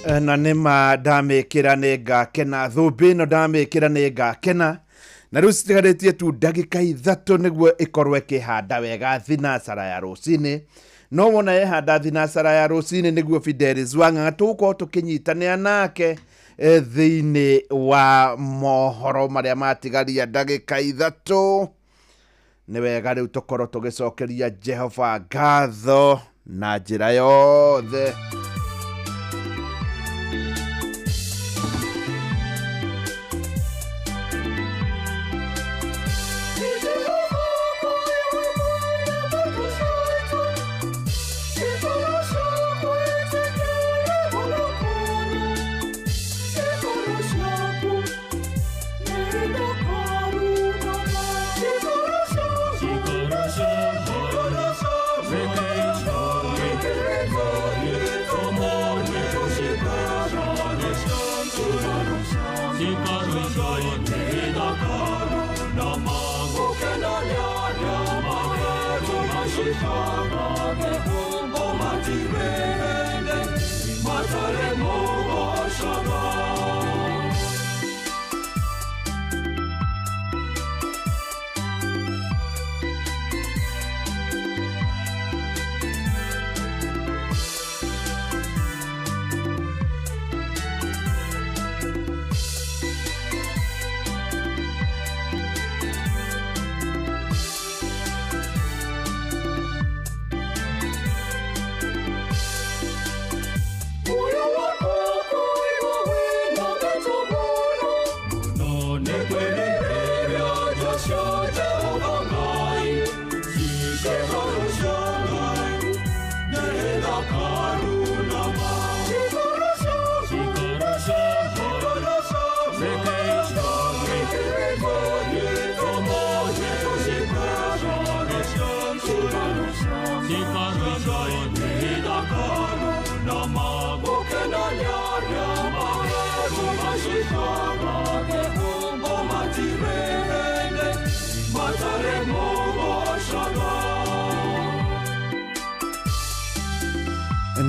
Na nĩ ma ndamĩkĩra nĩ ngakena, thũmbĩ ĩno ndamĩkĩra nĩ ngakena. Na rĩu citigarĩtie tu ndagĩka 3 nĩguo ĩkorwo ĩkĩhanda wega thinacara ya rũcinĩ. No wona yehanda thinacara ya rũcinĩ nĩguo Fidelis Wang'ang'a tũgũkorwo tũkĩnyitanĩra nake thĩinĩ wa mohoro marĩa matigaria ndagĩka 3. Nĩ wega rĩu tũkorwo tũgĩcokeria Jehova ngatho na njĩra yothe.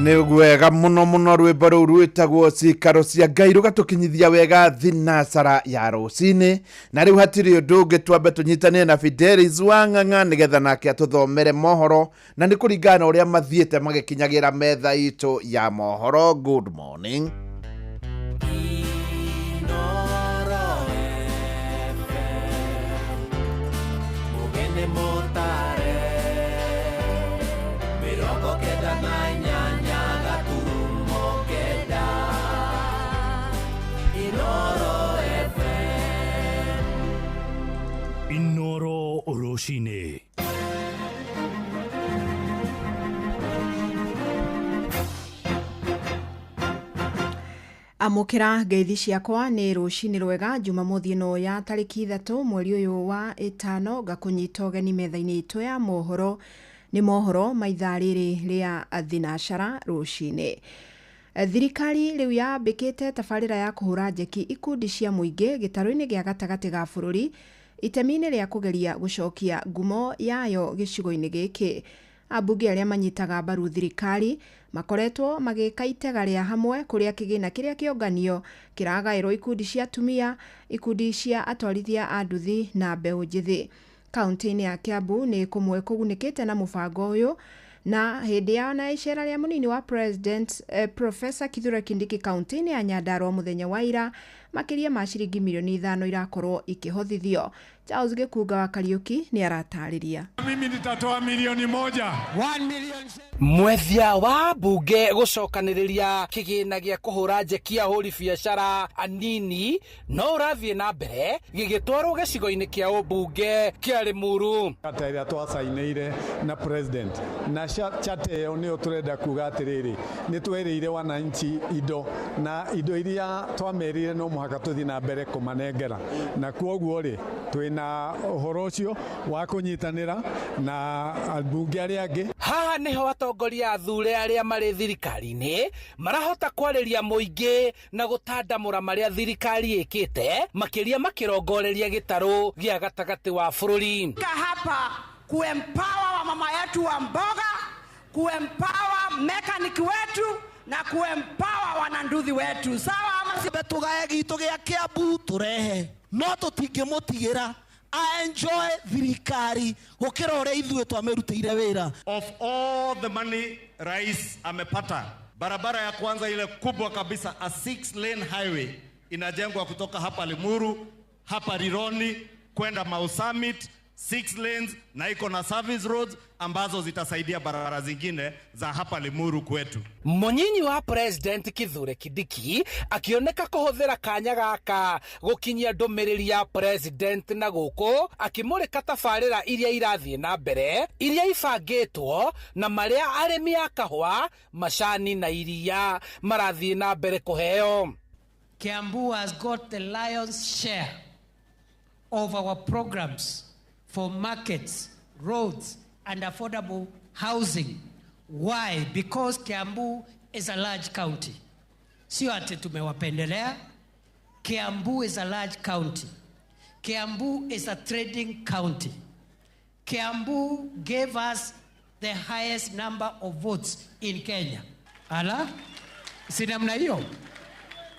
Nĩ wega mũno mũno rwĩmbo rũu rwĩtagwo Cikaro cia Ngai rũgatũkinyithia wega thinacara ya rũcinĩ. Na rĩu hatirĩ ũndũ ũngĩ, twambe tũnyitanĩre na Fidelis Wang'ang'a nĩgetha nake atũthomere mohoro, na nĩ kũringana na ũrĩa mathiĩte magĩkinyagĩra metha itũ ya mohoro. Good morning. Inoro Rũcinĩ. Amũkĩra ngeithi ciakwa, nĩ rũcinĩ rwega Jumamothi ĩno ya tarĩki 3 mweri ũyũ wa 5, ngakũnyita ũgeni metha-inĩ itũ ya mohoro. Nĩ mohoro ma ithaa rĩrĩ rĩa thinacara rũcinĩ. Thirikari rĩu yambĩkĩte tabarĩra ya kũhũra njeki ikundi cia mũingĩ gĩtarũ-inĩ gĩa gatagatĩ ga bũrũri itemi-inĩ rĩa kũgeria gũcokia ngumo yayo gĩcigo-inĩ gĩkĩ. Ambunge arĩa manyitaga mbaru thirikari makoretwo magĩka itega rĩa hamwe kũrĩa kĩgĩna kĩrĩa kĩonganio kĩragaĩrwo ikundi cia atumia, ikundi cia atwarithia a nduthi na mbeũ njĩthĩ. Kaunti-inĩ ya Kiambu nĩ kũmwe kũgunĩkĩte na mũbango ũyũ, na hĩndĩ ya na icera rĩa mũnini wa President Professor Kithure Kindiki kaunti-inĩ ya Nyandarua mũthenya wa ira, makĩria ma ciringi mirioni 5 irakorwo ikĩhothithio. Charles Gĩkunga wa Kariuki nĩ aratarĩria. Mimi nitatoa milioni 1. 1 million. Mwethia wa mbunge gũcokanĩrĩria kĩgĩna gĩa kũhũra njeki ahũri biacara anini no ũrathiĩ na mbere gĩgĩtwarwo gĩcigo-inĩ kĩa ũmbunge kĩa Limuru. Charter ĩrĩa twacainĩire na president na charter ĩyo nĩyo tũrenda kuga atĩrĩrĩ, nĩ twerĩire wananchi indo na indo iria twamerire no mũhaka tũthiĩ na mbere kũmanengera, na kwoguo rĩ twĩna ũhoro ũcio wa kũnyitanĩra na ambunge arĩa angĩ. Haha nĩho atongoria athure arĩa marĩ thirikari-inĩ marahota kwarĩria mũingĩ na gũtandamũra marĩa thirikari ĩkĩte, makĩria makĩrongoreria gĩtarũ gĩa gatagatĩ wa bũrũri. Hapa kuempower wamama yetu wa mboga, kuempower mechanic wetu. Na kuempower wananduthi wetu. Sawa ama si tugae gitu gia Kiambu turehe no tutingimutigira a enjoy thirikari gukira uria ithuĩ twamerutĩire wĩra. Of all the money rais amepata, barabara ya kwanza ile kubwa kabisa, a 6-lane highway inajengwa kutoka hapa Limuru, hapa Rironi kwenda Mau Summit, 6 lanes na iko na service roads ambazo zitasaidia barabara zingine za hapa Limuru kwetu. Munyinyi wa President Kithure Kindiki akioneka kuhuthira kanya gaka gukinyia ndumiriri ya President na guku akimurika tabarira iria irathie na mbere iria ibangitwo na maria arimi a kahua, macani na iria marathie na mbere kuheo. Kiambu has got the lion's share of our programs for markets, roads, and affordable housing. Why? Because Kiambu is a large county. Sio ati tumewapendelea. Kiambu is a large county. Kiambu is a trading county. Kiambu gave us the highest number of votes in Kenya. Ala? Si namna hiyo?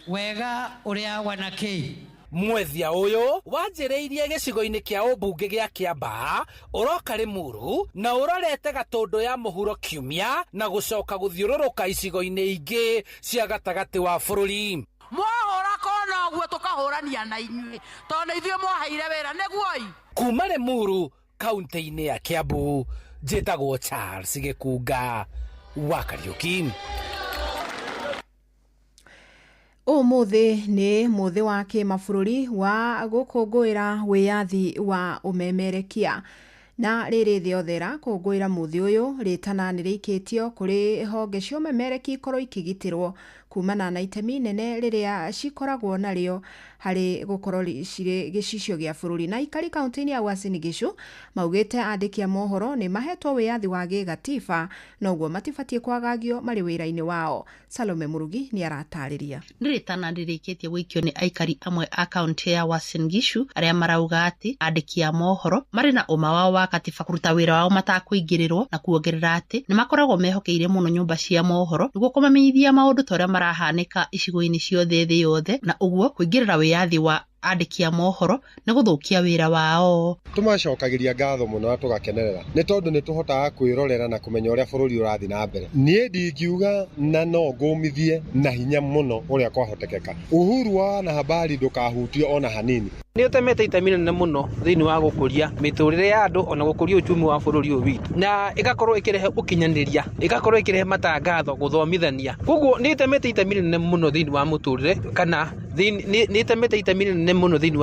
Wega uria wanakei. Mwethia uyu wanjĩrĩirie gĩcigo-inĩ kĩa ũmbunge gĩa Kĩambaa ũroka Limuru na ũrorete Gatũndũ ya mũhuro kiumia na gũcoka gũthiũrũrũka icigo-inĩ ingĩ cia gatagatĩ wa bũrũri. Mwahũra kona ũguo tũkahũrania na inyuĩ tondũ nĩ ithuĩ mwaheire wĩra nĩguo. Kuma Limuru kaunti-inĩ ya Kiambu njĩtagwo Charles Gĩkunga wa Kariuki. Ũmũthĩ nĩ mũthĩ wa kĩmabũrũri wa gũkũngũĩra wĩyathi wa ũmemerekia na rĩrĩ thĩ yothe ĩrakũngũĩra mũthĩ ũyũ rĩtana nĩ rĩikĩtio kũrĩ honge cia ũmemerekia ikorwo ikĩgitĩrwo kumana na itemi nene rĩrĩa cikoragwo narĩo harĩ gũkorwo cirĩ gĩcicio gĩa bũrũri. Na aikari kaunti-inĩ ya Uasin Gishu maugĩte andĩki a mohoro nĩ mahetwo wĩyathi wa gĩgatiba noguo matibatiĩ kwagagio marĩ wĩra-inĩ wao. Salome Murugi nĩ aratarĩria. Nĩ rĩtana rĩrĩkĩtie gũikio nĩ aikari amwe a kaunti ya Uasin Gishu arĩa marauga atĩ andĩki a mohoro marĩ na ũma wao wa katiba kũruta wĩra wao matakũingĩrĩrwo na kuongerera atĩ nĩ makoragwo mehokeire mũno nyũmba cia mohoro nĩguo kũmamenyithia maũndũ ta ũrĩa marahanĩka icigo-inĩ ciothe thĩ yothe na ũguo kũingĩrĩra wĩyathi wa andĩki a mohoro nĩ gũthũkia wĩra wao. Tũmacokagĩria ngatho mũno na tũgakenerera nĩ tondũ nĩ tũhotaga kwĩrorera na kũmenya ũrĩa bũrũri ũrathiĩ na mbere. Niĩ ndingiuga na no ngũmithie na hinya mũno ũrĩa kwahotekeka. Uhuru wa wanahabari ndũkahutio ona hanini. Nĩ ũtemete itemi rĩnene mũno thĩinĩ wa gũkũria mĩtũrĩre ya andũ ona gũkũria uchumi wa bũrũri ũyũ witũ, na ĩgakorwo ĩkĩrehe ũkinyanĩria, ĩgakorwo ĩkĩrehe matangatho, gũthomithania. Koguo nĩ ĩtemete itemi rĩnene mũno thĩinĩ wa mũtũrĩre kana nĩ ĩtemete itemi rĩnene mũno thĩinĩ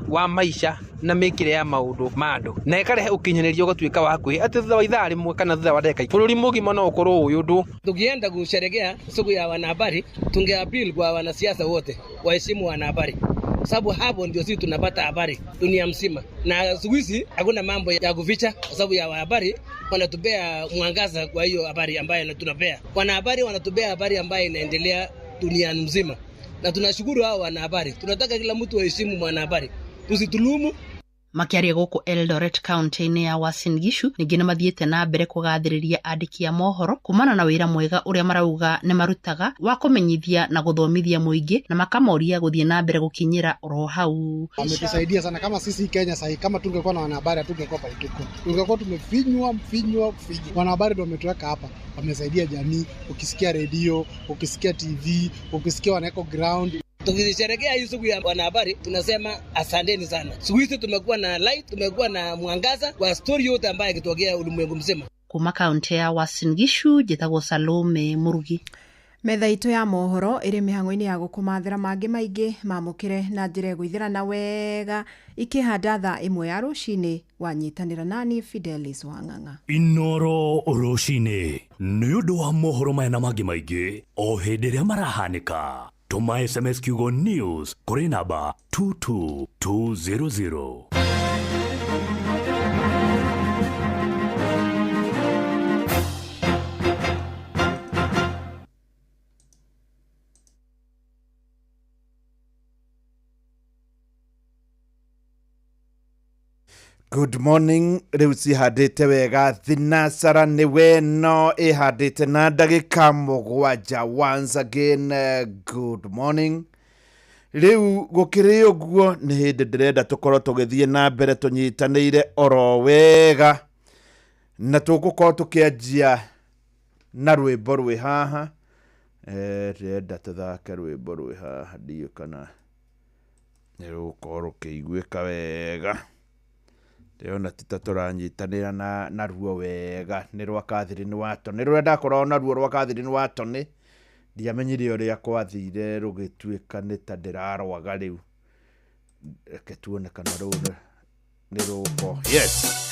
wa maica na mĩkĩre ya maũndũ ma andũ, na ĩkarehe ũkinyanĩria ũgatuĩka wa hakuhĩ atĩ thutha wa ithaa rĩmwe kana thutha wa ndagĩka bũrũri mũgima no ũkorwo ũyũ ũndũ. Tukienda kusherekea siku ya wanahabari, tungeappeal kwa wanasiasa wote waheshimu wanahabari, sababu hapo ndio sisi tunapata habari dunia mzima, na siku hizi hakuna mambo ya kuficha kwa sababu ya habari wanatupea mwangaza. Kwa hiyo habari ambayo tunapea wanahabari, wanatupea habari ambayo inaendelea dunia mzima, na tunashukuru hao wanahabari. Tunataka kila mtu aheshimu mwanahabari, tusitulumu. Makiaria gũkũ Eldoret kaunti-inĩ ya Uasin Gishu ningĩ nĩ mathiĩte na mbere kũgathĩrĩria andĩki a mohoro kumana na wĩra mwega ũrĩa marauga nĩ marutaga wa kũmenyithia na gũthomithia mũingĩ na makamoria gũthiĩ na mbere gũkinyĩra oro hau. Wametusaidia sana kama sisi Kenya sahi, kama tungekuwa na wanahabari hatungekuwa pale tuko, tungekuwa tumefinywa finywa finywa. Wanahabari ndio wametuweka hapa, wamesaidia jamii. Ukisikia redio, ukisikia TV, ukisikia wanaweka ground. Tukisherehekea hii siku ya wanahabari tunasema asanteni sana. Siku hizi tumekuwa na light, tumekuwa na mwangaza kwa story yote ambayo ikitokea ulimwengu mzima. Kuma kaunti ya Uasin Gishu njĩtagwo Salome Murugi. Metha itũ ya mohoro ĩrĩ mĩhang'o-inĩ ya gũkũmathĩra mangĩ maingĩ mamũkĩre na njĩra ĩgũithĩrana wega ikĩhanda thaa 1 ya rũcinĩ. Wanyitanĩra nani Fidelis Wang'ang'a. Inoro rũcinĩ nĩ ũndũ wa mohoro maya na mangĩ maingĩ o hĩndĩ ĩrĩa marahanĩka. Tũma SMS kiugo news kũrĩ namba 22200. Good morning. Rĩu cihandĩte wega thinacara nĩ we no ĩhandĩte na ndagĩka 7. Once again, good morning. Rĩu gũkĩrĩ ũguo nĩ hĩndĩ ndĩrenda tũkorwo tũgĩthiĩ na mbere tũnyitanĩire oro wega, na tũgũkorwo tũkĩanjia na rwĩmbo rwĩ haha. Ndĩrenda tũthake rwĩmbo rwĩ haha, ndiũĩ kana nĩ rũgũkorwo rũkĩiguĩka wega. Ndĩrona ti ta tũranyitanĩra na ruo wega. Nĩ rwa Catherine Watoni, rũrĩa ndakoragwo naruo rwa Catherine Watoni, ndiamenyire ũrĩa kwathire rũgĩtuĩka nĩ ta ndĩrarwaga rĩu. Reke tuone kana rũu nĩ rũgũkorwo. Yes.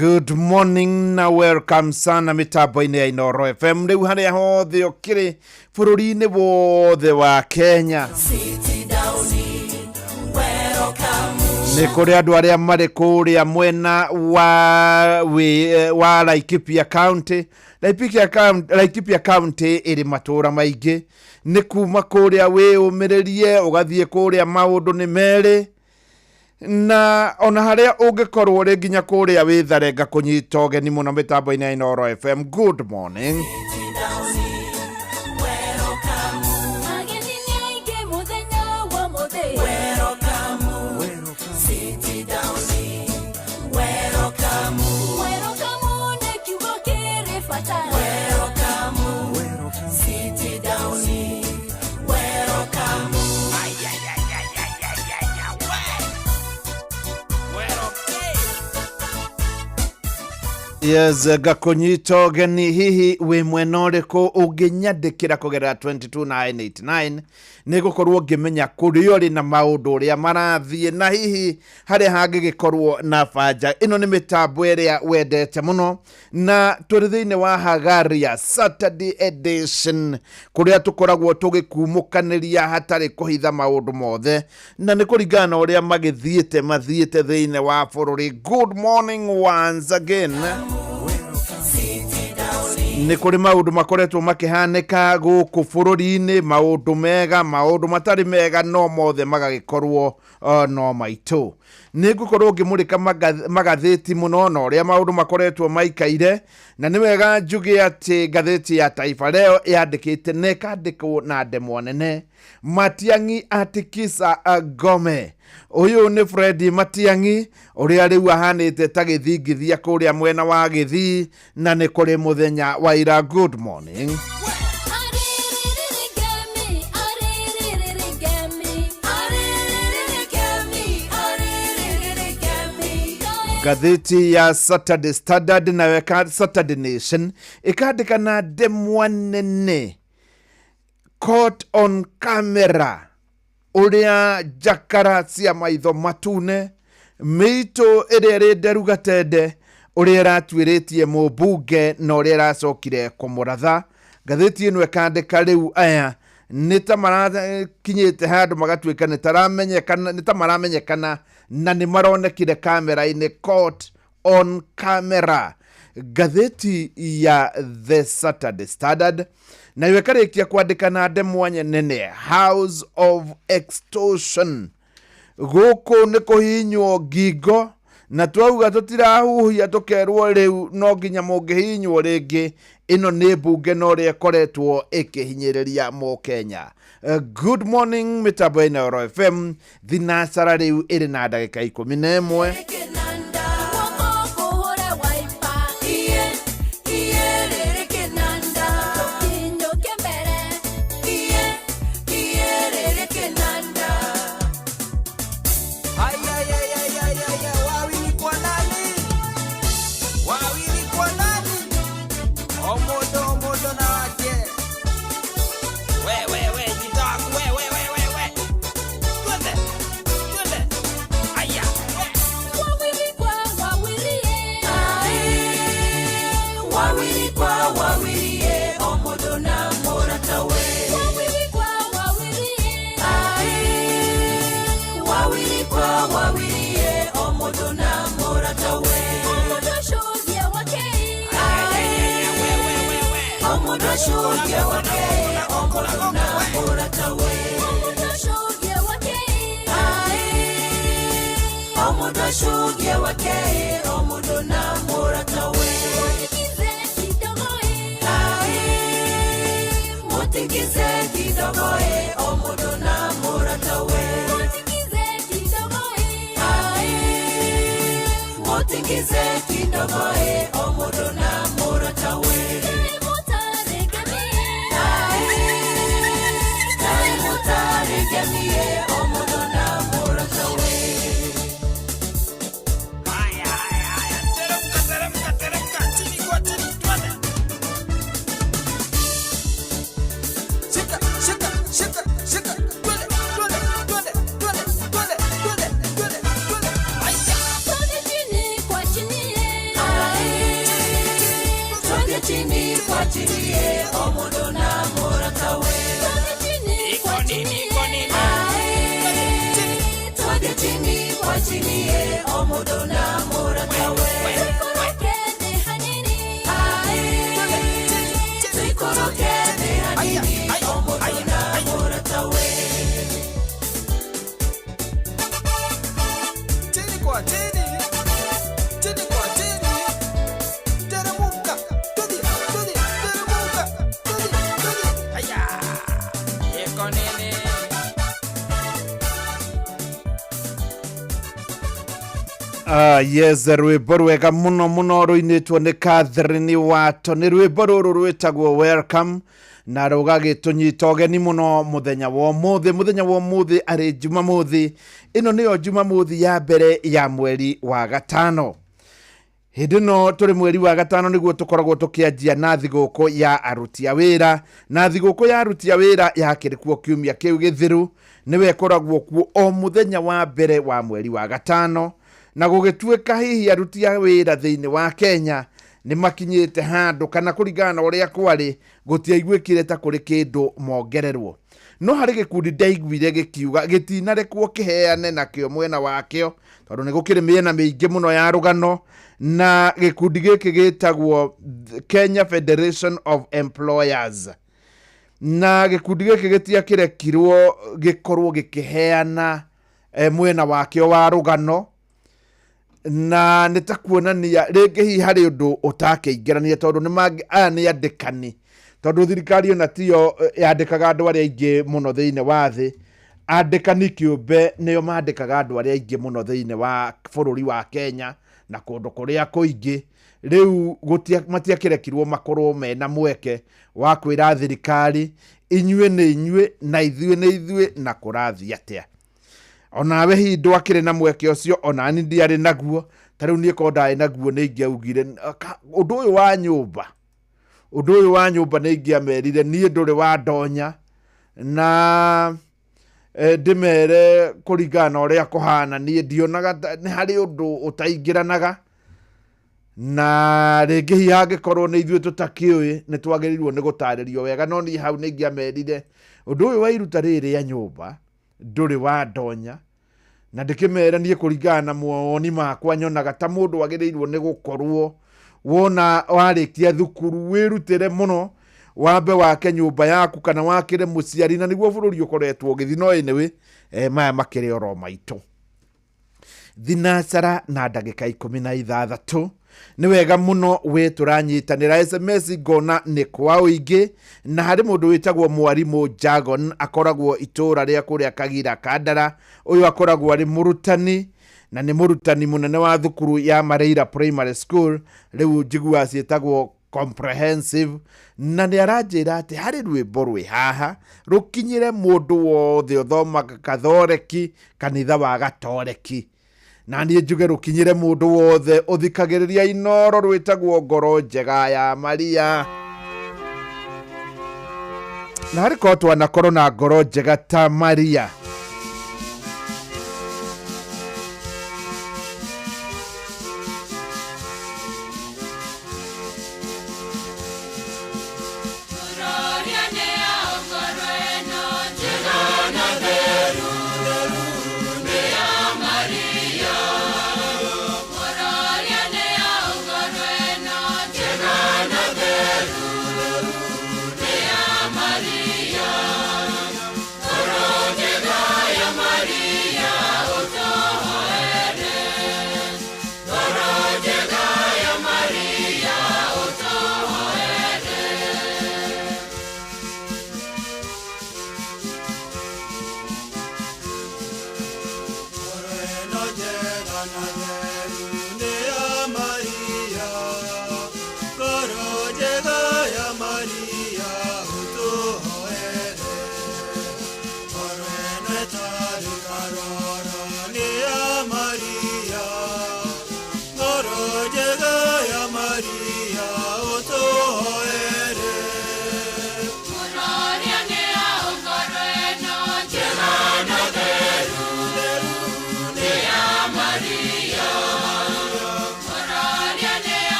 Good morning na welcome sana mitambo-inĩ ya Inooro FM rĩu harĩa hothe ũkĩrĩ bũrũri-inĩ wothe wa Kenya. Nĩ kũrĩ andũ arĩa marĩ kũrĩa mwena wa Laikipia County. Laikipia County ĩrĩ matũra maingĩ. Nĩ kuma kũrĩa wĩyũmĩrĩrie ũgathiĩ kũrĩa maũndũ nĩ merĩ, na ona harĩa ũngĩkorwo rĩ nginya kũrĩa wĩthare ngakũnyita ũgeni mũno mĩtambo-inĩ ya Inooro FM. Good morning. Yes, ngakũnyita ũgeni. Hihi wĩ mwena ũrĩkũ ũngĩnyandĩkĩra kũgerera 22989 nĩ gũkorwo ngĩmenya kũrĩa ũrĩ na maũndũ ũrĩa marathiĩ, na hihi harĩa hangĩgĩkorwo na banja. Ĩno nĩ mĩtambo ĩrĩa wendete mũno, na tũrĩ thĩinĩ wa Hagaria Saturday edition, kũrĩa tũkoragwo tũgĩkumũkanĩria hatarĩ kũhitha maũndũ mothe, na nĩ kũringana na ũrĩa magĩthiĩte mathiĩte thĩinĩ wa bũrũri. Good morning once again. Nĩ kũrĩ maũndũ makoretwo makĩhanĩka gũkũ bũrũri-inĩ, maũndũ mega, maũndũ matarĩ mega, no mothe magagĩkorwo no maitũ. Nĩ ngũkorwo ngĩmũrĩka magathĩti mũno na ũrĩa maũndũ makoretwo maikaire, na nĩ wega njuge atĩ ngathĩti ya Taifa Leo yandĩkĩte na ĩkandĩkwo na ndemwa nene, Matiang'i atikisa Ngome. Ũyũ nĩ Fred Matiang'i ũrĩa rĩu ahanĩte ta gĩthingithia kũrĩa mwena wa Gĩthii, na nĩ kũrĩ mũthenya wa ira. Good morning. Ngathĩti ya Saturday Standard nayo Saturday Nation ĩkandĩka na ndemwa nene, caught on camera, ũrĩa njakara cia maitho matune mĩitũ ĩrĩa ĩrĩ nderu gatende ũrĩa ĩratuĩrĩtie mũmbunge na ũrĩa ĩracokire kũmũratha. Ngathĩti ĩno ĩkandĩka rĩu aya nĩ ta marakinyĩte handũ magatuĩka nĩ ta maramenyekana na nĩ maronekire kamera-inĩ, caught on camera. Ngathĩti ya The Saturday Standard nayo ĩkarĩkia kwandĩka na ndemwa nene, House of Extortion. Gũkũ nĩ kũhihinywo ngingo, na twauga tũtirahuhia tũkerwo rĩu no nginya mũngĩhihinywo rĩngĩ. Ĩno nĩ mbunge na ũrĩa ĩkoretwo ĩkĩhinyĩrĩria mũkenya. Good morning mĩtambo ya Inooro FM. Thinacara rĩu ĩrĩ na ndagĩka 11. acunge wake o mũndũ na mũratawe. O mũndũ acunge wake o mũndũ na mũratawe. Mutigize kidogo o mũndũ na mũratawe. Mutigize kidogo o mũndũ na mũratawe. O mũndũ na mũratawe. Teremka, teremka, teremka, chini kwa chini, twende. Shika, shika, shika, shika, twende, twende, twende, twende, twende, twende, twende, twende. Aya. Twende chini kwa chini, twende chini kwa chini, o mũndũ na mũratawe. Twende chini kwa chini, twende chini kwa chini, o mũndũ na mũratawe. Tuikoroke thĩ hanini, o mũndũ na mũratawe. Chini kwa chini, chini kwa chini, teremuka, twende, twende, teremuka, twende, twende. Aya, iko nini? Yes, rwĩmbo rwega mũno mũno rũinĩtwo nĩ Catherine Wato. Nĩ rwĩmbo rũrũ rwĩtagwo Welcome na rũgagĩtũnyita ũgeni mũno mũthenya wa ũmũthĩ. Mũthenya wa ũmũthĩ arĩ Jumamothi. Ĩno nĩyo Jumamothi ya mbere ya mweri wa gatano. Hĩndĩ ĩno tũrĩ mweri wa gatano nĩguo tũkoragwo tũkĩanjia na thigũkũ ya aruti a wĩra. Na thigũkũ ya aruti a wĩra yakĩrĩ kuo kiumia kĩu gĩthiru, nĩwe ĩkoragwo kuo o mũthenya wa mbere wa mweri wa gatano. Na gũgĩtuĩka hihi aruti a wĩra thĩinĩ wa Kenya nĩ makinyĩte handũ kana kũringana na ũrĩa kwarĩ gũtiaiguĩkire ta kũrĩ kĩndũ mongererwo. No harĩ gĩkundi ndaiguire gĩkiuga gĩtinarekwo kĩheane nakĩo mwena wakĩo, tondũ nĩ gũkĩrĩ mĩena mĩingĩ mũno ya rũgano. Na gĩkundi gĩkĩ gĩtagwo Kenya Federation of Employers, na gĩkundi gĩkĩ gĩtiakĩrekirwo gĩkorwo gĩkĩheana mwena wakĩo wa rũgano, na nĩ ta kuonania rĩngĩ hihi harĩ ũndũ ũtakĩingĩrania, tondũ nĩ aya nĩ andĩkani, tondũ thirikari ona tiyo yandĩkaga andũ arĩa aingĩ mũno thĩinĩ wa thĩ. Andĩkani kĩũmbe nĩo mandĩkaga andũ arĩa aingĩ mũno thĩinĩ wa bũrũri wa Kenya na kũndũ kũrĩa kũingĩ. Rĩu matiakĩrekirwo makorwo mena mweke wa kwĩra thirikari inyuĩ nĩ inyuĩ na ithuĩ nĩ ithuĩ na kũrathiĩ atĩa. Onawe hihi ndwakĩrĩ na mweke ũcio, onani ndiarĩ naguo. Ta rĩu niĩ korwo ndarĩ naguo nĩ ingĩaugire ũndũ ũyũ wa nyũmba, ũndũ ũyũ wa nyũmba nĩ ingĩamerire niĩ ndũrĩ wa ndonya, na ndĩmere kũringana na ũrĩa kũhana niĩ ndionaga nĩ harĩ ũndũ ũtaingĩranaga. Na rĩngĩ hihi hangĩkorwo nĩ ithuĩ tũtakĩũĩ nĩ twagĩrĩirwo nĩ gũtarĩrio wega, no niĩ hau nĩ ingĩamerire ũndũ ũyũ wa iruta rĩrĩ rĩa nyũmba ndũrĩ wa ndonya, na ndĩkĩmere niĩ kũringana na mawoni makwa nyonaga ta mũndũ wagĩrĩirwo nĩ gũkorwo wona warĩkia thukuru wĩrutĩre mũno, wambe wake nyũmba yaku kana wakĩre mũciari, na nĩguo bũrũri ũkoretwo ũgĩthiĩ. No anyway, maya makĩrĩ oro maitũ. Thinacara na ndagĩka 16. Nĩ wega mũno wĩ tũranyitanĩra. SMS ngona nĩ kwa ũingĩ, na harĩ mũndũ wĩtagwo Mwarimũ Jagon, akoragwo itũũra rĩa kũrĩa Kagira Kandara. Ũyũ akoragwo arĩ mũrutani, na nĩ mũrutani mũnene wa thukuru ya Mareira Primary School, rĩu njiguaga ciĩtagwo comprehensive. Na nĩ aranjĩra atĩ harĩ rwĩmbo rwĩ haha rũkinyĩre mũndũ wothe ũthomaga Kathoreki, kanitha wa Gatoreki. Na niĩ njuge rũkinyĩre mũndũ wothe ũthikagĩrĩria Inoro, rwĩtagwo Ngoro Njega ya Maria. Na harĩ korwo twanakorwo na ngoro njega ta Maria.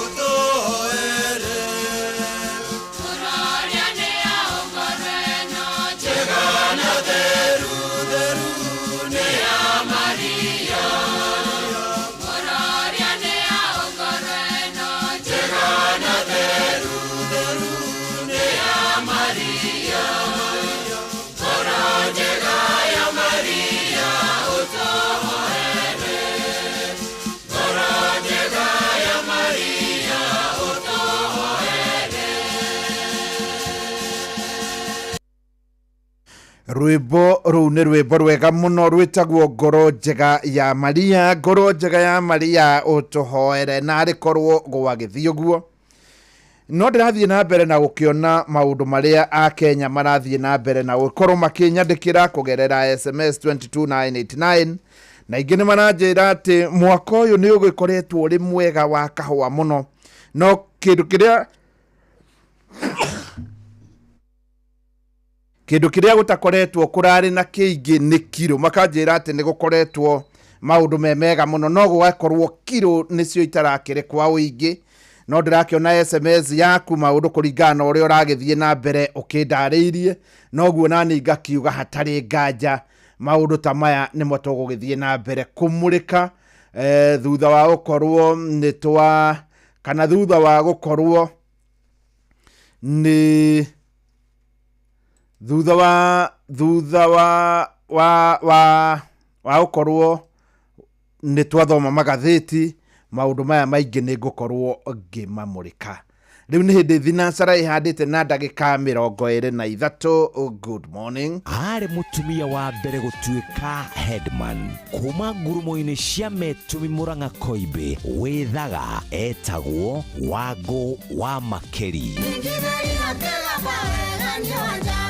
Ũtũhoere. Njega na theru, theru nĩ ya Maria. Njega na theru, theru nĩ ya Maria. Ngoro njega ya Maria, ũtũhoere. Ngoro njega ya Maria, ũtũhoere. Rwĩmbo rũu nĩ rwĩmbo rwega mũno rwĩtagwo Ngoro Njega ya Maria. Ngoro Njega ya Maria ũtũhoere, na arĩ korwo gwagĩthiĩ ũguo. No ndĩrathiĩ na mbere na gũkĩona maũndũ marĩa Akenya marathiĩ na mbere na gũkorwo makĩnyandĩkĩra kũgerera SMS 22989, na ingĩ nĩ maranjĩra atĩ mwaka ũyũ nĩ ũgĩkoretwo ũrĩ mwega wa kahũa mũno, no kĩndũ kĩrĩa gũtakoretwo kũrarĩ na kĩingĩ nĩ kiro. Makanjĩra atĩ nĩ gũkoretwo maũndũ me mega mũno, no gũgakorwo kiro nĩcio itarakĩrĩ kwa ũingĩ. No ndĩrakĩona SMS yaku, maũndũ kũringana na ũrĩa ũragĩthiĩ na mbere ũkĩndarĩirie, noguo nani ngakiuga hatarĩ nganja maũndũ ta maya nĩmo tũgũgĩthiĩ na mbere kũmũrĩka, thutha wa gũkorwo nĩ twa kana thutha wa gũkorwo nĩ thutha wa gũkorwo nĩ twathoma magathĩti. Maũndũ maya maingĩ nĩ ngũkorwo ngĩmamũrĩka. Rĩu nĩ hĩndĩ thinacara ĩhandĩte na ndagĩka 23. Good morning. Arĩ mũtumia wa mbere gũtuĩka headman kuma ngurumo-inĩ cia Metũmi, Mũrang'a, Koimbĩ wĩthaga, etagwo Wangũ wa Makeri.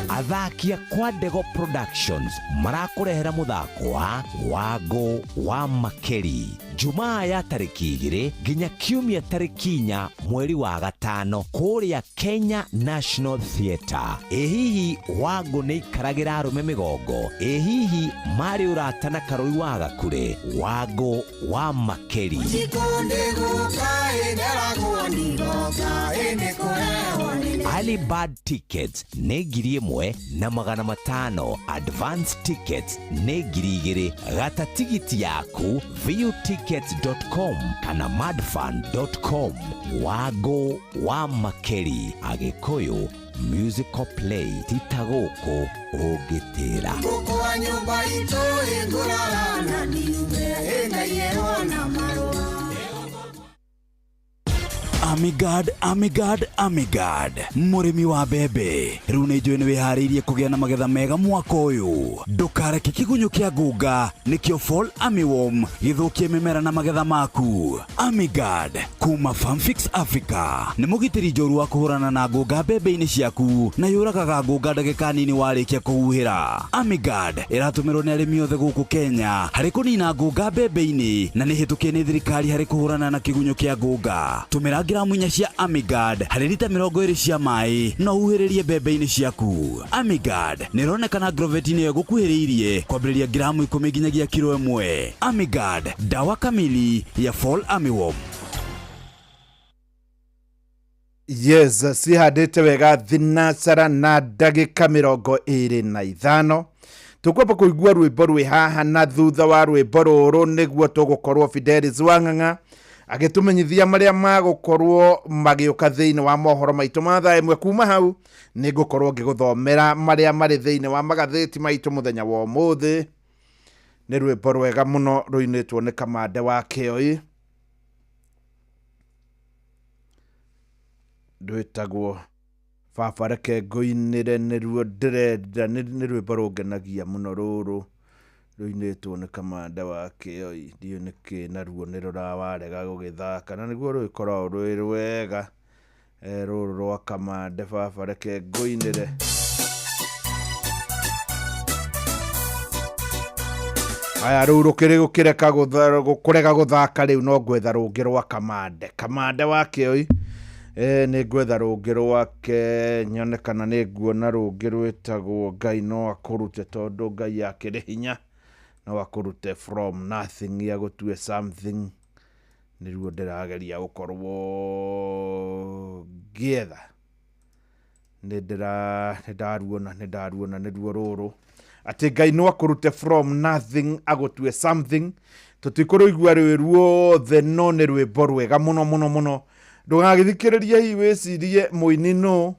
Athaki a Kwandego Productions marakũrehera mũthako wa Wangũ wa Makeri Jumaa ya tarĩki 2 nginya Kiumia tarĩki 4 mweri wa gatano kũrĩa Kenya National Theatre. Ĩ hihi Wangũ nĩ ikaragĩra arũme mĩgongo? Ĩ hihi marĩ ũrata na Karũri wa Gakure? Wangũ wa Makeri. Early bird tickets nĩ 1500, advance tickets nĩ 2000. Gata tigiti yaku viewtickets.com kana madfun.com. Wangũ wa Makeri, Agĩkũyũ musical play, tita gũkũ ũngĩtĩra. Ngũkũ nyũmba itũ ĩngũrara na ndiume ĩngaiyĩrwo na marũa. Amigard, Amigard, Amigard, mũrĩmi wa mbembe, rĩu nĩ njũĩ nĩ wĩharĩirie kũgĩa na magetha mega mwaka ũyũ. Ndũkareke kĩgunyũ kĩa ngũnga, nĩkĩo fall armyworm, gĩthũkie mĩmera na magetha maku. Amigard kuma Farmfix Africa nĩ mũgitĩri njorua wa kũhũrana na ngũnga mbembe-inĩ ciaku, na yũragaga ngũnga ndagĩka nini warĩkia kũhuhĩra. Amigard ĩratũmĩrwo nĩ arĩmi othe gũkũ Kenya harĩ kũnina ngũnga mbembe-inĩ, na nĩ hĩtũkie nĩ thirikari harĩ kũhũrana na kĩgunyũ kĩa ngũnga. Tũmĩra ngiramu 4 cia Amigard harĩ rita 20 cia maĩ no huhĩrĩrie mbembe-inĩ ciaku. Amigard nĩ ĩronekana ngroveti-inĩ ĩyo ĩgũkuhĩrĩirie, kwambĩrĩria ngiramu 10 nginyagia kiro 1. Amigard, dawa kamili ya fall armyworm. Yes, cihandĩte wega thinacara na ndagĩka 25. Tũkwamba kũigua rwĩmbo rwĩ haha, na thutha wa rwĩmbo rũrũ nĩguo tũgũkorwo Fidelis Wang'ang'a agĩtũmenyithia marĩa magũkorwo magĩũka thĩinĩ wa mohoro maitũ ma thaa 1. Kuma hau nĩ ngũkorwo ngĩgũthomera marĩa marĩ thĩinĩ wa magathĩti maitũ mũthenya wa ũmũthĩ. Nĩ rwĩmbo rwega mũno rũinĩtwo nĩ Kamande wa Kĩoi, rwĩtagwo Baba Reke Ngũinĩre. Nĩruo ndĩrenda, nĩ rwĩmbo rũngenagia mũno rũrũ rũinĩtwo nĩ Kamande wa Kĩoi. Ndiũĩ nĩkĩ naruo nĩ rũrawarega gũgĩthaka, na nĩguo rũgĩkoragwo rwĩ rwega, rũrũ rwa Kamande, Baba Reke Ngũinĩre. Aya, rĩu rũkĩrĩ gũkĩreka kũrega gũthaka. Rĩu no ngwetha rũngĩ rwa Kamande, Kamande wa Kĩoi. Nĩ ngwetha rũngĩ rwake nyone kana nĩ nguona rũngĩ rwĩtagwo Ngai no akũrute, tondũ Ngai akĩrĩ hinya, no akũrute from nothing agũtue something. Nĩruo ndĩrageria gũkorwo ngĩetha. Nĩ ndaruona, nĩ ndaruona, nĩruo rũrũ, atĩ Ngai no akũrute from nothing agũtue something. Tũtikũrũigua rwĩ ruothe, no nĩ rwĩmbo rwega mũno mũno mũno. Ndũgagĩthikĩrĩrie hihi wĩcirie mũini nũ,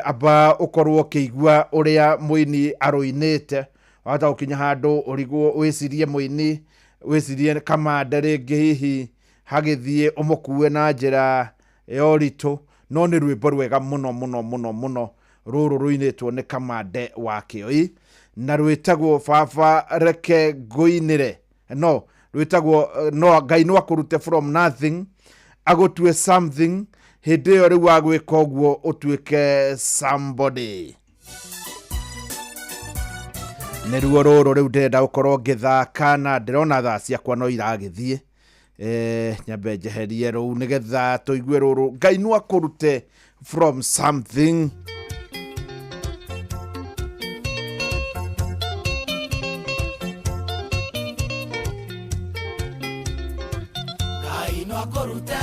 amba ũkorwo ũkĩigua ũrĩa mũini arũinĩte. Wahota gũkinya handũ ũrigwo, wĩcirie mũini, wĩcirie Kamande rĩngĩ, hihi hagĩthiĩ ũmũkue na njĩra ya ũritũ, no nĩ rwĩmbo rwega mũno mũno mũno mũno. Rũrũ rũinĩtwo nĩ Kamande wa Kĩoi na rwĩtagwo Baba Reke Ngũinĩre. No rwĩtagwo no Ngai no akũrute from nothing agũtue something. Hĩndĩ ĩyo rĩu agwĩka ũguo ũtuĩke somebody. Nĩruo rũrũ rĩu ndĩrenda gũkorwo ngĩthaka, na ndĩrona thaa ciakwa no iragĩthiĩ. Nyambe njeherie rũu nĩgetha tũigue rũrũ, Ngai no akũrute from something. Ngai no akũrute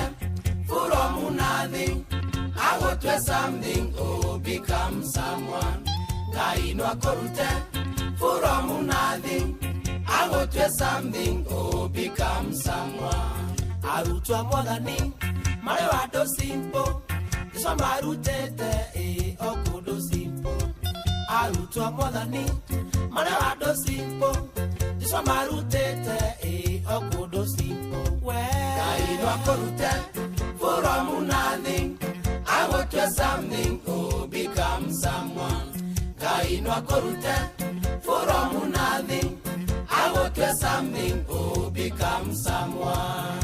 from nothing agũtue something, oh, become someone. Ngai no akũrute from nothing agũtue something, oh, become someone. Arutwo a Mwathani marĩ handũ simple, Jesũ amarutĩte ĩ o kũndũ simple. Arutwo a Mwathani marĩ handũ simple, Jesũ amarutĩte ĩ o kũndũ simple. Ngai no akũrute from nothing agũtue something, oh, become someone. Ngai no akũrute from nothing agũtue something, oh, become someone.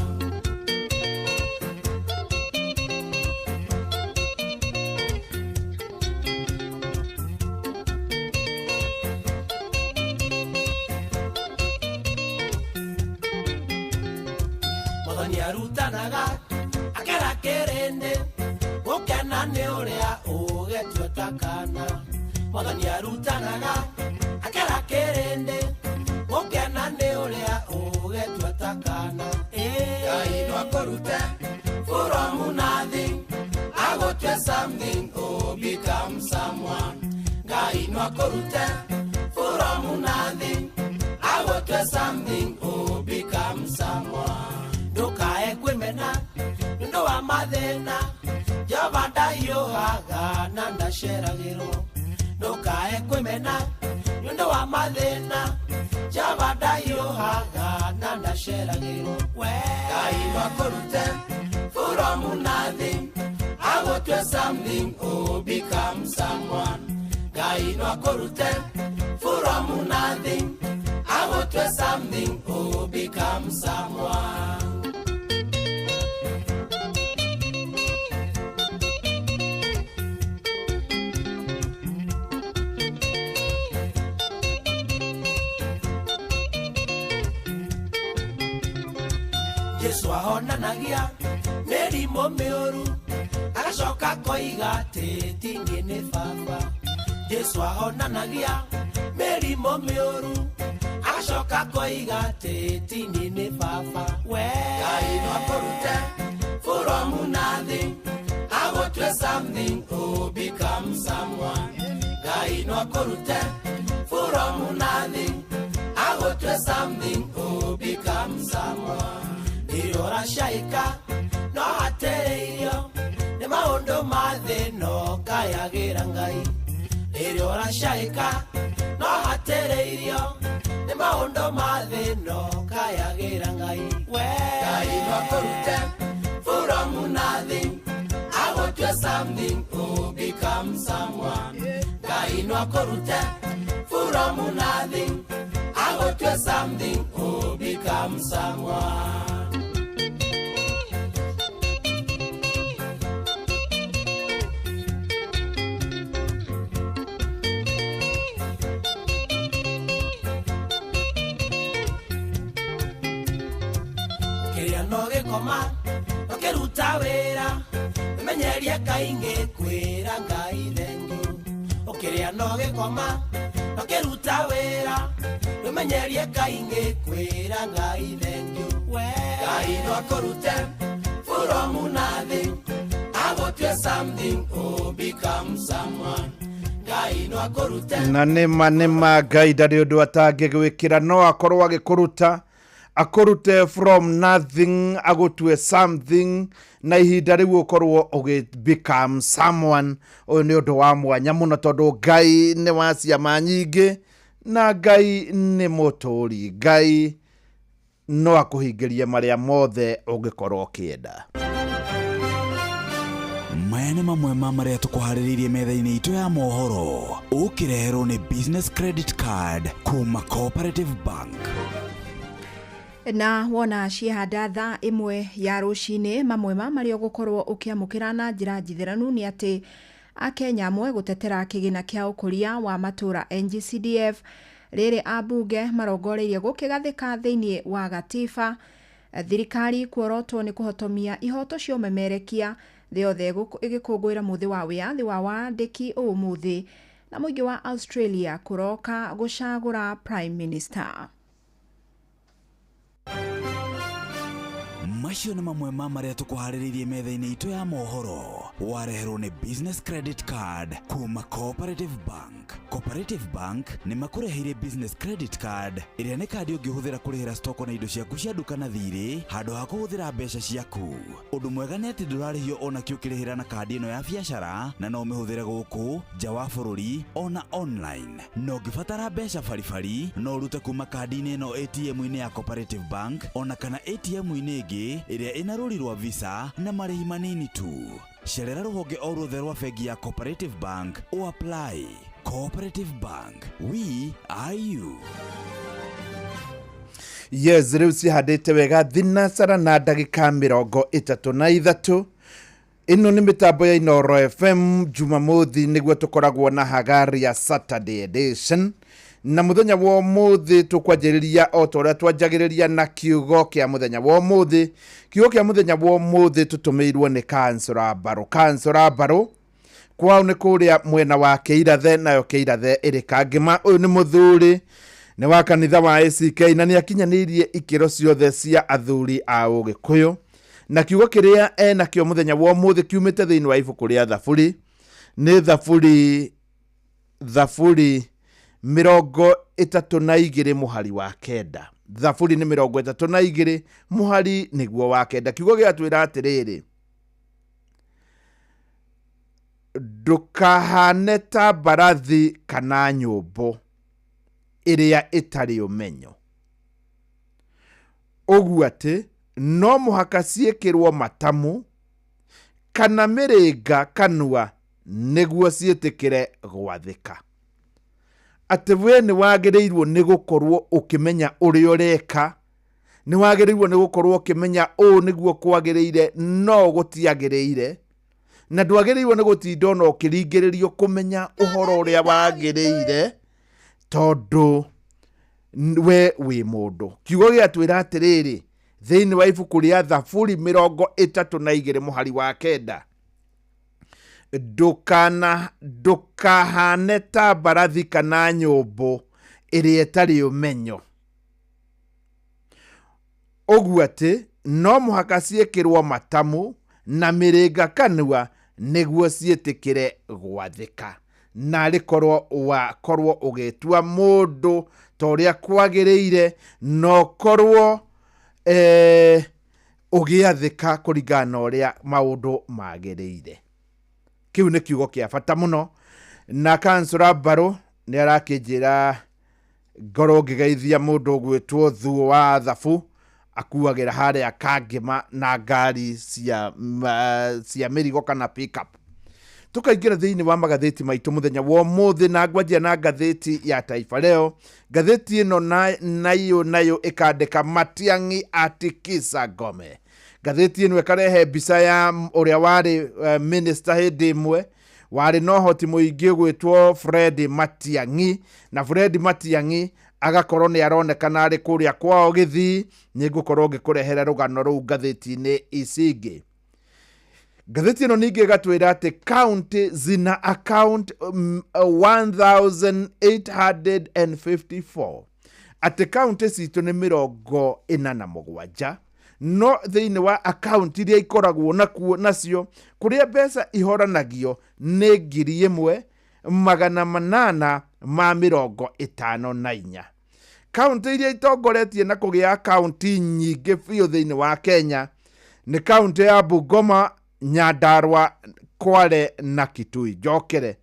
Mwathani arutanaga akera kĩrĩndĩ gũkena nĩ ũrĩa ũgetua ta kana. Mwathani arutanaga akera kĩrĩndĩ gũkena nĩ ũrĩa ũgetua ta kana. Ngai no akũrute from nothing agũtue something, oh, become someone. Ngai no akũrute from nothing agũtue something, oh, become someone. Ndũkae kwĩmena nĩ ũndũ wa mathĩna, Jehova ndahiũhaga na ndaceragĩrwo. Ndũkae kwĩmena nĩ ũndũ wa mathĩna, Jehova ndahiũhaga na ndaceragĩrwo. Ngai no akũrute from nothing agũtue something, oh, become someone. Ngai no akũrute from nothing agũtue something, oh, become someone. Jesu ahonanagia mĩrimũ mĩũru agacoka akoiga atĩ ti niĩ nĩ Baba. Jesu ahonanagia mĩrimũ mĩũru agacoka akoiga atĩ ti niĩ nĩ Baba. Ngai no akũrute from nothing agũtue something, oh, become someone. Ngai no akũrute from nothing agũtue something, oh, become someone. Rĩrĩa ũracaĩka no hatĩrĩirio nĩ maũndũ ma thĩ no kayagĩra Ngai. Rĩrĩa ũracaĩka no hatĩrĩirio nĩ maũndũ ma thĩ no kayagĩra Ngai. Ngai no akũrute from nothing agũtue something, oh, become someone. Ngai no akũrute from nothing agũtue something, oh, become someone. Koma ũkĩruta wĩra wĩmenyerie kaingĩ kwĩra Ngai thengiũ. Ũkĩrĩa no gĩkoma ũkĩruta wĩra Wĩmenyerie kaingĩ kwĩra Ngai thengiũ. Ngai no akũrute from nothing, agũtue something, oh become someone. Ngai no akũrute. Na nĩma nĩma Ngai ndarĩ ũndũ atangĩgwĩkĩra, no akorwo agĩkũruta, akũrute from nothing agũtue something, na ihinda rĩu ũkorwo ũgĩ become someone. Ũyũ nĩ ũndũ wa mwanya mũno tondũ Ngai nĩ wa ciama nyingĩ na Ngai nĩ mũtũũri. Ngai no akũhingĩrie marĩa mothe ũngĩkorwo ũkĩenda. Maya nĩ mamwe ma marĩa tũkũharĩrĩirie metha-inĩ itũ ya mohoro, ũkĩreherwo nĩ Business Credit Card kuma Cooperative Bank. Na wona ciehanda thaa 1 ya rũcinĩ, mamwe ma marĩa ũgũkorwo ũkĩamũkĩra na njĩra njitheranu nĩ atĩ Akenya amwe gũtetera kĩgĩna kĩa ũkũria wa matũũra NGCDF, rĩrĩ ambunge marongoreirie gũkĩgathĩka thĩinĩ wa gatiba, thirikari kuorotwo nĩ kũhotomia ihoto cia ũmemerekia, thĩ yothe ĩgĩkũngũĩra mũthĩ wa wĩyathi wa wandĩki ũmũthĩ, na mũingĩ wa Australia kũroka gũcagũra Prime Minister. Macio nĩ mamwe ma marĩa tũkũharĩrĩirie metha-inĩ itũ ya mohoro, wareherwo nĩ Business Credit Card kuma Cooperative Bank. Cooperative Bank nĩ makũreheire Business Credit Card, ĩrĩa nĩ kandi ũngĩhũthĩra kũrĩhĩra stoko na indo ciaku cia nduka na thirĩ handũ ha kũhũthĩra mbeca ciaku. Ũndũ mwega nĩ atĩ ndũrarĩhio ona kĩ ũkĩrĩhĩra na kandi ĩno ya biacara, na no ũmĩhũthĩre gũkũ nja wa bũrũri ona online. Na ũngĩbatara mbeca baribari, no ũrute kuma kandi-inĩ ĩno ATM-inĩ ya Cooperative Bank ona kana ATM-inĩ ĩngĩ ĩrĩa ĩna rũri rwa Visa na marĩhi manini tu. Cerera rũhonge o ruothe rwa bengi ya Cooperative Bank ũ apply. Cooperative Bank, we are you. Yes, rĩu cihandĩte wega thinacara na ndagĩka 33. Ĩno nĩ mĩtambo ya Inooro FM. Jumamothi nĩguo tũkoragwo na Hagaria Saturday Edition, na mũthenya wa ũmũthĩ tũkwanjĩrĩria o ta ũrĩa twanjagĩrĩria na kiugo kĩa mũthenya wa ũmũthĩ. Kiugo kĩa mũthenya wa ũmũthĩ tũtũmĩirwo nĩ Kansũra Mbarũ. Kansũra Mbarũ kwao nĩ kũrĩa mwena wa Kĩirathe, nayo Kĩirathe ĩrĩ Kangĩma. Ũyũ nĩ mũthuri, nĩ wa kanitha wa ACK, na nĩ akinyanĩirie ikĩro ciothe cia athuri a Ũgĩkũyũ. Na kiugo kĩrĩa enakĩo mũthenya wa ũmũthĩ kiumĩte thĩinĩ wa ibuku rĩa Thaburi, nĩ Thaburi 32 mũhari wa 9. Thaburi nĩ 32 mũhari nĩguo wa 9. Kiugo gĩatwĩra atĩrĩrĩ, ndũkahane ta mbarathi kana nyũmbũ ĩrĩa ĩtarĩ ũmenyo, ũguo atĩ no mũhaka ciĩkĩrwo matamu kana mĩrĩnga kanua nĩguo ciĩtĩkĩre gwathĩka. Atĩ we nĩ wagĩrĩirwo nĩ gũkorwo ũkĩmenya ũrĩa ũreka, nĩ wagĩrĩirwo nĩ gũkorwo ũkĩmenya ũũ nĩguo kwagĩrĩire, no gũtiagĩrĩire, na ndwagĩrĩirwo nĩ gũtinda ona ũkĩringĩrĩrio kũmenya ũhoro ũrĩa wagĩrĩire, tondũ we wĩ mũndũ. Kiugo gĩatwĩra atĩrĩrĩ thĩinĩ wa ibuku rĩa Thaburi 32 mũhari wa 9, ndũkahane ta mbarathi kana nyũmbũ ĩrĩa ĩtarĩ ũmenyo, ũguo atĩ no mũhaka ciĩkĩrwo matamu na mĩrĩnga kanua nĩguo ciĩtĩkĩre gwathĩka. Na rĩkorwo wakorwo ũgĩtua mũndũ ta ũrĩa kwagĩrĩire, na ũkorwo ũgĩathĩka kũringana na ũrĩa maũndũ magĩrĩire. Kĩu nĩ kiugo kĩa bata mũno. Na Kansũra Mbarũ nĩ arakĩnjĩra ngorwo ngĩgeithia mũndũ ũgwĩtwo Thuo wa Thabu, akuagĩra harĩa Kangĩma na ngari cia mĩrigo kana pick-up. Tũkaingĩra thĩinĩ wa magathĩti maitũ mũthenya wa ũmũthĩ, na ngwanjia na ngathĩti ya Taifa Leo. Ngathĩti ĩno nayo ĩkandĩka Matiang'i atikisa ngome. Ngathĩti ĩno ĩkarehe mbica ya ũrĩa warĩ minister hĩndĩ ĩmwe warĩ na ũhoti mũingĩ ũgwĩtwo Fred Matiang'i, na Fred Matiang'i agakorwo nĩ aronekana arĩ kũrĩa kwao Gĩthii. Nĩ ngũkorwo ngĩkũrehera rũgano rũu ngathĩti-inĩ ici ingĩ. Ngathĩti ĩno ningĩ ĩgatwĩra atĩ county zina account 1854, Atĩ kaũntĩ citũ nĩ 47, no thĩinĩ wa akaunti iria ikoragwo nakuo nacio kũrĩa mbeca ihoranagio nĩ 1854. Kaũntĩ iria itongoretie na kũgĩa akaunti nyingĩ biũ thĩinĩ wa Kenya nĩ kaũntĩ ya Bungoma, Nyandarua, Kwale na Kitui. Njokere,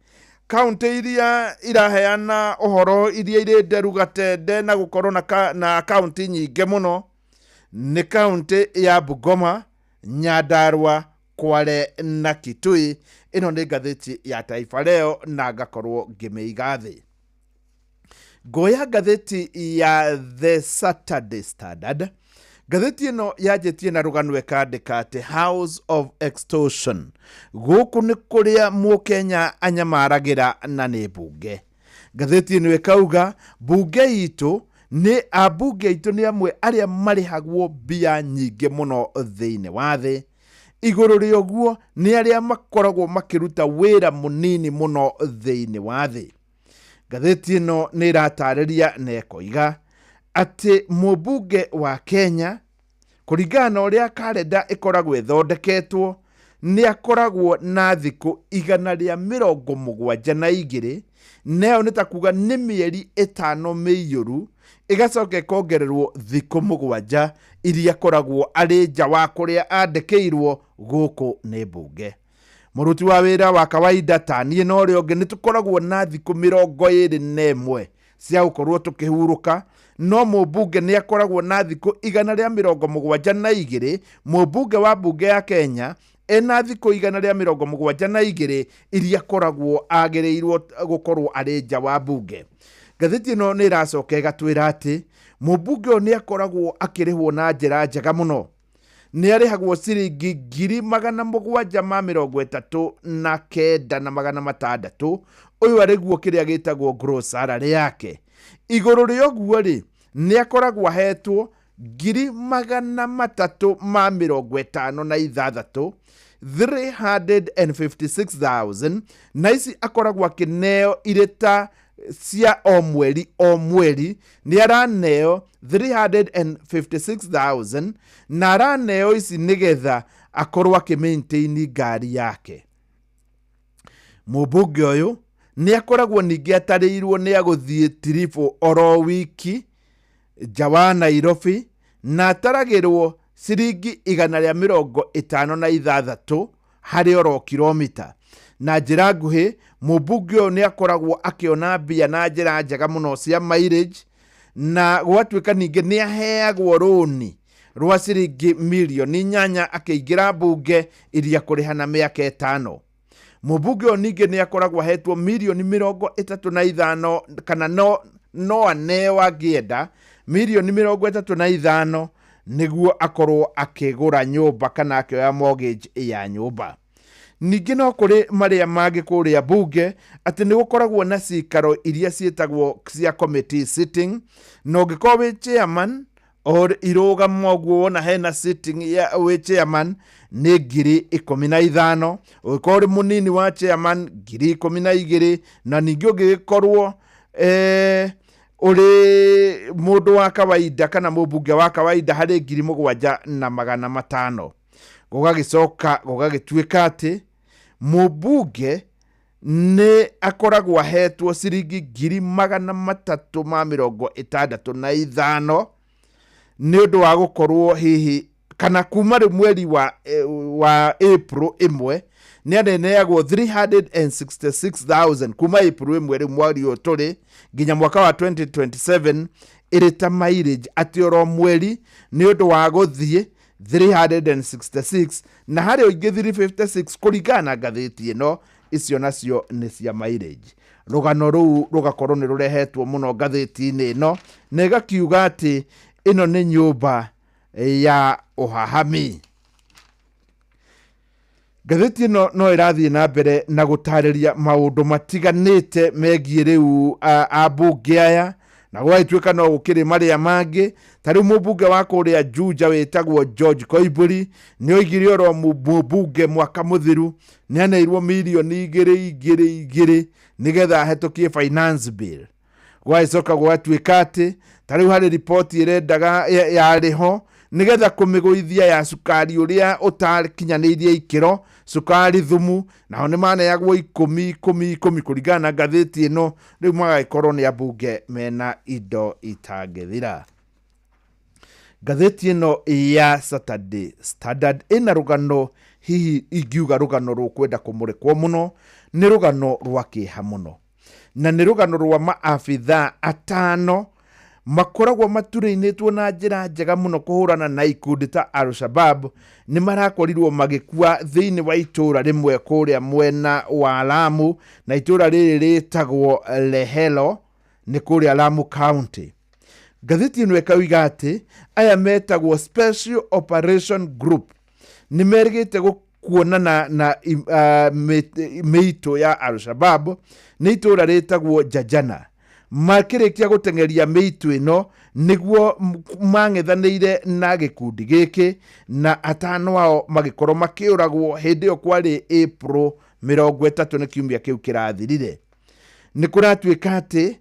kaũntĩ iria iraheana ũhoro iria irĩ nderu gatende na gũkorwo na akaunti nyingĩ mũno nĩ kaũntĩ ya Bungoma, Nyandarua, Kwale na Kitui. Ĩno nĩ ngathĩti ya Taifa Leo na ngakorwo ngĩmĩiga thĩ. Ngoya ngathĩti ya The Saturday Standard. Ngathĩti ĩno yanjĩtie na rũgano ĩkandĩka atĩ House of Extortion, gũkũ nĩ kũrĩa mũkenya anyamaragĩra na nĩ mbunge. Ngathĩti ĩno ĩkauga mbunge itũ nĩ ambunge aitũ nĩ amwe arĩa marĩhagwo mbia nyingĩ mũno thĩinĩ wa thĩ. Igũrũ rĩa ũguo nĩ arĩa makoragwo makĩruta wĩra mũnini mũno thĩinĩ wa thĩ. Ngathĩti ĩno nĩ ĩratarĩria na ĩkoiga atĩ mũmbunge wa Kenya kũringana na ũrĩa karenda ĩkoragwo ĩthondeketwo nĩ akoragwo na thikũ 172, nayo nĩ ta kuga nĩ mĩeri 5 mĩiyũru, ĩgacoka ĩkongererwo thikũ 7 iria akoragwo arĩ nja wa kũrĩa andĩkĩirwo gũkũ nĩ mbunge. Mũruti wa wĩra wa kawaida ta niĩ na ũrĩa ũngĩ nĩ tũkoragwo na thikũ 21 cia gũkorwo tũkĩhurũka, no mũmbunge nĩ akoragwo na thikũ 172. Mũmbunge wa mbunge ya Kenya ena thikũ 172 iria akoragwo agĩrĩirwo gũkorwo arĩ nja wa mbunge. Ngathĩti ĩno nĩ ĩracoka ĩgatwĩra atĩ mũmbunge ũyũ nĩ akoragwo akĩrĩhwo na njĩra njega mũno. Nĩ arĩhagwo ciringi 739,600. Ũyũ arĩguo kĩrĩa gĩtagwo gross salary yake. Igũrũ rĩa ũguo rĩ, nĩ akoragwo ahetwo 356,000, 356,000, na ici akoragwo akĩneo irĩ ta cia o mweri o mweri. Nĩ araneo 356,000 na araneo ici nĩgetha akorwo akĩ-maintain ngari yake. Mũmbunge ũyũ nĩ akoragwo ningĩ atarĩirwo nĩ agũthiĩ tiribũ oro wiki nja wa Nairobi, na ataragĩrwo ciringi 156 harĩ oro kilomita. Na njĩra nguhĩ, mũmbunge ũyũ nĩ akoragwo akĩona mbia na njĩra njega mũno cia mileage, na gwatuĩka ningĩ nĩ aheagwo rũni rwa ciringi mirioni 8 akĩingĩra mbunge iria kũrĩha na mĩaka 5. Mũmbunge ũyũ ningĩ nĩ akoragwo ahetwo mirioni 35, kana no aneo angĩenda mirioni 35 nĩguo akorwo akĩgũra nyũmba kana akĩoya mortgage ya nyũmba. Ningĩ no kũrĩ marĩa mangĩ kũrĩa mbunge atĩ nĩ gũkoragwo na cikaro iria ciĩtagwo cia committee sitting, na ũngĩkorwo wĩ chairman or irũgamo ũguo wona hena sitting ya wĩ chairman nĩ 15,000, ũngĩkorwo ũrĩ mũnini wa chairman 12,000, na ningĩ ũngĩgĩkorwo ũrĩ mũndũ wa kawaida kana mũmbunge wa kawaida harĩ 7,500. Gũgagĩcoka gũgagĩtuĩka atĩ mũmbunge nĩ akoragwo ahetwo ciringi 365,000 nĩ ũndũ wa gũkorwo hihi kana kuma rĩu mweri wa April 1 nĩ aneneagwo 366,000 kuma April 1 rĩu mweri ũyũ tũrĩ nginya mwaka wa 2027 ĩrĩ ta mileage atĩ oro mweri nĩ ũndũ wa gũthiĩ 366 na harĩ ũingĩ 356 kũringana na ngathĩti ĩno. Icio nacio nĩ cia mileage. Rũgano rũu rũgakorwo nĩ rũrehetwo mũno ngathĩti-inĩ ĩno na ĩgakiuga atĩ ĩno nĩ nyũmba ya ũhahami. Ngathĩti ĩno no ĩrathiĩ na mbere na gũtarĩria maũndũ matiganĩte megiĩ rĩu ambunge aya, na gũgagĩtuĩka no gũkĩrĩ marĩa mangĩ. Ta rĩu mũmbunge wa kũrĩa Juja wĩtagwo George Koimburi nĩ oigire oro mũmbunge mwaka mũthiru nĩ aneirwo mirioni igĩrĩ igĩrĩ igĩrĩ nĩgetha ahetũkie finance bill. Gũgagĩcoka gũgatuĩka atĩ ta Ta rĩu harĩ riboti ĩrendaga yarĩ ho nĩgetha kũmĩgũithia ya cukari ũrĩa ũtakinyanĩirie ikĩro, cukari thumu, nao nĩ maneagwo ikũmi ikũmi ikũmi kũringana na ngathĩti ĩno. Rĩu magagĩkorwo nĩ ambunge mena indo itangĩthira. Ngathĩti ĩno ya Saturday Standard ĩna rũgano, hihi ingiuga rũgano rũkwenda kũmũrĩkwo mũno, nĩ rũgano rwa kĩeha mũno, na nĩ rũgano rwa maabithaa atano makoragwo maturĩinĩtwo na njĩra njega mũno kũhũrana na ikundi ta Al-Shabab. Nĩ marakorirwo magĩkua thĩinĩ wa itũũra rĩmwe kũrĩa mwena wa Lamu, na itũũra rĩrĩ rĩtagwo Lehelo, nĩ kũrĩa Lamu County. Ngathĩti ĩno ĩkauga atĩ aya metagwo Special Operation Group nĩ merĩgĩte kuonana na mĩitũ ya Al-Shabab, nĩ itũũra rĩtagwo Jajana. Makĩrĩkia gũteng'eria mĩitũ ĩno nĩguo mang'ethanĩire na gĩkundi gĩkĩ, na atano ao magĩkorwo makĩũragwo hĩndĩ ĩyo kwarĩ April 30, nĩ kiumia kĩu kĩrathirire. Nĩ kũratuĩka atĩ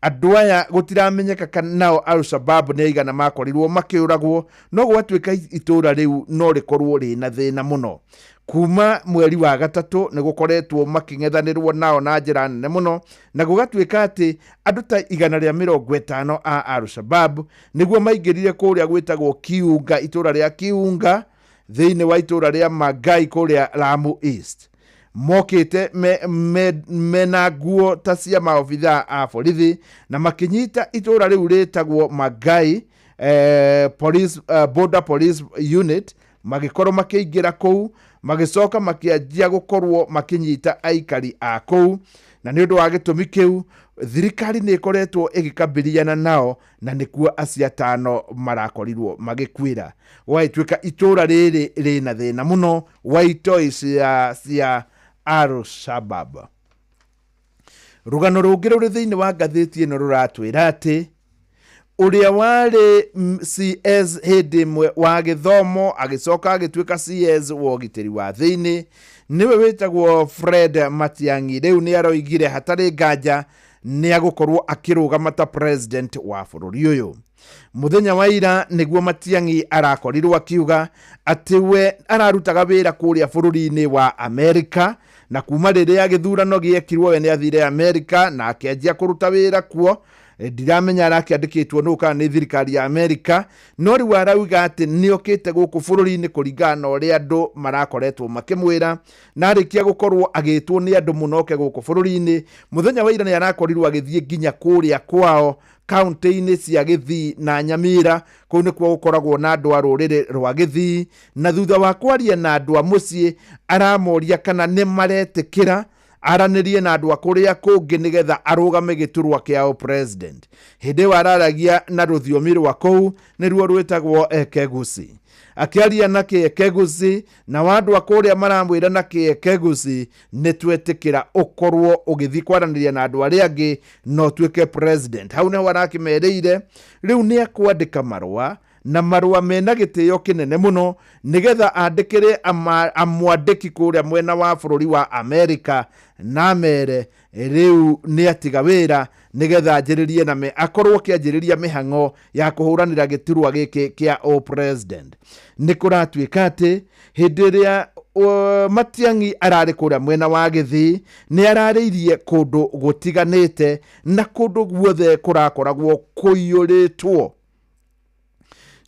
andũ aya gũtiramenyeka kana nao Al-Shabab nĩ aigana makorirwo makĩũragwo, no gwatuĩka itũũra rĩu no rĩkorwo rĩna thĩna mũno. Kuma mweri wa gatatũ nĩ gũkoretwo makĩng'ethanĩrwo nao na njĩra nene mũno, na gũgatuĩka atĩ andũ ta 150 a Al-Shabab nĩguo maingĩrire kũrĩa gwĩtagwo Kiunga, itũũra rĩa Kiunga thĩinĩ wa itũũra rĩa Mangai kũrĩa Lamu East. Mokĩte mena nguo ta cia maobithaa a borithi na makĩnyita itũũra rĩu rĩtagwo Mangai, police, border police unit, magĩkorwo makĩingĩra kũu, magĩcoka makĩanjia gũkorwo makĩnyita aikari a kũu. Na nĩ ũndũ wa gĩtũmi kĩu thirikari nĩ ĩkoretwo ĩgĩkambĩriana nao, na nĩkuo acio atano marakorirwo magĩkuĩra. Gwagĩtuĩka itũũra rĩrĩ rĩna thĩna mũno wa itoi cia Al-Shabab. Rũgano rũngĩ rũrĩ thĩinĩ wa ngathĩti ĩno rũratwĩra atĩ ũrĩa warĩ CS hĩndĩ ĩmwe wa gĩthomo agĩcoka agĩtuĩka CS wa ũgitĩri wa thĩinĩ, nĩwe wĩtagwo Fred Matiang'i, rĩu nĩ aroigire hatarĩ nganja nĩ agũkorwo akĩrũgama ta president wa bũrũri ũyũ. Mũthenya wa ira nĩguo Matiang'i arakorirwo akiuga atĩ we ararutaga wĩra kũrĩa bũrũri-inĩ wa Amerika, na kuma rĩrĩa gĩthurano gĩekirwo we nĩ athire Amerika na akĩanjia kũruta wĩra kuo. Ndiramenya arakĩandĩkĩtwo nũ kana nĩ thirikari ya Amerika, no rĩu arauga atĩ nĩ okĩte gũkũ bũrũri-inĩ kũringana na ũrĩa andũ marakoretwo makĩmwĩra, na arĩkia gũkorwo agĩtwo nĩ andũ mũno oke gũkũ bũrũri-inĩ. Mũthenya wa ira nĩ arakorirwo agĩthiĩ nginya kũrĩa kwao kaunti-inĩ cia Gĩthii na Nyamira, kũu nĩkuo gũkoragwo na andũ a rũrĩrĩ rwa Gĩthii, na thutha wa kwaria na andũ a mũciĩ aramoria kana nĩ maretĩkĩra aranĩrie na andũ a kũrĩa kũngĩ nĩgetha arũgame gĩturwa kĩa president. Hĩndĩ ĩyo araragia na rũthiomi rwa kũu nĩruo rwĩtagwo Ekegusi. Akĩaria na Kĩekegusi, na andũ a kũrĩa maramwĩra na Kĩekegusi, nĩ twetĩkĩra ũkorwo ũgĩthiĩ kwaranĩria na andũ arĩa angĩ na ũtuĩke president. Hau nĩho arakĩmerĩire rĩu nĩ ekwandĩka marũa, na marũa mena gĩtĩo kĩnene mũno, nĩgetha andĩkĩre amwandĩki kũrĩa mwena wa bũrũri wa Amerika na amere rĩu nĩ atiga wĩra nĩgetha anjĩrĩrie na akorwo akĩanjĩrĩria mĩhang'o ya kũhũranĩra gĩturwa gĩkĩ kĩa o president. Nĩ kũratuĩka atĩ hĩndĩ ĩrĩa Matiang'i ararĩ kũrĩa mwena wa Gĩthii nĩ ararĩirie kũndũ gũtiganĩte, na kũndũ guothe kũrakoragwo kũiyũrĩtwo.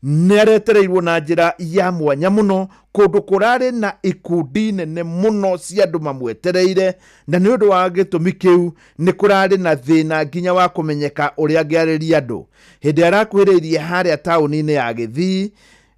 Nĩ aretereirwo na njĩra ya mwanya mũno kũndũ kũrarĩ na ikundi nene mũno cia andũ mamwetereire, na nĩ ũndũ wa gĩtũmi kĩu nĩ kũrarĩ na thĩna nginya wa kũmenyeka ũrĩa angĩarĩria andũ. Hĩndĩ arakuhĩrĩirie harĩa taũni-inĩ ya Gĩthii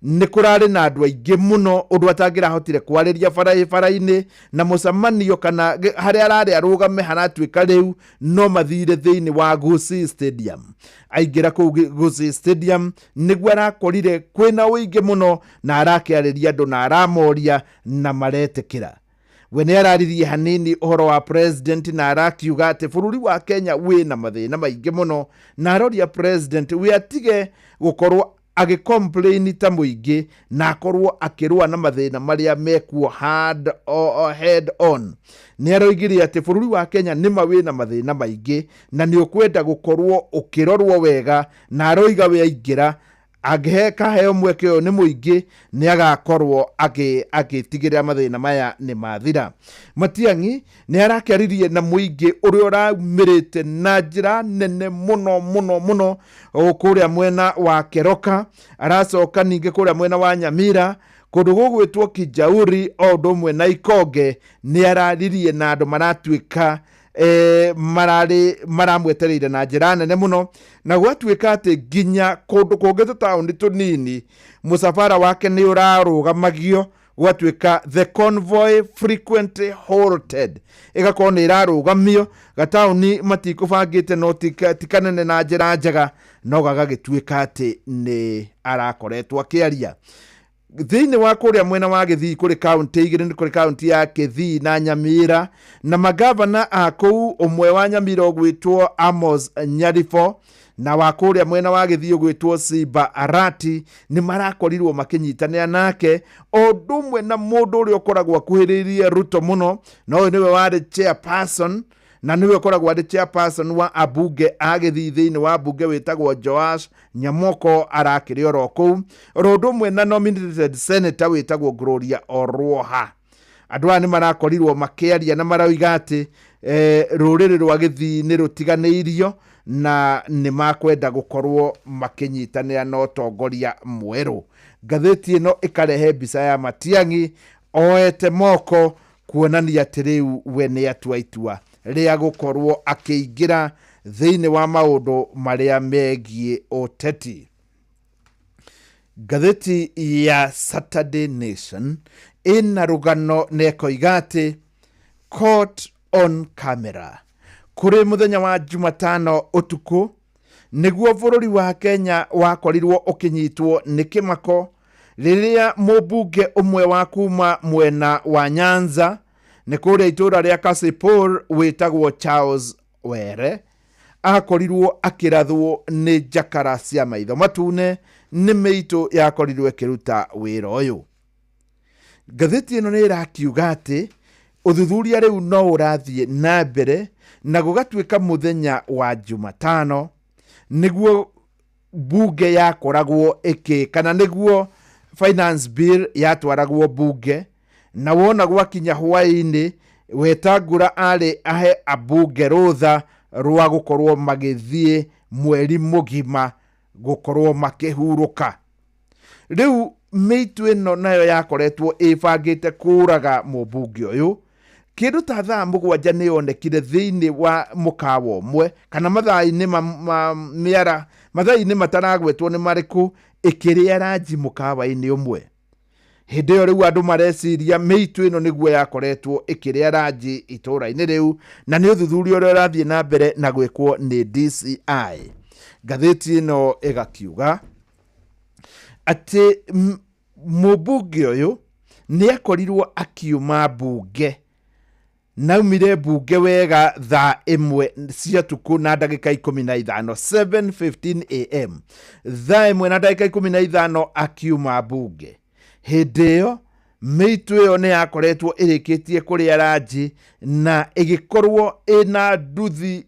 nĩ kũrarĩ na andũ aingĩ mũno ũndũ atangĩrahotire kwarĩria barabara-inĩ, na mũcemanio kana harĩa ararĩ arũgame haratuĩka rĩu no mathire thĩinĩ wa Gusii Stadium. Aingĩra kũu Gusii Stadium nĩguo arakorire kwĩna ũingĩ mũno, na arakĩarĩria andũ na aramoria na maretĩkĩra. We nĩ araririe hanini ũhoro wa president na arakiuga atĩ bũrũri wa Kenya wĩna mathĩna maingĩ mũno, na aroria president we atige gũkorwo Agĩ complain ta mũingĩ na akorwo akĩrũa na mathĩna marĩa mekuo hard o, head on. Nĩ aroigire atĩ bũrũri wa Kenya nĩma wĩna mathĩna maingĩ na nĩ ũkwenda gũkorwo ũkĩrorwo wega, na aroiga we aingĩra angĩhekaheo mweke ũyũ nĩ mũingĩ nĩ agakorwo agĩtigĩrĩra mathĩna maya nĩ mathira. Matiang'i nĩ arakĩaririe na mũingĩ ũrĩa ũraumĩrĩte na njĩra nene mũno mũno mũno kũrĩa mwena wa Keroka, aracoka ningĩ kũrĩa mwena wa Nyamira, kũndũ gũgwĩtwo Kijauri o ũndũ ũmwe na Ikonge. Nĩ araririe na andũ maratuĩka mararĩ maramwetereire na njĩra nene mũno, na gwatuĩka atĩ nginya kũndũ kũngĩ tũtaũni tũnini mũcabara wake nĩ ũrarũgamagio. Gwatuĩka the convoy frequently halted, ĩgakorwo nĩ ĩrarũgamio gataũni matikũbangĩte no ti kanene na njĩra njega, no gagagĩtuĩka atĩ nĩ arakoretwo akĩaria thĩinĩ wa kũrĩa mwena wa Gĩthii. Kũrĩ kaũntĩ igĩrĩ, nĩ kũrĩ kaũntĩ ya Kĩthii na Nyamira, na magavana a kũu, ũmwe wa Nyamira ũgwĩtwo Amos Nyaribo na wa kũrĩa mwena wa Gĩthii ũgwĩtwo Simba Arati, nĩ marakorirwo makĩnyitanĩra nake, o ũndũ ũmwe na mũndũ ũrĩa ũkoragwo akuhĩrĩirie Ruto mũno, na ũyũ nĩwe warĩ chairperson na nĩwe ũkoragwo arĩ chairperson wa ambunge a Gĩthii thĩinĩ wa mbunge, wĩtagwo Joash Nyamoko, arakĩrĩ oro kũu, oro ũndũ ũmwe na nominated senator wĩtagwo Gloria Orwoha. Andũ aya nĩ marakorirwo makĩaria na maroiga atĩ rũrĩrĩ rwa Gĩthii nĩ rũtiganĩirio na nĩ makwenda gũkorwo makĩnyitanĩra na ũtongoria mwerũ. Ngathĩti ĩno ĩkarehe mbica ya Matiang'i oete moko kuonania atĩ rĩu we nĩ atua itua rĩa gũkorwo akĩingĩra thĩinĩ wa maũndũ marĩa megiĩ ũteti. Ngathĩti ya Saturday Nation ĩna rũgano na ĩkoiga atĩ caught on camera. Kũrĩ mũthenya wa Jumatano ũtukũ nĩguo bũrũri wa Kenya wakorirwo ũkĩnyitwo nĩ kĩmako rĩrĩa mũmbunge ũmwe wa kuma mwena wa Nyanza, nĩ kũrĩa itũũra rĩa Kasipul, wĩtagwo Charles Were, akorirwo akĩrathwo nĩ njakara cia maitho matune nĩ mĩitũ yakorirwo ĩkĩruta wĩra ũyũ. Ngathĩti ĩno nĩ ĩrakiuga atĩ ũthuthuria rĩu no ũrathiĩ na mbere, na gũgatuĩka mũthenya wa Jumatano nĩguo bunge yakoragwo ĩkĩ kana nĩguo finance bill yatwaragwo bunge, na wona gwakinya hwaĩ-inĩ Wetangula arĩ ahe ambunge rũtha rwa gũkorwo magĩthiĩ mweri mũgima gũkorwo makĩhurũka. Rĩu mĩitũ ĩno nayo yakoretwo ĩbangĩte kũraga mũmbunge ũyũ kĩndũ ta thaa 7 nĩ yonekire thĩinĩ wa mũkawa ũmwe kana mathaa-inĩ ma mĩara mathaa-inĩ mataragwetwo nĩ marĩkũ, ĩkĩrĩa ranji mũkawa-inĩ ũmwe. Hĩndĩ ĩyo rĩu andũ mareciria mĩitũ ĩno nĩguo yakoretwo ĩkĩrĩa ranji itũũra-inĩ rĩu, na nĩ ũthuthuria ũrĩa ũrathiĩ na mbere na gwĩkwo nĩ DCI. Ngathĩti ĩno ĩgakiuga atĩ mũmbunge ũyũ nĩ akorirwo akiuma mbunge, naumire mbunge wega thaa 1 cia tukũ na ndagĩka 15, 7:15 am, thaa 1 na ndagĩka 15 akiuma mbunge. Hĩndĩ ĩyo mĩitũ ĩyo nĩ yakoretwo ĩrĩkĩtie kũrĩa ranji na ĩgĩkorwo ĩna nduthi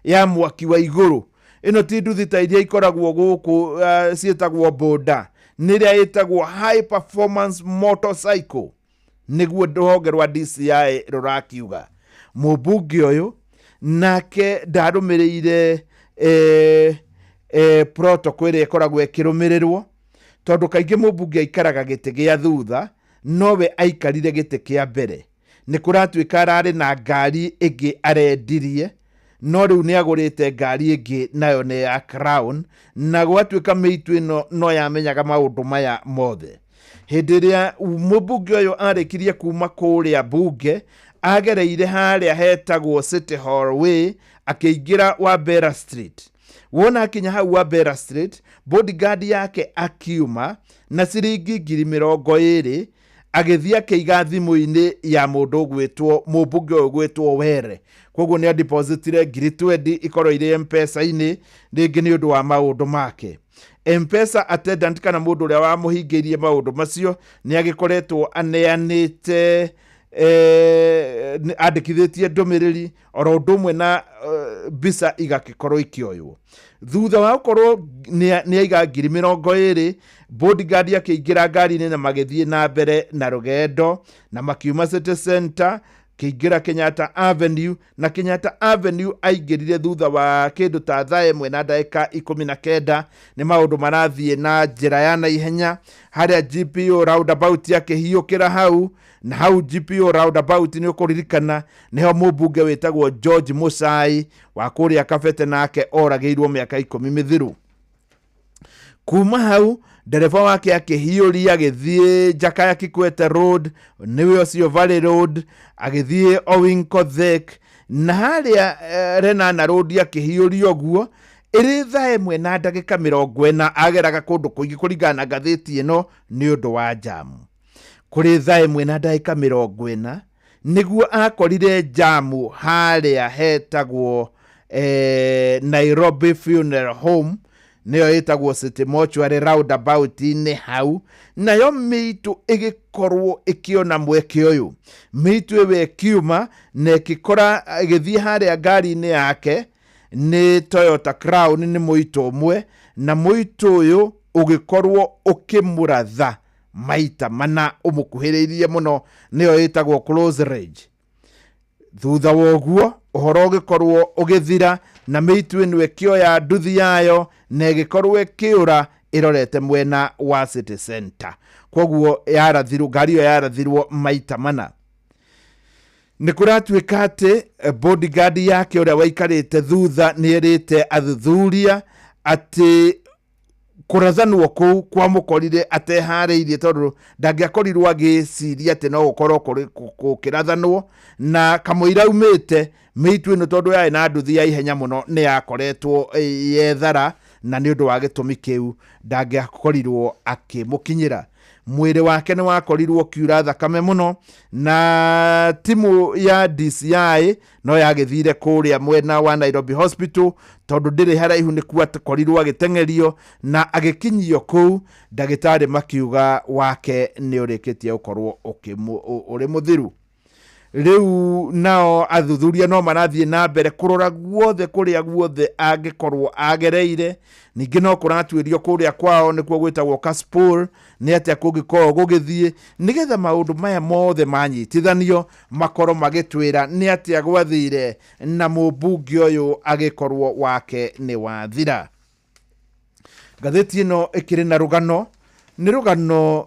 ya mwaki wa igũrũ. Ĩno ti nduthi ta iria ikoragwo gũkũ ciĩtagwo boda, nĩ ĩrĩa ĩtagwo high performance motorcycle, nĩguo rũhonge rwa DCI rũrakiuga. Mũmbunge ũyũ nake ndarũmĩrĩire protocol ĩrĩa ĩkoragwo ĩkĩrũmĩrĩrwo, tondũ kaingĩ mũmbunge aikaraga gĩtĩ gĩa thutha, nowe aikarire gĩtĩ kĩa mbere. Nĩ kũratuĩka ararĩ na ngari ĩngĩ arendirie, no rĩu nĩ agũrĩte ngari ĩngĩ, nayo nĩ ya Crown, na gwatuĩka mĩitũ ĩno no yamenyaga maũndũ maya mothe. Hĩndĩ ĩrĩa mũmbunge ũyũ arĩkirie kuma kũrĩa mbunge, agereire harĩa hetagwo City Hall Way akĩingĩra Wabera Street. Wona akinya hau Wabera Street, bodyguard yake akiuma na ciringi 20,000, agĩthiĩ akĩiga thimũ-inĩ ya mũndũ ũgwĩtwo mũmbunge ũyũ ũgwĩtwo Were. Koguo nĩ adepositire ngiri 20 ikorwo irĩ M-Pesa-inĩ rĩngĩ nĩ ũndũ wa maũndũ make. Mpesa attendant kana mũndũ ũrĩa wamũhingĩirie maũndũ macio nĩ agĩkoretwo aneanĩte andĩkithĩtie ndũmĩrĩri oro ũndũ ũmwe na mbica igagĩkorwo ikĩoywo thutha wa gũkorwo nĩ aiga 20,000. Bodyguard akĩingĩra ngari-inĩ na magĩthiĩ na mbere na rũgendo na makiuma City Center kĩingĩra Kenyatta Avenue, na Kenyatta Avenue aingĩrire thutha wa kĩndũ ta thaa 1 na ndagĩka 19. Nĩ maũndũ marathiĩ na njĩra ya naihenya. Harĩa GPO roundabout akĩhiũkĩra hau, na hau GPO roundabout nĩ ũkũririkana nĩho mũmbunge wĩtagwo George Muchai wa kũrĩa Kabete nake oragĩirwo mĩaka 10 mĩthiru. Kuma hau ndereba wake akĩhiũria agĩthiĩ Jakaya Kikwete Road, nĩwe ũcio Valley Road, agĩthiĩ Owinko Thek, na harĩa Lenana Road akĩhiũria ũguo ĩrĩ thaa 1 na ndagĩka 40. Ageraga kũndũ kũingĩ kũringana na ngathĩti ĩno nĩ ũndũ wa jamu. Kũrĩ thaa 1 na ndagĩka 40 nĩguo akorire jamu harĩa hetagwo Nairobi Funeral Home, nĩyo ĩtagwo City Mortuary roundabout-inĩ hau, nayo mĩitũ ĩgĩkorwo ĩkĩona mweke ũyũ. Mĩitũ ĩyo ĩkiuma na ĩgĩkora ĩgĩthiĩ harĩa ngari-inĩ yake nĩ Toyota Crown, nĩ mũitũ ũmwe, na mũitũ ũyũ ũgĩkorwo ũkĩmũratha maita mana ũmũkuhĩrĩirie mũno, nĩyo ĩtagwo close range. Thutha wa ũguo ũhoro ũgĩkorwo ũgĩthira na mĩitũ ĩno ĩkĩoya nduthi yayo na ĩgĩkorwo ĩkĩũra ĩrorete mwena wa City Center. Koguo yarathirwo, ngari ĩyo yarathirwo maita mana. Nĩ kũratuĩka atĩ bodyguard yake ũrĩa waikarĩte thutha nĩ erĩte athuthuria atĩ kũrathanwo kũu kwamũkorire ateharĩirie, tondũ ndangĩakorirwo agĩciria atĩ no gũkorwo gũkĩrathanwo na kamũira aumĩte mĩitũ ĩno, tondũ yarĩ na nduthi ya ihenya mũno nĩ yakoretwo yethara, na nĩ ũndũ wa gĩtũmi kĩu ndangĩakorirwo akĩmũkinyĩra. Mwĩrĩ wake nĩ wakorirwo ũkiura thakame mũno, na timu ya DCI no yagĩthire kũrĩa mwena wa Nairobi Hospital, tondũ ndĩrĩ haraihu nĩkuo akorirwo agĩteng'erio, na agĩkinyio kũu ndagĩtarĩ makiuga wake nĩ ũrĩkĩtie gũkorwo ũrĩ mũthiru. Rĩu nao athuthuria no marathiĩ na mbere kũrora guothe kũrĩa guothe angĩkorwo agereire. Ningĩ no kũratuĩrio kũrĩa kwao nĩkuo gwĩtagwo Kasipul nĩ atĩa kũngĩkorwo gũgĩthiĩ, nĩgetha maũndũ maya mothe manyitithanio makorwo magĩtwĩra nĩ atĩa gwathire na mũmbunge ũyũ agĩkorwo wake nĩ wathira. Ngathĩti ĩno ĩkĩrĩ na rũgano, nĩ rũgano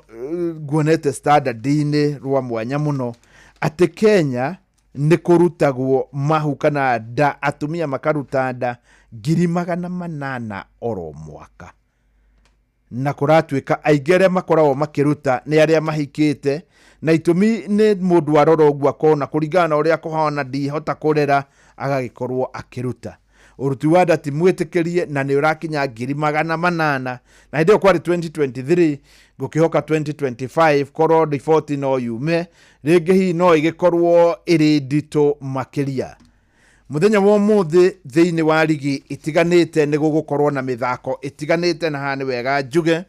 nguonete Standard-inĩ rwa mwanya mũno, atĩ Kenya nĩ kũrutagwo mahu kana nda, atumia makaruta nda 800,000 oro mwaka, na kũratuĩka aingĩ arĩa makoragwo makĩruta nĩ arĩa mahikĩte, na itũmi nĩ mũndũ arora ũguo akona kũringana na ũrĩa kũhana ndihota kũrera, agagĩkorwo akĩruta. Ũruti wa nda ti mwĩtĩkĩrie na nĩ ũrakinya 800,000, na hĩndĩ ĩyo kwarĩ 2023, ngũkĩhoka 2025 korwo riboti no yume rĩngĩ, hihi no ĩgĩkorwo ĩrĩ nditũ makĩria. Mũthenya wa ũmũthĩ thĩinĩ wa ligi itiganĩte nĩ gũgũkorwo na mĩthako ĩtiganĩte, na haha nĩ wega njuge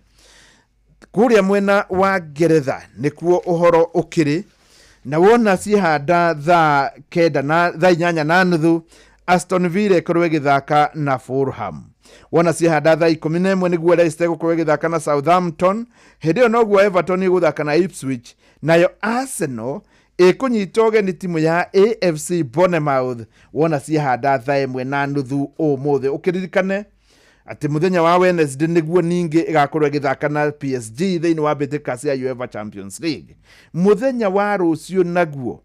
kũrĩa mwena wa Ngeretha nĩkuo ũhoro ũkĩrĩ, na wona ciehanda thaa 9 na thaa 8:30 Aston Villa ĩkorwo ĩgĩthaka na Fulham. Wona ciehanda thaa 11 nĩguo Leicester ĩgũkorwo ĩgĩthaka na Southampton. Hĩndĩ ĩyo noguo Everton ĩgũthaka na Ipswich, nayo Arsenal ĩkũnyita ũgeni timu ya AFC Bournemouth. Wona ciehanda thaa 1:30 ũmũthĩ, ũkĩririkane atĩ mũthenya wa Wednesday nĩguo ningĩ ĩgakorwo ĩgĩthaka na PSG thĩinĩ wa mbĩtĩka cia UEFA Champions League. Mũthenya wa rũciũ naguo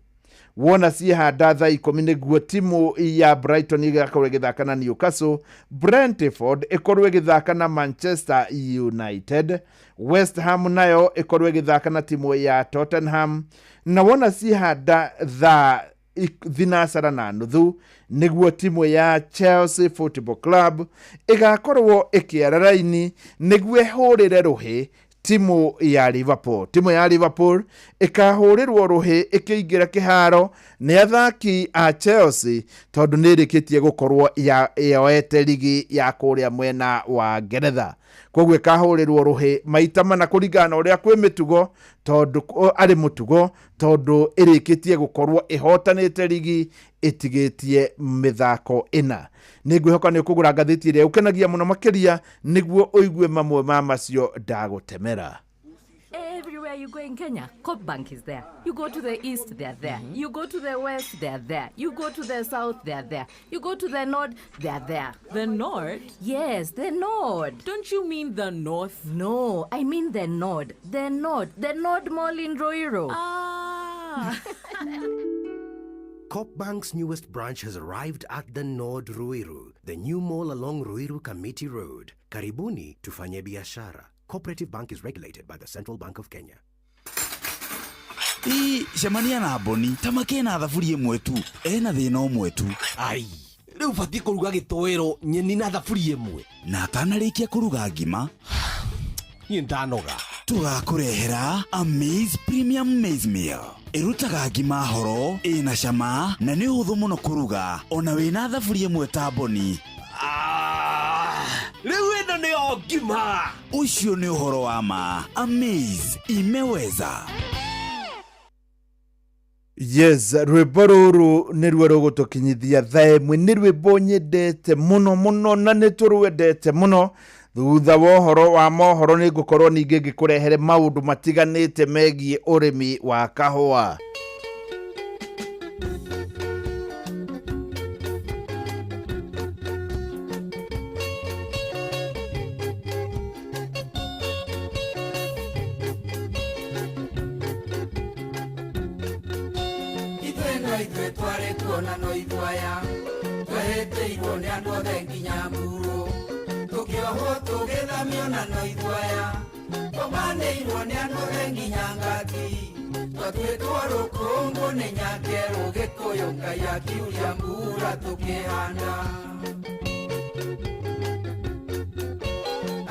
wona ciehanda thaa 10 nĩguo timu ya Brighton ĩgakorwo ĩgĩthaka na Newcastle, Brentford ĩkorwo ĩgĩthaka na Manchester United, West Ham nayo ĩkorwo ĩgĩthaka na timu ya Tottenham, na wona ciehanda thaa 6:30 nĩguo timu ya Chelsea Football Club ĩgakorwo ĩkĩara raini nĩguo ĩhũrĩre rũhĩ timu ya Liverpool. Timu ya Liverpool ĩkahũrĩrwo rũhĩ ĩkĩingĩra kĩharo nĩ athaki a Chelsea, tondũ nĩ ĩrĩkĩtie gũkorwo yoete ligi ya kũrĩa mwena wa Ngeretha. Koguo ĩkahũrĩrwo rũhĩ maita mana kũringana na ũrĩa kwĩ mĩtugo, tondũ arĩ mũtugo, tondũ ĩrĩkĩtie gũkorwo ĩhotanĩte rigi ĩtigĩtie mĩthako ĩna. Nĩ ngwĩhoka nĩ ũkũgũra ngathĩti ĩrĩa ũkenagia mũno makĩria nĩguo ũigue mamwe ma macio ndagũtemera. Everywhere you go in Kenya, Coop Bank is there. You go to the east, they're there. You go to the west, they're there. You go to the south, they're there. You go to the north, they're there. The north? Yes, the north. Don't you mean the north? No, I mean the north. The north. The North Mall in Ruiru. Ah. Coop Bank's newest branch has arrived at the Nord Ruiru, the new mall along Ruiru Committee Road. Karibuni tufanye biashara. Cooperative Bank is regulated by the Central Bank of Kenya. Ĩ, cemania na Mboni ta makĩna thaburia ĩmwe tu ena thĩna ũmwe tu. Ai, rĩu batiĩ kũruga gĩtoero, nyeni na thaburia ĩmwe. Na atanarĩkia kũruga ngima, niĩ ndanoga. Tũgakũrehera Amaze Premium Maize Meal. Ĩrutaga ngima horo, ĩna cama na nĩ ũhũthũ mũno kũruga ona wĩna thaburia ĩmwe ta Mboni. Rĩu ĩno nĩyo ngima. Ũcio nĩ ũhoro wa ma. Amaze imeweza. Yes, rwĩmbo rũrũ nĩruo rũgũtũkinyithia thaa ĩmwe. Nĩ rwĩmbo nyendete mũno mũno na nĩ tũrwendete mũno. Thutha wa ũhoro wa mohoro nĩ ngũkorwo ningĩ ngĩkũrehere maũndũ matiganĩte megiĩ ũrĩmi wa kahũa. Ithuĩ no ithuĩ twarĩ tuona no ithuaya twehĩtĩirwo nĩ andũ othe nginya mburu tũkĩohwo tũgĩthamio na no ithuaya tũmanĩirwo nĩ andũ othe nginya ngati twatuĩtwo rũkũngũ nĩ nyakerũ gĩkũyũ Ngai akiuria mbura tũkĩhanda.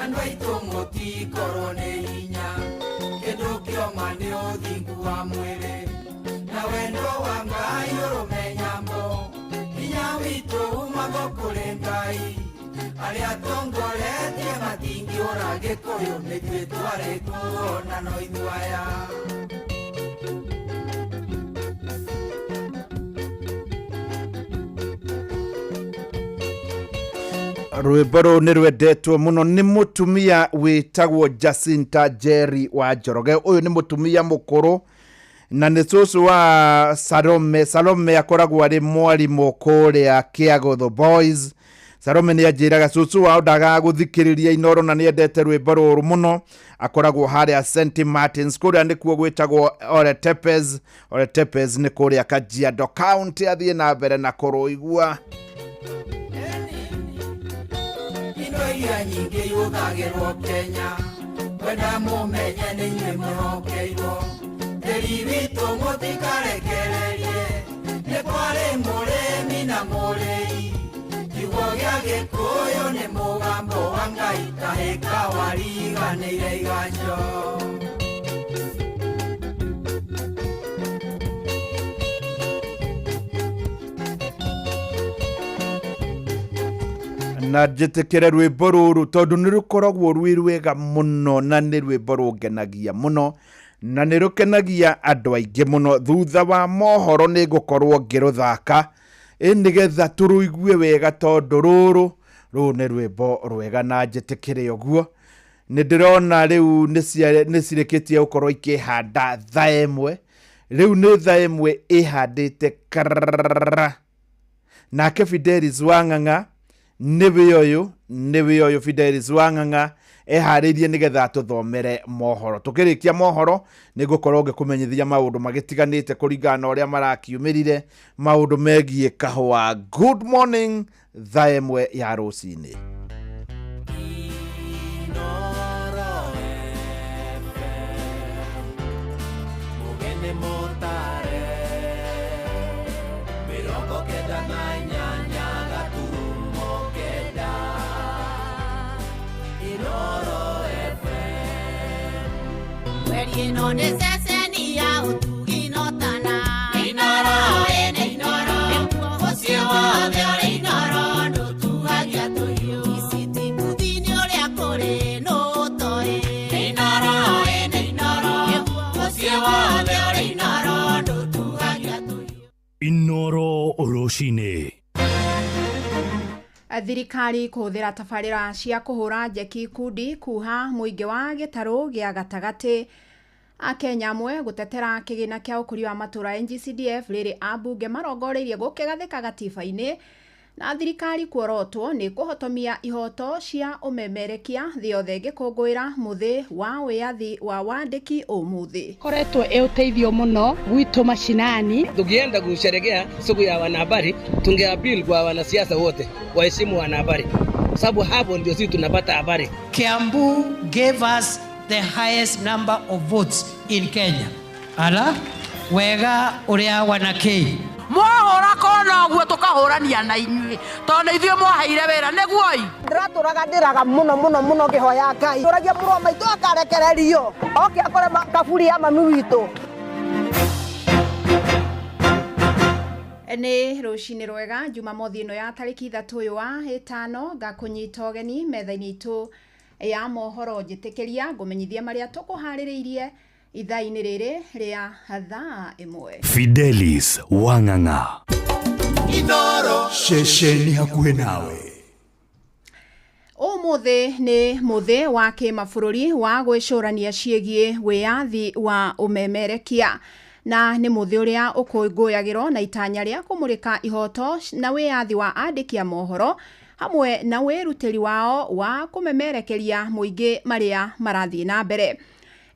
Andũ aitũ mũtikorwo nĩ hinya kĩndũ kĩoma nĩ ũthingu wa mwĩrĩ na wendo wa Ngai ũrũme nyambo hinya witũ umagwo kũrĩ Ngai arĩa tongoretie matingĩũra gĩkũyũ nĩthuĩ twarĩ tuona no ithuaya. Rwĩmbo rũrũ nĩ rwendetwo mũno nĩ mũtumia wĩtagwo Jacinta Jerry wa Njoroge. Ũyũ nĩ mũtumia mũkũrũ na nĩ cũcũ wa Salome. Salome akoragwo arĩ mwarimũ kũrĩa Kĩagũthũ Boys. Salome nĩ anjĩraga cũcũ wao ndagaga gũthikĩrĩria Inoro na nĩ endete rwĩmbo rũrũ mũno. Akoragwo harĩa St Martins, kũrĩa nĩkuo gwĩtagwo Oretepes. Oretepes nĩ kũrĩa Kajiado County. Athiĩ na mbere na kũrũigua. Indo iria nyingĩ ihũthagĩrwo Kenya kwenda mũmenye nĩ inyuĩ mwĩhokeirwo tĩri witũ mũtikarekererie nĩ kwarĩ mũrĩmi na mũrĩi kiugo gĩa gĩkũyũ nĩ mũgambo wa Ngai kahĩka wariganĩire iganjo. Na njĩtĩkĩre rwĩmbo rũrũ tondũ nĩ rũkoragwo rwĩ rwega mũno na nĩ rwĩmbo rũngenagia mũno na nĩ rũkenagia andũ aingĩ mũno. Thutha wa mohoro nĩ ngũkorwo ngĩrũthaka ĩ nĩgetha tũrũigue wega tondũ rũrũ nĩ rwĩmbo rwega na njĩtĩkĩre ũguo. Nĩ ndĩrona rĩu nĩ cirĩkĩtie gũkorwo ikĩhanda thaa ĩmwe. Rĩu nĩ thaa ĩmwe ĩhandĩte karara. Nake Fidelis Wang'ang'a nĩwe ũyũ Fidelis Wang'ang'a eharĩirie nĩgetha tũthomere mohoro. Tũkĩrĩkia mohoro nĩ ngũkorwo ngĩkũmenyithia maũndũ magĩtiganĩte kũringana na ũrĩa marakiumĩrire maũndũ megiĩ kahũa. Good morning, thaa ĩmwe ya rũcinĩ. Mũgeni mũtare 98 gaturumo 9 Inoro FM. Mweri ĩno nĩ ceceni ya ũtugi no tana. Inoro ĩnĩ Inoro. Mũciĩ wothe ũrĩ Inoro ndũtuagia tũhiũ. Ici ti kuthi nĩ ũrĩa kũrĩ nũ Inoro rũcinĩ. Thirikari kũhũthĩra tabarĩra cia kũhũra njeki ikundi kuha mũingĩ wa gĩtarũ gĩa gatagatĩ. Akenya amwe gũtetera kĩgĩna kĩa ũkũria wa matũra NGCDF rĩrĩ ambunge marongoreirie gũkĩgathĩka gatiba-inĩ na thirikari kuorotwo nĩ kũhotomia ihoto cia ũmemerekia thĩ yothe ĩgĩkũngũĩra mũthĩ wa wĩyathi wa wandĩki ũmũthĩ. Koretwo ĩ ũteithio mũno gwitũ mashinani. Tukienda kusherekea siku ya wanahabari, tungeappeal kwa wanasiasa wote waheshimu wanahabari, sababu hapo ndio sisi tunapata habari. Kiambu gave us the highest number of votes in Kenya. Ala wega uria wanakei Mwahũra kona ũguo tũkahũrania na inyuĩ tondũ nĩ ithuĩ mwaheire wĩra nĩguo. Ndĩratũraga ndĩraga mũno mũno mũno ngĩhoya Ngai ũragia mũrũ wa maitũ akarekererio oke akore kaburi ya mami witũ. Nĩ rũcinĩ rwega Jumamothi ĩno ya tarĩki 3 ũyũ wa 5 ngakũnyita ũgeni metha-inĩ itũ ya mohoro njĩtĩkĩria ngũmenyithia marĩa tũkũharĩrĩirie ithaa-inĩ rĩrĩ rĩa thaa 1. Fidelis Wang'ang'a. Inoro. Ceceni hakuhĩ nawe. Ũmũthĩ nĩ mũthĩ wa kĩmabũrũri wa gwĩcũrania ciĩgiĩ wĩyathi wa ũmemerekia na nĩ mũthĩ ũrĩa ũkũngũyagĩrwo na itanya rĩa kũmũrĩka ihoto na wĩyathi wa andĩki a mohoro hamwe na wĩrutĩri wao wa kũmemerekeria mũingĩ marĩa marathiĩ na mbere.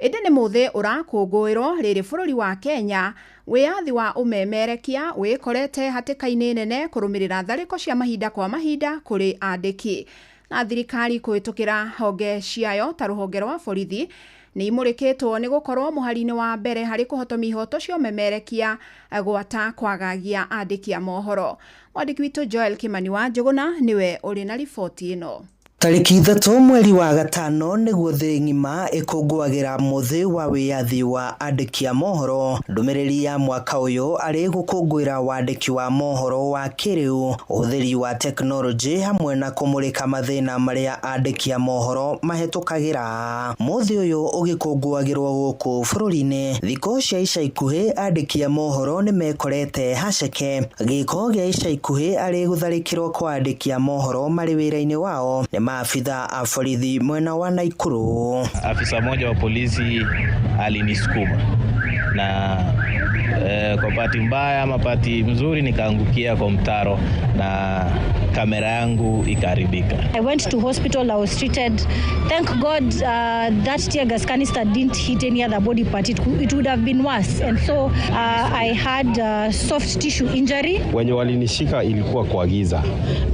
Ĩndĩ nĩ mũthĩ ũrakũngũĩrwo rĩrĩ bũrũri wa Kenya wĩyathi wa ũmemerekia wĩkorete hatĩka-inĩ nene kũrũmĩrĩra tharĩko cia mahinda kwa mahinda kũrĩ andĩki na thirikari kũhĩtũkĩra honge ciayo ta rũhonge rwa borithi nĩ imũrĩkĩtwo nĩ gũkorwo mũhari-inĩ wa mbere harĩ kũhotomia ihoto cia ũmemerekia gwata kwagagia andĩki a mohoro. Mwandĩki witũ Joel Kimani wa Njũgũna nĩwe ũrĩ na riboti ĩno. Tarĩki 3 mweri wa 5 nĩguo thĩ ng'ima ĩkũngũagĩra mũthĩ wa wĩyathi wa andĩki a mohoro. Ndũmĩrĩri ya mwaka ũyũ arĩ gũkũngũĩra wandĩki wa mohoro wa kĩrĩu, ũhũthĩri wa tekinoronjĩ hamwe na kũmũrĩka mathĩna marĩa andĩki a mohoro mahetũkagĩra. Mũthĩ ũyũ ũgĩkũngũagĩrwo gũkũ bũrũri-inĩ, thikũ cia ica ikuhĩ andĩki a mohoro nĩmekorete haceke. Gĩko gĩa ica ikuhĩ arĩ gũtharĩkĩrwo kwa andĩki a mohoro marĩ wĩra-inĩ wao nĩ maafisa a borithi mwena wa Nakuru. Afisa mmoja wa polisi alinisukuma na kwa bahati mbaya ama bahati mzuri nikaangukia kwa mtaro na kamera yangu ikaharibika. I went to hospital, I was treated. Thank God that tear gas canister didn't hit any other body part. It would have been worse. And so I had soft tissue injury. Wenye walinishika ilikuwa kwa giza.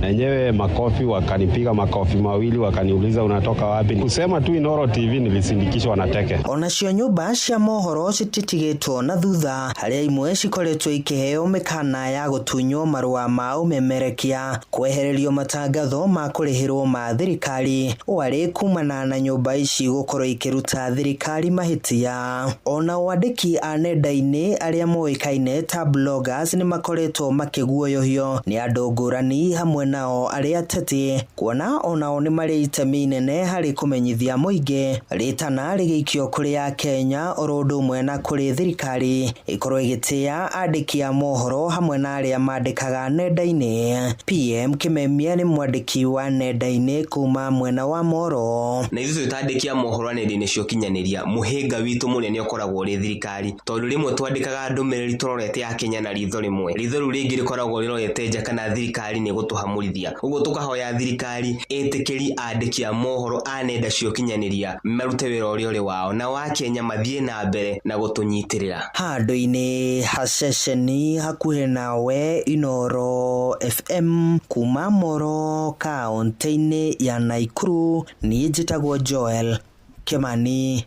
Na yenyewe makofi, wakanipiga makofi mawili, wakaniuliza unatoka wapi. Kusema tu Inoro TV nilisindikishwa na teke. Onacio nyumba cia mohoro cititigĩtwo na thutha harĩa imwe cikoretwo ikĩheo mĩkana ya gũtunywo marũa ma ũmemerekia kwehererio matangatho ma kũrĩhĩrwo ma thirikari warĩ kumana na nyũmba ici gũkorwo ikĩruta thirikari mahĩtia. Ona wandĩki a nenda-inĩ arĩa moĩkaine ta bloggers nĩ makoretwo makĩguoyohio nĩ andũ ngũrani hamwe nao arĩa ateti kuona onao nĩ marĩ itemi inene harĩ kũmenyithia mũingĩ rĩtana rĩgĩikio kũrĩ Akenya oro ũndũ ũmwe na kũrĩ thirikari ĩkorwo ĩgĩtĩa andĩki a mohoro hamwe na arĩa mandĩkaga nenda-inĩ. PM Kimemia nĩ mwandĩki wa nenda-inĩ kuma mwena wa Moro. Na ithuĩ twĩtandĩki a mohoro nenda-inĩ cia ũkinyanĩria mũhĩnga witũ mũnene ũkoragwo ũrĩ thirikari, tondũ rĩmwe twandĩkaga ndũmĩrĩri tũrorete Akenya na ritho rĩmwe, ritho rĩu rĩngĩ rĩkoragwo rĩrorete nja kana thirikari nĩ ĩgũtũhamũrithia. Ũguo tũkahoya thirikari ĩtĩkĩri andĩki a mohoro a nenda cia ũkinyanĩria marute wĩra ũrĩa ũrĩ wao na wa Kenya mathiĩ na mbere na gũtũnyitĩrĩra. Handũ-inĩ ha ceceni hakuhĩ nawe Inoro FM kuma Moro kaunti-inĩ ya Nakuru, niĩ njĩtagwo Joel Kimani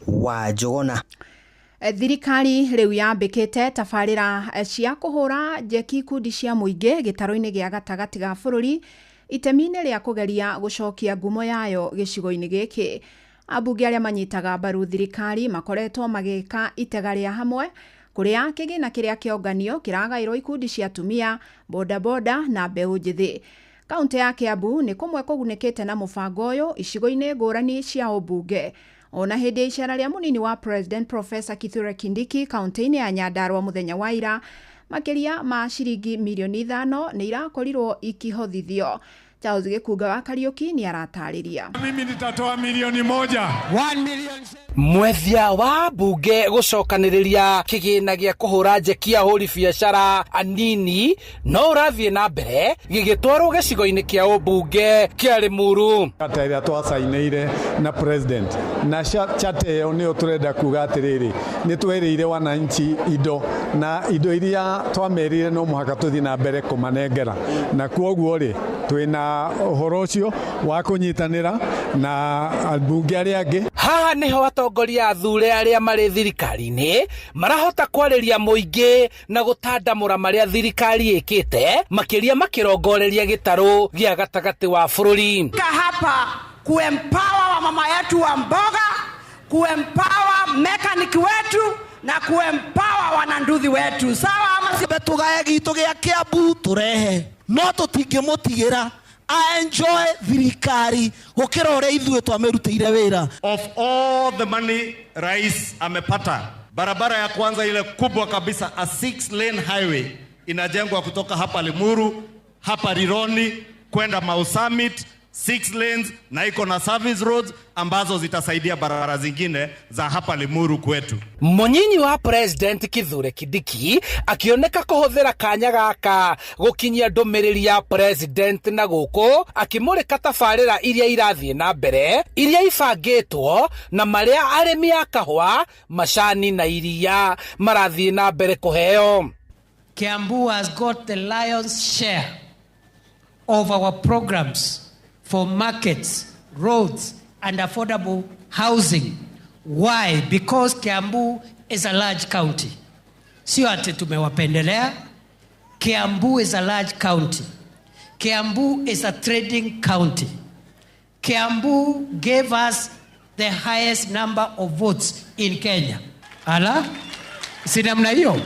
wa Njũgũna. Thirikari rĩu yambĩkĩte tabarĩra cia kũhũra njeki ikundi cia mũingĩ gĩtarũ-inĩ gĩa gatagatĩ ga bũrũri itemi-inĩ rĩa kũgeria gũcokia ngumo yayo gĩcigo-inĩ gĩkĩ. Ambunge arĩa manyitaga mbaru thirikari makoretwo magĩka itega rĩa hamwe kũrĩa kĩgĩna kĩrĩa kĩonganio kĩragaĩrwo ikundi cia atumia, bodaboda na mbeũ njĩthĩ. Kaunti ya Kiambu nĩ kũmwe kũgunĩkĩte na mũbango ũyũ icigo-inĩ ngũrani cia ũmbunge. Ona hĩndĩ ya icera rĩa mũnini wa President Professor Kithure Kindiki kaunti-inĩ ya Nyandarua mũthenya wa ira, Makĩria ma ciringi mirioni 5 nĩ irakorirwo ikihothithio. Charles Gĩkunga wa Kariũki nĩ aratarĩria. Mimi nitatoa milioni 1. 1 million. Mwethia wa mbunge gũcokanĩrĩria kĩgĩna gĩa kũhũra njeki ahũri biacara anini no ũrathiĩ na mbere gĩgĩtwarwo gĩcigo-inĩ kĩa ũmbunge kĩa Limuru. Chata ĩrĩa twacainĩire na president na chata ĩyo nĩyo tũrenda kuga atĩrĩrĩ, nĩ twerĩire wananchi indo na indo iria twamerire no mũhaka tũthiĩ na mbere kũmanengera, na kwoguo rĩ twĩna ũhoro ũcio wa kũnyitanĩra na ambunge arĩa angĩ. Haha niho atongoria athure arĩa marĩ thirikari-inĩ marahota kwarĩria mũingĩ na gũtandamũra marĩa thirikari ĩkĩte, makĩria makĩrongoreria gĩtarũ gĩa gatagatĩ wa bũrũri. Hapa kuempower wamama yetu wa mboga, kuempower mechanic wetu na kuempower wananduthi wetu. Sawa ama si? Tugae gitu gĩa Kiambu turehe, no tũtingĩmũtigĩra a enjoy thirikari gũkĩra ũrĩa ithuĩ twamĩrutĩire wĩra. Of all the money rais amepata, barabara ya kwanza ile kubwa kabisa, a 6-lane highway inajengwa kutoka hapa Limuru, hapa Rironi kwenda Mau Summit, 6 lanes na iko na service roads ambazo zitasaidia barabara zingine za hapa Limuru kwetu. Munyinyi wa President Kithure Kindiki akioneka kuhuthira kanya gaka gukinyia ndumiriri ya President na guku akimurika tabarira iria irathie na mbere iria ibangitwo na maria arimi a kahua, macani na iria marathie na mbere kuheo. Kiambu has got the lion's share of our programs for markets, roads, and affordable housing. Why? Because Kiambu is a large county. Sio ati tumewapendelea. Kiambu is a large county. Kiambu is a trading county. Kiambu gave us the highest number of votes in Kenya. Ala? Si namna hiyo?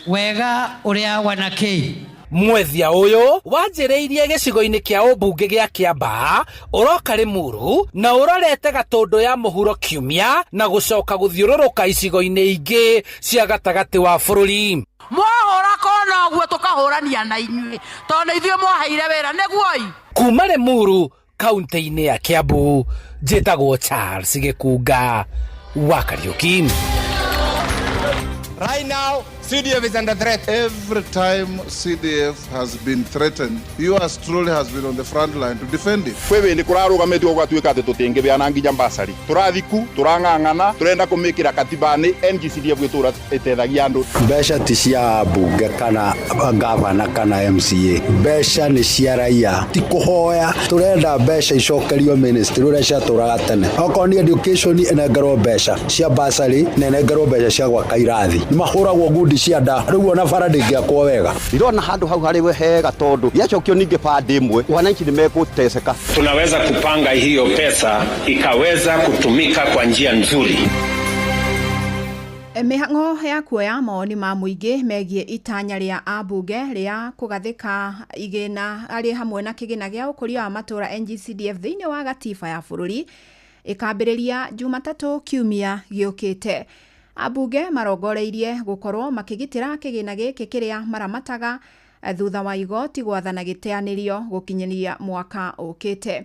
Wega uria wanakei. Mwethia ũyũ wanjĩrĩirie gĩcigo-inĩ kĩa ũmbunge gĩa Kĩambaa ũroka Limuru na ũrorete Gatũndũ ya mũhuro kiumia na gũcoka gũthiũrũrũka icigo-inĩ ingĩ cia gatagatĩ wa bũrũri. Mwahũra kona ũguo tũkahũrania na inyuĩ tondũ nĩ ithuĩ mwaheire wĩra nĩguo. Kuma Limuru kaunti-inĩ ya Kiambu njĩtagwo Charles Gĩkunga wa Kariũki. Right now, CDF is under threat. Every time CDF has been threatened, yours truly has been on the front line to defend it. Kwi hindi kurarugamitio gwatuika ati tutingĩbeana nginya basari turathiku turang'ang'ana turenda kumikira katibani NGCDF gwitura itethagia andu. Mbeca ti cia mbunge kana gavana kana MCA, mbeca ni cia raia, ti kuhoya. Turenda mbeca icokerio ministry uria ciaturaga tene. Okorwo ni education inengerwo mbeca cia basari na inengerwo mbeca cia gwaka irathi. Ni mahuragwo ngundi cia nda riu ona bara ndĩngĩakwo wega. Ndirona handu hau harĩ hega tondu yacokio ningĩ bandi ĩmwe wananchi nĩ megũteseka. Tunaweza kupanga hiyo pesa ikaweza kutumika kwa njia nzuri. Mĩhang'o ya kuoya mawoni ma mũingĩ megiĩ itanya rĩa ambunge rĩa kũgathĩka igĩna arĩ hamwe na kĩgĩna gĩa ũkũria wa matũũra NGCDF thĩinĩ wa gatiba ya bũrũri ĩkambĩrĩria Jumatatũ kiumia gĩũkĩte. Ambunge marongoreirie gũkorwo makĩgitĩra kĩgĩna gĩkĩ kĩrĩa maramataga thutha wa igoti gwathana gĩteanĩrio gũkinyĩria mwaka ũkĩte.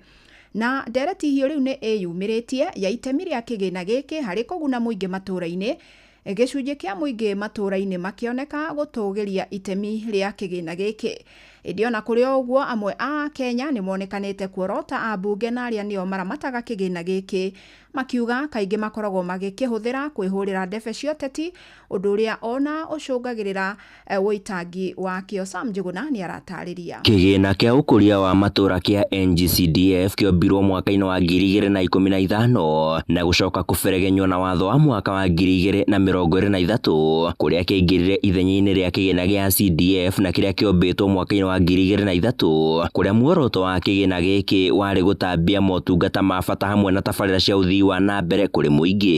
Na ndereti hiyo rĩu nĩ ĩyumĩrĩtie ya itemi rĩa kĩgĩna gĩkĩ harĩ kũguna mũingĩ matũũra-inĩ. Gĩcunjĩ kĩa mũingĩ matũũra-inĩ makĩoneka gũtũgĩria itemi rĩa kĩgĩna gĩkĩ. Ĩndĩ ona kũrĩ o ũguo amwe a Kenya nĩ monekanĩte kuorota ambunge na arĩa nĩo maramataga kĩgĩna gĩkĩ makiuga kaingĩ makoragwo magĩkĩhũthĩra kwĩhũrĩra ndebe cia ũteti, ũndũ ũrĩa ona ũcũngagĩrĩra ũitangi wakĩo. Sam Njuguna nĩ aratarĩria. Kĩgĩna kĩa ũkũria wa matũũra kĩa NGCDF kĩombirwo mwaka-inĩ wa 2015 na gũcoka kũberegenywo na watho wa mwaka wa 2023 kũrĩa kĩaingĩrire ithenya-inĩ rĩa kĩgĩna gĩa CDF na kĩrĩa kĩombĩtwo mwaka-inĩ wa wa 2003 kũrĩa muoroto wa kĩgĩna gĩkĩ warĩ gũtambia motungata ma bata hamwe na tabarĩra cia ũthii wa na mbere kũrĩ mũingĩ.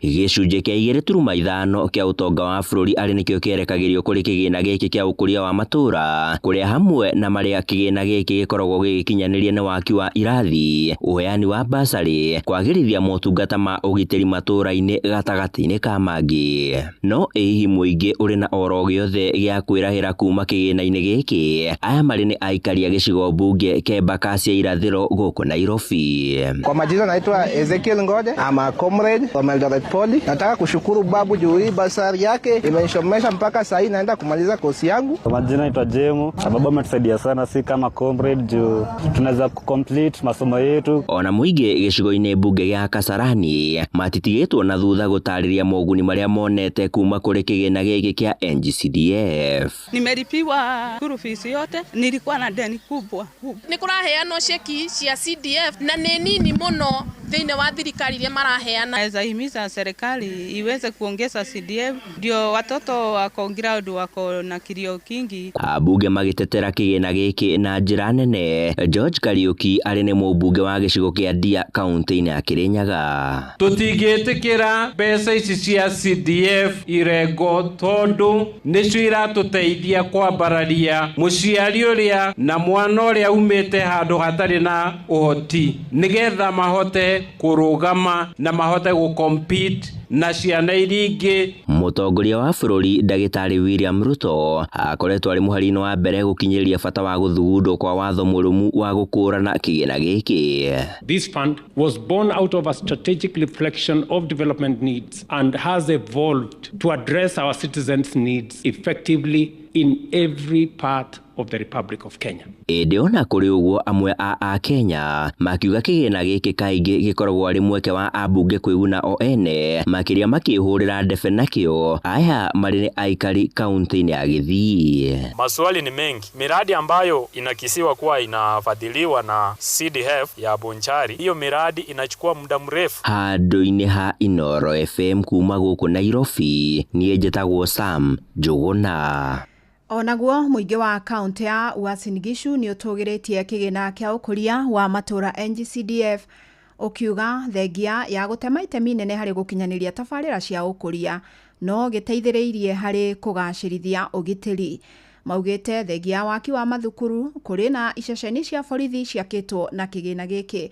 Gĩcunjĩ kĩa 2.5 kĩa ũtonga wa bũrũri arĩ nĩkĩo kĩerekagĩrio kũrĩ kĩgĩna gĩkĩ kĩa ũkũria wa matũra, kũrĩa hamwe na marĩa kĩgĩna gĩkĩ gĩkoragwo gĩgĩkinyanĩria nĩ waki wa irathi, ũheani wa basarĩ, kwagĩrithia motungata ma ũgitĩri matũra-inĩ gatagatĩ-inĩ ka mangĩ. No ĩ hihi mũingĩ ũrĩ na oro gĩothe gĩa kwĩrahĩra kuma kĩgĩna-inĩ gĩkĩ? Aya marĩ nĩ aikari a gĩcigo mbunge kĩa Embakasi ya irathĩro gũkũ Nairobi. Kwa majina naitwa Ezekiel Ngoje, ama comrade wa Eldoret Poly. Nataka kushukuru babu juu hii basari yake imenishomesha mpaka saa hii naenda kumaliza kosi yangu. Kwa majina naitwa Jemu, sababu ametusaidia sana si kama comrade juu tunaweza kucomplete masomo yetu. Ona mũingĩ gĩcigo-inĩ mbunge gĩa Kasarani matitigĩtwo na thutha gũtarĩria moguni marĩa monete kuma kũrĩ kĩgĩna gĩkĩ kĩa NGCDF. Nimelipiwa school fees yote, nilikuwa na deni kubwa. Nĩ kũraheanwo ceki cia CDF na nĩ nini mũno thĩinĩ wa thirikari iria maraheana. Naweza himiza serikali iweze kuongeza CDF ndio watoto wako ground wako na kilio kingi. Ambunge magĩtetera kĩgĩna gĩkĩ na njĩra nene. George Kariuki arĩ nĩ mũmbunge wa gĩcigo kĩa Ndia kaunti-inĩ ya Kirinyaga. Tũtingĩtĩkĩra mbeca ici cia CDF irengo tondũ nĩcio iratũteithia kwambararia mũciari ũrĩa na mwana ũrĩa umĩte handũ hatarĩ na ũhoti nĩgetha mahote kũrũgama na mahote gũcompete na ciana iria ingĩ. Mũtongoria wa bũrũri Ndagĩtarĩ William Ruto akoretwo arĩ mũhari-inĩ wa mbere gũkinyĩria bata wa gũthugundwo kwa watho mũrũmu wa gũkũrana kĩgĩna gĩkĩ. This fund was born out of a strategic reflection of development needs and has evolved to address our citizens' needs effectively in every part of the Republic of Kenya. Ĩndĩ ona kũrĩ ũguo amwe a Akenya makiuga kĩgĩna gĩkĩ kaingĩ gĩkoragwo arĩ mweke wa ambunge kwĩguna o ene makĩria makĩhũrĩra ndebe nakĩo. Aya marĩ nĩ aikari kaunti-inĩ ya Gĩthii. Maswali ni mengi. Miradi ambayo inakisiwa kuwa inafadhiliwa na CDF ya Bonchari, hiyo miradi inachukua muda mrefu. Handũ-inĩ ha Inoro FM kuma gũkũ Nairobi, niĩ njĩtagwo Sam Njũgũna. Onaguo mũingĩ wa kaunti ya Uasin Gishu nĩ ũtũgĩrĩtie kĩgĩna kĩa ũkũria wa matũra NGCDF ũkiuga thengia ya gũtema itemi nene harĩ gũkinyanĩria tabarĩra cia ũkũria no gĩteithĩrĩirie harĩ kũgacĩrithia ũgitĩri. Maugĩte thengia waki wa mathukuru kũrĩ na iceceni cia borithi ciakĩtwo na kĩgĩna gĩkĩ.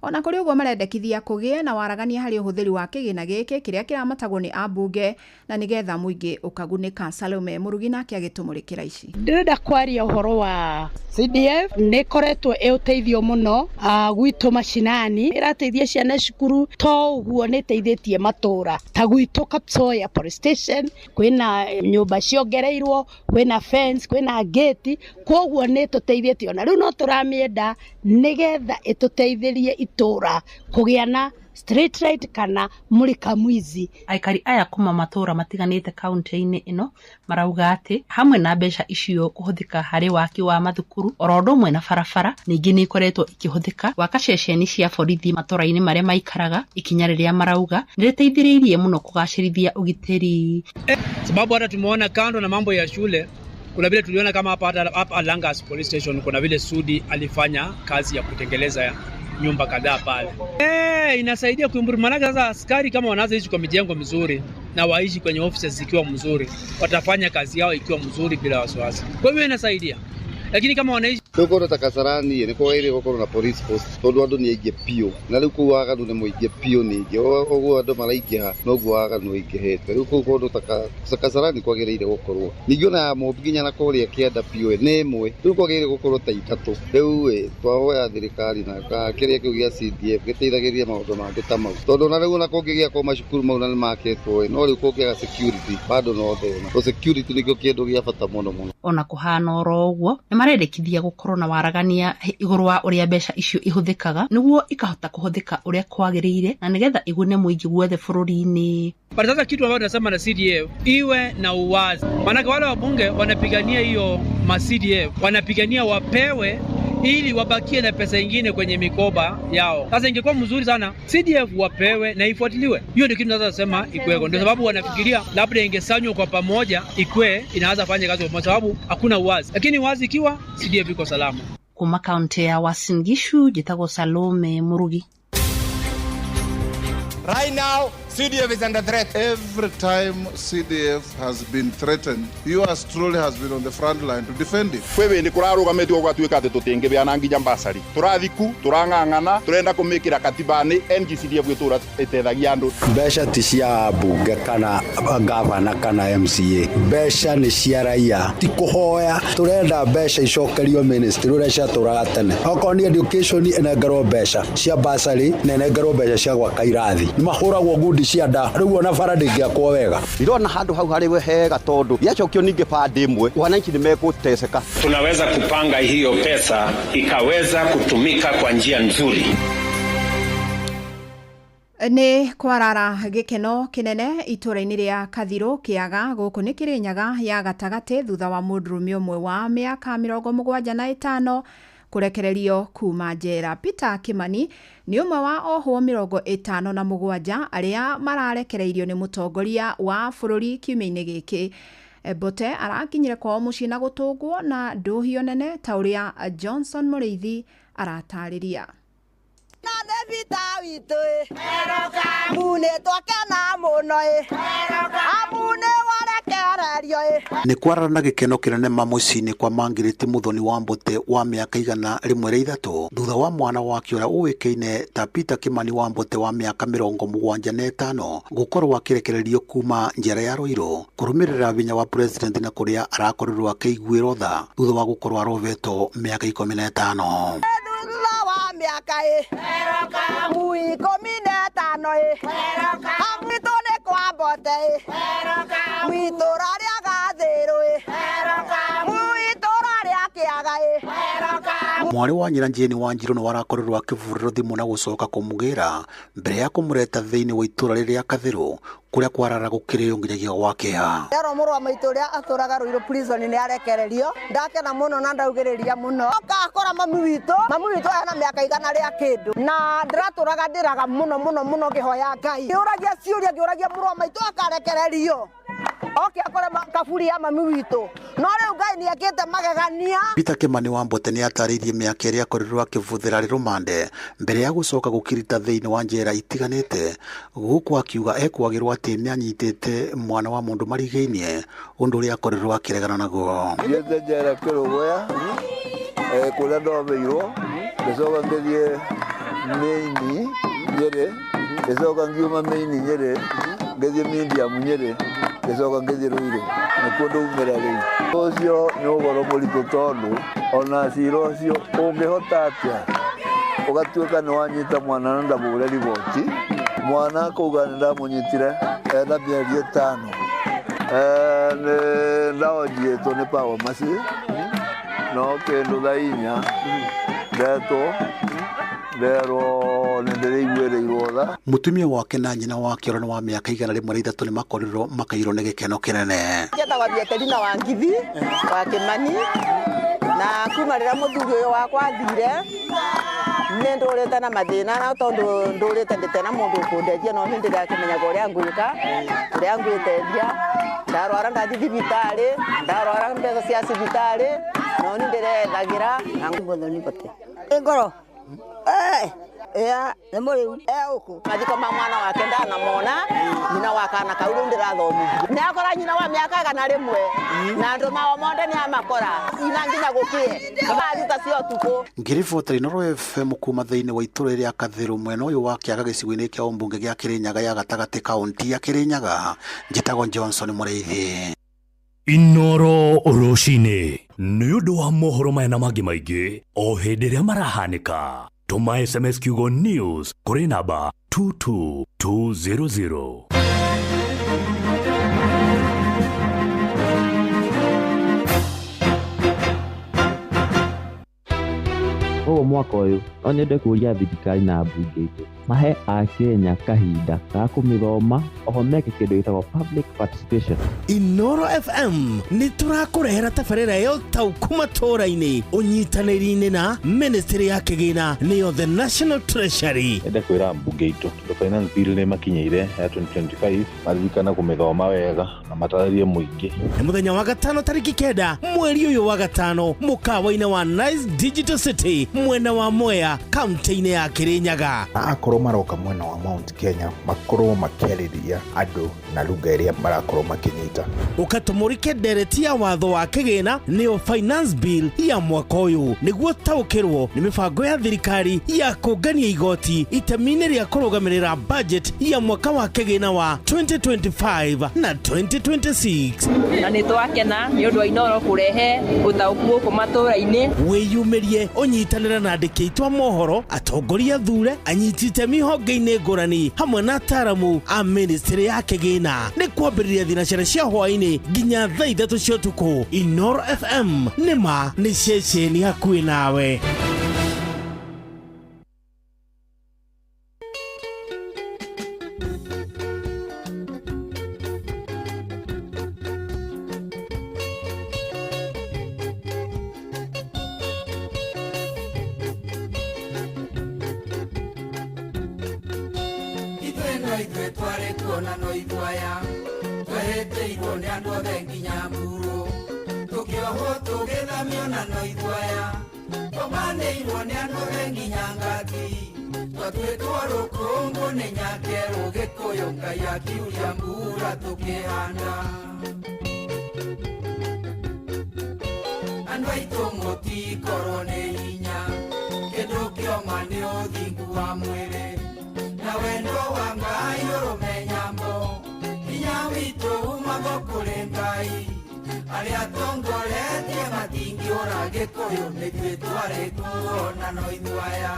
Ona kũrĩ ũguo marendekithia kũgĩe na waragania harĩ ũhũthĩri wa kĩgĩna gĩkĩ kĩrĩa kĩramatagwo nĩ ambunge na nĩgetha mũingĩ ũkagunĩka. Salome Mũrugi nake agĩtũmũrĩkĩra ici. Ndĩrenda kwaria ũhoro wa CDF nĩ ĩkoretwo ĩ ũteithio mũno gwitũ macinani, ĩrateithia ciana cukuru, to ũguo nĩ ĩteithĩtie matũra ta gwitũ Kapsoya police station kwĩna nyũmba ciongereirwo, kwĩna fence, kwĩna gate, koguo nĩ ĩtũteithĩtie ona rĩu no tũramĩenda nĩgetha ĩtũteithĩrie itũra kũgĩa na street light kana mũrika mwizi. Aikari aya kuma matũra matiganĩte kaunti-inĩ ĩno marauga atĩ hamwe na mbeca icio kũhũthĩka harĩ waki wa mathukuru oro ũndũ ũmwe na barabara, ningĩ nĩ ikoretwo ikĩhũthĩka gwaka ceceni cia borithi matũra-inĩ marĩa maikaraga, ikinya rĩrĩa marauga nĩ rĩteithĩrĩirie mũno kũgacĩrithia ũgitĩri. Sababu hata tumeona kando na mambo ya shule kuna vile tuliona kama hapa Langas Police Station kuna vile Sudi alifanya kazi ya kutengeleza nyumba kadhaa pale. Inasaidia kuimprove, maana sasa askari kama wanaanza ishi kwa mijengo mizuri na waishi kwenye offices zikiwa mzuri, watafanya kazi yao ikiwa mzuri bila wasiwasi. Kwa hivyo inasaidia. Lakini kama wanaishi Tukorwo ta Kasarani nĩ kwagĩrĩire gũkorwo na police post tondũ andũ nĩ aingĩ biũ na rĩu kũu waganu nĩ mũingĩ biũ ningĩ ũguo andũ maraingĩha noguo waganu ũingĩhĩte rĩu kũu kũndũ ta Kasarani kwagĩrĩire gũkorwo ningĩ ona Mũmbi nginya na kũrĩa kĩanda biũ nĩ ĩmwe rĩu kwagĩrĩire gũkorwo ta ithatũ rĩu twahoya thirikari na kĩrĩa kĩu gĩa CDF gĩteithagĩrĩrie maũndũ mangĩ ta mau tondũ ona rĩu ona kũngĩgĩakwo macukuru mau na nĩ makĩtwo no rĩu kũngĩaga security bado no thĩna security nĩkĩo kĩndũ gĩa bata mũno mũno. Ona kũhana oro ũguo nĩ marendekithia gũkorwo na waragania igũrũ wa ũrĩa mbeca icio ihũthĩkaga nĩguo ikahota kũhũthĩka ũrĩa kwagĩrĩire na nĩgetha igune mũingĩ guothe bũrũri-inĩ. But sasa kitu ambacho tunasema na CDF iwe na uwazi, maanake wale wabunge wanapigania hiyo ma CDF, wanapigania wapewe ili wabakie na pesa ingine kwenye mikoba yao. Sasa ingekuwa mzuri sana CDF wapewe na ifuatiliwe. Hiyo ndio kitu naweza sema ikweko, ndio sababu wanafikiria labda ingesanywa kwa pamoja, ikwe inaweza fanya kazi kwa sababu hakuna uwazi, lakini uwazi ikiwa CDF iko salama. Kuma kaunti ya Uasin Gishu njĩtagwo Salome Murugi. Right now, CDF is under threat. Every time CDF has been threatened, yours truly has been on the front line to defend it. Kwĩ hĩndĩ kũrarũgamĩtio gũgatuĩka atĩ tũtingĩbeana nginya mbasari tũrathiku tũrang'ang'ana tũrenda kũmĩkĩra katiba-inĩ NGCDF gĩtũra ĩteithagia andũ. Mbeca ti cia mbunge kana gavana kana MCA, mbeca nĩ cia raia, ti kũhoya. Tũrenda mbeca icokerio ministry ũrĩa ciatũraga tene. Okorwo nĩ education ĩnengerwo mbeca cia basarĩ na ĩnengerwo mbeca cia gwaka irathi. Nĩ mahũragwo ngundi cia nda rĩu ona bara ndĩngĩakwo wega. Ndirona handũ hau harĩ hega tondũ gĩacokio ningĩ bandi ĩmwe wananchi nĩ megũteceka. Tunaweza kupanga hiyo pesa ikaweza kutumika kwa njia nzuri. Nĩ kwarara gĩkeno kĩnene itũra-inĩ rĩa Kathirũ Kĩaga gũkũ nĩ Kĩrĩnyaga ya gatagatĩ thutha wa mũndũrũme ũmwe wa mĩaka 75 kũrekererio kuma njera. Peter Kimani nĩ ũmwe wa ohwo 57 arĩa mararekereirio nĩ mũtongoria wa bũrũri kiumia-inĩ gĩkĩ. Mbote arakinyire kwao mũciĩ na gũtũngwo na ndũhio nene ta ũrĩa Johnson Mũrĩithi aratarĩria. Nĩ kwarara na gĩkeno kĩnene mamũciĩ-inĩ kwa Mangirĩti Muthoni wa Mbote wa mĩaka 103 thutha wa mwana wake ũrĩa ũĩkaine ta Peter Kimani wa Mbote wa mĩaka 75 gũkorwo akĩrekererio kuma njera ya Ruiru kũrũmĩrĩra vinya wa president na kũrĩa arakorirwo akĩiguĩrwo tha thutha wa gũkorwo arovetwo mĩaka 15. Miaka 15 hamwitũ nĩ kwa Mbote mwitũra rĩa Gathĩrũ mwitũra rĩa Kĩaga. Mwarĩ wa nyina Jane Wanjiru nĩ warakorirwo akĩvurĩrwo thimũ na gũcoka kũmũgĩra mbere ya kũmũreta thĩinĩ wa itũra rĩrĩa Kathirũ kũrĩa kwarara gũkĩrĩo nginyagia gwakĩa. Ndero mũrũ wa maitũ ũrĩa atũraga Ruiru prison nĩ arekererio, ndakena mũno na ndaugĩrĩria mũno. Akora mami witũ ena mĩaka 100 rĩa kĩndũ na ndĩratũraga ndĩraga mũno mũno mũno ngĩhoya Ngai. Ngĩũragia ciũria ngĩũragia mũrũ wa maitũ akarekererio oke akore kaburi ya mami witũ, no rĩu Ngai nĩ ekĩte magegania. Peter Kimani wa Mbote nĩ atarĩirie mĩaka ĩrĩa akorirwo akĩvũthĩra arĩ rũmande mbere ya gũcoka gũkirita thĩinĩ wa njera itiganĩte, gũkũ akiuga ekwagĩrwo atĩ nĩ anyitĩte mwana wa mũndũ marigainie ũndũ ũrĩa akorirwo akĩregana naguo. Thiĩte njera Kĩrũgũya kũrĩa ndoveirwo, ngĩcoka ngĩthiĩ Mĩini Nyĩrĩ, ngĩcoka ngiuma Mĩini Nyĩrĩ ngĩthiĩ Mindiamu Nyĩrĩ, ngĩcoka ngĩthiĩ Ruiru, nĩkuo ndaumĩra rĩu. Ũcio nĩ ũhoro mũritũ tondũ ona cira ũcio ũngĩhota atĩa ũgatuĩka nĩ wanyita mwana na ndamũre riboti, mwana akauga nĩ ndamũnyitire ena mĩeri 5. Nĩ ndaonjiĩtwo nĩ power maci no kĩndũ thaa 4 ndetwo nderwo nĩ ndĩrĩiguĩrĩirwo tha. Mũtumia wake na nyina wake ũrĩa nĩ wa mĩaka 103 nĩ makorirwo makairwo nĩ gĩkeno kĩnene. Njetagwo Bieterina wa Ngithi wa Kimani, na kuma rĩrĩa mũthuri ũyũ wakwa athire nĩ ndũrĩte na mathĩna, na tondũ ndũrĩte ndĩte na mũndũ ũkũndeithia, no nĩ ndĩrakĩmenyaga ũrĩa ngwĩka ũrĩa ngwĩteithia. Ndarwara ndathi thibitarĩ, ndarwara mbeca cia thibitarĩ, no nĩ ndĩrethagĩra na Muthoni Mbote ngoro nĩ mũrĩu ũkũ mathiko ma mwana wake ndanamona, nyina wa kana kau rĩu ndĩrathomithia nĩ akora nyina wa mĩaka 101 na andũ mao monde nĩ amakora ina nginya gũkĩe thaa 6 cia ũtukũ. Ngĩribota Inooro FM kuma thĩinĩ wa itũra rĩa Kathirũ mwena ũyũ wa Kĩaga gĩcigo-inĩ kĩa ũmbunge gĩa Kĩrĩnyaga ya gatagatĩ kaunti ya Kĩrĩnyaga, njĩtagwo Johnson Mũrĩithi. Inooro rũcinĩ nĩ ũndũ wa mohoro maya na mangĩ maingĩ o hĩndĩ ĩrĩa marahanĩka. Tũma SMS kiugo news kũrĩ namba 22200. Koguo mwaka ũyũ no nyende kũria thirikari na mbunge itũ mahe akenya kahinda ga kũmĩthoma oho meke kĩndũ gĩtagwo public participation. Inoro FM nĩ tũrakũrehera tabarĩra ya ũtaũku matũũra-inĩ ũnyitanĩri-inĩ na ministry ya kĩgĩna nĩyo the National Treasury. Ende kwĩra mbunge itũ tondũ finance bill nĩ makinyĩire ya 2025 maririkane kũmĩthoma wega na matarĩrie mũingĩ. Nĩ mũthenya wa gatano tarĩki 9 mweri ũyũ wa gatano mũkawa-inĩ wa Nice Digital City mwena wa Mwea kaunti-inĩ ya Kirinyaga. Na akorwo maroka mwena wa Mount Kenya makorwo makĩarĩria andũ na lugha ĩrĩa marakorwo makĩnyita. Ũkatũmũrĩke ndereti ya watho wa kĩgĩna nĩyo finance bill ya mwaka ũyũ nĩguo taũkĩrwo nĩ mĩbango ya thirikari ya kũngania igoti itemi-inĩ rĩa kũrũgamĩrĩra budget ya mwaka wa kĩgĩna wa 2025 na 2026. Na nĩ twakena nĩ ũndũ wa Inoro kũrehe ũtaũku gũkũ matũũra-inĩ. Wĩyumĩrie ũnyitanĩre na andĩki aitũ a mohoro, atongoria thure, anyiti itemi honge-inĩ ngũrani hamwe na ataaramu a ministry ya kĩgĩna. Nĩ kwambĩrĩria thinacara cia hwaĩ-inĩ nginya thaa 3 cia ũtukũ. Inoro FM nĩ ma nĩ ceceni hakuhĩ nawe. Ithuĩ no ithuĩ twarĩ kuona no ithuaya twehĩtĩirwo nĩ andũ othe nginya mburu tũkĩohwo tũgĩthamio na no ithuaya tũmanĩirwo nĩ andũ othe nginya ngati twatuĩtwo rũkũngũ nĩ nyakerũ gĩkũyũ Ngai akiuria mbura tũkĩhanda. Andũ aitũ mũtikorwo nĩ hinya kĩndũ kĩoma nĩ ũthingu wa mwĩrĩ na wendo wa Ngai ũrũme nyambo hinya witũ umago kũrĩ Ngai arĩa tongoretie matingĩũra gĩkũyũ nĩthuĩ twarĩ kuona no ithuaya.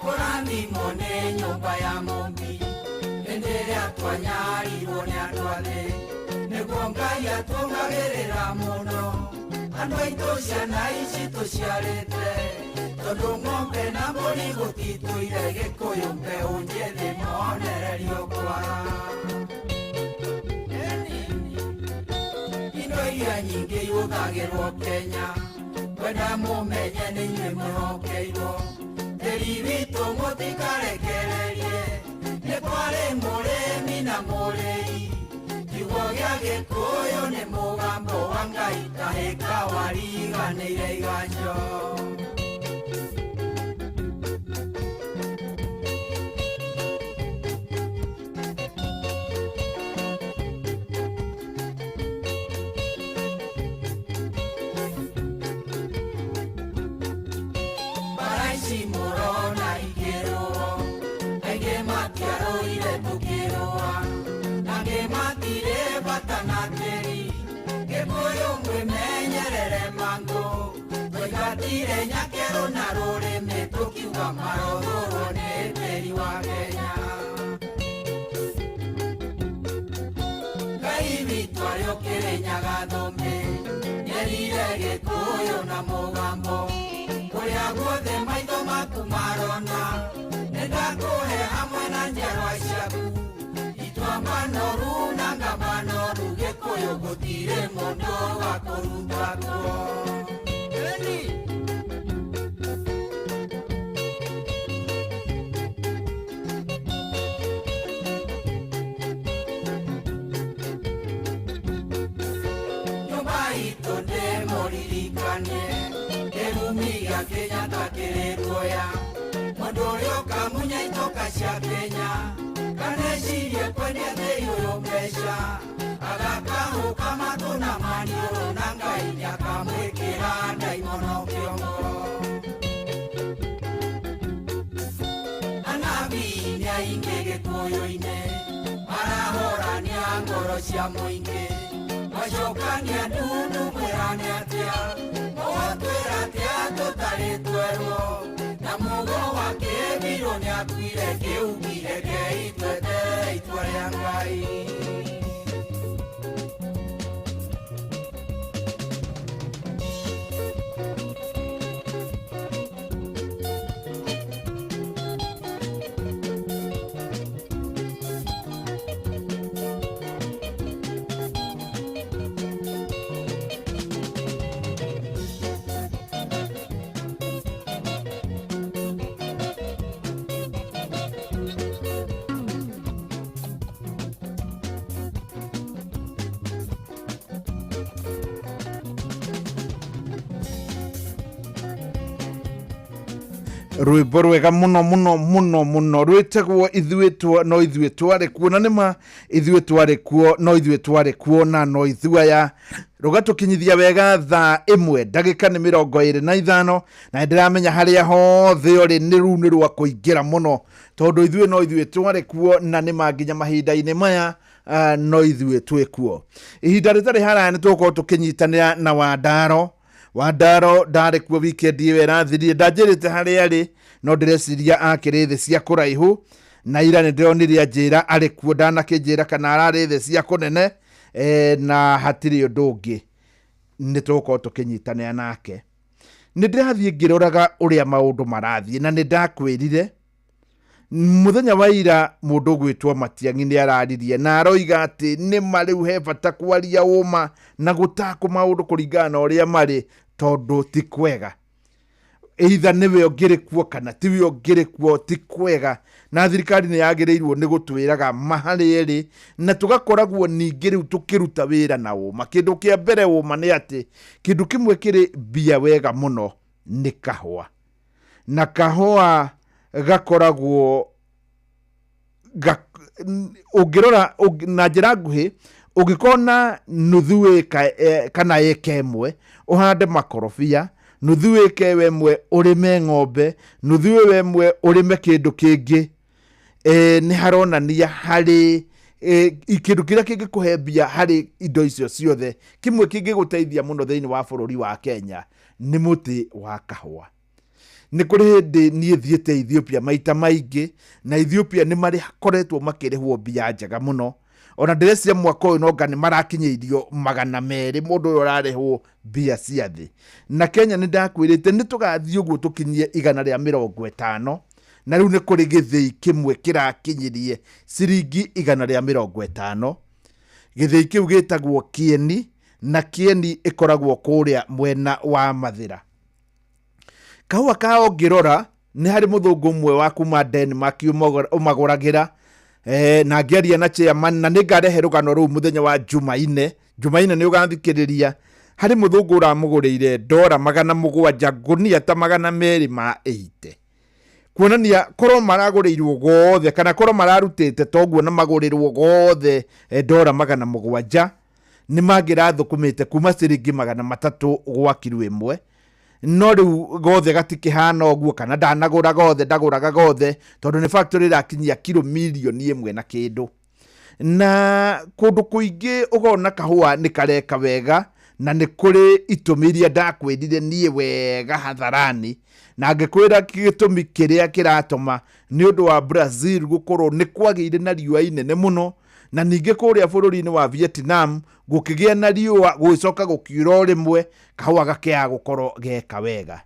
Kũrathimwo nĩ nyũmba ya Mũmbi hĩndĩ ĩrĩa twanyarirwo nĩ andũ athĩ nĩguo Ngai atũngagĩrĩra mũno andũ aitũ ciana ici tũciarĩte tondũ ng'ombe na mbũri gũtitũire gĩkũyũ mbeũ njĩthĩ monererio kwara. Indo iria nyingĩ ihũthagĩrwo Kenya kwenda mũmenye nĩ inyuĩ mwĩhokeirwo tĩri witũ mũtikarekererie nĩ kwarĩ mũrĩmi na mũrĩi kiugo gĩa gĩkũyũ nĩ mũgambo wa Ngai kahĩka wariganĩire iganjo. Bara ici mũrona ikĩrũo aingĩ matiarũire tũkĩrũa nangĩ matirĩ bata na tĩri gĩkũyũ mwĩmenyerere mangũ twaingatire nyakerũ na rũrĩmĩ tũkiuga marothũrwo nĩ tĩri wa Kenya. Ngai witũ arĩ ũkĩrĩnyaga thũmbĩ nĩerire gĩkũyũ na mũgambo kũrĩa guothe maitho maku marona nĩndakũhe hamwe na njiarwa ciaku ituamba noru na ngamba noru gĩkũyũ gũtirĩ mũndũ wa kũruta kuo. Nyũmba itũ ndĩmũririkanie kĩrumi gĩa Kenyatta kĩrĩ ruoya mũndũ ũrĩa ũkamunya itoka cia Kenya kanecirie kwendia tĩri ũyũ mbeca agakahũka matũ na maniũrũ na Ngai nĩakamwĩkĩra ndaimono kĩongo. Anabii nĩ aingĩ gĩkũyũ-inĩ marahorania ngoro cia mũingĩ macokania ndundu mwĩrane atĩa mũgũtwĩra atĩa tũtarĩ twarĩ twerwo na mũgo wa kĩbirũ nĩakuire kĩuki rekei tweterere itua rĩa Ngai. Rwĩmbo rwega mũno mũno mũno mũno rwĩtagwo ithuĩ twa no ithuĩ twarĩ kuo, na nĩma ithuĩ twarĩ kuo, no ithuĩ twarĩ kuo na no ithuĩ aya. Rũgatũkinyithia wega thaa 1 ndagĩka nĩ 25, na nĩndĩramenya harĩa hothe ũrĩ nĩ rũu nĩ rwa kũingĩra mũno, tondũ ithuĩ no ithuĩ twarĩ kuo, na nĩma nginya mahinda-inĩ maya no ithuĩ twĩ kuo. Ihinda rĩtarĩ haraya nĩ tũgũkorwo tũkĩnyitanĩra na Wandaro. Wandaro ndarĩ kuo weekend ĩyo ĩrathirire, ndanjĩrĩte harĩa arĩ, no ndĩreciria akĩrĩ thĩ cia kũraihu, na ira nĩ ndĩronire anjĩra arĩ kuo, ndanakĩnjĩra kana ararĩ thĩ cia kũnene, na hatirĩ ũndũ ũngĩ nĩ tũgũkorwo tũkĩnyitanĩra nake. Nĩ ndĩrathiĩ ngĩroraga ũrĩa maũndũ marathiĩ, na nĩ ndakwĩrire mũthenya wa ira mũndũ ũgwĩtwo Matiang'i nĩ araririe na aroiga atĩ nĩ ma rĩu he bata kwaria ũma na gũtakũ maũndũ kũringana na ũrĩa marĩ, tondũ ti kwega. Either nĩwe ũngĩrĩ kuo kana tiwe ũngĩrĩ kuo, ti kwega. Na thirikari nĩ yagĩrĩirwo nĩ gũtwĩraga ma harĩa ĩrĩ, na tũgakoragwo ningĩ rĩu tũkĩruta wĩra na ũma. Kĩndũ kĩa mbere ũma nĩ atĩ kĩndũ kĩmwe kĩrĩ mbia wega mũno nĩ kahũa, na kahũa gakoragwo ũngĩrora na njĩra nguhĩ, ũngĩkorwo na nuthu ĩka kana ĩka ĩmwe ũhande makorobia, nuthu ĩka ĩyo ĩmwe ũrĩme ng'ombe, nuthu ĩyo ĩmwe ũrĩme kĩndũ kĩngĩ, nĩ haronania harĩ kĩndũ kĩrĩa kĩngĩkũhe mbia harĩ indo icio ciothe, kĩmwe kĩngĩgũteithia mũno thĩinĩ wa bũrũri wa Kenya nĩ mũtĩ wa kahũa. Nĩ kũrĩ hĩndĩ niĩ thiĩte Ethiopia maita maingĩ, na Ethiopia nĩ makoretwo makĩrĩhwo mbia njega mũno. Ona ndĩreciria mwaka ũyũ nonga nĩ marakinyĩirio 200 mũndũ ũyũ ũrarĩhwo mbia cia thĩ. Na Kenya nĩ ndakwĩrĩte nĩ tũgathiĩ ũguo tũkinyie 150, na rĩu nĩ kũrĩ gĩthĩi kĩmwe kĩrakinyirie ciringi 150. Gĩthĩi kĩu gĩtagwo Kieni, na Kieni ĩkoragwo kũrĩa mwena wa Mathĩra. Kahũa kao ngĩrora nĩ harĩ mũthũngũ ũmwe wa kuma Denmark ũmagũragĩra, na ngĩaria na chairman, na nĩngarehe rũgano rũu mũthenya wa Jumaine. Jumaine nĩ ũgathikĩrĩria harĩ mũthũngũ ũramũgũrĩire ndora 700 ngũnia ta 280, kuonania korwo maragũrĩirwo gothe kana korwo mararutĩte toguo na magũrĩrwo gothe ndora 700 nĩ mangĩrathũkũmĩte kuma ciringi 300 gwa kiro ĩmwe. No rĩu gothe gatikĩhana ũguo, kana ndanagũra gothe, ndagũraga gothe, tondũ nĩ factory ĩrakinyia kiro 1 million na kĩndũ. Na kũndũ kũingĩ ũkona kahũa nĩ kareka wega, na nĩ kũrĩ itũmi iria ndakwĩrire niĩ wega hadharani, na ngĩkwĩra gĩtũmi kĩrĩa kĩratũma nĩ ũndũ wa Brazil gũkorwo nĩ kwagĩire na riũa inene mũno, na ningĩ kũrĩa bũrũri-inĩ wa Vietnam gũkĩgĩa na riũa, gũgĩcoka gũkiura o rĩmwe, kahũa gakĩaga gũkorwo geka wega.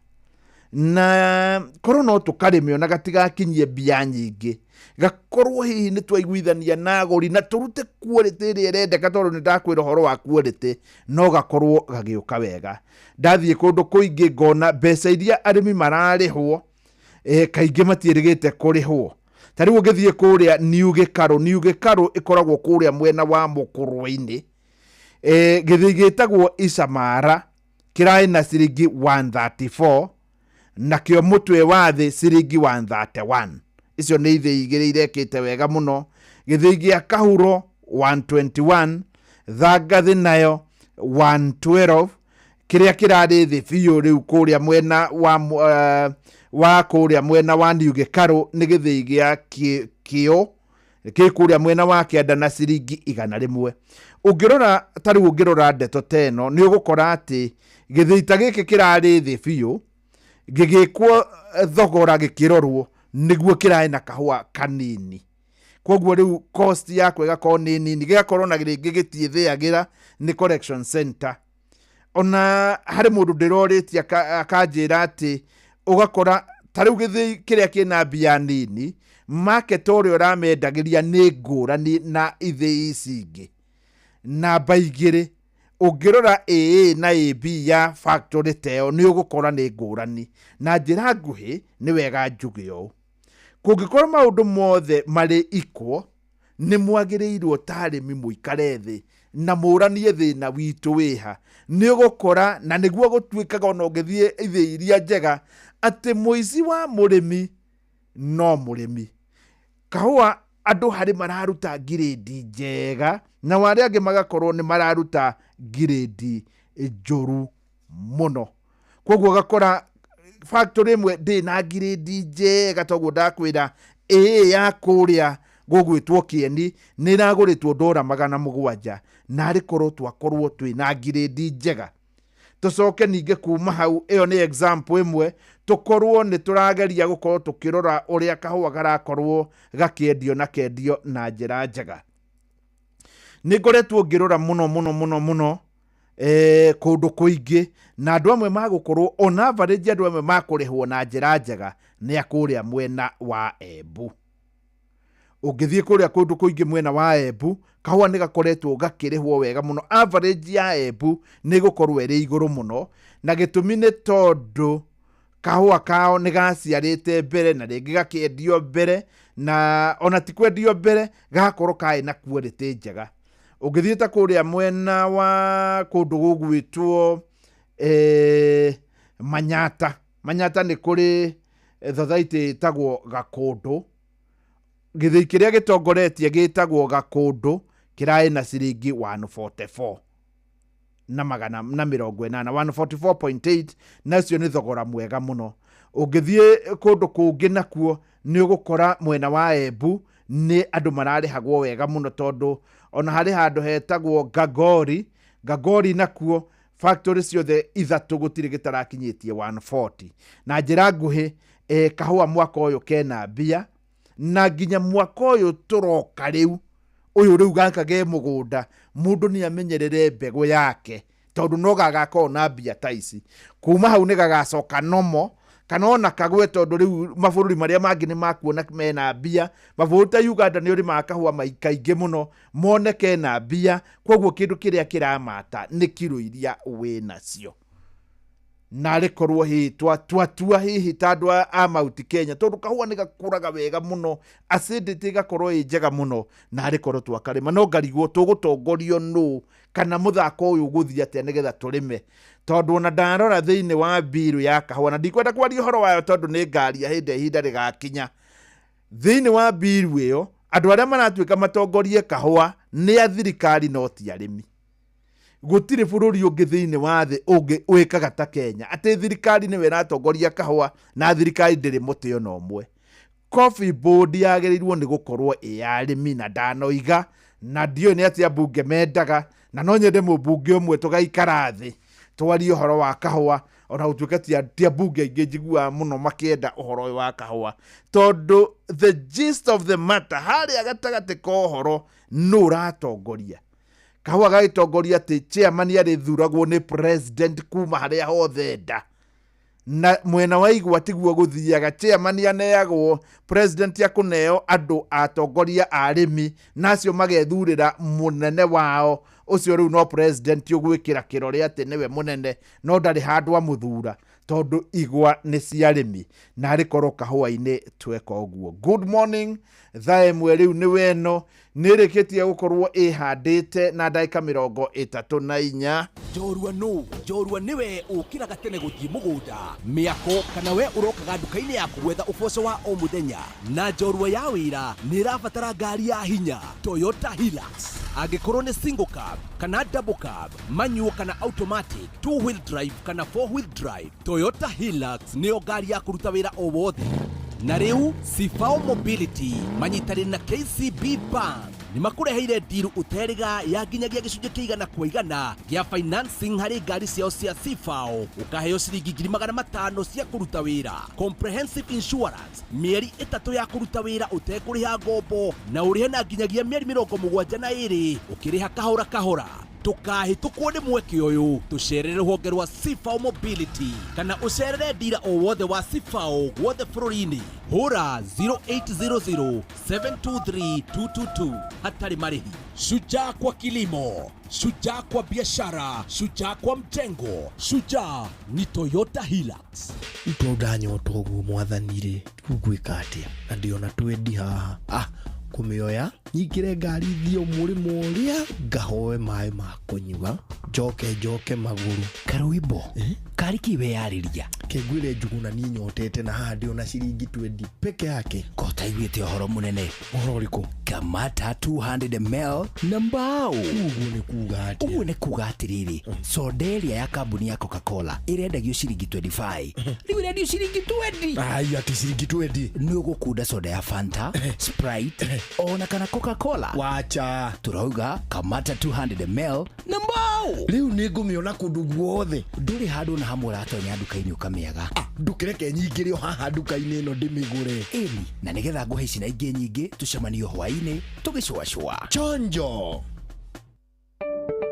Na korwo no tũkarĩme ona gatigakinyie mbia nyingĩ, gakorwo hihi nĩ twaiguithania na agũri na tũrute quality ĩrĩa ĩrendeka, tondũ nĩ ndakwĩra ũhoro wa quality, no gakorwo gagĩũka wega. Ndathiĩ kũndũ kũingĩ ngona mbeca iria arĩmi mararĩhwo, kaingĩ matiĩrĩgĩte kũrĩhwo. Ta rĩu ũngĩthiĩ kũrĩa New Gĩkarũ, New Gĩkarũ ĩkoragwo kũrĩa mwena wa Mũkũrwe-inĩ, gĩthĩi gĩtagwo Isamara kĩraĩ na ciringi 134, nakĩo mũtwe wa thĩ ciringi 131. Icio nĩ ithĩi igĩrĩ irekĩte wega mũno. Gĩthĩi gĩa Kahuro 121, Thangathĩ nayo 112, kĩrĩa kĩrarĩ thĩ biũ rĩu kũrĩa mwena wa kũrĩa mwena wa New Gĩkarũ nĩ gĩthĩi gĩa Kĩũ kĩ kũrĩa mwena wa kĩanda na ciringi 100. Ũngĩrora ta rĩu ũngĩrora ndeto ta ĩno nĩ ũgũkora atĩ gĩthĩi ta gĩkĩ kĩrarĩ thĩ biũ. Gĩgĩkwo thogora gĩkĩrorwo nĩguo kĩraĩ na kahũa kanini, koguo rĩu cost yako ĩgakorwo nĩ nini, gĩgakorwo na rĩngĩ gĩtiĩthĩagĩra nĩ collection center. Ona harĩ mũndũ ndĩrorĩtie akanjĩra atĩ ũgakora ta rĩu gĩthĩi kĩrĩa kĩna mbia nini, market ũrĩa ũramendagĩria nĩ ngũrani na ithĩi ici ingĩ. Namba igĩrĩ, ũngĩrora AA na AB ya factory ta ĩyo, nĩ ũgũkora nĩ ngũrani. Na njĩra nguhĩ, nĩ wega njuge ũũ, kũngĩkorwo maũndũ mothe marĩ equal, nĩ mwagĩrĩirwo ta arĩmi mũikare thĩ na mũranie thĩna witũ wĩha. Nĩ ũgũkora, na nĩguo gũtuĩkaga ona ũngĩthiĩ ithĩi iria njega, atĩ mũici wa mũrĩmi no mũrĩmi. Kahũa andũ harĩ mararuta ngirĩndi njega, na arĩa angĩ magakorwo nĩ mararuta ngirĩndi njũru mũno. Koguo ũgakora factory ĩmwe ndĩ na ngirĩndi njega, toguo ndakwĩra ĩĩ ya kũrĩa gũgwĩtwo Kĩeni nĩ ĩragũrĩtwo ndora 700, na arĩ korwo twakorwo twĩna ngirĩndi njega. Tũcoke ningĩ kuma hau, ĩyo nĩ example ĩmwe, tũkorwo nĩ tũrageria gũkorwo tũkĩrora ũrĩa kahũa garakorwo gakĩendio na kendio na njĩra njega. Nĩ ngoretwo ngĩrora mũno mũno mũno mũno kũndũ kũingĩ, na andũ amwe magũkorwo on average, andũ amwe makũrĩhwo na njĩra njega nĩ a kũrĩa mwena wa Embu. Ũngĩthiĩ kũrĩa kũndũ kũingĩ mwena wa Embu, kahũa nĩ gakoretwo gakĩrĩhwo wega mũno. Average ya Embu nĩ ĩgũkorwo ĩrĩ igũrũ mũno, na gĩtũmi nĩ tondũ kahũa kao nĩ gaciarĩte mbere na rĩngĩ gakĩendio mbere, na ona ti kwendio mbere, gagakorwo karĩ na quality njega. Ũngĩthiĩ ta kũrĩa mwena wa kũndũ gũgwĩtwo Manyata, Manyata nĩ kũrĩ society ĩtagwo Gakũndũ. Gĩthĩi kĩrĩa gĩtongoretie gĩtagwo Gakũndũ kĩraĩ na ciringi 144 na 180, 144.8, na ũcio nĩ thogora mwega mũno. Ũngĩthiĩ kũndũ kũngĩ nakuo nĩ ũgũkora mwena wa Embu nĩ andũ mararĩhagwo wega mũno, tondũ ona harĩ handũ hetagwo Ngangori. Ngangori nakuo factory ciothe ithatũ gũtirĩ gĩtarakinyĩtie 140. Na njĩra nguhĩ, kahũa mwaka ũyũ kena mbia, na nginya mwaka ũyũ tũroka rĩu ũyũ rĩu gaka ge mũgũnda, mũndũ nĩ amenyerere mbegũ yake, tondũ no gagakorwo na mbia ta ici. Kuma hau nĩ gagacoka nomo, kana ona kagwe, tondũ rĩu mabũrũri marĩa mangĩ nĩ makuona mena mbia. Mabũrũri ta Uganda nĩ ũrĩmaga kahũa kaingĩ mũno, mone kena mbia. Koguo kĩndũ kĩrĩa kĩramata nĩ kiro iria wĩnacio. Narĩ korwo hihi twatua hihi ta andũ a Mount Kenya, tondũ kahũa nĩ gakũraga wega mũno, acidity ĩgakorwo ĩ njega mũno, narĩ korwo twakarĩma. No ngarigwo tũgũtongorio nũ, kana mũthako ũyũ ũgũthiĩ atĩa nĩgetha tũrĩme, tondũ ona ndarora thĩinĩ wa mbiru ya kahũa, na ndikwenda kwaria ũhoro wayo tondũ nĩ ngaria hĩndĩ ya ihinda rĩgakinya. Thĩinĩ wa mbiru ĩyo, andũ arĩa maratuĩka matongorie kahũa nĩ a thirikari, no ti arĩmi. Gũtirĩ bũrũri ũngĩ thĩinĩ wa thĩ ũngĩ wĩkaga ta Kenya, atĩ thirikari nĩwe ĩratongoria kahũa, na thirikari ndĩrĩ mũtĩ ona ũmwe. Coffee Board yagĩrĩirwo nĩ gũkorwo ĩ ya arĩmi, na ndanoiga na ndiũĩ nĩ atĩa mbunge mendaga, na no nyende mũmbunge ũmwe tũgaikara thĩ twarie ũhoro wa kahũa, ona gũtuĩka ti ambunge aingĩ njiguaga mũno makĩenda ũhoro ũyũ wa kahũa, tondũ the gist of the matter harĩa gatagatĩ ka ũhoro, nũ ũratongoria kahũa? Gagĩtongoria atĩ chairman arĩthuragwo nĩ president kuma harĩa hothe enda, na mwena wa igwa tiguo gũthiaga. Chairman aneagwo president, akũneo andũ atongoria a arĩmi, na acio magethurĩra mũnene wao ũcio. Rĩu no president ũgwĩkĩra kĩrore atĩ nĩwe mũnene, no ndarĩ handũ amũthura, tondũ igwa nĩ cia arĩmi. Na arĩ korwo kahũa-inĩ tweka ũguo. Good morning, thaa 1 rĩu nĩ weno nĩ ĩrĩkĩtie gũkorwo ĩhandĩte na ndagĩka 34. Njorua nũ? Njorua nĩwe ũkĩraga tene gũthiĩ mũgũnda, mĩako, kana we ũrokaga nduka-inĩ yaku gwetha ũboco wa o mũthenya. Na njorua ya wĩra nĩ ĩrabatara ngari ya hinya, Toyota Hilux. Angĩkorwo nĩ single cab kana double cab, manual kana automatic, two wheel drive kana four wheel drive, Toyota Hilux nĩyo ngari ya kũruta wĩra o wothe. Na rĩu Cifao Mobility manyitanĩire na KCB Bank. Nĩ makũreheire ndiru ũterĩga ya nginyagia gĩcunjĩ kĩa 100% gĩa financing harĩ ngari ciao cia CFAO, ũkaheo ciringi 500,000 cia kũruta wĩra, comprehensive insurance, mĩeri 3 ya kũruta wĩra ũtekũrĩha ngombo, na ũrĩhe na nginyagia mĩeri 72 ũkĩrĩha kahora kahora. Ndũkahĩtũkwo nĩ mweke ũyũ, tũcerere rũhonge rwa CFAO Mobility kana ũcerere ndira o wothe wa CFAO guothe bũrũri-inĩ. Hũra 0800 723 222 hatarĩ marĩhi. Shujaa kwa kilimo, shujaa kwa biashara, shujaa kwa mjengo, shujaa ni Toyota Hilux. Rĩu tondũ ndanyota ũguo mwathani rĩ, rĩu ngwĩka atĩa na ndĩona twendi haha, ah, kũmĩoya nyingĩre ngari thiĩ mũrĩmo ũrĩa ngahoe maĩ ma kũnyua, njoke njoke magũrũ. Karwĩmbo karĩ kĩ weyarĩria? Kengwĩre Njuguna niĩ nyotete na haha ndĩona ciringi twendi peke yake. Ko ũtaiguĩte ũhoro mũnene? Ũhoro ũrĩkũ? Kamata 200 ml na mbao. Ũguo nĩ kuga atĩa? Ũguo nĩ kuga atĩrĩrĩ, soda ĩrĩa ya kambuni ya Coca-Cola ĩrendagio ciringi 25, rĩu ĩrendio ciringi 20. Ai, atĩ ciringi 20? Nĩ ũgũkunda soda ya Fanta, Sprite ona kana Coca-Cola. Wacha. Tũrauga Kamata 200 ml na mbao. Rĩu nĩ ngũmĩona kũndũ guothe. Ndũrĩ handũ na hamwe ũratonya nduka-inĩ ũkamĩaga. Ah, ndũkĩreke nyingĩre o haha nduka-inĩ ĩno ndĩmĩgũre. Ĩni, na nĩgetha ngũhe ici na ingĩ nyingĩ, tũcemanio hwaĩ-inĩ tũgĩcũacũa. Chonjo.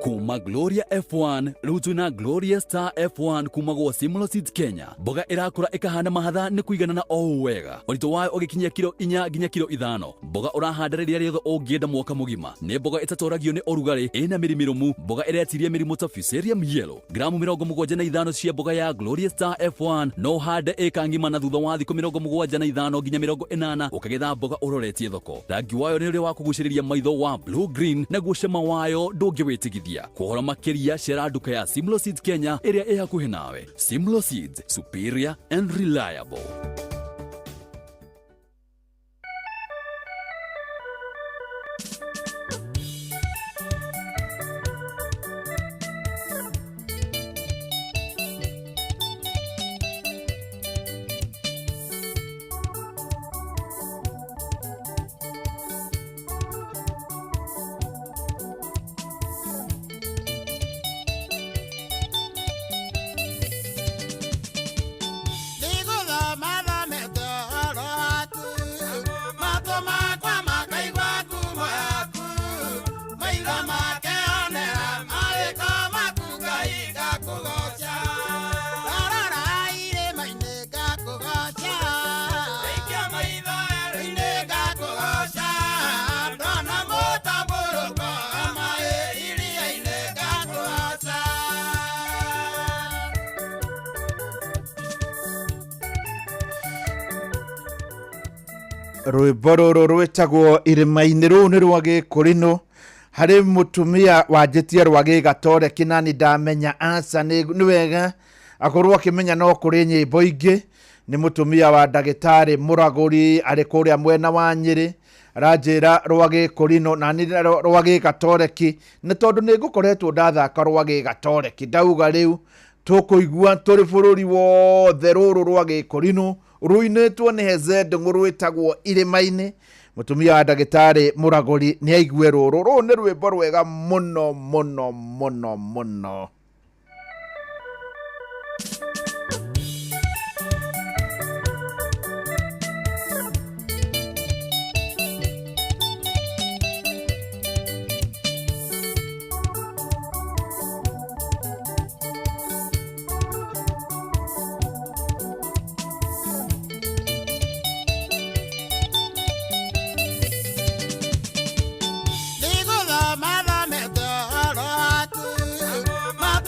Kuma Gloria F1 rĩu twĩna Gloria Star F1 kuma gwa Simlo Seeds Kenya. Mboga ĩrakũra ĩkahana mahatha nĩ kũiganana o ũũ wega, ũritũ wayo ũgĩkinyia kiro 4 nginya kiro 5. Mboga ũrahanda rĩrĩa rĩothe ũngĩenda mwaka mũgima. Nĩ mboga ĩtatoragio nĩ ũrugarĩ, ĩna mĩri mĩrũmu, mboga ĩretiria mĩrimũ ta Fusarium yellow. Gramu 75 cia mboga ya Gloria Star F1 no ũhande ĩka ng'ima, na thutha wa thikũ 75 nginya 80 ũkagetha mboga ũroretie thoko. Rangi wayo nĩ ũrĩa wa kũgucĩrĩria maitho wa blue green, naguo cama wayo ndũngĩwĩtigithia. Kũhoro makĩria cera nduka ya Simlo Seeds Kenya ĩrĩa ĩ hakuhĩ nawe. Simlo Seeds, superior and reliable. Nĩngũthoma thomete ũhoro waku, matũ makwa makaigua ngumo yaku, maitho makeonera mawĩko maku, Ngai ngakũgooca. Ndarora irĩma-inĩ ngakũgooca, ndaikia maitho werũ-inĩ ngakũgooca, ndona mũtambũrũko wa maĩ iria-inĩ ngakũgooca. Rwĩmbo rũrũ rwĩtagwo irĩma-inĩ, rũu nĩ rwa gĩkũrinũ harĩ mũtumia wanjĩtie rwa gĩgatore kĩnani, ndamenya aca nĩ wega akorwo akĩmenya no kũrĩ nyĩmbo ingĩ. Nĩ mũtumia wa ndagĩtarĩ mũragũri arĩ kũrĩa mwena wa Nyĩrĩ, aranjĩra rwa gĩkũrinũ na nĩ rwa gĩgatoreki, nĩ tondũ nĩ ngũkoretwo ndathaka rwa gĩgatoreki, ndauga rĩu tũkũigua tũrĩ bũrũri wothe rũrũ rwa gĩkũrinũ rũinĩtwo nĩ Hezed rwĩtagwo irĩma-inĩ. Mũtumia wa ndagĩtarĩ mũragũri nĩ aigue rũrũ, rũũ nĩ rwĩmbo rwega mũno mũno mũno mũno. Nĩngũthoma thomete ũhoro waku, matũ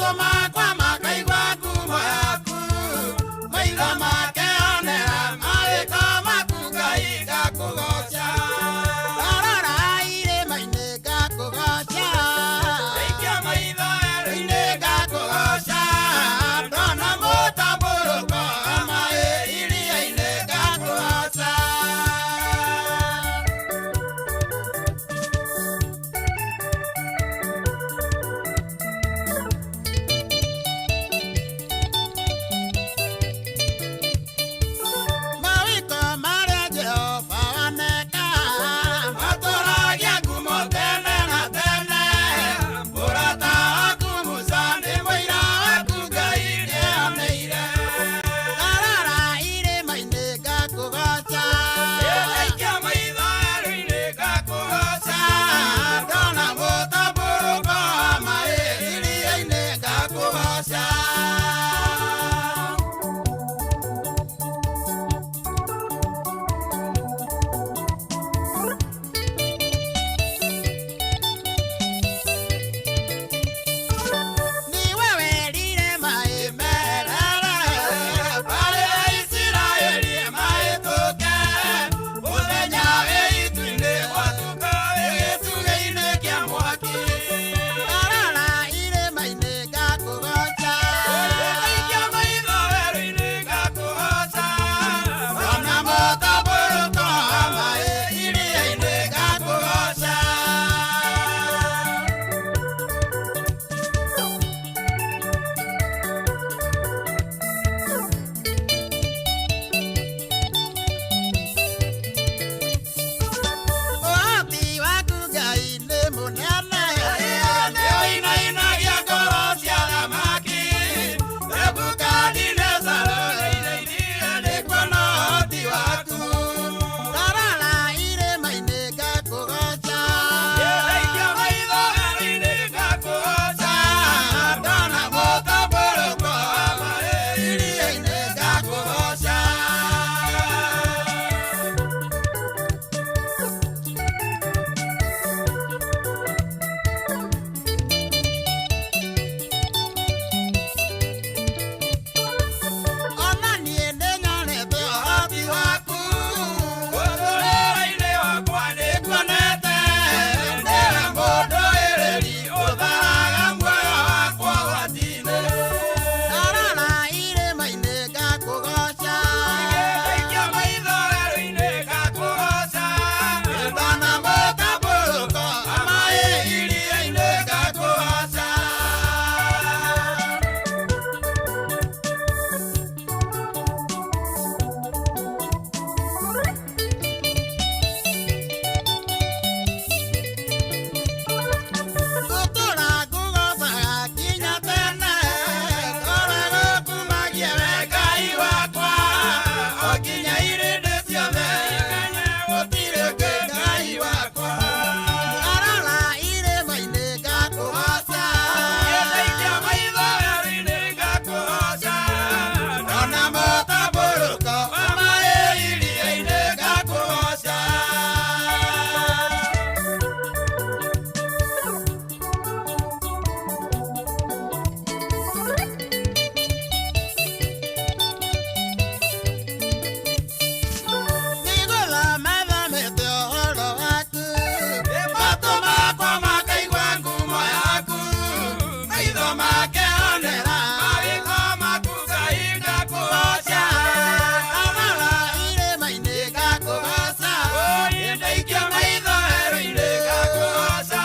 ngakũgoca. Niwe werire maĩ merere, arĩa Isiraeli mahĩtũke. Mũthenya wĩ itu-inĩ gwatuka, wĩ gĩtugĩ-inĩ kĩa mwaki. Ndarora irĩma-inĩ ngakũgoca. Ndaikia maitho werũ-inĩ ngakũgoca. Ndona mũtambũrũko wa maĩ iria-inĩ ngakũgoca. Ũhoti waku Ngai nĩ mũnene, nĩũinainagia ngoro cia athamaki. Nebukadineza nĩainainire nĩ kuona ũhoti waku. Ndarora irĩma-inĩ ngakũgoca. Ndaikia maitho werũ-inĩ ngakũgoca. Ndona mũtambũrũko wa maĩ iria-inĩ ngakũgoca. Ona niĩ nĩnyonete ũhoti waku, mũtũrĩre-inĩ wakwa nĩnguonete. Nĩwe mũndũĩrĩri ũtharaga muoyo wakwa ũgwati-inĩ. Ndarora irĩma-inĩ ngakũgoca. Ndaikia maitho werũ-inĩ ngakũgoca. Ndona mũtambũrũko wa maĩ iria-inĩ ngakũgoca. Ngũtũũra ngũgocaga nginya tene, ngoro gũkumagia we Ngai wakwa, o nginya irĩndĩ ciothe imenye gũtirĩ ũngĩ Ngai wakwa. Ndarora irĩma-inĩ ngakũgoca. Ndaikia maitho werũ-inĩ ngakũgoca. Ndona mũtambũrũko wa maĩ iria-inĩ ngakũgoca. Nĩngũthoma-thomete ũhoro waku, matũ makwa makaigua ngumo yaku, maitho makeonera mawĩko maku Ngai ngakũgoca. Ndarora irĩma-inĩ ngakũgoca. Ndaikia maitho werũ-inĩ ngakũgoca.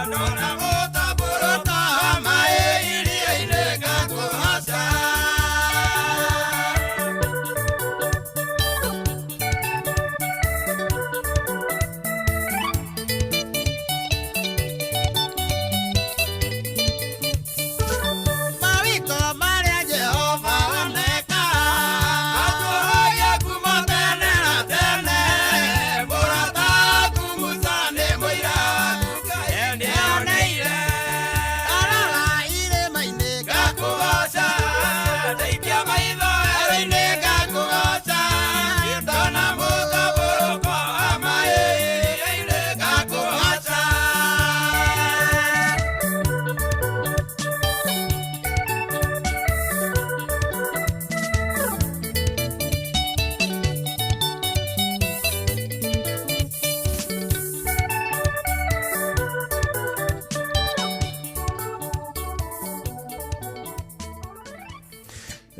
Ndona mũtambũrũko wa maĩ iria-inĩ ngakũgoca. Mawĩko marĩa Jehova oneka, matũũragia kuuma tene na tene. Mũrata waku Musa nĩ mũira waku, Ngai nĩoneire. Ndarora irĩma-inĩ ngakũgoca, ndaikia maitho werũ-inĩ ngakũgoca. Ndona mũtambũrũko wa maĩ iria-inĩ ngakũgoca.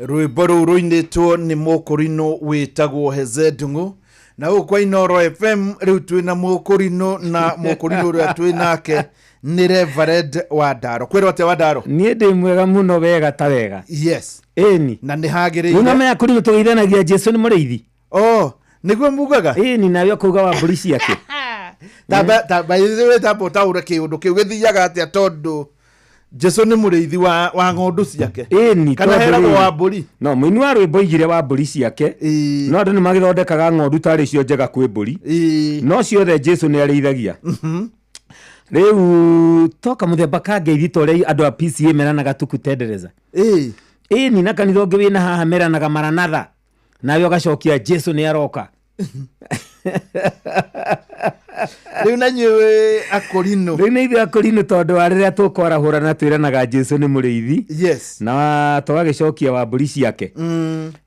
Rwĩmbo rũu rũinĩtwo nĩ mũkũrinũ wĩtagwo Heze Ndung'u, na gũkũ kwa Inooro FM rĩu twĩna mũkũrinũ, na mũkũrinũ ũrĩa twĩ nake nĩ Reverend Wandaro. Kwĩrwo atĩa Wandaro? Niĩ ndĩ mwega mũno, wega ta wega. Yes. Ĩni. Na nĩ hagĩrĩire. Rĩu namenya kũrinũ tũgeithanagia Jesu nĩ mũrĩithi. Oh, nĩguo mugaga? Ĩni, nawe ũkauga wa mbũri ciake. Tamba tamba ũtaũre kĩũndũ kĩu gĩthiaga atĩa, tondũ Jesu nĩ mũrĩithi wa ng'ondu ciake. Ĩni. Kana tondũ heragwo rĩrĩ, wa mbũri? No mũini wa rwĩmbo oigire wa mbũri ciake, no andũ nĩ magĩthondekaga ng'ondu tarĩ cio njega kwĩ mbũri, no ciothe Jesu nĩ arĩithagia. Rĩu toka mũthemba ka ngeithi ta ũrĩa andũ a PCA meranaga tukutendereza. Ĩni na kanitha ũngĩ wĩna haha meranaga maranatha, nawe ũgacokia Jesu nĩ aroka. Rĩu na inyuĩ akũrinũ. Rĩu nĩ ithuĩ akũrinũ, tondũ wa rĩrĩa tũkwarahũrana twĩranaga Jesu nĩ mũrĩithi. Na tũgagĩcokia wa mbũri ciake.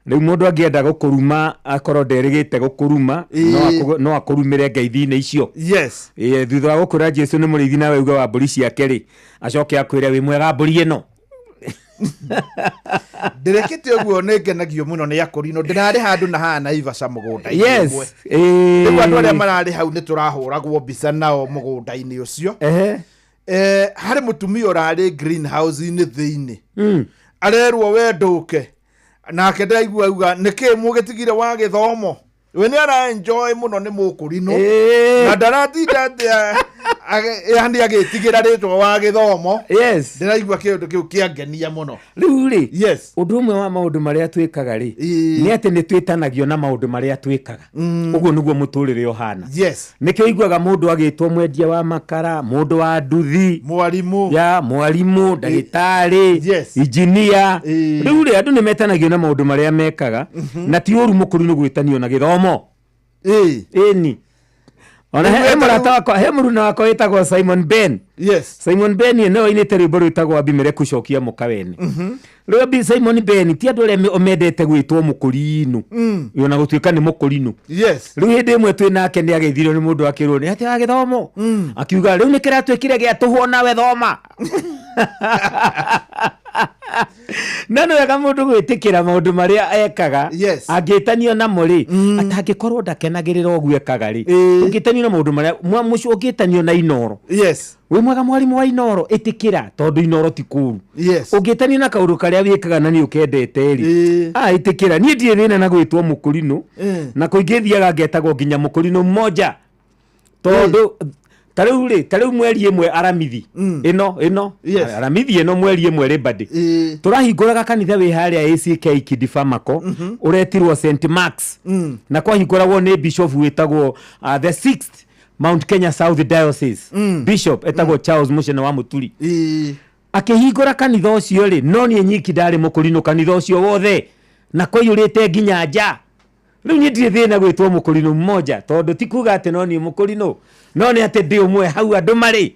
Rĩu mũndũ angĩenda gũkũruma, akorwo nderĩgĩte gũkũruma, no akũrumĩre ngeithi-inĩ icio. Ĩĩ, thutha wa gũkwĩra Jesu nĩ mũrĩithi nawe uge wa mbũri ciake rĩ, acoke akwĩre wĩ mwega mbũri ĩno. Ndĩrekĩte ũguo nĩ ngenagio mũno nĩ akũrinũ. Ndĩrarĩ handũ na haha Naivasha mũgũnda-inĩ ũmwe. Rĩu andũ arĩa mararĩ hau nĩ tũrahũragwo mbica nao mũgũnda-inĩ ũcio. Harĩ mũtumia ũrarĩ greenhouse-inĩ thĩinĩ, arerwo we ndũke, nake ndĩraigua auga nĩkĩ mũgĩtigire wa gĩthomo. We nĩ ara enjoy mũno nĩ mũkũrinũ na ndaratinda atĩ yani agĩtigĩra rĩtwa wa gĩthomo. Ndĩraigua kĩũndũ kĩu kĩangenia mũno. Rĩu rĩ, ũndũ ũmwe wa maũndũ marĩa twĩkaga rĩ, nĩ atĩ nĩ twĩtanagio na maũndũ marĩa twĩkaga. Ũguo nĩguo mũtũrĩre ũhana. Nĩkĩo ũiguaga mũndũ agĩtwo mwendia wa makara, mũndũ wa nduthi, mwarimũ, ya mwarimũ, ndagĩtarĩ, injinia. Rĩu rĩ, andũ nĩ metanagio na maũndũ marĩa mekaga, na ti ũru mũkũrinũ gwĩtanio na gĩthomo. Ĩni. Ona he mũrata wakwa, he mũruna wakwa wĩtagwo Simon Ben. Simon Ben nĩwe wainĩte rwĩmbo rwĩtagwo Abimeleku cokia mũka wene. Rĩu Simon Ben ti andũ arĩa mendete gwĩtwo mũkũrinũ, ona gũtuĩka nĩ mũkũrinũ. Rĩu hĩndĩ ĩmwe twĩ nake nĩ ageithirio nĩ mũndũ akĩrwo nĩ atĩ wa gĩthomo, akiuga rĩu nĩ kĩratuĩkire gĩa tũhũ nawe thoma. No nĩ wega mũndũ gwĩtĩkĩra maũndũ marĩa ekaga, angĩtanio namo rĩ, atangĩkorwo ndakenagĩrĩra ũguo ekaga rĩ, ũngĩtanio na maũndũ marĩa mũcio, ũngĩtanio na Inoro, wĩ mwega mwarimũ wa Inoro, ĩtĩkĩra tondũ Inoro ti kũru. Ũngĩtanio na kaũndũ karĩa wĩkaga na nĩ ũkendete rĩ, ĩtĩkĩra. Niĩ ndirĩ thĩna na gwĩtwo mũkũrinũ, na kũingĩ thiaga ngetagwo nginya mũkũrinũ mmoja, tondũ ta rĩu rĩ, ta rĩu mweri ĩmwe aramithi ĩno aramithi ĩno mweri ĩmwe rĩ badi tũrahingũraga kanitha wĩ harĩa ACK Kidifamako, ũretirwo St Marks, na kwahingũragwo nĩ bishop wĩtagwo the sixth Mount Kenya South Diocese bishop etagwo Charles Mucene wa Mũturi. Akĩhingũra kanitha ũcio rĩ, no niĩ nyiki ndarĩ mũkũrinũ kanitha ũcio wothe, na kwaiyũrĩte nginya nja. Rĩu niĩ ndirĩ thĩna gwĩtwo mũkũrinũ mmoja, tondũ ti kuga atĩ no niĩ mũkũrinũ, no nĩ atĩ ndĩ ũmwe hau andũ marĩ.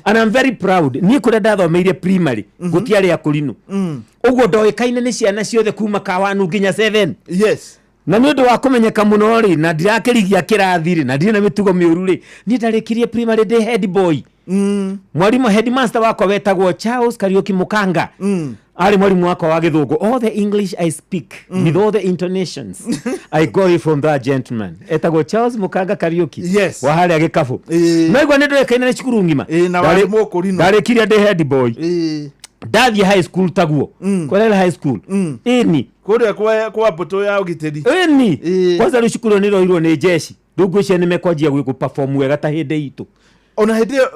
And I'm very proud. Niĩ kũrĩa ndathomeire primary, gũtiarĩ akũrinũ, ũguo ndoĩkaine nĩ ciana ciothe kuma kawanu nginya 7. Na nĩ ũndũ wa kũmenyeka mũno rĩ, na ndirakĩrigia kĩrathi rĩ, na ndirĩ na mĩtugo mĩũru rĩ, niĩ ndarĩkirie primary ndĩ head boy. Mwarimũ headmaster wakwa wetagwo Charles Kariuki Mukanga, arĩ mwarimũ wakwa wa gĩthũngũ. All the English I speak, with all the intonations, I got it from that gentleman etagwo Charles Mukanga Kariuki, wa harĩa Gĩkabũ. No igua nĩ ndoĩkaine nĩ cukuru ng'ima. Na warĩ mũkũrinũ. Ndarĩkirie ndĩ head boy. Ndathiĩ high school taguo, Kwerere High School, ĩni. Kũrĩa kwa mbũtũ ya ũgitĩri. Ĩni, kwanza rĩu cukuru ĩyo nĩ ĩroirwo nĩ jeshi. Rĩu ngwĩciria nĩ mekwanjia gwĩ perform wega ta hĩndĩ itũ. Ona hĩndĩ ĩyo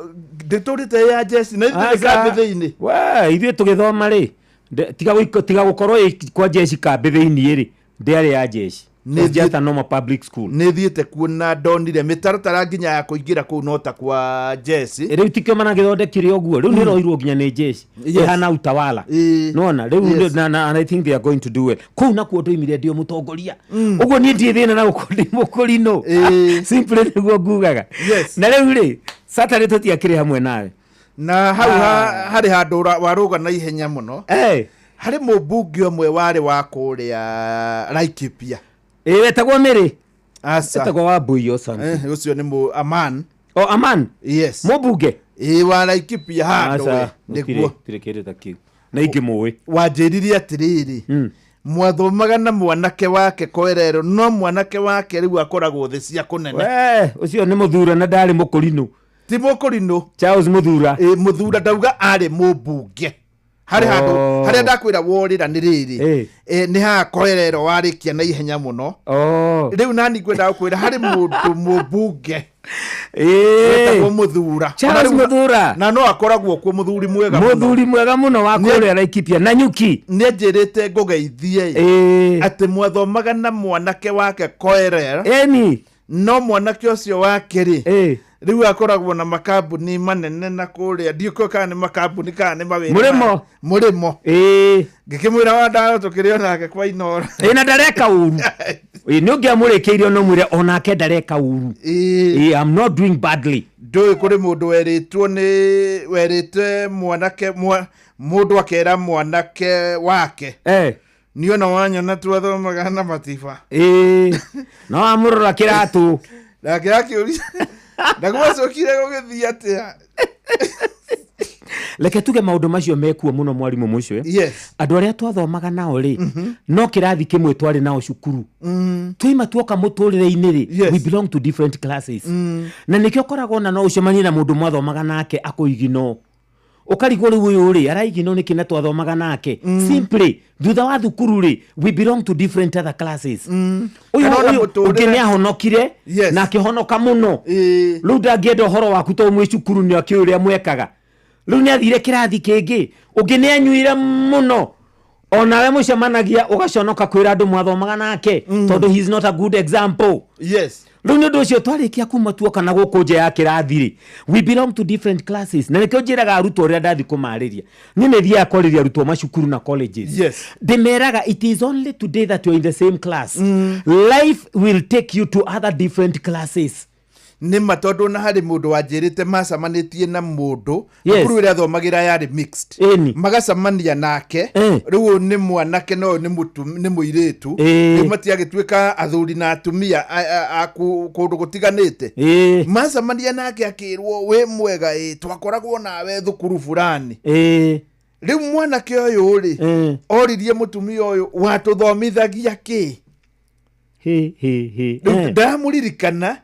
ndĩtũrĩte ya jeshi na ithuĩ kambĩ thĩinĩ. We, ithuĩ tũgĩthoma rĩ, tiga gũkorwo ĩ kwa jeshi kambĩ thĩinĩ rĩ, ndĩarĩ ya jeshi. It's just a normal public school. Nĩ thiĩte kuo na ndonire mĩtaratara nginya ya kũingĩra kũu no ta kwa jeshi. Rĩu tikĩo maragĩthondekire ũguo, rĩu nĩ ĩroirwo nginya nĩ jeshi. Ĩhana Utawala. Nona rĩu na and I think they are going to do well. Kũu nakuo ndoimire ndĩ o mũtongoria. Ũguo niĩ ndirĩ thĩna na gũkorwo ndĩ mũkũrinũ. Simply nĩguo ngugaga. Na rĩu rĩ, Saturday tũtiakĩrĩ hamwe nawe. Na hau harĩ handũ warũga na ihenya mũno. Harĩ mũmbunge ũmwe warĩ wa kũrĩa Laikipia. Ĩ, wetagwo Mĩrĩ. Aca. Wetagwo Wambui or something. Ũcio nĩ Aman. O Aman? Yes. Mũmbunge? Ĩ, wa Laikipia handũ Aca, we, nĩguo. gũtirĩ kĩndũ ta kĩu. Na ingĩmũĩ. Wanjĩrire atĩrĩrĩ, mwathomaga na mwanake wake Koerero, no mwanake wake rĩu akoragwo thĩ cia kũnene. We, ũcio nĩ Mũthura na ndarĩ mũkũrinũ. Ti mũkũrinũ. Charles Mũthura. Ĩ, Mũthura ndauga arĩ mũmbunge. Harĩ handũ harĩa ndakwĩra worĩra nĩ rĩrĩ, nĩ haha Koerero warĩkia na ihenya mũno. Rĩu nani ngwendaga gũkwĩra harĩ mũndũ mũmbunge wetagwo Mũthura. Charles Mũthura. Na no akoragwo kuo, mũthuri mwega mũno. Mũthuri mwega mũno wa kũrĩa Laikipia na nyuki. Nĩ anjĩrĩte ngũgeithie atĩ mwathomaga na mwanake wake Koerero. Ĩni. No mwanake ũcio wake rĩ, Rĩu akoragwo na makambuni manene na kũrĩa, ndiũkĩũĩ kana nĩ makambuni kana nĩ mawĩra. Mũrĩmo. Mũrĩmo. Ĩĩ. Ngĩkĩmwĩra Wandaro tũkĩrĩ onake kwa Inoro. Ĩ, na ndareka ũru. Ĩ, nĩ ũngĩamũrĩkĩirie no mwĩre onake ndareka ũru. Ĩ, I'm not doing badly. Ndũĩ kũrĩ mũndũ werĩtwo nĩ werĩte mwanake mũndũ akera mwanake wake. Eh. Niĩ ona wanyona twathomaga na matiba. Ĩĩ. No amũrora kĩratũ. Nake akĩũria na gwacokire gũgĩthiĩ atĩa? Reke tuge maũndũ macio mekuo mũno mwarimũ mũcwe. Yes. Andũ arĩa twathomaga nao rĩ, no kĩrathi kĩmwe twarĩ nao cukuru. Twaima tuoka mũtũrĩre-inĩ rĩ, we belong to different classes. Na nĩkĩo ũkoragwo na no ũcemanie na mũndũ mwathomaga nake akũigino. Ũkarigwo rĩu ũyũ rĩ, araigino nĩkĩ na twathomaga nake. Simply, thutha wa thukuru rĩ, we belong to different other classes. Ũyũ Kana ona ũyũ mũtũrĩre- ũngĩ nĩ ahonokire Yes. na akĩhonoka mũno. Rĩu ndangĩenda ũhoro waku tondũ mwĩ cukuru nĩ akĩũĩ ũrĩa mwekaga. Rĩu nĩ athire kĩrathi kĩngĩ. Ũngĩ nĩ anyuire mũno. Onawe mũcemanagia ũgaconoka kwĩra andũ mwathomaga nake tondũ he is not a good example. Yes. Rĩu nĩ ũndũ ũcio twarĩkia kuma tuoka na gũkũ nja ya kĩrathi rĩ, we belong to different classes. Na nĩkĩo njĩraga arutwo rĩrĩa ndathiĩ kũmarĩria. Niĩ nĩ thiaga kwarĩria arutwo macukuru na colleges. Yes. Ndĩmeraga it is only today that you are in the same class. Life will take you to other different classes. Nĩ ma tondũ na harĩ mũndũ wanjĩrĩte macemanĩtie na mũndũ Yes. thukuru ĩrĩa athomagĩra yarĩ mixed. Ĩni. Magacemania nake. Rĩu ũyũ nĩ mwanake na ũyũ nĩ mũirĩtu. Ĩĩ. Rĩu matiagĩtuĩka athuri na atumia a kũndũ gũtiganĩte. Ĩĩ. Macemania nake akĩrwo wĩ mwega ĩ, twakoragwo nawe thukuru fulani. Ĩĩ. Rĩu mwanake ũyũ rĩ, oririe mũtumia ũyũ watũthomithagia kĩ? Hĩ, hĩ, hĩ. Rĩu ndaramũririkana,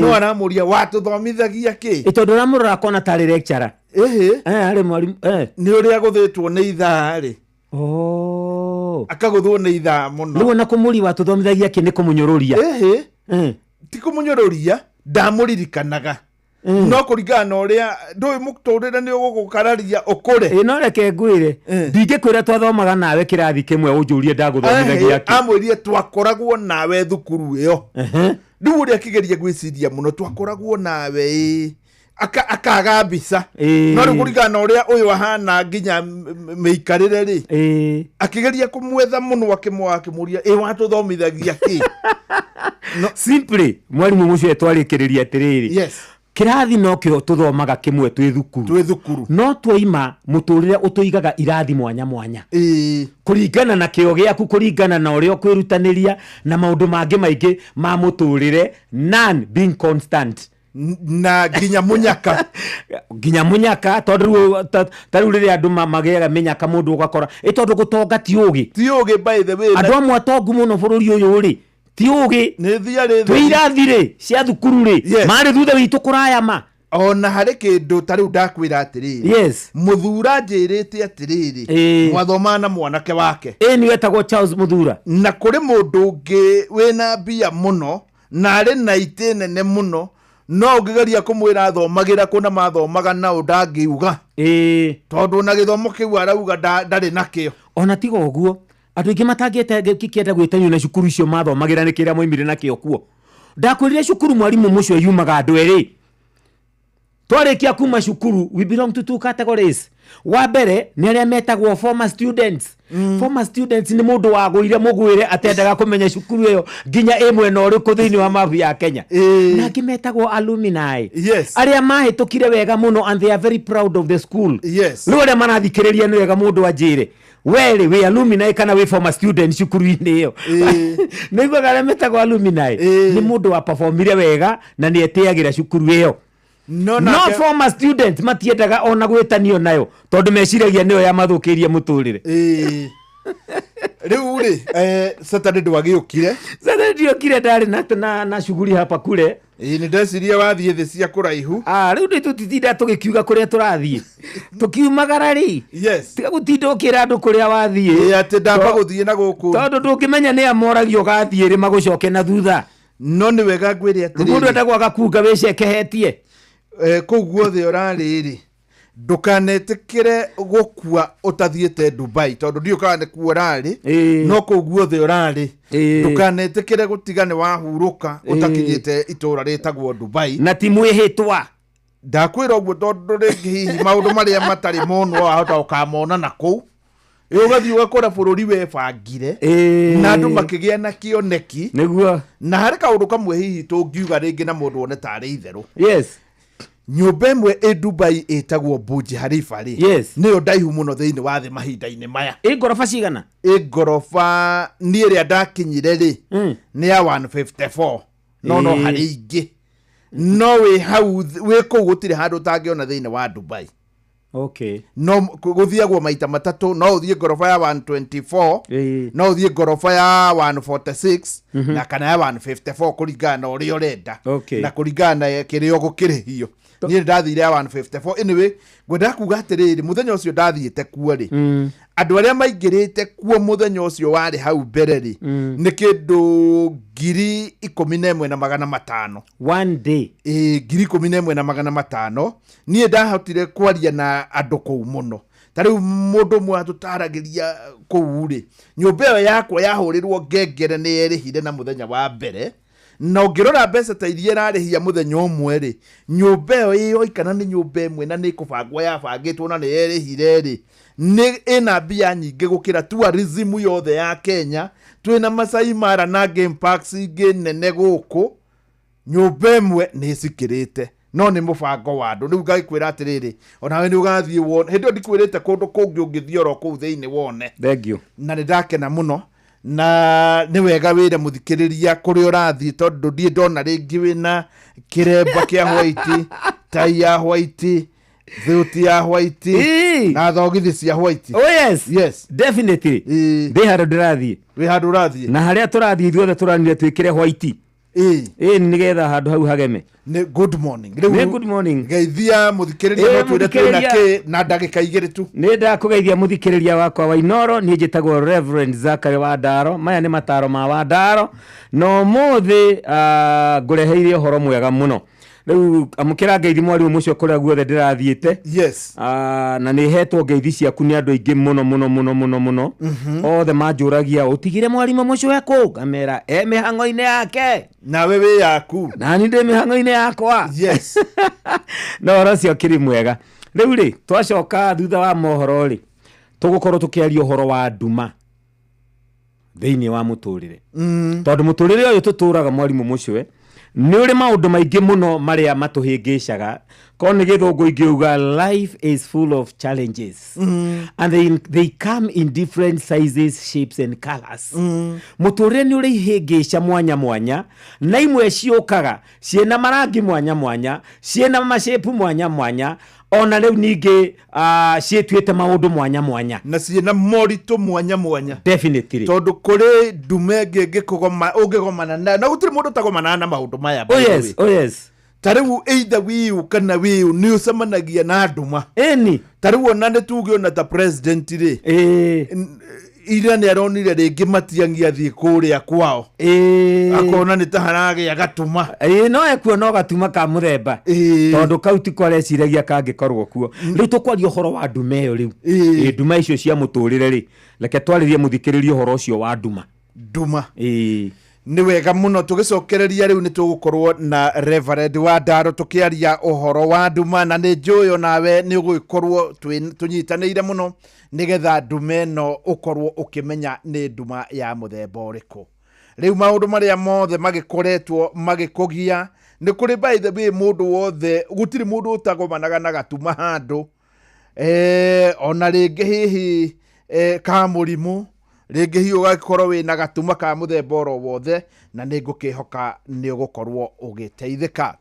no aramũria watũthomithagia kĩ? Ĩ, tondũ ũramũrora akona tarĩ lecturer. Ĩhĩ. Arĩ mwarimũ. Nĩ ũrĩa agũthĩtwo nĩ ithaa rĩ. Oh. Akagũthwo nĩ ithaa mũno. Rĩu ona kũmũria watũthomithagia kĩ nĩ kũmũnyũrũria. Ĩhĩ. Ti kũmũnyũrũria, ndamũririkanaga. No kũringana na ũrĩa ndũĩ mũtũrĩre nĩ ũgũgũkararia ũkũre. Ĩ, no reke ngwĩre, ndingĩkwĩra twathomaga nawe kĩrathi kĩmwe ũnjũrie ndagũthomithagia kĩ. Amwĩrire twakoragwo nawe thukuru ĩyo. Rĩu ũrĩa akĩgeria gwĩciria mũno twakoragwo nawe ĩ. Akaga mbica. No rĩu kũringana na ũrĩa ũyũ ahana nginya mĩikarĩre rĩ, akĩgeria kũmwetha mũno akĩmũria ĩ watũthomithagia kĩ? No. Simply mwarimũ mũcio twarĩkĩrĩria atĩrĩrĩ. Yes. Kĩrathi no kĩo tũthomaga kĩmwe twĩ thukuru. Twĩ thukuru. No twaima mũtũrĩre ũtũigaga irathi mwanya mwanya. Ĩĩ. Kũringana na kĩo gĩaku, kũringana na ũrĩa ũkwĩrutanĩria na maũndũ mangĩ maingĩ ma mũtũrĩre, none being constant. Na nginya mũnyaka. Nginya mũnyaka, tondũ rĩu ta rĩu rĩrĩa andũ magĩaga mĩnyaka mũndũ ũgakora, ĩ tondũ gũtonga ti ũgĩ. Ti ũgĩ by the way. Andũ amwe atongu mũno bũrũri ũyũ rĩ, ti ũgĩ. Nĩ thiarĩ Twĩ irathi rĩ, cia thukuru rĩ, Yes. marĩ thutha witũ kũraya ma. Ona harĩ kĩndũ ta rĩu ndakwĩra atĩrĩrĩ. Yes. Mũthura anjĩrĩte atĩrĩrĩ. Ĩĩ. Mwathomaga na mwanake wake. Ĩĩ nĩ wetagwo Charles Mũthura. Na kũrĩ mũndũ ũngĩ wĩna mbia mũno na arĩ na itĩ nene mũno, no ũngĩgeria kũmwĩra athomagĩra kũ na mathomaga nao ndangĩuga. Ĩĩ. Tondũ ona gĩthomo kĩu arauga ndarĩ nakĩo. Ona tiga ũguo, andũ aingĩ matangĩenda gwĩtanio na cukuru icio mathomagĩra nĩ kĩrĩa moimire nakĩo kuo. Ndakwĩrire cukuru mwarimũ mũcio yumaga andũ erĩ. Twarĩkia kuma cukuru, we belong to two categories. Wa mbere nĩ arĩa metagwo former students. Former students nĩ mũndũ wagũire mũgwĩre atendaga kũmenya cukuru ĩyo nginya ĩ mwena ũrĩkũ thĩinĩ wa mabu ya Kenya. Na angĩ metagwo alumni. Yes. Arĩa mahĩtũkire wega mũno and they are very proud of the school. Yes. Rĩu arĩa marathikĩrĩria nĩ wega mũndũ anjĩre, we rĩ wĩ alumni kana wĩ former student cukuru-inĩ ĩyo? Nĩ iguaga arĩa metagwo alumni nĩ mũndũ wa performire wega na nĩ etĩagĩra cukuru ĩyo. No, No nake- former students matiendaga ona gwĩtanio nayo tondũ meciragia nĩyo yamathũkĩirie mũtũrĩre. Rĩu rĩ, Saturday ndwagĩũkire. Saturday ndiokire, ndarĩ na shughuli hapa kule. Ĩĩ, nĩ ndeciria wathiĩ thĩ cia kũraihu. Rĩu nĩ tũtitinda tũgĩkiuga kũrĩa tũrathiĩ. Tũkiumagara rĩ. Yes. Tiga gũtinda ũkĩra andũ kũrĩa wathiĩ. Ĩĩ, atĩ ndamba gũthiĩ na gũkũ. Tondũ ndũngĩmenya nĩ a moragio ũgathiĩ rĩ magũcoke na thutha. No nĩ wega ngwĩre atĩrĩrĩ. Mũndũ endagwo agakunga wĩcekehetie. Kũu guothe ũrarĩ rĩ, Ndũkanetĩkĩre gũkua ũtathiĩte Dubai, tondũ ndiũ kana nĩ kuo ũrarĩ, no kũu guothe ũrarĩ, ndũkanetĩkĩre gũtiga nĩ wahurũka ũtakinyĩte itũũra rĩtagwo Dubai. Na ti mwĩhĩtwa. Ndakwĩra ũguo tondũ rĩngĩ hihi maũndũ marĩa matarĩ monwo wahota ũkamona na kũu. Ĩ, ũgathiĩ ũgakora bũrũri webangire na andũ makĩgĩa na kĩoneki. Nĩguo. Na harĩ kaũndũ kamwe hihi tũngiuga rĩngĩ na mũndũ one tarĩ itherũ. Yes. Nyũmba ĩmwe ĩ Dubai ĩtagwo Burj Khalifa rĩ, Yes. nĩyo ndaihu mũno thĩinĩ wa thĩ mahinda-inĩ maya. Ĩ ngoroba cigana? Ĩ ngoroba niĩ ĩrĩa ndakinyire rĩ, nĩ ya 154, no harĩ ingĩ, no wĩ hau wĩ kũu gũtirĩ handũ ũtangĩona thĩinĩ wa Dubai. No gũthiagwo maita matatũ. No ũthiĩ ngoroba ya 124, no ũthiĩ ngoroba ya 146 na kana ya 154, kũringana na ũrĩa ũrenda na kũringana na kĩrĩa ũgũkĩrĩhio. Niĩ nĩ ndathire ya 154. Anyway, ngwendaga kuga atĩrĩrĩ, mũthenya ũcio ndathiĩte kuo rĩ, andũ arĩa maingĩrĩte kuo mũthenya ũcio warĩ hau mbere rĩ, nĩ kĩndũ 11,500. One day? Ĩĩ, 11,500. Niĩ ndahotire kwaria na andũ kũu mũno. Ta rĩu mũndũ ũmwe atũtaragĩria kũu rĩ, nyũmba ĩyo yakwa yahũrĩrwo ngengere nĩ yerĩhire na mũthenya wa mbere, na ũngĩrora mbeca ta iria ĩrarĩhia mũthenya ũmwe rĩ, nyũmba ĩyo ĩyoikana nĩ nyũmba ĩmwe na nĩ ĩkũbangwo yabangĩtwo na nĩ yerĩhire rĩ, nĩ ĩna mbia nyingĩ gũkĩra tourism yothe ya Kenya. Twĩna Masai Mara na game parks ingĩ nene gũkũ, nyũmba ĩmwe nĩ ĩcikĩrĩte, no nĩ mũbango wa andũ. Rĩu ngagĩkwĩra atĩrĩrĩ, onawe nĩ ũgathiĩ wone. Hĩndĩ ĩyo ndikwĩrĩte kũndũ kũngĩ ũngĩthiĩ oro kũu thĩinĩ wone. Thank you. Na nĩ ndakena mũno, na nĩ wega wĩre mũthikĩrĩria kũrĩa ũrathiĩ, tondũ ndiĩ ndona rĩngĩ wĩna kĩremba kĩa white, tai ya white, thuti ya white na thogithi cia white. Oh yes. Yes. Definitely. Ndĩ handũ ndĩrathiĩ. Wĩ handũ ũrathiĩ. Na harĩa tũrathiĩ ithuothe tũranire twĩkĩre white. Ĩĩ, nĩgetha handũ hau hageme. Nĩ good morning. Nĩ good morning. Geithia mũthikĩrĩria, no twĩre twĩna kĩ na ndagĩka 2 tu. Nĩ ndakũgeithia mũthikĩrĩria wakwa wa Inoro. Niĩ njĩtagwo Reverend Zachary Wandaro. Maya nĩ mataro ma Wandaro, na ũmũthĩ ngũreheire ũhoro mwega mũno. Rĩu amũkĩra ngeithi mwarimũ mũcio kũrĩa guothe ndĩrathiĩte. Yes. Na nĩ hetwo ngeithi ciaku nĩ andũ aingĩ mũno mũno mũno mũno mũno. Othe manjũragia ũtigire mwarimũ mũcio ekũ, ngamera e mĩhang'o-inĩ yake. Nawe wĩ yaku. Nani ndĩ mĩhang'o-inĩ yakwa. Yes. No ũhoro ũcio ũkĩrĩ mwega. Rĩu rĩ, twacoka thutha wa mohoro rĩ, tũgũkorwo tũkĩaria ũhoro wa nduma thĩinĩ wa mũtũrĩre, tondũ mũtũrĩre ũyũ tũtũraga, mwarimũ mũcwe, nĩ ũrĩ maũndũ maingĩ mũno marĩa matũhĩngĩcaga. Korwo nĩ gĩthũngũ ingĩuga, life is full of challenges and they come in different sizes, shapes and colors. Mũtũrĩre nĩ ũrĩ ihĩngĩca mwanya mwanya, na imwe ciũkaga ciĩna marangi mwanya mwanya, ciĩna mashape mwanya mwanya, ona rĩu ningĩ ciĩtuĩte maũndũ mwanya mwanya. Na ciĩna moritũ mwanya mwanya. Definitely. Tondũ kũrĩ ndume ĩngĩ ĩngĩkũgoma ũngĩgomana nayo, na gũtirĩ mũndũ ũtagomanaga na maũndũ maya, by Oh the yes, way. oh yes. Ta rĩu either wĩũ kana wĩũ nĩ ũcemanagia na nduma. Ĩni. Ta rĩu ona nĩ tuge ona ta president rĩ, ira nĩ aronire rĩngĩ Matiang'i athiĩ kũrĩa kwao, akona nĩ ta haragĩa gatuma. Ĩĩ, no ekuona o gatuma ka mũthemba, tondũ kau tiko areciragia kangĩkorwo kuo. Rĩu tũkwaria ũhoro wa nduma ĩyo rĩu. Ĩĩ, nduma icio cia mũtũrĩre rĩ, reke twarĩrie mũthikĩrĩrie ũhoro ũcio wa nduma. Nduma. Ĩĩ. Nĩ wega mũno. Tũgĩcokereria rĩu nĩ tũgũkorwo na Reverend wa Ndaro tũkĩaria ũhoro wa nduma, na nĩ njũĩ onawe nĩ ũgũgĩkorwo tũnyitanĩire mũno nĩgetha nduma ĩno ũkorwo ũkĩmenya nĩ nduma ya mũthemba ũrĩkũ. Rĩu maũndũ marĩa mothe magĩkoretwo magĩkũgia nĩ kũrĩ, by the way, mũndũ wothe, gũtirĩ mũndũ ũtagomanaga na gatuma handũ, ona rĩngĩ hihi ka mũrimũ, rĩngĩ hihi ũgagĩkorwo wĩna gatuma ka mũthemba oro wothe, na nĩ ngũkĩhoka nĩ ũgũkorwo ũgĩteithĩka.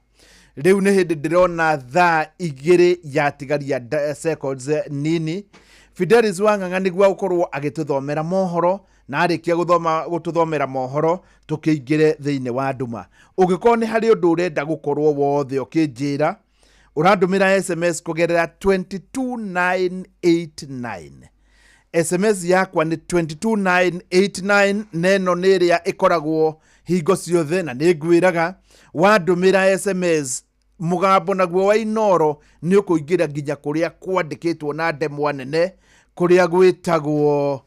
Rĩu nĩ hĩndĩ ndĩrona thaa 2 yatigaria seconds nini. Fidelis Wang'ang'a nĩguo agũkorwo agĩtũthomera mohoro, na arĩkia gũtũthomera mohoro tũkĩingĩre thĩinĩ wa nduma. Ũngĩkorwo nĩ harĩ ũndũ ũrenda gũkorwo wothe ũkĩnjĩra, ũrandũmĩra SMS kũgerera 22989. SMS yakwa nĩ 22989, na ĩno nĩ ĩrĩa ĩkoragwo hingo ciothe, na nĩ ngwĩraga wandũmĩra SMS Mũgambo naguo wa Inoro nĩ ũkũingĩra nginya kũrĩa kwandĩkĩtwo na ndemwa nene, kũrĩa gwĩtagwo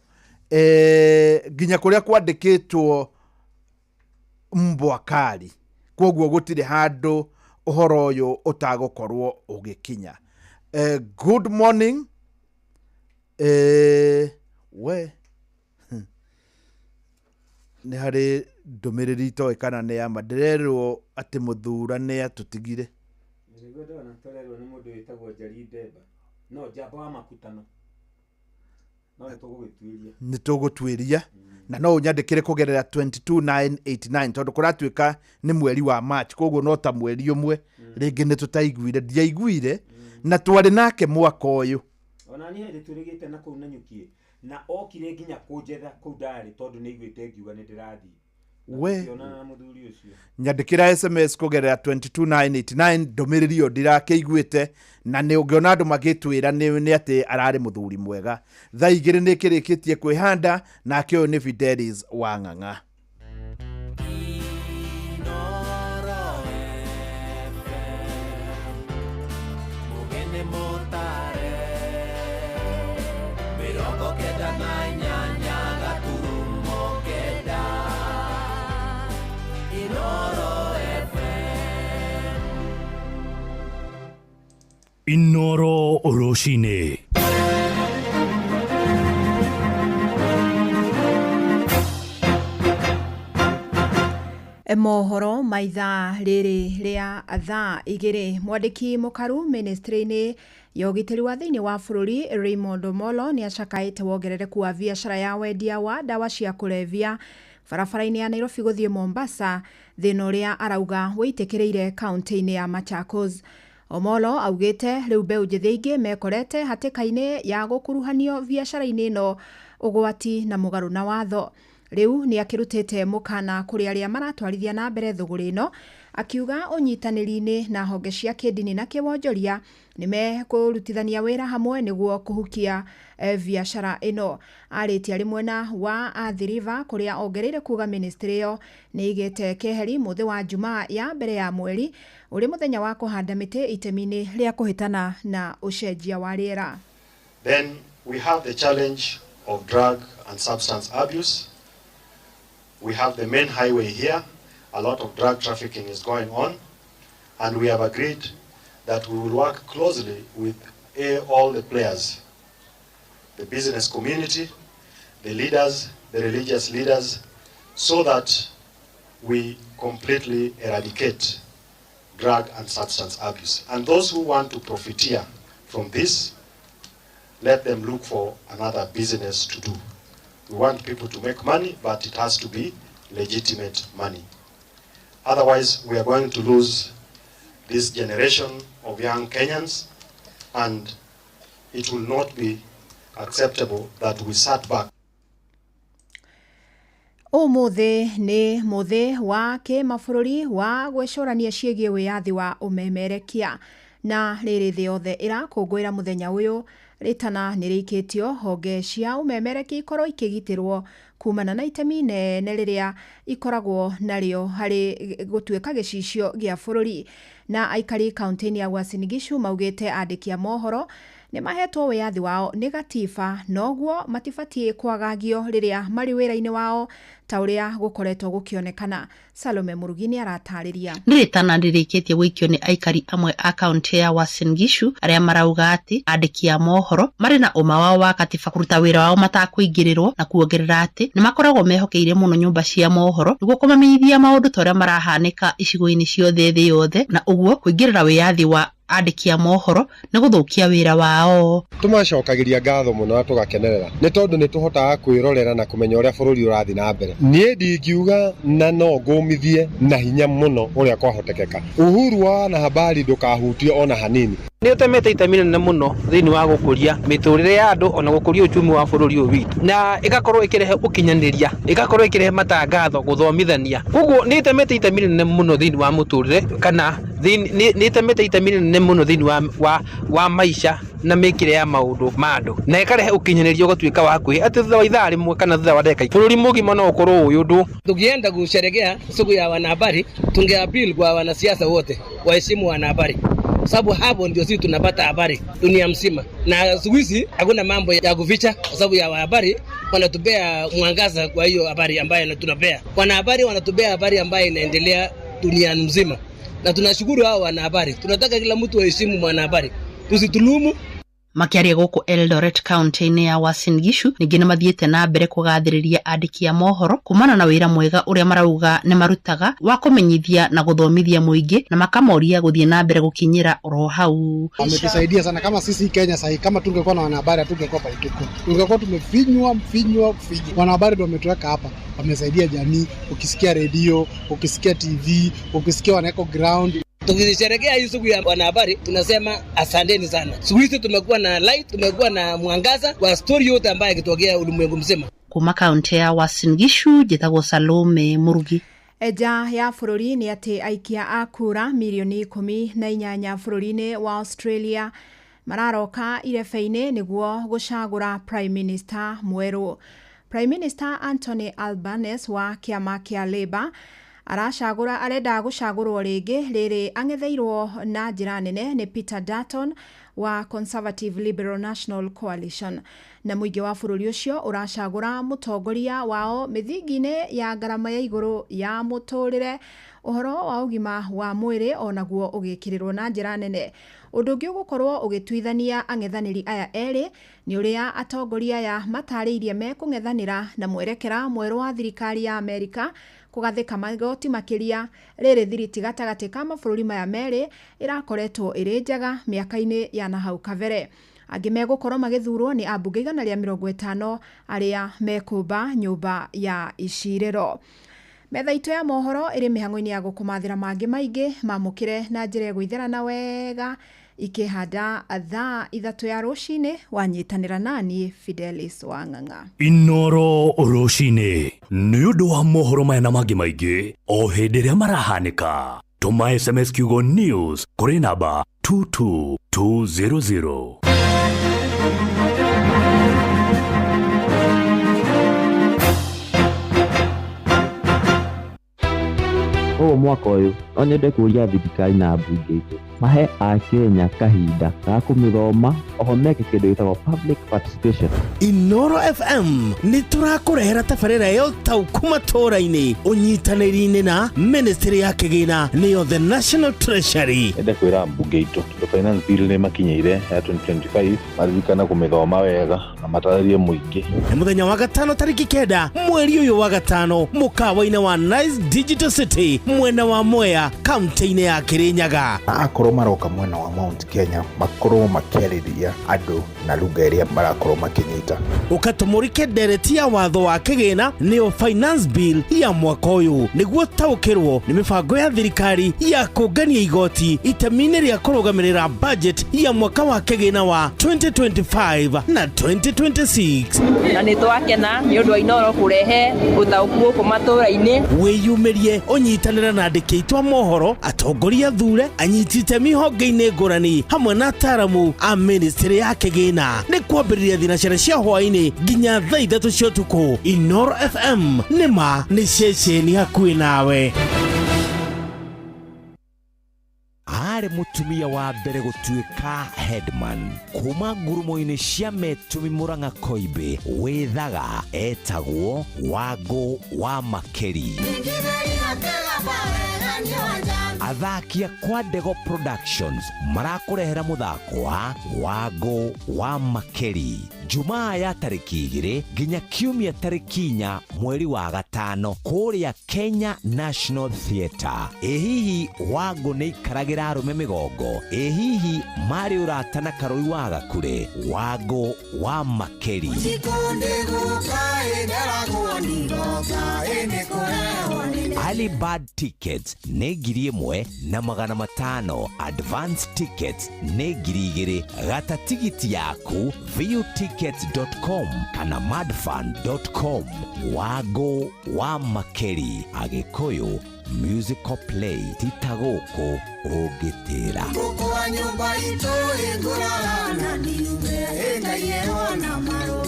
nginya kũrĩa kwandĩkĩtwo Mbwakari. Kwoguo gũtirĩ handũ ũhoro ũyũ ũtagũkorwo ũgĩkinya. Good morning. We nĩ harĩ ndũmĩrĩri itoĩ kana nĩ ya ma, ndĩrerwo atĩ mũthura nĩ atũtigire. Nĩguo ndona tũrerwo nĩ mũndũ wĩtagwo Njeri Ndemba. No njamba wa makutano. No nĩ tũgũgĩtuĩria. Nĩ tũgũtuĩria na no ũnyandĩkĩre kũgerera 22989 tondũ kũratuĩka nĩ mweri wa March, koguo no ta mweri ũmwe rĩngĩ nĩ tũtaiguire, ndiaiguire na twarĩ nake mwaka ũyũ. Ona niĩ hĩndĩ twĩrĩgĩte na kũu Nanyuki na okire nginya kũnjetha kũu ndarĩ tondũ nĩ aiguĩte ngiuga nĩ ndĩrathiĩ. We. Tũkĩonana na mũthuri ũcio. Nyandĩkĩra SMS kũgerera 22989 ndũmĩrĩri ĩyo ndirakĩiguĩte, na nĩ ũngĩona andũ magĩtwĩra nĩ atĩ ararĩ mũthuri mwega. Thaa 2 nĩ ĩkĩrĩkĩtie kwĩhanda, nake ũyũ nĩ Fidelis wa Ng'ang'a. Inoro rũcinĩ. Mohoro ma ithaa rĩrĩ rĩa thaa 2. Mwandĩki mũkaru ministry-inĩ ya ũgitĩri wa thĩinĩ wa bũrũri Raymond Omolo nĩ acakaĩte wongerereku wa biacara ya wendia wa ndawa cia kũrebia barabara-inĩ ya Nairobi gũthiĩ Mombasa, thĩna ũrĩa arauga wĩitĩkĩrĩire kaunti-inĩ ya Machakos. Omolo augĩte rĩu mbeũ njĩthĩ aingĩ mekorete hatĩka-inĩ ya gũkuruhanio biacara-inĩ ĩno ũgwati na mũgarũ na watho. Rĩu nĩ akĩrutĩte mũkana kũrĩ arĩa maratwarithia na mbere thũgũrĩ ĩno, akiuga ũnyitanĩri-inĩ na honge cia kĩndini na kĩwonjoria nĩ mekũrutithania wĩra hamwe nĩguo kũhukia biacara ĩno. Arĩtie arĩ mwena wa Athi River kũrĩa ongereire kuga ministry ĩyo nĩ ĩigĩte keheri mũthĩ wa Jumaa ya mbere ya mweri ũrĩ mũthenya wa kũhanda mĩtĩ itemi-inĩ rĩa kũhĩtana na ũcenjia wa rĩera. Then we have the challenge of drug and substance abuse. We have the main highway here. A lot of drug trafficking is going on, and we have agreed that we will work closely with all the players, the business community, the leaders, the religious leaders, so that we completely eradicate drug and substance abuse. And those who want to profiteer from this, let them look for another business to do. We want people to make money, but it has to be legitimate money. Otherwise, we are going to lose this generation of young Kenyans, and it will not be acceptable that we sat back. Ũmũthĩ nĩ mũthĩ wa kĩmabũrũri wa gwĩcũrania ciĩgiĩ wĩyathi wa ũmemerekia, na rĩrĩ thĩ yothe ĩrakũngũĩra mũthenya ũyũ rĩtana nĩ rĩikĩtio honge cia ũmemerekia ikorwo ikĩgitĩrwo kumana na itemi inene rĩrĩa ikoragwo narĩo harĩ gũtuĩka gĩcicio gĩa bũrũri. Na aikari kaunti-inĩ ya Uasin Gishu maugĩte andĩki a mohoro nĩ mahetwo wĩyathi wao nĩ gatiba, noguo matibatiĩ kwagagio rĩrĩa marĩ wĩra-inĩ wao ta ũrĩa gũkoretwo gũkĩonekana. Salome Mũrugi nĩ aratarĩria. Nĩ rĩtana rĩrĩkĩtie gũikio nĩ aikari amwe a kaunti ya Uasin Gishu arĩa marauga atĩ andĩki a mohoro marĩ na ũma wao wa katiba kũruta wĩra wao matakũingĩrĩrwo, na kuongerera atĩ nĩ makoragwo mehokeire mũno nyũmba cia mohoro nĩguo kũmamenyithia maũndũ ta ũrĩa marahanĩka icigo-inĩ ciothe thĩ yothe, na ũguo kũingĩrĩra wĩyathi wa andĩki a mohoro nĩ gũthũkia wĩra wao. Tũmacokagĩria ngatho mũno na tũgakenerera nĩ tondũ nĩ tũhotaga kwĩrorera na kũmenya ũrĩa bũrũri ũrathiĩ na mbere. Niĩ ndingiuga na no ngũmithie na hinya mũno ũrĩa kwahotekeka. Uhuru wa wanahabari ndũkahutio ona hanini. Nĩ ũtemete itemi rĩnene mũno thĩinĩ wa gũkũria mĩtũrĩre ya andũ ona gũkũria uchumi wa bũrũri ũyũ witũ, na ĩgakorwo ĩkĩrehe ũkinyanĩria, ĩgakorwo ĩkĩrehe matangatho, gũthomithania. Koguo nĩ ĩtemete itemi rĩnene mũno thĩinĩ wa mũtũrĩre kana Nĩ ĩtemete itemi rĩnene mũno thĩinĩ wa maica na mĩkĩre ya maũndũ ma andũ, na ĩkarehe ũkinyanĩria ũgatuĩka wa hakuhĩ atĩ thutha wa ithaa rĩmwe kana thutha wa ndagĩka, bũrũri mũgima no ũkorwo ũĩ ũndũ. Tukienda kusherekea siku ya wanahabari, tunge appeal kwa wanasiasa wote waheshimu wanahabari, sababu hapo ndio sisi tunapata habari dunia mzima, na siku hizi hakuna mambo ya kuficha, kwa sababu ya habari wanatupea mwangaza. Kwa hiyo habari ambayo tunapea wanahabari, wanatupea habari ambayo inaendelea dunia mzima, na tunashukuru hao wanahabari. Tunataka kila mtu aheshimu mwanahabari, tusitulumu. Makĩaria gũkũ Eldoret kaunti-inĩ ya Uasin Gishu, ningĩ nĩ mathiĩte na mbere kũgathĩrĩria andĩki a mohoro kumana na wĩra mwega ũrĩa marauga nĩ marutaga wa kũmenyithia na gũthomithia mũingĩ, na makamoria gũthiĩ na mbere gũkinyĩra oro hau. Wametusaidia sana kama sisi Kenya sahi, kama tungekuwa na wanahabari hatungekuwa pale tuko, tungekuwa tumefinywa mfinywa mfinywa. Wanahabari ndio wametuweka hapa, wamesaidia jamii. Ukisikia redio, ukisikia TV, ukisikia wanaweka ground. Tukisherehekea hii siku ya wanahabari tunasema asanteni sana. Siku hizi tumekuwa na light, tumekuwa na mwangaza kwa story yote ambayo ikitokea ulimwengu mzima. Kuma kaunti ya Uasin Gishu, njĩtagwo Salome Murugi. Eja ya bũrũri nĩ atĩ aikia a kura mirioni 18 bũrũri-inĩ wa Australia mararoka irebe-inĩ nĩguo gũcagũra Prime Minister mwerũ. Prime Minister Anthony Albanese wa kĩama kĩa Labour aracagũra arenda gũcagũrwo rĩngĩ rĩrĩ ang'etheirwo na njĩra nene nĩ Peter Dutton wa Conservative Liberal National Coalition, na mũingĩ wa bũrũri ũcio ũracagũra mũtongoria wao mĩthingi-inĩ ya ngarama ya igũrũ ya mũtũrĩre, ũhoro wa ũgima wa mwĩrĩ onaguo ũgĩkĩrĩrwo na njĩra nene. Ũndũ ũngĩ ũgũkorwo ũgĩtuithania ang'ethanĩri aya erĩ nĩ ũrĩa atongoria aya matarĩirie mekũng'ethanĩra na mwerekera mwerũ wa thirikari ya Amerika kũgathĩka magoti makĩria, rĩrĩ thiriti gatagatĩ ka mabũrũri maya merĩ ĩrakoretwo ĩrĩ njega mĩaka-inĩ ya nahau kabere. Angĩ megũkorwo magĩthurwo nĩ ambunge 150 arĩa mekũmba nyũmba ya icirĩro. Metha itũ ya mohoro ĩrĩ mĩhang'o-inĩ ya gũkũmathĩra mangĩ maingĩ, mamũkĩre na njĩra ĩgũitherana wega ikĩhanda thaa 3 ya rũcinĩ. Wanyitanĩra nani Fidelis Wang'ang'a. Inoro rũcinĩ nĩ ũndũ wa mohoro maya na mangĩ maingĩ o hĩndĩ ĩrĩa marahanĩka, tũma SMS kiugo news kũrĩ namba 22200. Koguo mwaka ũyũ no nyende kũria thirikari na mbunge itũ mahe akenya kahinda ga kũmĩthoma, oho meke kĩndũ gĩtagwo public participation. Inoro FM nĩ tũrakũrehera tabarĩra ya ũtaũku matũũra-inĩ ũnyitanĩri-inĩ na Ministry ya Kĩgĩna nĩyo The National Treasury. Ende kwĩra mbunge itũ tondũ finance bill nĩ makinyĩire ya 2025, maririkana kũmĩthoma wega na matarĩrie mũingĩ. Nĩ mũthenya wa gatano tarĩki 9 mweri ũyũ wa gatano mũkawa-inĩ wa Nice Digital City mwena wa Mwea kaunti-inĩ ya Kirinyaga. Akorwo maroka mwena wa Mount Kenya makorwo makĩarĩria andũ na lugha ĩrĩa marakorwo makĩnyita. Ũkatũmũrĩke ndereti ya watho wa kĩgĩna nĩyo finance bill ya mwaka ũyũ nĩguo taũkĩrwo nĩ mĩbango ya thirikari ya kũngania igoti itemi-inĩ rĩa kũrũgamĩrĩra budget ya mwaka wa kĩgĩna wa 2025 na 2026. Na nĩ twakena nĩ ũndũ wa Inoro kũrehe ũtaũku gũkũ matũũra-inĩ. Wĩyumĩrie ũnyitanĩre na andĩki aitũ a mohoro, atongoria athure, anyiti itemi honge-inĩ ngũrani hamwe na ataaramu a ministry ya kĩgĩna. Nĩ kwambĩrĩria thinacara cia hwaĩ-inĩ nginya thaa 3 cia ũtukũ. Inoro FM nĩ ma nĩ ceceni hakuhĩ nawe. Arĩ mũtumia wa mbere gũtuĩka headman kuma ngurumo-inĩ cia Metumi Murang'a Koimbĩ wĩthaga etagwo Wangũ wa Makeri. Athaki a Kwa Ndego Productions marakũrehera mũthako wa Wangũ wa Makeri Jumaa ya tarĩki 2 nginya Kiumia tarĩki 4 mweri wa 5 kũrĩa Kenya National Theatre. Ĩ hihi Wangũ nĩ ikaragĩra arũme mĩgongo? Ĩ hihi marĩ ũrata na Karũri wa Gakure? Wangũ wa Makeri. Early bird tickets nĩ 1500, advance tickets nĩ 2000. Gata tigiti yaku viewtickets.com kana madfun.com. Wago wa Makeri, Agĩkũyũ musical play tita gũkũ ũngĩtĩra. Ngũkũ wa nyũmba itũ ĩngũraga na ndiuge ĩngaiyĩrwo na marũa.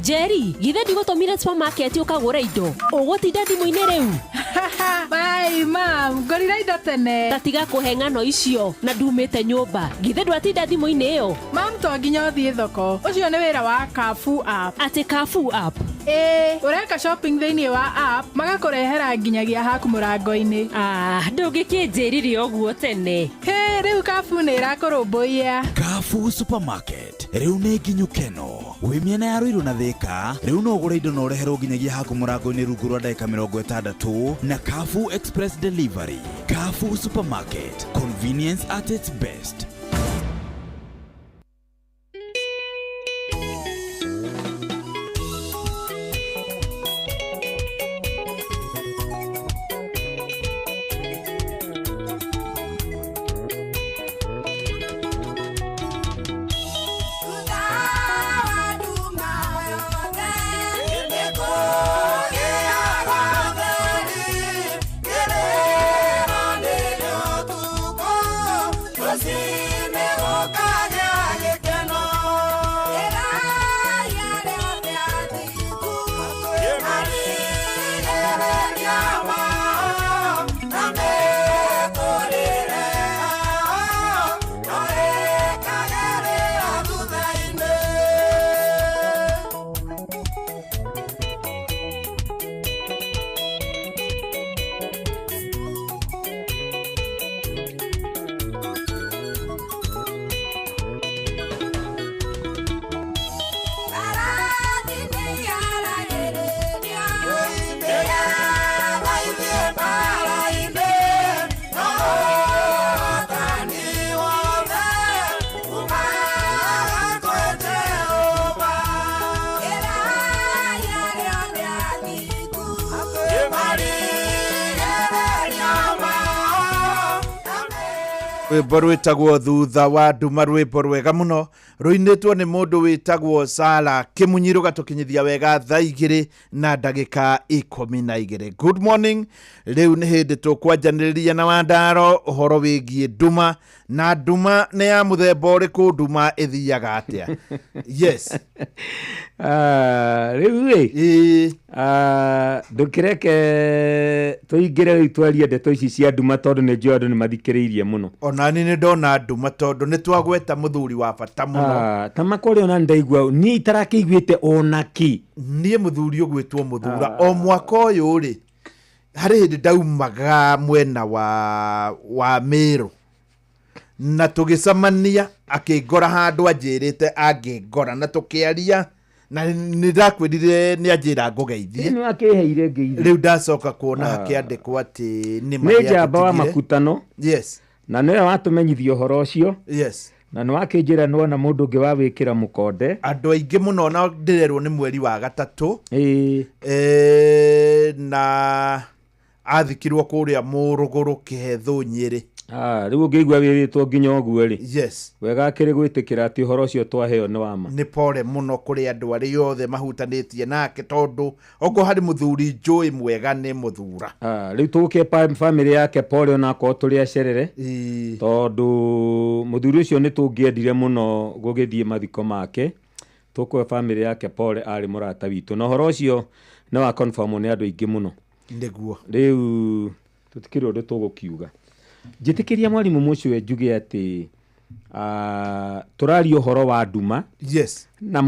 Njeri, githĩ ndigũtũmire supermarket ũkagũre indo? Ũgũtinda thimũ-inĩ rĩu? Bai, mam, ngorire indo tene. Ta tiga kũhe ng'ano icio na ndumĩte nyũmba. Githĩ ndwatinda thimũ-inĩ ĩyo? Mam, to nginya ũthiĩ thoko. Ũcio nĩ wĩra wa Carrefour app. Atĩ Carrefour app? Ĩĩ, ũreka shopping thĩinĩ wa app, magakũrehera nginyagia haku mũrango-inĩ. Ah, ndũngĩkĩnjĩrire ũguo tene. Hĩ, rĩu Carrefour nĩ ĩrakũrũmbũiya. Carrefour Supermarket rĩu nĩ nginyu keno wĩ mĩena ya Ruiru na Thika rĩu no ũgũre indo na ũreherwo nginyagia haku mũrango-inĩ rungu rwa ndagĩka 60 na Carrefour Express Delivery. Carrefour Supermarket, convenience at its best. Rwĩmbo rwĩtagwo Thutha wa Nduma, rwĩmbo rwega mũno rũinĩtwo nĩ mũndũ wĩtagwo Sara Kĩmunyi, rũgatũkinyithia wega thaa 2:12. Good morning. Rĩu nĩ hĩndĩ tũkwanjanĩrĩria na Wandaro ũhoro wĩgiĩ nduma, na nduma nĩ ya mũthemba ũrĩkũ, nduma ĩthiaga atĩa? Yes. Rĩu rĩ, ndũkĩreke tũingĩre rĩu twarie ndeto ici cia nduma tondũ nĩ njũĩ andũ nĩ mathikĩrĩirie mũno. Ona niĩ nĩ ndona nduma tondũ nĩ twagweta mũthuri wa bata mũno. Ta makore ona ndaigua niĩ itarakĩiguĩte ona kĩ. Niĩ mũthuri ũgwĩtwo Mũthura o mwaka ũyũ rĩ, harĩ hĩndĩ ndaumaga mwena wa Mĩrũ na tũgĩcemania akĩngora handũ anjĩrĩte angĩngora na tũkĩaria na nĩ ndakwĩrire nĩ anjĩra ngũgeithie. Nĩ akĩheire ngeithi. Rĩu ndacoka kuona hakĩandĩkwo atĩ nĩ Nĩ njamba wa makutano. Yes. Na nĩwe watũmenyithia ũhoro ũcio. Yes. Na nĩ wakĩnjĩra nĩwona mũndũ ũngĩ wa wĩkĩra mũkonde. Andũ aingĩ mũno na ndĩrerwo nĩ mweri wa gatatũ. Na athikirwo kũrĩa Mũrũgũrũ Kĩhethũ Nyĩrĩ. Rĩu ũngĩigua wĩrĩtwo nginya ũguo rĩ. Yes. Wega akĩrĩ gwĩtĩkĩra atĩ ũhoro ũcio twaheo nĩ wa ma. Nĩ pore mũno kũrĩ andũ arĩa othe mahutanĩtie nake tondũ okorwo harĩ mũthuri njũĩ mwega nĩ Mũthura. Rĩu tũgũkĩhe bamĩrĩ yake pore onakorwo tũrĩ acerere. Tondũ mũthuri ũcio nĩ tũngĩendire mũno gũgĩthiĩ mathiko make. Tũkũhe bamĩrĩ yake pore, arĩ mũrata witũ. Na ũhoro ũcio nĩ wa confirm nĩ andũ aingĩ mũno. Nĩguo. Rĩu tũtikĩrĩ ũndũ tũgũkiuga. Njĩtĩkĩria mwarimũ mũcio njuge atĩ tũraria ũhoro wa nduma. Yes. Na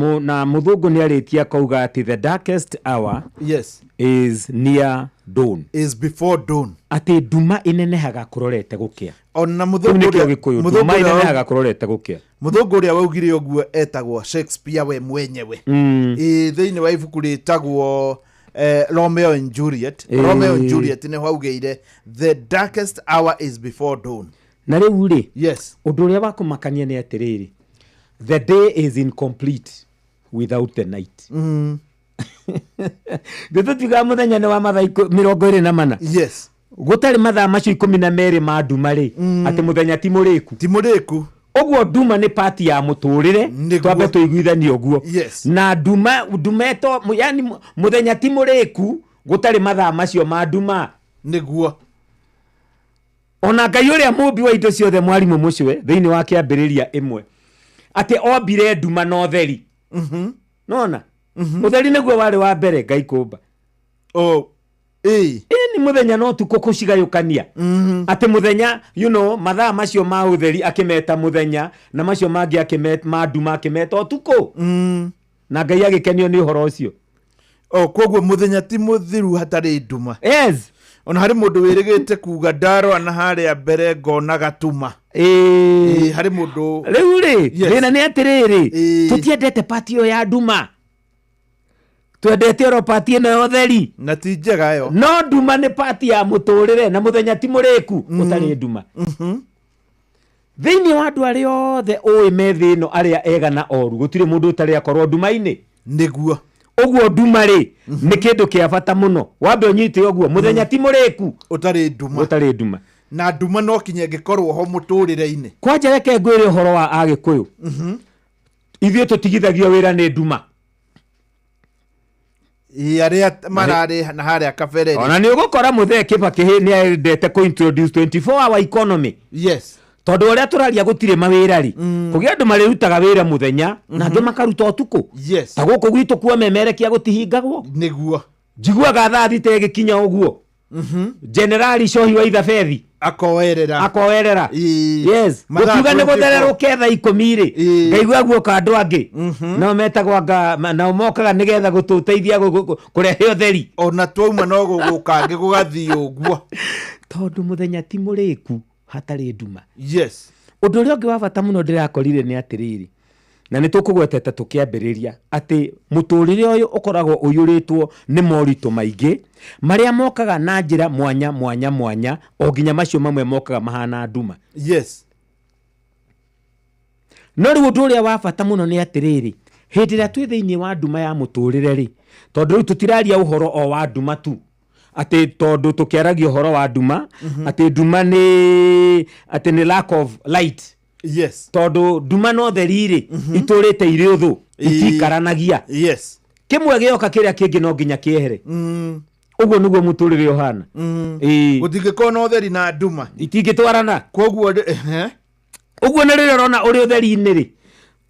mũthũngũ nĩ arĩtie akauga atĩ the darkest hour yes is near dawn. Is before dawn. Atĩ nduma ĩnenehaga kũrorete gũkĩa. Ona mũthũngũ ũrĩa nduma ĩnenehaga kũrorete gũkĩa. Mũthũngũ ũrĩa waugire ũguo etagwo Shakespeare we mwenyewe. Thĩinĩ wa ibuku rĩtagwo Romeo and Juliet. Romeo and Juliet nĩ haugĩire the darkest hour is before dawn. Na rĩu rĩ, yes, ũndũ ũrĩa wa kũmakania nĩ atĩrĩrĩ, the day is incomplete without the night. Githĩ tũtiugaga mũthenya nĩ wa mathaa 24? Yes. Gũtarĩ mathaa macio 12 ma nduma rĩ, atĩ mũthenya ti mũrĩku. Ti mũrĩku. Ũguo nduma nĩ pati ya mũtũrĩre, twambe tũiguithanie ũguo. Yes. Na nduma, nduma ĩto, yani mũthenya ti mũrĩku gũtarĩ mathaa macio ma nduma. Nĩguo. Ona Ngai ũrĩa mũmbi wa indo ciothe mwarimũ mũcwe thĩinĩ wa kĩambĩrĩria ĩmwe atĩ ombire nduma na ũtheri. Nona? Ũtheri nĩguo warĩ wa mbere Ngai kũmba. Oh, ĩĩ. Ĩni mũthenya na ũtukũ kũcigayũkania. Atĩ mũthenya, you know, mathaa macio ma ũtheri akĩmeta mũthenya na macio mangĩ akĩmeta ma nduma akĩmeta ũtukũ. Na Ngai agĩkenio nĩ ũhoro ũcio. O koguo mũthenya ti mũthiru hatarĩ nduma. Yes. Ona harĩ mũndũ wĩrĩgĩte kuga ndarora na harĩa mbere ngona gatuma. Ĩĩ. Harĩ mũndũ. Rĩu rĩ, Yes. thĩna nĩ atĩrĩrĩ, tũtiendete pati ĩyo ya nduma. Twendete oro pati ĩno ya ũtheri. Na ti njega ĩyo. No nduma nĩ pati ya mũtũrĩre na mũthenya ti mũrĩku ũtarĩ nduma. Thĩinĩ wa andũ arĩa othe ũĩ me thĩ ĩno arĩa ega na oru, gũtirĩ mũndũ ũtarĩ akorwo nduma-inĩ. Nĩguo. Ũguo nduma rĩ, nĩ kĩndũ kĩa bata mũno. Wambe ũnyite ũguo, mũthenya ti mũrĩku ũtarĩ nduma. Ũtarĩ nduma. Na nduma no kinya ĩngĩkorwo ho mũtũrĩre-inĩ. Kwanja reke ngwĩre ũhoro wa Agĩkũyũ. Ithuĩ tũtigithagio wĩra nĩ nduma. Ĩ, arĩa mararĩ na harĩa kabere rĩ. Ona nĩ ũgũkora mũthee Kĩbakĩ nĩ endete kũ introduce 24 hour economy. Yes. Tondũ ũrĩa tũraria gũtirĩ mawĩra rĩ, kũgĩa andũ marĩrutaga wĩra mũthenya na angĩ makaruta ũtukũ. Yes. Ta gũkũ gwitũ kuo memerekia gũtihingagwo. Nĩguo. Njiguaga thaa thita ĩgĩkinya ũguo. Generali Cohi wa Ithabethi akoerera. Akoerera. Yes. Mathaa Gũkiuga nĩ 24. gũthererũke thaa ikũmi rĩ, ngaigua guoka andũ angĩ. Nao metagwo anga, nao mokaga nĩgetha gũtũteithia kũrehe ũtheri. Ona twauma no gũgũka angĩ gũgathiĩ ũguo. Tondũ mũthenya ti mũrĩku hatarĩ nduma. Yes. Ũndũ ũrĩa ũngĩ wa bata mũno ndĩrakorire nĩ atĩrĩrĩ, na nĩ tũkũgwetete tũkĩambĩrĩria atĩ mũtũrĩre ũyũ ũkoragwo ũiyũrĩtwo nĩ moritũ maingĩ marĩa mokaga na njĩra mwanya mwanya mwanya, o nginya macio mamwe mokaga mahana nduma. Yes. No rĩu ũndũ ũrĩa wa bata mũno nĩ atĩrĩrĩ, hĩndĩ ĩrĩa twĩ thĩinĩ wa nduma ya mũtũrĩre rĩ, tondũ rĩu tũtiraria ũhoro o wa nduma tu, atĩ tondũ tũkĩaragia ũhoro wa nduma, atĩ nduma nĩ atĩ nĩ lack of light. Yes. Tondũ nduma na ũtheri rĩ, itũrĩte irĩ ũthũ, itikaranagia. Yes. Kĩmwe gĩoka kĩrĩa kĩngĩ no nginya kĩehere. Ũguo nĩguo mũtũrĩre ũhana. Ĩĩ. Gũtingĩkorwo na ũtheri na nduma. Itingĩtwarana. Koguo ehe. Ũguo nĩ rĩrĩa ũrona ũrĩ ũtheri-inĩ rĩ,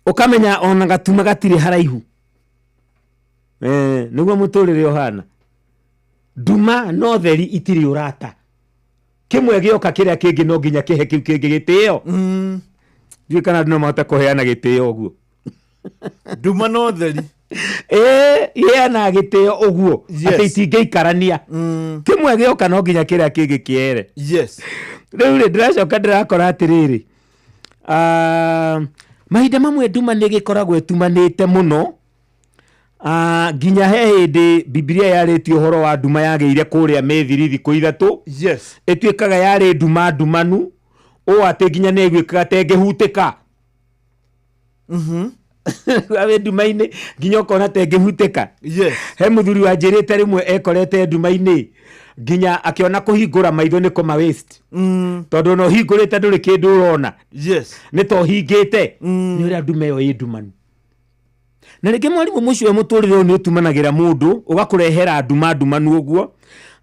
ũkamenya ona gatuma gatirĩ haraihu. Nĩguo mũtũrĩre ũhana. Nduma na ũtheri itirĩ ũrata. Kĩmwe gĩoka kĩrĩa kĩngĩ no nginya kĩhe kĩu kĩngĩ gĩtĩo. Ndiũĩ kana andũ no mahote kũheana gĩtĩo ũguo. Nduma na ũtheri. Ĩĩ, iheanaga gĩtĩo ũguo. Yes. Atĩ itingĩikarania. Kĩmwe gĩoka no nginya kĩrĩa kĩngĩ kĩere. Yes. Rĩu rĩ, ndĩracoka ndĩrakora atĩrĩrĩ, mahinda mamwe nduma nĩ ĩgĩkoragwo ĩtumanĩte mũno. Nginya he hĩndĩ Bibilia yarĩtie ũhoro wa nduma yagĩire kũrĩa Mĩthiri thikũ ithatũ. Yes. Ĩtuĩkaga yarĩ nduma ndumanu ũũ atĩ nginya nĩ ĩguĩkaga ta ĩngĩhutĩka. Wĩ nduma-inĩ nginya ũkona ta ĩngĩhutĩka. Yes. He mũthuri wanjĩrĩte rĩmwe ekorete nduma-inĩ nginya akĩona kũhingũra maitho nĩ kũma waste. Tondũ ona ũhingũrĩte ndũrĩ kĩndũ ũrona. Yes. Nĩ ta ũhingĩte. Nĩ ũrĩa nduma ĩyo ĩ ndumanu. Na rĩngĩ mwarimũ mũcio mũtũrĩre ũyũ nĩ ũtumanagĩra mũndũ, ũgakũrehera nduma ndumanu ũguo,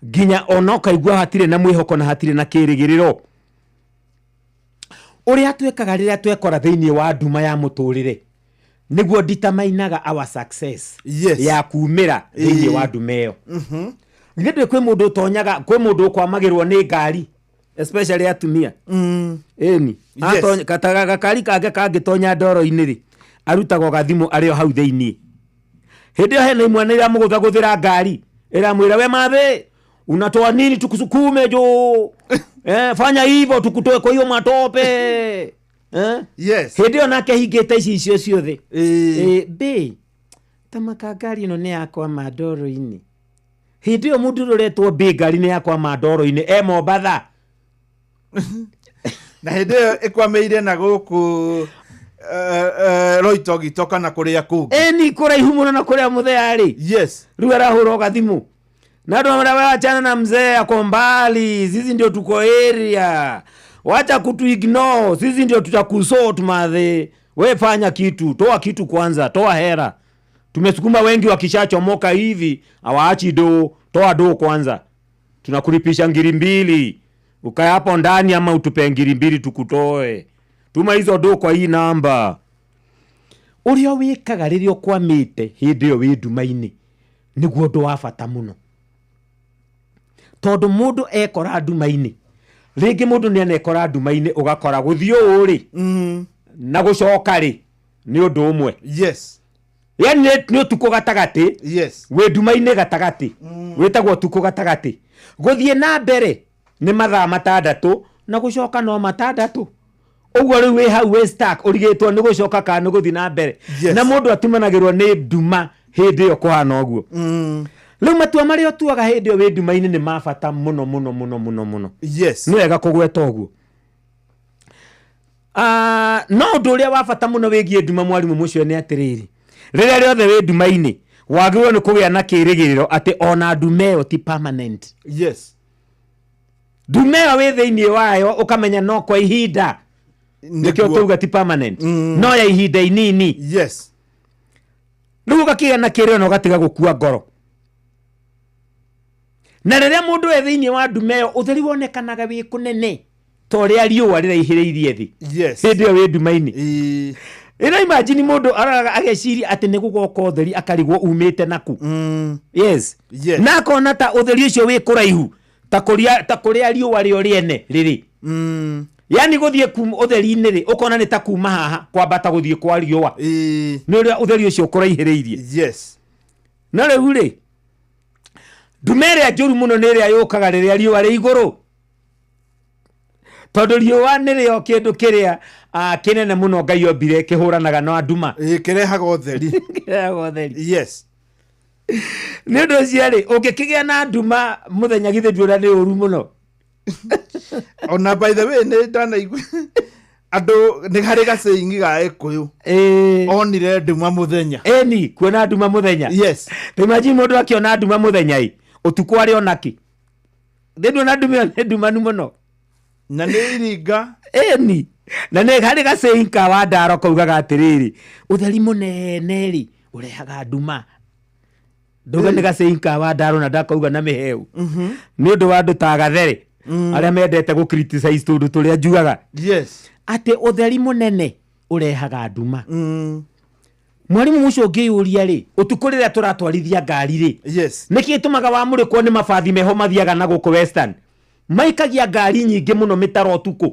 nginya ona ũkaigua hatirĩ na mwĩhoko na hatirĩ na kĩrĩgĩrĩro. Ũrĩa twĩkaga rĩrĩa twekora thĩinĩ wa nduma ya mũtũrĩre, nĩguo determinaga our success Yes. ya kumĩra thĩinĩ wa nduma ĩyo. Githĩ ndũĩ kwĩ mũndũ ũtonyaga, kwĩ mũndũ ũkwamagĩrwo nĩ ngari, especially atumia. Ĩni. Yes. Atonya, kataga gakari kangĩ kangĩtonya ndoro-inĩ rĩ, arutagwo gathimũ arĩ o hau thĩinĩ. Hĩndĩ ĩyo hena imwana iramũgũthagũthĩra ngari, ĩramwĩra we mathĩ, unatoa nini tukusukume jo? Fanya hivyo tukutoe kwa hiyo matope. Yes. Hĩndĩ ĩyo nake hingĩte ici icio ciothe. Mbĩ, ta maka ngari ĩno nĩ yakwama ndoro-inĩ. Hĩndĩ ĩyo mũndũ ũrĩa ũretwo mbĩ ngari nĩ yakwama ndoro-inĩ, e Mombatha. Na hĩndĩ ĩyo ĩkwamĩire na gũkũ, Loitogito kana kũrĩa kũngĩ. Ĩni kũraihu mũno na kũrĩa mũthee arĩ. Yes. Rĩu arahũra gathimũ na andũ amwĩra wewe achana na mzee ako mbali, sisi ndio tuko area, wacha kutu ignore, sisi ndio tutakusort madhe. We fanya kitu, toa kitu kwanza, toa hera. Tumesukuma wengi wakishachomoka hivi hawaachi do, toa do kwanza, tunakulipisha ngiri mbili, ukae hapo ndani ama utupe ngiri mbili tukutoe. Tuma hizo do kwa hii namba. Ũrĩa wĩkaga rĩrĩa ũkwamĩte hĩndĩ ĩyo wĩ nduma-inĩ nĩguo ũndũ wa bata mũno, tondũ mũndũ ekora nduma-inĩ rĩngĩ, mũndũ nĩ anekora nduma-inĩ ũgakora gũthiĩ ũũ rĩ na gũcoka rĩ nĩ ũndũ ũmwe. Yes. Yani nĩ ũtukũ gatagatĩ. Yes. Wĩ nduma-inĩ gatagatĩ, wĩtagwo ũtukũ gatagatĩ. Gũthiĩ na mbere nĩ mathaa 6 na gũcoka no 6. Ũguo rĩu wĩ hau wĩ stuck, ũrigĩtwo nĩ gũcoka kana nĩ gũthiĩ na mbere. Yes. Na mũndũ atumanagĩrwo nĩ nduma hĩndĩ ĩyo kũhana ũguo. Rĩu matua marĩa ũtuaga hĩndĩ ĩyo wĩ nduma-inĩ nĩ ma bata mũno mũno mũno mũno mũno. Yes. Nĩ wega kũgweta ũguo. No ũndũ ũrĩa wa bata mũno wĩgiĩ nduma mwarimũ mũcio nĩ atĩrĩrĩ, rĩrĩa rĩothe wĩ nduma-inĩ wagĩrĩirwo nĩ kũgĩa na kĩrĩgĩrĩro atĩ ona nduma ĩyo ti permanent. Yes. Nduma ĩyo wĩ thĩinĩ wayo ũkamenya no kwa ihinda, nĩkĩo tauga ti permanent, no ya ihinda inini. Yes. Rĩu ũgakĩgĩa na kĩrĩro na ũgatiga gũkua ngoro. Na rĩrĩa mũndũ e thĩinĩ wa nduma ĩyo ũtheri wonekanaga wĩ kũnene ta ũrĩa riũa rĩraihĩrĩirie thĩ. Yes. Hĩndĩ ĩyo wĩ nduma-inĩ. Ĩno imagine mũndũ aroraga ageciria atĩ nĩ gũgoka ũtheri akarigwo umĩte naku. Yes. Yes. Na akona ta ũtheri ũcio wĩ kũraihu ta kũrĩa riũa rĩo rĩene rĩrĩ. Yani gũthiĩ kuma ũtheri-inĩ rĩ, ũkona nĩ ta kuma haha kwambata gũthiĩ kwa riũa. Nĩ ũrĩa ũtheri ũcio ũkũraihĩrĩirie. Yes. Na rĩu rĩ, nduma ĩrĩa njũru mũno nĩ ĩrĩa yũkaga rĩrĩa riũa rĩ igũrũ, tondũ riũa nĩrĩo kĩndũ kĩrĩa kĩnene mũno Ngai ombire kĩhũranaga na nduma. Kĩrehaga ũtheri. Kĩrehaga ũtheri. Yes. Nĩ ũndũ ũcio rĩ, ũngĩkĩgĩa na nduma mũthenya githĩ nduona nĩ ũru mũno. Ona by the way nĩ ndanaigua andũ nĩ harĩ gacĩingi ga Gĩkũyũ. Onire nduma mũthenya. Ĩni, kuona nduma mũthenya. Yes. Ta imagine mũndũ akĩona nduma mũthenya ĩ, ũtukũ arĩ ona kĩ? Nĩ nduona nduma ĩyo nĩ ndumanu mũno. Na nĩ iringa. Ĩni. Na nĩ harĩ gacĩingi ka Wandaro kaugaga atĩrĩrĩ, ũtheri mũnene rĩ, ũrehaga nduma. Ndauga nĩ gacĩingi ka Wandaro na ndakauga na mĩheu. Nĩ ũndũ wa andũ ta Gathere, arĩa mendete gũ criticize tũndũ tũrĩa njugaga. Yes. Atĩ ũtheri mũnene ũrehaga nduma. Mwarimu ũcio ũngĩyũria rĩ, ũtukũ rĩrĩa tũratwarithia ngari rĩ, Yes. nĩkĩ gĩtũmaga wamũrĩkwo nĩ mabathi meho mathiaga na gũkũ Western? Maikagia ngari nyingĩ mũno mĩtaro ũtukũ.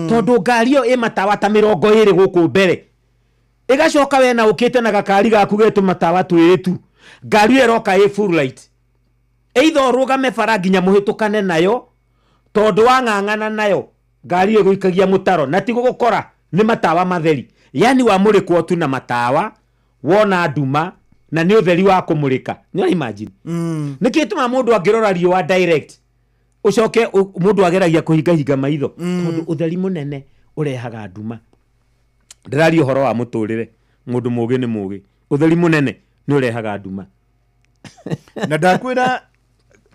Tondũ ngari ĩyo ĩ matawa ta 20 gũkũ mbere. Ĩgacoka we na ũkĩte na gakari gaku getũ matawa 2 tu. Ngari ĩyo ĩroka ĩ full light. Either ũrũgame bara nginya mũhĩtũkane nayo, tondũ wang'ang'ana nayo, ngari ĩyo ĩgũikagia mũtaro na ti gũgũkora nĩ matawa matheri. Yani wamũrĩkwo tu na matawa, wona nduma na nĩ ũtheri wa kũmũrĩka. Nĩ imagine. Nĩkĩ gĩtũmaga mũndũ angĩrora riũa direct, ũcoke mũndũ ageragia kũhingahinga maitho, tondũ ũtheri mũnene ũrehaga nduma. Ndĩraria ũhoro wa mũtũrĩre, mũndũ mũũgĩ nĩ mũũgĩ. Ũtheri mũnene nĩ ũrehaga nduma. Na ndakwĩra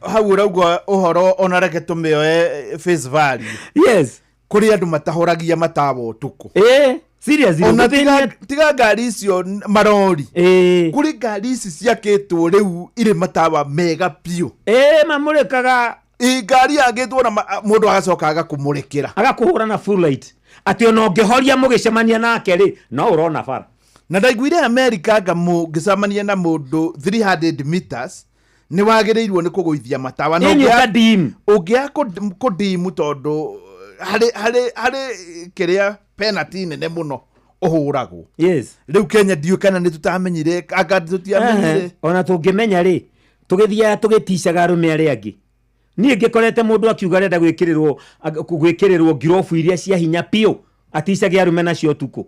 hau ũrauga ũhoro ona reke tũmĩoe face value. Yes. Kũrĩ andũ matahoragia matawa ũtukũ. Seriously, Ona ũgĩthĩnia tiga ngari icio marori. Kũrĩ ngari ici ciakĩtwo rĩu irĩ matawa mega biũ. Mamũrĩkaga. Ngari yagĩtwo na mũndũ agacoka agakũmũrĩkĩra. Agakũhũra na full light. Atĩ ona ũngĩhoria mũgĩcemania nake rĩ, no ũrona bara. Na ndaiguire America anga mũngĩcemania na mũndũ 300 meters, nĩ wagĩrĩirwo nĩ kũgũithia matawa. Na Ĩni ũkadim. ũngĩaga kũdimu tondũ harĩ kĩrĩa penalty nene mũno ũhũragwo. Yes. Rĩu Kenya ndiũĩ kana nĩ tũtamenyire, anga tũtiamenyire. Ona tũngĩmenya rĩ, tũgĩthiaga tũgĩticaga arũme arĩa angĩ. Niĩ ngĩkorete mũndũ akiuga arenda gwĩkĩrĩrwo ngirobu iria cia hinya biũ, aticage arũme nacio ũtukũ.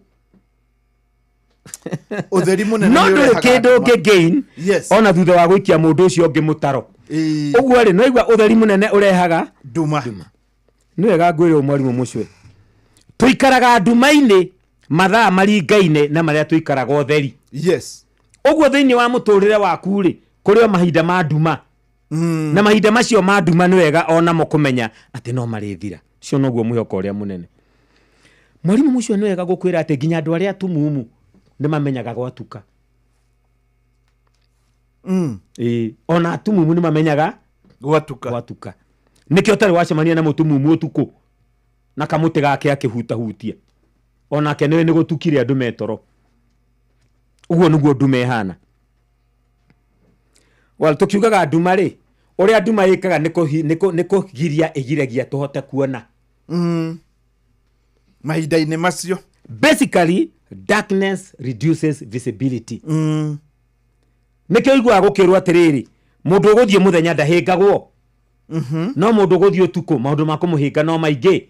Ũtheri mũnene No nĩ ndũrĩ ũrehaga kĩndũ nduma. ũngĩ gain, Yes. ona thutha wa gũikia mũndũ ũcio ũngĩ mũtaro. Ũguo rĩ, no igua ũtheri mũnene ũrehaga nduma. Nĩ wega ngwĩre ũũ mwarimũ mũcwe, tũikaraga nduma-inĩ Mathaa maringaine na marĩa tũikaraga ũtheri. Yes. Ũguo thĩinĩ wa mũtũrĩre waku rĩ, kũrĩ o mahinda ma nduma. Na mahinda macio ma nduma nĩ wega onamo kũmenya atĩ no marĩthira. Ũcio noguo mwĩhoko ũrĩa mũnene. Mwarimũ mũcio nĩ wega gũkwĩra atĩ nginya andũ arĩa atumumu nĩ mamenyaga gwatuka. Ĩĩ, ona atumumu nĩ mamenyaga gwatuka. Gwatuka. Nĩkĩo ũtarĩ wacemania na mũtumumu ũtukũ na kamũtĩ gake akĩhutahutia. Onake nĩwe nĩ gũtukire andũ metoro. Ũguo nĩguo nduma ĩhana. Well, tũkiugaga nduma rĩ, ũrĩa nduma ĩkaga nĩ kũgiria ĩgiragia tũhote kuona. Mahinda-inĩ macio. Basically, darkness reduces visibility. Nĩkĩo ũiguaga gũkĩrwo atĩrĩrĩ, mũndũ ũgũthiĩ mũthenya ndahĩngagwo. No mũndũ ũgũthiĩ ũtukũ, maũndũ ma kũmũhĩnga no maingĩ.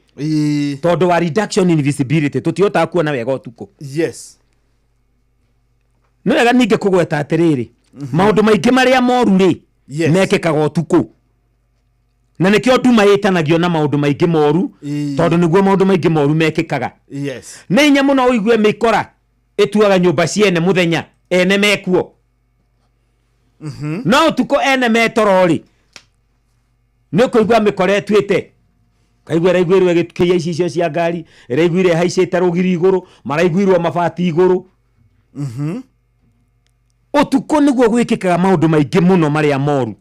Tondũ wa reduction in visibility, tũtihotaga kuona wega ũtukũ. Yes. Nĩ wega ningĩ kũgweta atĩrĩrĩ, maũndũ maingĩ marĩa moru rĩ, mekĩkaga ũtukũ. Na nĩkĩo nduma ĩtanagio na maũndũ maingĩ moru, tondũ nĩguo maũndũ maingĩ moru mekĩkaga. Yes. Nĩ hinya mũno ũigue mĩkora ĩtuaga nyũmba ciene mũthenya, ene mekuo. No ũtukũ ene metoro rĩ, nĩ ũkũigua mĩkora ĩtuĩte. Kaigua ĩraiguĩrwo ĩgĩkĩia icicio cia ngari, ĩraiguire ĩhaicĩte rũgiri igũrũ, maraiguirwo mabati igũrũ. Ũtukũ nĩguo gwĩkĩkaga maũndũ maingĩ mũno marĩa moru.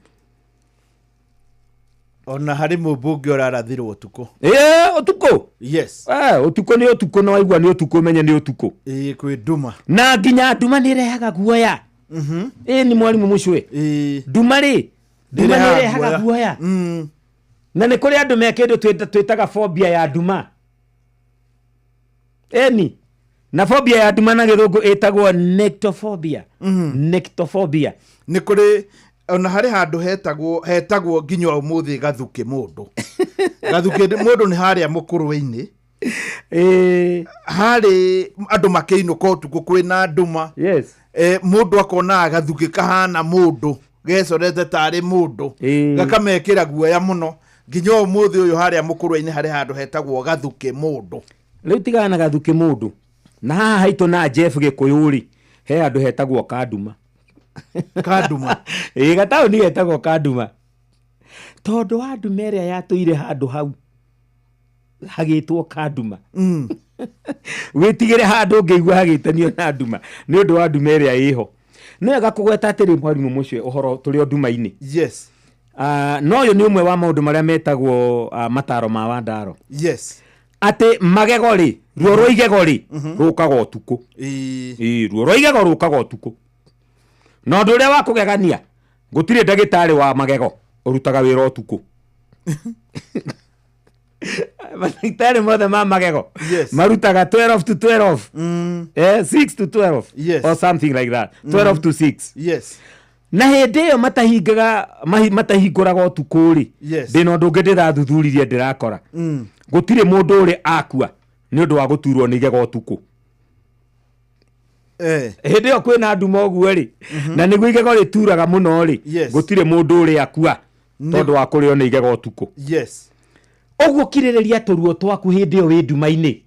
Ona harĩ mũmbunge ũrarathirwo ũtukũ. Ĩĩ, ũtukũ? Yes. Ũtukũ nĩ ũtukũ, na waigua nĩ ũtukũ ũmenye nĩ ũtukũ. Ĩĩ, kwĩ nduma. Na nginya nduma nĩ ĩrehaga guoya. Ĩĩ, nĩ mwarimũ mũcwe. Nduma rĩ, nduma nĩ ĩrehaga guoya. Na nĩ kũrĩ andũ me kĩndũ twĩtaga phobia ya nduma. Eni. Na phobia ya nduma na gĩthũngũ ĩtagwo nyctophobia. Nyctophobia. Nĩ kũrĩ ona harĩ handũ hetagwo nginya ũmũthĩ gathukĩ mũndũ. Gathukĩ mũndũ nĩ harĩa mũkũrwe-inĩ. Harĩ andũ makĩinũka ũtukũ kwĩna nduma. Yes. Mũndũ akonaga gathukĩ kahana mũndũ, gecorete tarĩ mũndũ. Gakamekĩra guoya mũno. Nginya ũmũthĩ ũyũ harĩa mũkũrwe-inĩ harĩ handũ hetagwo gathukĩ mũndũ. Rĩu tigana na gathukĩ mũndũ. Na haha haitũ na Jeff Gĩkũyũ rĩ, he handũ hetagwo Kanduma. Kanduma. Ĩĩ, gataũni getagwo Kanduma. Tondũ wa nduma ĩrĩa yatũire handũ hau hagĩtwo Kanduma. Wĩtigĩre handũ ũngĩigua hagĩtanio na nduma nĩ ũndũ wa nduma ĩrĩa ĩho. Nĩ wega kũgweta atĩrĩ mwarimũ mũcio ũhoro tũrĩ o nduma-inĩ. Yes. No ũyũ nĩ ũmwe wa maũndũ marĩa metagwo mataro ma Wandaro. Yes. Atĩ magego rĩ, ruo rwa igego rĩ, rũkaga ũtukũ. Ĩĩ, ruo rwa igego rũkaga ũtukũ. Na ũndũ ũrĩa wa kũgegania, gũtirĩ ndagĩtarĩ wa magego ũrutaga wĩra ũtukũ. Mandagĩtarĩ mothe ma magego Yes. marutaga 12 to 12. 6 to 12. Yes. Or something like that. 12 to 6. Yes. Na hĩndĩ ĩyo matahingũraga ũtukũ rĩ, Yes. ndĩna ũndũ ũngĩ ndĩrathuthuririe ndĩrakora. Gũtirĩ mũndũ ũrĩ akua nĩ ũndũ wa gũturwo nĩ igego ũtukũ. Hĩndĩ ĩyo kwĩna nduma ũguo rĩ, na nĩguo igego rĩturaga mũno rĩ, Yes. gũtirĩ mũndũ ũrĩ akua tondũ wa kũrĩo nĩ igego ũtukũ. Yes. Ũguo kirĩrĩria tũruo twaku hĩndĩ ĩyo wĩ nduma-inĩ,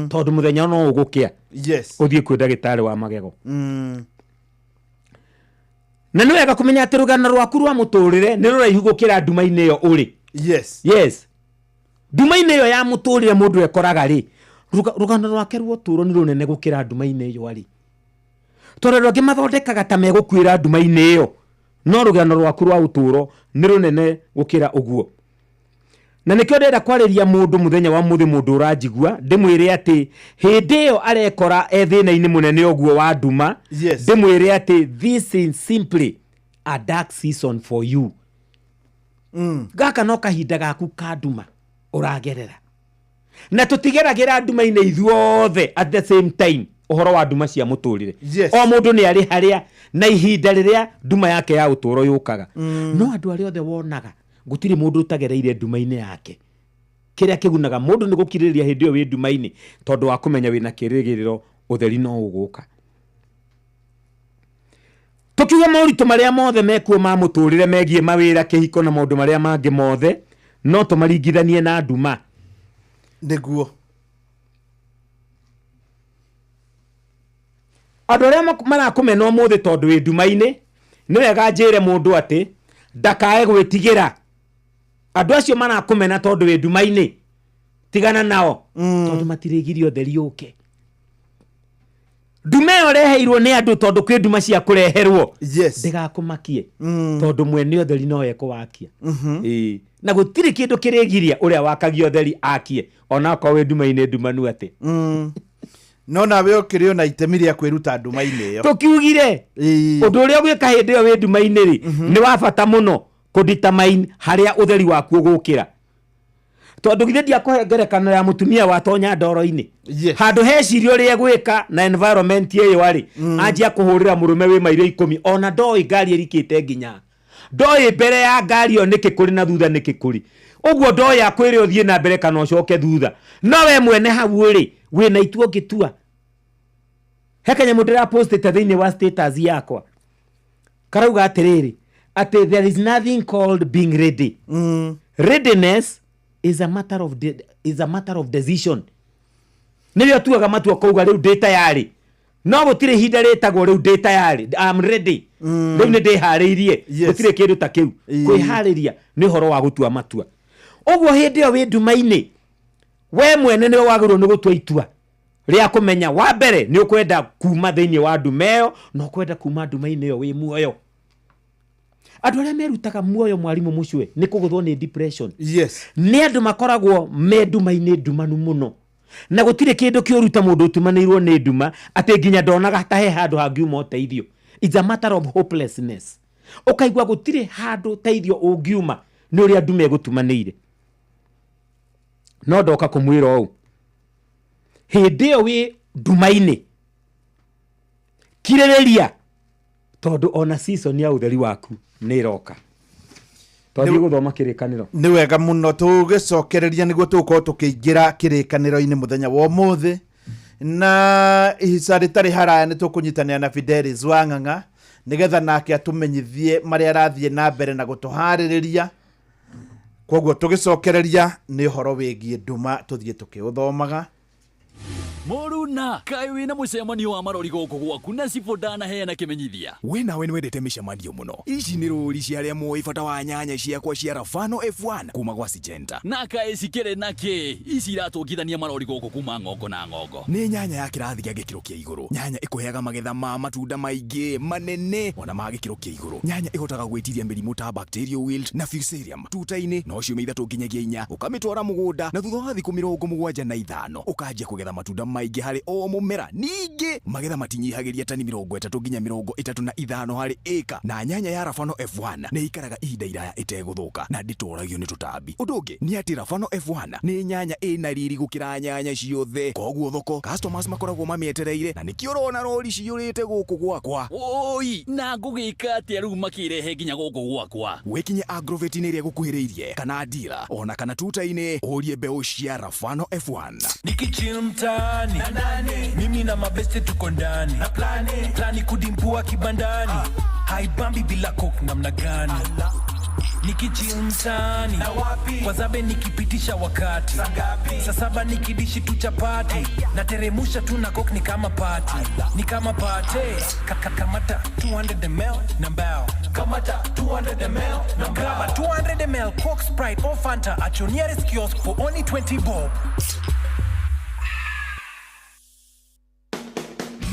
tondũ mũthenya no ũgũkĩa. Yes. Ũthiĩ kwĩ ndagĩtarĩ wa magego. Na nĩ wega kũmenya atĩ rũgano rwaku rwa mũtũrĩre nĩ rũraihu gũkĩra nduma-inĩ ĩyo ũrĩ. Yes. Yes. Nduma-inĩ ĩyo ya mũtũrĩre mũndũ ekoraga rĩ, rũgano rwake rwa ũtũũro nĩ rũnene gũkĩra nduma-inĩ ĩyo arĩ. Tondũ andũ angĩ mathondekaga ta megũkuĩra nduma-inĩ ĩyo, no rũgano rwaku rwa ũtũũro nĩ rũnene gũkĩra ũguo. Na nĩkĩo ndĩrenda kwarĩria mũndũ mũthenya wa mũthĩ, mũndũ ũranjigua, ndĩmwĩre atĩ hĩndĩ ĩyo arekora e thĩna-inĩ mũnene ũguo wa nduma, Yes. ndĩmwĩre atĩ this is simply a dark season for you. Gaka no kahinda gaku ka nduma ũragerera. Na tũtigeragĩra nduma-inĩ ithuothe at the same time ũhoro wa nduma cia mũtũrĩre. Yes. O mũndũ nĩ arĩ harĩa na ihinda rĩrĩa nduma yake ya ũtũũro yũkaga. No andũ arĩa othe wonaga gũtirĩ mũndũ ũtagereire nduma-inĩ yake. Kĩrĩa kĩgunaga mũndũ nĩ gũkirĩrĩria hĩndĩ ĩyo wĩ nduma-inĩ, tondũ wa kũmenya wĩna kĩrĩgĩrĩro ũtheri no ũgũka. Tũkiuga moritũ marĩa mothe mekuo ma mũtũrĩre megiĩ mawĩra, kĩhiko na maũndũ marĩa mangĩ mothe, no tũmaringithanie na nduma. Nĩguo. Andũ arĩa marakũmena ũmũthĩ tondũ wĩ nduma-inĩ, nĩ wega njĩre mũndũ atĩ ndakae gwĩtigĩra. Andũ acio marakũmena tondũ wĩ nduma-inĩ, tigana nao, tondũ matirĩgirie ũtheri ũke. Nduma ĩyo ũreheirwo nĩ andũ, tondũ kwĩ nduma cia kũreherwo, ndĩgakũmakie, tondũ mwene ũtheri no ekũwakia. Ĩĩ. Na gũtirĩ kĩndũ kĩrĩgiria ũrĩa wakagia ũtheri akie, onakorwo wĩ nduma-inĩ ndumanu atĩ. No nawe ũkĩrĩ ona itemi rĩa kwĩruta nduma-inĩ ĩyo. Tũkiugire ũndũ ũrĩa ũgwĩka hĩndĩ ĩyo wĩ nduma-inĩ rĩ, nĩ wa bata mũno kũdetermine harĩa ũtheri waku ũgũkĩra. Tondũ githĩ ndiakũhe ngerekano ya mũtumia watonya ndoro-inĩ, handũ heciria ũrĩa egwĩka na environment ĩyo arĩ, anjia kũhũrĩra mũrũme wĩ mairo 10, ona ndoĩ ngari ĩrikĩte nginya, ndoĩ mbere ya ngari ĩyo nĩkĩ kũrĩ na thutha nĩkĩ kũrĩ ũguo, ndoĩ akwĩre ũthiĩ na mbere kana ũcoke thutha. No we mwene hau rĩ, wĩna itua ũngĩtua. He kanyamũ ndĩrapostĩte thĩinĩ wa status yakwa karauga atĩrĩrĩ, atĩ there is nothing called being ready. Readiness is a matter of decision. Nĩrĩo tuaga matua kauga rĩu ndĩ tayarĩ, no gũtirĩ ihinda rĩtagwo rĩu ndĩ tayarĩ, I'm ready, rĩu nĩ ndĩharĩirie. Gũtirĩ kĩndũ ta kĩu. Kwĩharĩria nĩ ũhoro wa gũtua matua. Ũguo hĩndĩ ĩyo wĩ nduma-inĩ, we mwene nĩwe wagĩrĩirwo nĩ gũtua itua rĩa kũmenya, wa mbere, nĩ ũkwenda kuma thĩinĩ wa nduma ĩyo, na ũkwenda kuma nduma-inĩ ĩyo wĩ muoyo. Andũ arĩa merutaga muoyo, mwarimũ mũcwe, nĩ kũgũthwo nĩ depression. Nĩ andũ makoragwo me nduma-inĩ ndumanu mũno, na gũtirĩ kĩndũ kĩũru ta mũndũ ũtumanĩirwo nĩ nduma atĩ nginya ndonaga ta he handũ hangiuma ũteithio. It's a matter of hopelessness. Ũkaigua gũtirĩ handũ ũteithio ũngiuma nĩ ũrĩa nduma ĩgũtumanĩire. No ndoka kũmwĩra ũũ, hĩndĩ ĩyo wĩ nduma-inĩ, kirĩrĩria, tondũ ona season ya ũtheri waku nĩ ĩroka. Twathiĩ gũthoma kĩrĩkanĩro. Nĩ wega mũno. Tũgĩcokereria nĩguo tũgũkorwo tũkĩingĩra kĩrĩkanĩro-inĩ mũthenya wa ũmũthĩ, na ihica rĩtarĩ haraya nĩ tũkũnyitanĩra na Fidelis Wang'ang'a nĩgetha nake atũmenyithie marĩa arathiĩ na mbere na gũtũharĩrĩria. Koguo tũgĩcokereria nĩ ũhoro wĩgiĩ nduma, tũthiĩ tũkĩũthomaga. Mũruna, kaĩ wĩna mũcemanio wa marori gũkũ gwaku na cibũ ndanaheana kĩmenyithia? We nawe nĩwendete mĩcemanio mũno. Ici nĩ rũri cia arĩa moĩ bata wa nyanya ciakwa cia Rafano F1 kuma gwa Syngenta. Na kaĩ cikĩrĩ na kĩ ici iratũngithania marori gũkũ kuma ng'ongo na ng'ongo? Nĩ nyanya ya kĩrathi gĩa gĩkĩro kĩa igũrũ, nyanya ĩkũheaga magetha ma matunda maingĩ manene ona ma gĩkĩro kĩa igũrũ, nyanya ĩhotaga gwĩtiria mĩrimũ ta bacterial wilt na fusarium. Tuta-inĩ no ciumia 3 nginyagia 4 ũkamĩtwara mũgũnda, na thutha wa thikũ 75 ũkanjia kũgetha matunda maingĩ harĩ o mũmera. Ningĩ magetha matinyihagĩria tani 30 nginya 35 harĩ ĩka, na nyanya ya Rafano F1 nĩ ĩikaraga ihinda iraya ĩtegũthũka na ndĩtoragio nĩ tũtambi. Ũndũ ũngĩ nĩ atĩ Rafano F1 nĩ nyanya ĩna riri gũkĩra nyanya ciothe, koguo thoko customers makoragwo mamĩetereire, na nĩkĩo ũrona rori ciyũrĩte gũkũ gwakwa. Ũi, na ngũgĩka atĩa rĩu makĩrehe nginya gũkũ gwakwa? Wĩkinye agrovet-inĩ ĩrĩa ĩgũkuhĩrĩirie kana dealer ona kana tuta-inĩ ũrie mbeũ cia Rafano F1. Nikichill mtaani, mimi na mabeste tuko ndani na plani, plani kudimbua kibandani, haibambi bila coke namna gani? Nikichill mtaani kwa zabe, nikipitisha wakati saa 7, nikidishi tu chapati nateremusha tu na coke, ni kama party, ni kama party. Kamata 200 ml na mbao, kamata 200 ml na mbao. Grab a 200 ml Coke, Sprite or Fanta at your nearest kiosk for only 20 bob.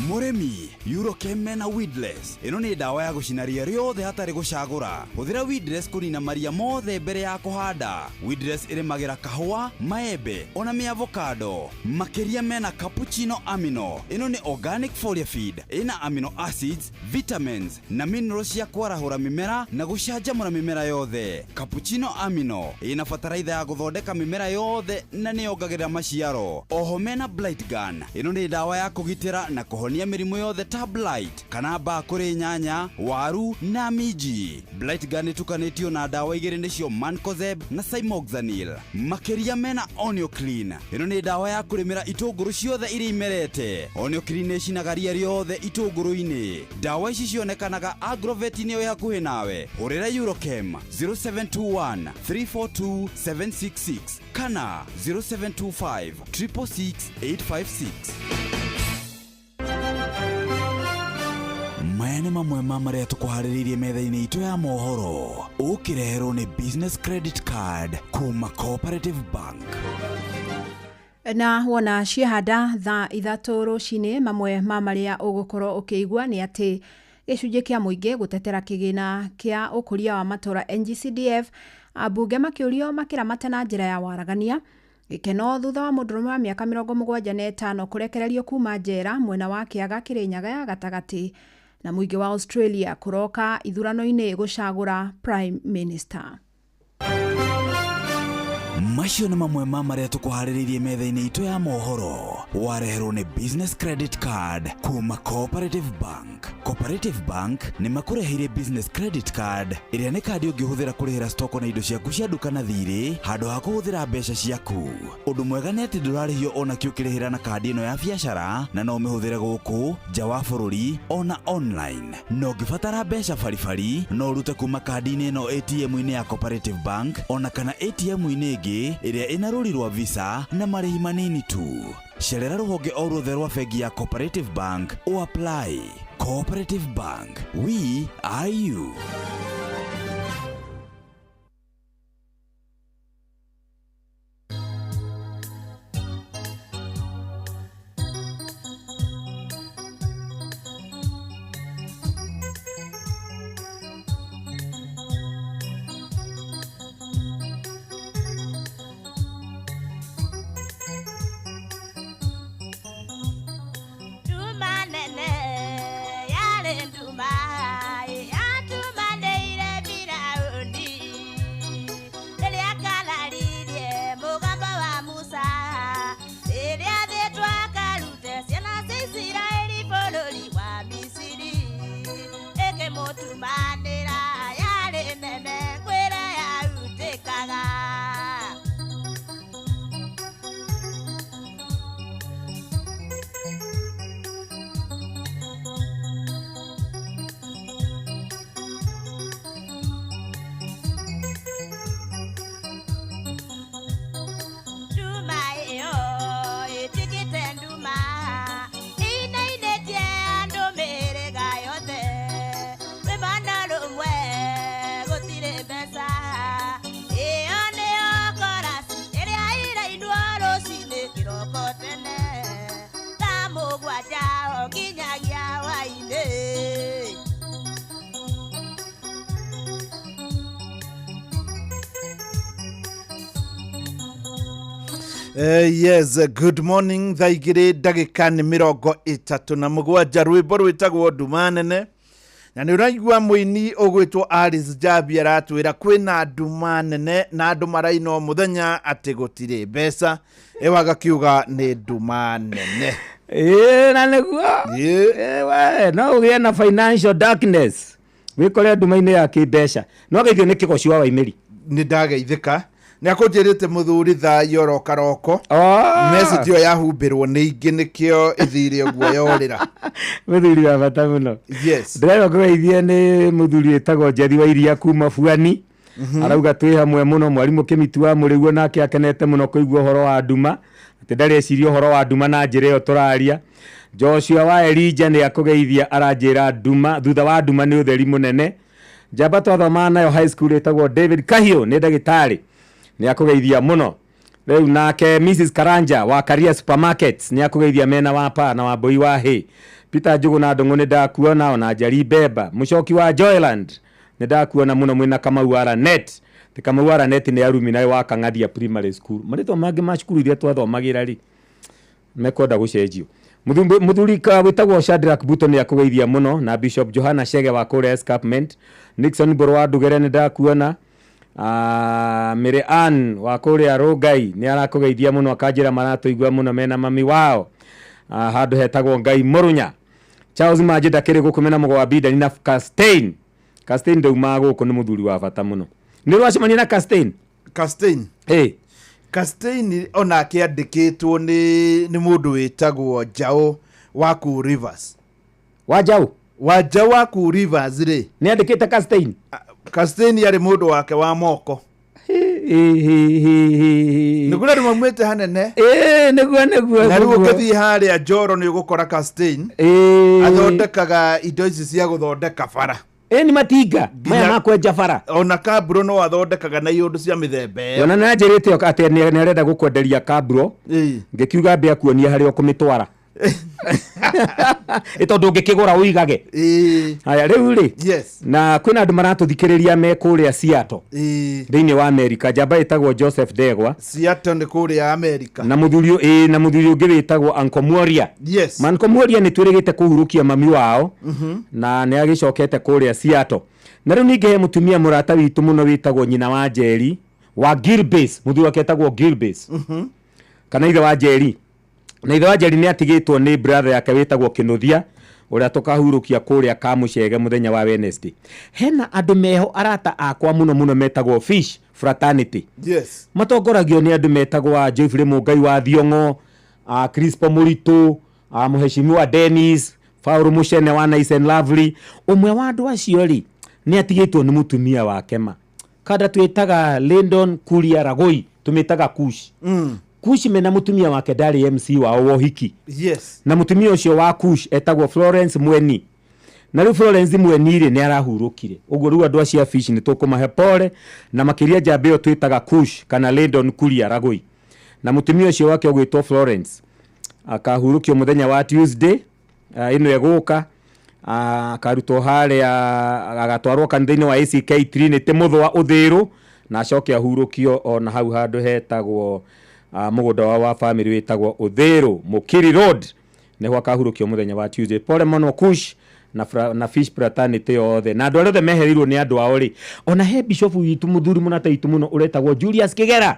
Mũrĩmi, Eurochem na Weedless ĩno nĩ ndawa ya gũcina ria rĩothe hatarĩ gũcagũra. Hũthĩra Weedless kũnina maria mothe mbere ya kũhanda. Weedless ĩrĩmagĩra kahũa, maembe ona mĩavocado. Makĩria mena Cappuccino Amino. Ĩno nĩ organic foliar feed ĩna amino acids, vitamins na minerals cia kwarahũra mĩmera na gũcanjamũra mĩmera yothe. Cappuccino Amino ĩna bataraitha ya gũthondeka mĩmera yothe na nĩyongagĩrĩra maciaro. Oho mena Blight Gun. Ĩno nĩ ndawa ya kũgitĩra na kũhonia mĩrimũ yothe ta blight kana mbaa kũrĩ nyanya, waru na minji. Blight Gun ĩtukanĩtio na ndawa igĩrĩ nĩcio Mancozeb na Cymoxanil. Makĩria mena Onioclean. Ĩno nĩ ndawa ya kũrĩmĩra itũngũrũ ciothe iria imerete. Onioclean nĩ ĩcinaga ria rĩothe itũngũrũ-inĩ. Ndawa ici cionekanaga agrovet-inĩ ĩyo hakuhĩ nawe. Hũrĩra Eurochem 0721 342 766 kana 0725 666 856. Maya nĩ mamwe ma marĩa tũkũharĩrĩirie metha-inĩ itũ ya mohoro ũkĩreherwo nĩ Business Credit Card kuma Cooperative Bank. Na wona ciehanda thaa 3 rũcinĩ, mamwe ma marĩa ũgũkorwo ũkĩigua nĩ atĩ gĩcunjĩ kĩa mũingĩ gũtetera kĩgĩna kĩa ũkũria wa matũra NGCDF, ambunge makĩũrio makĩramata na njĩra ya waragania, gĩkeno thutha wa mũndũrũme wa mĩaka 75 kũrekererio kuma njera mwena wa Kĩaga Kĩrĩnyaga ya gatagatĩ, na mũingĩ wa Australia kũroka ithurano-inĩ gũcagũra Prime Minister. Macio nĩ mamwe ma marĩa tũkũharĩrĩirie metha-inĩ itũ ya mohoro wareherwo nĩ Business Credit Card kuma Cooperative Bank. Cooperative Bank nĩ makũreheire Business Credit Card ĩrĩa nĩ kandi ũngĩhũthĩra kũrĩhĩra stoko na indo ciaku cia nduka na thirĩ handũ ha kũhũthĩra mbeca ciaku. Ũndũ mwega nĩ atĩ ndũrarĩhio ona kĩ ũkĩrĩhĩra na kandi ĩno ya biacara, na no ũmĩhũthĩre gũkũ nja wa bũrũri ona online. Na ũngĩbatara mbeca baribari no ũrute kuma kandi-inĩ ĩno ATM-inĩ ya Cooperative Bank ona kana ATM-inĩ ĩngĩ ĩrĩa ĩna rũri rwa Visa na marĩhi manini tu. Cerera rũhonge o ruothe rwa bengi ya Cooperative Bank o apply. Cooperative Bank, we are you. Nduma nene yarĩ nduma yatumanĩire Firaũni rĩrĩa kararirie mũgambo wa Musa rĩrĩa athĩtwo akarute ciana cia Isiraeli bũrũri wa Misiri ĩkĩmũtumanĩra yarĩ nene kwĩra yarutĩkaga. Nduma ĩyo ĩtuĩkĩte nduma ĩinainĩtie andũ mĩhĩrĩga yothe rwĩmbo rũmwe gũtirĩ mbeca ĩyo nĩyo korasi ĩrĩa ĩrainwo rũcinĩ kĩroko tene thaa mũgwanja o nginyagia hwaĩ-inĩ. Yes, good morning. Thaa igĩrĩ ndagĩka nĩ 37, rwĩmbo rwĩtagwo nduma nene, na nĩ ũraigua mũini ũgwĩtwo Alice Jabi aratwĩra kwĩna nduma nene na andũ maraina o mũthenya atĩ gũtirĩ mbeca, ĩyo agakiuga nĩ nduma nene. Ĩĩ, na nĩguo Ĩĩ, we no ũgĩe na financial darkness wĩkore nduma-inĩ ya kĩmbeca. No geithio nĩ kĩgoci wa Waimĩri. Nĩ ndageithĩka nĩ akũnjĩrĩte mũthuri thayũ oro karoko. Message ĩyo yahumbĩrwo nĩ ingĩ nĩkĩo ĩthire ũguo yorĩra. Mũthuri wa bata mũno. Yes. Ndĩrerwo ngũgeithie nĩ mũthuri wĩtagwo Njethi wa Iria kuma Buani. Arauga twĩ hamwe mũno. Mwarimũ Kĩmitu wa Mũrĩguo nake akenete mũno kũigua ũhoro wa nduma, atĩ ndareciria ũhoro wa nduma na njĩra ĩyo tũraria. Joshua wa Elijah nĩ akũgeithia, aranjĩra nduma thutha wa nduma nĩ ũtheri mũnene. Njamba twathomaga nayo high school ĩtagwo David Kahiũ nĩ ndagĩtarĩ, nĩ akũgeithia mũno. Rĩu nake Mrs Karanja wa Karia Supermarkets nĩ akũgeithia mena wa pa na wa Mbũi wa Hĩ. Peter Njũgũ na Ndũng'ũ nĩ ndakuona, ona Njeri Mbemba mũcoki wa Joyland nĩ ndakuona mũno mwĩna Kamau wa Ranet. Ti Kamau wa Ranet nĩ arumi nawe wa Kang'athia Primary School. Marĩtwa mangĩ ma cukuru iria twathomagĩra rĩ mekwenda gũcenjio. Mũthuri wĩtagwo Shadrack Buto nĩ akũgeithia mũno, na Bishop Johanna Chege wa kũrĩa Escarpment. Nixon Mbũrũ wa Ndugere nĩ ndakuona. Mary Ann wa kũrĩa Rũngai nĩ arakũgeithia mũno, akanjĩra maratũigua mũno mena mami wao. Handũ hetagwo Ngai Mũrũnya. Charles Manji ndakĩrĩ gũkũ mena mũgwa wa Bidani na Castain. Castain ndaumaga gũkũ, nĩ mũthuri wa bata mũno. Nĩ ũracemania na Castain? Castain. Ĩ. Castain onake andĩkĩtwo nĩ mũndũ wĩtagwo Njaũ wa kũu Rivers. Wa Njaũ? Wa Njaũ wa kũu Rivers rĩ. Nĩ andĩkĩte Castain? Castain arĩ mũndũ wake wa moko. Nĩ kũrĩ andũ maumĩte hanene. Ĩĩ, nĩguo nĩguo Na rĩu nĩguo. ũngĩthiĩ harĩa Njoro nĩ ũgũkora Castain athondekaga indo ici cia gũthondeka bara. Ĩni matinga maya ma kwenja bara. Ona kamburo no athondekaga na iũndũ cia mĩthemba ĩyo. Ona nĩ anjĩrĩte atĩ nĩ arenda gũkwenderia kamburo. Ngĩkiuga ambe akuonie harĩa ũkũmĩtwara. Ĩ tondũ ũngĩkĩgũra ũigage. Haya rĩu rĩ. Yes. Na kwĩna andũ maratũthikĩrĩria me kũrĩa Seattle. Thĩinĩ wa Amerika. Njamba ĩtagwo Joseph Ndegwa. Seattle nĩ kũrĩa Amerika. Na mũthuri ĩĩ na mũthuri ũngĩ wĩtagwo Uncle Mworia. Yes. Ma Uncle Mworia nĩ twĩrĩgĩte kũhurũkia mami wao. Na nĩ agĩcokete kũrĩa Seattle. Na rĩu ningĩ he mũtumia mũrata witũ mũno wĩtagwo nyina wa Njeri wa Gilbase, mũthuri wake etagwo Gilbase. Kana ithe wa Njeri. Na ithe wa Njeri nĩ atigĩtwo nĩ brother yake wĩtagwo Kĩnũthia ũrĩa tũkahurũkia kũrĩa Kamũcege mũthenya wa Wednesday. Hena andũ meho arata akwa mũno mũno metagwo Fish Fraternity. Yes. Matongoragio nĩ andũ metagwo a Geoffrey Mũngai wa Thiong'o, a Crispo Mũritũ, a Mheshimiwa Dennis, Paul Mũcene wa Nice and Lovely. Ũmwe wa andũ acio rĩ, nĩ atigĩtwo nĩ mũtumia wake ma. Kanda twĩtaga Lyndon Kuria Ragoi, tũmĩtaga Kush. Kush mena mũtumia wake ndarĩ MC wao wa ũhiki. Yes. Na mũtumia ũcio wa Kush etagwo Florence Mweni. Na rĩu Florence Mweni rĩ nĩ arahurũkire. Ũguo rĩu andũ acio a Fish nĩ tũkũmahe pole na makĩria njamba ĩyo twĩtaga Kush kana Lyndon Kuria Ragoi. Na mũtumia ũcio wake ũgwĩtwo Florence akahurũkio mũthenya wa Tuesday ĩno ĩgũka akarutwo harĩa agatwarwo kanitha-inĩ wa ACK Trinity Mũthũa Ũthĩrũ na acoke ahurũkio ona hau handũ hetagwo mũgũnda wao wa family wĩtagwo Ũthĩrũ Mũkiri Road nĩho akahurũkio mũthenya wa Tuesday. Pole mũno Kush na, na Fish Fraternity yothe na andũ arĩa othe mehereirwo nĩ andũ ao rĩ. Ona he bishop witũ mũthuri mũrata witũ mũno ũretagwo Julius Kĩgera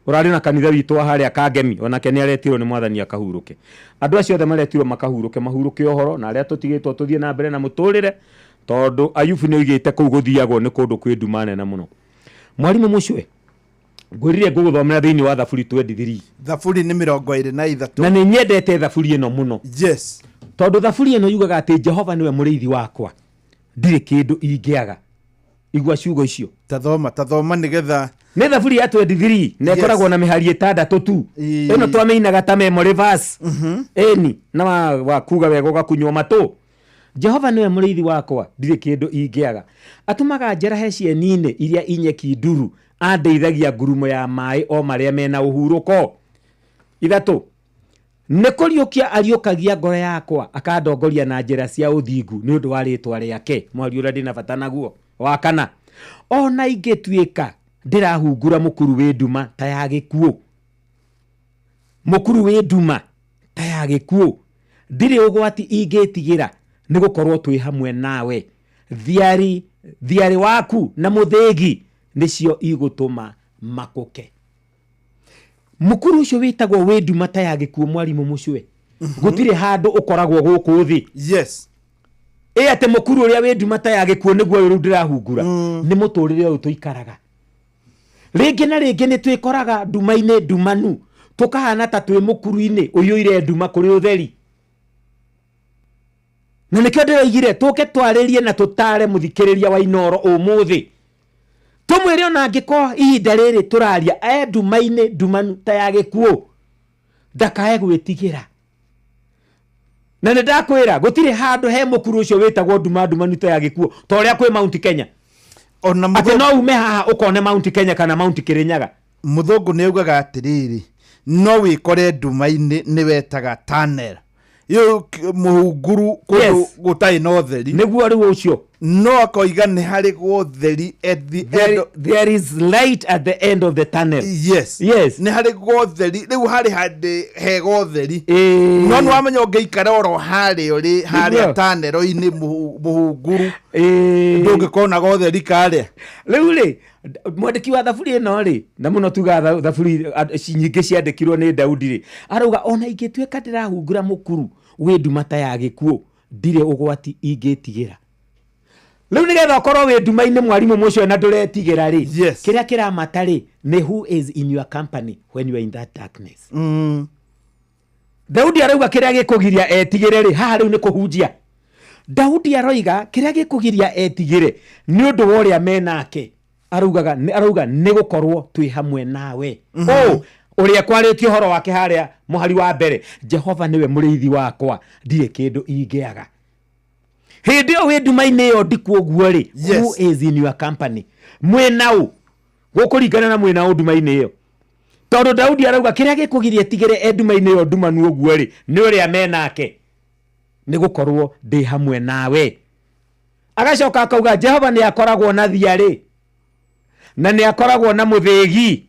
ũrarĩ na kanitha witũ wa harĩa Kangemi, onake nĩ aretirwo nĩ mwathani akahurũke. Andũ acio othe maretirwo makahurũke, mahurũke ũhoro, na arĩa tũtigĩtwo tũthiĩ na mbere na mũtũrĩre, tondũ Ayubu nĩ oigĩte kũu gũthiagwo nĩ kũndũ kwĩ nduma nene mũno. Mwarimũ Mũcwe, ngwĩrire ngũgũthomera thĩinĩ wa Thaburi 23. Thaburi nĩ 23. Na nĩ nyendete thaburi ĩno mũno. Yes. Tondũ thaburi ĩno yugaga atĩ Jehova nĩwe mũrĩithi wakwa, ndirĩ kĩndũ ingĩaga. Igua ciugo icio. Tathoma, tathoma nĩgetha. Nĩ thaburi ya 23 na ĩkoragwo na mĩhari ĩtandatũ tu. Ĩno twamĩinaga ta memory verse. Ĩni, na wa kuga wega ũgakunywo matũ. Jehova nĩwe mũrĩithi wakwa, ndirĩ kĩndũ ingĩaga. Atũmaga njerahe cieni-inĩ iria inyeki nduru, andeithagia ngurumo ya maĩ o marĩa mena ũhurũko. 3. Nĩ kũriũkia ariũkagia ngoro yakwa, akandongoria na njĩra cia ũthingu nĩ ũndũ wa rĩĩtwa rĩake. Mwaria ũrĩa ndĩna bata naguo. Wa kana, o na ingĩtuĩka ndĩrahungura mũkuru wĩ nduma ta ya gĩkuũ, mũkuru wĩ nduma ta ya gĩkuũ, ndirĩ ũgwati ingĩtigĩra, nĩ gũkorwo twĩ hamwe nawe. Thiari, thiarĩ waku na mũthĩgi nĩcio igũtũma makũke. Mũkuru ũcio wĩtagwo wĩ nduma ta ya gĩkuũ, mwarimũ Mũcwe. Gũtirĩ handũ ũkoragwo gũkũ thĩ. Yes. Ĩ atĩ mũkuru ũrĩa wĩ nduma ta ya gĩkuũ nĩguo ũyũ rĩu ndĩrahungura. Nĩ mũtũrĩre ũyũ tũikaraga. Rĩngĩ na rĩngĩ nĩ twĩkoraga nduma-inĩ ndumanu, tũkahana ta twĩ mũkuru-inĩ ũiyũire nduma kũrĩ ũtheri. Na nĩkĩo ndĩroigire tũke twarĩrie na tũtare mũthikĩrĩria wa Inooro ũmũthĩ. Tũmwĩre ona angĩkorwo ihinda rĩrĩ tũraria e nduma-inĩ ndumanu ta ya gĩkuũ, ndakae gwĩtigĩra. Na nĩ ndakwĩra gũtirĩ handũ he mũkuru ũcio wĩtagwo nduma ndumanu ta ya gĩkuũ ta ũrĩa kwĩ Mount Kenya. Ona Atĩ no ume haha ũkone Mount Kenya kana Mount Kirinyaga. Mũthũngũ nĩ augaga atĩrĩrĩ, no wĩkore nduma-inĩ nĩ wetaga tunnel. Ĩyo mũhunguru kũndũ gũtarĩ na ũtheri. Nĩguo rĩu ũcio. No akoiga nĩ harĩ gũtheri at the There, end. there is light at the end of the tunnel. Yes. Yes. Nĩ harĩ gotheri, rĩu harĩ handĩ he gotheri. No nĩ wamenya ũngĩikara oro harĩa ũrĩ, harĩa Nĩguo. tunnel-inĩ mũhunguru. Ndũngĩkona gotheri karĩa. Rĩu rĩ, mwandĩki wa thaburi ĩno rĩ, na mũno tugaga thaburi nyingĩ ciandĩkirwo nĩ Daudi rĩ, arauga ona ingĩtuĩka ndĩrahungura mũkuru wĩ nduma ta ya gĩkuũ, ndirĩ ũgwati ingĩtigĩra. Rĩu nĩgetha ũkorwo wĩ nduma-inĩ mwarimũ mũcio na ndũretigĩra rĩ, kĩrĩa kĩramata rĩ, nĩ who is in your company when you are in that darkness. Daudi arauga kĩrĩa gĩkũgiria etigĩre rĩ, haha rĩu nĩ kũhunjia. Daudi aroiga kĩrĩa gĩkũgiria etigĩre nĩ ũndũ wa ũrĩa menake. Araugaga arauga nĩ gũkorwo twĩ hamwe nawe. Ũ ũrĩa kwarĩtio ũhoro wake harĩa mũhari wa mbere, Jehova nĩwe mũrĩithi wakwa, ndirĩ kĩndũ ingĩaga. Hĩndĩ ĩyo wĩ nduma-inĩ ĩyo ndiku ũguo rĩ, who is in your company? Mwĩ naũ? Gũkũringana na mwĩ naũ nduma-inĩ ĩyo, tondũ Daudi arauga kĩrĩa gĩkũgiria tigĩre e nduma-inĩ ĩyo ndumanu ũguo rĩ, nĩ ũrĩa menake, nĩ gũkorwo ndĩ hamwe nawe. Agacoka akauga Jehova nĩ akoragwo na thiarĩ na nĩ akoragwo na mũthĩgi,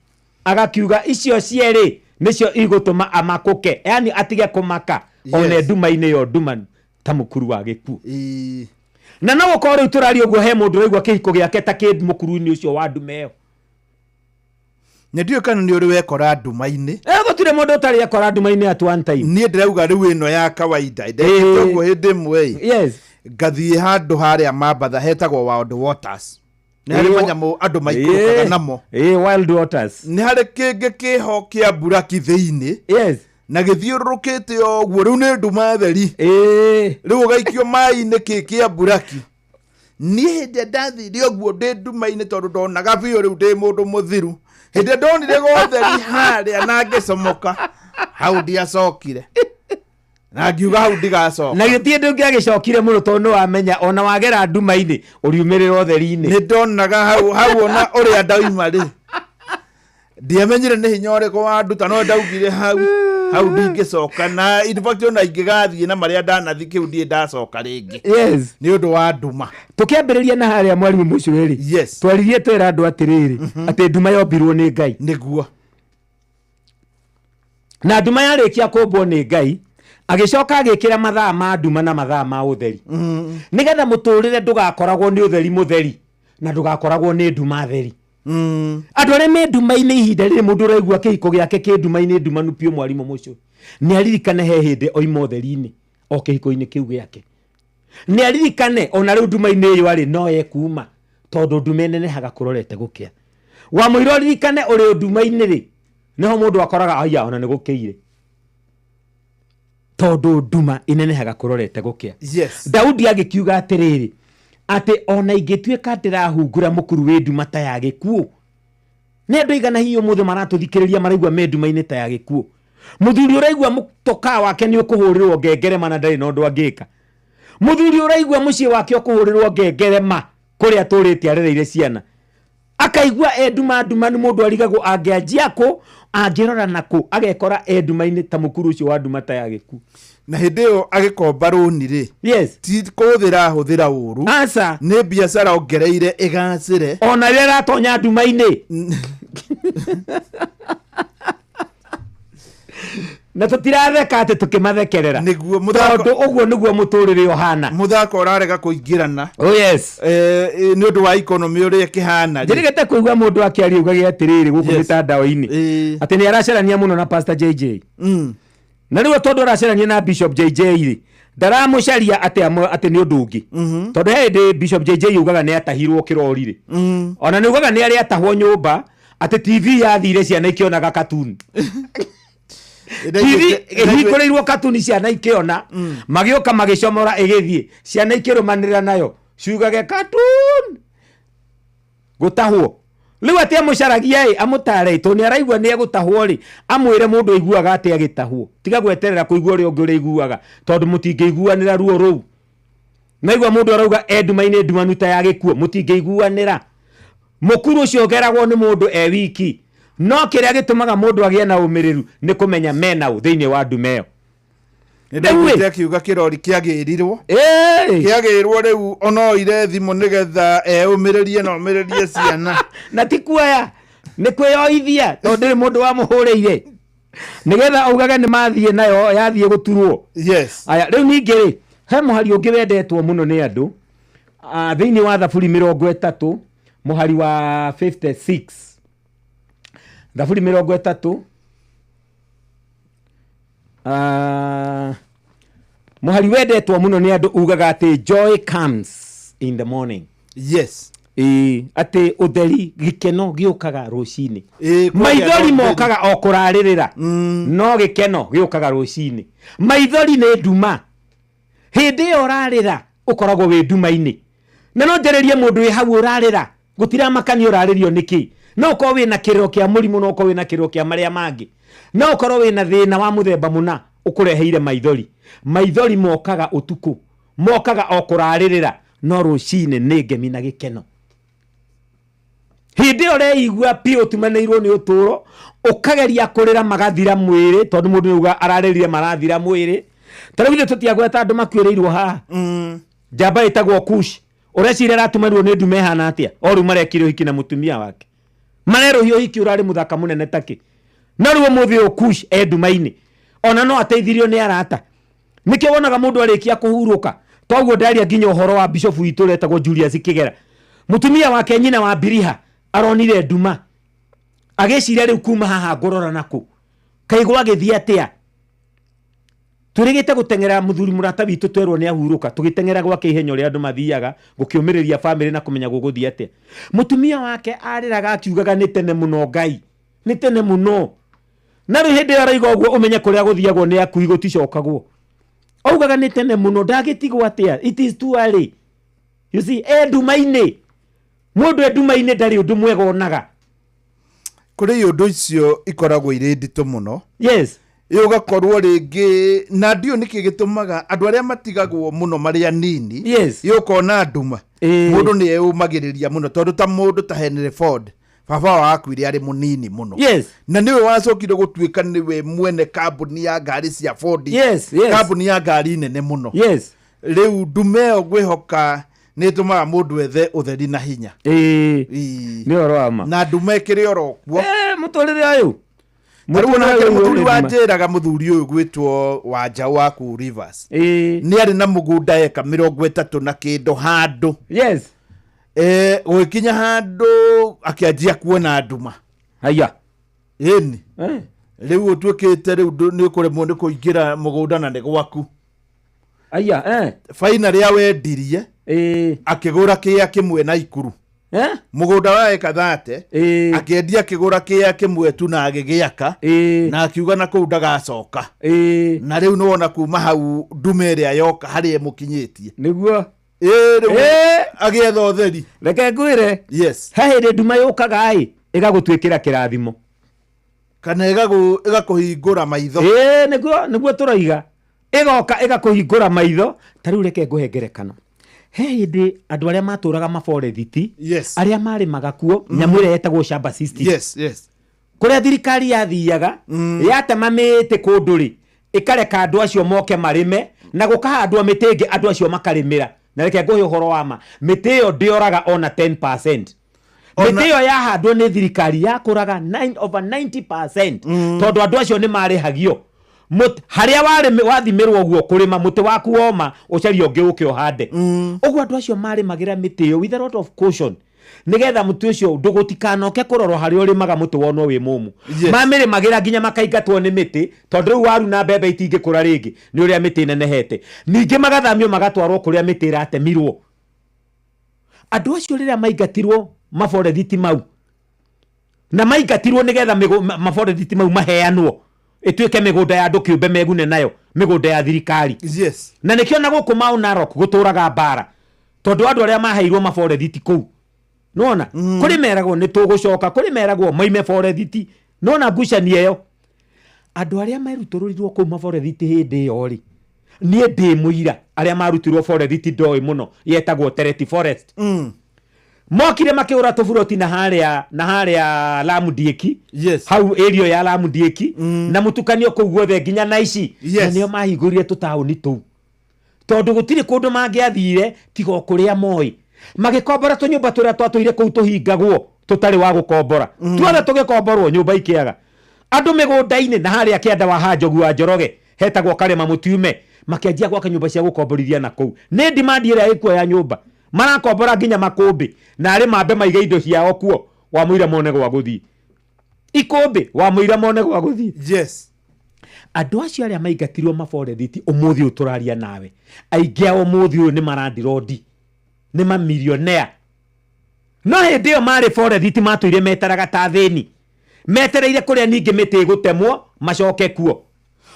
agakiuga icio cierĩ nĩcio igũtũma amakũke, yani atige kũmaka ona nduma-inĩ ĩyo ndumanu ta mũkuru wa gĩkuũ. Na no gũkorwo rĩu tũraria ũguo he mũndũ ũraigua kĩhiko gĩake ta kĩ mũkuru-inĩ ũcio wa nduma ĩyo. Nĩ ndiũĩ kana nĩ ũrĩ wekora nduma-inĩ. Gũtirĩ mũndũ ũtarĩ ekora nduma-inĩ at one time. Niĩ ndĩrauga rĩu ĩno ya kawaida ndekĩte ũguo hĩndĩ ĩmwe ĩ. Ngathiĩ handũ harĩa Mambatha hetagwo Wild Waters, nĩ harĩ manyamũ andũ maikũrũkaga namo. Wild Waters. Nĩ harĩ kĩngĩ kĩho kĩa mburaki thĩinĩ. Na gĩthiũrũrũkĩte ũguo, rĩu nĩ nduma theri. Rĩu ũgaikio maĩ-inĩ kĩ kĩa mburaki. Niĩ hĩndĩ ĩrĩa ndathire ũguo ndĩ nduma-inĩ, tondũ ndonaga biũ rĩu ndĩ mũndũ mũthiru, hĩndĩ ĩrĩa ndonire gotheri harĩa na ngĩcomoka hau, ndiacokire na ngiuga hau ndigacoka. Na gĩtirĩ ndũ ũngĩagĩcokire mũno, tondũ nĩ wamenya ona wagera nduma-inĩ ũriumĩrĩra ũtheri-inĩ. Nĩ ndonaga hau hau, ona ũrĩa ndauma rĩ, ndiamenyire nĩ hinya ũrĩkũ wanduta, no ndaugire hau hau ndingĩcoka, na in fact ona ingĩgathiĩ na marĩa ndanathi kĩu, ndirĩ ndacoka rĩngĩ. Nĩ ũndũ wa nduma. Tũkĩambĩrĩria na harĩa mwarimũ mũcwĩrĩ, twaririe twĩra andũ atĩrĩrĩ, atĩ nduma yombirwo nĩ Ngai. Nĩguo. Na nduma yarĩkia kũmbwo nĩ Ngai, agĩcoka agĩkĩra mathaa ma nduma na mathaa ma ũtheri, nĩgetha mũtũrĩre ndũgakoragwo nĩ ũtheri mũtheri na ndũgakoragwo nĩ nduma theri. Andũ arĩa me nduma-inĩ ihinda rĩrĩ, mũndũ ũraigua kĩhiko gĩake kĩ nduma-inĩ ndumanu piũ, mwarimũ mũcio nĩ aririkane he hĩndĩ oima ũtheri-inĩ o kĩhiko-inĩ kĩu gĩake. Nĩ aririkane ona rĩu nduma-inĩ ĩyo arĩ no ekuma, tondũ nduma ĩnenehaga kũrorete gũkĩa. Wamũira ũririkane ũrĩ nduma-inĩ rĩ, nĩho mũndũ akoraga aya ona nĩ gũkĩire, tondũ nduma ĩnenehaga kũrorete gũkĩa. Daudi agĩkiuga atĩrĩrĩ, atĩ ona ingĩtuĩka ndĩrahungura mũkuru wĩ nduma ta ya gĩkuũ. Nĩ andũ aigana hihi ũmũthĩ maratũthikĩrĩria maraigua me nduma-inĩ ta ya gĩkuũ? Mũthuri ũraigua mũtokaa wake nĩ ũkũhũrĩrwo ngengerema na ndarĩ na ũndũ angĩka. Mũthuri ũraigua mũciĩ wake ũkũhũrĩrwo ngengerema kũrĩa atũrĩte arereire ciana, akaigua e nduma ndumanu, mũndũ arigagwo angĩanjia kũ, angĩrora na kũ, agekora e nduma-inĩ ta mũkuru ũcio wa nduma ta ya gĩkuũ. Na hĩndĩ ĩyo agĩkomba rũni rĩ, ti kũhũthĩra ahũthĩra ũru. Aca. Nĩ biacara ongereire ĩgacĩre. Ona rĩrĩa ĩratonya nduma-inĩ. Na tũtiratheka atĩ tũkĩmathekerera. Nĩguo. Tondũ ũguo nĩguo mũtũrĩre ũhana. Mũthako ũrarega kũingĩrana. Oh yes. Nĩ ũndũ wa economy ũrĩa ĩkĩhana rĩ. Njĩrĩgĩte kũigua mũndũ akĩaria ugage atĩrĩrĩ gũkũ mĩtandao-inĩ atĩ nĩ aracarania mũno na Pastor JJ. Na rĩu tondũ aracarania na Bishop JJ rĩ, ndaramũcaria atĩ atĩ nĩ ũndũ ũngĩ, tondũ he hĩndĩ Bishop JJ ugaga nĩ atahirwo kĩrori rĩ, ona nĩ ugaga nĩ arĩ atahwo nyũmba, atĩ TV yathire ciana ikĩonaga cartoon. TV ĩhingũrĩirwo katuni ciana ikĩona, magĩũka magĩcomora ĩgĩthiĩ, ciana ikĩrũmanĩrĩra nayo ciugage cartoon. Gũtahwo rĩu atĩ amũcaragia ĩ amũtare ĩ, tondũ nĩ araigua nĩ egũtahwo rĩ, amwĩre mũndũ aiguaga atĩ agĩtahwo, tiga gweterera kũigua ũrĩa ũngĩ ũrĩiguaga, tondũ mũtingĩiguanĩra ruo rũu. Naigua mũndũ arauga e nduma-inĩ ndumanu ta ya gĩkuũ, mũtingĩiguanĩra. Mũkuru ũcio ũgeragwo nĩ mũndũ e wiki, no kĩrĩa gĩtũmaga mũndũ agĩe na ũmĩrĩru nĩ kũmenya mena ũ thĩinĩ wa nduma ĩyo. Nĩ ndaiguĩte akiuga kĩrori kĩagĩrirwo kĩagĩrwo rĩu ona oire thimũ nĩgetha eũmĩrĩrie na ũmĩrĩrie ciana. Na ti kuoya, nĩ kwĩyoithia, tondũ ndĩrĩ mũndũ wamũhũrĩire nĩgetha augage nĩ mathiĩ nayo yathiĩ gũturwo. Aya, rĩu ningĩ rĩ, he mũhari ũngĩ wendetwo mũno nĩ andũ, thĩinĩ wa Thaburi 30 mũhari wa 56. Thaburi 30, mũhari wendetwo mũno nĩ andũ ugaga atĩ joy comes in the morning. Ĩĩ, atĩ ũtheri, gĩkeno gĩũkaga rũcinĩ. Maithori mokaga o kũrarĩrĩra, no gĩkeno gĩũkaga rũcinĩ. Maithori nĩ nduma. Hĩndĩ ĩyo ũrarĩra ũkoragwo wĩ nduma-inĩ. Na no njarĩrie mũndũ wĩ hau ũrarĩra. Gũtiramakania ũrarĩrio nĩkĩ. No ũkorwo wĩna kĩrĩro kĩa mũrimũ, no ũkorwo wĩna kĩrĩro kĩa marĩa mangĩ. No ũkorwo wĩna thĩna wa mũthemba mũna ũkũreheire maithori. Maithori mokaga ũtukũ, mokaga o kũrarĩrĩra, no rũcinĩ nĩ ngemi na gĩkeno. Hĩndĩ ĩyo ũreigua biũ ũtumanĩirwo nĩ ũtũũro, ũkageria kũrĩra magathira mwĩrĩ, tondũ mũndũ nĩ auga ararĩrire marathira mwĩrĩ. Ta rĩu ithuĩ tũtiagweta andũ makuĩrĩirwo haha. Njamba ĩtagwo Kush. Ũreciria aratumanĩrwo nĩ ndume ĩhana atĩa? O rĩu marekire ũhiki na mũtumia wake. Marerũhia ũhiki ũrarĩ mũthaka mũnene takĩ. No rĩu ũmũthĩ ũyũ Kush e nduma-inĩ. Ona no ateithirio nĩ arata. Nĩkĩo wonaga mũndũ arĩkia kũhurũka. Toguo ndaria nginya ũhoro wa bishofu witũ ũrĩa etagwo Julius Kĩgera. Mũtumia wake nyina wa Biriha aronire nduma. Agĩciria rĩu kuma haha ngũrora nakũ? Kaĩ gwagĩthiĩ atĩa? Twĩrĩgĩte gũteng'era mũthuri mũrata witũ twerwo nĩ ahurũka, tũgĩteng'era gwake ihenya ũrĩa andũ mathiaga gũkĩũmĩrĩria famĩlĩ na kũmenya gũgũthiĩ atĩa. Mũtumia wake arĩraga akiugaga nĩ tene mũno Ngai, nĩ tene mũno. Na rĩu hĩndĩ ĩyo arauga ũguo ũmenye kũrĩa gũthiagwo nĩ akui gũticokagwo. Augaga nĩ tene mũno ndagĩtigwo atĩa, it is too early. You see, e nduma-inĩ. Mũndũ e nduma-inĩ ndarĩ ũndũ mwega onaga. Kũrĩ iũndũ icio ikoragwo irĩ nditũ mũno. Yes. Ĩ ũgakorwo rĩngĩ na ndiũ nĩkĩ gĩtũmaga andũ arĩa matigagwo mũno marĩ anini. Yes. Ĩ ũkona nduma. Mũndũ nĩ eyũmagĩrĩria mũno tondũ ta mũndũ ta Henry Ford baba wao akuire arĩ mũnini mũno. Yes. Na nĩwe wacokire gũtuĩka nĩwe mwene kambuni ya ngari cia Ford. Yes, yes. Kambuni ya ngari nene mũno. Yes. Rĩu ndume ĩyo ngwĩhoka nĩ ĩtũmaga mũndũ ethe ũtheri na hinya. Ĩĩ. Nĩ ũhoro wa ma. Na ndume ĩkĩrĩ oro kuo. Mũtũrĩre ũyũ. Ta rĩu onake Mũtũrĩre ũyũ mũthuri ũrĩ wa nduma. njĩraga mũthuri ũyũ gwĩtwo Wanjaũ wa kũu Rivers. Ĩĩ. Nĩ arĩ na mũgũnda eka 30 na kĩndũ handũ. Yes. Gũgĩkinya handũ akĩanjia kuona nduma. Haya. Ĩni. Rĩu ũtuĩkĩte rĩu nĩ ũkũremwo nĩ kũingĩra mũgũnda na nĩ gwaku. Aya, eh. Baina rĩa wendirie. Akĩgũra kĩea kĩmwe na Ikuru. Mũgũnda wa eka thate. Akĩendia akĩgũra kĩea kĩmwe tu na agĩgĩaka. Na akiuga na kũu ndagacoka. Na rĩu nĩwona kuma hau ndume ĩrĩa yoka harĩa ĩmũkinyĩtie. Nĩguo. Ĩĩ rĩu agĩetha ũtheri. Reke ngwĩre. Yes. He hĩndĩ nduma yũkaga ĩ ĩgagũtuĩkĩra kĩrathimo. Kana ĩgakũhingũra maitho. Ĩĩ nĩguo tũroiga. Ĩgoka ĩgakũhingũra maitho. Ta rĩu reke ngũhe ngerekano. He hĩndĩ andũ arĩa matũraga maborethiti, Yes. arĩa marĩmaga kuo, nyamũ ĩrĩa yetagwo shamba system. Yes, yes. Kũrĩa thirikari yathiaga, yatema mĩtĩ kũndũ rĩ, ĩkareka andũ acio moke marĩme, na gũkahandwo mĩtĩ ĩngĩ andũ acio makarĩmĩra. Na reke ngũhe ũhoro wa ma, mĩtĩ ĩyo ndĩoraga ona 10%. Mĩtĩ ĩyo yahandwo nĩ thirikari yakũraga over 90%, tondũ andũ acio nĩ marĩhagio. Harĩa wathimĩrwo ũguo kũrĩma mũtĩ waku woma, ũcarie ũngĩ ũke ũhande. Ũguo andũ acio marĩmagĩra mĩtĩ ĩyo with a lot of caution, nĩgetha mũtĩ ũcio ndũgũtikanoke kũrorwo harĩa ũrĩmaga mũtĩ wonwo wĩ mũmũ. Mamĩrĩmagĩra nginya makaingatwo nĩ mĩtĩ, tondũ rĩu waru na mbembe itingĩkũra rĩngĩ nĩ ũrĩa mĩtĩ ĩnenehete. Ningĩ magathamio magatwarwo kũrĩa mĩtĩ ĩratemirwo. Andũ acio rĩrĩa maingatirwo maborethiti mau, na maingatirwo nĩgetha maborethiti mau maheanwo ĩtuĩke mĩgũnda ya andũ kĩũmbe megune nayo, mĩgũnda ya thirikari. Yes. Na nĩkĩo na gũkũ Mau Narok gũtũraga mbara, tondũ andũ arĩa maheirwo maborethiti kũu, nĩwona? Kũrĩ meragwo nĩ tũgũcoka, kũrĩ meragwo moime borethiti, nĩwona ngucanio ĩyo. Andũ arĩa merutũrũrirwo kũu maborethiti hĩndĩ ĩyo rĩ, niĩ ndĩ mũira, arĩa marutirwo forethiti ndoĩ mũno, yetagwo Tereti Forest. Mokire makĩgũra tũburoti na harĩa, na harĩa Lamu Ndiĩki. Yes. Hau area ya Lamu Ndiĩki. Na mũtukanio kũu guothe nginya Naici. Yes. Na nĩo mahingũrire tũtaũni tũu. Tondũ gũtirĩ kũndũ mangĩathire tiga o kũrĩa moĩ. Magĩkombora tũnyũmba tũrĩa twatũire kũu tũhingagwo tũtarĩ wa gũkombora. Tuothe tũgĩkomborwo nyũmba ikĩaga. Andũ mĩgũnda-inĩ na harĩa kĩanda wa Hanjogu wa Njoroge hetagwo Karĩma Mũtiume makĩanjia gwaka nyũmba cia gũkomborithia na kũu. Nĩ demand ĩrĩa ĩkuo ya nyũmba. Marakombora nginya makũmbĩ na arĩ mambe maige indo ciao kuo wamũira mone gwa gũthiĩ. Ikũmbĩ wamũira mone gwa gũthiĩ. Yes. Andũ acio arĩa maingatirwo maborethiti ũmũthĩ ũyũ tũraria nawe, aingĩ ao ũmũthĩ ũyũ nĩ marandirondi, nĩ mamilionea. No hĩndĩ ĩyo marĩ borethiti matũire metaraga ta athĩni, metereire kũrĩa ningĩ mĩtĩ ĩgũtemwo macoke kuo.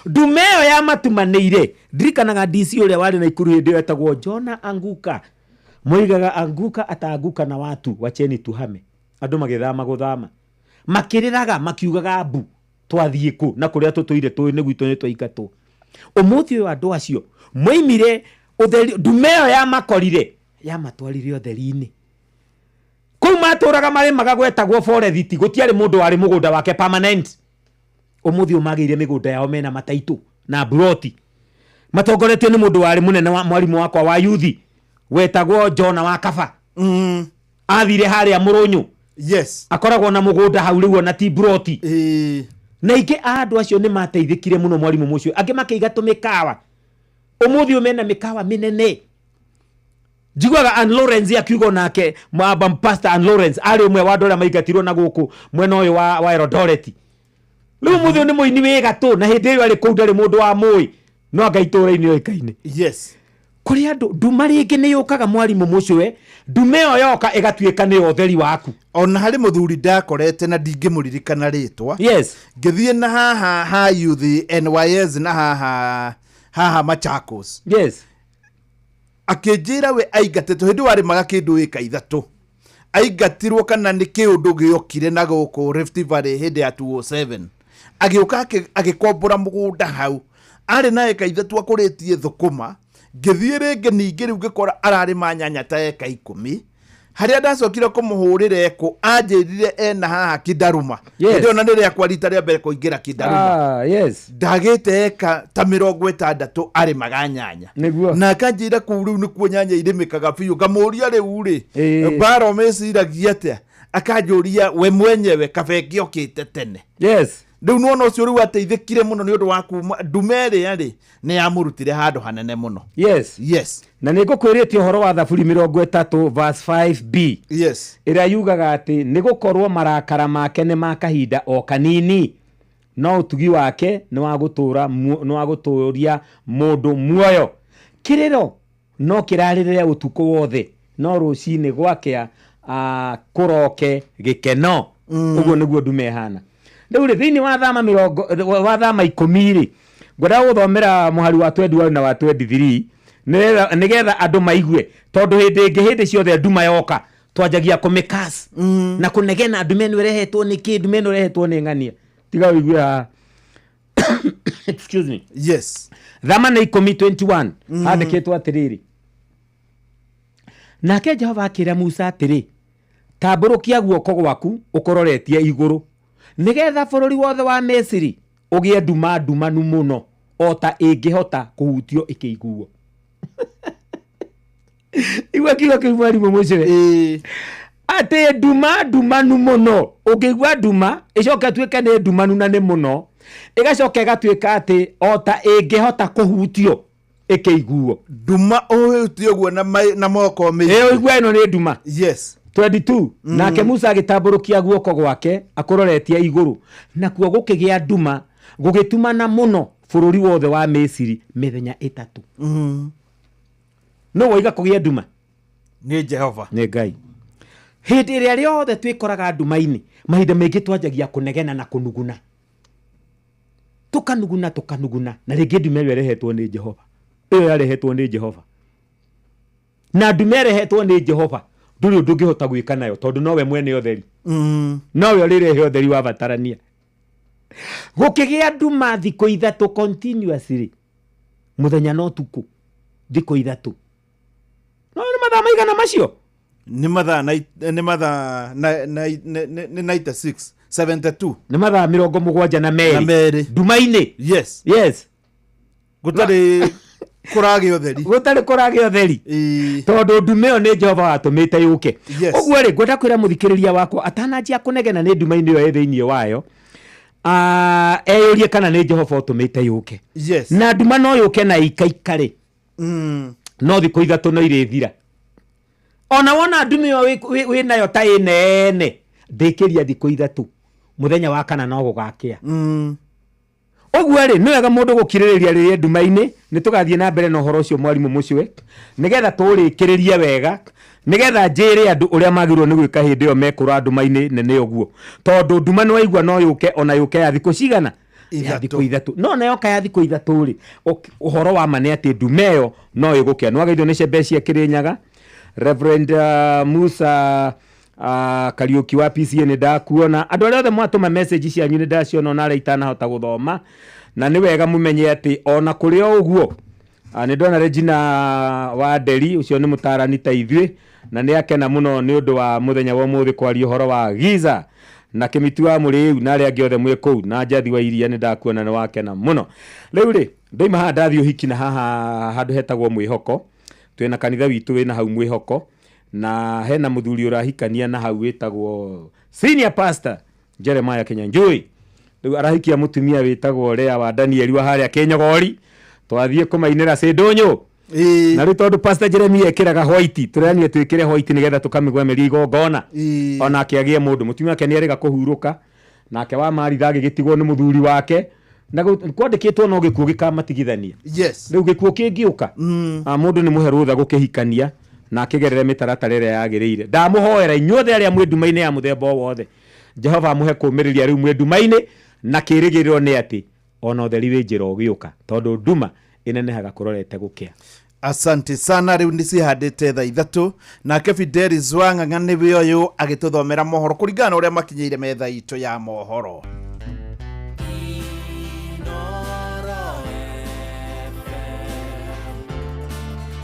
Ndume ĩyo yamatumanĩire, ndirikanaga DC ũrĩa warĩ Naikuru hĩndĩ ĩyo etagwo Jona Anguka. Moigaga anguka ataanguka na watu wacheni tuhame. Andũ magĩthama gũthama. Makĩrĩraga makiugaga mbu twathiĩ kũ na kũrĩa tũtũire tũĩ nĩ gwitũ nĩ twaingatwo. Ũmũthĩ ũyũ andũ acio moimire ũtheri, ndume ĩyo yamakorire yamatwarire ũtheri-inĩ. Kũu matũraga marĩmaga gwetagwo forest, gũtiarĩ mũndũ warĩ mũgũnda wake permanent. Ũmũthĩ ũyũ magĩire mĩgũnda yao mena mataitũ na mburoti. Matongoretio nĩ mũndũ warĩ mũnene wa mwarimũ wakwa wa yuthi wetagwo Jona wa Kaba. Athire harĩa Mũrũnyũ. Yes. Akoragwo na mũgũnda hau rĩu ona ti mburoti. Na aingĩ a andũ acio nĩ mateithĩkire mũno mwarimũ mũcio. Angĩ makĩiga tũmĩkawa. Ũmũthĩ ũyũ mena mĩkawa mĩnene. Njiguaga Ann Lawrence akiuga onake, Pastor Ann Lawrence arĩ ũmwe wa andũ arĩa maingatirwo na gũkũ mwena ũyũ wa Eldoret. Rĩu ũmũthĩ ũyũ nĩ mũini wĩ gatũ na hĩndĩ ĩyo arĩ kũu ndarĩ mũndũ wamũĩ. No anga itũũra-inĩ oĩkaine. Yes. Kũrĩ andũ nduma rĩngĩ nĩ yũkaga mwarimũ mũcũe, nduma ĩyo yoka ĩgatuĩka nĩyo ũtheri waku. Ona harĩ mũthuri ndakorete na ndingĩmũririkana rĩtwa. Yes. Ngĩthiĩ na haha ha youth NYS na haha Machakos. Yes. Akĩnjĩra we aingatĩtwo hĩndĩ warĩmaga kĩndũ ĩka ithatũ. Aingatirwo kana nĩ kĩũndũ gĩokire na gũkũ Rift Valley hĩndĩ ya 207. Agĩũka agĩkombora mũgũnda hau. Arĩ na ĩka ithatũ akũrĩtie thũkũma. Ngĩthiĩ rĩngĩ ningĩ rĩu ngĩkora ararĩma nyanya ta eka ikũmi. Harĩa ndacokire kũmũhũrĩra ekũ, anjĩrire ena haha Kindaruma. Yes. Hĩndĩ ĩyo na nĩ rĩakwa rita rĩa mbere kũingĩra Kindaruma. Yes. Ndagĩte eka ta mĩrongo ĩtandatũ arĩmaga nyanya. Nĩguo. Na akanjĩra kũu rĩu nĩkuo nyanya irĩmĩkaga biũ. Ngamũria rĩu rĩ, mbara ũmĩciragia atĩa? Akanjũria we mwenyewe kaba ĩngĩokĩte tene. Yes. Rĩu nĩwona ũcio rĩu ateithĩkire mũno nĩ ũndũ wa kuma ndume ĩrĩa rĩ, nĩ yamũrutire handũ hanene mũno. Yes. Yes. Na nĩ ngũkwĩrĩte ũhoro wa Thaburi mĩrongo ĩtatũ verse 5b. Yes. Ĩrĩa yugaga atĩ nĩ gũkorwo marakara make nĩ ma kahinda o kanini, no ũtugi wake nĩ wa gũtũũra nĩ wa gũtũũria mũndũ muoyo. Kĩrĩro no kĩrarĩrĩre ũtukũ wothe, no rũcinĩ gwakĩa, kũroke gĩkeno. Ũguo nĩguo ndume ĩhana. Rĩu rĩ, thĩinĩ wa Thama mĩrongo, wa Thama ikũmi rĩ, ngwendaga gũthomera mũhari wa 21 na wa 23, nĩgetha andũ maigue, tondũ hĩndĩ ĩngĩ hĩndĩ ciothe nduma yoka twanjagia kũmĩcurse. Na kũnegena ndume ĩno ĩrehetwo nĩ kĩ, ndume ĩno ĩrehetwo nĩ ng'ania. Tiga ũigue haha. Excuse me. Yes. Thama nĩ ikũmi 21. Handĩkĩtwo atĩrĩrĩ. Nake Jehova akĩra Musa atĩrĩ, tambũrũkia guoko gwaku ũkũroretie igũrũ, nĩgetha bũrũri wothe wa Misiri ũgĩe nduma ndumanu mũno, o ta ĩngĩhota kũhutio ĩkĩiguo. Igua kiugo kĩu mwarimũ mũcũe. Atĩ nduma ndumanu mũno, ũngĩigua nduma ĩcoke ĩtuĩke nĩ ndumanu na nĩ mũno, ĩgacoka ĩgatuĩka atĩ o ta ĩngĩhota kũhutio ĩkĩiguo. Nduma ũhutie ũguo na moko mĩingĩ. Ĩ, ũigua ĩno nĩ nduma. Yes. 22. Nake Musa agĩtambũrũkia guoko gwake akũroretie igũrũ, nakuo gũkĩgĩa nduma, gũgĩtumana mũno bũrũri wothe wa Misiri mĩthenya ĩtatũ. Nũ woiga kũgĩe nduma? Nĩ Jehova. Nĩ Ngai. Hĩndĩ ĩrĩa rĩothe twĩkoraga nduma-inĩ, mahinda maingĩ twanjagia kũnegena na kũnuguna. Tũkanuguna, tũkanuguna, na rĩngĩ nduma ĩyo ĩrehetwo nĩ Jehova. Ĩyo yarehetwo nĩ Jehova. Na nduma ĩrehetwo nĩ Jehova, ndũrĩ ũndũ ũngĩhota gwĩka nayo, tondũ nowe mwene ũtheri. Nowe ũrĩrehe ũtheri wabatarania. Gũkĩgĩa nduma thikũ ithatũ continuously, mũthenya na ũtukũ, thikũ ithatũ. No nĩ mathaa maigana macio? Nĩ mathaa na, nĩ mathaa na, na, nĩ, nĩ, nĩ 96, 72. Nĩ mathaa mĩrongo mũgwanja na merĩ. Na merĩ. Nduma-inĩ. Yes. Yes. Gũtarĩ kũragĩa ũtheri. Gũtarĩ kũragĩa ũtheri. Tondũ nduma ĩyo nĩ Jehova watũmĩte yũke. Yes. Ũguo rĩ, ngwenda kwĩra mũthikĩrĩria wakwa atananjia kũnegena nĩ nduma-inĩ ĩyo ĩ thĩinĩ wayo, eyũrie kana nĩ Jehova ũtũmĩte yũke. Yes. Na nduma no yũke na ikaikare. No thikũ ithatũ no irĩthira. Ona wona nduma ĩyo wĩ nayo ta ĩ nene, ndĩkĩria thikũ ithatũ. Mũthenya wa kana no gũgakĩa. Ũguo rĩ, nĩ wega mũndũ gũkirĩrĩria rĩrĩa nduma-inĩ. Nĩ tũgathiĩ na mbere na ũhoro ũcio mwarimũ mũcũe, nĩgetha tũũrĩkĩrĩrie wega, nĩgetha njĩre andũ ũrĩa magĩrĩirwo nĩ gwĩka hĩndĩ ĩyo mekũra nduma-inĩ nene ũguo. Tondũ nduma nĩ waigua no yũke, ona yũke ya thikũ cigana? Ya thikũ ithatũ. No ona yoka ya thikũ ithatũ rĩ, ũhoro wa ma nĩ atĩ nduma ĩyo no ĩgũkĩa. Nĩ wagĩrĩirwo nĩ cembe cia Kĩrĩnyaga. Reverend Musa Kariuki wa PCA nĩ ndakuona. Andũ arĩa othe mwatũma message cianyu nĩ ndaciona ona arĩa itanahota gũthoma, na nĩ wega mũmenye atĩ ona kũrĩ o ũguo nĩ ndona Regina wa Nderi, ũcio nĩ mũtarani ta ithuĩ, na nĩ akena mũno nĩ ũndũ wa mũthenya wa ũmũthĩ kwaria ũhoro wa giza na Kĩmiti wa Mũrĩu na arĩa angĩ othe mwĩ kũu, na Njathi wa Iria nĩ ndakuona nĩ wakena mũno. Rĩu rĩ, ndoima haha ndathiĩ ũhiki na haha handũ hetagwo Mwĩhoko, twĩna kanitha witũ wĩna hau Mwĩhoko, na hena mũthuri ũrahikania na hau wĩtagwo senior pastor Jeremiah Kinyanjui. Rĩu arahikia mũtumia wĩtagwo Lea wa Danieli wa harĩa Kĩnyogori, twathiĩ kũmainĩra Cĩndũnyũ. Na rĩu tondũ pastor Jeremiah ekĩraga white, tũrania twĩkĩre white nĩgetha tũkamĩgwemeria igongona, onake agĩe mũndũ. Mũtumia wake nĩerĩga kũhurũka, nake wa Maritha agĩgĩtigwo nĩ mũthuri wake, na kwandĩkĩtwo no gĩkuũ gĩkamatigithania. Rĩu gĩkuũ kĩngĩũka, mũndũ nĩ mũhe rũtha gũkĩhikania na akĩgerere mĩtaratara ĩrĩa yagĩrĩire. Ndamũhoera inyuothe arĩa mwĩ nduma-inĩ ya mũthemba o wothe, Jehova amũhe kũũmĩrĩria rĩu mwĩ nduma-inĩ, na kĩĩrĩgĩrĩro nĩ atĩ ona ũtheri wĩ njĩra ũgĩũka, tondũ nduma ĩnenehaga kũrorete gũkĩa. Asante sana. Rĩu nĩ cihandĩte thaa 3, nake Fidelis Wang'ang'a nĩwe ũyũ agĩtũthomera mohoro kũringana na ũrĩa makinyĩire metha itũ ya mohoro.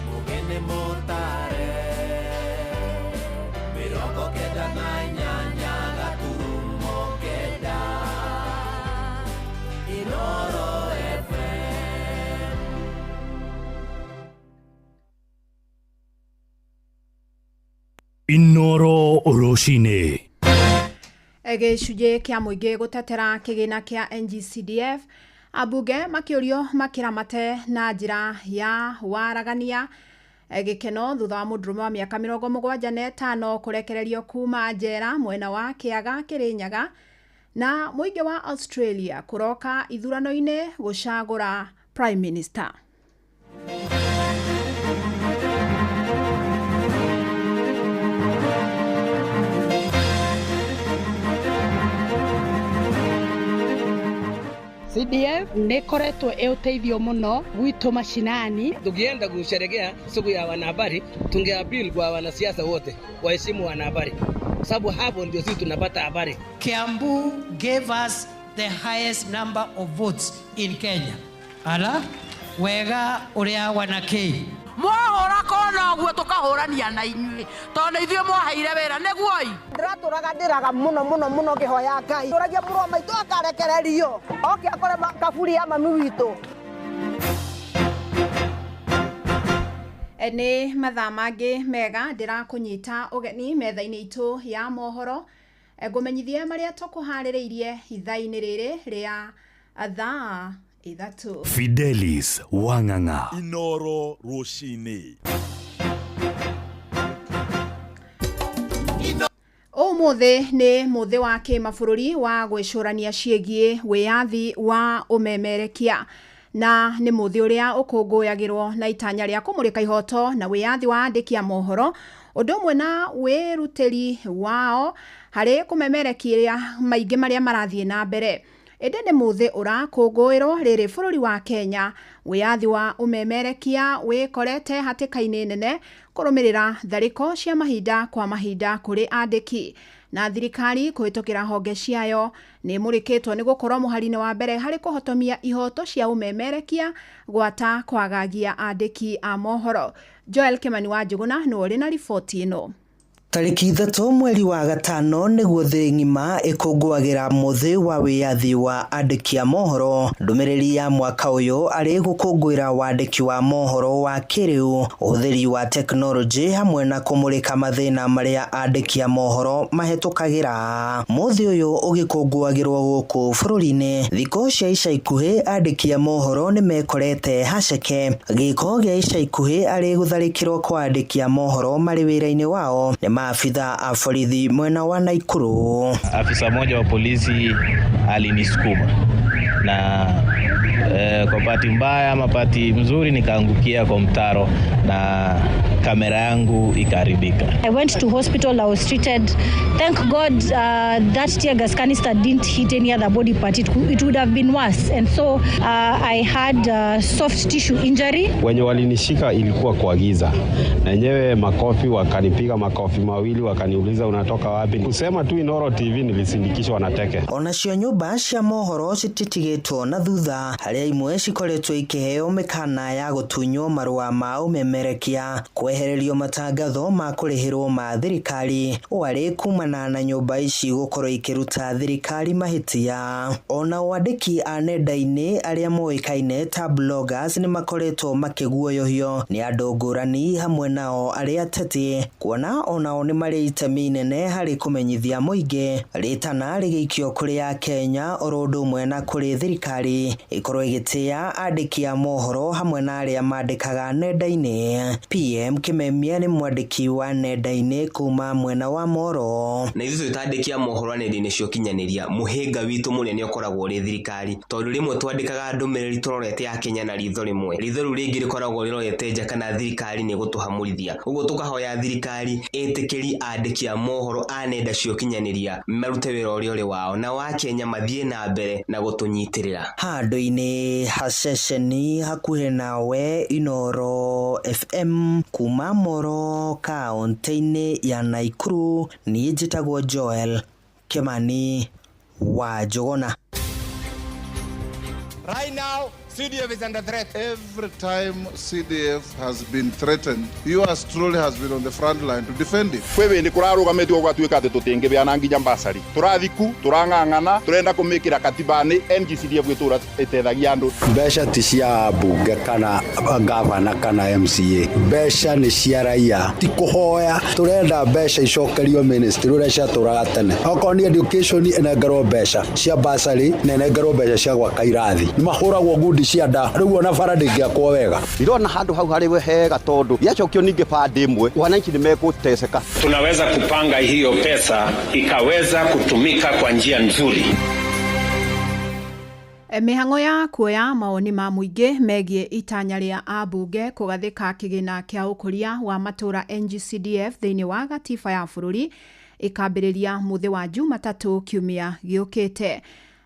Mũgeni mũtare, 98 gaturumo 9, Inooro FM. Inooro rũcinĩ. Gĩcunjĩ kĩa mũingĩ gũtetera kĩgĩna kĩa NGCDF, ambunge makĩũrio makĩramate na njĩra ya waragania. Gĩkeno thutha wa mũndũrũme wa mĩaka 75 kũrekererio kuma njera mwena wa Kĩaga Kĩrĩnyaga, na mũingĩ wa Australia kũroka ithurano-inĩ gũcagũra Prime Minister. CDF nĩ ĩkoretwo ĩ ũteithio mũno gwitũ macinani. Tukienda kusherekea siku ya wanahabari, tunge appeal kwa wanasiasa wote waheshimu wanahabari, sababu hapo ndio sisi tunapata habari. Kiambu gave us the highest number of votes in Kenya. Ala wega uria wanakei mwahũra kona ũguo tũkahũrania na inyuĩ tondũ nĩ ithuĩ mwaheire wĩra nĩguo. Ndĩratũraga ndĩraga mũno mũno mũno ngĩhoya Ngai tũragia mũrũ wa maitũ akarekererio oke akore kaburi ya mami witũ. Nĩ mathaa mangĩ mega ndĩrakũnyita ũgeni metha-inĩ itũ ya mohoro, ngũmenyithie marĩa tũkũharĩrĩirie ithaa-inĩ rĩrĩ rĩa thaa 3. Fidelis Wang'ang'a. Inooro rũcinĩ. Ũmũthĩ nĩ mũthĩ wa kĩmabũrũri wa gwĩcũrania ciĩgiĩ wĩyathi wa ũmemerekia, na nĩ mũthĩ ũrĩa ũkũngũyagĩrwo na itanya rĩa kũmũrĩka ihoto na wĩyathi wa andĩki a mohoro, ũndũ ũmwe na wĩrutĩri wao harĩ kũmemerekia maingĩ marĩa marathiĩ na mbere. Ĩndĩ nĩ mũthĩ ũrakũngũĩrwo rĩrĩ bũrũri wa Kenya wĩyathi wa ũmemerekia wĩkorete hatĩka-inĩ nene kũrũmĩrĩra tharĩko cia mahinda kwa mahinda kũrĩ andĩki, na thirikari kũhĩtũkĩra honge ciayo nĩ ĩmũrĩkĩtwo nĩ gũkorwo mũhari-inĩ wa mbere harĩ kũhotomia ihoto cia ũmemerekia gwata kwagagia andĩki a mohoro. Joel Kimani wa Njũgũna nĩwe ũrĩ na riboti ĩno. Tarĩki 3 mweri wa 5 nĩguo thĩ ng'ima ĩkũngũagĩra mũthĩ wa wĩyathi wa andĩki a mohoro. Ndũmĩrĩri ya mwaka ũyũ arĩ gũkũngũĩra wandĩki wa mohoro wa kĩrĩu, ũhũthĩri wa tekinoronjĩ hamwe na kũmũrĩka mathĩna marĩa andĩki a mohoro mahĩtũkagĩra. Mũthĩ ũyũ ũgĩkũngũagĩrwo gũkũ bũrũri-inĩ, thikũ cia ica ikuhĩ andĩki a mohoro nĩmekorete haceke. Gĩko gĩa ica ikuhĩ arĩ gũtharĩkĩrwo kwa andĩki a mohoro marĩ wĩra-inĩ wao nĩ maafisa a borithi mwena wa Nakuru. Afisa mmoja wa polisi alinisukuma na Kwa bahati mbaya ama bahati mzuri nikaangukia kwa mtaro na kamera yangu ikaharibika. I went to hospital, I was treated. Thank God that tear gas canister didn't hit any other body part. It would have been worse. And so I had soft tissue injury. Wenye walinishika ilikuwa kwa giza, na yenyewe makofi, wakanipiga makofi mawili, wakaniuliza unatoka wapi. Kusema tu Inooro TV nilisindikishwa na teke. Onacio nyũmba cia mohoro cititigĩtwo na thutha, harĩa imwe cikoretwo ikĩheo mĩkana ya gũtunywo marũa ma ũmemerekia, kwehererio matangatho ma kũrĩhĩrwo ma thirikari, ũũ arĩ kumana na nyũmba ici gũkorwo ikĩruta thirikari mahĩtia. Ona andĩki a nenda-inĩ arĩa moĩkaine ta bloggers nĩ makoretwo makĩguoyohio nĩ andũ ngũrani, hamwe nao arĩa ateti, kuona onao nĩ marĩ itemi inene harĩ kũmenyithia mũingĩ rĩtana rĩgĩikio kũrĩ Akenya oro ũndũ ũmwe na kũrĩ thirikari ĩkorwo ĩgĩtĩa andĩki a mohoro hamwe na arĩa mandĩkaga nenda-inĩ. PM Kimemia nĩ mwandĩki wa nenda-inĩ kuma mwena wa Moro. Na ithuĩ twĩ a mohoro nenda-inĩ cia ũkinyanĩria, mũhĩnga witũ mũnene ũkoragwo ũrĩ thirikari, tondũ rĩmwe twandĩkaga ndũmĩrĩri tũrorete Akenya na ritho rĩmwe, ritho rĩu rĩngĩ rĩkoragwo rĩrorete nja kana thirikari nĩ ĩgũtũhamũrithia. Ũguo tũkahoya thirikari ĩtĩkĩri andĩki a mohoro a nenda cia ũkinyanĩria marute wĩra ũrĩa ũrĩ wao, nao Akenya mathiĩ na mbere na gũtũnyitĩrĩra. Handũ-inĩ ha ceceni hakuhĩ nawe Inooro FM kuma Moro kaũntĩ-inĩ ya Nakuru, niĩ njĩtagwo Joel Kimani wa Njũgũna. Right now, CDF is under threat. Every time CDF has been threatened, yours truly has been on the front line to defend it. Kwĩ bĩndĩ kũrarũgamĩtio gũgatuĩka atĩ tũtingĩbĩana nginya mbasari, tũrathiku tũrang'ang'ana, tũrenda kũmĩkĩra katiba-inĩ NGCDF gĩtũra ĩtethagia andũ. Mbeca ti cia mbunge kana gavana kana MCA, mbeca nĩ cia raia, ti kũhoya. Tũrenda mbeca icokerio ministry ũrĩa ciatũraga tene. Okorwo nĩ education ĩnengerwo mbeca cia basarĩ na ĩnengerwo mbeca cia gwaka irathi. Nĩ mahũragwo ngundi cia nda, rĩu ona bara ndĩngĩakwo wega. Ndirona handũ hau harĩ hega tondũ gĩacokio ningĩ bandi ĩmwe wananchi nĩ megũteseka. Tunaweza kupanga hiyo pesa ikaweza kutumika kwa njia nzuri. Mĩhang'o ya kuoya mawoni ma mũingĩ megiĩ itanya rĩa ambunge kũgathĩka kĩgĩna kĩa ũkũria wa matũũra NGCDF thĩinĩ wa gatiba ya bũrũri ĩkambĩrĩria mũthĩ wa Jumatatũ kiumia gĩũkĩte.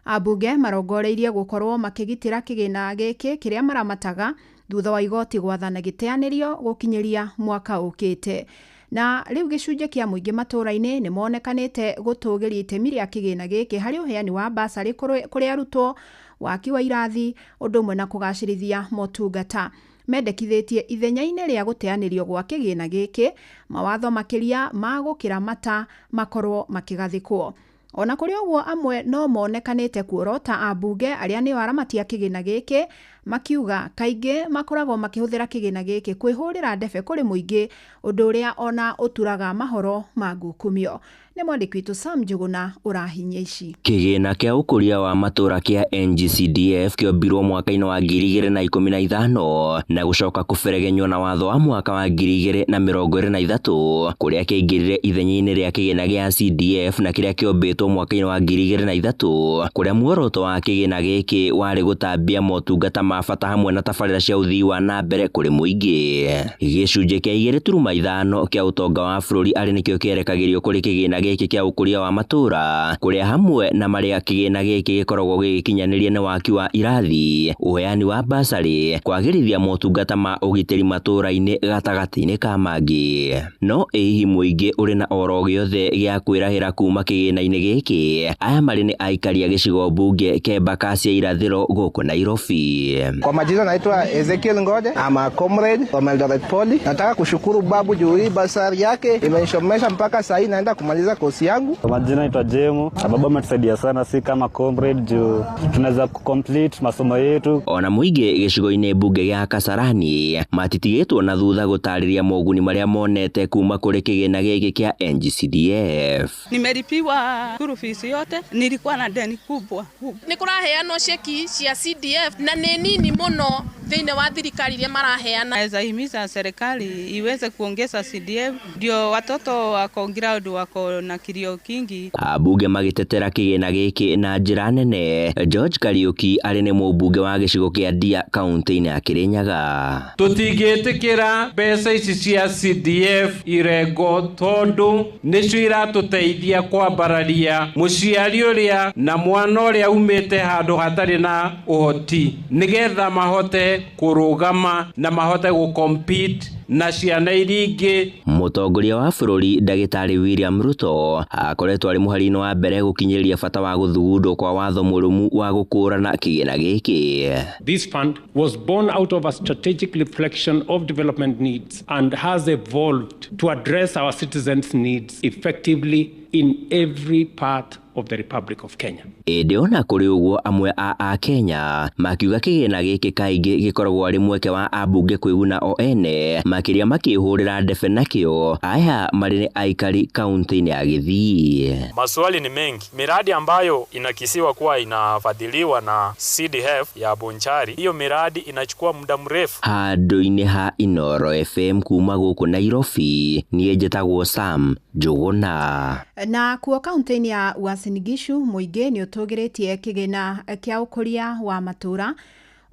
Ambunge marongoreirie gũkorwo makĩgitĩra kĩgĩna gĩkĩ kĩrĩa maramataga thutha wa igoti gwathana gĩteanĩrio gũkinyĩria mwaka ũkĩte. Na rĩu gĩcunjĩ kĩa mũingĩ matũũra-inĩ nĩ monekanĩte gũtũgĩria itemi rĩa kĩgĩna gĩkĩ harĩ ũheani wa basarĩ kũrĩ arutwo, waki wa irathi, ũndũ ũmwe na kũgacĩrithia motungata. Mendekithĩtie ithenya-inĩ rĩa gũteanĩrio gwa kĩgĩna gĩkĩ mawatho makĩria ma gũkĩramata makorwo makĩgathĩkwo. Ona kũrĩ ũguo amwe no monekanĩte kuorota ambunge arĩa nĩo aramati a kĩgĩna gĩkĩ makiuga kaingĩ makoragwo makĩhũthĩra kĩgĩna gĩkĩ kwĩhũrĩra ndebe kũrĩ mũingĩ, ũndũ ũrĩa ona ũturaga mahoro ma ngukumio. Nĩ mwandĩki witũ Sam Njũgũna ũrahinyia ici. Kĩgĩna kĩa ũkũria wa matũũra kĩa NGCDF kĩombirwo mwaka-inĩ wa 2015 na gũcoka kũberegenywo na watho wa mwaka wa 2023 kũrĩa kĩaingĩrire ithenya-inĩ rĩa kĩgĩna gĩa CDF na kĩrĩa kĩombĩtwo mwaka-inĩ wa 2003 kũrĩa muoroto wa kĩgĩna gĩkĩ warĩ gũtambia motungata ma bata hamwe na tabarĩra cia ũthii wa na mbere kũrĩ mũingĩ. Gĩcunjĩ kĩa 2.5 kĩa ũtonga wa bũrũri arĩ nĩkĩo kĩerekagĩrio kũrĩ kĩgĩna gĩkĩ kĩa ũkũria wa matũũra, kũrĩa hamwe na marĩa kĩgĩna gĩkĩ gĩkoragwo gĩgĩkinyanĩria nĩ waki wa irathi, ũheani wa basarĩ, kwagĩrithia motungata ma ũgitĩri matũũra-inĩ gatagatĩ-inĩ ka mangĩ. No ĩ hihi mũingĩ ũrĩ na oro gĩothe gĩa kwĩrahĩra kuma kĩgĩna-inĩ gĩkĩ? Aya marĩ nĩ aikari a gĩcigo mbunge kĩa Embakasi ya irathĩro gũkũ Nairobi. Kwa majina naitwa Ezekiel Ngoje, ama comrade wa Eldoret Poly. Nataka kushukuru babu juu hii basari yake imenishomesha mpaka saa hii naenda kumaliza kosi yangu. Kwa majina naitwa Jemu. Baba ametusaidia sana si kama comrade juu tunaweza kucomplete masomo yetu. Ona mũingĩ gĩcigo-inĩ mbunge gĩa Kasarani matitigĩtwo na thutha gũtarĩria moguni marĩa monete kuma kũrĩ kĩgĩna gĩkĩ kĩa NGCDF. Nimelipiwa school fees yote, nilikuwa na deni kubwa. Nĩ kũraheanwo ceki cia CDF na nĩ nini mũno Thĩinĩ wa thirikari iria maraheana. Naweza himiza serikali iweze kuongeza CDF ndio watoto wako ground wako na kilio kingi. Ambunge magĩtetera kĩgĩna gĩkĩ na njĩra nene. George Kariuki arĩ nĩ mũmbunge wa gĩcigo kĩa Ndia kaunti-inĩ ya Kirinyaga. Tũtingĩtĩkĩra mbeca ici cia CDF irengo tondũ nĩcio iratũteithia kwambararia mũciari ũrĩa na mwana ũrĩa umĩte handũ hatarĩ na ũhoti nĩgetha mahote kũrũgama na mahote gũcompete na ciana iria ingĩ. Mũtongoria wa bũrũri Ndagĩtarĩ William Ruto akoretwo arĩ mũhari-inĩ wa mbere gũkinyĩria bata wa gũthugundwo kwa watho mũrũmu wa gũkũrana kĩgĩna gĩkĩ. This fund was born out of a strategic reflection of development needs and has evolved to address our citizens' needs effectively in every part of the Republic of Kenya. Ĩndĩ ona kũrĩ ũguo amwe a Akenya makiuga kĩgĩna gĩkĩ kaingĩ gĩkoragwo arĩ mweke wa ambunge kwĩguna o ene makĩria makĩhũrĩra ndebe nakĩo. Aya marĩ nĩ aikari kaunti-inĩ ya Gĩthii. Maswali ni mengi. Miradi ambayo inakisiwa kuwa inafadhiliwa na CDF ya Bonchari, hiyo miradi inachukua muda mrefu. Handũ-inĩ ha Inoro FM kuma gũkũ Nairobi, niĩ njĩtagwo Sam Njũgũna. Na kuo kaunti-inĩ ya Uasin Gishu mũingĩ nĩ ũtũgĩrĩtie kĩgĩna kĩa ũkũria wa matũũra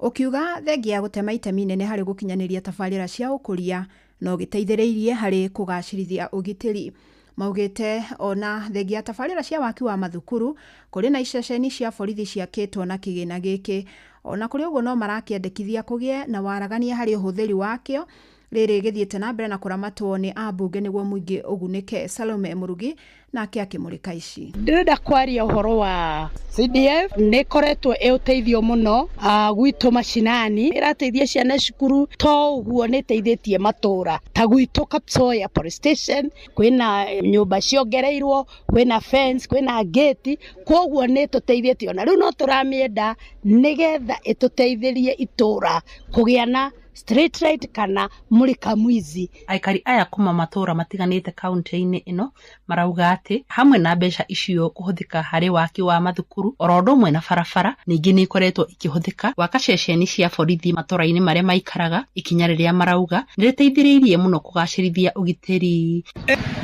ũkiuga thengia ya gũtema itemi nene harĩ gũkinyanĩria tabarĩra cia ũkũria no gĩteithĩrĩirie harĩ kũgacĩrithia ũgitĩri. Maugĩte ona thengia ya tabarĩra cia waki wa mathukuru kũrĩ na iceceni cia borithi ciakĩtwo na kĩgĩna gĩkĩ. Ona kũrĩ ũguo no marakĩendekithia kũgĩe na waragania harĩ ũhũthĩri wakĩo rĩrĩ gĩthiĩte na mbere na kũramatwo nĩ ambunge nĩguo mũingĩ ũgunĩke. Salome Mũrugi nake akĩmũrĩka ici. Ndĩrenda kwaria ũhoro wa CDF nĩ ĩkoretwo ĩ ũteithio mũno gwitũ macinani, ĩrateithia ciana cukuru, to ũguo nĩ ĩteithĩtie matũra ta gwitũ Kapsoya police station kwĩna nyũmba ciongereirwo, kwĩna fence, kwĩna gate, koguo nĩ ĩtũteithĩtie. Ona rĩu no tũramĩenda nĩgetha ĩtũteithĩrie itũra kũgĩa na street light kana mũrika mwizi. Aikari aya kuma matũra matiganĩte kaunti-inĩ ĩno marauga atĩ hamwe na mbeca icio kũhũthĩka harĩ waki wa mathukuru oro ũndũ ũmwe na barabara, ningĩ nĩ ikoretwo ikĩhũthĩka gwaka ceceni cia borithi matũra-inĩ marĩa maikaraga, ikinya rĩrĩa marauga nĩ rĩteithĩrĩirie mũno kũgacĩrithia ũgitĩri.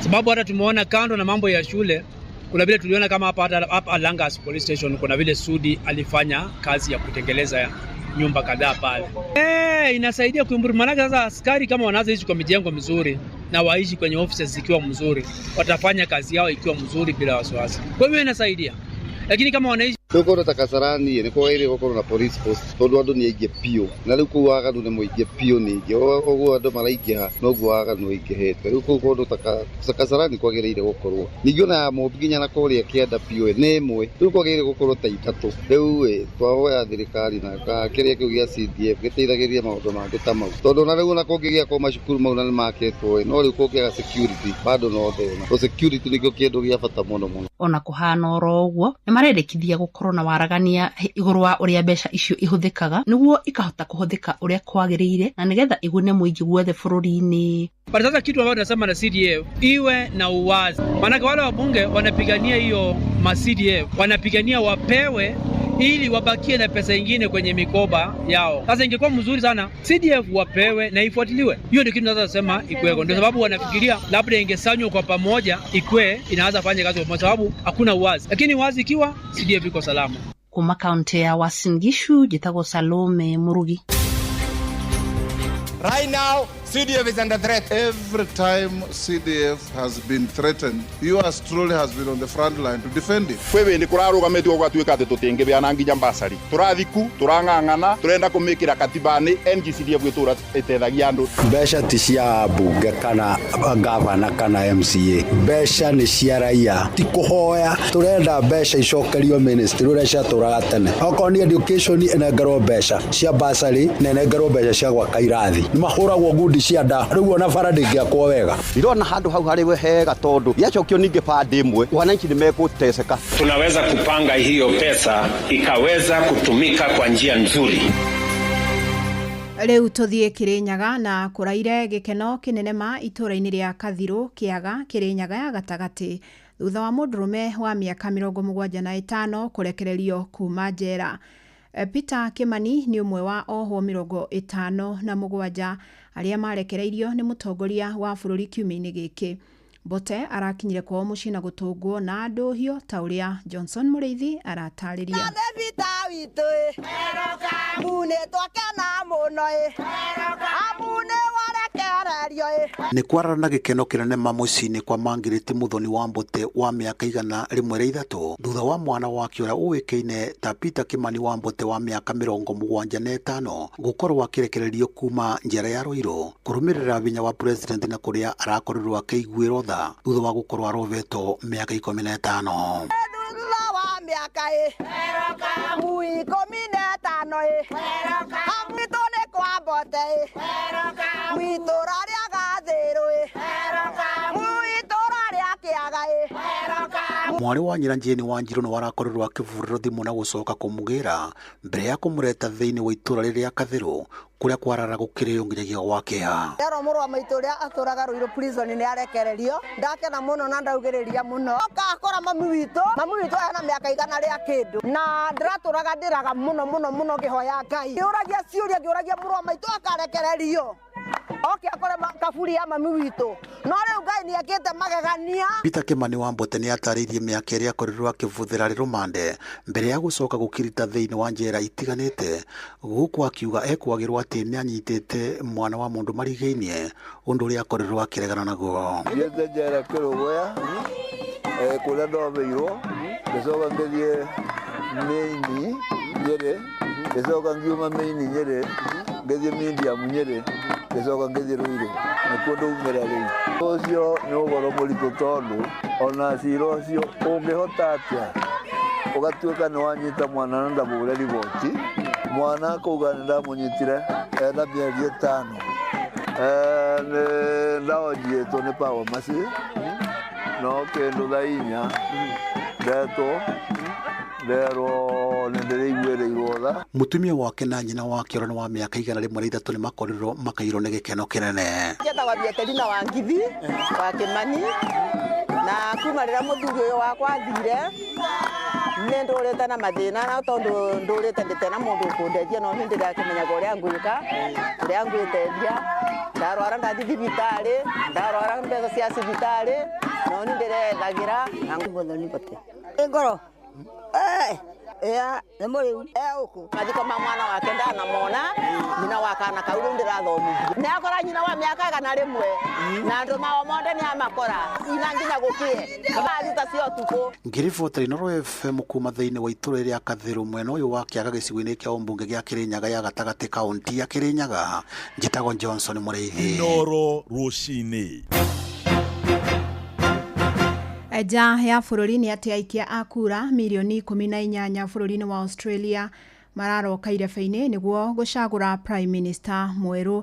Sababu hata tumeona kando na mambo ya shule, kuna vile tuliona kama hapa Langas Police Station, kuna vile Sudi alifanya kazi ya kutengeleza nyumba kadhaa pale. Inasaidia kuimprove, maana sasa askari kama wanaanza ishi kwa mijengo mizuri na waishi kwenye offices zikiwa mzuri, watafanya kazi yao ikiwa mzuri bila wasiwasi. Kwa hiyo inasaidia. Lakini kama wanaishi Tukorwo ta Kasarani nĩ kwagĩrĩire gũkorwo na police post tondũ andũ nĩ aingĩ biũ, na rĩu kũu waganu nĩ mũingĩ biũ ningĩ, ũguo andũ maraingĩha noguo waganu ũingĩhĩte. Rĩu kũu kũndũ ta Kasarani kwagĩrĩire gũkorwo ningĩ ona ya Mũmbi nginya na kũrĩa kĩanda biũ nĩ ĩmwe, rĩu kwagĩrĩire gũkorwo ta ithatũ. Rĩu ĩ twahoya thirikari na kĩrĩa kĩu gĩa CDF gĩteithagĩrĩrie maũndũ mangĩ ta mau, tondũ ona rĩu ona kũngĩgĩakwo macukuru mau na nĩ makĩtwo ĩ, no rĩu kũngĩaga security bado no thĩna. To security nĩkĩo kĩndũ gĩa bata mũno mũno. Ona kũhana oro ũguo nĩ marendekithia gũkorwo na waragania igũrũ wa ũrĩa mbeca icio ihũthĩkaga nĩguo ikahota kũhũthĩka ũrĩa kwagĩrĩire na nĩgetha igune mũingĩ guothe bũrũri-inĩ. But sasa kitu ambacho tunasema na CDF iwe na uwazi, maanake wale wabunge wanapigania hiyo ma CDF, wanapigania wapewe ili wabakie na pesa ingine kwenye mikoba yao. Sasa ingekuwa mzuri sana CDF wapewe na ifuatiliwe. Hiyo ndio kitu naweza sema ikuweko. Ndio sababu wanafikiria labda ingesanywa kwa pamoja ikue inaanza fanya kazi kwa sababu hakuna uwazi. Lakini uwazi ikiwa CDF iko salama. Kuma kaunti ya Uasin Gishu njĩtagwo Salome Murugi. Right now, CDF is under threat. Every time CDF has been threatened, yours truly has been on the front line to defend it. Kwĩ hĩndĩ kũrarũgamĩtio gũgatuĩka atĩ tũtingĩbeana nginya basari, tũrathiku tũrang'ang'ana tũrenda kũmĩkĩra katiba-inĩ NGCDF gĩtũra ĩteithagia andũ. Mbeca ti cia mbunge kana gavana kana MCA, mbeca nĩ cia raia, ti kũhoya. Tũrenda mbeca icokerio ministry ũrĩa ciatũraga tene. Okorwo nĩ education ĩnengerwo mbeca cia basari na ĩnengerwo mbeca cia gwaka irathi. Nĩ mahũragwo ngundi cia nda, rĩu ona bara ndĩngĩakwo wega. Ndirona handũ hau harĩ hega tondũ gĩacokio ningĩ bandi ĩmwe wananchi nĩ megũteseka. Tunaweza kupanga hiyo pesa ikaweza kutumika kwa njia nzuri. Rĩu tũthiĩ Kĩrĩnyaga na kũraire gĩkeno kĩnene ma itũũra-inĩ rĩa Kathirũ Kĩaga Kĩrĩnyaga ya gatagatĩ thutha wa mũndũrũme wa mĩaka 75 kũrekererio kuma njera. Peter Kimani nĩ ũmwe wa ohwo 57 arĩa marekereirio nĩ mũtongoria wa bũrũri kiumia-inĩ gĩkĩ. Mbote arakinyire kwao mũciĩ na gũtũngwo na ndũhio ta ũrĩa Johnson Mũrĩithi aratarĩria. Nĩ kwarara na gĩkeno kĩnene mamũciĩ-inĩ kwa Margaret Muthoni wa Mbote wa mĩaka 103 thutha wa mwana wake ũrĩa ũĩkaine ta Peter Kimani wa Mbote wa mĩaka 75 gũkorwo akĩrekererio kuma njera ya Ruiru kũrũmĩrĩra hinya wa president na kũrĩa arakorirwo akĩiguĩrwo tha thutha wa gũkorwo arovetwo mĩaka 15. Thutha wa mĩaka 15 gwitũ nĩ kwa Mbote mwitũra rĩa Gathĩrũ mwitũra rĩa Kĩaga. Mwarĩ wa nyina Jane Wanjiru nĩ warakorirwo akĩvurĩrwo thimũ na gũcoka kũmũgĩra mbere ya kũmũreta thĩinĩ wa itũra rĩrĩa Kathĩrũ kũrĩa kwarara gũkĩrĩo nginyagia gwa kĩeha. Ndero mũrũ wa maitũ ũrĩa atũraga Ruiru prison nĩ arekererio, ndakena mũno na ndaugĩrĩria mũno. Okakora mami witũ ena mĩaka 100 rĩa kĩndũ na ndĩratũraga ndĩraga mũno mũno mũno ngĩhoya Ngai. Ngĩũragia ciũria ngĩũragia mũrũ wa maitũ akarekererio oke akore kaburi ya mami witũ, no rĩu Ngai nĩ ekĩte magegania. Peter Kimani wa Mbote nĩ atarĩirie mĩaka ĩrĩa akorirwo akĩvũthĩra arĩ rũmande mbere ya gũcoka gũkirita thĩinĩ wa njera itiganĩte, gũkũ akiuga ekwagĩrwo atĩ nĩ anyitĩte mwana wa mũndũ marigainie, ũndũ ũrĩa akorirwo akĩregana naguo. Thiĩte njera Kĩrũgũya kũrĩa ndoveirwo, ngĩcoka ngĩthiĩ Mĩini Nyĩrĩ, ngĩcoka ngiuma Mĩini Nyĩrĩ ngĩthiĩ Medium Nyĩrĩ, ngĩcoka ngĩthiĩ Ruiru, nĩkuo ndaumĩra rĩu. Ũcio nĩ ũhoro mũritũ tondũ ona cira ũcio ũngĩhota atĩa ũgatuĩka nĩ wanyita mwana na ndamũre riboti, mwana akauga nĩ ndamũnyitire ena mĩeri 5. Nĩ ndaonjiĩtwo nĩ power maci no kĩndũ thaa 4 ndetwo nderwo nĩ ndĩrĩiguĩrĩirwo tha. Mũtumia wake na nyina wake ũrĩa nĩ wa mĩaka 103 nĩ makorirwo makairwo nĩ gĩkeno kĩnene. Njetagwo Bieterina wa Ngithi wa Kimani, na kuma rĩrĩa mũthuri ũyũ wakwa athire nĩ ndũrĩte na mathĩna, na tondũ ndũrĩte ndĩte na mũndũ ũkũndeithia, no nĩ ndĩrakĩmenyaga ũrĩa ngwĩka, ũrĩa ngwĩteithia. Ndarwara ndathiĩ thibitarĩ, ndarwara mbeca cia thibitarĩ, no nĩ ndĩrethagĩra na Muthoni Mbote. Ngoro nĩ mũrĩu mathiko ma mwana wake ndanamona, nyina wa kana kau rĩu ndĩrathomithia. Nĩ akora nyina wa mĩaka 101 na andũ mao mothe nĩ amakora ina nginya gũkĩe thaa 6 cia ũtukũ. Ngĩribota Inooro FM kuma thĩinĩ wa itũra rĩa Kathĩrũ mwena ũyũ wa Kĩaga gĩcigo-inĩ kĩa ũmbunge gĩa Kĩrĩnyaga ya gatagatĩ kaũntĩ ya Kĩrĩnyaga, njĩtagwo Johnson Mũrĩithi. Inooro rũcinĩ. Nja ya bũrũri nĩ atĩ aikia a kura mirioni 18 bũrũri-inĩ wa Australia mararoka irebe-inĩ nĩguo gũcagũra Prime Minister mwerũ.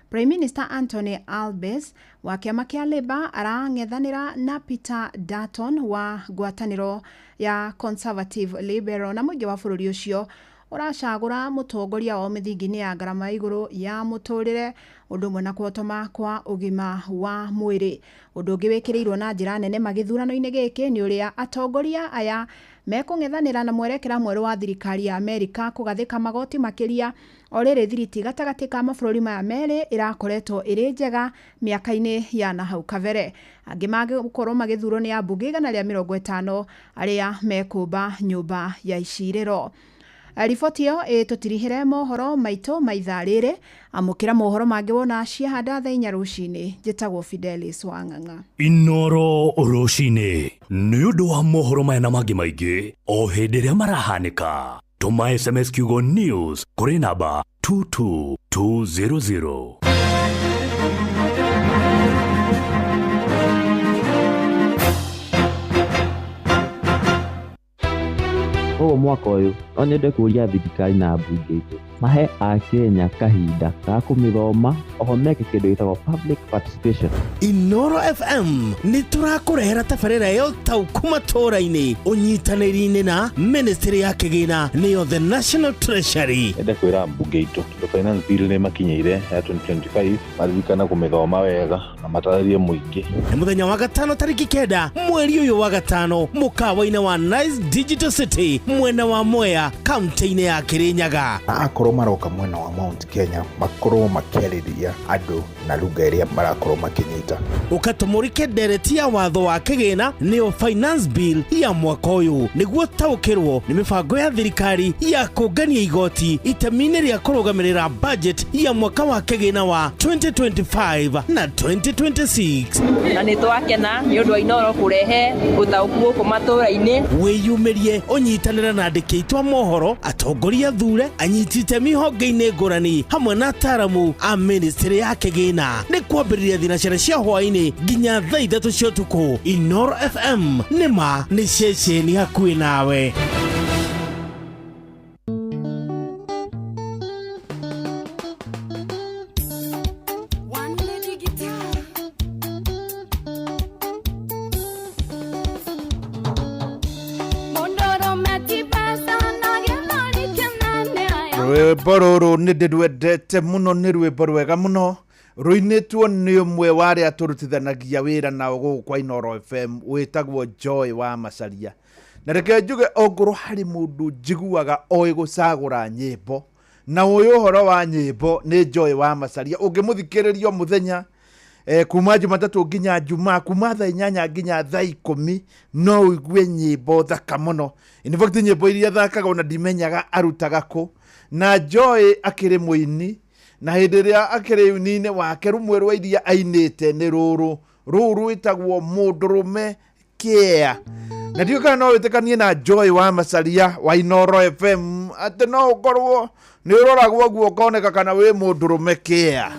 Prime Minister Anthony Albanese wa kĩama kĩa Labour arang'ethanĩra na Peter Dutton wa ngwatanĩro ya Conservative Liberal, na mũingĩ wa bũrũri ũcio ũracagũra mũtongoria wao mĩthingi-inĩ ya ngarama igũrũ ya mũtũrĩre, ũndũ ũmwe na kũhotoma kwa ũgima wa mwĩrĩ. Ũndũ ũngĩ wĩkĩrĩirwo na njĩra nene magĩthurano-inĩ gĩkĩ nĩ ũrĩa atongoria aya mekũng'ethanĩra na mwerekera mwerũ wa thirikari ya Amerika kũgathĩka magoti makĩria, o rĩrĩ thiriti gatagatĩ ka mabũrũri maya merĩ ĩrakoretwo ĩrĩ njega mĩaka-inĩ ya nahau kabere. Angĩ magũkorwo magĩthurwo nĩ ambunge 150 arĩa mekũmba nyũmba ya icirĩro. Riboti ĩyo ĩtũtirihĩre mohoro maitũ ma ithaa rĩrĩ. Amũkĩra mohoro mangĩ wona ciahanda thaa 4 rũcinĩ. Njĩtagwo Fidelis Wang'ang'a. Inooro rũcinĩ nĩ ũndũ wa mohoro maya na mangĩ maingĩ o hĩndĩ ĩrĩa marahanĩka. Tũma SMS kiugo news kũrĩ namba 22200. Koguo mwaka ũyũ no nyende kũria thirikari na mbunge itũ mahe akenya kahinda ga kũmĩthoma oho meke kĩndũ gĩtagwo public participation. Inooro FM nĩ tũrakũrehera tabarĩra ya ũtaũku matũũra-inĩ ũnyitanĩri-inĩ na Ministry ya Kĩgĩna nĩyo The National Treasury. Ende kwĩra mbunge itũ tondũ finance bill nĩ makinyĩire ya 2025 maririkana kũmĩthoma wega na matarĩrie mũingĩ. Nĩ mũthenya wa gatano tarĩki 9 mweri ũyũ wa gatano mũkawa-inĩ wa Nice Digital City Mwena wa Mwea, kaunti-inĩ ya Kirinyaga. Na akorwo maroka mwena wa Mount Kenya, makorwo makĩarĩria andũ na lugha ĩrĩa marakorwo makĩnyita. Ũkatũmũrĩke ndereti ya watho wa kĩgĩna, nĩyo Finance Bill ya mwaka ũyũ, nĩguo taũkĩrwo nĩ mĩbango ya thirikari ya kũngania igoti itemi-inĩ rĩa kũrũgamĩrĩra budget ya mwaka wa kĩgĩna wa 2025 na 2026. Na nĩ twakena nĩ ũndũ wa Inooro kũrehe ũtaũku gũkũ matũũra-inĩ. Wĩyumĩrie, ũnyitanĩre na andĩki aitũ a mohoro, atongoria thure, anyiti itemi honge-inĩ ngũrani, hamwe na ataaramu a ministry ya kĩgĩna. Nĩ kwambĩrĩria thinacara cia hwaĩ-inĩ nginya thaa 3 cia ũtukũ. Inooro FM, nĩma nĩ ceceni hakuhĩ nawe. Rwĩmbo rũrũ nĩ ndĩrwendete mũno, nĩ rwĩmbo rwega mũno, rũinĩtwo nĩ ũmwe wa arĩa tũrutithanagia wĩra nao gũkũ kwa Inooro FM, wĩtagwo Joy wa Macaria. Na reke njuge, ongorwo harĩ mũndũ njiguaga oĩ gũcagũra nyĩmbo na ũyũ ũhoro wa nyĩmbo, nĩ Joy wa Macaria. Ũngĩmũthikĩrĩria o mũthenya, kuma Jumatatũ nginya Jumaa, kuma thaa 8 nginya thaa 10, no ũigue nyĩmbo thaka mũno. In fact, nyĩmbo iria thakaga ona ndimenyaga arutaga kũ. Na Joy akĩrĩ mũini, na hĩndĩ ĩrĩa akĩrĩ ũini-inĩ wake, rũmwe rwa iria ainĩte nĩ rũrũ rũu rwĩtagwo Mũndũrũme Kĩa. Na ndiũĩ kana no wĩtĩkanie na Joy wa Macaria wa Inooro FM atĩ no ũkorwo nĩ ũroragwo ũguo ũkoneka kana wĩ mũndũrũme kĩa.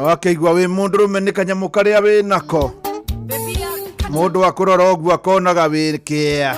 Wakĩigua wĩ mũndũrũme nĩ kanyamũ karĩa wĩ nako, mũndũ akũrora ũguo akonaga wĩ kĩa.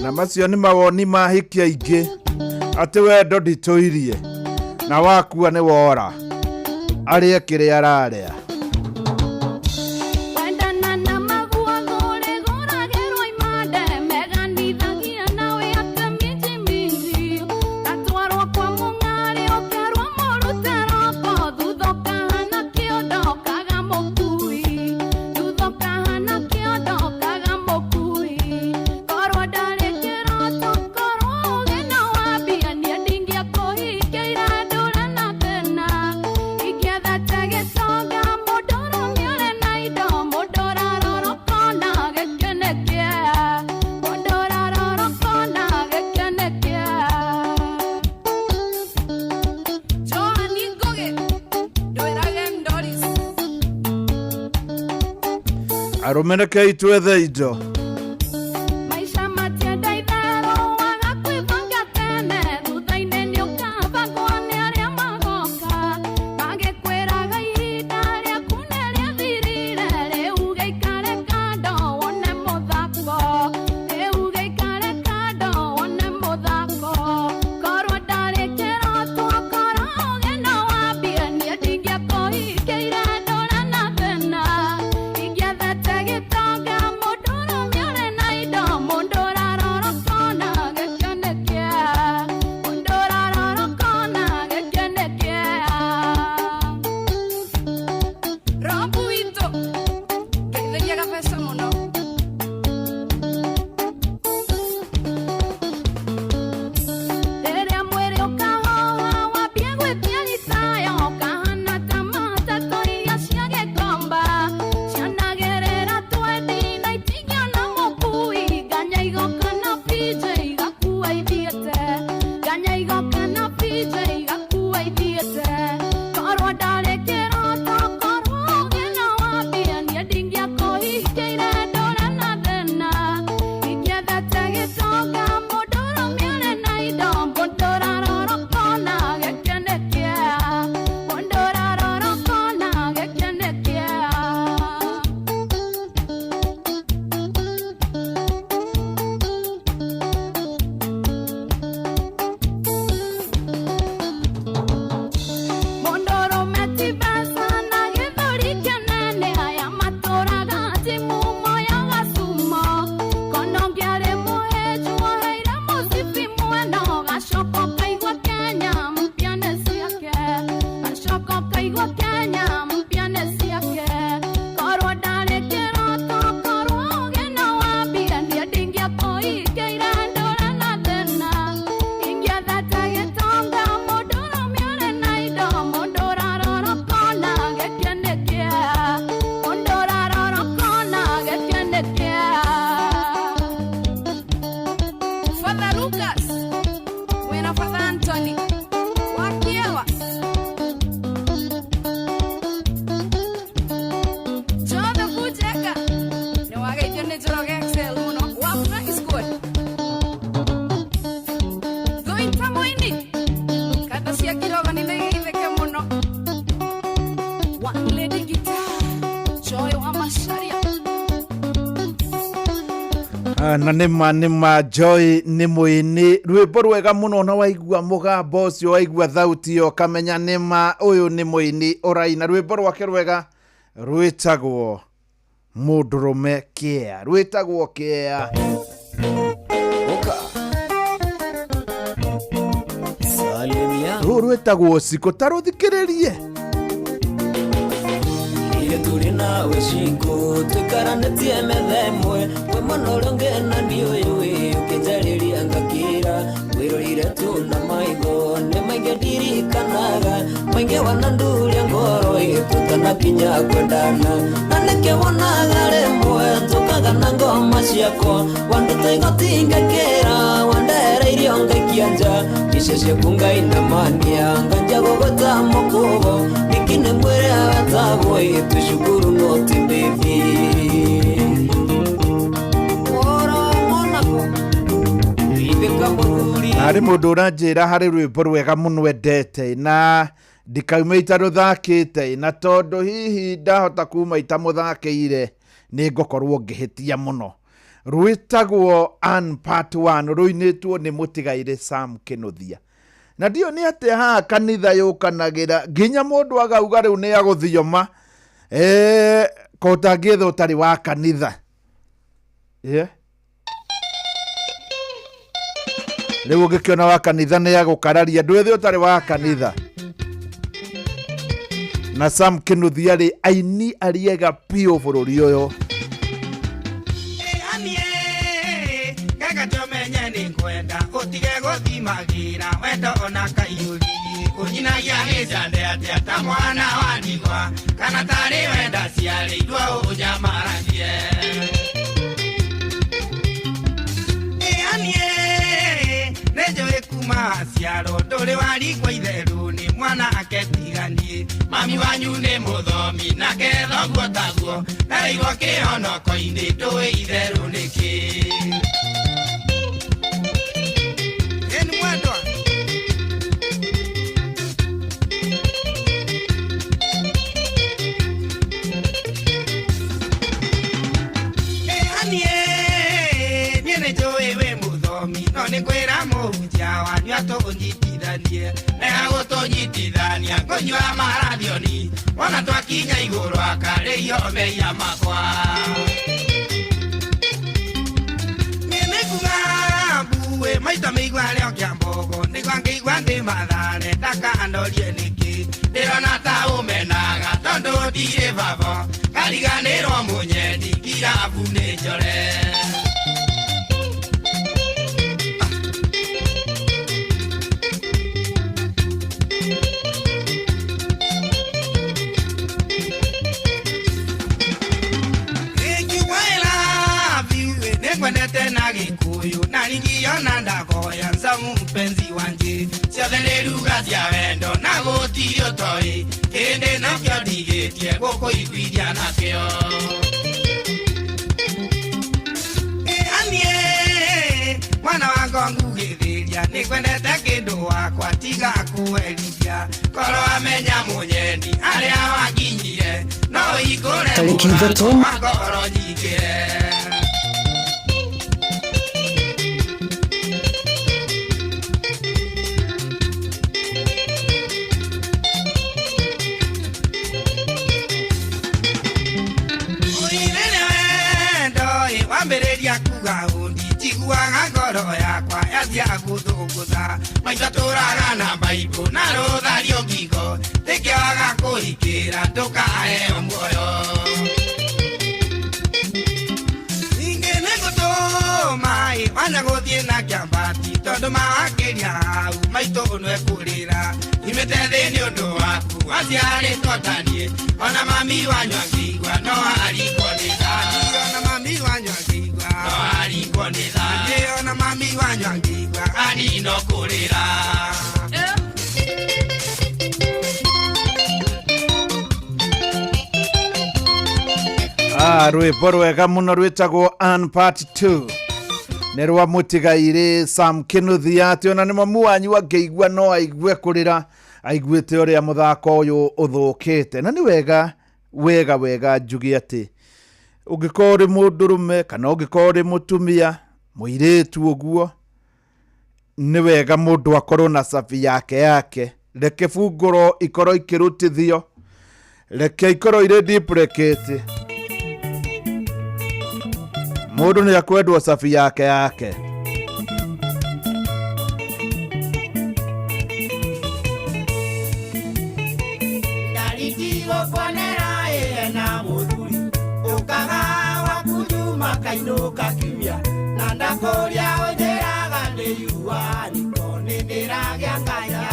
Na macio nĩ mawoni ma hiki aingĩ atĩ wendo nditũirie na wakua nĩ wora, arĩe kĩrĩa ararĩa. Arũme rekei twethe indo. Ah, na nĩma nĩma Joy nĩ mũini rwĩmbo rwega mũno na waigua mũgambo ũcio waigua thauti ĩyo ũkamenya nĩma ũyũ nĩ mũini ũraina rwĩmbo rwake rwega rwĩtagwo mũndũrũme kĩa rwĩtagwo kĩa. Rũu rwĩtagwo Cikũ ta rũthikĩrĩrie. Ire tũrĩ nawe Cikũ tũikaranĩtie metha ĩmwe we mwana ũrĩa ũngenania ũyũ ĩ ũkĩnjarĩria ngakĩra wĩrorire tu na maitho nĩ maingĩ ndirikanaga maingĩ wananduria ngoro ĩ tũtanakinya kwendana na nĩkĩo wonaga rĩmwe tũkagana ngoma ciakwa wanduta igoti ngakĩra wandereirio ngaikia nja icio ciaku ngainamania nganja gũgwĩta mũkũbo ningĩ nĩ mwĩre wetagwo ĩ twĩ cukuru no ti mbithi. Harĩ mũndũ ũranjĩra harĩ rwĩmbo rwega mũno endete na ndikaume itarũthakĩte na tondũ hihi ndahota kuma itamũthakĩire nĩ ngũkorwo ngĩhĩtia mũno. Rwĩtagwo Ann Part 1 rũinĩtwo nĩ mũtigairĩ Sam Kĩnuthia. Na ndiũ nĩ atĩa haha kanitha yũkanagĩra nginya mũndũ agauga rĩu nĩ agũthioma ko ũtangĩetha ũtarĩ wa kanitha. Yeah. Rĩu ũngĩkĩona wa kanitha nĩ agũkararia ndwethe ũtarĩ wa kanitha. Na Sam Kĩnuthia rĩ aini ariega biũ bũrũri ũyũ. Ũtige gũthimagĩra wendo ona kaiyũri ũnyinagia gĩcande atĩa ta mwana wa ndigwa kana tarĩ wenda ciarĩirwo ũnyamaragie. Ĩaniĩ nĩnjũĩ kuma waciarwo ndũrĩ warigwo itherũ nĩ mwana aketiganie mami wanyu nĩ mũthomi nake thoguo taguo ndarĩirwo kĩhonoko-inĩ ndũĩ itherũ nĩkĩ. Tũnyitithanie nĩagũtũnyitithania ngũnyua marathioni wona twakinya igũrũ akarĩio mehia makwa. Niĩ nĩnguga mbuĩ maita mĩigua rĩo kĩa mbogo nĩguo ngĩigua ndĩ mathare ndakandorie nĩkĩ ndĩrona ta ũmenaga tondũ ndirĩ baba ngariganĩrwo mũnyendi kirabu nĩ njore. Nĩngwendete na Gĩkũyũ na ringiona ndagoya nzamu mpenzi wanje ciothe nĩ ruga cia wendo na gũtirĩ ũtoĩ kĩndĩ nakĩo ndigĩtie gũkũiguithia nakĩo. Ĩaniĩ mwana wakwa ngugĩthĩria nĩngwendete kĩndũ wakwa tiga kũherithia korwo amenya mũnyendi arĩa wakinyire no hingũre mũrango wa ngoro nyingĩre. Wambĩrĩria kuga ũndi njiguaga ngoro yakwa yathia gũthũngũtha maitho tũraga na maibũ na rũthario ngingo tĩkĩaga kũhikĩra ndũkaheo muoyo. Ningĩ nĩngũtũma ĩ wanya gũthiĩ na kĩambati tondũ mawakĩria hau maitũ nĩekũrĩra nyumĩte thĩ nĩ ũndũ waku waciarĩtwo ta niĩ ona mami wanyu angĩigua no arigwo nĩ thani ona mami wanyu angĩigua no arigwo nĩ thani ona mami wanyu angĩigua anino kũrĩra. Rwĩmbo rwega mũno rwĩtagwo Ann Part 2 nĩ rwa mũtigairĩ Sam Kĩnuthia atĩ ona nĩ mamu wanyu angĩigua no aigue kũrĩra aiguĩte ũrĩa mũthako ũyũ ũthũkĩte. Na nĩ wega wega wega njuge atĩ Ũngĩkorwo ũrĩ mũndũrũme kana ũngĩkorwo ũrĩ mũtumia mũirĩtu ũguo, nĩ wega mũndũ akorwo na cabi yake yake. Reke bungũro ikorwo ikĩrutithio, reke ikorwo irĩ duplicate. Mũndũ nĩ akwendwo cabi yake yake. Ndaritigo kuonera ĩna mũthuri ũkaga waku Juma kainũka kiumia na ndakũria ũnjĩraga nĩ yua niko nĩndĩragĩa nganja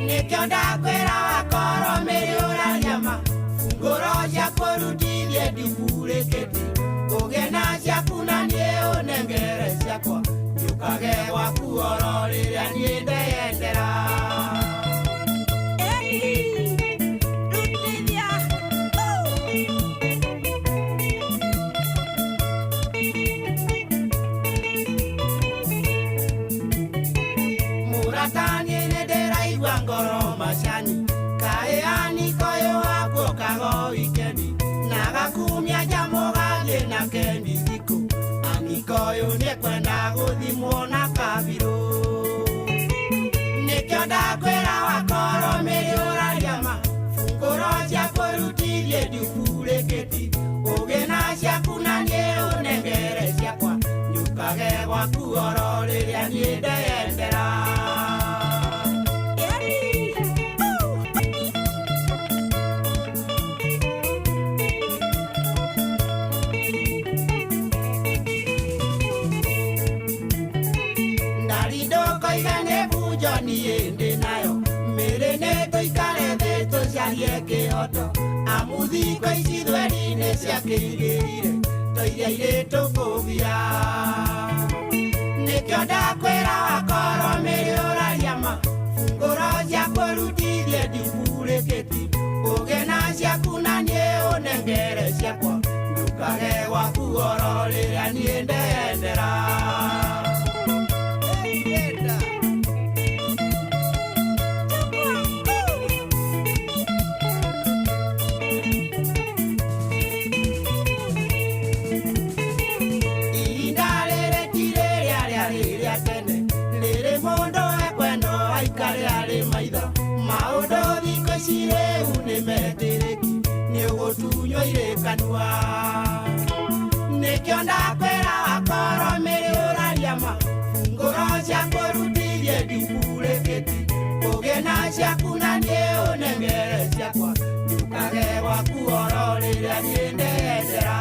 nĩkĩo ndakwĩra wakorwo mĩrĩ ũraria ma ngũro cia kũrutithie ndiburĩkĩti ũgĩe na ciaku na niĩ ũnengere ciakwa njũkage gwaku oro rĩrĩa niĩ ndeyendera. Mũrataniĩ nĩndĩraigua ngoro macani kaĩ aniko ũyũ wakuokaga wikendi na gakumia njamũ gathiĩ na kendi thikũ aniko ũyũ nĩekwenda gũthimwo na kabirũ nĩkĩo ndakwĩra wakorwo mĩrĩ ũraria ma bungũro cia kũrutithie ndiburĩkĩti ũgĩe na ciaku na niĩ ũnengere ciakwa njũkage gwaku oro rĩrĩa niĩ ndeyendera. Ndarindokoiga nĩ bunjo niĩ ndĩ nayo mĩrĩ nĩ tũikare thĩ tũcarie kĩhoto amu thikũ ici thweri nĩ ciakĩigĩrire tũiria irĩ tũkũgia nĩkĩo ndakwĩra wakorwo mĩrĩ ũraria ma bungũro cia kũrutithie ndiburĩkĩti ũgĩe na ciaku na niĩ ũnengere ciakwa njũkage gwaku oro rĩrĩa niĩ ndeyendera. Ihinda rĩrĩ ti rĩrĩa rĩarĩ rĩa tene rĩrĩ mũndũ ekwendwo aikare arĩ maitho maũndũ thikũ ici rĩu nĩ metĩrĩki nĩ ũgũtunywo irĩ kanua nĩkĩo ndakwĩra wakorwo mĩrĩ ũraria ma ngũro cia kũrutithie ndiburĩkĩti ũgĩe na ciaku na niĩ ũnengere ciakwa njũkage gwaku oro rĩrĩa niĩ ndeyendera.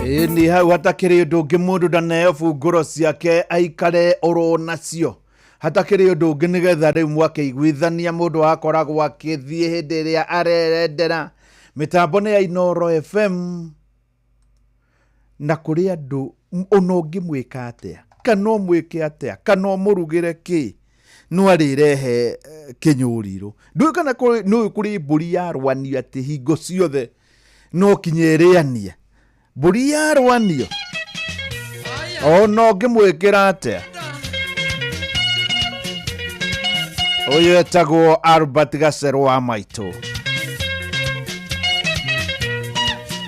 Ĩni hau hatakĩrĩ ũndũ ũngĩ mũndũ ndaneo bungũro ciake aikare oro nacio hatakĩrĩ ũndũ ũngĩ nĩgetha rĩu mwakĩiguithania mũndũ akoragwo akĩthiĩ hĩndĩ ĩrĩa arerendera. Mĩtambo nĩ ya Inooro FM na kũrĩ andũ ona ũngĩmwĩka atĩa kana ũmwĩke atĩa kana ũmũrugĩre kĩ no arĩrehe kĩnyũrirũ. Ndũĩ kana nĩũĩ kũrĩ mbũri yarwanio atĩ hingo ciothe no kinya ĩrĩanie mbũri yarwanio ona ũngĩmwĩkĩra atĩa. Ũyũ etagwo Albert Gacerũ wa maitũ.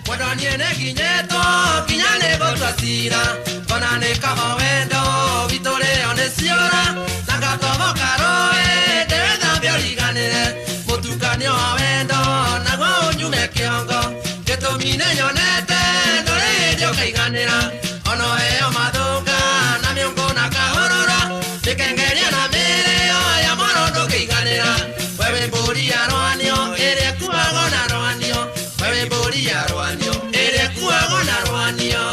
Mwendanie nĩ nginyĩtwo nginya nĩ gũtua cira ona nĩ kaba wendo witũ rĩo nĩ ciũra na gatoboka rũĩ ndĩwĩthambie ũriganĩre mũtukanio wa wendo naguo ũnyume kĩongo gĩtũmi nĩ nyonete ndũrĩ hĩndĩ ũkaiganĩra ona ũheo mathũka na mĩũngũ na kahũrũra mĩkengeria na mĩrĩo ya mwaro ndũngĩiganĩra we wĩ mbũri ya rwanio ĩrĩa ĩkuagwo na rwanio we wĩ mbũri ya rwanio ĩrĩa ĩkuagwo na rwanio.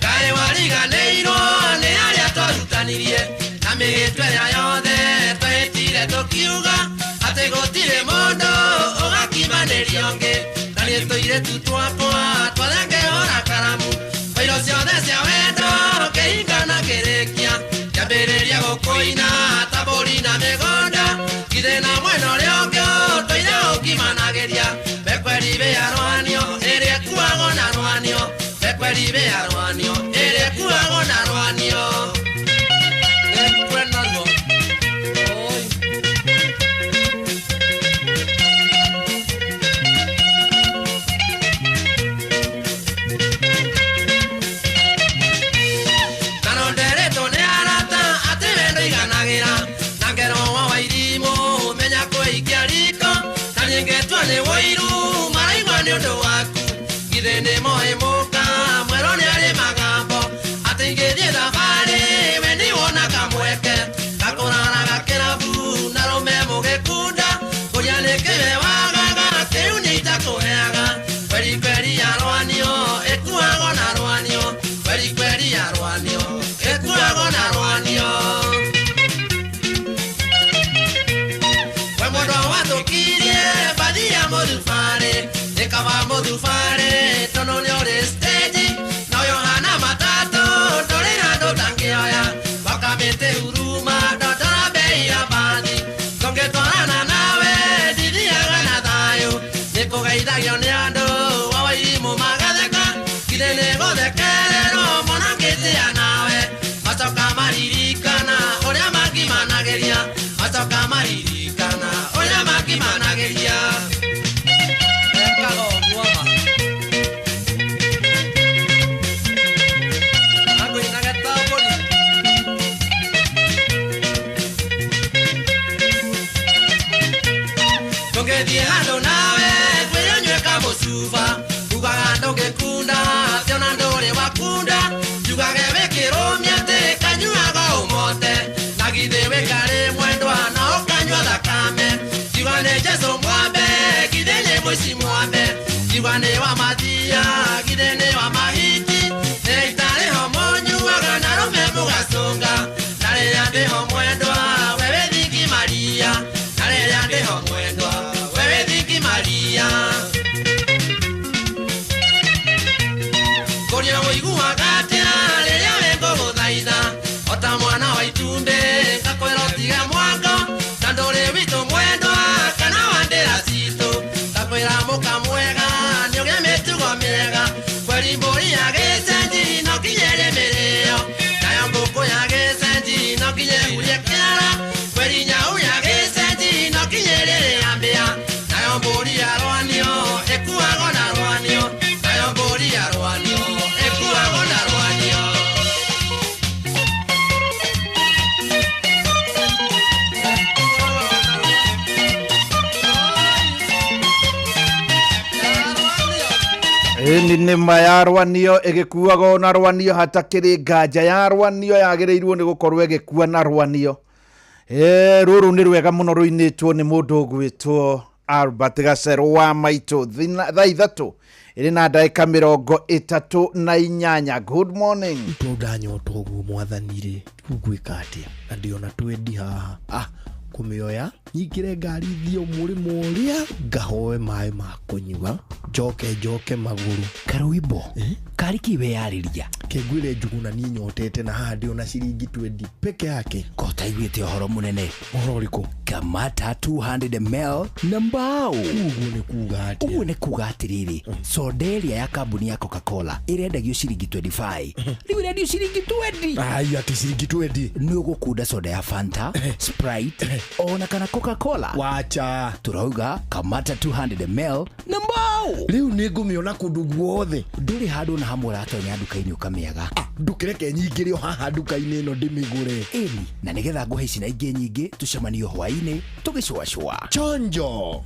Kaĩ wariganĩirwo nĩ arĩa twarutanirie na mĩhĩtwa ĩrĩa yothe twehĩtire tũkiuga atĩ gũtirĩ mũndũ ũgakima Ngwarĩrĩria ũngĩ na nĩ tũirĩtu twakwa twathengeora karamu bairo ciothe cia wendo kĩhinga na kĩrĩkia kĩambĩrĩria gũkũina tambũri na mĩgũnda githĩ na mwena ũrĩa ũngĩ ũtũire ũngimanagĩria bekweri bĩa rwanio ĩrĩa ĩkuagwo na rwanio bekweri bĩa rwanio ĩrĩa ĩkuagwo na rwanio. Ĩni nĩ ma ya rwanio ĩgĩkuagwo na rwanio hatakĩrĩ nganja ya rwanio yagĩrĩirwo nĩ gũkorwo ĩgĩkua na rwanio. Rũrũ nĩ rwega mũno rũinĩtwo nĩ mũndũ ũgwĩtwo Albert Gacerũ wa maitũ thaa 3 ĩrĩ na ndagĩka 38. Good morning. Ndanyota ũguo mwathani rĩ ngwĩka atĩa na ndĩona twendi haha kũmĩoya nyingĩre ngari thiĩ mũrĩmo ũrĩa ngahoe maĩ ma kũnyua njoke magũrũ. Karũimbo karĩ kĩ weyarĩria kĩngwĩre Njuguna niĩ nyotete na haha ndĩona ciringi 20 peke yake. Ko taiguĩte ũhoro mũnene. Ũhoro ũrĩkũ? Kamata 200 ml na mbao. Ũguo nĩ kuga atĩa? Ũguo nĩ kuga atĩrĩrĩ, soda ĩrĩa ya kambuni ya Coca-Cola ĩrendagio ciringi 25 rĩu ĩrendio ciringi 20. Ai atĩ ciringi 20. Nĩ ũgũkunda soda ya Fanta, Sprite ona kana Coca-Cola. Wacha. Turauga kamata 200 ml na mbao. Rĩu nĩ ngũmĩona kũndũ guothe. Ndũrĩ handũ na hamwe ũratonya nduka-inĩ ũkamĩaga. Ndũkĩreke nyingĩre o haha nduka-inĩ ĩno ndĩmĩgũre. Ĩni, na nĩgetha ngũhe ici na ingĩ nyingĩ tũcemanio hwaĩ-inĩ tũgĩcũacũa. Chonjo.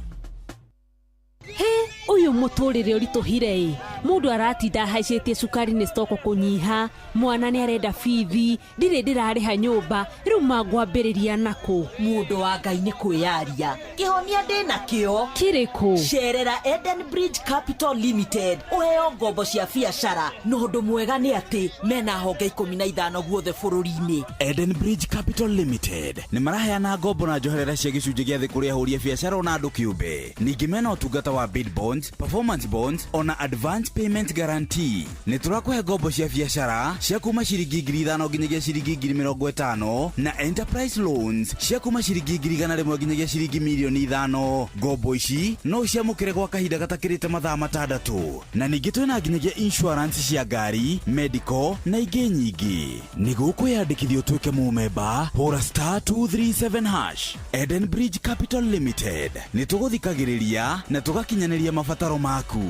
He, ũyũ mũtũrĩre ũritũhire ĩ. Mũndũ aratinda ahaicĩtie cukari nĩ stoko kũnyiha, mwana nĩ arenda bithi, ndirĩ ndĩrarĩha nyũmba, rĩu mangwambĩrĩria nakũ? Mũndũ wa Ngai nĩ kwĩyaria. Kĩhonia ndĩnakĩo. Kĩrĩkũ? Cerera Eden Bridge Capital Limited ũheo ngombo cia biacara, na ũndũ mwega nĩ atĩ mena honge 15 guothe bũrũri-inĩ. Eden Bridge Capital Limited nĩ maraheana ngombo na njoherera cia gĩcunjĩ gĩa thĩ kũrĩ ahũri a biacara ona andũ kĩũmbe. Ningĩ mena ũtungata wa bid bonds, performance bonds ona advance payment guarantee. Nĩ tũrakũhe ngombo cia biacara cia kuma ciringi 5,000 nginyagia ciringi 50,000 na enterprise loans cia kuma ciringi 100,000 nginyagia ciringi 5,000,000. Ngombo ici no ũciamũkĩre gwa kahinda gatakĩrĩte mathaa 6. Na ningĩ twĩna nginyagia insurance cia ngari, medical na ingĩ nyingĩ. Nĩguo kwĩyandĩkithia ũtuĩke mũmemba, hũra *237#. Eden Bridge Capital Limited. Nĩ tũgũthikagĩrĩria na tũgakinyanĩria mabataro maku.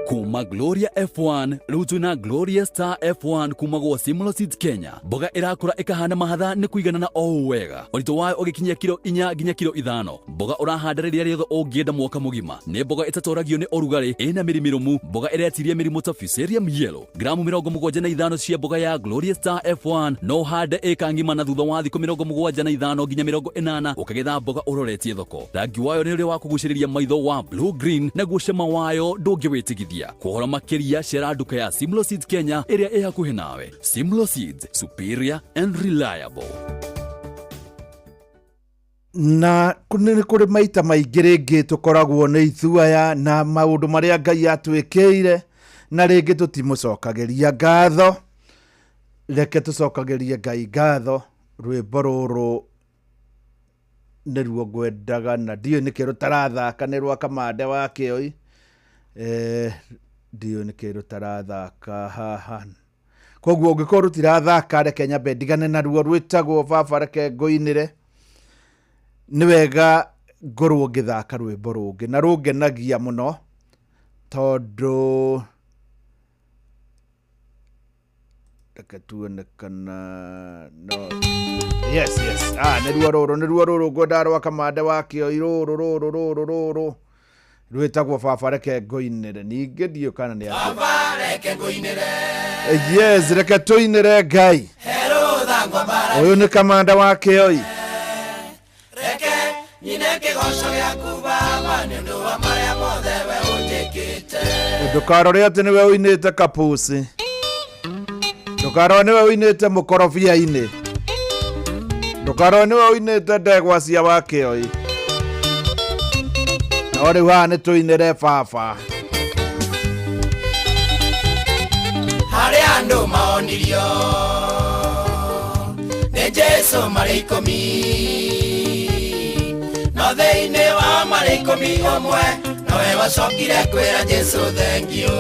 Kuma Gloria F1 rĩu twĩna Gloria Star F1 kuma gwa Simlo Seeds Kenya. Mboga ĩrakũra ĩkahana mahatha nĩ kũiganana o ũũ wega, ũritũ wayo ũgĩkinyia kiro 4 nginya kiro 5. Mboga ũrahanda rĩrĩa rĩothe ũngĩenda mwaka mũgima. Nĩ mboga ĩtatoragio nĩ ũrugarĩ, ĩna mĩri mĩrũmu, mboga ĩretiria mĩrimũ ta Fusarium yellow. Gramu 75 cia mboga ya Gloria Star F1 no ũhande ĩka ng'ima, na thutha wa thikũ 75 nginya 80 ũkagetha mboga ũroretie thoko. Rangi wayo nĩ ũrĩa wa kũgucĩrĩria maitho wa blue green, naguo cama wayo ndũngĩwĩtigithia. Kũhoro makĩria cera nduka ya Simlo Seeds Kenya ĩrĩa ĩ hakuhĩ nawe. Simlo Seeds, superior and reliable. Na nĩ kũrĩ maita maingĩ rĩngĩ tũkoragwo nĩ ithuaya na maũndũ marĩa Ngai atwĩkĩire, na rĩngĩ tũtimũcokagĩria ngatho. Reke tũcokagĩrie Ngai ngatho. Rwĩmbo rũrũ nĩruo ngwendaga na ndiũĩ nĩkĩ rũtarathaka, nĩ rwa Kamande wa Kĩoi. Ndiũĩ nĩkĩ rũtarathaka haha. Koguo ũngĩkorwo rũtirathaka, reke nyambe ndigane naruo. Rwĩtagwo Baba Reke Ngũinĩre. Nĩ wega ngorwo ngĩthaka rwĩmbo rũngĩ na rũngenagia mũno, tondũ reke tuone kana no. Yes, yes. Nĩruo rũrũ, nĩruo rũrũ ngwendaga rwa Kamande wa Kĩoi, rũrũ rũrũ rũrũ rũrũ rwĩtagwo Baba Reke Ngũinĩre. Ningĩ ndiũĩ kana nĩ atĩa. Baba Reke Ngũinĩre. Yes, reke tũinĩre Ngai. Ũyũ nĩ Kamanda wa Kĩoi. Reke nyine kĩgoco gĩaku Baba nĩ ũndũ wa marĩa mothe we ũnjĩkĩte. Ndũkarore atĩ nĩwe ũinĩte kapuci, ndũkarore nĩwe ũinĩte mũkorobia-inĩ, ndũkarore nĩwe ũinĩte ndegwa cia wa Kĩoi. No rĩu haha nĩ tũinĩre Baba. Harĩ andũ maonirio nĩ Jesũ marĩ 10, no thĩinĩ wa marĩ 11 nowe wacokire kwĩra Jesũ thengio.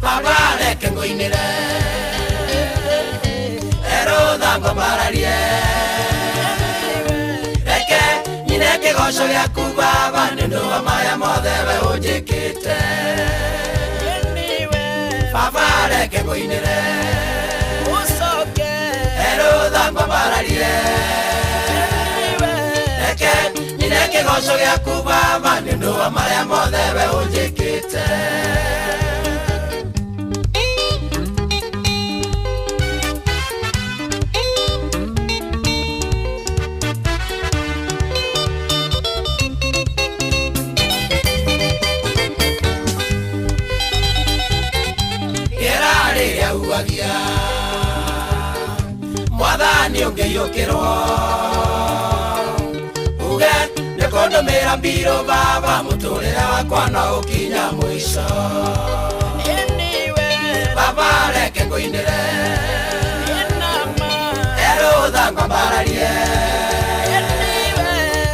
Baba reke ngũinĩre, erũtha ngwambararie, reke nyine kĩgoco gĩaku Baba nĩ ũndũ wa marĩa mothe we ũnjĩkĩte. Baba reke ngũinĩre, erũtha ngwambararie, reke nyine kĩgoco gĩaku Baba nĩ ũndũ wa marĩa mothe we ũnjĩkĩte. Mwathani ũngĩiyũkĩrwo uge nĩ kũndũmĩra mbirũ Baba, mũtũrĩre wakwa no ũkinya mũico. Baba reke ngũinĩre, erũtha ngwambararie,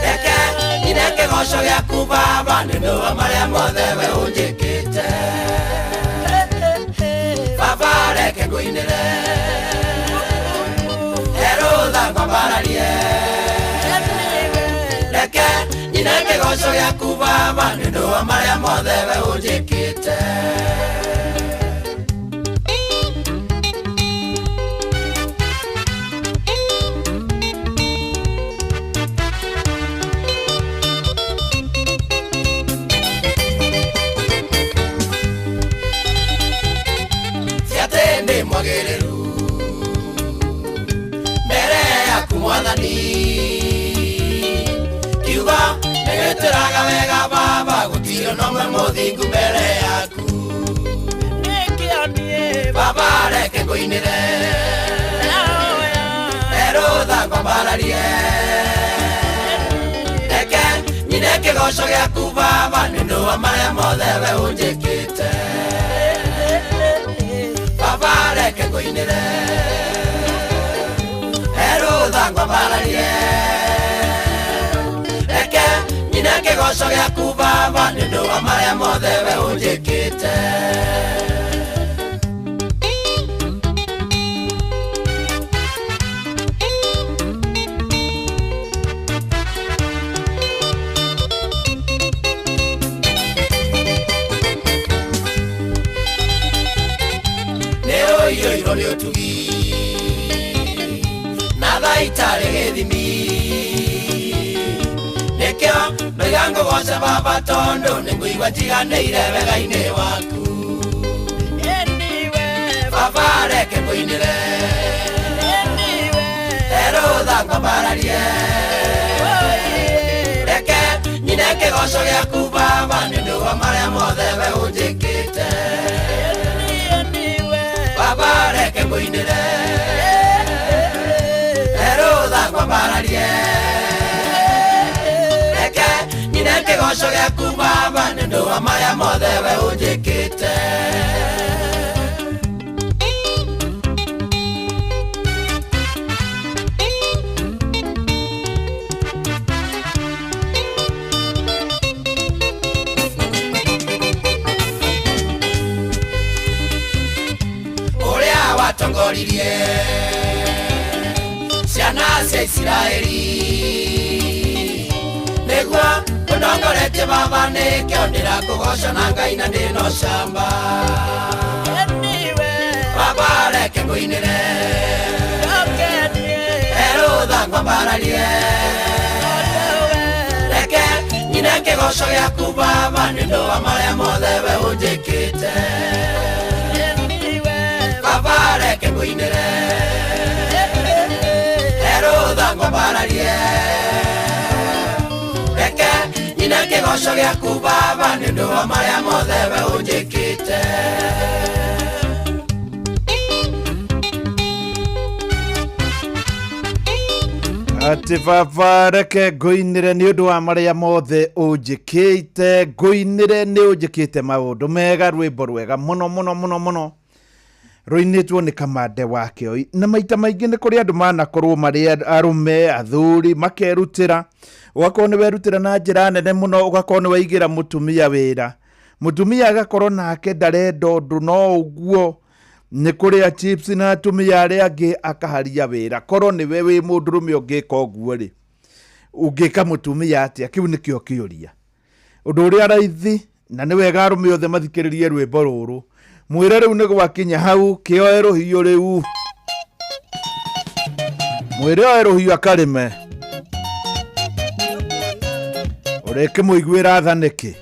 reke nyine kĩgoco gĩaku Baba nĩ ũndũ wa marĩa mothe we ũnjĩkĩte. Baba reke ngũinĩre, erũtha ngwambararie, reke nyine kĩgoco gĩaku Baba nĩ ũndũ wa marĩa mothe we ũnjĩkĩte. Gũtirĩ ona ũmwe mũthingu mbere yaku. Nĩkĩo niĩ Baba reke ngũinĩre, erũtha ngwambararie. Reke nyine kĩgoco gĩaku Baba, nĩ ũndũ wa marĩa mothe we ũnjĩkĩte. Baba reke ngũinĩre, erũtha ngwambararie. Reke nyine kĩgoco gĩaku Baba, nĩ ũndũ wa marĩa mothe we ũnjĩkĩte. Nĩ ũiyũirwo nĩ ũtugi na tha itarĩ gĩthimi, nĩkĩo ndoiga ngũgoce Baba, tondũ nĩngũigua njiganĩire wega-inĩ waku. Baba reke ngũinĩre, erũtha ngwambararie. Reke nyine kĩgoco gĩaku Baba, nĩ ũndũ wa marĩa mothe we ũnjĩkĩte. Baba reke ngũinĩre, erũtha ngwambararie. Reke nyine kĩgoco gĩaku Baba, nĩ ũndũ wa marĩa mothe we ũnjĩkĩte. Ũrĩa watongoririe ciana cia Isiraeli, nĩguo ũndongoretie Baba, nĩkĩo ndĩrakũgoca na Ngai na ndĩna ũcamba. Baba reke ngũinĩre, erũtha ngwambararie. Reke nyine kĩgoco gĩaku Baba, nĩ ũndũ wa marĩa mothe we ũnjĩkĩte. Baba reke ngũinĩre, erũtha ngwambararie. Reke nyine kĩgoco gĩaku Baba, nĩ ũndũ wa marĩa mothe we ũnjĩkĩte. Atĩ Baba reke ngũinĩre nĩ ũndũ wa marĩa mothe ũnjĩkĩte, ngũinĩre nĩ ũnjĩkĩte maũndũ mega, rwĩmbo rwega mũno mũno mũno mũno rũinĩtwo nĩ Kamande wa Kĩoi. Na maita maingĩ nĩ kũrĩ andũ manakorwo marĩ arũme athuri makerutĩra, ũgakorwo nĩ werutĩra na njĩra nene mũno, ũgakorwo nĩ waigĩra mũtumia wĩra, mũtumia agakorwo nake ndarenda ũndũ no ũguo nĩ kũrĩa chips na atumia arĩa angĩ akaharia wĩra. Korwo nĩwe wĩ mũndũrũme ũngĩka ũguo rĩ, ũngĩka mũtumia atĩa? Kĩu nĩkĩo kĩũria. Ũndũ ũrĩa raithi, na nĩ wega arũme othe mathikĩrĩrie rwĩmbo rũrũ, mwĩre rĩu nĩ gwakinya hau, kĩoe rũhiũ rĩu, mwĩre oe rũhiũ akarĩme, ũrĩkĩmũiguĩra tha nĩkĩ?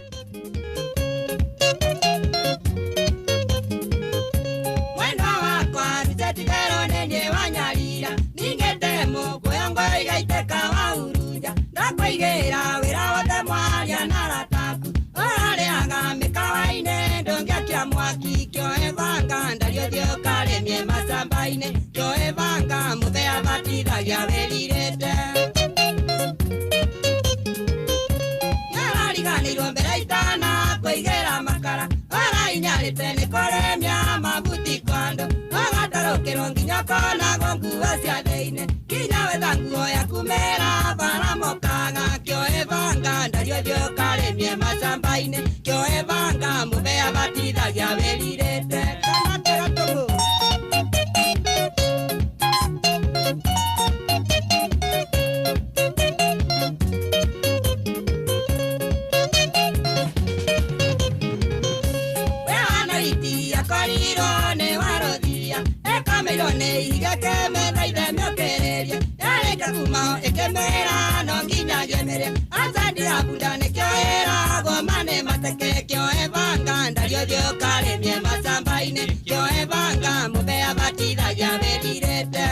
Mwendwa wakwa nĩnjetigerwo nĩ niĩ wanyarira, ningĩte mũkũyũ ngoro igaitĩka wahurunja, ndakũigĩra wĩra wothe mwaria na arata aku, ũrarĩaga mĩkawa-inĩ ndũngĩakia mwaki, kĩoe banga ndario ũthiĩ ũkarĩmie macamba-inĩ, kĩoe banga mũthee abatithagia wĩrirĩte. Nĩũrariganĩirwo mbere itana kũigĩra makara, ũrainyarĩte nĩ kũrĩmia mabuti kwandũ, ũgatarũkĩrwo nginya ũkonagwo nguo cia thĩinĩ, nginya wetha nguo yaku mĩra bara mokaga, kĩoe banga ndario ũthiĩ ũkarĩmie macamba-inĩ, kĩoe banga mũthee abatithagia wĩrirĩte. Kana tĩra tũgũ. We wanaiti akorirwo nĩ warũthia, ĩkomeirwo nĩ ihiga ĩkĩmetha ithemĩũkĩrĩrie, yarĩkia kuma ho ĩkĩmĩra no nginya ngĩmĩrĩe, aca ndirabunda nĩkĩo ĩragwo ma nĩ mateke, kĩoe banga ndario ũthiĩ ũkarĩmie macamba-inĩ, kĩoe banga mũthee abatithagia wĩrirĩte.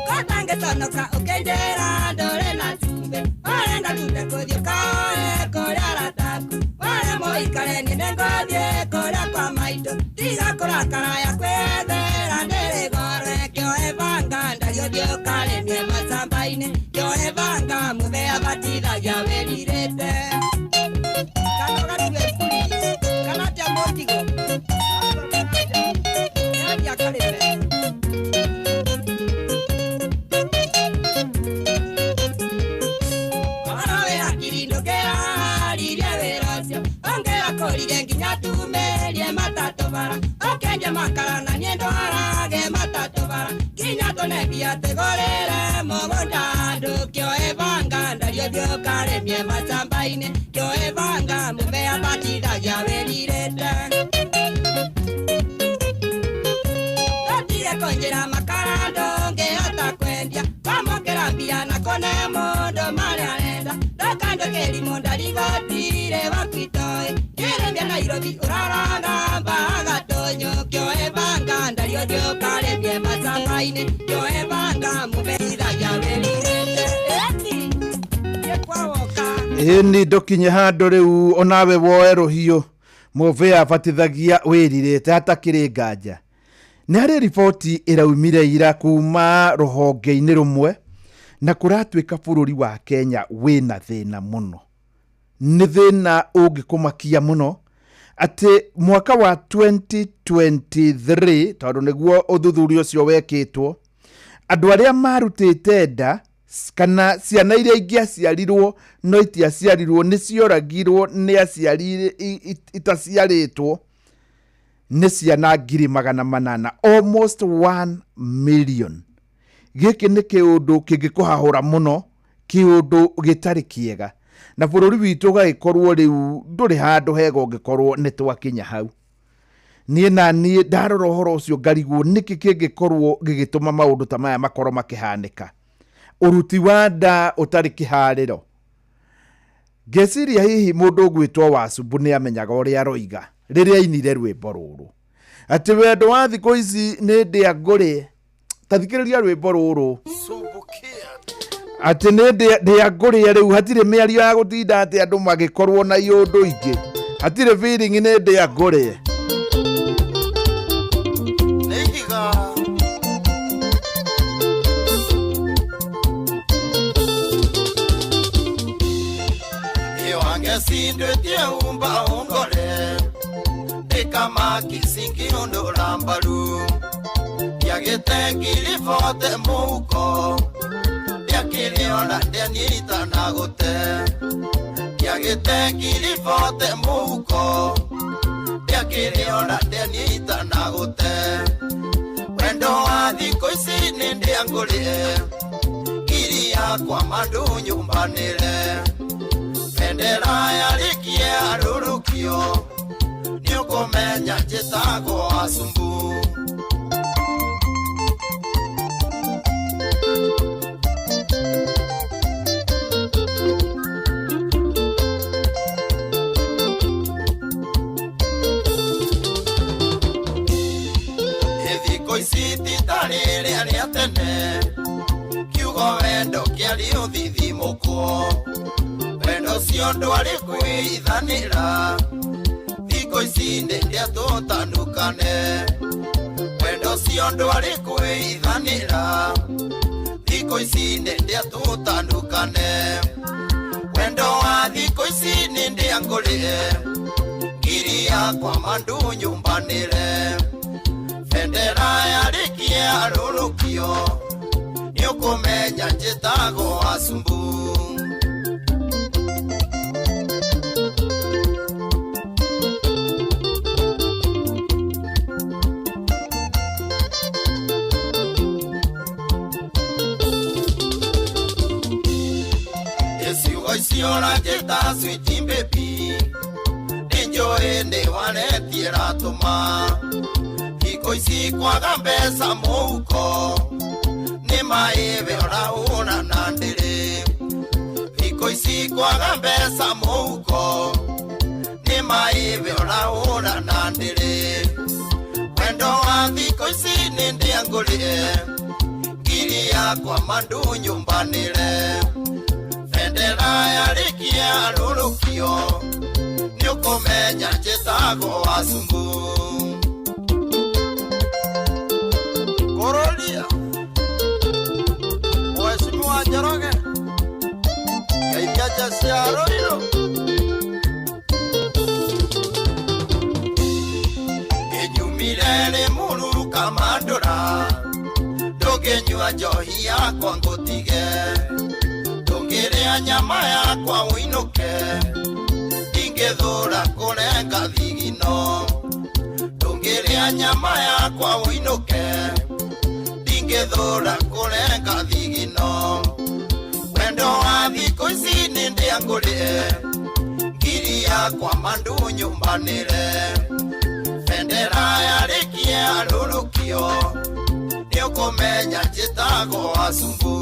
Kotangĩtonoka ũkĩnjĩra ndũrĩ na cumbĩ, ũrenda cumbĩ Ndĩkwĩrĩte kũthiĩ ũkaoe kũrĩa arataku. Ware mũikare niĩ nĩngũthiĩ kũrĩa kwa maitũ. Tiga kũrakara ya kwĩyethera ndĩrĩ goro. Kĩoe banga ndario thiĩ ũkarĩmie macamba-inĩ. Kĩoe banga mũthee abatithagia wĩrirĩte. Kana ũgatue mbũri, kana atĩa mũtigo. Nĩathiĩ akarĩme. Ũhoro wĩ hakiri ndũngĩharĩria wĩra ũcio. Ũngĩrakũrire nginya tumĩrie matatũ bara. Ũkĩendia makara na niĩ ndwarage matatũ bara. Nginya tũne mbia tũgũrĩre mũgũnda andũ. Kĩoe banga ndario thiĩ ũkarĩmie macamba-inĩ. Kĩoe banga mũthee abatithagia wĩrirĩte. Ndũtige kũnjĩra makara ndũngĩhota kwendia. Kwamũkĩra mbia na kũne mũndũ marĩa arenda. Ndũkandũkĩrimũ ndarigotire waku itoĩ. Ngĩrĩmia Nairobi ũraragamba gatũnyũ. Kĩoe banga ndario thiĩ ũkarĩmie macamba-inĩ. Kĩoe banga mũbeithagia wĩrirĩte. Ĩni, thiĩ kwa woka. Ĩni ndũkinye handũ rĩu onawe woe rũhiũ mũthee abatithagia wĩrirĩte hatakĩrĩ nganja. Nĩ harĩ riboti ĩraumire ira kuma rũhonge-inĩ rũmwe na kũratuĩka bũrũri wa Kenya wĩna thĩna mũno. Nĩ thĩna ũngĩkũmakia mũno atĩ mwaka wa 2023 tondũ nĩguo ũthuthuria ũcio wekĩtwo, andũ arĩa marutĩte nda kana ciana iria ingĩaciarirwo no itiaciarirwo nĩ cioragirwo nĩ aciari itaciarĩtwo nĩ ciana 800,000, almost 1 million. Gĩkĩ nĩ kĩũndũ kĩngĩkũhahũra mũno, kĩũndũ gĩtarĩ kĩega, na bũrũri witũ ũgagĩkorwo rĩu ndũrĩ handũ hega ũngĩkorwo nĩ twakinya hau. Niĩ na niĩ ndarora ũhoro ũcio ngarigwo nĩkĩ kĩngĩkorwo gĩgĩtũma maũndũ ta maya makorwo makĩhanĩka. Ũruti wa nda ũtarĩ kĩharĩro. Ngeciria hihi mũndũ ũgwĩtwo Wacumbu nĩ amenyaga ũrĩa aroiga rĩrĩa ainire rwĩmbo rũrũ, atĩ wendo wa thikũ ici nĩ ndĩa ngũrĩ. Ta thikĩrĩria rwĩmbo rũrũ atĩ nĩ ndĩa ngũrĩe rĩu, hatirĩ mĩario ya gũtinda atĩ andũ magĩkorwo na iũndũ ingĩ, hatirĩ feeling, nĩ ndĩa ngũrĩe. Sindwetie umba ungore ndikamaki singirundura mbaru ndiagĩte ngiri bote mũhuko ndiakĩrĩona ndianyita na gũte ndiagĩte ngiri bote mũhuko ndiakĩrĩona ndianyita na gũte wendo wa thikũ ici nĩ ndĩangũrĩe ngiri yakwa mandũ nyũmbanĩre bendera yarĩkie arũrũkio nĩũkũmenya njĩtagwo Wacumbu. Thikũ ici ti ta rĩrĩa rĩa tene kiugo wendo kĩarĩ ũthithimũkwo wendo ũcio ndwarĩ kwĩithanĩra thikũ ici nĩ ndĩa tũtanukane wendo ũcio ndwarĩ kwĩithanĩra thikũ ici nĩ ndĩa tũtanukane wendo wa thikũ ici nĩ ndĩa ngũrĩe ngiri yakwa mandũ nyũmbanĩre bendera yarĩkie arũrũkio nĩũkũmenya njĩtagwo Wacumbu. Ciugo icio ũranjĩta sweet baby nĩnjũĩ nĩ waretie ratũma thikũ ici kwaga mbeca mũhuko nĩ maĩwe ũrahũra na ndĩrĩ thikũ ici kwaga mbeca mũhuko nĩ maĩwe ũrahũra na ndĩrĩ wendo wa thikũ ici nĩ ndĩangũrĩe ngiri yakwa mandũ nyũmbanĩre bendera yarĩkie arũrũkio nĩ ũkũmenya njĩtagwo wacungu kũrũria Mheshimiwa Njoroge geithia cia Ruiru Kĩnyumire Rĩmuru Kamandũra ndũngĩnyua njohi yakwa ngũtige ndũngĩrĩa nyama yakwa ũinũke ndingĩthũra kũrenga thigino ndũngĩrĩa nyama yakwa ũinũke ndingĩthũra kũrenga thigino wendo wa thikũ ici nĩ ndĩangũrĩe ngiri yakwa mandu nyũmbanĩre bendera yarĩkie arũrũkio nĩ ũkũmenya njĩtagwo wacungu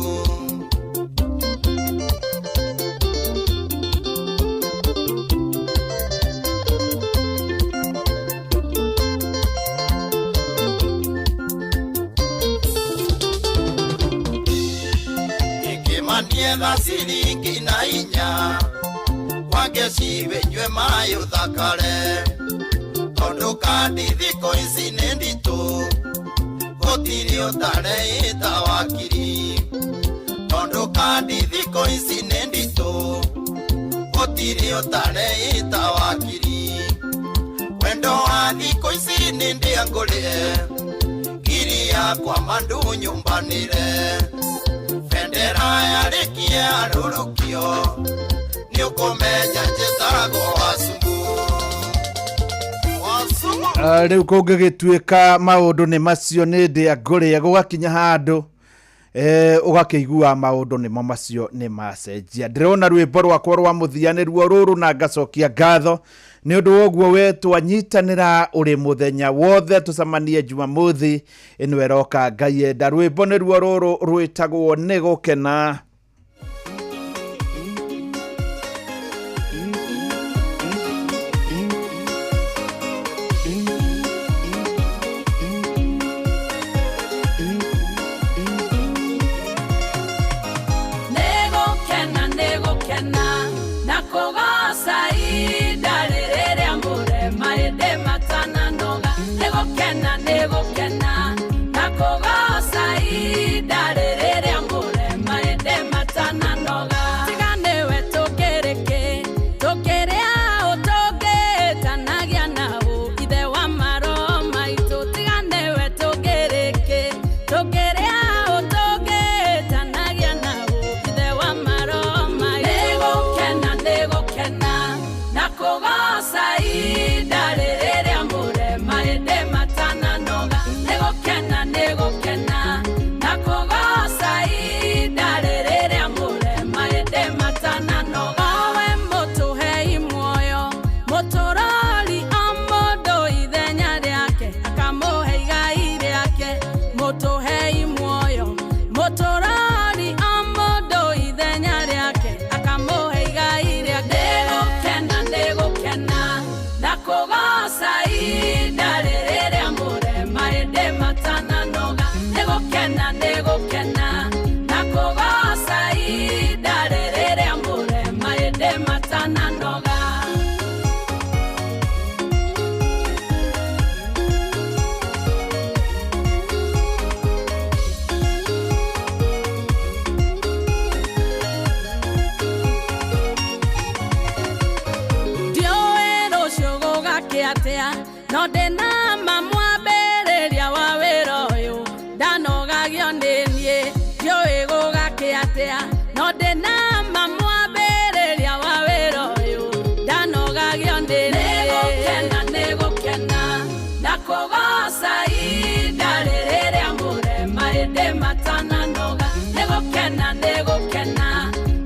Ikĩmanietha ciringi na inya wange ciwenywe maĩ ũthakare tondũ kandi thikũ ici nĩ nditũ gũtirĩ ũtareĩta wakiri tondũ kandi thikũ ici nĩ nditũ gũtirĩ ũtareĩta wakiri wendo wa thikũ ici nĩ ndĩangũrĩe ngiri yakwa mandu nyũmbanĩre bendera yarĩkie arũrũkio nĩ ũkũmenya njĩtagwo wacungu Rĩu kũngĩgĩtuĩka maũndũ nĩ macio nĩ ndĩa ngũrĩe gũgakinya handũ ũgakĩigua maũndũ nĩmo macio nĩ macenjia. Ndĩrona rwĩmbo rwakwa rwa mũthia nĩruo rũrũ na ngacokia ngatho nĩ ũndũ wa ũguo we twanyitanĩra ũrĩ mũthenya wothe tũcemanie Jumamothi ĩno ĩroka Ngai enda. Rwĩmbo nĩruo rũrũ rwĩtagwo nĩ gũkena. Nĩgũkena nĩgũkena na kũgoca ihinda rĩrĩa mũrema ĩndĩ matananoga. Nĩgũkena nĩgũkena na kũgoca ihinda rĩrĩa mũrema ĩndĩ matananoga. Tiga nĩwe tũkĩrĩ kĩ tũkĩrĩ aũ tũngĩtanagia naũ ithe wa maroho maitũ. Tiga nĩwe tũkĩrĩ kĩ tũkĩrĩ aũ tũngĩtanagia naũ ithe wa maroho maitũ. Nĩgũkena nĩgũkena na kũgoca ihinda rĩrĩa mũrema ĩndĩ matananoga. Nĩgũkena nĩgũkena na kũgoca ihinda rĩrĩa mũrema ĩndĩ matananoga. Owe mũtũhei muoyo mũtũrori o mũndũ ithenya rĩake akamũhe igai rĩake. Mũtũhei muoyo mũtũrori o mũndũ ithenya rĩake akamũhe igai rĩake. Nĩgũkena nĩgũkena na kũgoca ihinda rĩrĩa mũrema ĩndĩ matananoga. Nĩgũkena nĩgũkena na kũgoca ihinda rĩrĩa mũrema ĩndĩ matananoga. Ndiũĩ rũciũ gũgakĩa atĩa no ndĩna ma mwambĩrĩria wa wĩra ũyũ ndanogagio nĩ niĩ. Ndiũĩ gũgakĩa atĩa no ndĩna ma mwambĩrĩria wa wĩra ũyũ ndanogagio nĩ niĩ. Nĩgũkena nĩgũkena na kũgoca ihinda rĩrĩa mũrema ĩndĩ matananoga. Nĩgũkena nĩgũkena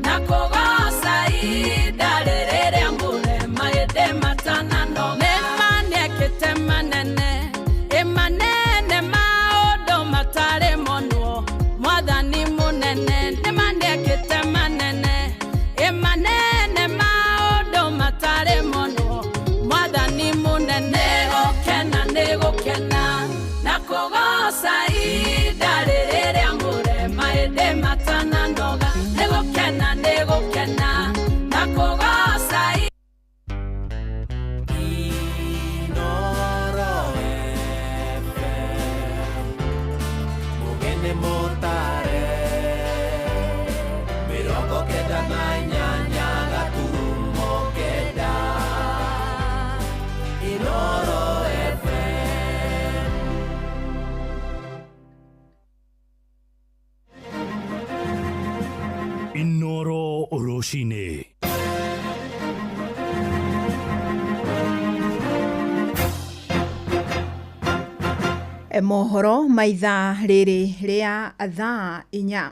na kũgoca ihinda rĩrĩa mũrema ĩndĩ matananoga. Nĩma nĩekĩte manene Inooro Rũcinĩ. Mohoro ma ithaa rĩrĩ rĩa thaa 4.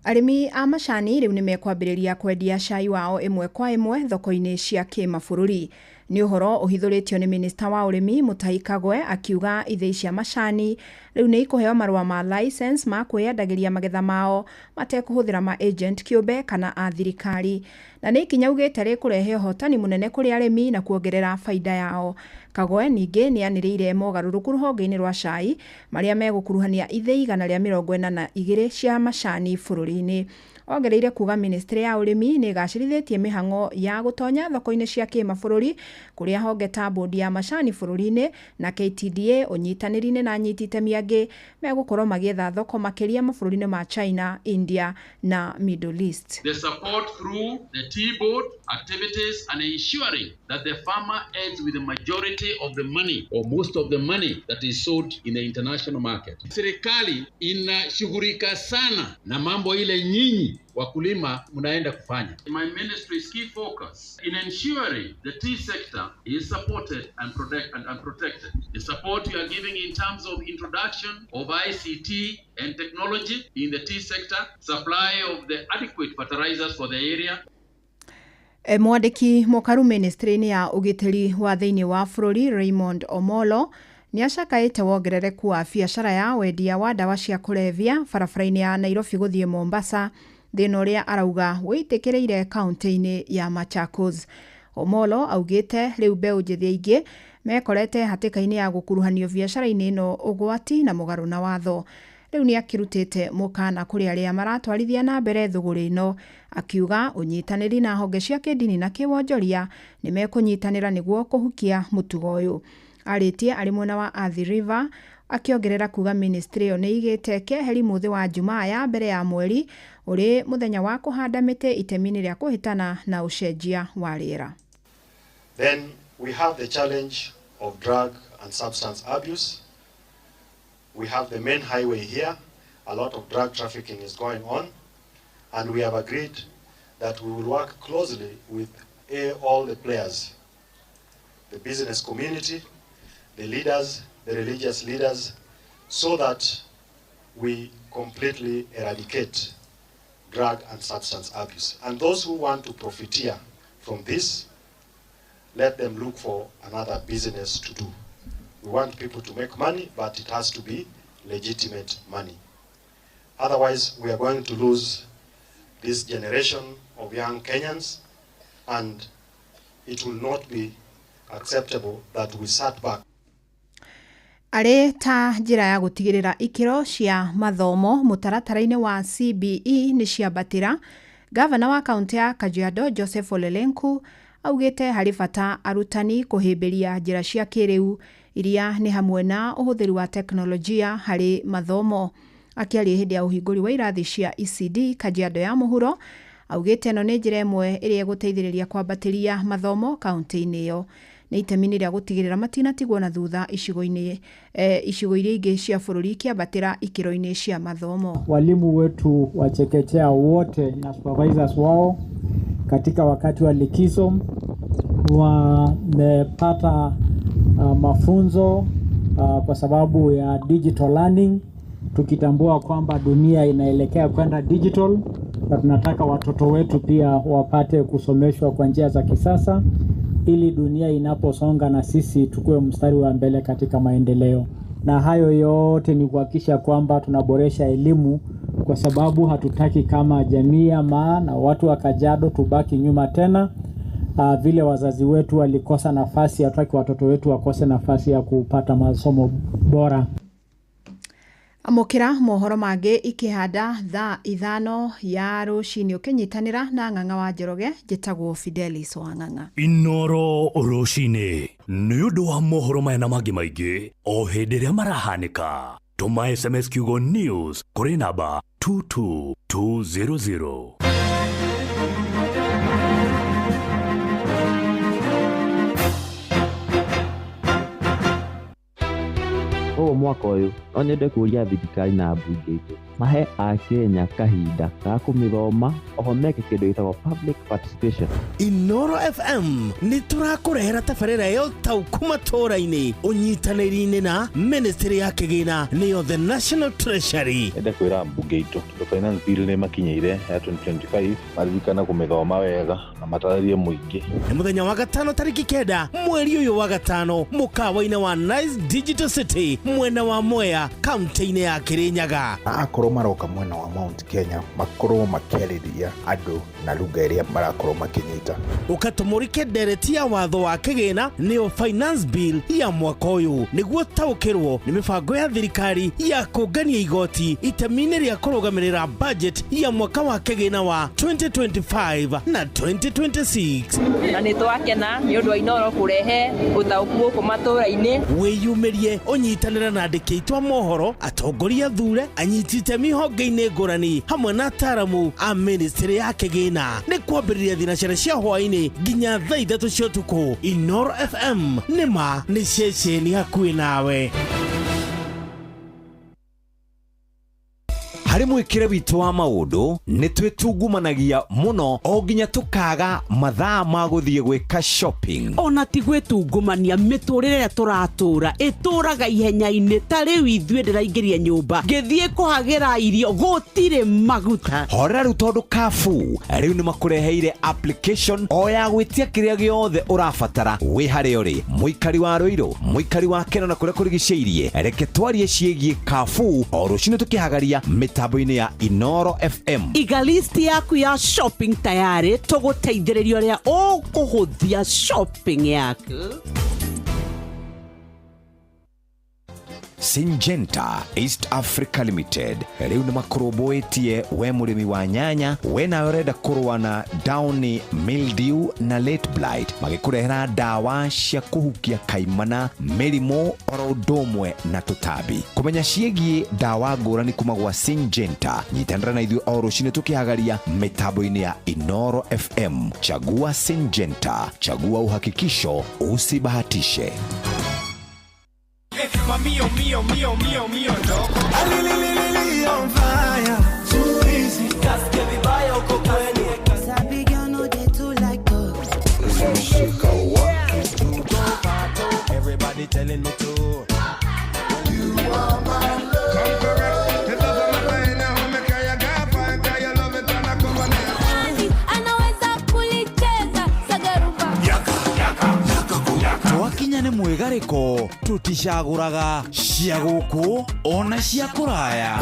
Arĩmi a macani rĩu nĩ mekwambĩrĩria kwendia cai wao ĩmwe kwa ĩmwe thoko-inĩ cia kĩmabũrũri. Nĩ ũhoro ũhithũrĩtio nĩ minista wa ũrĩmi Mutahi Kagwe akiuga ithĩi cia macani rĩu nĩ ikũheo marũa ma license ma kwĩyendagĩria magetha mao matekũhũthĩra ma agent kĩũmbe kana a thirikari. Na nĩ ikinya augĩte rĩkũrehe ũhotani mũnene kũrĩ arĩmi na kuongerera baida yao. Kagwe ningĩ nĩ anĩrĩire mogarũrũku rũhonge-inĩ rwa cai marĩa megũkuruhania ithĩi 142 cia macani bũrũri-inĩ. Ongereire kuga ministry ya ũrĩmi nĩ ĩgacĩrithĩtie mĩhang'o ya gũtonya thoko-inĩ cia kĩmabũrũri kũrĩa honge ta bodi ya macani bũrũri-inĩ na KTDA ũnyitanĩri-inĩ na anyiti itemi angĩ megũkorwo magĩetha thoko makĩria mabũrũri-inĩ ma China, India na Middle East. The support through the tea board activities and ensuring that the farmer ends with the majority of the money or most of the money that is sold in the international market. Serikali inashughulika sana na mambo ile nyinyi wakulima mnaenda kufanya. My ministry's key focus in ensuring the tea sector is supported and protected. The support we are giving in terms of introduction of ICT and technology in the tea sector, supply of the adequate fertilizers for the area. Mwandĩki mũkaru ministry-inĩ ya ũgitĩri wa thĩinĩ wa bũrũri Raymond Omolo nĩ acakaĩte wongerereku wa biacara ya wendia wa ndawa cia kũrebia barabara-inĩ ya Nairobi gũthiĩ Mombasa, thĩna ũrĩa arauga wĩitĩkĩrĩire kaunti-inĩ ya Machakos. Omolo augĩte rĩu mbeũ njĩthĩ aingĩ mekorete hatĩka-inĩ ya gũkuruhanio biacara-inĩ ĩno ũgwati na mũgarũ na watho. Rĩu nĩ akĩrutĩte mũkana kũrĩ arĩa maratwarithia na mbere thũgũrĩ ĩno, akiuga ũnyitanĩri na honge cia kĩndini na kĩwonjoria nĩ mekũnyitanĩra nĩguo kũhukia mũtugo ũyũ. Arĩtie arĩ mwena wa Athi River akĩongerera kuga ministry ĩyo nĩ ĩigĩte keheri mũthĩ wa Jumaa ya mbere ya mweri ũrĩ mũthenya wa kũhanda mĩtĩ itemi-inĩ rĩa kũhĩtana na ũcenjia wa rĩera. Then we have the challenge of drug and substance abuse. We have the main highway here. A lot of drug trafficking is going on, and we have agreed that we will work closely with all the players, the business community, the leaders, the religious leaders, so that we completely eradicate drug and substance abuse. And those who want to profiteer from this, let them look for another business to do. We want people to make money, but it has to be legitimate money. Otherwise, we are going to lose this generation of young Kenyans, and it will not be acceptable that we sat back. Arĩ ta njĩra ya gũtigĩrĩra ikĩro cia mathomo mũtaratara-inĩ wa CBE nĩ ciambatĩra, gavana wa kaunti ya Kajiado Joseph Ole Lenku augĩte harĩ bata arutani kũhĩmbĩria njĩra cia kĩrĩu iria nĩ hamwe na ũhũthĩri wa teknolojia harĩ mathomo. Akĩaria hĩndĩ ya ũhingũri wa irathi cia ECD Kajiado ya mũhuro, augĩte ĩno nĩ njĩra ĩmwe ĩrĩa ĩgũteithĩrĩria kwambatĩria mathomo kaunti-inĩ ĩyo. Nĩ itemi-inĩ rĩa gũtigĩrĩra matinatigwo na thutha icigo-inĩ icigo iria ingĩ cia bũrũri ikĩambatĩra ikĩro-inĩ cia mathomo. Walimu wetu wa chekechea wote na supervisors wao katika wakati wa likizo wamepata mafunzo kwa sababu ya digital learning, tukitambua kwamba dunia inaelekea kwenda digital na tunataka watoto wetu pia wapate kusomeshwa kwa njia za kisasa ili dunia inaposonga na sisi tukue mstari wa mbele katika maendeleo. Na hayo yote ni kuhakikisha kwamba tunaboresha elimu, kwa sababu hatutaki kama jamii ama na watu wa Kajiado tubaki nyuma tena. Vile wazazi wetu walikosa nafasi, hatutaki watoto wetu wakose nafasi ya kupata masomo bora. Amũkĩra mohoro mangĩ ikĩhanda thaa 5 ya rũcinĩ ũkĩnyitanĩra na Ng'ang'a wa Njoroge. Njĩtagwo Fidelis wa Ng'ang'a. Inooro Rũcinĩ nĩ ũndũ wa mohoro maya na mangĩ maingĩ o hĩndĩ ĩrĩa marahanĩka. Tũma SMS kiugo news kũrĩ namba 22200. Koguo mwaka ũyũ no nyende kũũria thirikari na ambunge aitũ Mahe akenya kahinda ga kũmĩthoma, oho meke kĩndũ gĩtagwo public participation. Inoro FM nĩ tũrakũrehera tabarĩra ya ũtaũku matũũra-inĩ ũnyitanĩri-inĩ na ministry ya kĩgĩna, nĩyo the National Treasury. Ende kwĩra mbunge itũ, tondũ finance bill nĩ makinyĩire ya 2025, maririkana kũmĩthoma wega na matarĩrie mũingĩ. Nĩ mũthenya wa gatano tarĩki 9 mweri ũyũ wa gatano, mũkawa-inĩ wa Nice Digital City, mwena wa Mwea, kaunti-inĩ ya Kĩrĩnyaga. Na akorwo maroka mwena wa Mount Kenya, makorwo makĩarĩria andũ na lugha ĩrĩa marakorwo makĩnyita. Ũkatũmũrĩke ndereti ya watho wa kĩgĩna, nĩyo finance bill ya mwaka ũyũ, nĩguo taũkĩrwo nĩ mĩbango ya thirikari ya kũngania igoti itemi-inĩ rĩa kũrũgamĩrĩra budget ya mwaka wa kĩgĩna wa 2025 na 2026. Na nĩ twakena nĩ ũndũ wa Inoro kũrehe ũtaũku gũkũ matũũra-inĩ. Wĩyumĩrie ũnyitanĩre na andĩki aitũ a mohoro, atongoria athure, anyiti itemi honge-inĩ ngũrani, hamwe na ataaramu a ministry ya kĩgĩna. Nĩ kwambĩrĩria thinacara cia hwaĩ-inĩ nginya thaa 3 cia ũtukũ. Inoro FM nĩ ma nĩ ceceni hakuhĩ nawe. Harĩ mwĩkĩre witũ wa maũndũ nĩ twĩtungumanagia mũno o nginya tũkaga mathaa ma gũthiĩ gwĩka shopping. Ona ti gwĩtungumania, mĩtũrĩre ĩrĩa tũratũra ĩtũraga ihenya-inĩ. Ta rĩu ithuĩ ndĩraingĩria nyũmba ngĩthiĩ kũhagĩra irio, gũtirĩ maguta. Horera rĩu, tondũ Carrefour rĩu nĩ makũreheire application o ya gwĩtia kĩrĩa gĩothe ũrabatara wĩ harĩa ũrĩ, mũikari wa Rũirũ, mũikari wa Keno na kũrĩa kũrigicĩirie. Reke twarie ciĩgiĩ Carrefour o rũcinĩ tũkĩhagaria mĩtambo-inĩ ya Inoro FM. Iga list yaku ya shopping tayarĩ, tũgũteithĩrĩria ũrĩa ũkũhũthia shopping yaku. Syngenta East Africa Limited rĩu nĩ makũrũmbũĩtie we mũrĩmi wa nyanya, we nawe ũrenda kũrũa na downy mildew na late blight, magĩkũrehera ndawa cia kũhukia kaimana, mĩrimũ oro ũndũ ũmwe na tũtambi. Kũmenya ciĩgiĩ ndawa ngũrani kuma gwa Syngenta, nyitanĩra na ithuĩ o rũcinĩ tũkĩhagaria mĩtambo-inĩ ya Inoro FM. Chagua Syngenta, chagua uhakikisho, usibahatishe. Mamio, mio, mio, mio, mio, ndoko. Alililili on fire. Too easy. Kasikia vibaya uko kwenu. Sabi girl no dey too like talk. Everybody telling me to. You are my love. Come correct. It doesn't matter now. Me kaya gafa, kaya love it and I come on. Anaweza kulicheza sagarumba. Yaka, yaka, yaka. Twakinya nĩ mwĩgarĩko, tũticagũraga cia gũkũ ona cia kũraya.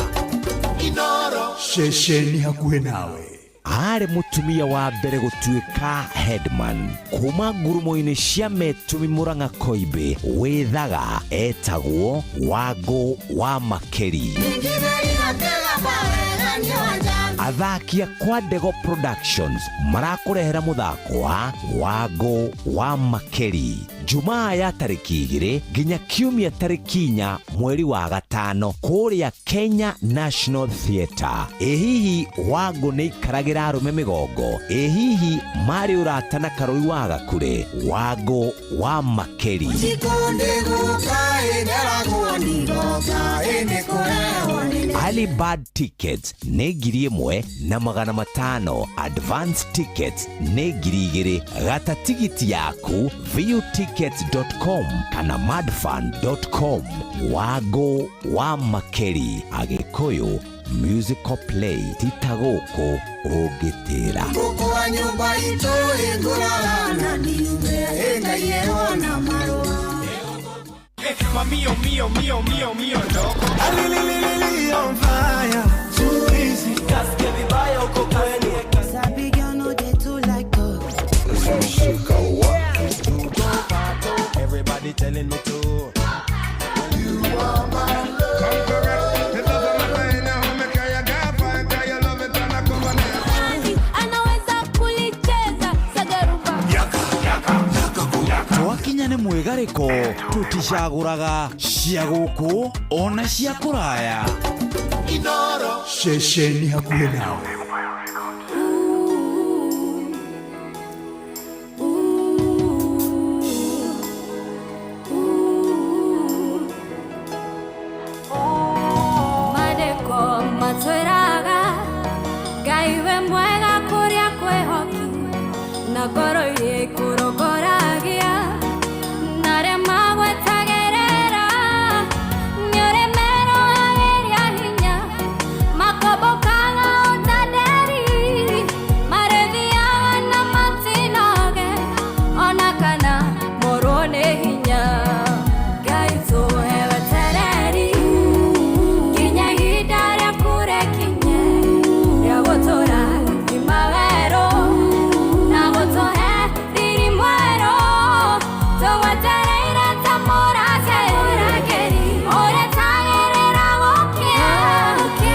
Inoro. Ceceni hakuhĩ nawe. Arĩ mũtumia wa mbere gũtuĩka headman kuma ngurumo-inĩ cia Metumi Murang'a Koimbĩ wĩthaga, etagwo Wangũ wa Makeri. Athaki a kwa Ndego Productions marakũrehera mũthako wa Wangũ wa Makeri Jumaa ya tarĩki 2 nginya Kiumia tarĩki 4 mweri wa gatano kũrĩa Kenya National Theatre. Ĩ hihi Wangũ nĩ ikaragĩra arũme mĩgongo? Ĩ hihi marĩ ũrata na Karũri wa Gakure? Wangũ wa Makeri. Early bird tickets nĩ 1,500, advance tickets nĩ 2,000. Gata tigiti yaku viewtickets.com kana madfun.com. Wangũ wa Makeri, Agĩkũyũ musical play, tita gũkũ ũngĩtĩra. Ngũkũ wa nyũmba itũ ĩngũrara na ndiume ĩngaiyerwo na marũa. Mamio, mio, mio, mio, mio, ndoko. Alililili on fire. Too easy. Kasikia vibaya uko kwenu. Sabi girl no dey too like talk. Everybody telling me to. You are my love. Come correct. It doesn't matter now. Me kaya gafa, kaya love it and I come on. Anaweza kulicheza sagarumba. Yaka, yaka, yaka. Twakinya nĩ mwĩgarĩko, tũticagũraga cia gũkũ ona cia kũraya. Inoro. Ceceni hakuhĩ nawe. Madeko matwe Na ngoro iria ikũrongoragia na arĩa magwetagĩrĩra nĩ ũrĩ merohagĩria hinya makombokaga o ta nderi marĩthiaga na matinoge ona kana morwo nĩ hinya. Ngai tũhe wetereri nginya ihinda rĩaku rĩkinye rĩa gũtũra thima werũ na gũtũhe riri mwerũ tũgwetereire ta mũrangĩri ũrĩtagĩrĩra gũkĩa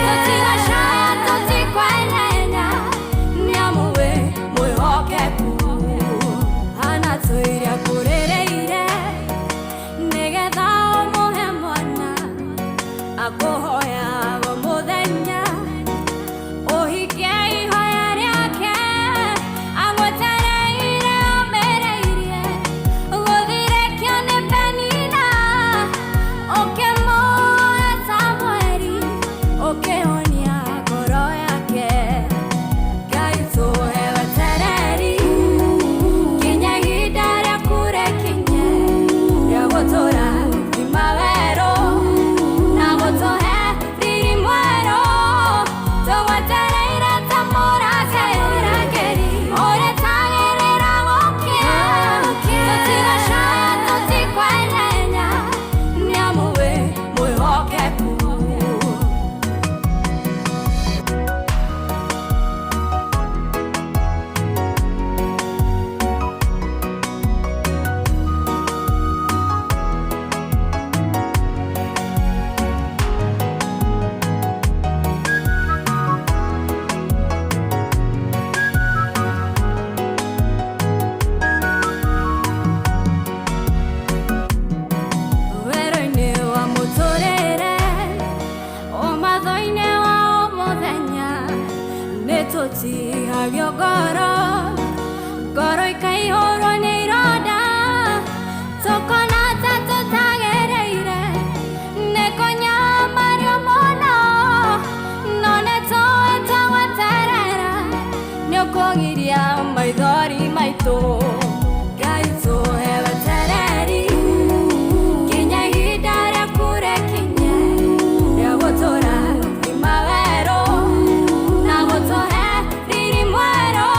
tũtigacaya tũtikwenyenya nĩamu wĩ mwĩhokeku hana tũiria kũrĩrĩire nĩgetha ũmũhe mwana akũhoyaga mũthenya ũhikie ihoya rĩake agwetereire ũmĩrĩirie gũthirĩkio nĩ Penina ũkĩmuoya Samueli ũkĩhonia ngoro yake. Ngai tũhe wetereri nginya ihinda rĩaku rĩkinye rĩa gũtũra thima werũ na gũtũhe riri mwerũ tũgwetereire ta mũrangĩri ũrĩtagĩrĩra gũkĩa tũtigacaya tũtikwenyenya nĩamu wĩ mwĩhokeku. Werũ-inĩ wa mũtũrĩre ũmatho-inĩ wa o mũthenya nĩ tũtihagio ngoro ngoro ikaihũrwo nĩ ironda tũkona ta tũtagĩrĩire nĩ kũnyamario mũno no nĩ tũĩ twagweterera nĩ ũkũgiria maithori maitũ. Ngai tũhe wetereri nginya ihinda rĩaku rĩkinye rĩa gũtũra thima werũ na gũtũhe riri mwerũ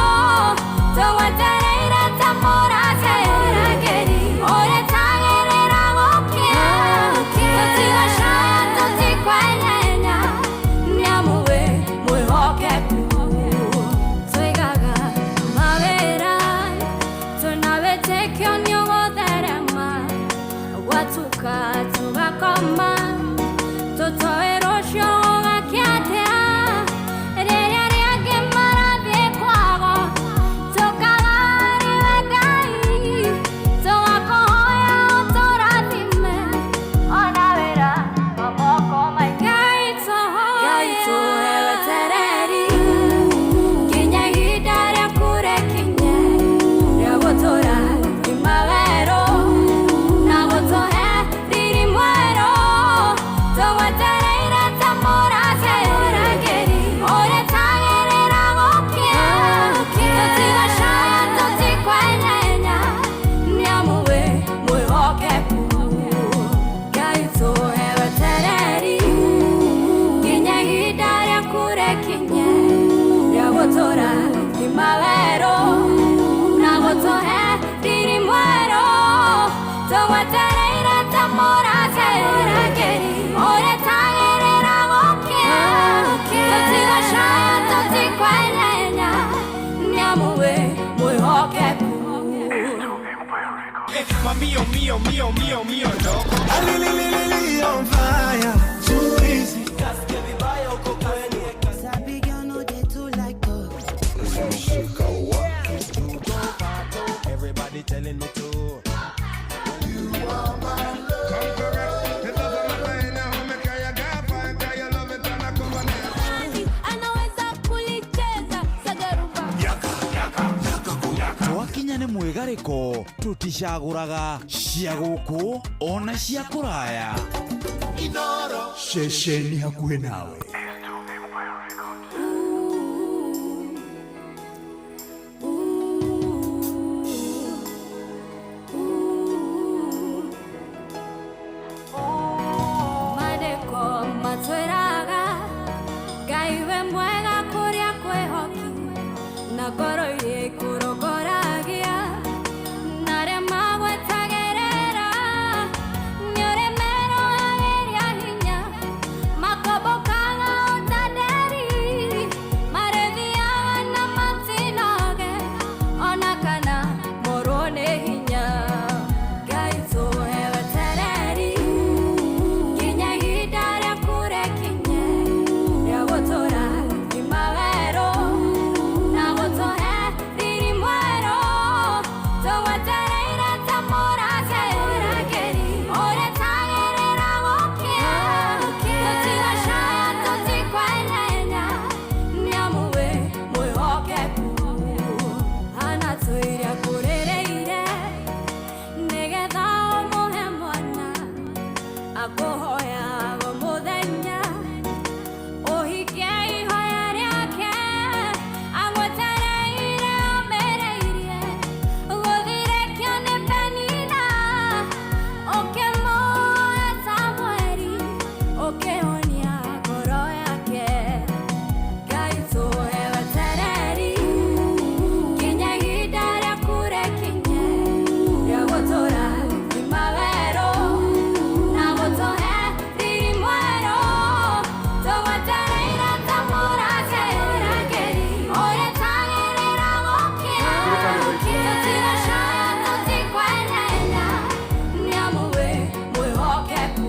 tũgwetereire ta mũrangĩri ũrĩtagĩrĩra gũkĩa tũtigacaya tũtikwenyenya nĩamu wĩ mwĩhokeku. Tũigaga mawĩra tũna wĩtĩkio nĩ ũgũtherema gwatuka tũgakoma tũtoĩ rũciũ gũgakĩa atĩa rĩrĩa rĩangĩ marathiĩ kwago tũkaga nĩwe Ngai tũgakũhoya ũtũrathime ona wĩra wa moko maitũ. Ngai tũhe wetereri nginya ihinda rĩaku rĩkinye rĩa gũtũra thima werũ na gũtũhe riri mwerũ tũgwetereire ta mũrangĩri ũrĩtagĩrĩra gũkĩa tũtigacaya tũtikwenyenya nĩamu wĩ mwĩhokeku. Ngai tũhe wetereri nginya ihinda rĩaku rĩkinye rĩa gũtũra thima werũ na gũtũhe riri mwerũ tũgwetereire ta mũrangĩri ũrĩtagĩrĩra gũkĩa tũtigacaya tũtikwenyenya nĩamu wĩ mwĩhokeku. Mio, mio, mio, mio, mio, loco. On fire, too easy. Sabi girl no dey too like talk. Everybody telling me to. You are my love. Come correct. The love of my life now. Me kaya gafa, kaya love it and I come on. Anaweza kulicheza sagarumba. Twakinya nĩ mwĩgarĩko tũticagũraga cia gũkũ ona cia kũraya. Ceceni hakuhĩ nawe. Ngoro iria ikũrongoragia na arĩa magwetagĩrĩra nĩ ũrĩ merohagĩria hinya makombokaga o ta nderi marĩthiaga na matinoge ona kana morwo nĩ hinya. Ngai tũhe wetereri nginya ihinda rĩaku rĩkinye rĩa gũtũra thima werũ na gũtũhe riri mwerũ tũgwetereire ta mũrangĩri ũrĩtagĩrĩra gũkĩa tũtigacaya tũtikwenyenyenya nĩamu wĩ mwĩhokeku anatũiria kũrĩrĩire nĩgetha ũmũhe mwana akũhoyaga mũthenya ũhike ihoya rĩake agwetereire ũmĩrĩirie gũthirekio nĩ Penina ũkĩmuoya Samueli ũkĩhonia ngoro yake. Ngai tũhe wetereri nginya ihinda rĩaku rĩkinye rĩa gũtũra thima werũ na gũtũhe riri mwerũ tũgwetereire ta mũrangĩri ũrĩtagĩrĩra gũkĩa tũtigacaya tũtikwenyenya nĩamu wĩ mwĩhokeku.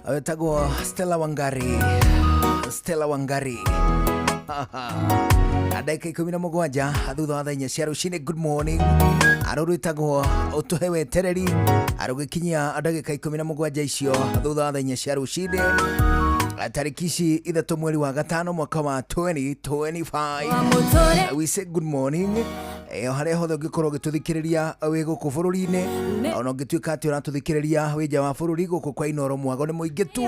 Wetagwo Stella Wangari, Stella Wangari. Ndagĩka 17 thutha wa thaa 4 cia rũcinĩ. Good morning. Arũ rwĩtagwo ũtũhe wetereri arũgĩkinyia ndagĩka 17 icio thutha wa thaa 4 cia rũcinĩ, tarĩki ici 3 mweri wa 5 mwaka wa 2025. We say good morning o harĩa hothe ũngĩkorwo ũgĩtũthikĩrĩria wĩ gũkũ bũrũri-inĩ, ona ũngĩtuĩka atĩ ũratũthikĩrĩria wĩ nja wa bũrũri, gũkũ kwa Inoro mwago nĩ mũingĩ tu.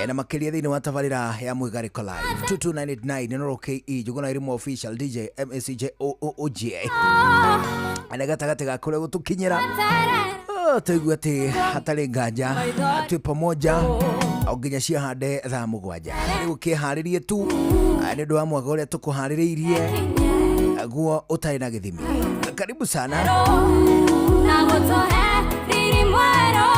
Na makĩria thĩinĩ wa tabarĩra ya Mwĩgarĩko Live 22989 Inoro KE Njuguna Irimo Official DJ MACJ OOG na gatagatĩ ga kũrĩa gũtũkinyĩra. Tũigua atĩ hatarĩ nganja twĩ pamoja o nginya ciahande thaa 7. Rĩu ũkĩharĩrie tu nĩ ũndũ wa mwago ũrĩa tũkũharĩrĩirie guo ũtarĩ na gĩthimi. Karibu sana. Na gũtũhe riri mwerũ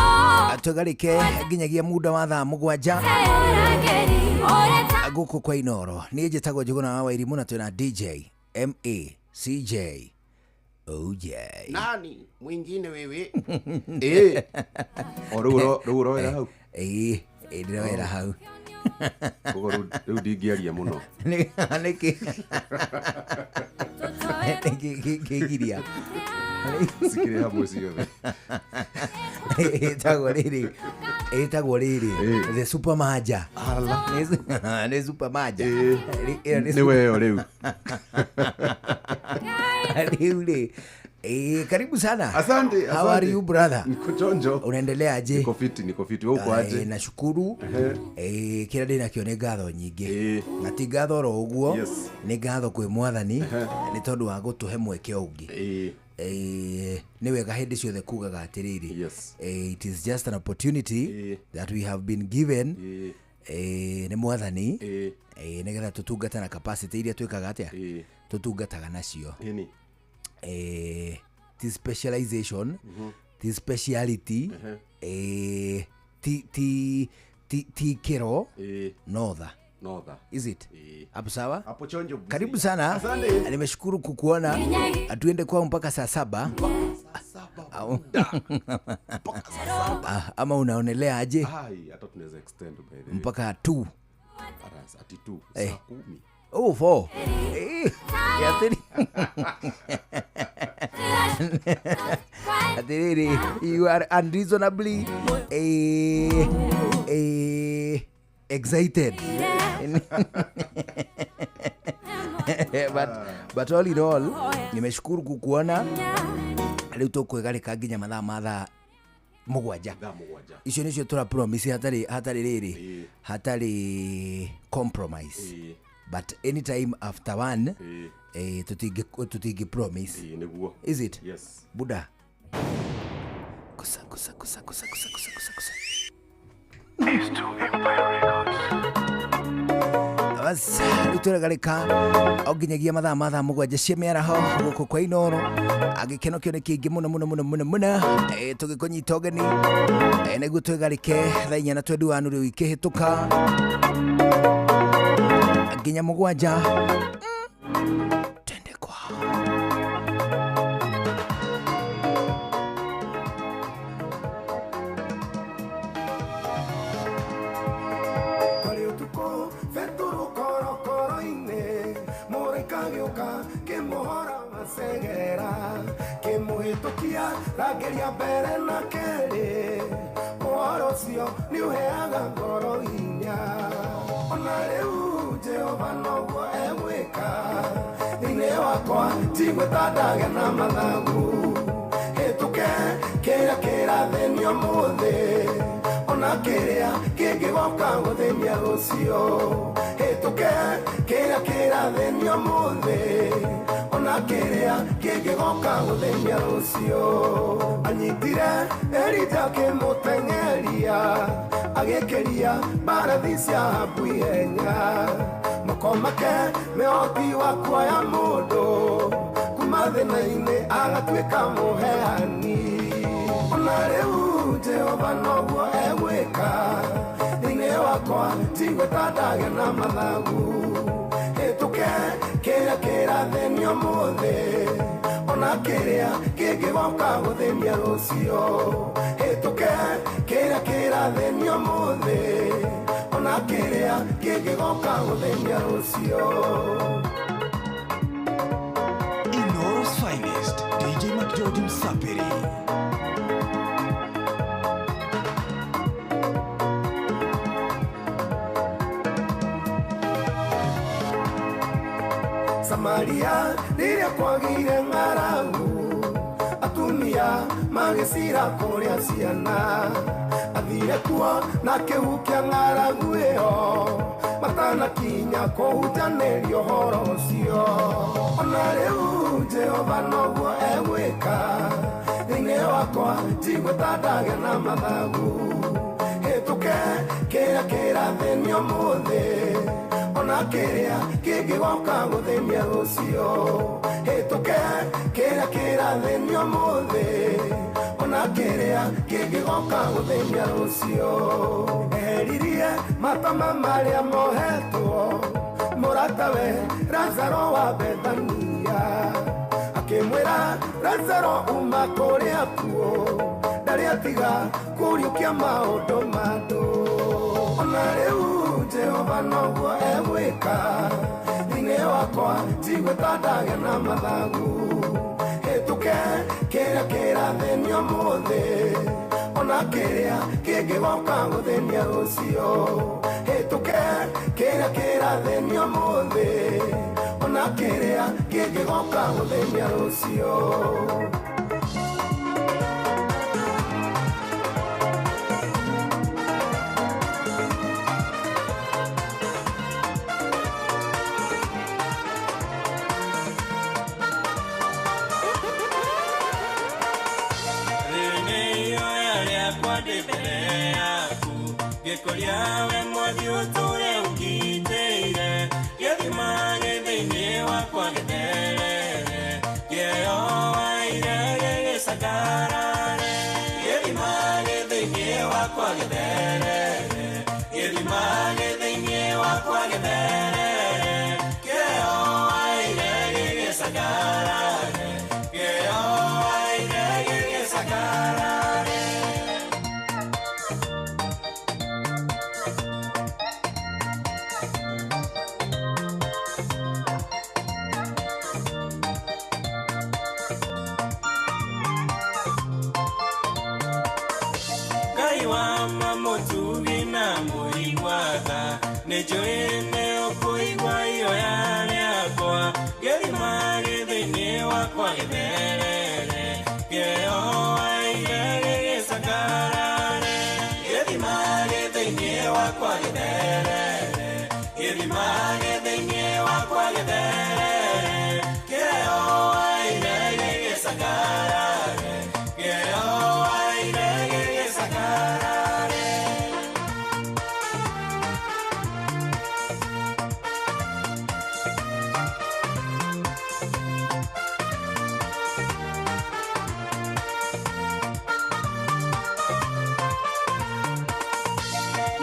Tũgarĩke nginyagia muda wa thaa 7 mũrangĩri ũrĩta gũkũ kwa Inoro. Niĩ njĩtagwo Njuguna wa Wairimũ na twĩna DJ MACJ OJ. Nani mwingine wewe? O rĩu rĩu ũroera hau. Ĩĩ, ndĩroera hau. Koguo rĩu ndingĩaria mũno. Nĩkĩ kĩgiria Cikĩrĩ hamwe ciothe. Ĩtagwo rĩrĩ, ĩtagwo rĩrĩ the super maja. Nĩ super maja. Ĩyo nĩ Nĩ weyo rĩu. Rĩu rĩ. Karibu sana. Asante, How are asante. you brother? Niko chonjo. Unaendelea aje? Niko fiti, niko fiti. Wewe uko aje? Nashukuru. Kĩrĩa ndĩnakĩo nĩ ngatho nyingĩ. Na ti ngatho oro ũguo, nĩ ngatho kwĩ Mwathani nĩ tondũ wa gũtũhe mweke ũngĩ. Nĩ wega hĩndĩ ciothe kugaga atĩrĩrĩ, it is just an opportunity that we have been given nĩ Mwathani nĩgetha tũtungate na capacity iria twĩkaga atĩa tũtungataga nacio. Ti specialization, ti speciality, ti ti ti ti kĩro notha. Notha. Is it? Hapo sawa? Hapo chonjo. Karibu sana. Asante. Nimeshukuru kukuona. Tuende kwao mpaka saa 7. Ama unaonelea aje? Ai, hata tunaweza extend by the way. Mpaka 2. Ati 2, saa 10. Oh, 4. Atiriri, you are unreasonably excited. But all in all, nimeshukuru kukuona. Rĩu tũkwĩgarĩka nginya mathaa ma thaa 7. Icio nĩcio tũra promise hatarĩ rĩrĩ, hatarĩ compromise. But anytime after 1 tutingi promise. Nĩguo. Is it? Yes. Buda. Kusa kusa kusa kusa kusa kusa kusa kusa. Bas rĩu tũregarĩka o nginyagia mathaa ma thaa 7 cia mĩaraho gũkũ kwa Inooro agĩkeno kĩo nĩ kĩingĩ mũno mũno mũno mũno mũno tũgĩkũnyita ũgeni nĩguo twĩgarĩke thaa 4:21 rĩu ikĩhĩtũka nginya 7. Twende kwao. Kwarĩ ũtukũ betũrũ korokoro-inĩ mũraika agĩũka kĩmũhora macegera kĩmũhĩtũkia rangĩria mbere na kerĩ ũhoro ũcio nĩũheaga ngoro hinya ona rĩu Jehova noguo egwĩka thĩinĩ wakwa tigwĩta ndagĩa na mathagu hĩtũke kĩrĩa kĩrathĩnio mũthĩ ona kĩrĩa kĩngĩgoka gũthĩnia rũciũ hĩtũke kĩrĩa kĩrathĩnio mũthĩ ona kĩrĩa kĩngĩgoka gũthĩnia rũciũ anyitire Elija akĩmũteng'eria agĩkĩria mbarathi cia Ahabu ihenya moko make mehoti wa kuoya mũndũ kuma thĩna-inĩ agatuĩka mũheani ona rĩu Jehova noguo egwĩka thĩinĩ wakwa tigwĩta ndagĩa na mathagu hĩtũke kĩrĩa kĩrathĩnio mũthĩ ona kĩrĩa kĩngĩgoka gũthĩnia rũciũ hĩtũke kĩrĩa kĩrathĩnio mũthĩ ona kĩrĩa kĩngĩgoka gũthĩnia rũciũ. Inooro's finest, DJ McGeorge Msapiri. Samaria rĩrĩa kwagĩire ng'aragu atumia magĩcira kũrĩa ciana athire kuo na kĩhukia ng'aragu ĩyo matanakinya kũhutanĩria ũhoro ũcio ona rĩu Jehova noguo egwĩka thĩinĩ wakwa tigwĩta ndagĩa na mathagu hĩtũke kĩrĩa kĩrathĩnio mũthĩ ona kĩrĩa kĩngĩgoka gũthĩnia rũciũ hĩtũke kĩrĩa kĩrathĩnio mũthĩ ona kĩrĩa kĩngĩgoka gũthĩnia rũciũ eheririe matama marĩa mohetwo mũratawe Lazaro wa Bethania akĩmwĩra Lazaro uma kũrĩa kuo ndarĩ atiga kũriũkia maũndũ mandũ ona rĩu Jehova noguo egwĩka thĩinĩ wakwa tigwĩta ndagĩa na mathagu hĩtũke kĩrĩa kĩrathĩnio mũthĩ ona kĩrĩa kĩngĩgoka gũthĩnia rũciũ hĩtũke kĩrĩa kĩrathĩnio mũthĩ ona kĩrĩa kĩngĩgoka gũthĩnia rũciũ. Gĩkũria we mwathi ũtũre ũngitĩire gĩthima gĩthĩinĩ wakwa gĩtherere kĩeo waire gĩgĩcakarare gĩthima gĩthĩinĩ wakwa gĩtherere gĩthima gĩthĩinĩ wakwa gĩtherere kĩeo waire gĩgĩcakarare kĩeo waire gĩgĩcakarare. Nĩnjũĩ ũkũigua ihoya rĩakwa gĩthima gĩthĩinĩ wakwa gĩtherere kĩeo waire gĩgĩcakarare gĩthima gĩthĩinĩ wakwa gĩtherere gĩthima gĩthĩinĩ wakwa gĩtherere kĩeo waire gĩgĩcakarare kĩeo waire gĩgĩcakarare.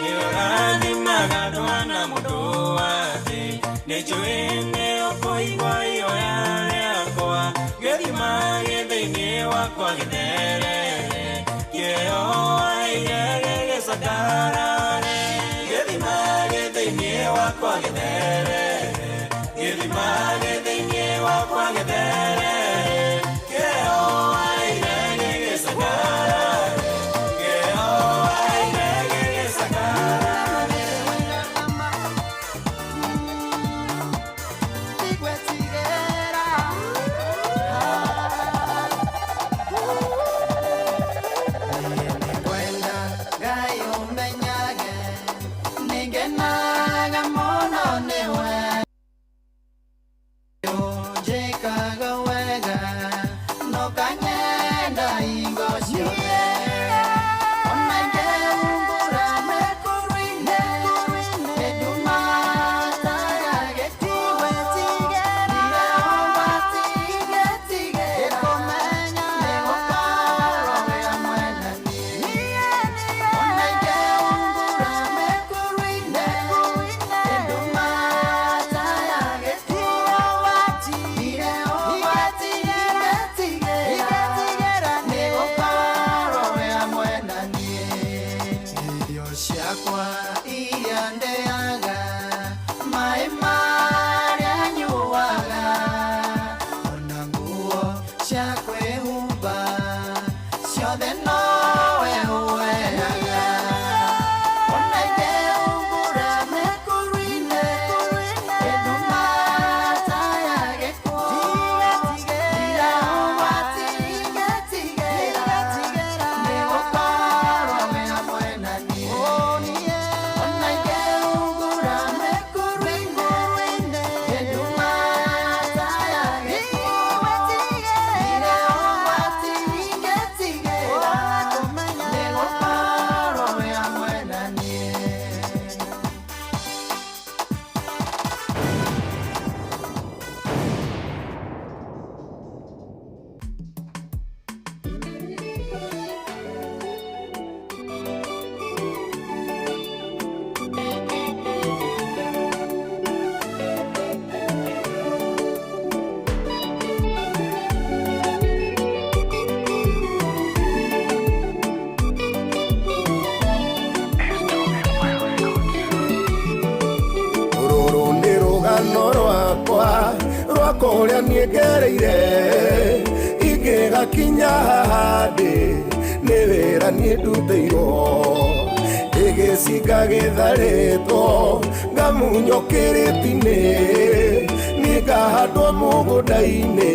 Nĩũrathimaga ndũhana mũndũ wa thĩ. Nĩnjũĩ nĩũkũigua ihoya rĩakwa, gĩthima gĩ thĩinĩ wakwa gĩtherere, kĩheo waheire gĩgĩcangarare. Gĩthima gĩ thĩinĩ wakwa gĩtherere, gĩthima gĩ thĩinĩ wakwa gĩtherere, kĩheo waheire gĩgĩcangarare, kĩheo waheire gĩgĩcangarare. Nĩngwenda Ngai ũmenyage nĩngenaga mũno nĩwe ũnjĩkaga wega no kanyenda hingo ciothe ona ingĩhumbũra mĩkuru-inĩ nduma ta ya gĩkuũ ndirĩ ũgwati ingĩtigĩra nĩgũkorwo wĩ hamwe na niĩ ona ingĩhumbũra mĩkuru-inĩ nduma ta ya gĩkuũ ndirĩ ũgwati ingĩtigĩra nĩgũkorwo wĩ hamwe na niĩ irio ciakwa iria ndĩaga maĩ marĩa nyuaga ona nguo cia kwĩhumba ciothe nowe ũheaga ona ingĩhumbũra mĩkuru-inĩ nduma ta ya gĩkuũ ndirĩ ũgwati ingĩtigĩra nĩgũkorwo wĩ hamwe na niĩ ona ingĩhungura mĩkuru-inĩ nduma ta ya gĩkuũ ndirĩ ũgwati ingĩtigĩra nĩgũkorwo wĩ hamwe na niĩ. Rũrũ nĩ rũgano rwakwa rwa kũrĩa niĩ ngereire ingĩgakinya haha ndĩ nĩ wĩra niĩ ndutĩirwo ĩgĩcinga gĩtharĩtwo ngamunywo kĩrĩti-inĩ niĩ ngahandwo mũgũnda-inĩ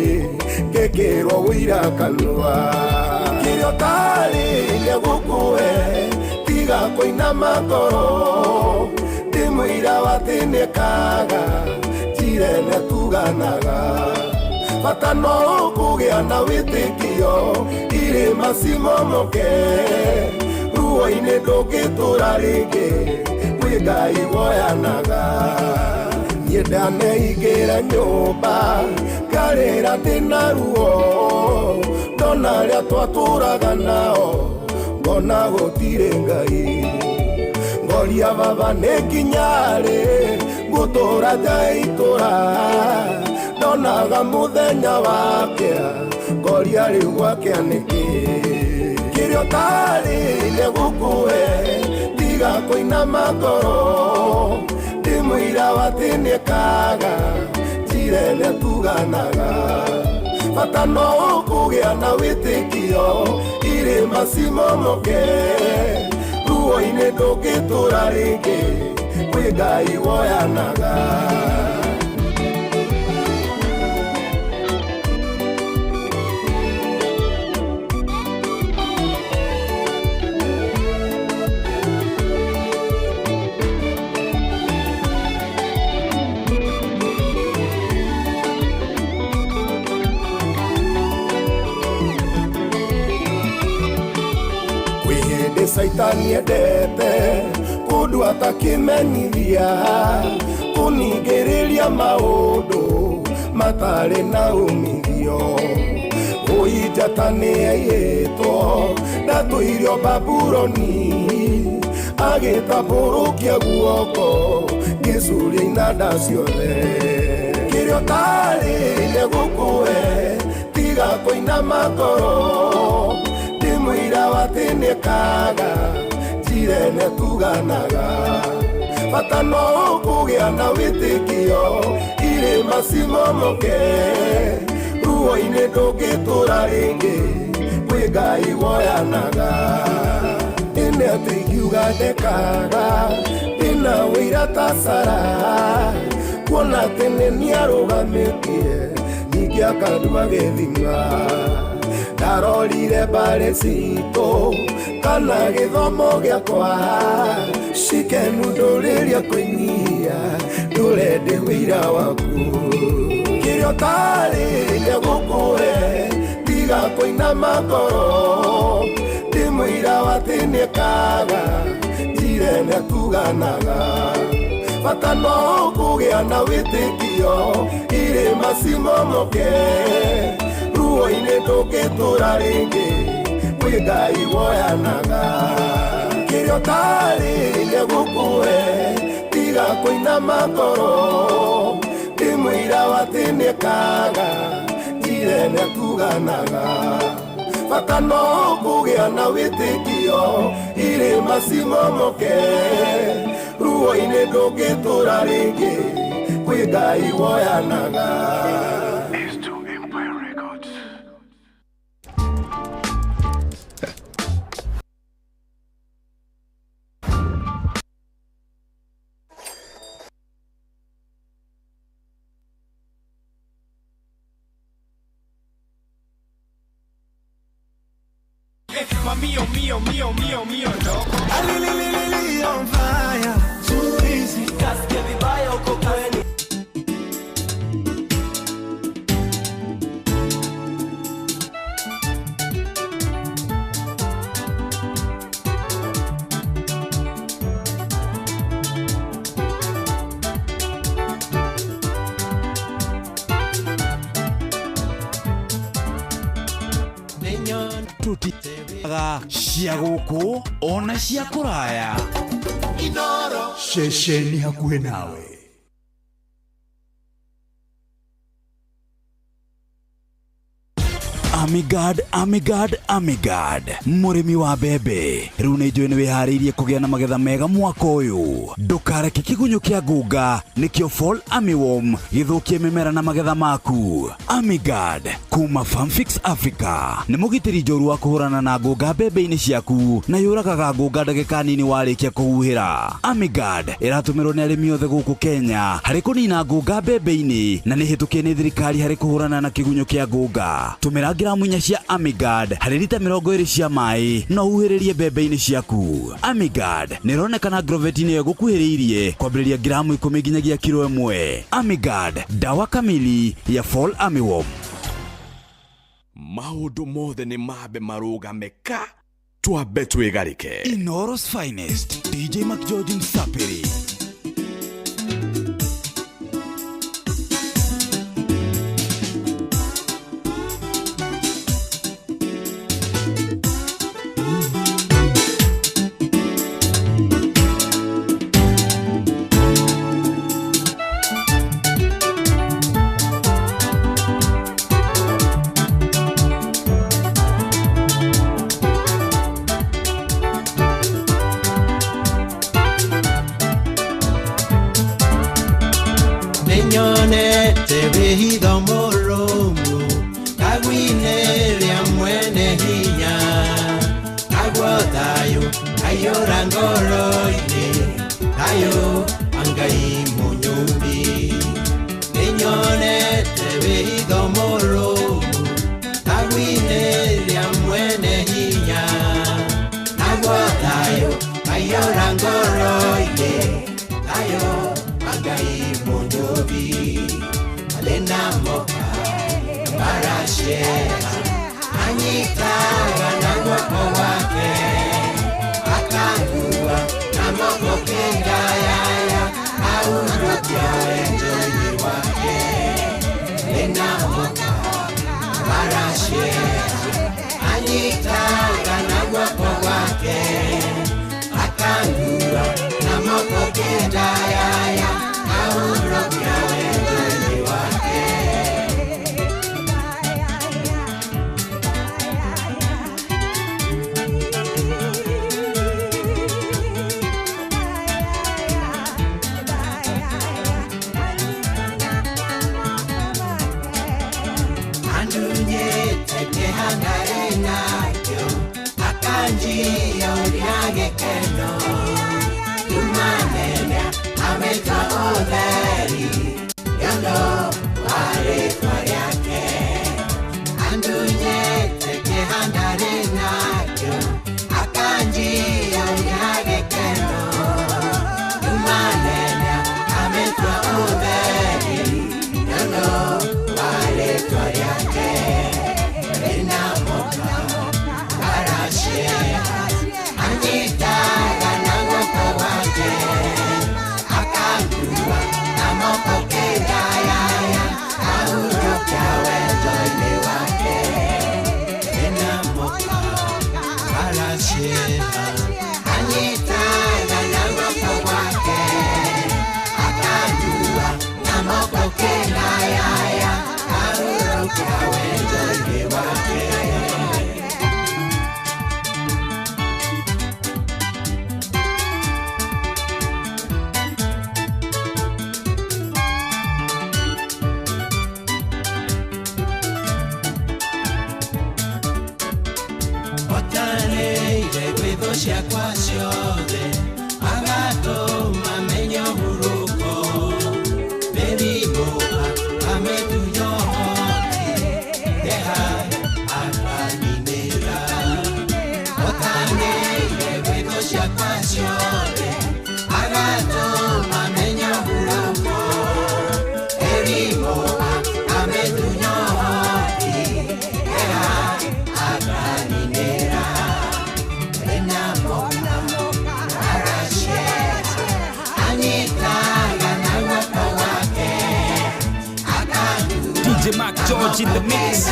ngĩkĩrwo wũira kanua kĩrĩa ũtarĩ nĩgũkũhe tiga kũinama ngoro ndĩ mũira wa atĩ nĩkaga njira ĩrĩa tuganaga bata no kũgĩa na wĩtĩkio irĩma cimomoke ruo-inĩ ndũngĩtũra rĩngĩ kwĩ Ngai woyanaga niĩ ndaneingĩra nyũmba ngarĩra ndĩna ruo ndona arĩa twatũraga nao ngona gũtirĩ Ngai ngoria baba nĩ nginya rĩ ngũtũra njaitũra ndonaga mũthenya wakĩa ngoria rĩu gwakĩa nĩkĩ kĩrĩa ũtarĩ nĩgũkũhe tiga kũinama ngoro ndĩ mũira wa atĩ nĩkaga njira ĩrĩa tuganaga bata no kũgĩa na wĩtĩkio irĩma cimomoke ruo-inĩ ndũngĩtũra rĩngĩ kwĩ Ngai woyanaga. Kwĩ hĩndĩ caitani endete kũndũ atakĩmenyithia kũningĩrĩria maũndũ matarĩ na umithio ũi njata nĩ yaiyĩtwo ndatũirio Babuloni Agĩtambũrũkia guoko ngĩcuria inanda ciothe. Kĩrĩa ũtarĩ nĩgũkũhe tiga kũinama ngoro. Ndĩ mũira wa atĩ nĩkaga njire nĩtuganaga. Bata no kũgĩa na wĩtĩkio irĩma cimomoke. Ruo-inĩ ndũngĩtũra rĩngĩ kwĩ Ngai woyanaga. Ĩnĩ atĩ ingiuga ndekaga ndĩna wĩira ta Sara. Kuona atĩ nĩ niarũgamĩtie ningĩ akandua gĩthima. Ndarorire mbarĩ citũ kana gĩthomo gĩakwa. Shikenu ndũrĩria kwĩnyihia ndũre ndĩ wĩira waku. Kĩrĩa ũtarĩ nĩgũkũhe tiga kũinama ngoro. Ndĩ mũira wa atĩ nĩkaga njire nĩtuganaga. Bata no kũgĩa na wĩtĩkio irĩma cimomoke. Ruo-inĩ ndũngĩtũra rĩngĩ kwĩ Ngai woyanaga. Kĩrĩa ũtarĩ nĩgũkũhe tiga kũinama ngoro. Ndĩ mũira wa atĩ nĩkaga njire nĩtuganaga. Bata no kũgĩa na wĩtĩkio irĩma cimomoke. Ruo-inĩ ndũngĩtũra rĩngĩ kwĩ Ngai woyanaga. Mio, mio, mio, mio, mio, ndoko. Alililili on fire. Too easy. Kasikia vibaya uko kweli. Cia gũkũ ona cia kũraya. Inoro ceceni hakuhĩ nawe. Amigard, Amigard, Amigard, mũrĩmi wa mbembe rĩu nĩ njũĩ nĩ wĩharĩirie kũgĩa na magetha mega mwaka ũyũ. Ndũkareke kĩgunyũ kĩa ngũnga nĩkĩo Fall Armyworm gĩthũkie mĩmera na magetha maku. Amigard kuma Farmfix Africa nĩ mũgitĩri njoru wa kũhũrana na ngũnga mbembe-inĩ ciaku na yũragaga ngũnga ndagĩka nini warĩkia kũhuhĩra. Amigard ĩratũmĩrwo nĩ arĩmi othe gũkũ Kenya harĩ kũnina ngũnga mbembe-inĩ na nĩ hĩtũkie nĩ thirikari harĩ kũhũrana na kĩgunyũ kĩa ngũnga. Tũmĩra gramu 4 cia Amigard harĩ rita 20 cia maĩ no uhuhĩrĩrie mbembe-inĩ ciaku. Amigard nĩ ĩronekana Agrovet-inĩ ĩyo ĩgũkuhĩrĩirie kwambĩrĩria gramu 10 nginyagia kiro 1. Amigard, dawa kamili ya Fall Armyworm. Maũndũ mothe nĩ mambe marũgame ka twambe twĩgarĩke. Inooro's finest DJ McGeorge Msapiri. Nyonete wĩhitho mũrũmu kagwine rĩa mwene hinya naguo thayũ aiyũra ngoro-inĩ thayũ wa Ngai mũnyũmbi. Nĩnyonete wĩhitho mũrũmu kagwine rĩa mwene hinya naguo thayũ aiyũra ngoro-inĩ thayũ wa Ngai mũnyũmbi. Alena moka barashera anyitaga na guoko gwake akangua na moko. Ciakwa ciothe agatũma menye ũhurũko mĩrimũ amĩtunya ũhoti eha akaninĩra otanĩire gwĩko ciakwa ciothe agatũma menye ũhurũko mĩrimũ amĩtunya ũhoti eha akaninĩra. DJ Mark George in the mix.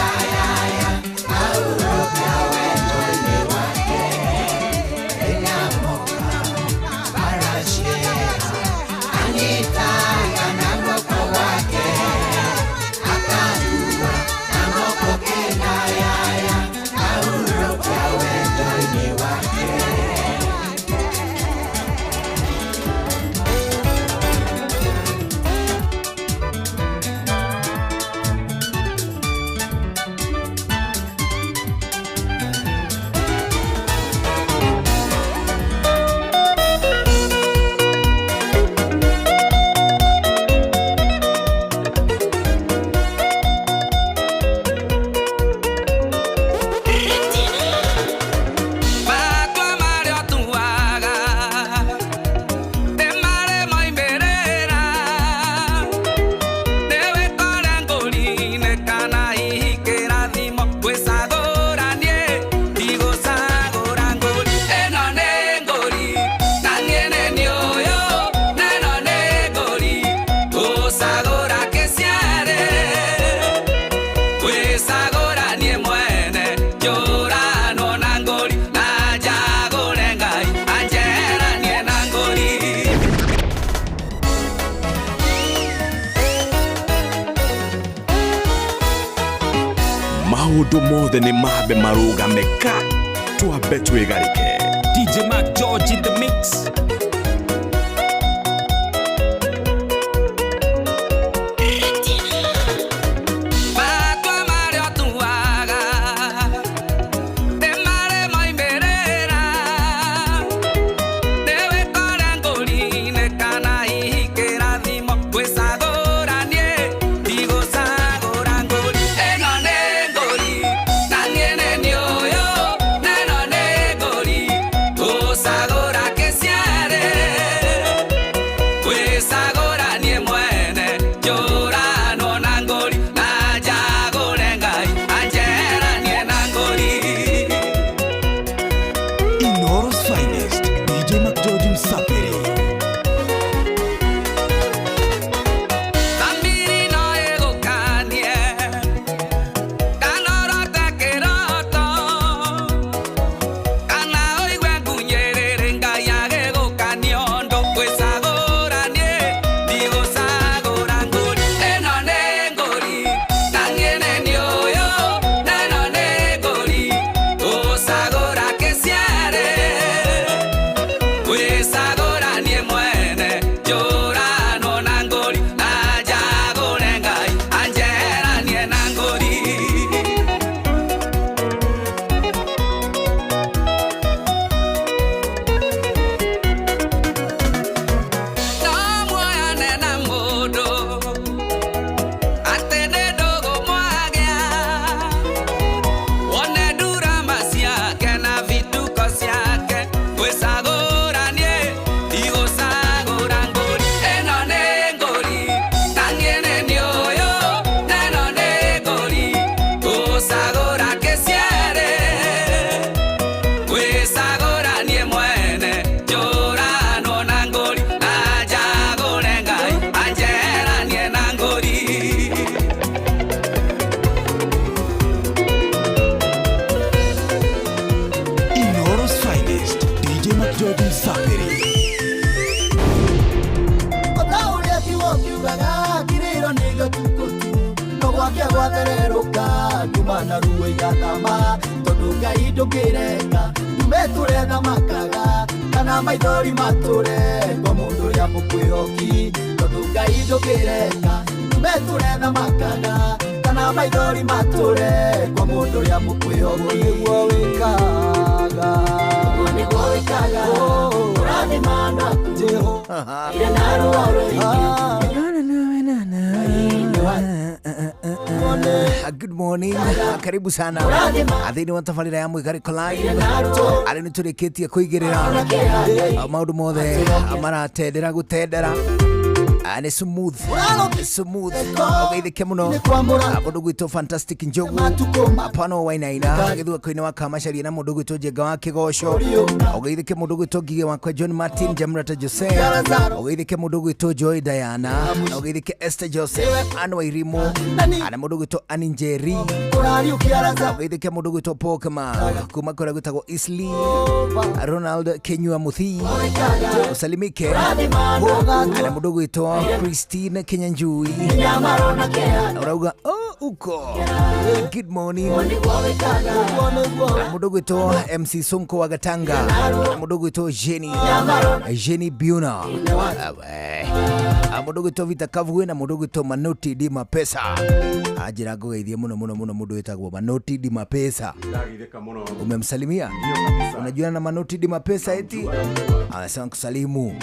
Maũndũ mothe nĩ mambe marũgame ka twambe twĩgarĩke. DJ Mark George in the mix. Inoro's finest, DJ Mark George Msapiri. Inoro's finest, DJ Mark George Msapiri. Ota ũrĩa kiugo kiugaga kĩrĩro nĩ gĩtukũ tu no gwake gwathererũka nduma na ruo igathama tondũ Ngai ndũngĩreka ndume tũrĩa thamakaga kana maithori matũre kwa mũndũ ũrĩa mũkwĩhoki tondũ Ngai ndũngĩreka ndume tũrĩa thamakaga kana maithori matũre kwa mũndũ ũrĩa mũkwĩhoki nĩguo wĩkaga. wĩkaga Ũguo nĩguo wĩkaga Ũrathima andũ aku Jehova Ire na ruo rũingĩ Good morning, karibu sana thĩinĩ wa tabarĩra ya Mwĩgarĩko Live arĩ nĩ tũrĩkĩtie kũigĩrĩra maũndũ mothe maratendera gũtendera. Nĩ smooth smooth, ũgeithĩke mũno. Mũndũ gwitũ Fantastic Njogu apano wainaina gĩthũako-inĩ wa Kamacaria na mũndũ gwitũ Njenga wa Kĩgoco, ũgeithĩke mũndũ gwitũ Ngigĩ wakwa John Martin Jamrata Jose, ũgeithĩke mũndũ gwitũ Joy Diana, na ũgeithĩke Esther Joseph Anne Wairimu na mũndũ gwitũ Annie Njeri, ũgeithĩke mũndũ gwitũ Paul Kamau kuma kũrĩa gwĩtagwo Eastleigh, Ronald Kenyua Muthii usalimike na mũndũ gwitũ Christine Kinyanjui urauga oh, uko good morning. Na mũndũ gwitũ MC Sonko wa Gatanga na mũndũ gwitũ Jenny Jenny Biuna, mũndũ gwitũ Vita Kavue na mũndũ gwitũ Manoti Di Mapesa. Anjĩra ngũgeithie mũno mũno mũno mũndũ wĩtagwo Manoti Di Mapesa. Ndageithĩka mũno. Umemsalimia? Unajuana na Manoti Di Mapesa eti? Anasema kusalimu.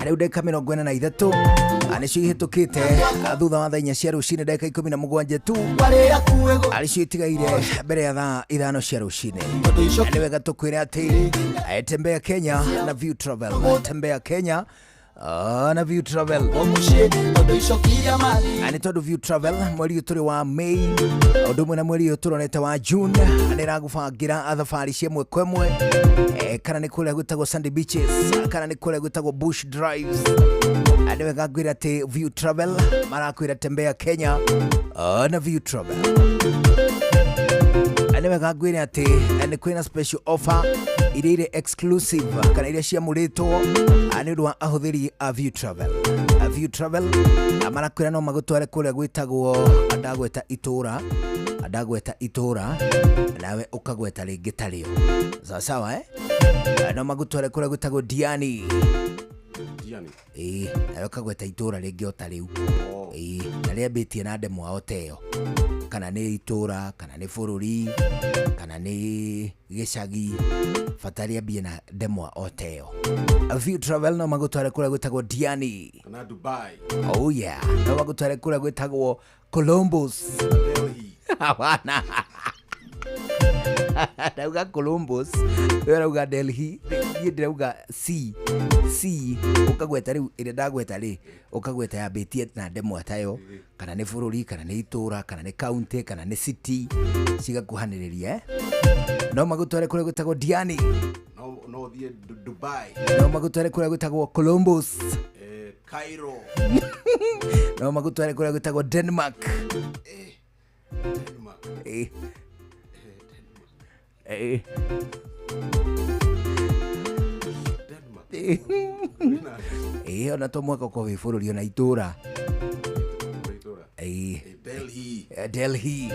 Rĩu ndagĩka 43 nĩcio ihĩtũkĩte thutha wa thaa 4 cia rũcinĩ, ndagĩka 17 tu arĩcio itigaire mbere ya thaa 5 cia rũcinĩ. Nĩ wega tũkwĩre atĩ tembea Kenya na View Travel, tembea Kenya na View Travel nĩ tondũ View Travel mweri ũyũ tũrĩ wa May ũndũ ũmwe na mweri ũyũ tũronete wa June nĩ ĩragũbangĩra thabarĩ cia ĩmwe kwa ĩmwe, kana nĩ kũrĩa gwĩtagwo Sandy Beaches kana nĩ kũrĩa gwĩtagwo Bush Drives. Nĩ wega ngwĩra atĩ View Travel marakwĩra tembea Kenya na View Travel. Nĩ wega ngwĩre atĩ nĩ kwĩna special offer iria irĩ exclusive kana iria ciamũrĩtwo nĩ ũndũ wa ahũthĩri a View Travel. View Travel marakwĩra no magũtware kũrĩa gwĩtagwo ndagweta itũra ndagweta itũra nawe ũkagweta rĩngĩ tarĩo sawa sawa, eh? No magũtware kũrĩa gwĩtagwo Diani. Diani. Ĩĩ, nawe ũkagweta itũra rĩngĩ o ta rĩu. Ĩĩ, na rĩambĩtie na ndemwa o ta ĩyo, kana nĩ itũra kana nĩ bũrũri kana nĩ gĩcagi, bata rĩambie na ndemwa o ta ĩyo. View Travel no magũtware kũrĩa gwĩtagwo Diani kana Dubai. Oh yeah, no magũtware kũrĩa gwĩtagwo Columbus. Delhi. Hapana. Ndauga Columbus, we ũrauga Delhi, niĩ ndĩrauga C C ũkagweta rĩu ĩrĩa ndagweta rĩ ũkagweta yambĩtie na ndemwa tayo, kana nĩ bũrũri kana nĩ itũra kana nĩ county kana nĩ city, cigakuhanĩrĩria, eh? No magũtware kũrĩa gwĩtagwo Diani, No ũthiĩ Dubai, no magũtware kũrĩa gwĩtagwo Columbus, Cairo, no magũtware kũrĩa gwĩtagwo Denmark. Denmark. Ĩĩ, ona to mwaka ũkorwo wĩ bũrũri ona itũra. Delhi. Delhi.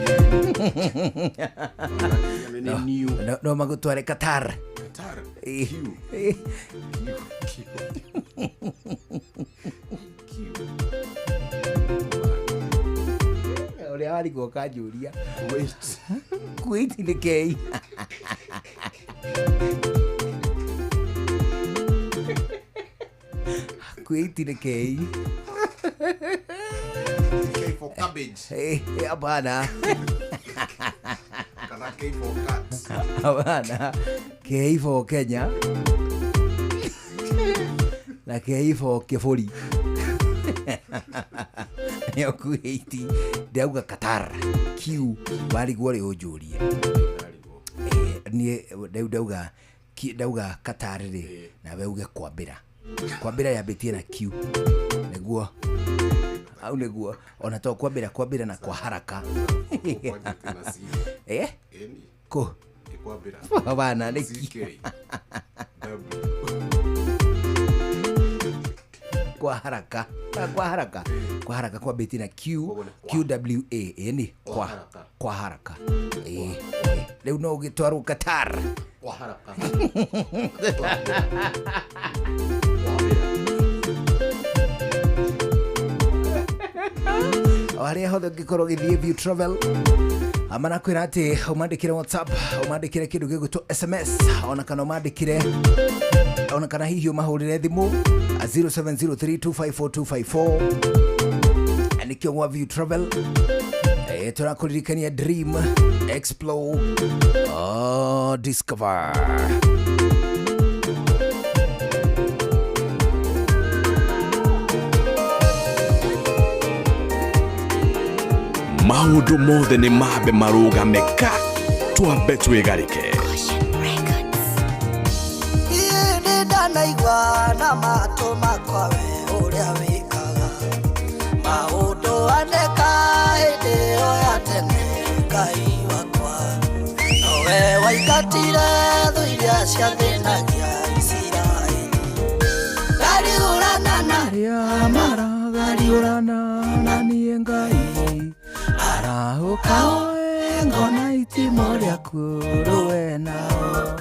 No magũtware Qatar. Qatar. Ĩĩ. Q. Q. Ũrĩa warigwo ũkanjũria. Kuwait. Kuwait nĩ K. Kuwait nĩ K. K for cabbage. Hapana. Kana K for cat. Hapana. K for Kenya. Na K for kĩbũri. Nĩyo Kuwait. Ndĩrauga Qatar. Q warigwo rĩ ũnjũrie. Niĩ rĩu ndauga ndauga Qatar rĩ nawe uge kwambĩra. Kwambĩra yambĩtie na Q. Nĩguo au nĩguo ona to kwambĩra kwambĩra na kwa haraka. Eh? Kũ? Hapana nĩ CK. Kwa haraka. Kwa haraka. Kwa haraka kwambĩtie na Q Q W A. Ĩni kwa kwa haraka. Rĩu no ũgĩtwarwo Qatar. Kwa haraka. O harĩa hothe ũngĩkorwo ũgĩthiĩ View Travel Marakwĩra atĩ ũmandĩkĩre WhatsApp, ũmandĩkĩre kĩndũ gĩgwĩtwo SMS, ona kana ũmandĩkĩre, ona kana hihi ũmahũrĩre thimũ 0703254254. Nĩkĩo gwa View Travel tũrakũririkania dream, explore, oh, discover. Maũndũ mothe nĩ mambe marũgame ka twambe twĩgarĩke. Niĩ nĩ ndanaigua na matũ makwa we ũrĩa wĩkaga maũndũ aneka hĩndĩ ĩyo ya tene, Ngai wakwa nowe waingatire thũ iria ciathĩnagia Isiraeli. Ngariũrana na arĩa maragariũrana na niĩ, Ngai arahũka oe ngona itimo rĩaku rũe nao,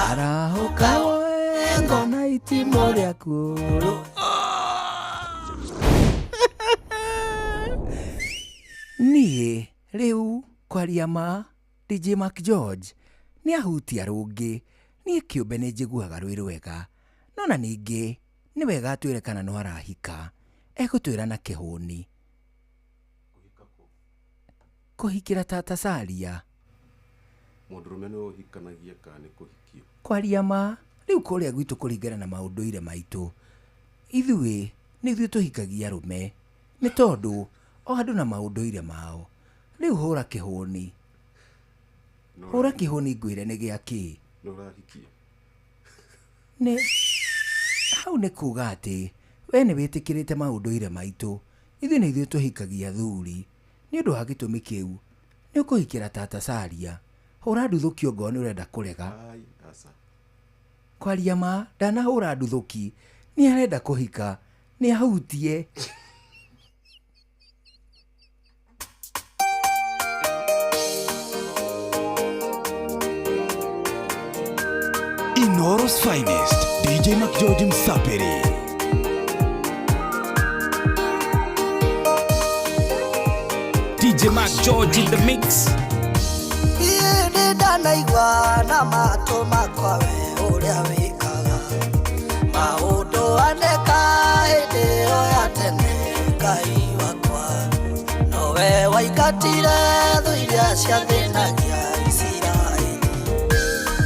arahũka oe ngona itimo rĩaku rũe. Niĩ rĩu kwaria ma, DJ Mark George nĩ ahutia rũngĩ. Niĩ kĩũmbe nĩ njiguaga rwĩ rwega, no na ningĩ nĩ wega atwĩre kana no arahika, egũtwĩra na kĩhũni kũhikĩra tata Saria. Mũndũrũme nĩwe ũhikanagia kana nĩ kũhikio? Kwaria ma, rĩu kũrĩa gwitũ kũringana na maũndũire maitũ, ithuĩ nĩ ithuĩ tũhikagia arũme, nĩ tondũ o andũ na maũndũire mao. Rĩu hũra kĩhũni, hũra kĩhũni ngwĩre nĩ gĩa kĩ. Nĩ ũrahikia? Nĩ hau nĩ kuga atĩ we nĩ wĩtĩkĩrĩte maũndũire maitũ, ithuĩ nĩ ithuĩ tũhikagia athuri. Nĩ ũndũ wa gĩtũmi kĩu nĩ ũkũhikĩra tata Saria. Hũra nduthũki ongorwo nĩ ũrenda kũrega. Ai, aca. Kwaria ma, ndanahũra nduthũki, nĩ arenda kũhika, nĩ ahutie. Inoro's finest, DJ McGeorge Msapiri. DJ Mac George in the mix. Niĩ nĩ ndanaigua na matũ makwa we ũrĩa wĩkaga maũndũ aneka hĩndĩ ĩyo ya tene, Ngai wakwa nowe waingatire thũ iria ciathĩnagia Isiraeli.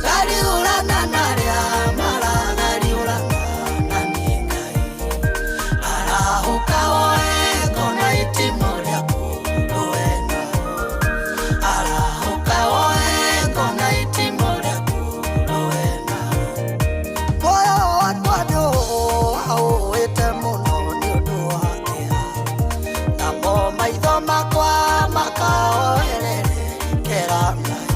Ngariũrana na arĩa maragariũrana na niĩ, Ngai arahũka oe ngona itimũ rĩaku rũe nao, arahũka oe ngona itimũ rĩaku rũe nao. Muoyo wakwa nĩũwaũĩte mũno nĩ ũndũ wa kĩeha, namo maitho makwa makaoererekera Ngai.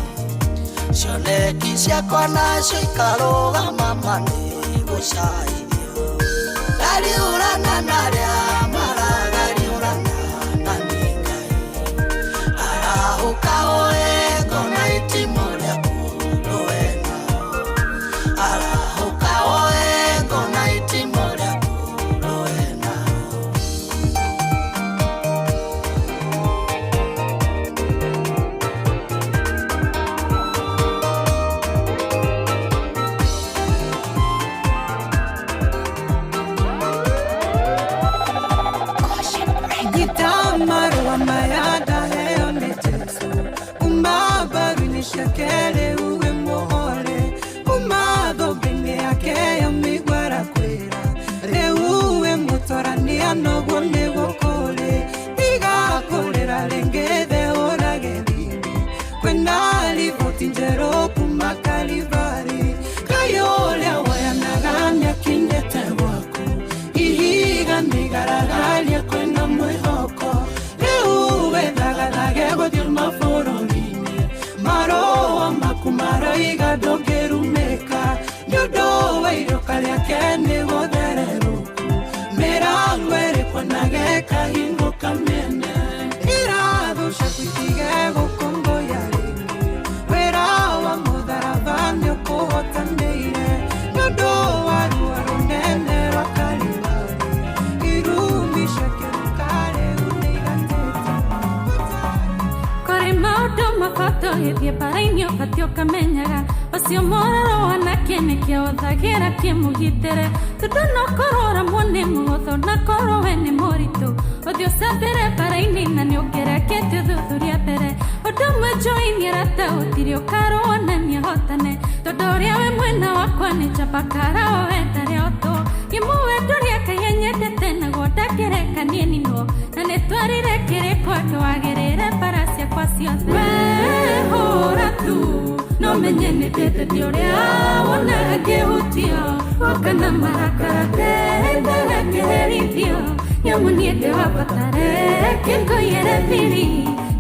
Cioneki ciakwa nacio ikarũgama ma nĩ gũcaithio. Ngariũrana na arĩa maragariũrana na niĩ, Ngai arahũka oe ngona itimũ rĩaku rũe nao, arahũka oe ngona itimũ rĩaku rũe nao. Gitamarua mayada heo nĩ Jesu, kuma mbaru-inĩ ciake rĩu wĩ mũhore, kuma thũmbĩ-inĩ yake ya mĩigua arakwĩra rĩu wĩ mũtwarania noguo nĩguo kũrĩ, tiga kũrĩra rĩngĩ theũrage riri, kwĩna riboti njerũ kuma Kalivari. Ngai ũrĩa woyanaga nĩakinyĩte gwaku, ihiga nĩigaragaria kwĩna mwĩhoko. Maũndũ mabata ũgĩthiĩ bara-inĩ ũbatiĩ ũkamenyaga ũcio mororo wanake nĩkĩo ũthagĩra kĩmũgitĩre tondũ no korwo ũramwo nĩ mũhũthũ na korwo we nĩ mũritũ ũthiĩ ũcambĩre bara-inĩ na nĩ ũngĩrekete ũthuthuria mbere ũndũ ũmwe njũĩ nĩ arata gũtirĩ ũkarũo na nĩahotane tondũ ũrĩa wĩ mwena wakwa nĩ njamba kara wetare ũtũ ngĩmũwe ndũrĩa Ngai anyendete naguo ndangĩreka niĩ ninwo na nĩtwarire kĩrĩko andũ agĩrĩre bara ciakwa ciothe wehũra tu no menye nĩ ndĩtĩtie ũrĩa wonaga ngĩhutio woka na marakara ndendaga kĩherithio nĩamu niĩ ndĩ wa bata reke ngũiyĩre thiri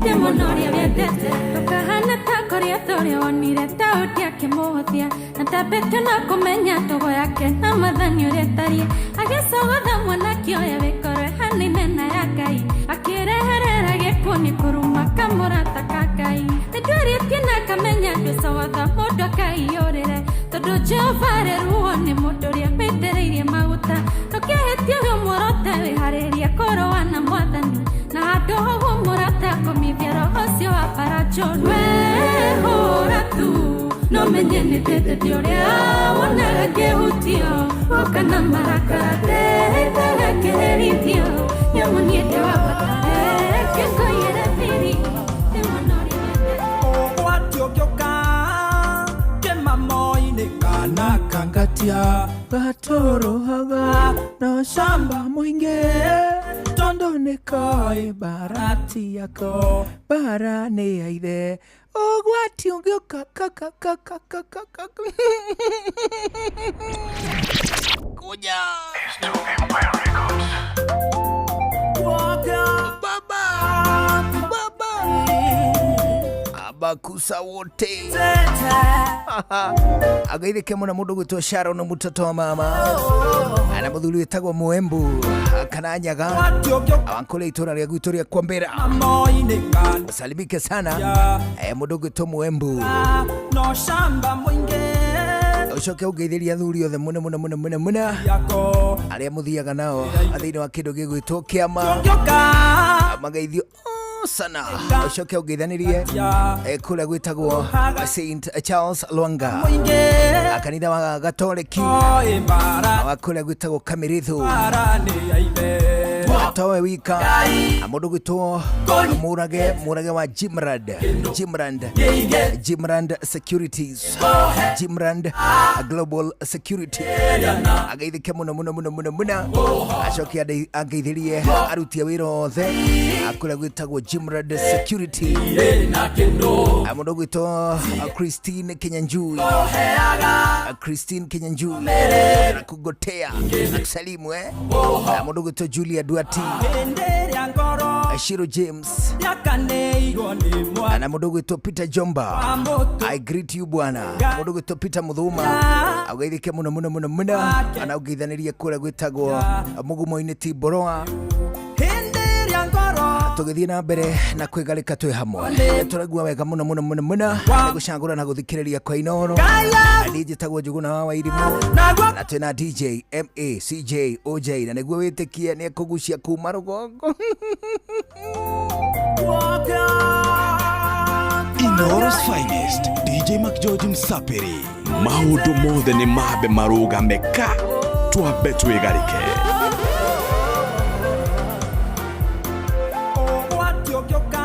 ndĩ mũno ũrĩa wendete ndũkahane ta Goliath ũrĩa wonire Daudi akĩmũhũthia na ndambĩte na kũmenya ndũgũ yake na Mwathani ũrĩa ĩtariĩ agĩcogotha mwanake ũyũ wĩkorwo ĩhanaine na ya Ngai akĩreherera gĩkuũ nĩ kũruma kamũrata ka Ngai nĩndwarĩtie na ngamenya ndũcogotha mũndũ akaiyũrĩre tondũ Jehova arĩ ruo nĩ mũndũ ũrĩa wĩitĩrĩirie maguta ndũkehĩtie wĩ muorote wĩharĩrie kũrũa na Mwathani na handũ hoguo mũrata kũmithia roho ũcio wa bara njũru wehũra tu no menye nĩ ndĩtĩtie ũrĩa wonaga ngĩhutio woka na marakara ndendaga kĩherithio nĩamu niĩ ndĩ wa bata reke ngũiyĩre thiri ndĩ mũno ũrĩa wendete Ũgwati ũngĩũka kĩmamo-inĩ kana kangatia gatũrũhaga na ũcamba mũingĩ tondũ nĩkoĩ mbara ti yako mbara nĩ ya ithe ũgwati ũngĩũka kakakakakakaka kuja baba baba abakusa wote agaithike mũno mũndũ gwĩtwo Sharon mũtoto wa mama na mũthuri wĩtagwo Mũembu kana Nyaga awankũrĩa itũra rĩa gwitũ rĩa Kwambĩra salimike sana mũndũ gwĩtwo Mũembu no shamba mũingĩ ucoke ũngeithĩria athuri othe mũno mũno mũno mũno mũno arĩa mũthiaga nao thĩinĩ wa kĩndũ gĩgwĩtwo kĩama mageithio sana ucoke ũngeithanirie kũrĩa gwĩtagwo St Charles Lwanga kanitha wa Gatoliki wa kũrĩa gwĩtagwo Kamirithu towe wika mũndũ gwĩtwo Mũrage wa Jimrand Securities Jimrand Global Security ageithĩke mũno mũno mũno mũno mũno acoke angeithĩrie aruti a wĩra othe kũrĩa gwĩtagwo Jimrand Security mũndũ gwĩtwo Christine Kinyanjui nakugotea nakusalimu mũndũ gwĩtwo Julia Duati Shiro James na mũndũ gwĩtwo Peter Jomba I greet you bwana mũndũ gwĩtwo Peter Muthuma ageithĩke mũno mũno mũno mũno na ũngeithanĩrie kũrĩa gwĩtagwo Mũgumo-inĩ Timboroa tũgĩthiĩ na mbere na kwĩgarĩka twĩ hamwe tũraigua wega mũno mũno mũno mũno nĩ gũcagũra na gũthikĩrĩria kwa Inooro niĩ njĩtagwo Njũgũna wa Wairimũ na twĩna DJ MACJ OJ na nĩguo wĩtĩkie nĩ ekũgucia kuma rũgongo Inooro's finest DJ McGeorge Msapiri maũndũ mothe nĩ mambe marũgame ka twambe twĩgarĩke Ũgwati ũngĩũka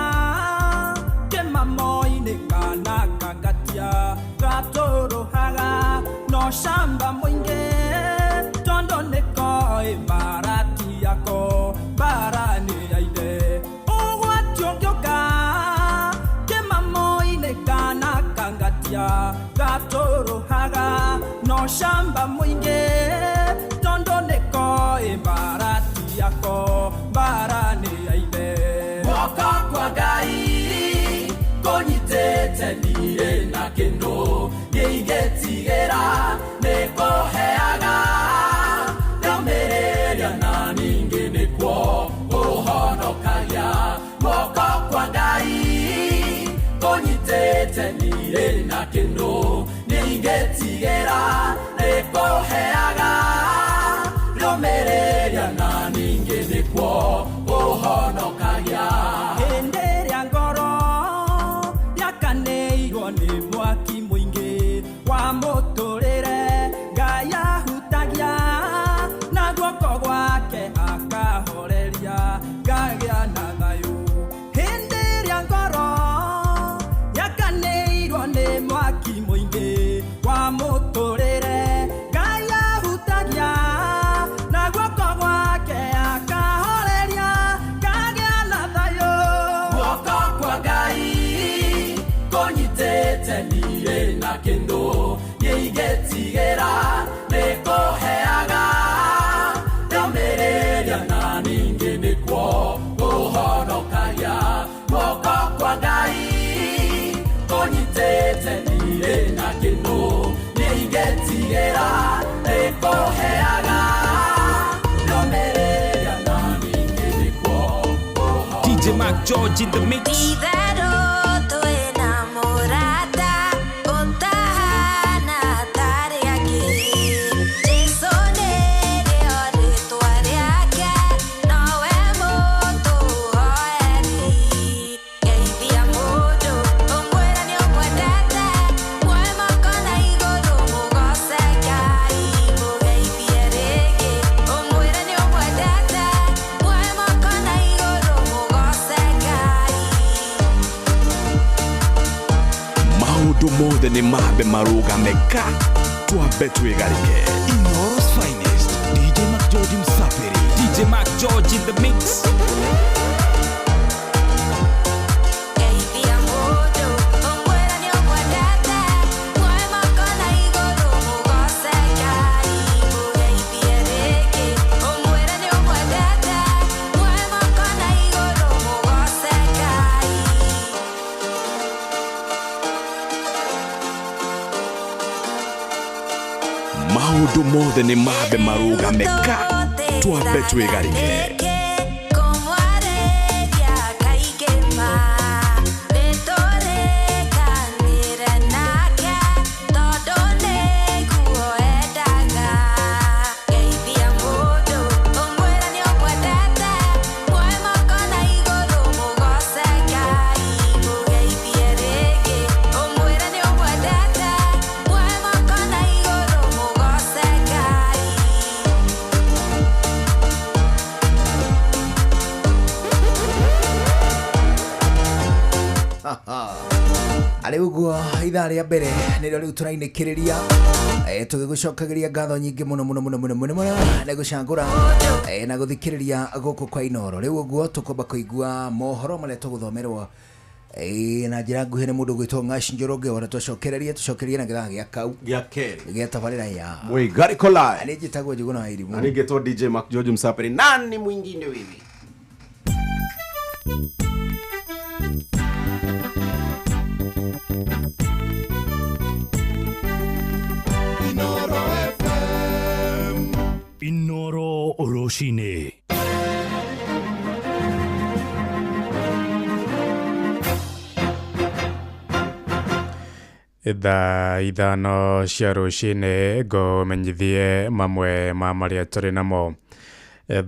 kĩmamo-inĩ kana kangatia gatũrũhaga no shamba mũingĩ tondũ nĩkoĩ mbara ti yako mbara nĩ ya ithe ũgwati ũngĩũka kĩmamo-inĩ kana kangatia gatũrũhaga no shamba mũingĩ tondũ nĩkoĩ Nĩngetigĩra nĩkũheaga ndũmĩrĩria na ningĩ nĩkuo kũhonokagia guoko kwa Ngai kũnyitĩte ndirĩ na kĩndũ nĩngetigĩra nĩkũheaga ndũmĩrĩria na ningĩ nĩkuo DJ Mark George in the mix. Itherũ twĩna mũrata ũtahana tarĩ angĩ. Jesũ nĩrĩo rĩtwa rĩake, nowe mũtũhoeri. Geithia mũndũ ũmwĩre nĩũmwendete, muoe moko na igũrũ mũgoce Ngai. Mũgeithie rĩngĩ ũmwĩre nĩũmwendete, muoe moko na igũrũ mũgoce Ngai. Maũndũ mothe nĩ mambe marũgame ka twambe twĩgarĩke. Inooro's finest, DJ Mark George Msafiri. DJ Mark George in the mix. Geithia mũndũ ũmwĩre nĩũmwendete, muoe moko na igũrũ mũgoce Ngai. Mũgeithie rĩngĩ ũmwĩre nĩũmwendete, muoe moko na igũrũ mũgoce Ngai. Maũndũ mothe nĩ mambe marũgame ka twambe twĩgarĩke. Kũmwarĩria kaingĩ ma nĩtũrĩkanĩre nake tondũ nĩguo endaga. Geithia mũndũ ũmwĩre nĩũmwendete, muoe moko na igũrũ mũgoce Ngai. Mũgeithie rĩngĩ ũmwĩre nĩũmwendete, muoe moko na igũrũ mũgoce Ngai. Arä å guo ithaa rä a mbere nä rä o rä u tå rainä kä rä ria tå gä gå cokagä ria ngatho nyingä må no må no må no må no må no må no nä gå cangå ra na gå thikä rä ria gå kå kwa Inoro. Rä u å guo tå kwamba kå igua mohoro marä a tå gå thomerwo na njä ra nguhä nä må ndå gwä two Ng'aci Njoroge ona twacokererie tũcokererie na gĩthaa gĩa kau Gĩa kerĩ. Gĩa tabarĩra ya Mwĩgarĩko live. Nĩ njĩtagwo Njũgũna wa Irimũ. Na ningĩtwo DJ Mark George Msafiri. Nani mwingine wewe? Inoro rũcinĩ. Thaa 5 cia rũcinĩ ngũmenyithie mamwe ma marĩa tũrĩ namo.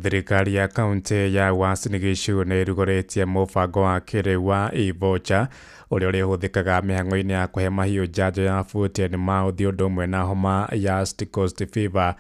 Thirikari ya kaunti ya Uasin Gishu nĩ ĩrugũrĩtie mũbango wa kĩrĩu wa e-voucher ũrĩa ũrĩhũthĩkaga mĩhang'o-inĩ ya kũhe mahiũ njanjo ya foot and mouth ũndũ ũmwe na homa ya East Coast Fever.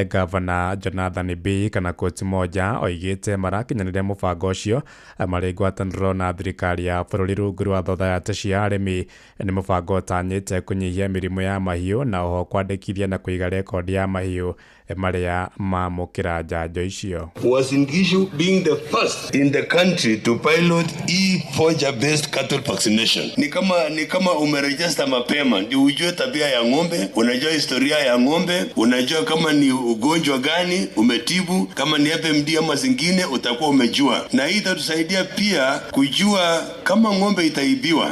Gavana Jonathan B kana Koti Moja oigĩte marakinyanĩria mũbango ũcio marĩ ngwatanĩro na thirikari ya bũrũri rungu rwa thothaitĩ cia arĩmi. Nĩ mũbango ũtanyĩte kũnyihia mĩrimũ ya mahiũ na oho kwandĩkithia na kũiga rekondi ya mahiũ marĩa mamũkĩra njanjo icio. Uasin Gishu being the first in the country to pilot e-voucher based cattle vaccination. Ni kama umerejesta mapema ndio ujue tabia ya ng'ombe, unajua historia ya ng'ombe, unajua kama ni ugonjwa gani umetibu, kama ni FMD ama zingine utakuwa umejua. Na hii itatusaidia pia kujua kama ng'ombe itaibiwa,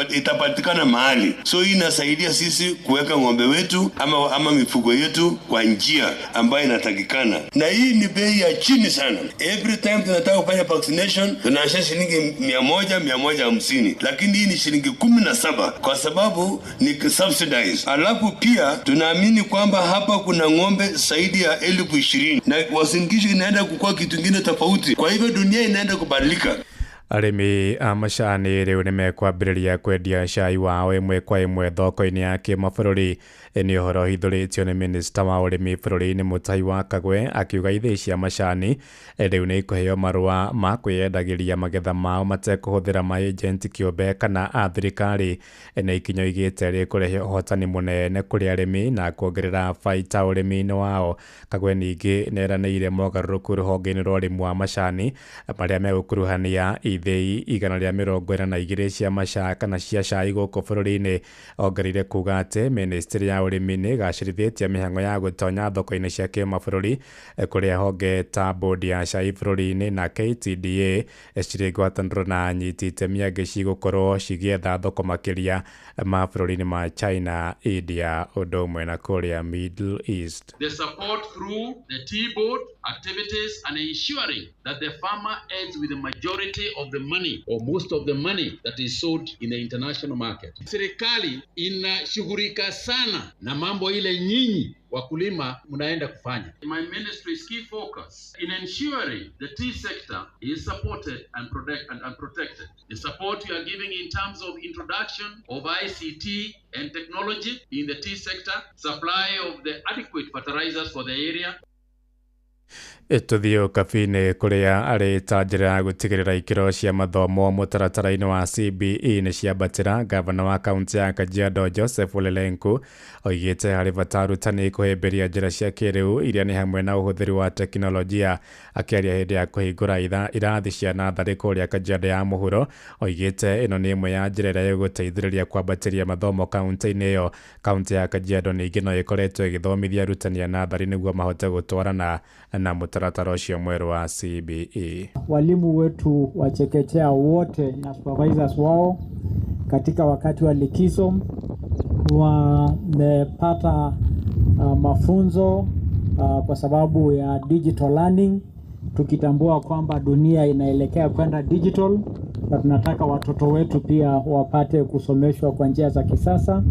itapatikana mahali. So hii inasaidia sisi kuweka ng'ombe wetu ama mifugo yetu kwa njia ambayo inatakikana. Na hii ni bei ya chini sana. Every time tunataka kufanya vaccination tunaanzia shilingi 100, 150, lakini hii ni shilingi 17 kwa sababu ni subsidized. Alafu pia tunaamini kwamba hapa kuna ng'ombe zaidi ya 20,000 na Uasin Gishu inaenda kukua kitu kingine tofauti. Kwa hivyo dunia inaenda kubadilika. Arĩmi a macani rĩu nĩ mekwambĩrĩria kwendia cai wao ĩmwe kwa ĩmwe thoko-inĩ ya kĩmabũrũri. Nĩ ũhoro ũhithũrĩtio nĩ minista wa ũrĩmi bũrũri-inĩ Mutahi wa Kagwe akiuga ithĩi cia macani rĩu nĩ ikũheo marũa ma kwĩyendagĩria magetha mao matekũhũthĩra maĩjenti kĩũmbe kana a thirikari. Nĩ ikinya oigĩte rĩkũrehe ũhotani mũnene kũrĩ arĩmi na kuongerera baita ũrĩmi-inĩ wao. Kagwe ningĩ nĩeranĩire mogarũrũku rũhonge-inĩ rwa ũrĩmi wa macani marĩa megũkuruhania ithĩi 142 cia maca kana cia cai gũkũ bũrũri-inĩ. Ongereire kuga atĩ ministry ya ũrĩmi nĩ ĩgacĩrithĩtie mĩhang'o ya gũtonya thoko-inĩ cia kĩmabũrũri kũrĩa honge ta bodi ya cai bũrũri-inĩ na KTDA cirĩ ngwatanĩro na anyiti itemi angĩ cigũkorwo cigĩetha thoko makĩria ma bũrũri-inĩ ma China, India ũndũ ũmwe na kũrĩa Middle East. The support through the tea board activities and ensuring that the farmer ends with the majority of the money or most of the money that is sold in the international market. Serikali inashughulika sana na mambo ile nyinyi wakulima mnaenda kufanya. My ministry's key focus in ensuring the tea sector is supported and, protected. The support we are giving in terms of introduction of ICT and technology in the tea sector, supply of the adequate fertilizers for the area. Tũthiĩ Ũkabi-inĩ kũrĩa arĩ ta njĩra ya gũtigĩrĩra ikĩro cia mathomo mũtaratara-inĩ wa CBE nĩ ciambatĩra. Gavana wa kaunti ya Kajiado Joseph Ole Lenku oigĩte harĩ bata arutani kũhĩmbĩria njĩra cia kĩrĩu iria nĩ hamwe na ũhũthĩri wa tekinoronjia. Akĩaria hĩndĩ ya kũhingũra irathi cia natharĩ kũrĩa Kajiado ya mũhuro, oigĩte ĩno nĩ ĩmwe ya njĩra ĩrĩa ĩgũteithĩrĩria kwambatĩria mathomo kaunti-inĩ ĩyo. Kaunti ya Kajiado ningĩ no ĩkoretwo ĩgĩthomithia arutani a natharĩ nĩguo mahote gũtwarana na mũtaratara ũcio mwerũ wa CBE. Walimu wetu wa chekechea wote na supervisors wao katika wakati wa likizo wamepata mafunzo kwa sababu ya digital learning, tukitambua kwamba dunia inaelekea kwenda digital na tunataka watoto wetu pia wapate kusomeshwa kwa njia za kisasa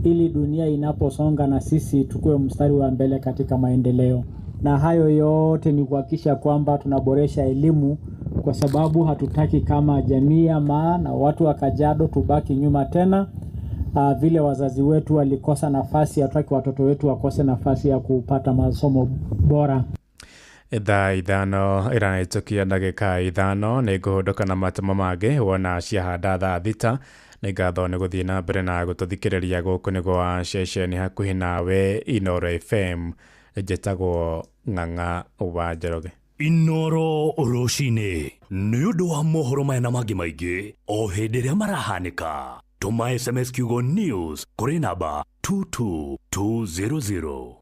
ili dunia inaposonga na sisi tukue mstari wa mbele katika maendeleo. Na hayo yote ni kuhakikisha kwamba tunaboresha elimu, kwa sababu hatutaki kama jamii ama na watu wa Kajiado tubaki nyuma tena. Vile wazazi wetu walikosa nafasi, hatutaki watoto wetu wakose nafasi ya kupata masomo bora. Thaa 5 ĩrahĩtũkia ndagĩka 5 nĩ ngũhũndũka na matemo mangĩ wona ciahanda thaa 6. Nĩ ngatho nĩ gũthiĩ na mbere na gũtũthikĩrĩria gũkũ nĩ gwa ceceni hakuhĩ nawe Inooro FM. Njĩtagwo Ng'ang'a wa Njoroge. Inooro rũcinĩ nĩ ũndũ wa mohoro maya na mangĩ maingĩ o hĩndĩ ĩrĩa marahanĩka. Tũma SMS kiugo news kũrĩ namba 22200.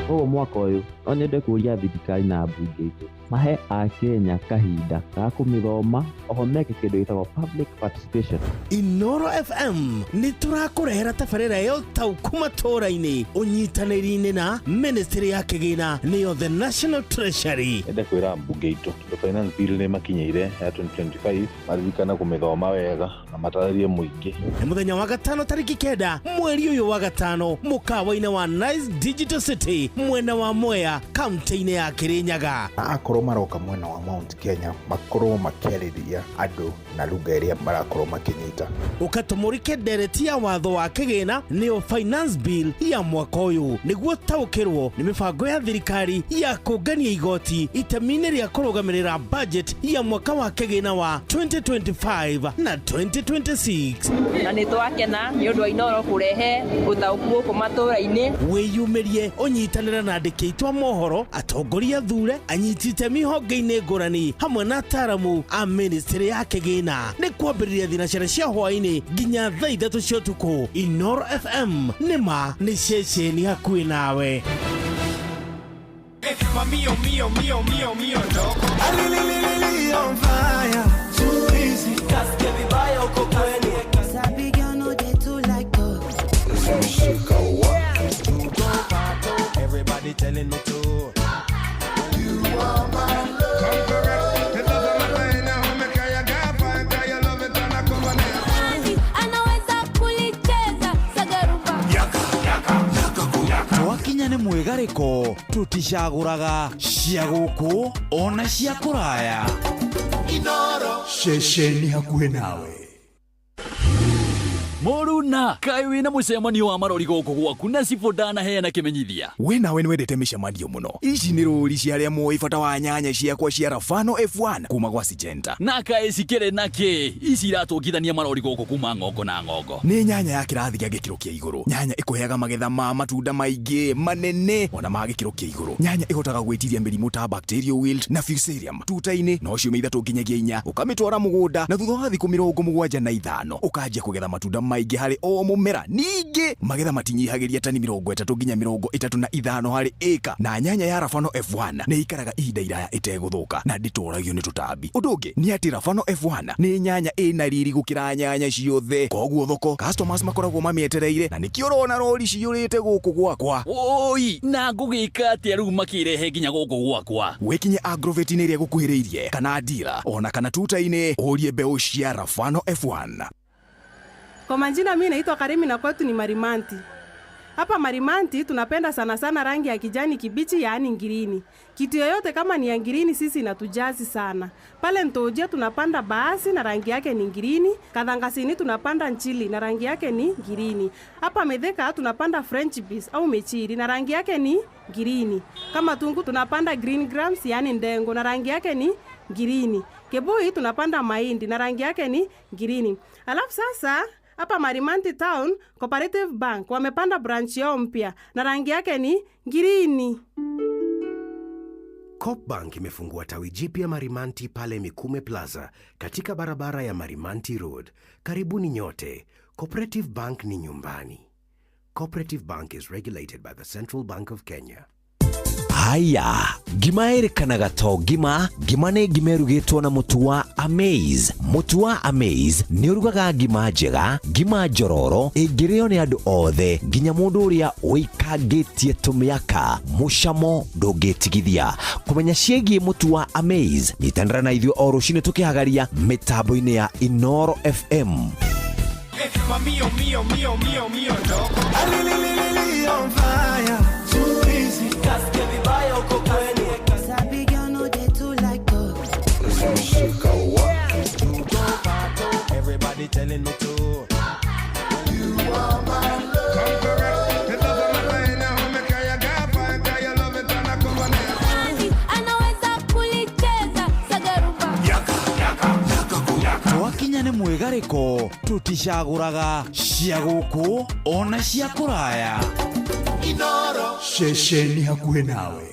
Koguo mwaka ũyũ no nyende kũũria thirikari na mbunge itũ mahe akenya kahinda ga kũmĩthoma oho meke kĩndũ gĩtagwo public participation. Inooro FM nĩ tũrakũrehera tabarĩra ya ũtaũku matũũra-inĩ ũnyitanĩri-inĩ na ministry ya kĩgĩna nĩyo the National Treasury. Nyende kwĩra mbunge itũ tondũ finance bill nĩ makinyĩire ya 2025 maririkane kũmĩthoma wega na matarĩrie mũingĩ. Nĩ mũthenya wa gatano tarĩki 9 mweri ũyũ wa gatano mũkawa-inĩ wa Nice Digital City mwena wa Mwea kaunti-inĩ ya Kirinyaga. Akorwo maroka mwena wa Mount Kenya makorwo makĩarĩria andũ na lugha ĩrĩa marakorwo makĩnyita. Ũkatũmũrĩke ndereti ya watho wa kĩgĩna nĩyo finance bill ya mwaka ũyũ nĩguo taũkĩrwo nĩ mĩbango ya thirikari ya kũngania igoti itemi-inĩ rĩa kũrũgamĩrĩra budget ya mwaka wa kĩgĩna wa 2025 na 2026. Na nĩ twakena nĩ ũndũ wa Inooro kũrehe ũtaũku gũkũ matũũra-inĩ. Wĩyumĩrie ũnyitanĩre na andĩki aitũ a mohoro, atongoria thure, anyiti itemi honge-inĩ ngũrani hamwe na ataaramu a ministry ya kĩgĩna. Nĩ kwambĩrĩria thinacara cia hwaĩ-inĩ nginya thaa 3 cia ũtukũ. Inooro FM nĩ ma nĩ ceceni hakuhĩ nawe. Mio, mio, mio, mio, mio, ndoko. Alililili on fire. Too easy. Kasikia vibaya uko kweni. Sabi girl no dey too like talk. Everybody telling me to. You are my love. Come correct. The love of my life now make I got fire. You love it and I come on. Anaweza kulicheza sagaruba. Yaka, yaka, yaka. Twakinya nĩ mwĩgarĩko tũticagũraga cia gũkũ ona cia kũraya. Inooro ceceni hakuhĩ nawe. Mũruna, kaĩ wĩna mũcemanio wa marori gũkũ gwaku na cibũ ndanaheana kĩmenyithia. We nawe nĩwendete mĩcemanio mũno. Ici nĩ rũri cia arĩa moĩ bata wa nyanya ciakwa cia Rafano F1 kuma gwa Syngenta. Na kaĩ cikĩrĩ na kĩ? Ici iratũngithania marori gũkũ kuma ng'ongo na ng'ongo. Nĩ nyanya ya kĩrathi gĩa gĩkĩro kĩa igũrũ. Nyanya ĩkũheaga magetha ma matunda maingĩ manene ona ma gĩkĩro kĩa igũrũ. Nyanya ĩhotaga gwĩtiria mĩrimũ ta bacterial wilt na fusarium tuta-inĩ no ciumia 3 nginyagia 4 ũkamĩtwara mũgũnda na thutha wa thikũ 75 ũkanjia kũgetha matunda maingĩ harĩ o mũmera. Ningĩ magetha matinyihagĩria tani 30 nginya 35 harĩ ĩka, na nyanya ya Rafano F1 nĩ ĩikaraga ihinda iraya ĩtegũthũka na ndĩtoragio nĩ tũtambi. Ũndũ ũngĩ nĩ atĩ Rafano F1 nĩ nyanya ĩna riri gũkĩra nyanya ciothe, koguo thoko customers makoragwo mamĩetereire, na nĩkĩo ũrona rori ciyũrĩte gũkũ gwakwa. Oi, na ngũgĩka atĩa rĩu makĩrehe nginya gũkũ gwakwa? Wĩkinye agrovet-inĩ ĩrĩa ĩgũkuhĩrĩirie kana dira ona kana tuta-inĩ ũrie mbeũ cia Rafano F1. Kwa majina mimi naitwa Karimi na kwetu ni Marimanti. Hapa Marimanti tunapenda sana sana rangi ya kijani kibichi, yaani ngirini. Kitu yoyote kama ni ya ngirini sisi inatujazi sana. Pale Ntojia tunapanda baasi na rangi yake ni ngirini, Kathangasini tunapanda nchili na rangi yake ni ngirini. Hapa Medheka tunapanda French beans au mechiri na rangi yake ni ngirini. Kama Tungu tunapanda green grams, yaani ndengo, na rangi yake ni ngirini. Kebui tunapanda mahindi na rangi yake ni ngirini. Alafu sasa hapa Marimanti Town Cooperative Bank wamepanda branch yao mpya na rangi yake ni ngirini. Coop Bank imefungua tawi jipya Marimanti pale Mikume Plaza katika barabara ya Marimanti Road. Karibuni nyote. Cooperative Bank ni nyumbani. Cooperative Bank is regulated by the Central Bank of Kenya. Haya, ngima ĩrĩkanaga to ngima, ngima nĩ ngima ĩrugĩtwo na mũtu wa Amaze. Mũtu wa Amaze nĩ ũrugaga ngima njega, ngima njororo ĩngĩrĩo nĩ andũ othe, nginya mũndũ ũrĩa ũikangĩtie tũmĩaka, mũcamo ndũngĩtigithia. Kũmenya ciĩgiĩ mũtu wa Amaze, nyitanĩra na ithuĩ o rũcinĩ tũkĩhagaria mĩtambo-inĩ ya Inoro FM. Mio, mio, mio, mio, mio, ndoko. Alililili on fire. Too easy. Kasikia vibaya uko kweni. Sabi girl no dey too like talk. Everybody telling me to. You are my love. Come correct. It doesn't matter anyhow, me carry a guy fine, 'cause you love it and I come on it. Anaweza kulicheza sagarumba. Yaka, yaka, yaka, twakinya nĩ mwĩgarĩko tũticagũraga cia gũkũ ona cia kũraya. Inoro ceceni hakuhĩ nawe.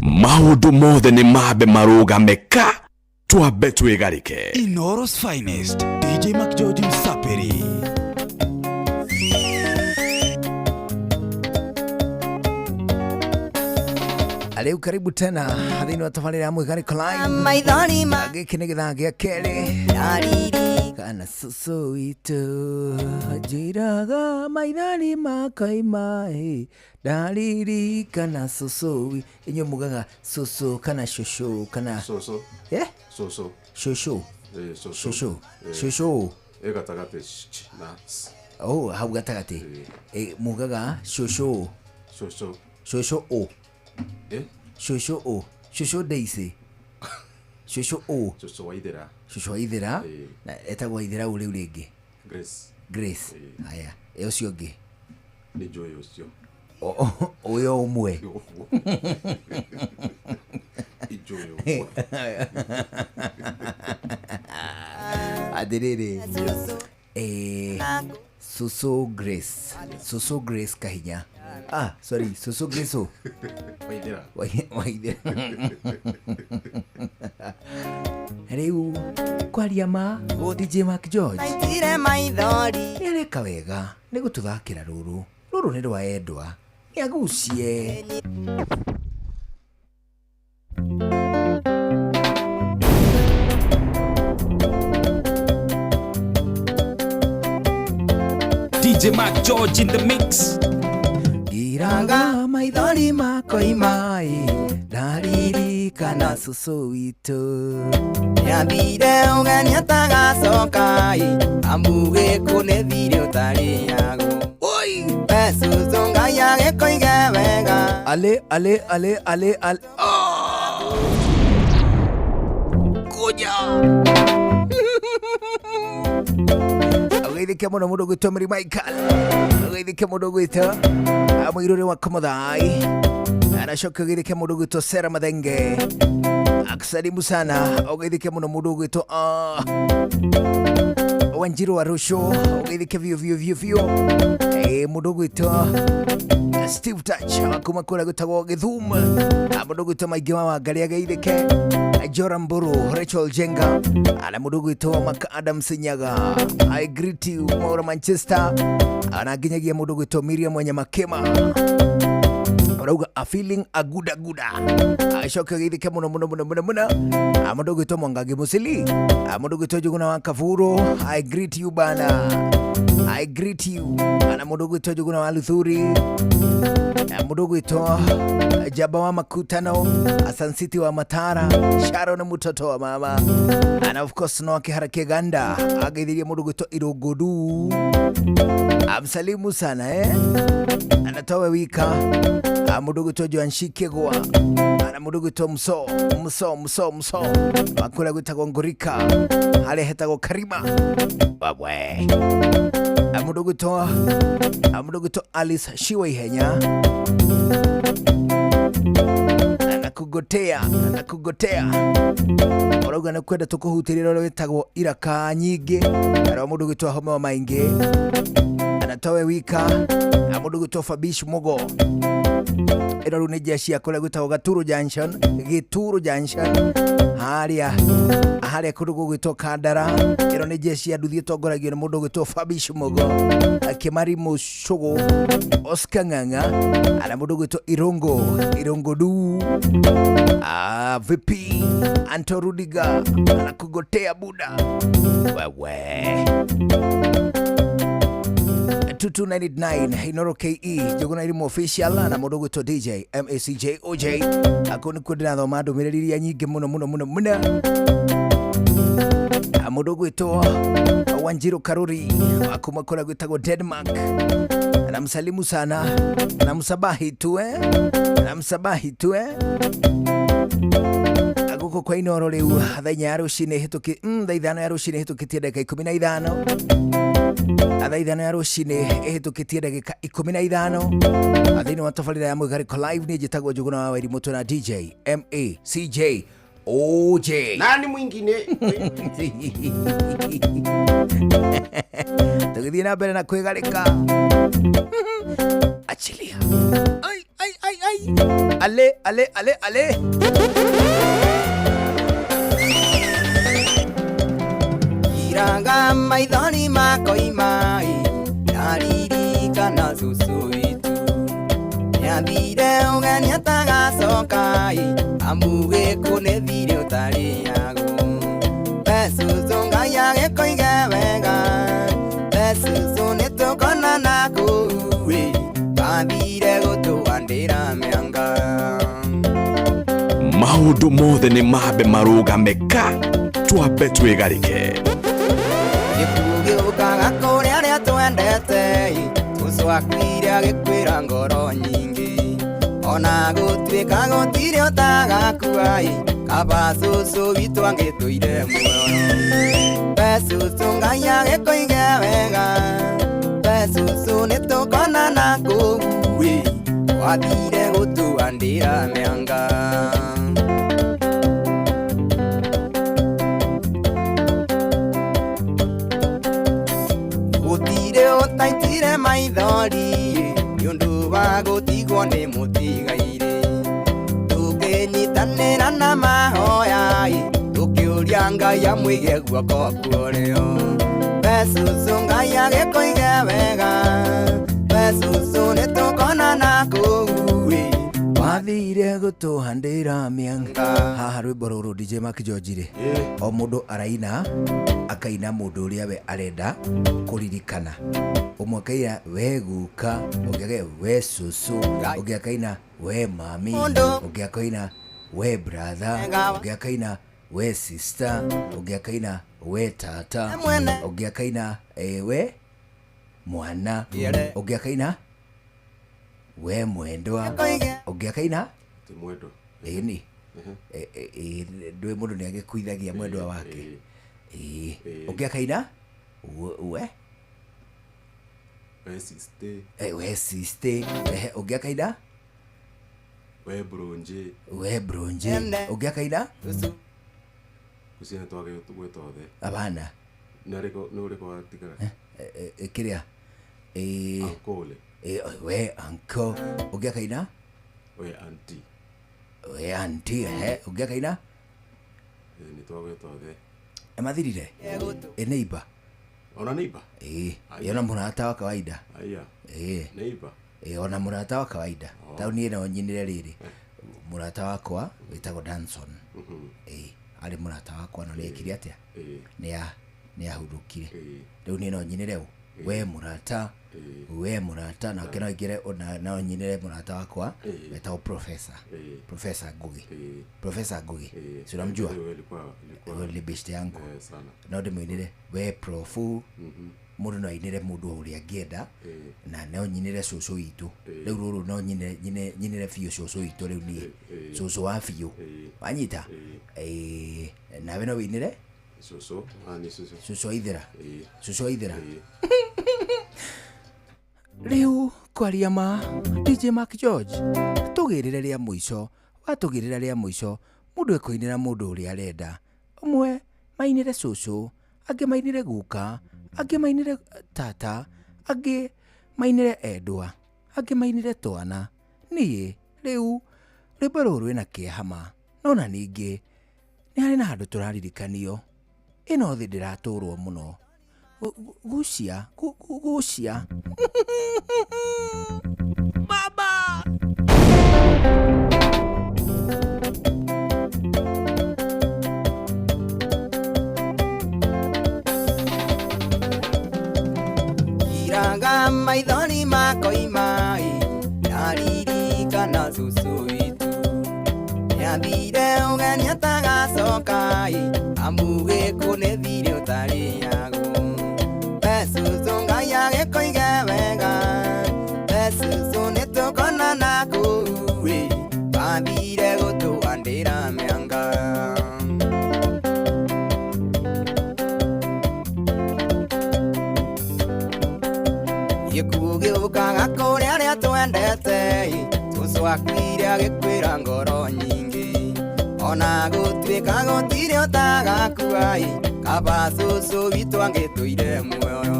Maũndũ mothe nĩ mambe marũgame ka twambe twĩgarĩke. Inoro's finest DJ McGeorge Msaperi. Rĩu karibu tena thĩinĩ wa tabarĩra ya Mwĩgarĩko Live. Maithori ma Gĩkĩ nĩ gĩthaa gĩa kerĩ. Kana cũcũ witũ anjĩraga maithori makaima ĩ, ndaririkana cũcũ wi. Inyuĩ mugaga cũcũ kana cũcũ kana Cũcũ. Eh? Cũcũ. Cũcũ. Cũcũ. Cũcũ. Cũcũ. Ĩ gatagatĩ ch na s. Oh, hau gatagatĩ. Mugaga cũcũ. Cũcũ. Cũcũ ũ. Eh? Cũcũ ũ. Cũcũ Daisy. Cũcũ ũ. Cũcũ wa Ithera. Cũcũ wa Ithera. Na etagwo Ithera ũ rĩu rĩngĩ? Grace. Grace. Haya, ĩ ũcio ũngĩ? Nĩ njũĩ ũcio. Ũyũ ũmwe. Njũĩ ũmwe. Atĩrĩrĩ. Cũcũ Grace. Cũcũ Grace Kahinya. Ah, sorry, Cũcũ Grace ũ. Waithera. Waithera. Rĩu kwaria ma DJ Mark George. Maitire maithori. Nĩareka wega nĩ gũtũthakĩra rũrũ. Rũrũ nĩ rwa endwa. Nĩagucie. DJ Mark George in the mix. Ngiraga maithori makoima ĩ, ndaririkana cũcũ witũ. Nĩathire ũgeni atagacoka ĩ, amu gĩkũ nĩ thirĩ ũtarĩagwo. Oi! We cũcũ Ngai agĩkũige wega. Ale ale ale ale ale. Oh! Kuja. Ũgeithĩke mũno mũndũ ũgwĩtwo Mary Michael. Ũgeithĩke mũndũ ũgwĩtwo mũirũrĩ wa Komothai. Aracoka ũgeithĩke mũndũ ũgwĩtwo Sarah Mathenge. Akusalimu sana. Ũgeithĩke mũno mũndũ ũgwĩtwo Wanjiru wa Rusho. Ũgeithĩke biũ biũ biũ biũ. Mũndũ ũgwĩtwo Steve Touch kuma kũrĩa gwĩtagwo Gĩthumo. Mũndũ ũgwĩtwo Maingĩ wa Wangari ageithĩke. Joram Mburu, Rachel Jenga, na mũndũ ũgwĩtwo Mark Adams Nyaga. I greet you Maura Manchester. Na nginyagia mũndũ ũgwĩtwo Miriam Wanyamakema. Ũrauga a feeling a guda guda. Acoke geithĩke mũno mũno mũno mũno mũno. Mũndũ ũgwĩtwo Mwangangi Musili. Mũndũ ũgwĩtwo Njuguna wa Kavuro. I greet you bana. I greet you. Na mũndũ ũgwĩtwo Njuguna wa Luthuri. Mũndũ ũgwĩtwo Jaba wa Makutano, Asan City wa Matara, Sharon mutoto wa mama. And of course no akihara Kiganda, ageithirie mũndũ ũgwĩtwo Irũngũndu. Amsalimu sana Anatowe wika. Mũndũ ũgwĩtwo Joan Shikegwa. Na mũndũ ũgwĩtwo Mso, Mso, Mso, Mso. Wakũrĩa gwĩtagwo Ngũrika, harĩa hetagwo Karima. Babwe. Mũndũ ũgwĩtwo Alice Shiwa Ihenya. Anakugotea, anakugotea. Ũrauga nĩ kwenda tũkũhutĩria ũrĩa wĩtagwo iraka nyingĩ. Arĩa mũndũ ũgwĩtwo Homa wa Maingĩ. Anatowe wika. Mũndũ ũgwĩtwo Fabish Mugo. Ĩno rĩu nĩ jeshi ya kũrĩa gwĩtagwo Gaturu Junction, Gĩturu Junction. Harĩa harĩa kũndũ gũgwĩtwo Kandara. Ĩno nĩ jeshi ya nduthi ĩtongoragio nĩ mũndũ ũgwĩtwo Fabish Mugo, Kĩmari Mũcũgũ, Oscar Ng'ang'a, na mũndũ ũgwĩtwo Irungu, Irungu Du. VP Anto Rudiga anakugotea buda. Wewe. 2299 Inoro KE Njuguna Irimu official na mũndũ ũgwĩtwo DJ MACJ OJ. Akũ nĩkuo ndĩrathoma ndũmĩrĩri iria nyingĩ mũno mũno mũno mũno. Mũndũ ũgwĩtwo Wanjiru Karuri kuma kũrĩa gwĩtagwo Denmark. Namsalimu sana, namsabahi tu namsabahi tu Gũkũ kwa Inoro rĩu thaa inya ya rũcinĩ hĩtũki thaa ithano ya rũcinĩ hĩtũkĩtie ndagĩka 15. Thaa ithano ya rũcinĩ ĩhĩtũkĩtie ndagĩka 15. Thĩinĩ wa tabarĩra ya Mũigarĩko Live niĩ njĩtagwo Njuguna wa Wairimu na DJ MACJ OJ. Nani mwingine? Tũgĩthiĩ na mbere na kwĩgarĩka. Achilia. Ai ai ai ai. Ale ale ale ale. Iranga maithori makoima ndaririkana cucu witũ nĩathire ũgeni atagacoka amu gĩkuũ nĩ thirĩ ũtarĩagwo. We cucu Ngai agĩkũige wega, we cucu nĩtũkonana kũu wathire gũtũhandĩra mĩanga. Maũndũ mothe nĩ mambe marũgame ka twambe twĩgarĩke. Gĩkuũ gĩũkaga kũrĩ arĩa twendete, cucu akuire agĩkwĩra ngoro nyingĩ. Ona gũtuĩka gũtirĩ ũtagakua, kaba cucu witũ angĩtũire muoyo. We cucu Ngai agĩkũige wega, we cucu nĩtũkonana kũu wathire gũtũhandĩra mĩanga. Gũtirĩ ũtaitire maithori nĩ ũndũ wa gũtigwo nĩ mũtigairĩ. Tũkĩnyitanĩra na mahoya tũkĩũria Ngai amũige guoko kũrĩo. We cucu Ngai agĩkũige wega, we cucu nĩtũkonana kũu wathire gũtũhandĩra mĩanga. Haha rwĩmbo rũrũ DJ Mark George rĩ, o mũndũ araina akaina mũndũ ũrĩa we arenda kũririkana. Ũmwe akaina we guka, ũngĩ akaina we cucu, ũngĩ akaina we mami, ũngĩ akaina we brother, ũngĩ akaina we sister, ũngĩ akaina we tata, ũngĩ akaina we mwana, ũngĩ akaina we mwendwa, Ũngĩ akaina Ti mwendwa. Ĩni ndũĩ mũndũ nĩ agĩkuithagia mwendwa wake. Ĩĩ, ũngĩ akaina we We sister. We sister. Ehe, ũngĩ akaina We bronje. We bronje. Ũngĩ akaina Gucia twage gwĩta othe. Abana. Nĩ arĩkũ, nĩ ũrĩkũ watigara? Kĩrĩa Uncle. We uncle. Ũngĩ akaina We auntie. We auntie. Ehe, ũngĩ akaina Nĩ twagwĩta othe. Emathirire ĩ neighbor. Ona neighbor? Ĩĩ, ĩ ona mũrata wa kawaida. Aya. Ĩĩ. Neighbor. Ĩĩ, ona mũrata wa kawaida. Taũni ĩno nyinĩre rĩrĩ mũrata wakwa wĩtagwo Danson. Ĩĩ, arĩ mũrata wakwa no nĩekire atĩa, nĩ ahurũkire. Rĩu niĩ no nyinĩre ũ we mũrata, we mũrata nake no aingĩre ona no nyinĩre mũrata wakwa wetagwo Professor, Professor Ngugi. Professor Ngugi, si unamjua? Wewe ilikuwa Huyo ni beshte yangu. Eh, sana. No ndĩmũinĩre we profu. Mũndũ no ainĩre mũndũ o ũrĩa angĩenda na no nyinĩre cũcũ witũ. Rĩu rũrũ no nyine nyine nyinĩre biũ cũcũ witũ rĩu niĩ cũcũ wa biũ wanyita. Ĩĩ, nawe no wĩinĩre Cũcũ, ah, nĩ cũcũ. Cũcũ wa ithera. Cũcũ wa ithera. Rĩu kwaria ma DJ Mark George tũgĩrĩre rĩa mũico, watũgĩrĩra rĩa mũico mũndũ ekũinĩra mũndũ ũrĩa arenda. Ũmwe mainĩre cũcũ, angĩ mainĩre guka, angĩ mainĩre tata, angĩ mainĩre endwa, angĩ mainĩre twana. Niĩ rĩu rwĩmbo rũrũ rwĩna kĩeha ma, no na ningĩ nĩ harĩ na handũ tũraririkanio ĩno thĩ ndĩratũrwo mũno. Gucia gucia baba. Iranga maithori makoima ndaririkana cũcũ witũ nĩathire ũgeni atagacoka amu gĩkuũ nĩ thirĩ ũtarĩagwo. We cũcũ Ngai agĩkũige wega, we cũcũ nĩtũkonana kũu ĩ, wathire gũtũhandĩra mĩanga. Gĩkuũ gĩũkaga kũrĩ arĩa twendete, cũcũ akuire agĩkwĩra ngoro nyingĩ. Ona gũtuĩka gũtirĩ ũtagakua, kaba cũcũ witũ angĩtũire muoyo.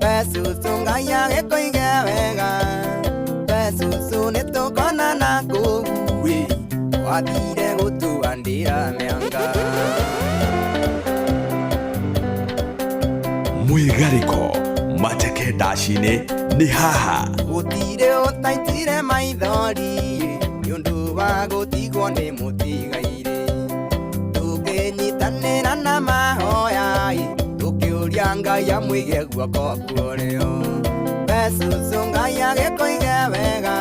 We cũcũ Ngai agĩkũige wega, we cũcũ nĩtũkonana kũu ĩ, wathire gũtũhandĩra mĩanga. Mwĩgarĩko mateke ndaci-inĩ nĩ haha. Gũtirĩ ũtaitire maithori nĩ ũndũ wa gũtigwo nĩ mũtigairĩ. Tũkĩnyitanĩra na mahoya tũkĩũria Ngai amũige guoko kũrĩo. We cũcũ Ngai agĩkũige wega,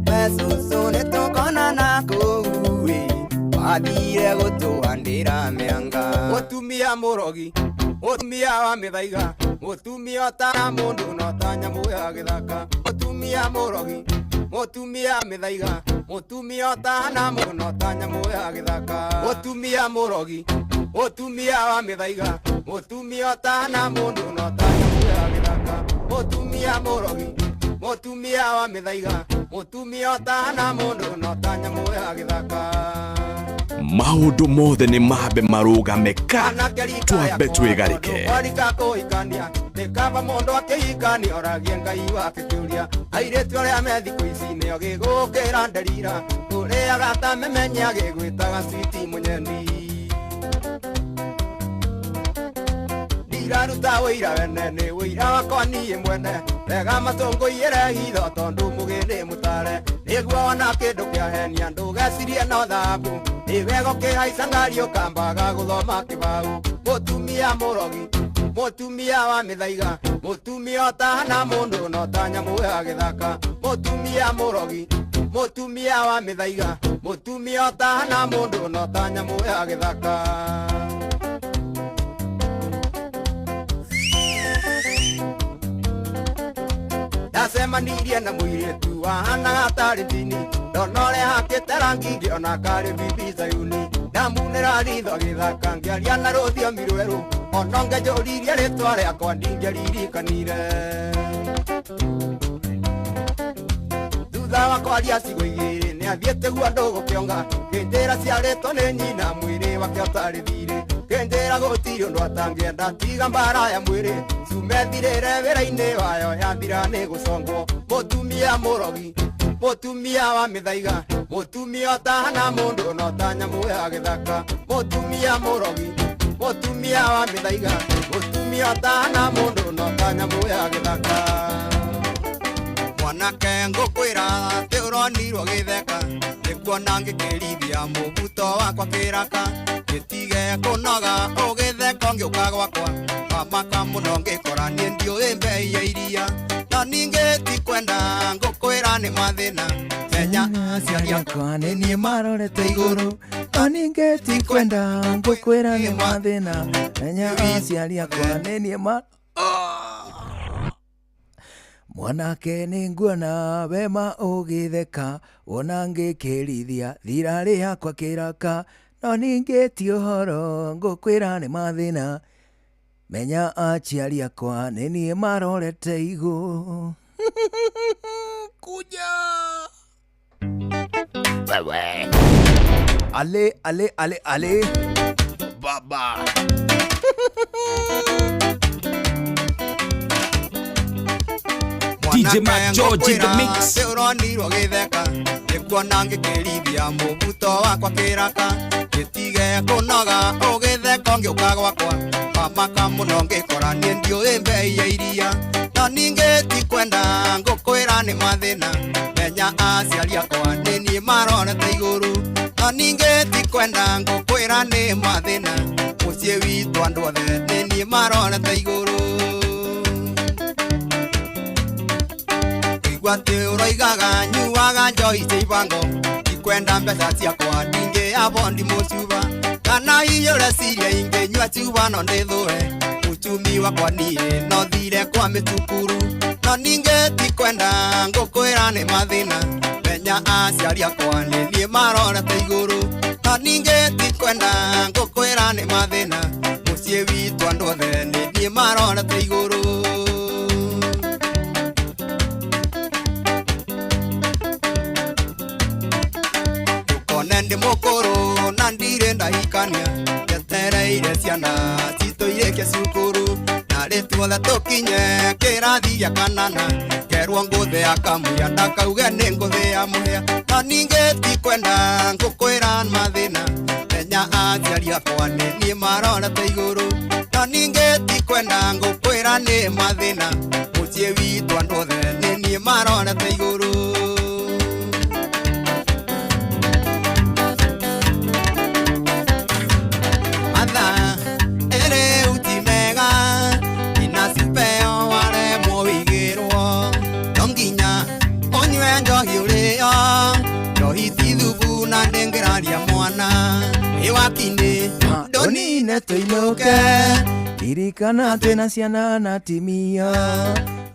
we cũcũ nĩtũkonana kũu ĩ, wathire gũtũhandĩra mĩanga. Mũtumia mũrogi, mũtumia wa mĩthaiga, mũtumia ũtara mũndũ na ta nyamũ ya gĩthaka. Mũtumia mũrogi, mũtumia mĩthaiga, mũtumia ũtahana mũndũ na ta nyamũ ya gĩthaka. Mũtumia mũrogi, mũtumia wa mĩthaiga, mũtumia ũtahana mũndũ na ta nyamũ ya gĩthaka. Mũtumia mũrogi, mũtumia wa mĩthaiga, mũtumia ũtahana mũndũ na ta nyamũ ya gĩthaka. Maũndũ mothe nĩ mambe marũgame ka twambe twĩgarĩke. Warika kũhikania nĩ kaba mũndũ akĩhikania oragie Ngai wake kĩũria. Airĩtu arĩa me thikũ ici nĩo gĩgũkĩra nderira, ũrĩaga ta memenye agĩgwĩtaga switi mũnyeni. Ndiraruta wĩira wene nĩ wĩira wakwa niĩ mwene, rega matũngũiyĩre hitho tondũ mũgĩ nĩ mũtare. Nĩguo wona kĩndũ kĩahenia ndũgecirie no thahabu, nĩ wega ũkĩhaica ngari ũkambaga gũthoma kĩbaũ. Mũtumia mũrogi, mũtumia wa mĩthaiga, mũtumia ũtahana mũndũ na ta nyamũ ya gĩthaka. Mũtumia mũrogi, mũtumia wa mĩthaiga, mũtumia ũtahana mũndũ na ta nyamũ ya gĩthaka. Ndacemanirie na mũirĩtu wahanaga tarĩ ndini ndona ũrĩa hakĩte rangi ngĩona karĩ bibi Zayuni ndamunĩra ritho gĩthaka ngĩaria na rũthiomi rwerũ ona ũngĩnjũririe rĩtwa rĩakwa ndingĩririkanire. Thutha wa kwaria ciugo igĩrĩ nĩathiĩte guo ndũgũkĩonga kĩnjĩra ciarĩtwo nĩ nyina mwĩrĩ wake ũtarĩ thirĩ kĩnjĩra gũtirĩ ũndũ atangĩenda tiga mbara ya mwĩrĩ cumethirĩre wĩra-inĩ wayo yathira nĩ gũcongwo. Mũtumia mũrogi mũtumia wa mĩthaiga mũtumia ũtahana mũndũ no ta nyamũ ya gĩthaka mũtumia mũrogi mũtumia wa mĩthaiga mũtumia ũtahana mũndũ no ta nyamũ ya gĩthaka. Mwanake ngũkwĩra atĩ ũronirwo gĩtheka nĩkuona ngĩkĩrithia mũbuto wakwa kĩraka gĩtige kũnoga ũgĩtheka ũngĩũka gwakwa wamaka mũno ngĩkora niĩ ndiũĩ mbei ya iria no ningĩ tikwenda ngũkwĩra nĩ mathĩna menya aciari akwa nĩ niĩ marorete igũrũ no ningĩ tikwenda ngũkwĩra nĩ mathĩna menya aciari akwa nĩ niĩ ma mwanake nĩ nguona wema ũgĩtheka wona ngĩkĩrithia thira rĩakwa kĩraka no ningĩ ti ũhoro ngũkwĩra nĩ mathĩna menya aciari akwa nĩ niĩ marorete igũrũ. Kuja wewe ale ale ale ale baba. DJ Mac George in the mix. Ũronirwo gĩtheka nĩkuona ngĩkĩrithia mũbuto wakwa kĩraka gĩtige kũnoga ũgĩtheka ũngĩũka gwakwa wamaka mũno ngĩkora niĩ ndiũĩ mbei ya iria no ningĩ tikwenda ngũkwĩra nĩ mathĩna menya aciari akwa nĩ niĩ marorete igũrũ no ningĩ tikwenda ngũkwĩra nĩ mathĩna mũciĩ witũ andũ othe nĩ niĩ marorete igũrũ. Atĩ ũroigaga nyuaga njohi cia ibango ndikwenda mbeca ciakwa ndingĩya bondi mũcuba kana iyũre ciria ingĩnyua cuba no ndĩthũe uchumi wakwa niĩ no thire kwa mĩcukuru no ningĩ tikwenda ngũkwĩra nĩ mathĩna menya aciari akwa nĩ niĩ marorete igũrũ no ningĩ tikwenda ngũkwĩra nĩ mathĩna mũciĩ witũ andũ othe nĩ niĩ marorete igũrũ. Ndi mũkũrũ na ndirĩ ndahikania njetereire ciana citũ irĩkie cukuru narĩ tuothe tũkinye kĩrathi gĩa kanana kerwo ngũthĩa kamũya ndakauge nĩ ngũthĩa mũhĩa no ningĩ tikwenda ngũkwĩra mathĩna menya aciari akwa nĩ niĩ marorete igũrũ no ningĩ tikwenda ngũkwĩra nĩ mathĩna mũciĩ witũ andũ othe nĩ niĩ marorete igũrũ. Ndonine tuinuke ririkana twĩna ciana na timia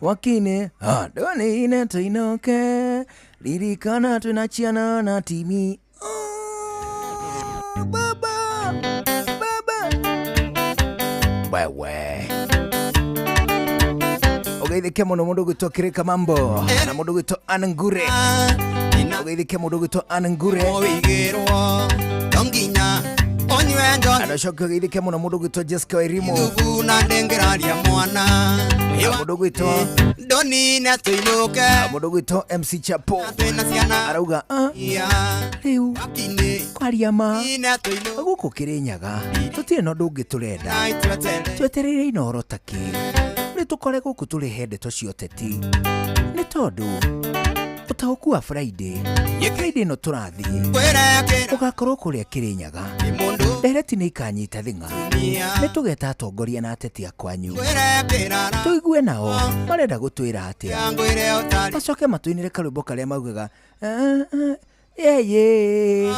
wakine ndonine tuinuke ririkana twĩna ciana na timia. Baba baba wewe ugeithĩke mũno mũndũ ũgwĩtwo Kirika Mambo na mũndũ ũgwĩtwo Ann Ngure ugeithĩke mũndũ ũgwĩtwo Ann Ngure anacoka ugeithĩke mũno mũndũ ũgwĩtwo Jessica Wairimu mũndũ ũgwĩtwo mũndũ ũgwĩtwo MC Chapo arauga rĩu kwaria ma gũkũ Kĩrĩnyaga tũtirĩ na ũndũ ũngĩ tũrenda twetereire Inooro ta kĩ nĩ tũkore gũkũ tũrehe ndeto cia ũteti nĩ tondũ ũtaũku wa Friday Friday ĩno tũrathiĩ ũgakorwo kũrĩa Kĩrĩnyaga ndereti nĩ ikanyita thing'a nĩ tũgeta atongoria na ateti a kwanyu tũigue nao marenda gũtwĩra atĩa macoke matũinĩre karwĩmbo karĩa maugaga yeye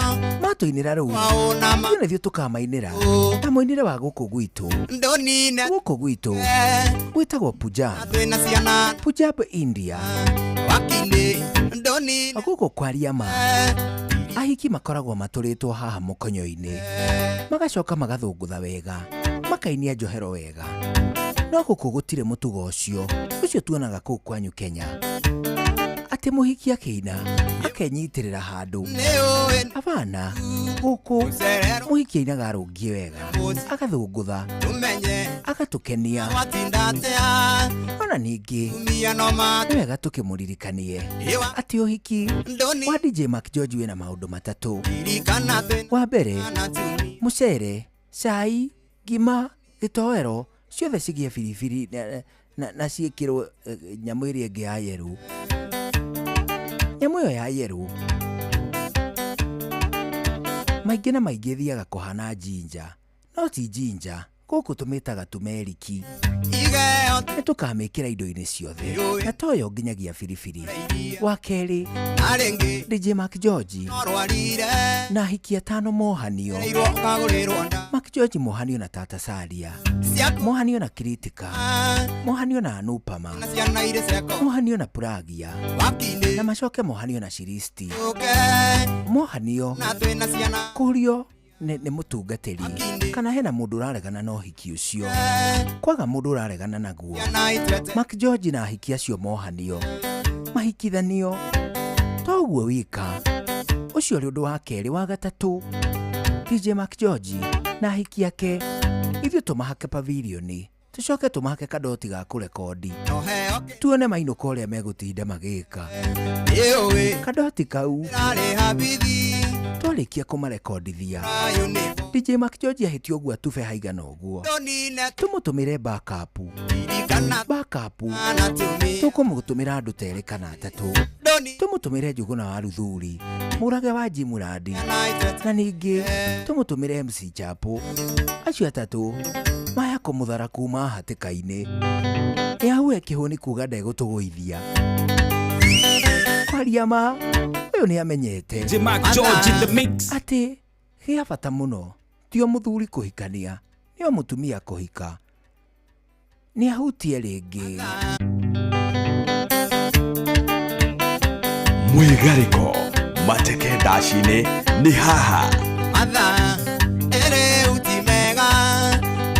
Matũinĩra rũu ithuĩ nĩthuĩ tũkamainĩra na mũinĩre wa gũkũ gwitũ. Ndonine Gũkũ gwitũ gwĩtagwo Punjab. Twĩna ciana. Punjab, India. Wakindĩ ndonine. Gũkũ kwaria ma, ahiki makoragwo matũrĩtwo haha mũkonyo-inĩ, magacoka magathũngũtha wega, makainia njohero wega. No gũkũ gũtirĩ mũtugo ũcio ũcio tuonaga kũu kwanyu Kenya, atĩ mũhiki akĩina akenyitĩrĩra handũ. Abana, gũkũ mũhiki ainaga arũngiĩ wega, agathũngũtha, Tumenye agatũkenia. Watinda atĩa. Ona ningĩ Tumia no ma. Nĩ wega tũkĩmũririkanie atĩ ũhiki wa DJ Mark George wĩna maũndũ matatũ. Ririkana twĩna Wa mbere, mũcere, cai, ngima, gĩtoero, ciothe cigĩe biribiri na ciĩkĩrwo nyamũ ĩrĩa ĩngĩ ya yerũ. Nyamũ ĩyo ya yerũ maingĩ na maingĩ ĩthiaga kũhana jinja, no ti jinja. Gũkũ tũmĩtaga tumeriki. Igeo. Nĩ tũkamĩkĩra indo-inĩ ciothe na toyo nginyagia biribiri. Wa kerĩ, Na rĩngĩ DJ Mark George norwarire. na ahiki atano mohanio. Ĩrĩirwo ũkagũrĩrwo nda. Mark George mohanio na Tata Saria, mohanio na Kritika, mohanio na Anupama, Na ciana irĩ ciako. mohanio na Puragia, Wakindĩ na macoke mohanio na Shiristi, ũke. mohanio Na twĩna ciana. kũrio nĩ mũtungatĩri kana hena mũndũ ũraregana na ũhiki ũcio. Kwaga mũndũ ũraregana naguo, Ciana itwete. Mark George na ahiki acio mohanio, mahikithanio. Toguo wika ũcio ũrĩ ũndũ wa kerĩ. Wa gatatũ, DJ Mark George na ahiki ake ithuĩ tũmahake pavilioni, tũcoke tũmahake kadoti ga kũrekondi, Noheo tuone mainũka ũrĩa megũtinda magĩka. Ĩũĩ. Kadoti kau Rarĩha bithi. twarĩkia kũmarekondithia, Rayũ DJ Mark George ahĩtia ũguo atube haigana ũguo, ndonine. tũmũtũmĩre backup. Ririkana Backup na tumia. tũkũmũtũmĩra andũ ta erĩ kana atatũ. Ndoni. Tũmũtũmĩre Njũgũna wa Ruthuri, Mũrage wa Jimurandi, Ciana itwete. na ningĩ tũmũtũmĩre MC Chapo. Acio atatũ maya kũmũthara kuma hatĩka-inĩ. Nĩ ahue kĩhũni kuga ndegũtũgũithia. Kwaria ma, ũyũ nĩ amenyete DJ Mark George in the mix. Atĩ gĩa bata mũno ti o mũthuri kũhikania, nĩ o mũtumia kũhika. Nĩ ahutie rĩngĩ. Mwĩgarĩko mateke ndaci-inĩ nĩ haha. Mathaa ĩrĩ uti mega.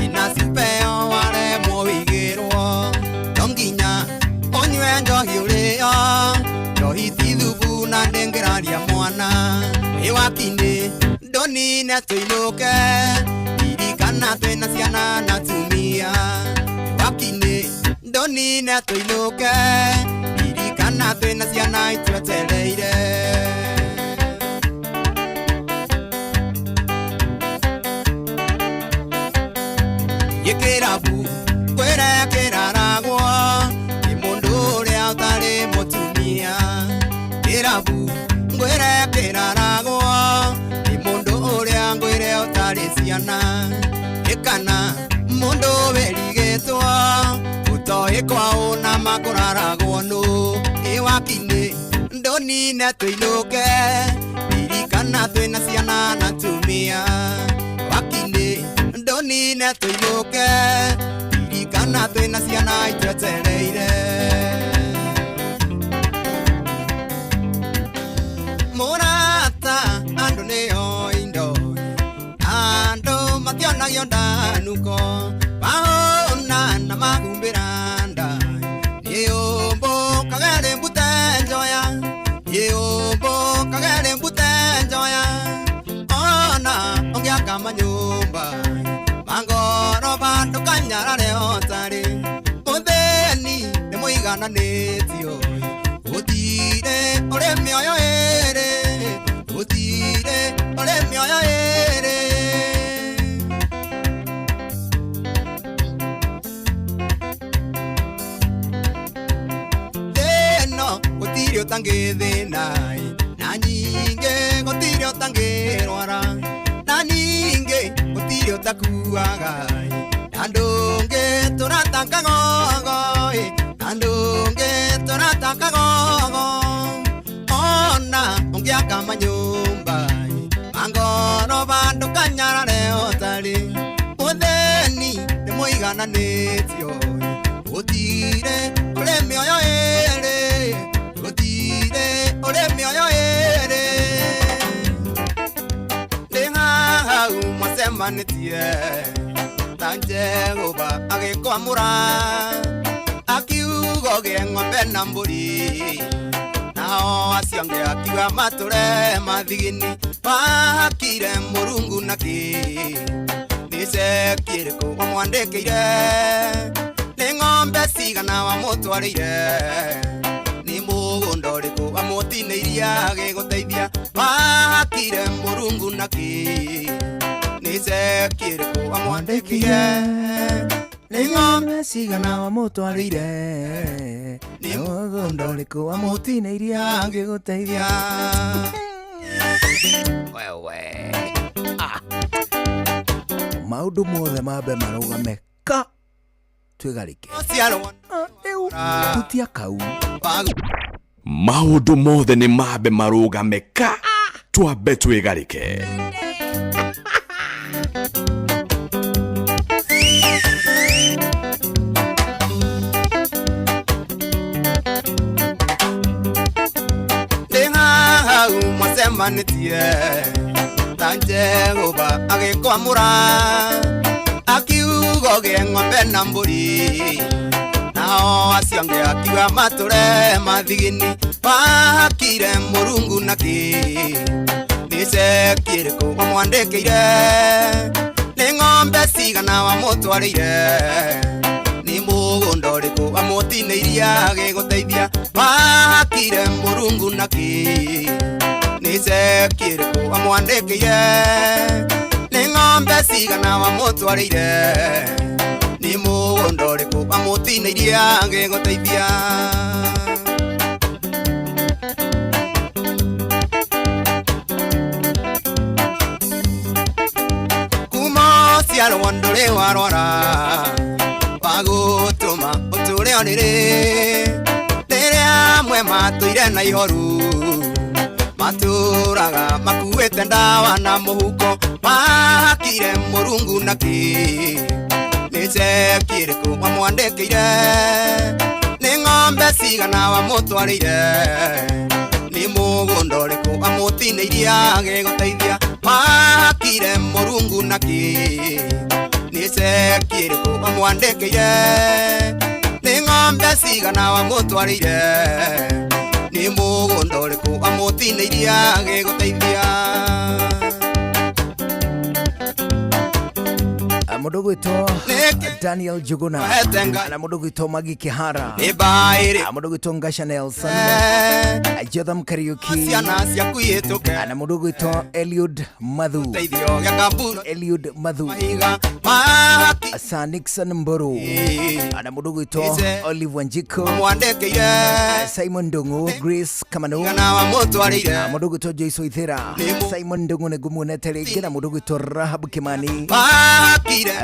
Ina cupeo waremwo wĩigĩrwo. No nginya ũnyue njohi ũrĩo. Njohi ti thubu na ndĩngĩraria mwana. Ĩ wakindĩ ndonine tũinũke. Ririkana twĩna ciana na tumia. Ĩ wakindĩ ndonine tũinũke. Ririkana twĩna ciana itwetereire. Gĩkĩrabu kwĩre kĩraragwo nĩ mũndũ ũrĩa ũtarĩ mũtumia. Kĩrabu ngwĩre kĩraragwo nĩ mũndũ ũrĩa ngwĩre ũtarĩ ciana. Ĩkana mũndũ wĩrigĩtwo ũtoĩ kwao na makũraragwo nũ. Ĩ wakindĩ ndonine tũinũke. Ririkana twĩna ciana na tumia. Wakindĩ ndonine tũinũke. Ririkana twĩna ciana itwetereire. Mũrata andũ nĩo indo, andũ mationagio ndanuko. Mahũna na mahumbĩra nda. Nĩũmbũkaga rĩ mbute njoya. Nĩũmbũkaga rĩ mbute njoya. Ona ũngĩaka manyũmba mangoroba ndũkanyarare ũtarĩ. Mũthĩni nĩ mũigananĩtio. Gũtirĩ ũrĩ mĩoyo ĩrĩ. Gũtirĩ ũrĩ mĩoyo ĩrĩ. Thĩno gũtirĩ ũtangĩthĩna, na nyingĩ gũtirĩ ũtangĩrwara, na ningĩ gũtirĩ ũtakuaga, na ndũngĩ tũratakagogo, na ndũngĩ tũratakagogo. Ona ũngĩaka manyũmba mangoro Mũigananĩtio Gũtirĩ ũrĩ mĩoyo ĩrĩ Gũtirĩ ũrĩ mĩoyo ĩrĩ Ndĩ hau mwacemanĩtie Ta Jehova agĩkwamũra Akiuga ũgĩe ng'ombe na mbũri Nao acio angĩ akiuga matũre mathigini Wakire Mũrungu nakĩ Nĩ ceki ĩrĩkũ wamwandĩkĩire Nĩ ng'ombe cigana wamũtwarĩire Nĩ mũgũnda ũrĩkũ wamũtinĩirie agĩgũteithia Wakire Mũrungu nakĩ Nĩ ceki ĩrĩkũ wamwandĩkĩire Nĩ ng'ombe cigana wamũtwarĩire Nĩ mũgũnda ũrĩkũ wamũtinĩirie agĩgũteithia Wewe maũndũ mothe mambe marũgame ka twĩgarĩke hutia kau Maũndũ mothe nĩ mambe marũgame ka twambe twĩgarĩke. Ndĩ hau mwacemanĩtie Ta Jehova agĩkwamũra Akiuga ũgĩe ng'ombe na mbũri Nao acio angĩ akiuga matũre mathigini Wakire Mũrungu nakĩ Nĩ ceki ĩrĩkũ wamwandĩkĩire Nĩ ng'ombe cigana wamũtwarĩire Nĩ mũgũnda ũrĩkũ wamũtinĩirie agĩgũteithia Wakire Mũrungu nakĩ Nĩ ceki ĩrĩkũ wamwandĩkĩire Nĩ ng'ombe cigana wamũtwarĩire Nĩ mũgũnda ũrĩkũ wamũtinĩirie agĩgũteithia Kuma ũciarwo ndũrĩ warwara Wagũtũma ũtũre ũrĩrĩ Rĩrĩa amwe matũire na ihoru Matũraga makuĩte ndawa na mũhuko Wakire Mũrungu nakĩ Nĩ ceki ĩrĩkũ wamwandĩkĩire Nĩ ng'ombe cigana wamũtwarĩire Nĩ mũgũnda ũrĩkũ wamũtinĩirie agĩgũteithia Wakire Mũrungu nakĩ Nĩ ceki ĩrĩkũ wamwandĩkĩire Nĩ ng'ombe cigana wamũtwarĩire Nĩ mũgũnda ũrĩkũ wamũtinĩirie agĩgũteithia Mũndũ gwĩtwo Daniel Juguna na mũndũ gwĩtwo Magi Kihara mũndũ gwĩtwo Ngasha Nelson Jotham Kariuki na mũndũ gwĩtwo Eliud Mathu Eliud Mathu Sir Nixon Mburu na mũndũ gwĩtwo Olive Wanjiko Simon Ndung'u Grace Kamanu mũndũ gwĩtwo Joyce Waithera Simon Ndung'u nĩ ngũmuonete rĩngĩ na mũndũ gwĩtwo Rahab Kimani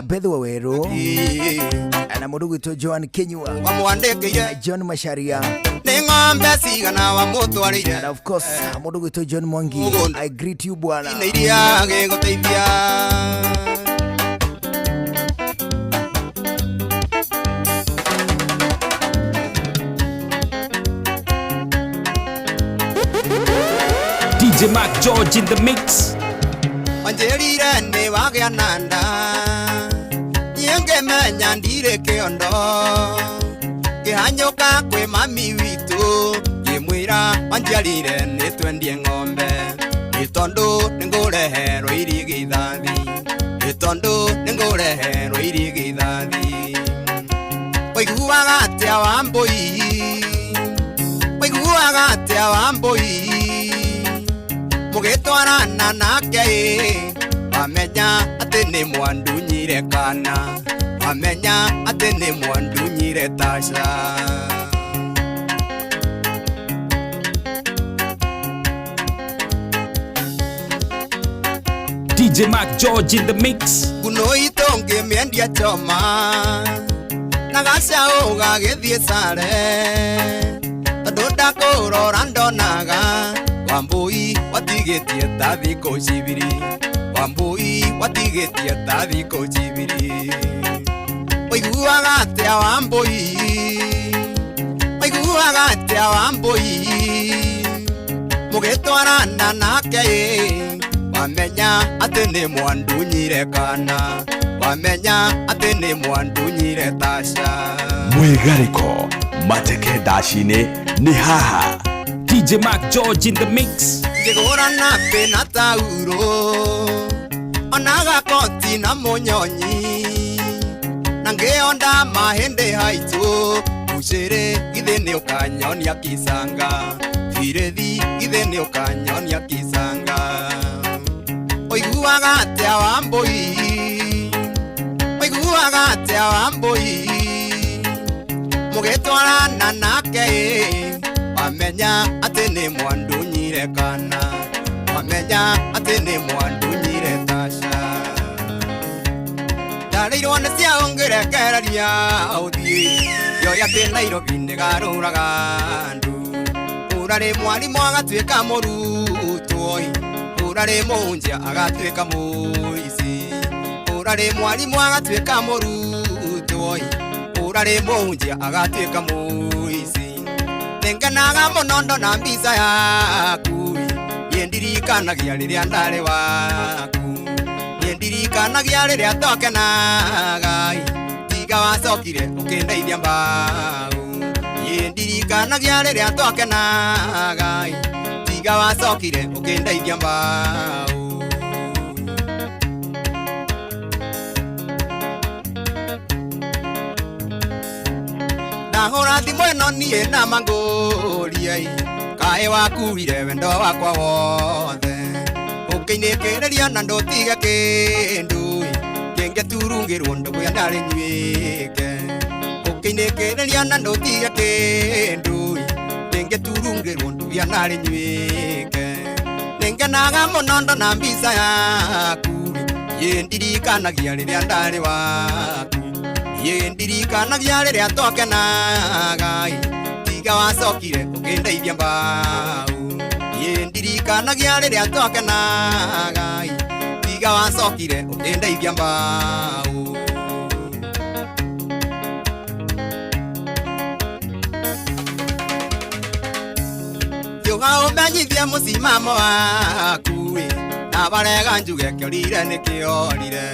Beth Waweru na mũndũ gwĩtwo Joan Kinyua John Macharia Nĩ ng'ombe cigana wamũtwarĩire and of course mũndũ gwĩtwo John Mwangi I greet you bwana Iria agĩgũteithia DJ Mark George in the mix. Wanjĩrire nĩ wagĩa na nda Niĩ ngĩmenya ndirĩ kĩondo Ngĩhanyũka kwĩ mami witũ Ngĩmwĩra wanjiarire nĩ twendie ng'ombe Nĩ tondũ nĩngũreherwo irigithathi Nĩ tondũ nĩngũreherwo irigithathi Waiguaga atĩa Wambũi Waiguaga atĩa Wambũi Mũgĩtwarana nake ĩ Wamenya atĩ nĩ mwandunyire kana Wamenya atĩ nĩ mwandunyire Tasha DJ Mark George in the mix. Kuno itũ ngĩmĩendia choma Na gacaũ gagĩthiĩ sare Tondũ ndakũrora ndonaga Wambũi watigĩtie ta thikũ cibiri Wambũi watigĩtie ta thikũ cibiri Ũiguaga atĩa Wambũi? Ũiguaga atĩa Wambũi? Mũgĩtwarana nake ĩ, wamenya atĩ nĩ mwandunyire kana wamenya atĩ nĩ mwandunyire Tasha. Mwĩgarĩko mateke ndaci-inĩ nĩ haha. DJ Mark George in the mix. Ngĩgũra nappy na tauro ona gakoti na mũnyonyi na ngĩonda mahĩndĩ haitũ bucĩrĩ githĩ nĩ ũkanyonia kisanga birĩthi githĩ nĩ ũkanyonia kisanga. Ũiguaga atĩa Wambũi? Ũiguaga atĩa Wambũi? Mũgĩtwarana nake ĩ, wamenya atĩ nĩ mwandunyire kana wamenya atĩ nĩ mwandunyire Tasha. Ndarĩirwo nĩ cia ũngĩrekereria ũthiĩ yoya atĩ Nairobi nĩgarũraga andũ. Ũrarĩ mwarimũ agatuĩka mũrutwo ĩ, ũrarĩ mũhunjia agatuĩka mũici. Ũrarĩ mwarimũ agatuĩka mũrutwo ĩ, ũrarĩ mũhunjia agatuĩka mũici. Nĩngenaga mũno ndona mbica yaku ĩ, niĩ ndirikanagia rĩrĩa ndarĩ waku. Niĩ ndirikanagia rĩrĩa twakenaga ĩ, tiga wacokire ũkĩndeithia mbaũ. Niĩ ndirikanagia rĩrĩa twakenaga ĩ, tiga wacokire ũkĩndeithia mbaũ. Ndahũra thimũ ĩno niĩ na mangũria ĩ, kaĩ wakuire wendo wakwa wothe. Ũkĩinĩkĩrĩria na ndũtige kĩndũ ĩ, kĩngĩturungĩrwo ndũgũya ndarĩ nywĩke. Ũkĩinĩkĩrĩria na ndũtige kĩndũ ĩ, kĩngĩturungĩrwo ndũgũya ndarĩ nywĩke. Nĩngenaga mũno ndona mbica yaku ĩ, niĩ ndirikanagia rĩrĩa ndarĩ waku. Niĩ ndirikanagia rĩrĩa twakenaga ĩ, tiga wacokire ũkĩndeithia mbaũ. Niĩ ndirikanagia rĩrĩa twakenaga ĩ, tiga wacokire ũkĩndeithia mbaũ. Tiũga ũmenyithie mũcimamo waku ĩ, na barega njuge kĩorire nĩ kĩorire.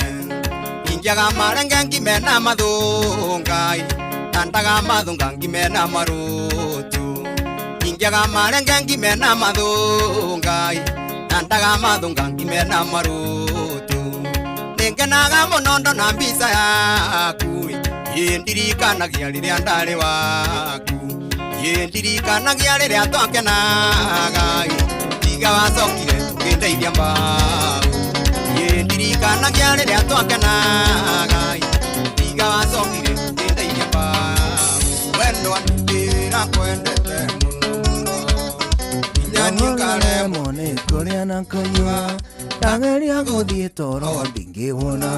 Ingiaga marenge ngime na mathũnga ĩ, ndandaga mathũnga ngime na marũtũ. Ingiaga marenge ngime na mathũnga ĩ, ndandaga mathũnga ngime na marũtũ. Nĩngenaga mũno ndona mbica yaku ĩ, niĩ ndirikanagia rĩrĩa ndarĩ waku. Niĩ ndirikanagia rĩrĩa twakenaga ĩ, tiga wacokire ũkĩndeithia mbaũ. Niĩ ndirikanagia rĩrĩa twakenaga ĩ, tiga wacokire ũkĩndeithia mbaũ. Wendo ndĩrakwendete mũno mũno, nginya niĩ ngaremwo nĩ kũrĩa na kũnyua. Ndageria gũthiĩ toro ndingĩwona,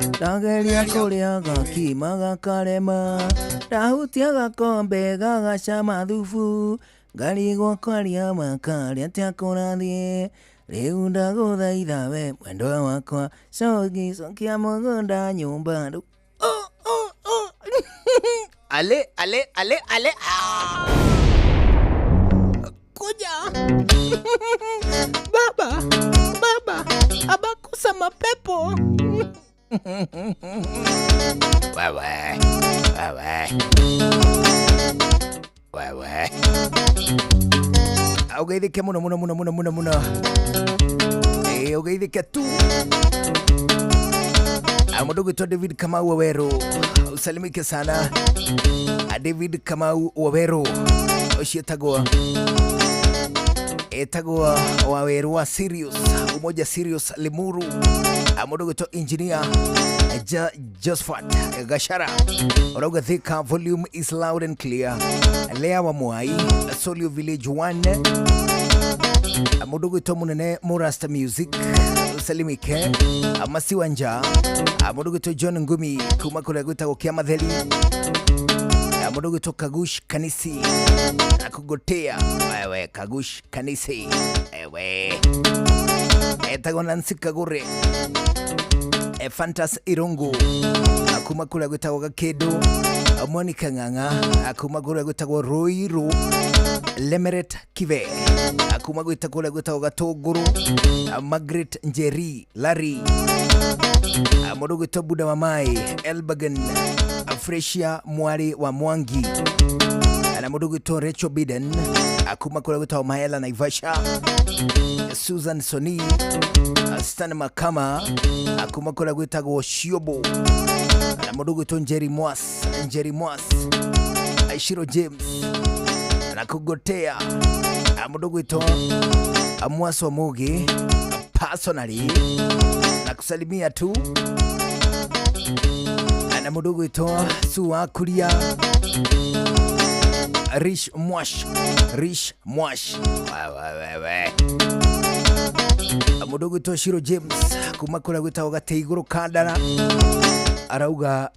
ndageria kũrĩa gakima gakarema, ndahutia gakombe gagacama thubu, ngarigwo kwaria makarĩa atĩa kũrathiĩ. Rĩu ndagũthaitha we mwendwa wakwa, coki cokia mũgũnda nyũmba. Oh, oh, oh. Ale, ale, ale, ale. Ah. Kuja. Baba, baba, abakusa mapepo. Wewe, wewe. Wewe. Ugeithike muno muno muno muno muno muno. Ugeithike tu. Mũndũ gwĩtwo David Kamau Waweru, usalimike sana. David Kamau Waweru ũcio etagwo Waweru wa Sirius, Umoja Sirius Limuru. Mũndũ gwĩtwo engineer Josephat Gashara urauga Thika volume is loud and clear. Lea wa Mwai Solio Village 1. Mũndũ gwĩtwo Munene Murasta Music usalimike. Masiwanja. Mũndũ gwĩtwo John Ngumi kuma kũrĩa gwĩtagwo Kĩamatheri. Mũndũ gwĩtwo Kagush Kanisi akugotea wewe Kagush Kanisi ewe etagwo Nancy Kagure Fantas Irungu Kuma kũrĩa gwĩtagwo Gakĩndũ, Monica Ng'ang'a kuma kũrĩa gwĩtagwo Ruiru, Lemeret Kive kuma gwĩta kũrĩa gwĩtagwo Gatũngũrũ, Margaret Njeri Larry, mũndũ gwĩtwo Buda Mamai Elbagan, Fresia Mwari wa Mwangi na mũndũ gwĩtwo Rachel Biden kuma kũrĩa gwĩtagwo Mahela Naivasha, Susan Soni, Stan Makama kuma kũrĩa gwĩtagwo Shiobo na mũndũ gwĩtwo Njeri Mwas, Njeri Mwas, Shiro James na kugotea mũndũ gwĩtwo Mwas wa Mugi personally na kusalimia tu na mũndũ gwĩtwo Sua Kuria Rish Mwash, Rish Mwash, wewe mũndũ gwĩtwo Shiro James kuma kũrĩa gwĩtagwo Gateigũrũ Kandara arauga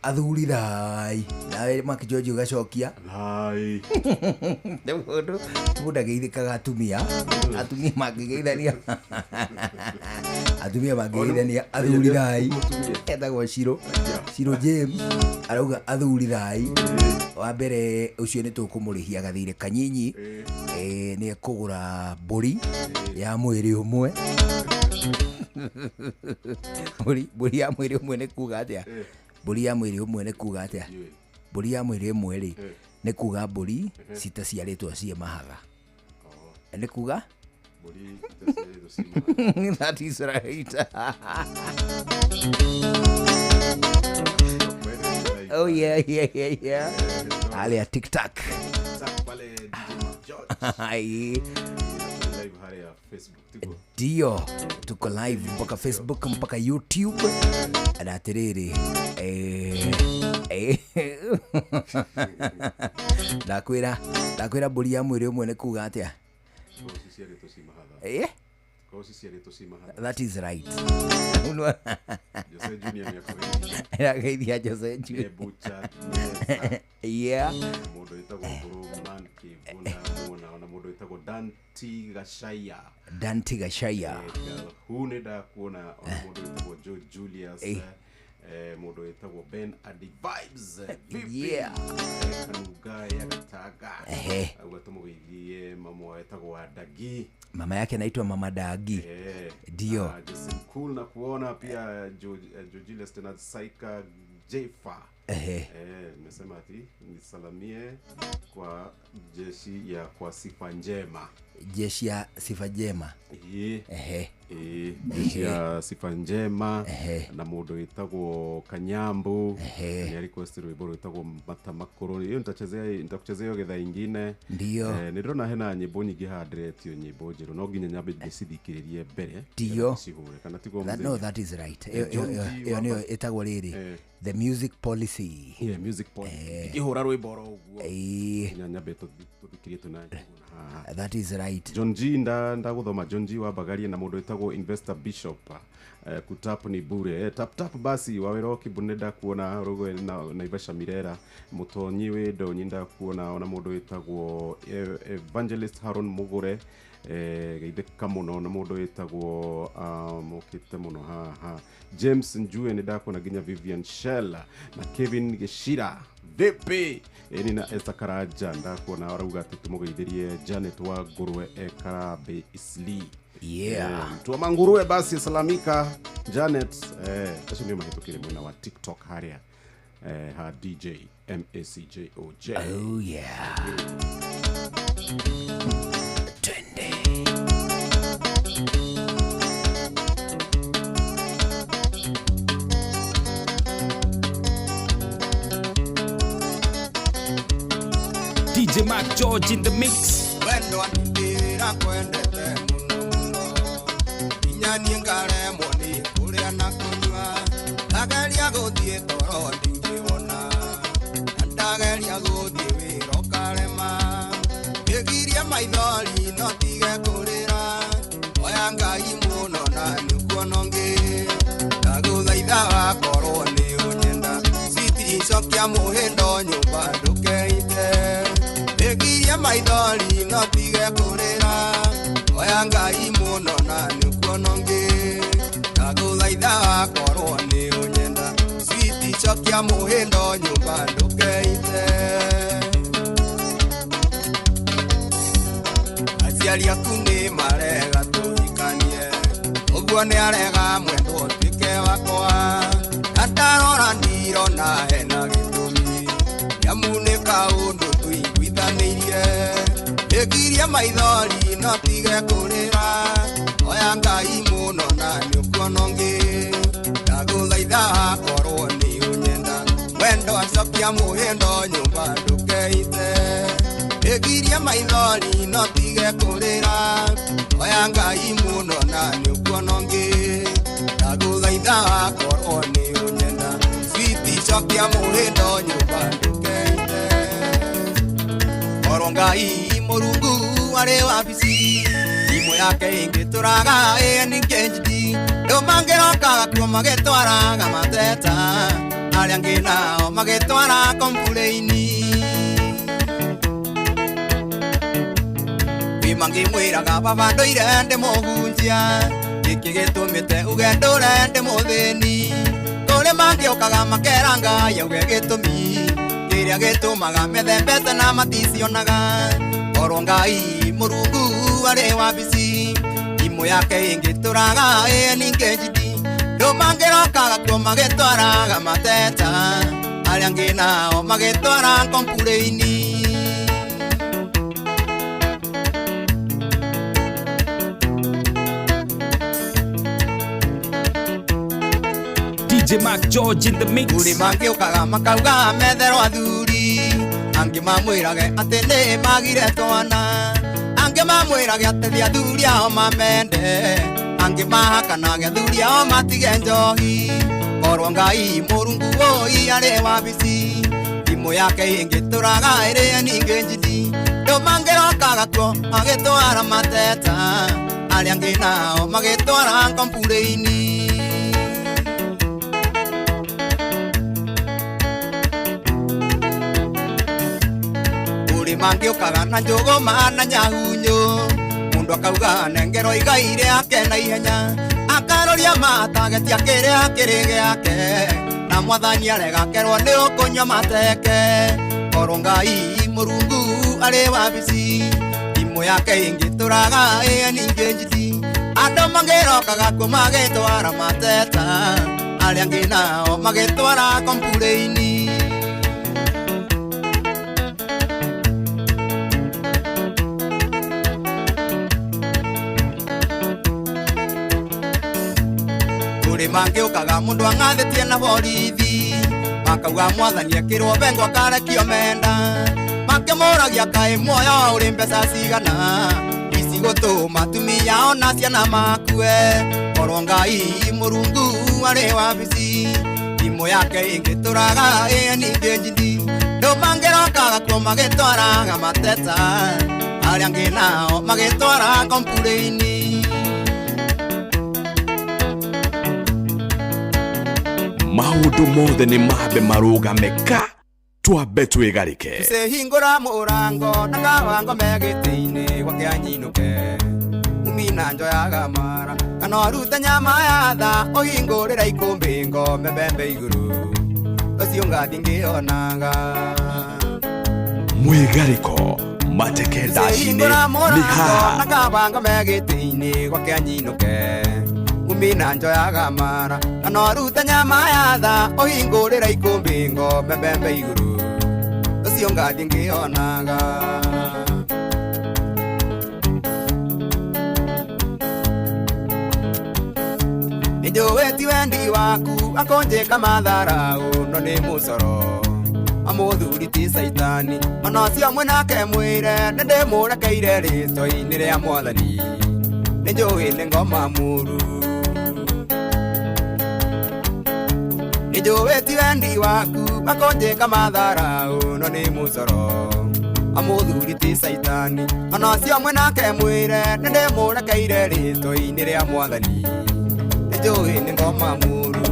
athuri thai nawe Mark George ũgacokia thai. Mũndũ mũndũ ageithĩkaga atumia, atumia mangĩgeithania, atumia mangĩgeithania athuri thai. Etagwo Shiro, Shiro James arauga athuri thai. Wa mbere ũcio nĩ tũkũmũrĩhia gathirĩ kanyinyi, nĩ ekũgũra mbũri ya mwĩrĩ ũmwe. Mbũri ya mwĩrĩ ũmwe nĩ kuga atĩa? Mbũri ya mwĩrĩ ũmwe nĩ kuga atĩa? Mbũri ya mwĩrĩ ũmwe rĩ nĩ kuga mbũri citaciarĩtwo ciĩ mahatha. Nĩ kuga That is right. Oh yeah, yeah, yeah, yeah. Alia tic tac. Ndio tuko live mpaka Facebook mpaka YouTube. Na atiriri ndakwira ndakwira mbũri ya mwĩrĩ ũmwe nĩ kuga atĩa? Eh? That is right. Jose Junior nĩageithia Jose Junior. Yeah. Mũndũ wĩtagwo Ngũrũ Man Kĩvũ na muona ona mũndũ wĩtagwo Danti Gashaya. Danti Gashaya. Hu nĩ ndakuona ona mũndũ wĩtagwo Joe Julius. Mũndũ wĩtagwo Ben Adi Vibes. Yeah. Kanuga ya Gataga. Auga tũmũgeithie mama wetagwo Wadagi. Mama yake anaitwa Mama Dagi. Ndio. Jason Cool na kuona pia Joe Julius tena Saika Jefa. Nimesema ati nisalamie kwa jeshi ya kwa sifa njema. Jeshi ya sifa njema. Jeshi ya sifa njema na mũndũ wĩtagwo Kanyambu ni request rwĩmbo rwĩtagwo Mata Makũrũ. Hiyo nitachezea, nitakuchezea hiyo getha ingine. Ndio. Nĩ ndĩrona hena nyĩmbo nyingĩ haha ndĩretio nyĩmbo njerũ, no nginya nyambe ndĩcithikĩrĩrie mbere. Ndio. Cihũre kana tiguo That, mzee? no, that is right. Iyo nĩyo ĩtagwo rĩrĩ the music policy. Yeah, music policy. Ikĩhũra rwĩmbo oro ũguo. Nginya nyambe tũthikĩrie tũna haha. That is right. John G ndagũthoma John G wa Bagaria na mũndũ wĩtagwo Investor Bishop. Kutap ni bure. Tap tap basi wawĩra Kibune ndakuona rũgwe na Naivasha Mirera Mũtonyi wĩ Ndonyi ndakuona ona mũndũ wĩtagwo Evangelist Haron Mugure geithĩka mũno na mũndũ wĩtagwo mokĩte mũno haha James Njue nĩ ndakuona nginya Vivian Shell na Kevin Gĩcira vipi ĩni na Esther Karanja ndakuona arauga atĩ tũmũgeithĩrie Janet wa Ngũrwe e Karambĩ Isli. Yeah. Mtu wa nguruwe basi salamika Janet. Acio nĩo mahĩtũkĩre mwena wa TikTok harĩa ha DJ MACJOJ. Oh yeah. Twende. DJ Mark George in the mix. Wendo ndira kwendete muno muno inya niĩ ngaremwo nĩ kũrĩa na kũnyua ndageria gũthiĩ toro ndingĩwona na ndageria gũthiĩ wĩra ũkarema ngĩgiria maithori no ndige kũrĩra oya Ngai mũno na nĩũkuona ũngĩ ndagũthaitha wakorwo nĩ ũnyenda citicokia mũhĩndo nyũmba ndũkeite ngĩgiria maithori no ndige kũrĩra oya Ngai mũno na nĩũkuona ũngĩ ndagũthaitha wakorwo nĩ ũnyenda switi cokia mũhĩndo nyũmba ndũkeite. Aciari aku nĩ marega tũhikanie, ũguo nĩ arega mwendwo ũtuĩke wakwa. Na ndarora ndirona hena gĩtũmi, nĩamu nĩ kaũndũ tũiguithanĩirie. Ĩgirie maithori no tige kũrĩra, oya Ngai mũno na nĩũkuona ũngĩ. Ndagũthaitha korwo nĩ ũnyenda, wendo acokia mũhĩndo nyũmba ndũkeite. Ĩgirie maithori no tige kũrĩra, oya Ngai mũno na nĩũkuona ũngĩ. Ndagũthaitha korwo nĩ ũnyenda, switi cokia mũhĩndo nyũmba ndũkeite. Korwo Ngai Mũrungu arĩ wabici, thimũ yake ĩngĩtũraga ĩengaged. Andũ mangĩrokaga kuo magĩtwaraga mateta, arĩa angĩ nao magĩtwara kompureini. Kwĩ mangĩmwĩraga baba ndũire ndĩ mũhunjia, gĩkĩ gĩtũmĩte uge ndũre ndĩ mũthĩni. Kũrĩ mangĩũkaga makera Ngai auge gĩtũmi kĩrĩa gĩtũmaga methe mbeca na maticionaga. Korwo Ngai Mũrungu arĩ wabici, thimũ yake ĩngĩtũraga ĩengaged. Andũ mangĩrokaga kuo magĩtwaraga mateta, arĩa angĩ nao magĩtwara kompureini. DJ Mark George in the mix. Kũrĩ mangĩũkaga makauga metherwo athuri, angĩ mamwĩrage atĩ nĩ magire twana, angĩ mamwĩrage atĩ ti athuri ao mamende, angĩ mahakanage athuri ao matige njohi. Korwo Ngai Mũrungu woi arĩ wabici, thimũ yake ĩngĩtũraga ĩrĩ engaged. Andũ mangĩrokaga kuo magĩtwara mateta, arĩa angĩ nao magĩtwara kompureini. Mangĩũkaga na njũgũma na nyahunyũ, mũndũ akauga nengerwo igai rĩake na ihenya, akaroria matagetia kĩrĩa kĩrĩ gĩake, na mwathani aregakerwo nĩ ũkũnyua mateke. Korwo Ngai Mũrungu arĩ wabici, thimũ yake ĩngĩtũraga ĩengaged. Andũ mangĩrokaga kuo magĩtwara mateta, arĩa angĩ nao magĩtwara kompureini. Kũrĩ mangĩũkaga mũndũ ang'athĩtie na borithi, makauga mwathani ekĩrwo bengo akarekio menda, makĩmũragia kaĩ muoyo ũrĩ mbeca cigana, ici gũtũma atumia ona ciana makue. Korwo Ngai Mũrungu arĩ wabici, thimũ yake ĩngĩtũraga ĩengaged. Andũ mangĩrokaga kuo magĩtwaraga mateta, arĩa angĩ nao magĩtwara kompureini. Maũndũ mothe nĩ mambe marũgame ka twambe twĩgarĩke. Tucehingũra mũrango na kawango me gĩtĩ-inĩ gwake anyinũke, umi na njoyaga mara kana ũrute nyama ya tha ũhingũrĩre ikũmbĩ ngome mbembe igũrũ, ũcio ngathi ngĩonaga. Mwĩgarĩko mateke ndaci-inĩ Tucehingũra nĩ mũrango haha. na kawango me gĩtĩ-inĩ gwake anyinũke, umi na njoyaga mara kana ũrute nyama ya tha ũhingũrĩre ikũmbĩ ngome mbembe igũrũ, ũcio ngathi ngĩonaga. Nĩnjũĩ ti wendi waku akũnjĩka matharau, no nĩ mũcoro amũthuri ti caitani, ona ũcio mwĩnake mwĩre nĩndĩmũrekeire rĩtwa-inĩ rĩa mwathani, nĩnjũĩ nĩ ngoma mũru. Nĩnjũĩ ti wendi waku akũnjĩka matharau, no nĩ mũcoro amũthuri ti caitani, ona ũcio mwĩnake mwĩre nĩndĩmũrekeire rĩtwa-inĩ rĩa mwathani, nĩnjũĩ nĩ ngoma mũru.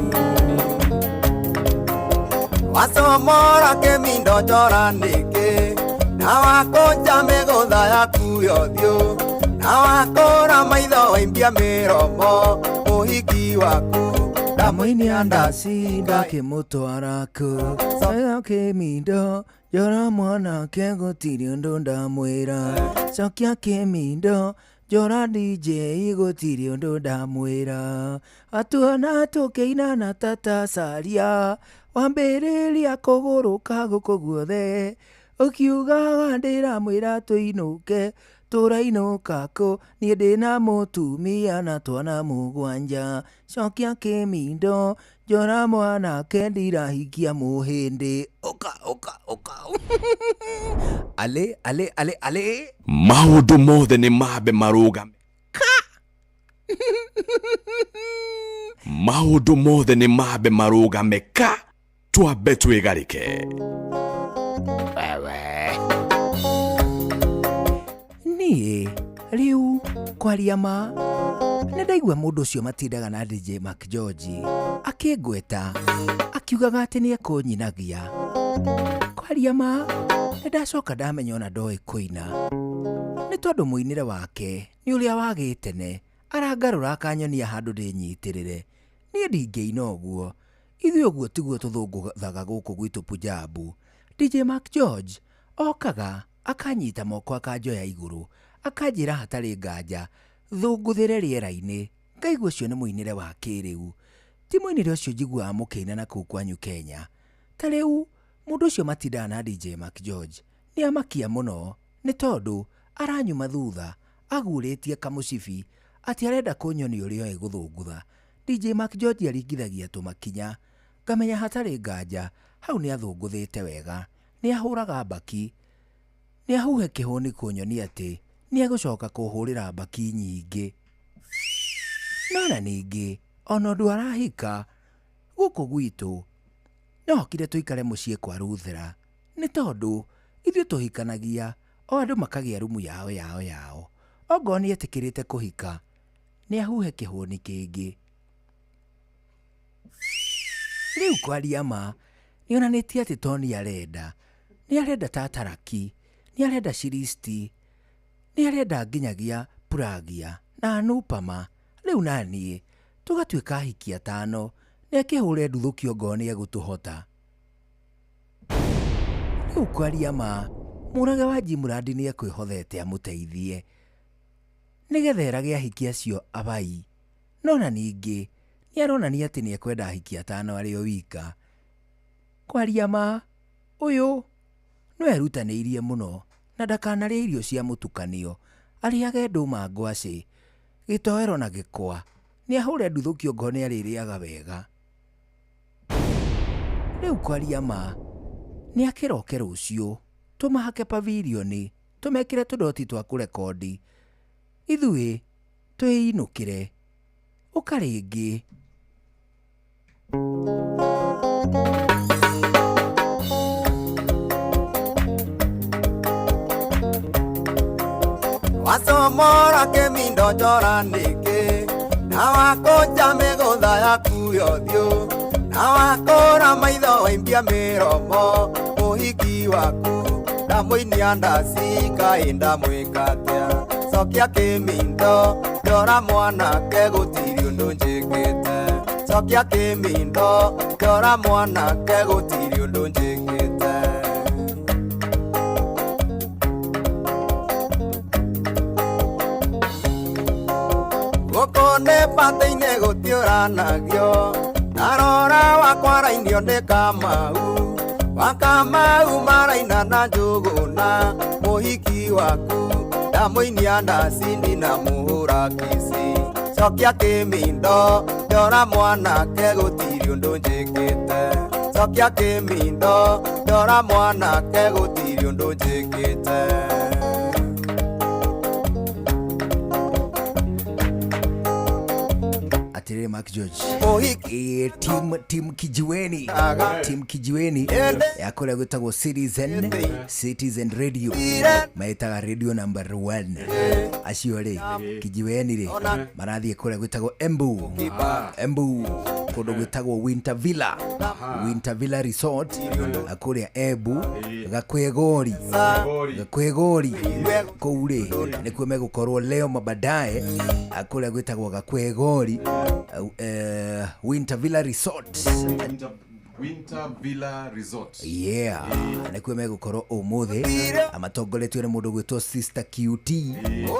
Wasomora kĩmindo njora nĩkĩ, na wakũnja mĩgũtha yaku ya ũthiũ, na wakũra maitho waimbia mĩromo, mũhiki waku Ndamũinia ndaci ndakĩmũtwara kũ Kĩmindo njora mwanake gũtirĩ ũndũ ndamwĩra Cokia kĩmindo njora DJ gũtirĩ ũndũ ndamwĩra Atuona tũkĩina na tata Saria wambĩrĩria kũgũrũka gũkũ guothe ũkiugaga ndĩramwĩra tũinũke tũrainũka kũ niĩ ndĩna mũtumia na twana mũgwanja cokia kĩmindo njora mwanake ndirahikia mũhĩndĩ ũka ũka ũka ale ale ale ale Maũndũ mothe nĩ mambe marũgame. Maũndũ mothe nĩ mambe marũgame ka twambe twĩgarĩke. Wewe niĩ rĩu kwaria ma nĩ ndaigua mũndũ ũcio matindaga na DJ Mark George akĩngweta akiugaga atĩ nĩ ekũnyinagia kwaria ma nĩ ndacoka ndamenya ona ndoĩ kũina nĩ tondũ mũinĩre wake nĩ ũrĩa wagĩtene arangarũra akanyonia handũ ndĩnyitĩrĩre niĩ ndingĩina ũguo ithuĩ ũguo tiguo tũthũngũthaga gũkũ gwitũ Punjabu. DJ Mark George okaga akanyita moko akanjoya igũrũ akanjĩra hatarĩ nganja thũngũthĩre rĩera-inĩ ngaigua ũcio nĩ mũinĩre wa kĩrĩu ti mũinĩre ũcio njiguaga mũkĩina na kũu kwanyu Kenya ta rĩu mũndũ ũcio matindaga na DJ Mark George nĩ amakia mũno nĩ tondũ aranyuma thutha agurĩtie kamũcibi atĩ arenda kũnyonia ũrĩa oĩ gũthũngũtha. DJ Mark George aringithagia tũmakinya ngamenya hatarĩ nganja hau nĩ athũngũthĩte wega nĩ ahũraga mbaki nĩ ahuhe kĩhũni kũnyonia atĩ nĩ egũcoka kũhũrĩra mbaki nyingĩ no na ningĩ ona ũndũ arahika gũkũ gwitũ no hokire tũikare mũciĩ kwa Ruthera nĩ tondũ ithuĩ tũhikanagia o andũ makagĩa rumu yao yao yao ongorwo nĩ etĩkĩrĩte kũhika nĩ ahuhe kĩhũni kĩngĩ. Rĩu kwaria ma nĩ onanĩtie atĩ to nĩ arenda tataraki nĩ arenda Shiristi nĩ arenda nginyagia Puragia na Anupama rĩu naniĩ tũgatuĩka ahiki atano nĩ akĩhũre nduthũki ongorwo nĩ egũtũhota. Rĩu kwaria ma mũrage wa Jimurandi nĩ ekwĩhothete amũteithie nĩgetha erage ahiki acio abai no na ningĩ nĩ aronania atĩ nĩ ekwenda ahiki atano arĩ o wika. Kwaria ma ũyũ no erutanĩirie mũno na ndakanarĩe irio cia mũtukanio arĩage ndũma ngwacĩ gĩtoero na gĩkwa nĩ ahũre nduthũki ongorwo nĩ arĩrĩaga wega. Rĩu kwaria ma nĩ akĩroke rũciũ tũmahake pavilioni tũmekĩre tũdoti twa kũrekondi ithuĩ twĩinũkĩre ũka rĩngĩ. Wasomora kĩmindo njora nĩkĩ na wakũnja mĩgũtha yaku yothiũ na wakũra maitho waimbia mĩromo mũhiki waku ndamũinia ndaci kaĩ ndamwĩka atĩa cokia kĩmindo njora mwanake gũtirĩ ũndũ njĩkĩte cokia kĩmindo njora mwanake gũtirĩ ũndũ njĩkĩte. Gũkũ nĩ batĩ-inĩ gũtiũranagio ndarora wakwa arainio nĩ Kamau wa Kamau maraina na Njũgũna mũhiki waku ndamũinia ndaci ndinamũhũra kici cokia kĩmindo njora mwanake gũtirĩ ũndũ njĩkĩte cokia kĩmindo njora mwanake gũtirĩ ũndũ njĩkĩte. Atiriri Mark George team Kijiweni team Kijiweni ya kũrĩa gwĩtagwo Citizen Radio maĩtaga radio number 1 acio rĩ Kijiweni rĩ marathiĩ kũrĩa gwĩtagwo Embu Kũndũ gwĩtagwo Winter Villa, Winter Villa Resort kũrĩa Embu, Gakwegori, Gakwegori kũu rĩ nĩkuo megũkorwo leo mabadae, kũrĩa gwĩtagwo Gakwegori, Winter Villa Resort. Winter Villa Resort. Yeah, nĩkuo megũkorwo ũmũthĩ, amatongoretio nĩ mũndũ gwĩtwo Sister QT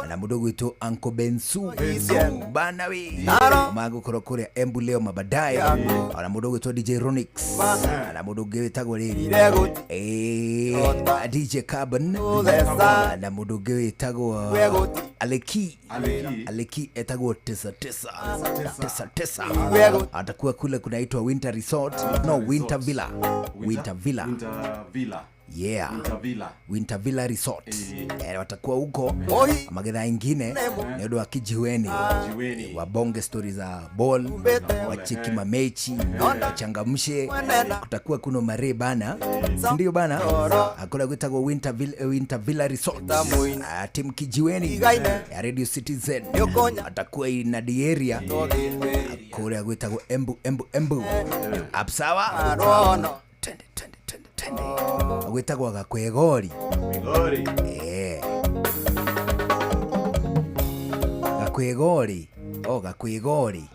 na mũndũ gwĩtwo Uncle Bensu bana we, magũkorwo kũrĩa Embu leo mabadae, ona mũndũ gwĩtwo DJ Ronix na mũndũ ũngĩ wĩtagwo rĩrĩ DJ Carbon na mũndũ ũngĩ wĩtagwo Aleki. Aleki etagwo tesa tesa tesa tesa, atakuwa kule kunaitwa Winter Resort, no, Winter Villa, Winter Villa, Winter Villa. Yeah. Winter Villa. Winter Villa Resort. Watakuwa huko magetha ingine ni ũndũ wa kijiweni, wabonge stori za ball, wacheki mamechi, wachangamshe. Kutakuwa kuno mare bana, ndio bana, akora gwitagwo Winter Villa, Winter Villa Resort. Team kijiweni ya Radio Citizen atakuwa ina the area kũrĩa gwĩtagwo Embu, Embu, Embu. Apsawa, twende twende twende twende, gwĩtagwo Gakwegori. Gakwegori, oh, Gakwegori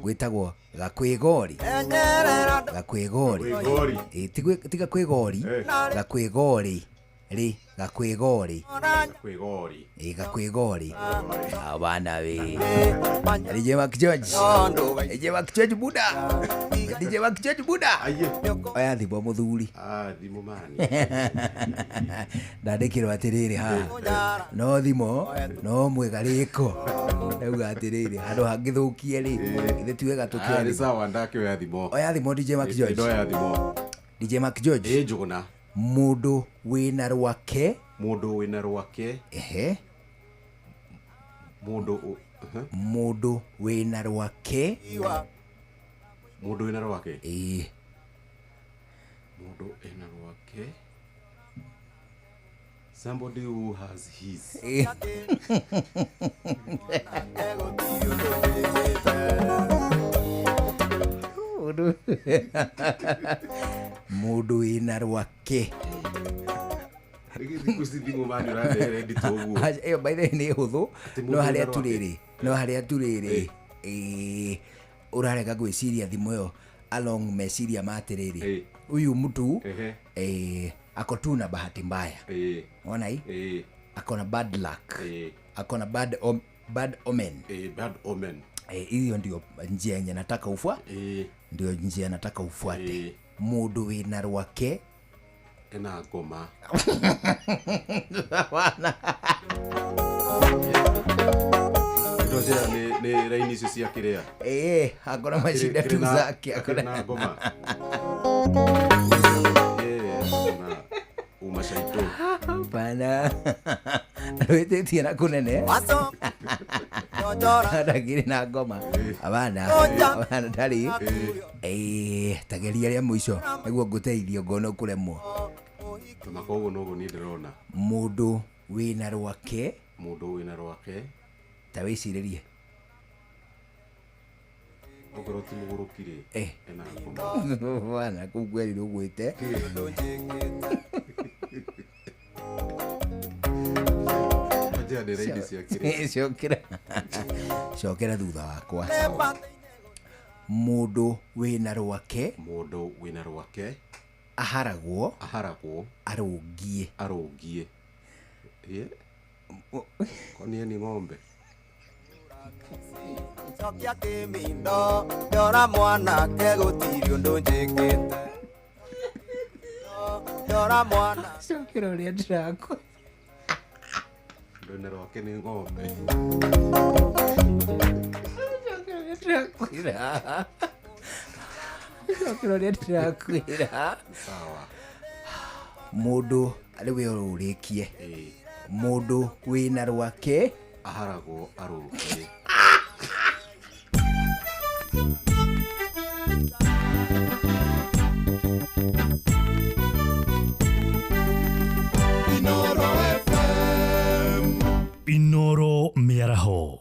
gwĩtagwo Gakwegori, Gakwegori, ti Gakwegori, Gakwegori ri, Gakwegori, Gakwegori, Gakwegori abana we. DJ Mark George, DJ Mark George buda, DJ Mark George buda, oya thimũ mũthuri. Thimũ mani ndandĩkĩrwo atĩrĩrĩ haha, no thimũ no mwĩgarĩko, ndauga atĩrĩrĩ handũ hangĩthũkie rĩ, ithe ti wega tũkĩoya. Nĩ sawa, ndakĩoya thimũ. Oya thimũ DJ Mark George. Ndoya thimũ. DJ Mark George. Njũgũna. Mũndũ wĩna rwake. Mũndũ wĩna rwake. Ehe. Mũndũ mũndũ wĩna rwake. Mũndũ wĩna rwake. Ĩĩ. Mũndũ wĩna rwake. Somebody who has his. Mũndũ wĩna rwake. Ĩyo by the way nĩ hũthũ, no harĩa turĩrĩ, no harĩa turĩrĩ ũrarega gwĩciria thimũ ĩyo along meciria ma atĩrĩrĩ, huyu mtu ako tu na bahati mbaya, ona hii ako na bad luck, ako na bad omen, bad omen. Hiyo ndio njia yenye nataka ufuate, ndio njia nataka ufuate. Mũndũ wĩna rwake ena ngoma. Ndio ni raini icio cia kĩrĩa. Akona macinda tu zake, akona ngoma. Uma shaito. Bana. Wĩtĩtie na kũnene. Ndagĩrĩ na ngoma. Abana, abana ndarĩ. Tageria rĩa mũico nĩguo ngũteithio ngona ũkũremwo. Koguo noguo niĩ ndĩrona. Mũndũ wĩna rwake. Mũndũ wĩna rwake. Ta wĩcirĩrie. Okorwo ti mũgũrũki rĩ, ena ngoma. Bana kũu kwerirwo ũgwĩte. Cokera, cokera thutha wakwa. Mũndũ wĩna rwake. Mũndũ wĩna rwake. Aharagwo. Aharagwo. Arũngie. Arũngie. Konie ni ng'ombe. Cokia kĩmindo ndora mwanake gũtirĩ ũndũ njĩkĩte. Ndora mwana. Cokera ũrĩa ndĩrakwa. Ndona rwake nĩ ng'ombe. Cokera ũrĩa ndĩrakwĩra. Cokera ũrĩa ndĩrakwĩra. Sawa. Mũndũ rĩu ũrĩkie. Mũndũ wĩna rwake aharagwo arũngie. Inoro FM. Inoro Mĩaraho.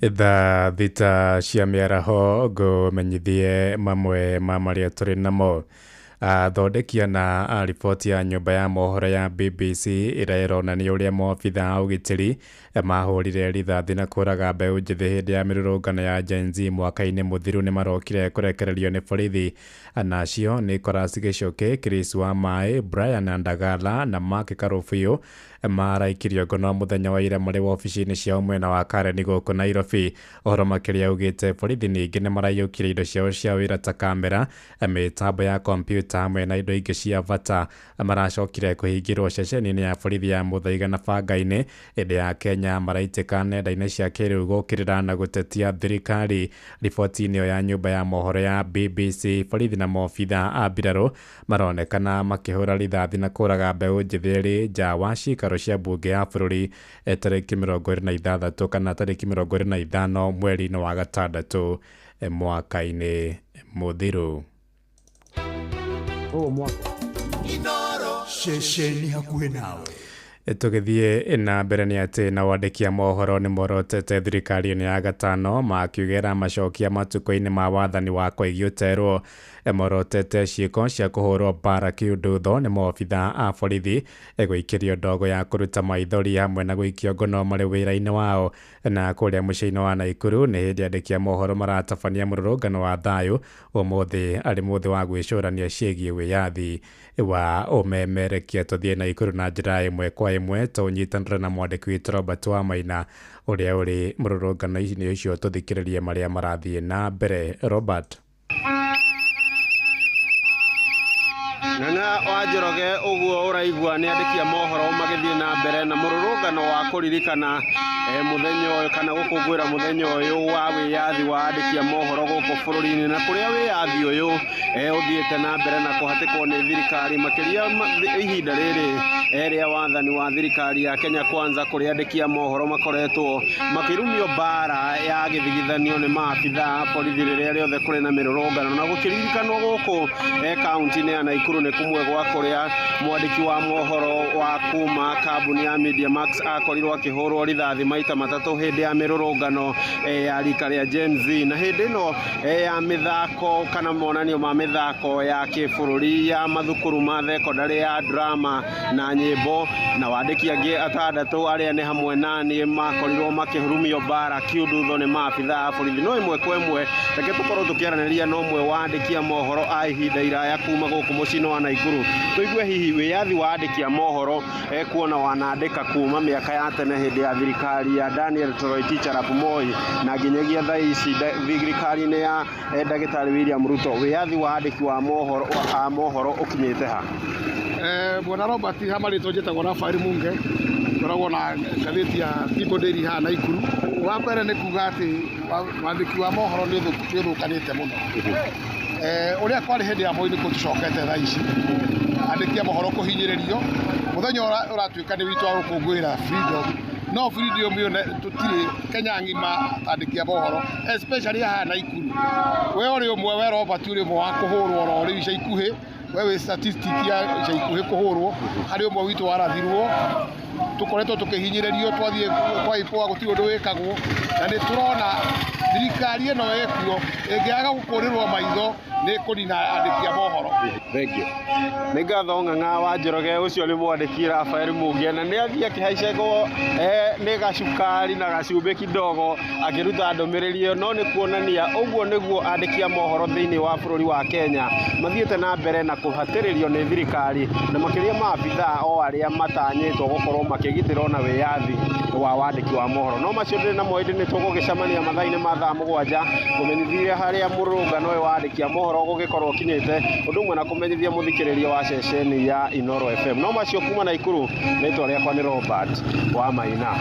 Thaa 6 cia mĩaraho ngũmenyithie mamwe ma marĩa tũrĩ namo. Athondeki ana a riboti ya nyũmba ya mohoro ya BBC ĩrĩa ĩronania ũrĩa maobitha a ũgitĩri mahũrire rithathi na kũraga mbeũ njĩthĩ hĩndĩ ya mĩrũrũngano ya Gen Z mwaka-inĩ mũthiru nĩmarokire kũrekererio nĩ borithi. Ana acio Nicholas Gichuki, Chris Wamae, Brian Ndagala na Mark Karũbiũ maraikirio ngono mũthenya wa ira marĩ wabici-inĩ ciao mwena wa Karen gũkũ Nairobi. Ũhoro makĩria ugĩte borithi ningĩ nĩmaraiyũkirie indo ciao cia wĩra ta kamera, mĩtambo ya kompiuta hamwe na indo ingĩ cia bata. Maracokire kũhingĩrwo ceceni-inĩ ya borithi ya Muthaiga na Banga-inĩ. Hĩndĩ ya Kenya maraitĩka nenda-inĩ cia kĩrĩu gũkĩrĩra na gũtetia thirikari. Riboti-inĩ ĩyo ya nyũmba ya mohoro ya BBC, borithi na maobitha a mbirarũ maronekana makĩhũra rithathi na kũraga mbeũ njĩthĩ ĩrĩ nja wa cikaro cia mbunge ya bũrũri tarĩki 26 kana tarĩki 25 mweri-inĩ wa gatandatũ mwaka-inĩ mũthiru. Ceceni hakuhĩ nawe. Tũgĩthiĩ na mbere nĩ atĩ na wandĩki a mohoro nĩ morotete thirikari-inĩ ya gatano makiuga macokia matukũ-inĩ ma wathani wa Koigi Ũterwo. Morotete ciĩko cia kũhũrwo mbara kĩũndũtho nĩ maobitha a borithi, gũikĩrio ndogo ya kũruta maithori hamwe na gũikio ngono marĩ wĩra-inĩ wao. Na kũrĩa mũciĩ-inĩ wa Naikuru nĩ hĩndĩ andĩki a mohoro maratabania mũrũrũngano wa thayũ ũmũthĩ arĩ mũthĩ wa gwĩcũrania ciĩgiĩ wĩyathi wa ũmemerekia. Tũthiĩ Naikuru na njĩra ĩmwe kwa ĩmwe tũnyitanĩre na mwandĩki witũ Robert Wamaina ũrĩa ũrĩ mũrũrũngano-inĩ ũcio, tũthikĩrĩrie marĩa marathiĩ na mbere. Robert. Ng'ang'a wa Njoroge ũguo ũraigua nĩ andĩki a mohoro magĩthiĩ na mbere na mũrũrũngano wa kũririkana mũthenya ũyũ kana gũkũngũĩra mũthenya ũyũ wa wĩyathi wa andĩki a mohoro gũkũ bũrũri-inĩ, na kũrĩa wĩyathi ũyũ ũthiĩte na mbere na kũhatĩkwo nĩ thirikari makĩria ihinda rĩrĩ rĩa wathani wa thirikari ya Kenya Kwanza, kũrĩa andĩki a mohoro makoretwo makĩrumio mbara ya gĩthigithanio nĩ maabitha a borithi rĩrĩa rĩothe kũrĩ na mĩrũrũngano. Na gũkĩririkanwo gũkũ kaunti-inĩ ya Naikuru nĩ kũmwe gwa kũrĩa mwandĩki wa mohoro wa kuma kambuni ya Media Max akorirwo akĩhũrwo rithathi maita matatũ hĩndĩ ya mĩrũrũngano ya rika rĩa Gen Z. Na hĩndĩ ĩno ya mĩthako kana monanio ma mĩthako ya kĩbũrũri ya mathukuru ma thekondarĩ ya drama na nyĩmbo, na wandĩki angĩ atandatũ arĩa nĩ hamwe na niĩ makorirwo makĩhurumio mbara kĩũndutho nĩ maabitha a borithi. No ĩmwe kwa ĩmwe reke tũkorwo tũkĩaranĩria na ũmwe wa andĩki a mohoro a ihinda iraya kuma gũkũ mũciĩ-inĩ wa Naikuru, tũigue hihi wĩyathi wa andĩki a mohoro kuona wanandĩka kuma mĩaka ya tene hĩndĩ ya thirikari ya Daniel Toroitich arap Moi na nginyagia thaa ici thirikari-inĩ ya ndagĩtarĩ William Ruto, wĩyathi wa andĩki wa mohoro a mohoro ũkinyĩte ha? Bwana Robert, ha marĩtwa njĩtagwo Rafael Munge, ngoragwo na ngathĩti ya People Daily haha Naikuru. Wa mbere nĩ kuga atĩ wandĩki wa mohoro nĩ ũthũkanĩte mũno. Ũrĩa kwarĩ hĩndĩ ya Moi nĩkuo tũcokete thaa ici, andĩki a mohoro kũhinyĩrĩrio. Mũthenya ũratuĩka nĩ witũ wa gũkũngũĩra freedom, no freedom ĩyo tũtirĩ Kenya ng'ima andĩki a mohoro, especially haha Naikuru. We ũrĩ ũmwe, we Robert ũrĩ ũmwe wa kũhũrwo oro rĩu ica ikuhĩ, we wĩ statistic ya ica ikuhĩ kũhũrwo, harĩ ũmwe witũ warathirwo. Tũkoretwo tũkĩhinyĩrĩrio, twathiĩ kwa IPOA gũtirĩ ũndũ wĩkagwo, na nĩ tũrona thirikari ĩno ĩkuo ĩngĩaga gũkũrĩrwo maitho nĩ kũnina andĩki a mohoro. Thank you. Nĩ ngatho Ng'ang'a wa Njoroge, ũcio nĩ mwandĩki Rafael Munge, na nĩ athiĩ akĩhaicagwo nĩ gacukari na gacumbĩ kidogo akĩruta ndũmĩrĩri ĩyo, no nĩ kuonania ũguo nĩguo andĩki a mohoro thĩinĩ wa bũrũri wa Kenya mathiĩte na mbere na kũhatĩrĩrio nĩ thirikari na makĩria maabitha o arĩa matanyĩtwo gũkorwo makĩgitĩrwo na wĩyathi wa wandĩki wa mohoro. No macio ndĩrĩ namo ĩndĩ nĩ tũgũgĩcemania mathaa-inĩ ma thaa 7 kũmenyithia harĩa mũrũrũngano ũyũ wa andĩki a mohoro ũgũgĩkorwo ũkinyĩte, ũndũ ũmwe na kũmenyithia mũthikĩrĩria wa ceceni ya Inooro FM. No macio kuma Naikuru, rĩtwa rĩakwa nĩ Robert wa Maina.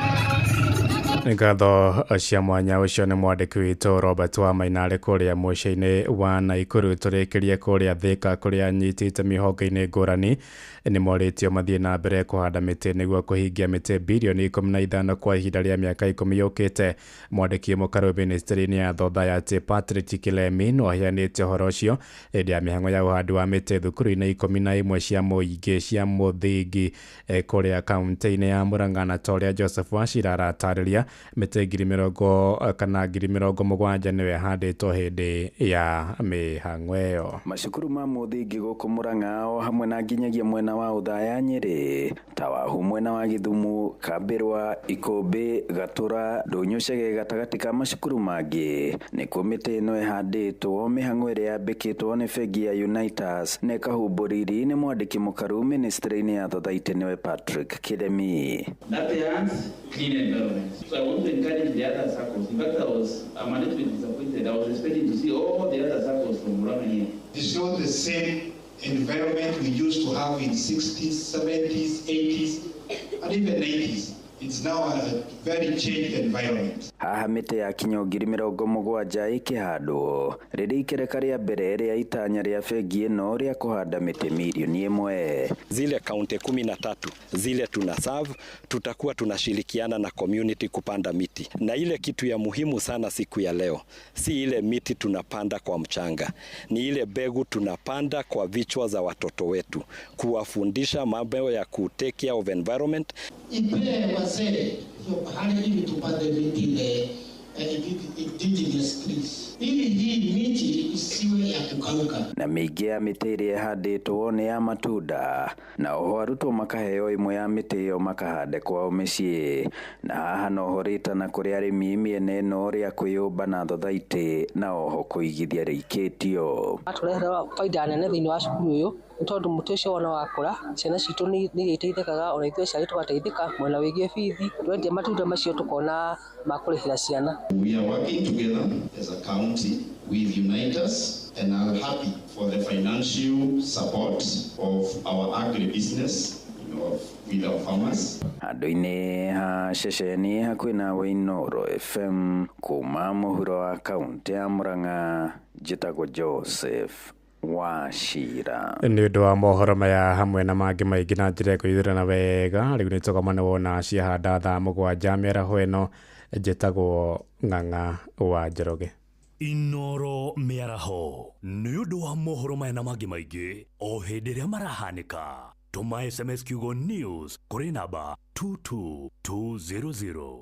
Ngatho cia mwanya, ũcio nĩ mwandĩki witũ Robert wa Maina arĩ kũrĩa mũciĩ-inĩ wa Naikuru. Tũrĩkĩrie kũrĩa Thika kũrĩa anyitĩte mĩhonge-inĩ ngũrani nĩ morĩtio mathiĩ na mbere kũhanda mĩtĩ nĩguo kũhingia mĩtĩ birioni 15 kwa ihinda rĩa mĩaka 10 yũkĩte. Mwandĩki mũkarũ ministry-inĩ ya Thothayaty Patrick Kilemi no aheanĩte ũhoro ũcio hĩndĩ ya mĩhang'o ya ũhandi wa mĩtĩ thukuru-inĩ 11 cia mũingĩ cia mũthingi kũrĩa kaunti-inĩ ya Murang'a, na ta ũrĩa Joseph Wachira aratarĩria. Mĩtĩ 70,000 kana 70,000 nĩyo ĩhandĩtwo hĩndĩ ya mĩhang'o ĩyo. Macukuru ma mũthingi gũkũ Murang'a o hamwe na nginyagia mwena wa Othaya Nyĩrĩ, Tawahu mwena wa Gĩthumu, Kambĩrwa, Ikũmbĩ, Gatura, Ndũnyũ Chege gatagatĩ ka macukuru mangĩ nĩkuo mĩtĩ ĩno ĩhandĩtwo. Mĩhang'o ĩrĩa yambĩkĩtwo nĩ bengi ya Unitas na ĩkahumbwo riri nĩ mwandĩki mũkaru ministry-inĩ ya Thothaitĩ nĩwe Patrick Kĩremi. That earns clean environment. So I want to encourage the other circles. In fact, I'm a little bit disappointed. I was expecting to see all the other circles from Murang'a here. It's not the same environment we used to have in 60s, 70s, 80s, and even 90s. It's now a very changed environment. Haha mĩtĩ ya kinya 70,000 ĩkĩhandwo rĩrĩ ikereka rĩa mbere rĩa itanya rĩa bengi ĩno rĩa kũhanda mĩtĩ 1 milioni. Zile kaunti 13 zile tuna serve, tutakuwa tunashirikiana na community kupanda miti, na ile kitu ya muhimu sana siku ya leo si ile miti tunapanda kwa mchanga, ni ile mbegu tunapanda kwa vichwa za watoto wetu, kuwafundisha mambo ya ku take care of environment. Ipee wazee hiyo pahali ili tupande miti ile indigenous trees ili hii miti isiwe ya kukauka. Na mĩingĩ ya mĩtĩ ĩrĩa ĩhandĩtwo nĩ ya matunda, na oho arutwo makaheo ĩmwe ya mĩtĩ ĩyo makahande kwao mĩciĩ. Na haha noho rĩtana kũrĩ arĩmi mĩena ĩno rĩa kwĩyũmba na thothaitĩ na oho kũigithia rĩikĩtio. Atũrehera baida nene thĩinĩ wa cukuru ũyũ nĩ tondũ mũtĩ ũcio wona wakũra, ciana citũ nĩ irĩteithĩkaga, ona ithuĩ aciari tũgateithĩka mwena wĩgiĩ bithi. Twendia matunda macio tũkona ma kũrĩhĩra ciana. We are working together as a county with Unitas and are happy for the financial support of our agribusiness, with our farmers. Handũ-inĩ ha ceceni hakuhĩ nawe Inooro FM kuma mũhuro wa kaũntĩ ya Murang'a, njĩtagwo Joseph Wachira. Nĩ ũndũ wa mohoro maya hamwe na mangĩ maingĩ na njĩra ĩkũithũrana wega, rĩu nĩ tũgomane wona ciahanda thaa 7 mĩaraho ĩno. Njĩtagwo Ng'ang'a wa Njoroge. Inoro mĩaraho nĩ ũndũ wa mohoro maya na mangĩ maingĩ o hĩndĩ ĩrĩa marahanĩka, tũma SMS kiugo news kũrĩ namba 22200.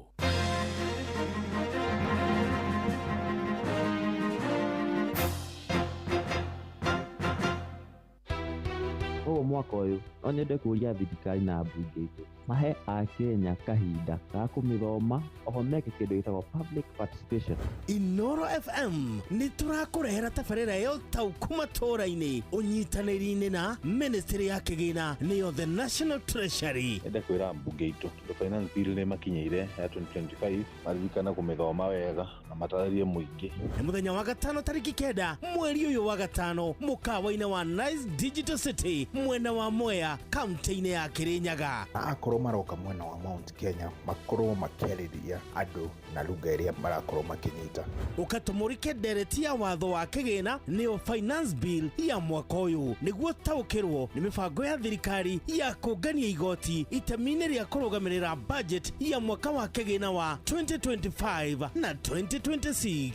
Koguo mwaka ũyũ no nyende kũria thirikari na mbunge itũ mahe akenya kahinda ga kũmĩthoma, oho meke kĩndũ gĩtagwo public participation. Inoro FM nĩ tũrakũrehera tabarĩra ya ũtaũku matũũra-inĩ ũnyitanĩri-inĩ na ministry ya kĩgĩna, nĩyo the National Treasury. Nyende kwĩra mbunge itũ tondũ finance bill nĩ makinyĩire ya 2025 maririkane kũmĩthoma wega na matarĩrie mũingĩ. Nĩ mũthenya wa gatano tarĩki 9 mweri ũyũ wa gatano, mũkawa-inĩ wa Nice Digital City mwena wa Mwea, kaunti-inĩ ya Kirinyaga. Na akorwo maroka mwena wa Mount Kenya, makorwo makĩarĩria andũ na lugha ĩrĩa marakorwo makĩnyita. Ũkatũmũrĩke ndereti ya watho wa kĩgĩna, nĩyo finance bill ya mwaka ũyũ, nĩguo taũkĩrwo nĩ mĩbango ya thirikari ya kũngania igoti itemi-inĩ rĩa kũrũgamĩrĩra budget ya mwaka wa kĩgĩna wa 2025 na 2026.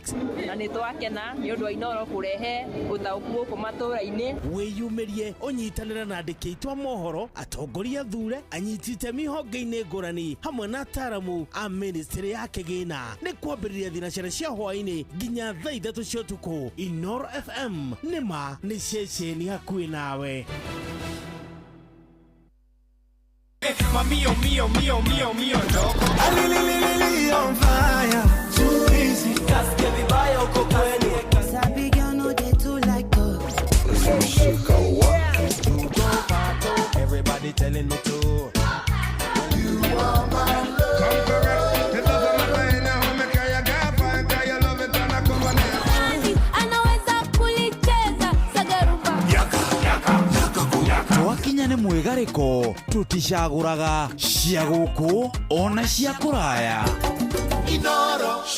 Na nĩ twakena nĩ ũndũ wa Inoro kũrehe ũtaũku gũkũ matũũra-inĩ. Wĩyumĩrie ũnyitanĩre na andĩki aitũ a mohoro, atongoria thure, anyiti itemi honge-inĩ ngũrani hamwe na ataramu a ministry ya kĩgĩna. Nĩ kwambĩrĩria thinacara cia hwaĩ-inĩ nginya thaa 3 cia ũtukũ. Inoro FM nĩ ma nĩ ceceni hakuhĩ nawe. Mamio mio mio mio mio ndoko. On fire, too easy. Kasikia vibaya uko kwenu. Sabi girl no dey too like talk. Everybody telling me to. You are my love. Come correct. The love of my life now, me kaya gafa, kaya love it and I come on. Anaweza kulicheza sagarumba. Twakinya nĩ mwĩgarĩko, tũticagũraga cia gũkũ ona cia kũraya.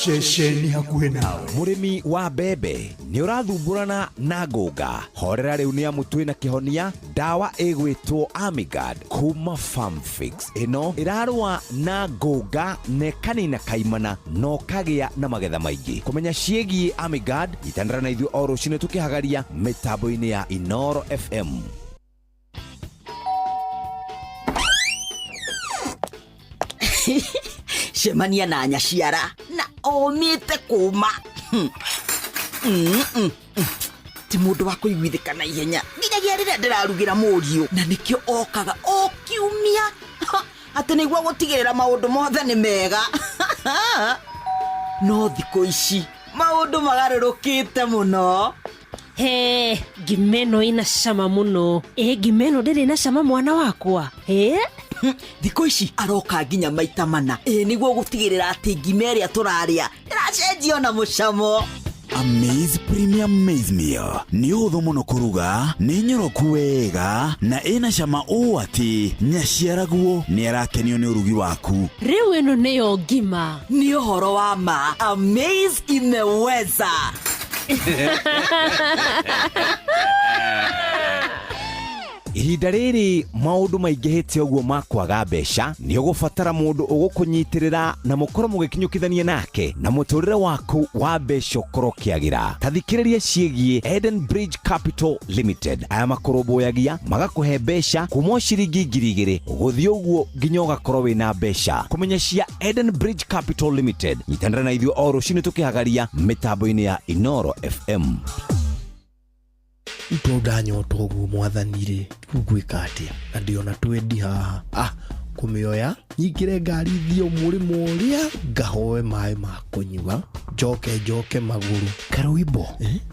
Ceceni hakuhĩ nawe. Mũrĩmi wa mbembe nĩ ũrathumbũrana na ngũnga, horera rĩu nĩ amu twĩna kĩhonia, ndawa ĩgwĩtwo Amigard kuma Farmfix. Ĩno ĩrarũa na ngũnga na ĩkanina kaimana na ũkagĩa na magetha maingĩ. Kũmenya ciĩgiĩ Amigard, nyitanĩra na ithuĩ o rũcinĩ tũkĩhagaria mĩtambo-inĩ ya Inoro FM. Cemania na nyaciara na omĩte kũma. Ti mũndũ wa kũiguithĩka na ihenya nginyagia rĩrĩa ndĩrarugĩra mũriũ, na nĩkĩo okaga o kiumia atĩ nĩguo gũtigĩrĩra maũndũ mothe nĩ mega. No thikũ ici maũndũ magarũrũkĩte mũno. He, ngima ĩno ĩna cama mũno. Ĩ ngima ĩno ndĩrĩ na cama mwana wakwa. Ĩ? Thikũ ici aroka nginya maita mana, ĩ nĩguo gũtigĩrĩra atĩ ngima ĩrĩa tũrarĩa ĩracenjia ona mũcamo. Amaze Premium Maize Meal nĩ ũhũthũ mũno kũruga, nĩ nyoroku wega na ĩna cama ũũ atĩ nyaciaraguo nĩ arakenio nĩ ũrugi waku. Rĩu ĩno nĩyo ngima. Nĩ ũhoro wa ma, Amaze imeweza. Ihinda rĩrĩ maũndũ maingĩhĩte ũguo ma kwaga mbeca, nĩ ũgũbatara mũndũ ũgũkũnyitĩrĩra na mũkorwo mũgĩkinyũkithania nake na mũtũrĩre waku wa mbeca ũkorwo ũkĩagĩra. Ta thikĩrĩria ciĩgiĩ Eden Bridge Capital Limited. Aya makũrũmbũyagia magakũhe mbeca kuma o ciringi 2,000 gũthiĩ ũguo nginya ũgakorwo wĩna mbeca. Kũmenya cia Eden Bridge Capital Limited, nyitanĩra na ithuĩ o rũcinĩ tũkĩhagaria mĩtambo-inĩ ya Inoro FM. Rĩu ndanyota ũguo mwathani rĩ, rĩu ngwĩka atĩa? Na ndĩ ona twendi haha. Ah, kũmĩoya nyingĩre ngari thiĩ mũrĩmo ũrĩa ngahoe maĩ ma kũnyua, njoke njoke magũrũ. Karũimbo,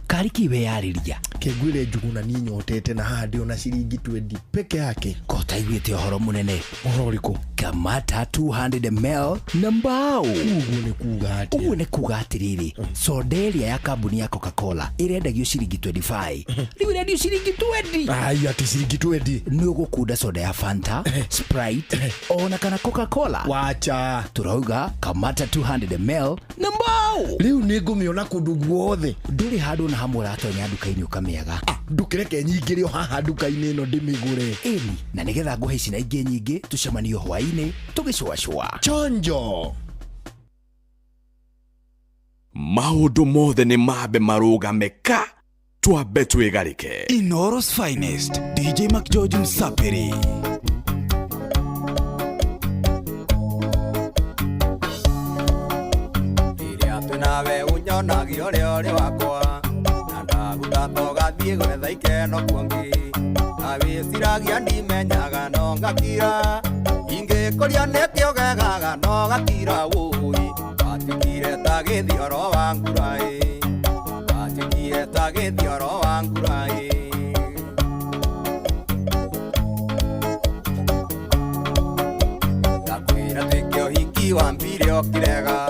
kari kĩ weyarĩria? Kengwĩre Njuguna niĩ nyotete na haha ndĩ ona ciringi twendi peke yake. Ko ũtaiguĩte ũhoro mũnene? Ũhoro ũrĩkũ? Kamata 200 ml na mbao. Ũguo nĩ kuga atĩa? Ũguo nĩ kuga atĩrĩrĩ, soda ĩrĩa ya kambuni ya Coca-Cola ĩrendagio ciringi 25, rĩu ĩrendio ciringi 20. Ai, atĩ ciringi 20? Nĩ ũgũkunda soda ya Fanta, Sprite ona kana Coca-Cola. Wacha. Tũrauga Kamata 200 ml na mbao. Rĩu nĩ ngũmĩona kũndũ guothe. Ndũrĩ handũ na hamwe ũratonya nduka-inĩ ũkamĩaga. Ndũkĩreke nyingĩre o haha nduka-inĩ ĩno ndĩmĩgũre. Ĩni, na nĩgetha ngũhe ici na ingĩ nyingĩ, tũcemanio hwaĩ-inĩ tũgĩcũacũa. Chonjo. Maũndũ mothe nĩ mambe marũgame ka twambe twĩgarĩke. Inooro's finest, DJ McGeorge Msapiri. Rĩrĩa twĩ nawe ũnyonagia ũrĩa ũrĩ wakwa, na ndagũtata ũgathiĩ gwetha ikeno kuongĩ, na wĩciragia ndimenyaga no ngakira, ingĩkũria nĩkĩo gegaga no gakira wũi, watuĩkire ta gĩthioro wa ngura ĩ, watuĩkire ta gĩthioro wa ngura ĩ. Ndakwĩra twĩke ũhiki wambire ũkĩrega,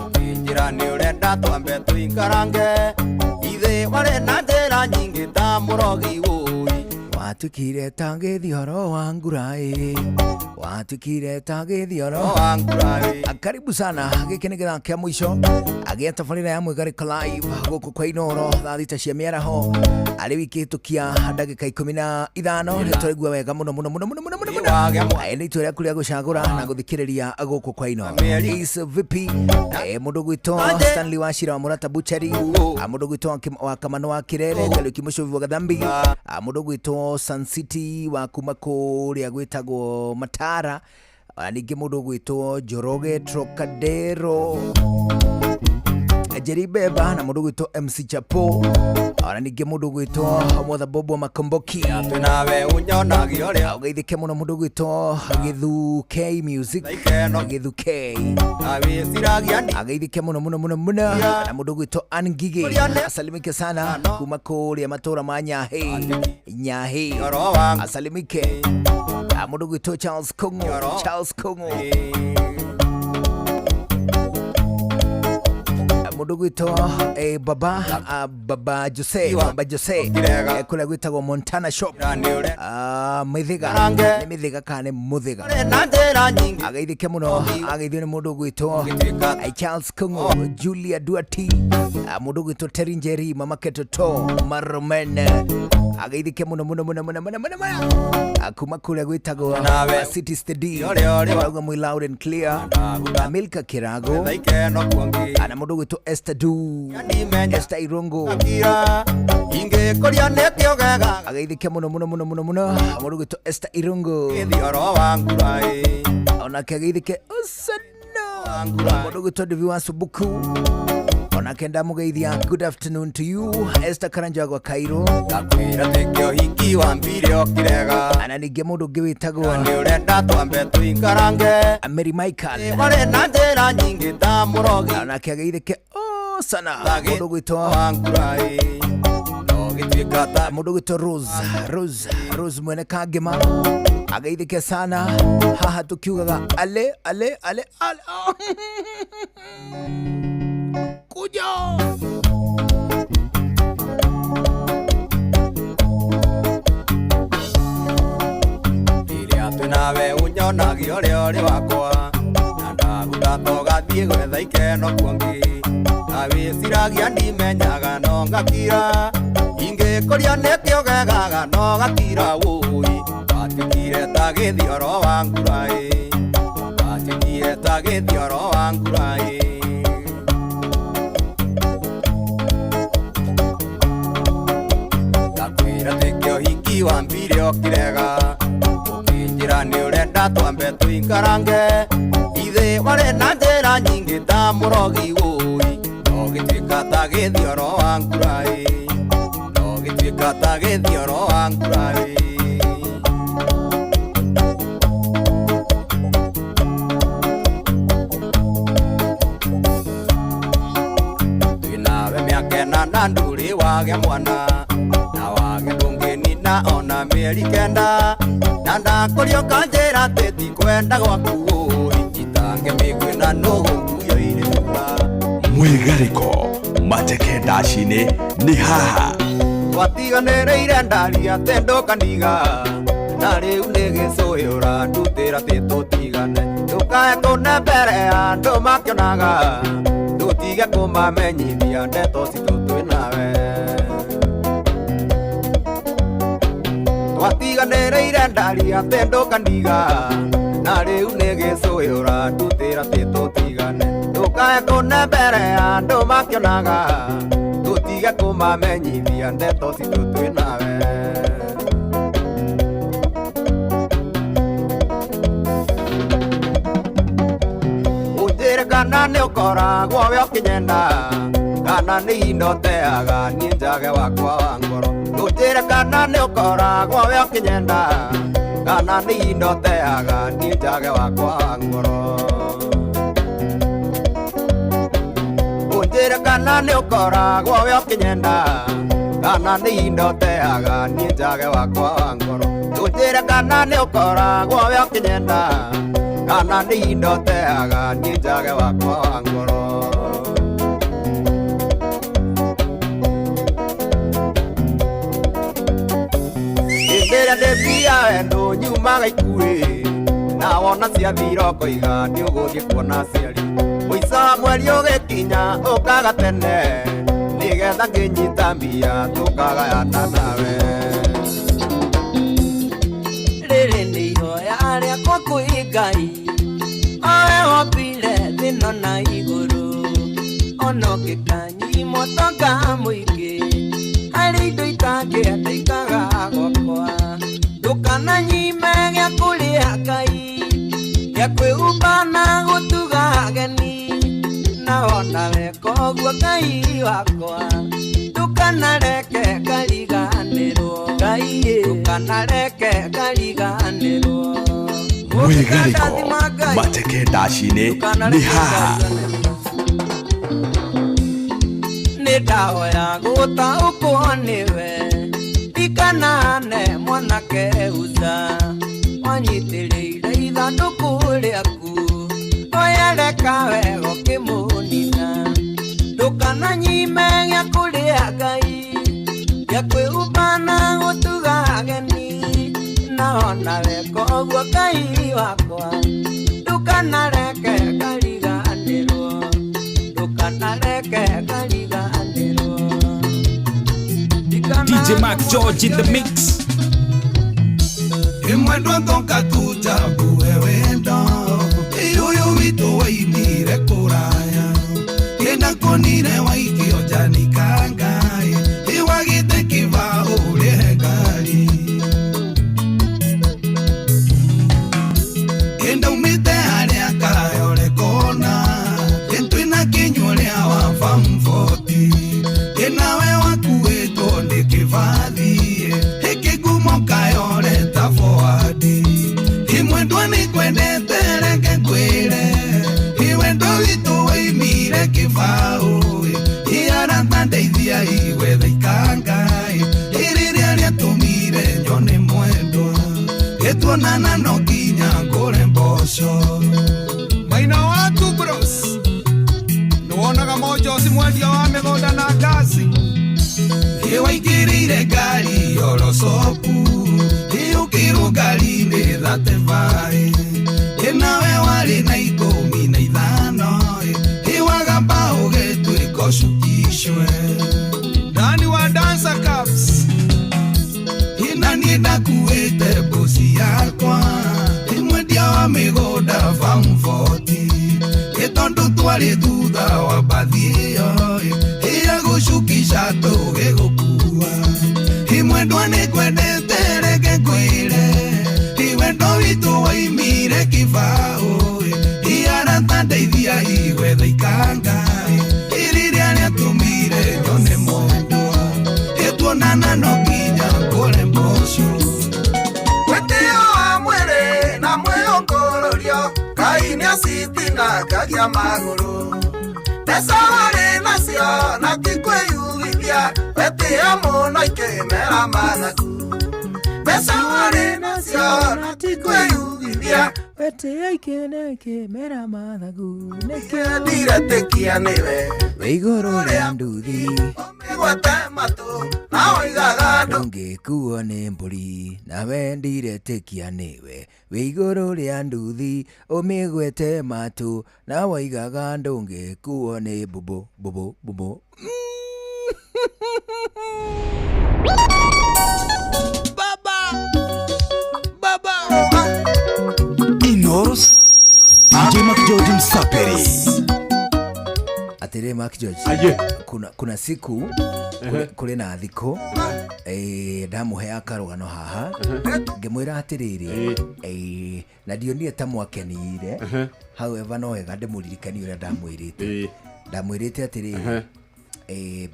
ũkĩnjĩra nĩ ũrenda twambe tũikarange, ithe warĩ na njĩra nyingĩ ta mũrogi wũi. Watuĩkire ta gĩthioro wa ngura ĩ, watuĩkire ta gĩthioro wa ngura ĩ. Karibu sana, gĩkĩ nĩ gĩthaa kĩa mũico agĩa tabarĩra ya Mwĩgarĩko Live gũkũ kwa Inoro thaa 6 cia mĩaraho, arĩ wiki hĩtũkia ndagĩka 15. Nĩ tũraigua wega mũno mũno mũno mũno mũno mũno mũno. Nĩ itua rĩaku rĩa gũcagũra na gũthikĩrĩria gũkũ kwa Inoro. Is vipi? Mũndũ gwitũ Stanley Wachira wa Mũrata Butchery, mũndũ gwitũ wa Kamano wa Kirere, Kariũki Mũcũvi wa Gathambi, mũndũ gwitũ Sun City wa kuma kũrĩa gwĩtagwo Matara, ningĩ mũndũ gwĩtwo Njoroge Trocadero, Jerry Beba na mũndũ gwĩtwo MC Chapo, ona ningĩ mũndũ gwĩtwo Mwatha Bobo Makomboki. Nawe ũnyonagia ũrĩa Ũgeithĩke mũno mũndũ gwĩtwo Gĩthu K Music, Gĩthu K. Na wĩciragia ndi Ageithĩke mũno mũno mũno mũno na mũndũ gwĩtwo Ann Ngigĩ, asalimike sana kuma kũrĩa matũra ma Nyahi, Nyahi, asalimike. Mũndũ gwĩtwo Charles Kung'u, Charles Kung'u. Mũndũ gwĩtwo baba baba Jose, baba Jose, kũrĩa gwĩtagwo Montana Shop, Mĩthĩga, nĩ Mĩthĩga kana nĩ Mũthĩga. Na njĩra nyingĩ. Ageithĩke mũno, ageithio nĩ mũndũ gwĩtwo Charles Kung'u, Julia Duati, mũndũ gwĩtwo Terry Njeri, Mama Ketoto Maromen, ageithĩke mũno mũno mũno mũno mũno mũno mũno kuma kũrĩa gwĩtagwo City Steady, auga mwĩ loud and clear, Milka Kirago, na mũndũ gwĩtwo Esther Du, Esther Irongo, Ingĩkũria nĩkĩo gegaga ageithĩke mũno mũno mũno mũno mũno mũndũ gwĩtwo Esther Irongo, gĩthioro wa ngura ĩ. Onake ageithĩke ũcano. Mũndũ gwĩtwo Devi wa Subuku onake ndamũgeithia. Good afternoon to you, Esther Karanja gwa Cairo. Ndakwĩra tĩkĩo hiki wambire ũkĩrega. Ana ningĩ mũndũ ũngĩ wĩtagwo nĩ ũrenda twambe tũikarange. Mary Michael. Warĩ na njĩra nyingĩ ta mũrogi. Onake ageithĩke oh sana. Mũndũ gwĩtwo mũndũ gwĩtwo Rose Rose Rose mwene Kangema ageithĩke sana. Haha tukiugaga ale ale ale ale, oh. Kuja. Rĩrĩa twĩ nawe ũnyonagia ũrĩa ũrĩ wakwa, na ndagũtata ũgathiĩ gwetha ikeno kuongĩ. Na wĩciragia ndimenyaga no ngakira, ingĩkũria nĩkĩo gegaga no gakira wũi. Watuĩkire ta gĩthioro wa nguraĩ, watuĩkire ta gĩthioro wa nguraĩ. Ndakwĩra tĩkĩo hiki wambire ũkĩrega, ũkĩnjĩra nĩ ũrenda twambe tũikarange. Ithe warĩ na njĩra nyingĩ ta mũrogi wũi, no gĩtuĩka ta gĩthioro wa nguraĩ, no gĩtuĩka ta gĩthioro wa nguraĩ. Twĩ nawe mĩaka ĩna na ndũrĩ wagĩa mwana, na wage ndũngĩnina ona mĩeri 9. Na ndakũria ũkanjĩra atĩ tikwenda gwaku ũi, njitange mĩguĩ na nũgũ nguoire thutha. Mwĩgarĩko mateke ndaci-inĩ nĩ haha. Twatiganĩrĩire ndari atĩ ndũkaniga, na rĩu nĩ gĩcũhĩ ũrandutĩra atĩ tũtigane. Ndũkae kũne mbere ya andũ makĩonaga, tũtige kũmamenyithia ndeto citũ twĩ nawe. Twatiganĩrĩire ndari atĩ ndũkaniga, na rĩu nĩ gĩcũhĩ ũrandutĩra atĩ tũtigane. Ndũkae kũne mbere ya andũ makĩonaga, tũtige kũmamenyithia ndeto citũ twĩ nawe. Ũnjĩre kana nĩ ũkoragwo we ũkĩnyenda, kana nĩ indo teaga niĩ njage wakwa wa ngoro. Ũnjĩre kana nĩ ũkoragwo we ũkĩnyenda, kana nĩ indo teaga niĩ njage wakwa wa ngoro. Ũnjĩre kana nĩ ũkoragwo we ũkĩnyenda, kana nĩ indo teaga niĩ njage wakwa wa ngoro. Ũnjĩre kana nĩ ũkoragwo we ũkĩnyenda, kana nĩ indo teaga niĩ njage wakwa wa ngoro. Hĩndĩ ĩrĩa ndĩ mbia wendo nyumaga ikuĩ, na wona ciathira ũkoiga nĩ ũgũthiĩ kuona aciari. Mũico wa mweri ũgĩkinya ũkaga tene, nĩgetha ngĩnyita mbia tũkagayana nawe. Rĩrĩ nĩ ihoya rĩakwa kwĩ Ngai, owe wombire thĩ ĩno na igũrũ. Ona ũngĩkanyima ũtonga mũingĩ, harĩ indo itangĩenda ikaga gwakwa. Ndũkananyime gĩa kũrĩa Ngai, gĩa kwĩhumba na gũtuga ageni. Na wona weka ũguo Ngai wakwa, ndũkanareke ngariganĩrwo. Ngai ndũkanareke ngariganĩrwo. Mwĩgarĩko mateke ndaci-inĩ nĩ haha. Nĩ ndahoya gũtaũkwo nĩwe, ndikanahane mwanake Uza, wanyitĩrĩire ithandũkũ rĩaku, oya reka wega ũkĩmũnina. Ndũkananyime gĩa kũrĩa Ngai, gĩa kwĩhumba na gũtuga ageni. Na wona weka ũguo Ngai wakwa, ndũkanareke ngariganĩrwo, ndũkanareke ngariganĩrwo. DJ Mark George in the mix. Imwendwa ntonka tuchague wendo, iyuyu witũ waimire kũraya. Kĩndakonire waikio njanikangai, iwagĩte kĩbao ũrĩhe ngari. Kĩndaumĩte harĩa kayore kona, Nĩngwendete reke ngwĩre Iwendo witũ waimire kĩbaũ Iarata ndeithia igwetha ikangai Rĩrĩa rĩatũmire nyone mwendwa Gĩtuonana no nginya ngũre mboco Maina watu bros Nĩwonaga mojoci mwendia wa mĩgũnda na ngasi Ĩwaingĩrĩire ngari yorocopu Ĩũkĩrwo ngari-inĩ 35 Ĩnawe warĩ na 15 Ĩwagamba ũgĩtuĩka ũcukicwe Ndani wa Dancer Cups Ĩna niĩ ndakuĩte mbuci yakwa Ĩmwendia wa mĩgũnda farm 40 Ĩ tondũ twarĩ thutha wa mbathi ĩyo Ĩya gũcukisha tũgĩgũkua Imwendwa nĩngwendete reke ngwĩre Iwendo witũ waimire kĩbaũ Iarata ndeithia igwetha ikangai Rĩrĩa rĩatũmire nyone mwendwa Ĩtuonana no nginya ngũre mboco Wĩtĩo wa mwĩrĩ na mwĩũkũrũrio Ngai nĩacitinangagia magũrũ Mbeca warĩ nacio na ti kwĩyugithia Wetĩo mũno ikĩmera mathagu Mbeca warĩ nacio na ti kwĩyugithia Wetĩo ikĩmera mathagu Nĩkĩo ndiretĩkia nĩwe wĩ igũrũ rĩa nduthi Ũmĩgwate matũ na woigaga ndũngĩkuo nĩ mbũri nawe ndiretĩkia nĩwe wĩ igũrũ rĩa nduthi ũmĩgwete matũ na woigaga ndũngĩkuo nĩ bubu bubu bubu. Baba Baba Inoros DJ Mark George Msaperi. Atĩrĩ Mark George. Aye. Kuna siku kũrĩ na thikũ ndamũheaga karũgano haha ngĩmwĩra atĩrĩrĩ na ndionire ta mwakenire however no wega ndĩmũririkanie ũrĩa ndamwĩrĩte ndamwĩrĩte atĩrĩrĩ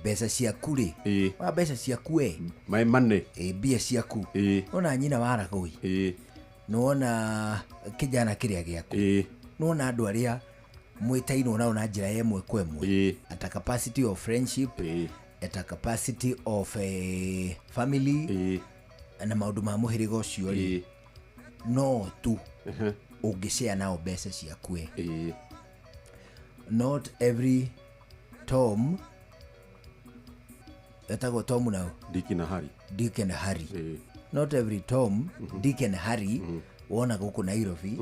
mbeca ciaku rĩ wa mbeca ciaku we my money mbia ciaku nona nyina wa Ragũi nĩwona kĩjana kĩrĩa gĩaku nĩwona andũ arĩa mwĩtainwo nao na njĩra ya ĩmwe kwa ĩmwe at a capacity of friendship at a capacity of family na maũndũ ma mũhĩrĩga ũcio rĩ no tu ũngĩshare nao mbeca ciaku not every Tom etagwo Tom nao Dick na Harry Dick and Harry not every Tom Dick and Harry wona gũkũ Nairobi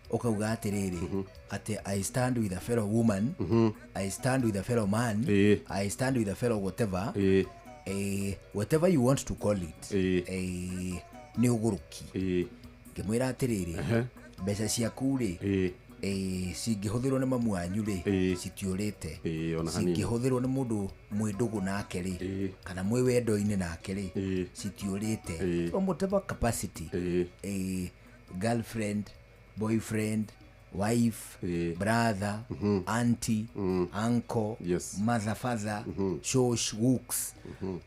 ukauga atĩrĩrĩ atĩ I stand with a fellow woman I stand with a fellow man I stand with a fellow whatever whatever you want to call it nĩ ũgũrũki ngĩmwĩra atĩrĩrĩ mbeca ciaku rĩ cingĩhũthĩrwo nĩ mamu wanyu rĩ citiũrĩte cingĩhũthĩrwo nĩ mũndũ mwĩ ndũgũ nake rĩ kana mwĩ wendo-inĩ nake rĩ citiũrĩte from whatever capacity girlfriend boyfriend wife brother auntie uncle yes. mother father shosh wooks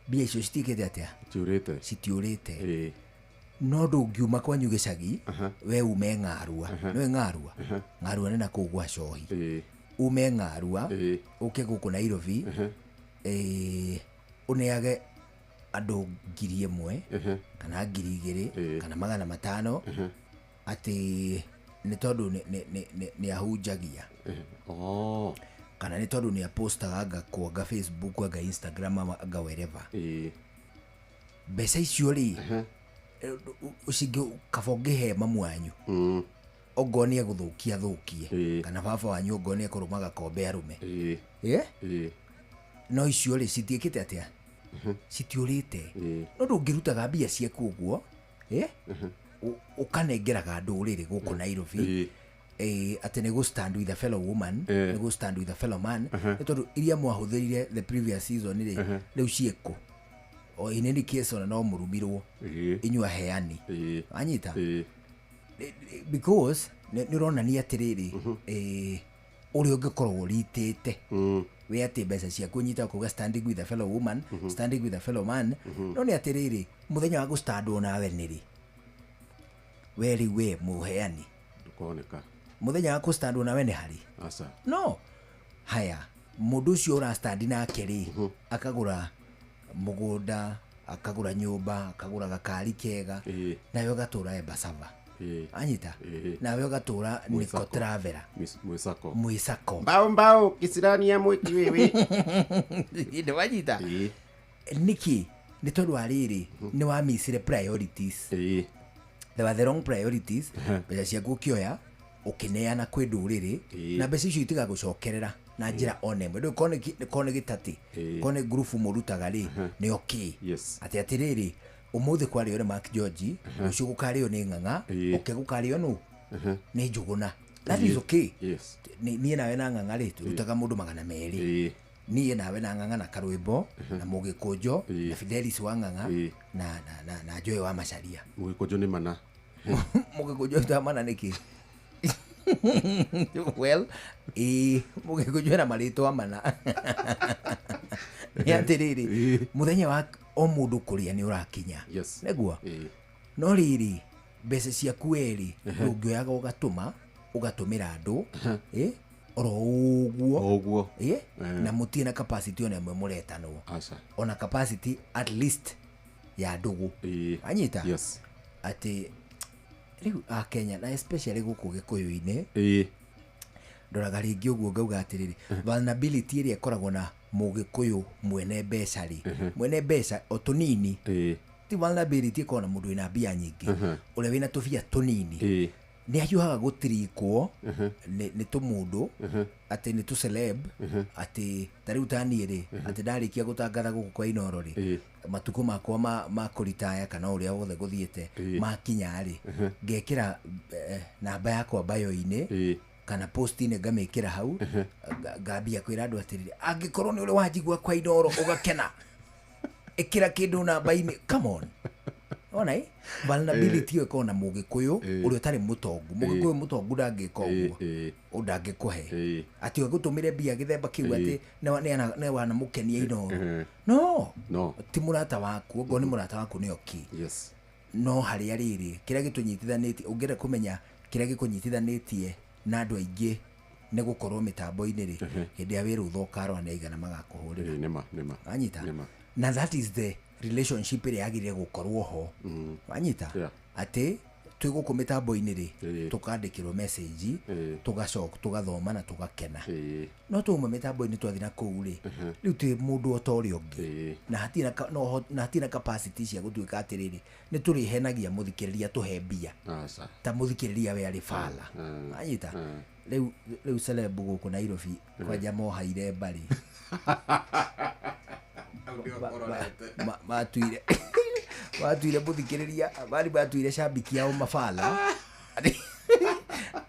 mbia icio citiĩkĩte atĩa citiũrĩte no ndũngiuma kwanyu gĩcagi we ume ng'arua nĩwe ng'arua ng'arua nĩ na kũu gwa cohi ume ng'arua ũke gũkũ Nairobi ũneage andũ 1,000 kana 2,000 kana 500 atĩ nĩ tondũ nĩ ahunjagia kana nĩ tondũ nĩ apostaga anga kwanga Facebook anga Instagram anga wherever mbeca icio rĩ ũcingĩ kaba ũngĩhe mamu wanyu ongorwo nĩ egũthũkia thũkie kana baba wanyu ongorwo nĩ ekũrũma gakombe arũme no icio rĩ citiĩkĩte atĩa citiũrĩte no ndũngĩrutaga mbia ciaku ũguo ũkanengeraga ndũrĩrĩ gũkũ Nairobi atĩ nĩ gũ stand with a fellow woman nĩ gũ stand with a fellow man nĩ tondũ iria mwahũthĩrire the previous season rĩ rĩu ciĩkũ o in any case ona no mũrumirwo inyuĩ aheani anyita because nĩ ũronania atĩrĩrĩ ũrĩa ũngĩkorwo ũritĩte wĩ atĩ mbeca ciaku nyita kuga standing with a fellow woman standing with a fellow man no nĩ atĩrĩrĩ mũthenya wa gũstandwo nawe nĩ rĩ we rĩu we mũheani Kuoneka. Muthenya wa kũstandwo nawe nĩ harĩ. Aca. No haya, mũndũ ũcio ũrastandi nake rĩ, akagũra mũgũnda, akagũra nyũmba, akagũra gakari kega, nawe ũgatũra Embasava. Anyita? Nawe ũgatũra Nico Travela. Mwĩcako. Mwĩcako. Mbao mbao kisirani ya mwĩki wewe. Nĩ wanyita? Nĩkĩ? Nĩ tondũ wa rĩrĩ, nĩ wamissire priorities. There were the wrong priorities. Mbeca ciaku ũkĩoya, ũkĩneana kwĩ ndũrĩrĩ, na mbeca icio itigagũcokerera na njĩra ona ĩmwe. Ndũĩ korwo nĩ gĩtatĩ, korwo nĩ ngurubu mũrutaga rĩ, nĩ okay. Atĩ atĩrĩrĩ, ũmũthĩ kwarĩo nĩ Mark George, rũciũ gũkarĩo nĩ Ng'ang'a, ũke gũkarĩo nũ? Nĩ Njũgũna. That is okay. Niĩ nawe na Ng'ang'a rĩ, tũrutaga mũndũ 200. Niĩ nawe na Ng'ang'a na Karwĩmbo, na Mũgĩkũnjo, na Fidelis wa Ng'ang'a, na Joy wa Macharia. Mũgĩkũnjo nĩ mana. Mũgĩkũnjo ta mana nĩkĩ? Well, mũgĩkũnjo na marĩtwa mana. Nĩ atĩrĩrĩ, mũthenya wa o mũndũ kũrĩa nĩ ũrakinya. Nĩguo? No rĩrĩ, mbeca ciaku werĩ, ndũngĩoyaga ũgatũma, ũgatũmĩra andũ, oro ũguo. Ũguo. Na mũtirĩ na capacity ona ĩmwe mũretanwo. Aca. Ona capacity at least ya ndũgũ. Anyita? Atĩ rĩu a Kenya na especially gũkũ Gĩkũyũ-inĩ, ndoraga rĩngĩ ũguo ngauga atĩrĩrĩ, vulnerability ĩrĩa ĩkoragwo na mũgĩkũyũ mwene mbeca rĩ, mwene mbeca o tũnini, ti vulnerability ĩkoragwo na mũndũ wĩna mbia nyingĩ, ũrĩa wĩna tũbia tũnini, nĩ ahiũhaga gũtirikwo nĩ tũmũndũ, atĩ nĩ tũceleb, atĩ ta rĩu ta niĩ rĩ, atĩ ndarĩkia gũtangatha gũkũ kwa Inooro rĩ, matukũ makwa ma kũritaya kana ũrĩa wothe gũthiĩte makinya rĩ, ngekĩra namba yakwa bio-inĩ kana post-inĩ ngamĩkĩra hau, ngambia kwĩra andũ atĩrĩrĩ, angĩkorwo nĩ ũrĩ wanjigua kwa Inooro ũgakena, ĩkĩra kĩndũ namba-inĩ. Come on. Ona vulnerability ĩyo ĩkoragwo na mũgĩkũyũ ũrĩa ũtarĩ mũtongu. Mũgĩkũyũ mũtongu ndangĩka ũguo, ndangĩkũhe atĩ agũtũmĩre mbia gĩthemba kĩu atĩ nĩ wanamũkenia Inooro. No, ti mũrata waku, ongorwo nĩ mũrata waku nĩ okay. No harĩa rĩrĩ, kĩrĩa gĩtũnyitithanĩtie, ũngĩenda kũmenya kĩrĩa gĩkũnyitithanĩtie na andũ aingĩ nĩ gũkorwo mĩtambo-inĩ rĩ, hĩndĩ ya wĩra ũthoka nĩ aigana magakũhũrĩra. Nĩma. Wanyita? Na that is the relationship ĩrĩa yagĩrĩire gũkorwo ho. Wanyita? Atĩ twĩ gũkũ mĩtambo-inĩ rĩ, tũkandĩkĩrwo message, tũgacoka tũgathoma na tũgakena. No twauma mĩtambo-inĩ twathiĩ na kũu rĩ, rĩu twĩ mũndũ o ta ũrĩa ũngĩ. Na hatirĩ na capacity cia gũtuĩka atĩrĩrĩ, nĩ tũrĩhenagia mũthikĩrĩria tũhe mbia. Ta mũthikĩrĩria we arĩ bala. Wanyita? Rĩu celeb gũkũ Nairobi kwanja mohaire mbarĩ. Matuire mũthikĩrĩria, bari matuire shabiki ao mabala.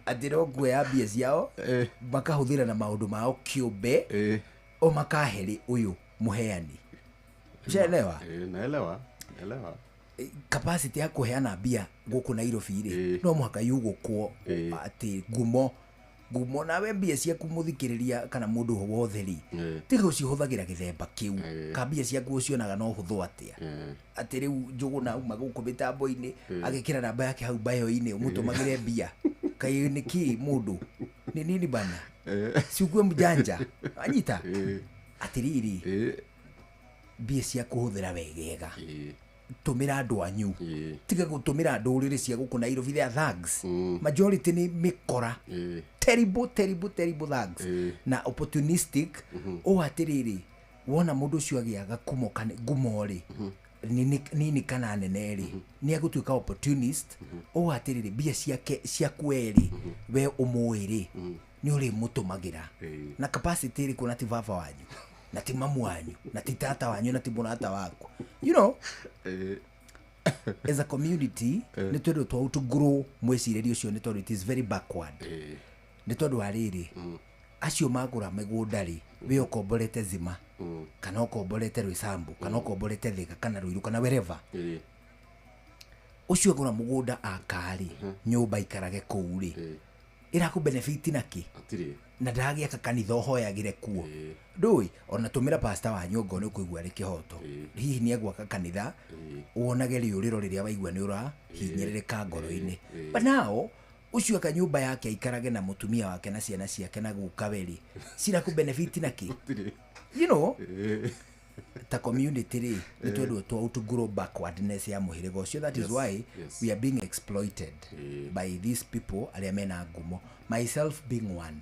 Atĩ no kuoya mbia ciao, makahũthĩra na maũndũ mao kĩũmbe, o makaherĩ ũyũ mũheani. Ushaelewa? Naelewa. Capacity ya kũheana mbia gũkũ Nairobi rĩ, no mũhaka yugũkwo atĩ ngumo ngumo nawe mbia ciaku mũthikĩrĩria kana mũndũ wothe rĩ, tiga ũcihũthagĩra gĩthemba kĩu, ka mbia ciaku ũcionaga no hũthũ atĩa, atĩ rĩu Njũgũna auma gũkũ mĩtambo-inĩ agĩkĩra namba yake hau bio-inĩ ũmũtũmagĩre mbia, kaĩ nĩ kĩ mũndũ nĩ nini bana, si ukue mjanja anyita atĩrĩrĩ, mbia ciaku hũthĩra wegega, tũmĩra andũ anyu, tiga gũtũmĩra ndũrĩrĩ cia gũkũ Nairobi, they are thugs, majority nĩ mĩkora, terrible terrible terrible thugs na opportunistic. O atĩrĩrĩ, wona mũndũ ũcio agĩaga ngumo rĩ, nini kana nene rĩ, nĩ agũtuĩka opportunist. O atĩrĩrĩ, mbia ciake ciaku we rĩ, we ũmũĩ rĩ, nĩ ũrĩmũtũmagĩra na capacity ĩrĩkũ, na ti baba wanyu, na ti mamu wanyu, na ti tata wanyu, na ti mũrata waku, you know. As a community nĩ twendwo twa to grow mwĩcirĩrie ũcio, nĩ tondũ it is very backward. Nĩ tondũ wa rĩrĩ, acio magũra mĩgũnda rĩ, we ũkomborete Zima, kana ũkomborete Roysambu, kana ũkomborete Thika, kana Ruiru, kana wherever, ũcio agũra mũgũnda akarĩ nyũmba ikarage kũu rĩ, ĩrakũ benefit na kĩ? Na ndagĩaka kanitha ũhoyagĩre kuo, ndũĩ ona tũmĩra pastor wanyu ongorwo nĩ ũkũigua arĩ kĩhoto, hihi nĩ egwaka kanitha wonage rĩũrĩro rĩrĩa waigua nĩ ũrahinyĩrĩrĩka ngoro-inĩ. But now Ũcio aka nyũmba yake aikarage na mũtumia wake na ciana ciake na gukawe rĩ, ciraku benefit na kĩ? Ta community rĩ, nĩ twendwo twa outgrow backwardness ya mũhĩrĩga ũcio. That is why we are being exploited by these people arĩa mena ngumo, myself being one,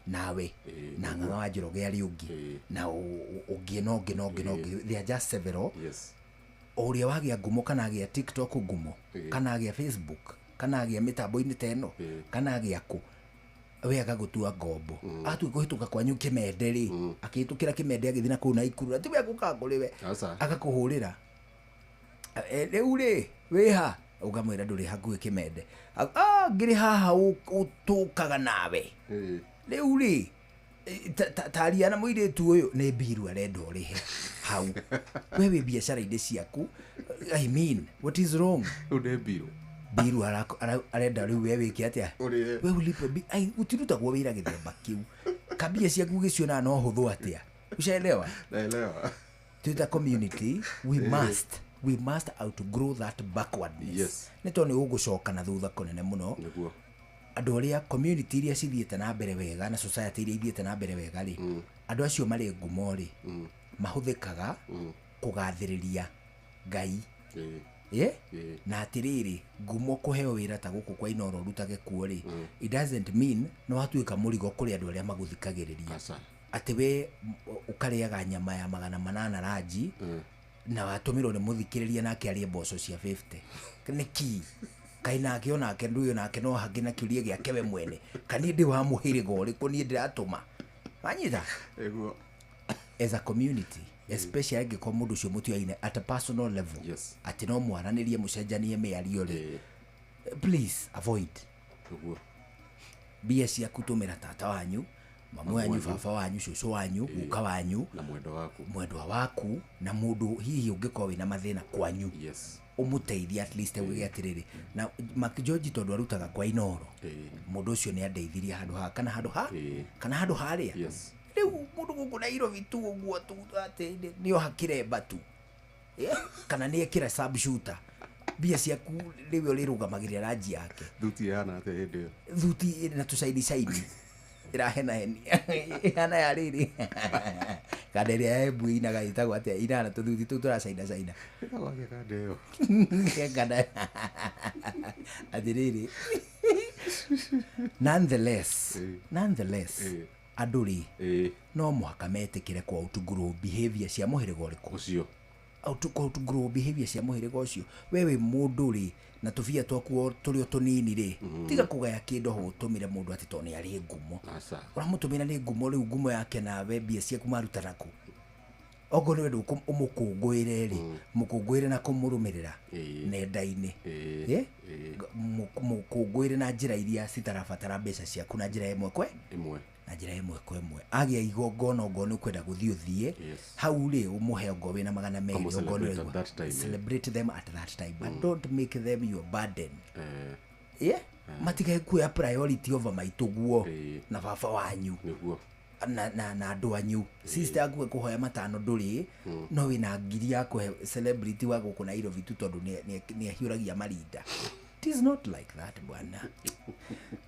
nawe na Ng'ang'a wa Njoroge arĩ ũngĩ, na ũngĩ na ũngĩ na ũngĩ na ũngĩ. They are just several. O ũrĩa wagĩa ngumo, kana agĩa TikTok ngumo, kana agĩa Facebook, kana agĩa mĩtambo-inĩ ta ĩno, kana agĩa kũ, we agagũtua ngombo. Atua kũhĩtũka kwanyu Kĩmende rĩ, akĩhĩtũkĩra Kĩmende agĩthiĩ na kũu Naikuru, ati we agũka kũrĩ we. Aca. Agakũhũrĩra, "Rĩu rĩ wĩha?" Ũkamwĩra ndũrĩ hakuhĩ Kĩmende. "Ah, ngĩrĩ haha ũtũkaga nawe rĩu rĩ, taria na mũirĩtu ũyũ nĩ mbiru arenda ũrĩhe hau we wĩ biacara-inĩ ciaku." I mean, what is wrong? Rĩu nĩ mbiru. Mbiru arenda rĩu we wĩke atĩa? Ũrĩhe. We ũlipe ai, gũtirutagwo wĩra gĩthemba kĩu. Kambia ciaku gĩcionaga no hũthũ atĩa? Ushaelewa? Naelewa. Twĩ community, we must outgrow that backwardness. Nĩ tondũ nĩ ũgũcoka na thutha kũnene mũno. Nĩguo. Andũ arĩa community iria cithiĩte na mbere wega na society iria ithiĩte na mbere wega rĩ, andũ acio marĩ ngumo rĩ, mahũthĩkaga kũgathĩrĩria Ngai. Na atĩrĩrĩ, ngumo kũheo wĩra ta gũkũ kwa Inooro ũrutage kuo rĩ, it doesn't mean nĩ watuĩka mũrigo kũrĩ andũ arĩa magũthikagĩrĩria. Atĩ we ũkarĩaga nyama ya 800 ranji, na watũmĩrwo nĩ mũthikĩrĩria nake arĩe mboco cia 50. Nĩkĩ? Kaĩ nake onake ndũyũ nake no hangĩ na kĩũria gĩake we mwene. Ka niĩ ndĩ wa mũhĩrĩga ũrĩkũ niĩ ndĩratũma? Wanyita? Nĩguo. As a community, especially angĩkorwo mũndũ ũcio mũtiaine at a personal level, atĩ no mwaranĩrie mũcenjanie mĩario rĩ, please avoid. Nĩguo. Mbia ciaku tũmĩra tata wanyu, mamu wanyu, baba wanyu, cũcũ wanyu, guka wanyu, na mwendwa waku. Mwendwa waku, na mũndũ hihi ũngĩkorwo wĩna mathĩna kwanyu, ũmũteithie at least auge atĩrĩrĩ, na Mark George tondũ arutaga kwa Inooro, mũndũ ũcio nĩ andeithirie handũ haha kana handũ ha kana handũ harĩa. Rĩu mũndũ gũkũ Nairobi tu ũguo tu atĩ nĩ oha kĩremba tu, kana nĩ ekĩra sub shooter, mbia ciaku rĩu ũrĩrũgamagĩrĩra ranji yake. Thuti ĩhana atĩa hĩndĩ ĩyo? Thuti ĩrĩ na tũcaini caini ĩrahenahenia ĩhana ya rĩrĩ kanda ĩrĩa ya Embu ĩinaga ĩtagwo atĩa, inaga na tũthuti tũu tũracaina caina. Ĩtagwo atĩa kanda ĩyo? Kanda atĩrĩrĩ, nonetheless, andũ rĩ, no mũhaka metĩkĩre kwa outgrow behavior cia mũhĩrĩga ũrĩkũ ũcio. Outgrow behavior cia mũhĩrĩga ũcio. We wĩ mũndũ rĩ, na tũbia twaku tũrĩ o tũnini rĩ, tiga kũgaya kĩndũ ho ũtũmĩre mũndũ atĩ tondũ nĩ arĩ ngumo. Ũramũtũmĩra nĩ ngumo, rĩu ngumo yake nawe mbia ciaku maruta nakũ? Okorwo nĩ wenda ũmũkũngũĩre rĩ, mũkũngũĩre na kũmũrũmĩrĩra nenda-inĩ. Mũkũngũĩre na njĩra iria citarabatara mbeca ciaku, na njĩra ĩmwe kwe ĩmwe. Na njĩra ĩmwe kwa ĩmwe. Agĩa igongona, ongorwo nĩ ũkwenda gũthiĩ ũthiĩ hau rĩ, ũmũhe ongorwo wĩna 200, Ũmũ ongorwo nĩ celebrate at ũraigua. that time, eh. Celebrate them at that time, but don't make them your burden. Matigae kuoya priority over maitũ guo na baba wanyu. Nĩguo. Na andũ anyu. Sister yaku ĩkũhoya 5 ndũrĩ, no wĩna ngiri ya kũhe celebrity wa gũkũ Nairobi tu tondũ nĩ ahiũragia marinda. It is not like that, bwana.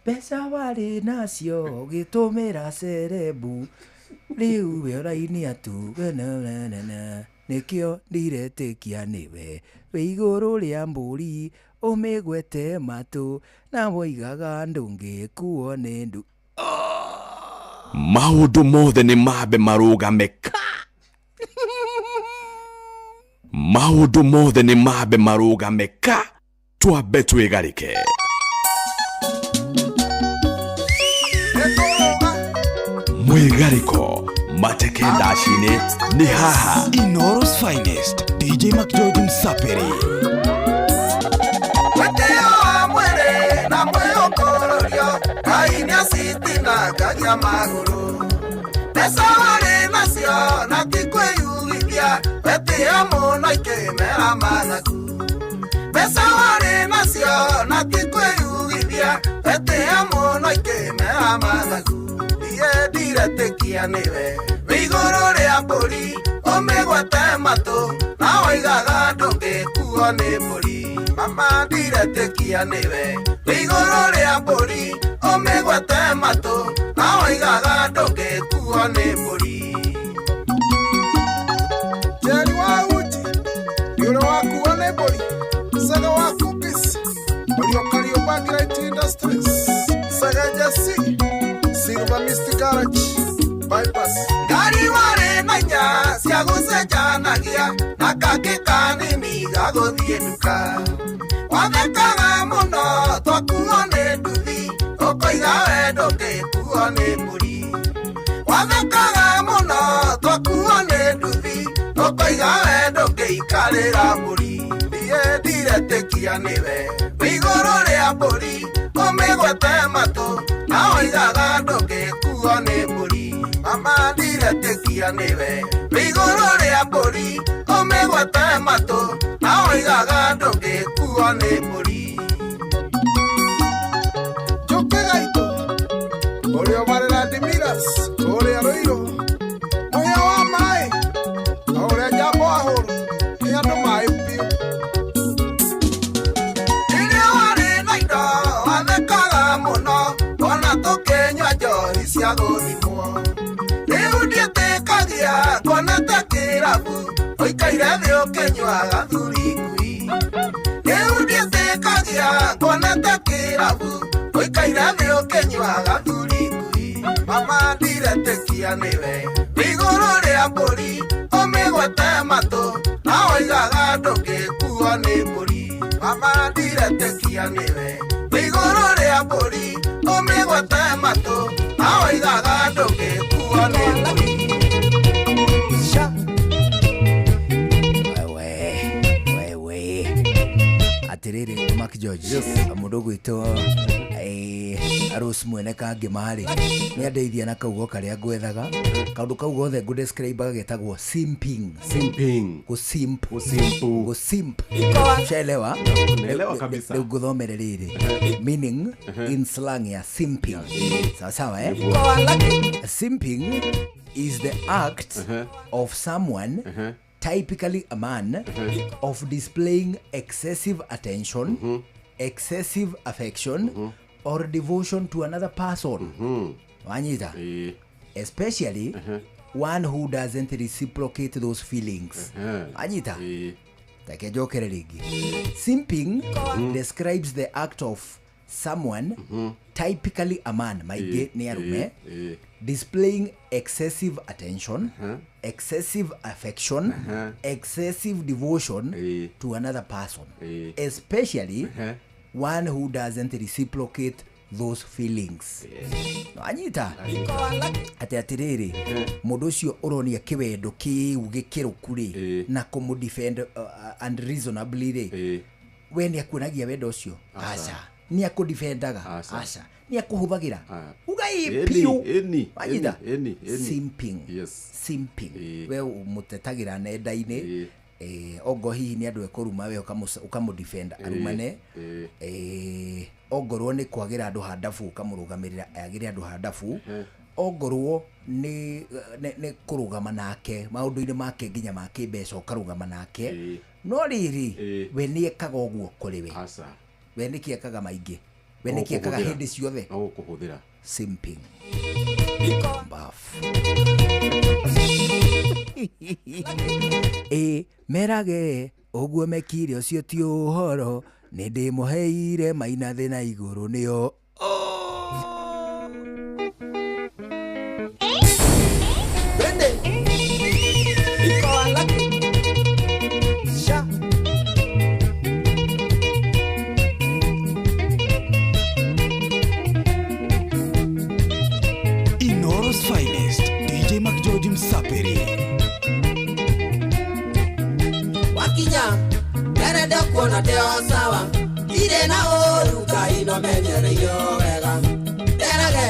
Mbeca warĩ nacio ũgĩtũmĩra cerebu, rĩu we ũrainia tu, we na na na na. Nĩkĩo ndiretĩkia nĩwe wĩ igũrũ rĩa mbũri ũmĩgwete matũ, na woigaga ndũngĩkuo nĩ ndu. Maũndũ mothe nĩ mambe marũgame ka. Maũndũ mothe nĩ mambe marũgame ka. Twambe twĩgarĩke. Mwĩgarĩko mateke ndaci-inĩ nĩ haha. Inooro's finest, DJ McGeorge Msaperi. Mwĩtĩo wa mwĩrĩ na mwĩũkũrũrio, Ngai nĩacitinangagia magũrũ. Mbeca warĩ nacio na ti kwĩyugithia, wetĩo mũno ikĩmera managu. Mbeca warĩ nacio na ti kwĩyugithia, wetĩo mũno ikĩmera managu. Niĩ ndiretĩkia nĩwe wĩ igũrũ rĩa mbũri, ũmĩgwete matũ, na woigaga ndũngĩkuo nĩ mbũri. Mama ndiretĩkia nĩwe wĩ igũrũ rĩa mbũri ũmĩgwete matũ na woigaga ndũngĩkuo nĩ mbũri. Jerry wa uji nĩ ũrĩ wakuo nĩ mbũri. Sega wa cookies ũrĩa Kariũmba Great Industries. Sega Jesse Silver Mist Garage Bypass. Ngari warĩ na inya cia gũcenjanagia na kangĩ kanini ga gũthiĩ nduka. Wathekaga mũno twakuo nĩ nduthi ũkoiga we ndũngĩkuo nĩ mbũri. Wathekaga mũno twakuo nĩ nduthi ũkoiga we ndũngĩikarĩra mbũri. Niĩ ndiretĩkia nĩwe wĩ igũrũ rĩa mbũri ũmĩgwete matũ na woigaga ndũngĩkuo nĩ mbũri. Mama ndiretĩkia nĩwe wĩ igũrũ rĩa mbũri ũmĩgwete matũ na woigaga ndũngĩkuo nĩ mbũri. Njũkĩ gaitũ ũrĩa ũbarĩra Dimiras kũrĩa Rũirũ mũhĩa wa maĩ o ũrĩa njambo ahũrwo nĩ andũ maĩ biũ. Rĩrĩa warĩ na indo wathekaga mũno ona tũkĩnyua njohi cia gũthimwo. Rĩu ndiĩtĩkagia nguonete kĩrabu ũikaire thĩ ũkĩnyua gathuri ngui. Rĩu ndiĩtĩkagia nguonete kĩrabu ũikaire thĩ ũkĩnyua gathuri ngui. Mama ndiretĩkia nĩwe wĩ igũrũ rĩa mbũri ũmĩgwete matũ na woigaga ndũngĩkuo nĩ mbũri. Mama ndiretĩkia nĩwe wĩ igũrũ rĩa mbũri ũmĩgwete matũ na woigaga ndũngĩkuo nĩ mbũri. Wewe atiriri Mark George yes. Mundu gwitwo Rose mwene kangima-rĩ nĩ andeithia na kaugo karĩa ngwethaga kaũndũ kau gothe ngũdescribe getagwo simping. Simping. Gũsimp. Gũsimp. Ushaelewa? Naelewa kabisa. Rĩu ngũthomere rĩrĩ meaning in slang ya simping. Sawa sawa eh? Simping is the act of someone, typically a man, of displaying excessive attention, excessive affection, or devotion to another person. Wanyita? Especially one who doesn't reciprocate those feelings. Wanyita? Take jokere rĩngĩ. Simping describes the act of someone, typically a man, maingĩ nĩ arume, displaying excessive attention, excessive affection, excessive devotion to another person, especially one who doesn't reciprocate those feelings. No anyita ati atiriri mundu ucio uronia kiwendo kiu gikiruku ri na kumudefend unreasonably ri we ni akuonagia wendo ucio aca ni akudefendaga aca ni akuhuthagira ugai piu anyita simping. Yes. Simping we mutetagira nenda-ini ongo hihi ni andu ekuruma we ukamudefend arumane ongorwo ni kwagira andu handabu ukamurugamirira agire andu handabu ongorwo ni kurugama nake maundu-ini make nginya ma kimbeca ukarugama nake no riri we ni ekaga uguo kuri we we ni kiekaga maingi we ni kiekaga hindi ciothe no kuhuthira simping baf merage uguo mekire ucio ti uhoro ni ndimuheire maina thi na iguru nio Inoro's finest DJ McGeorge Msapiri wakinya nderenda kuona ndeo sawa ire na ũru Ngai no menyereio wega nderage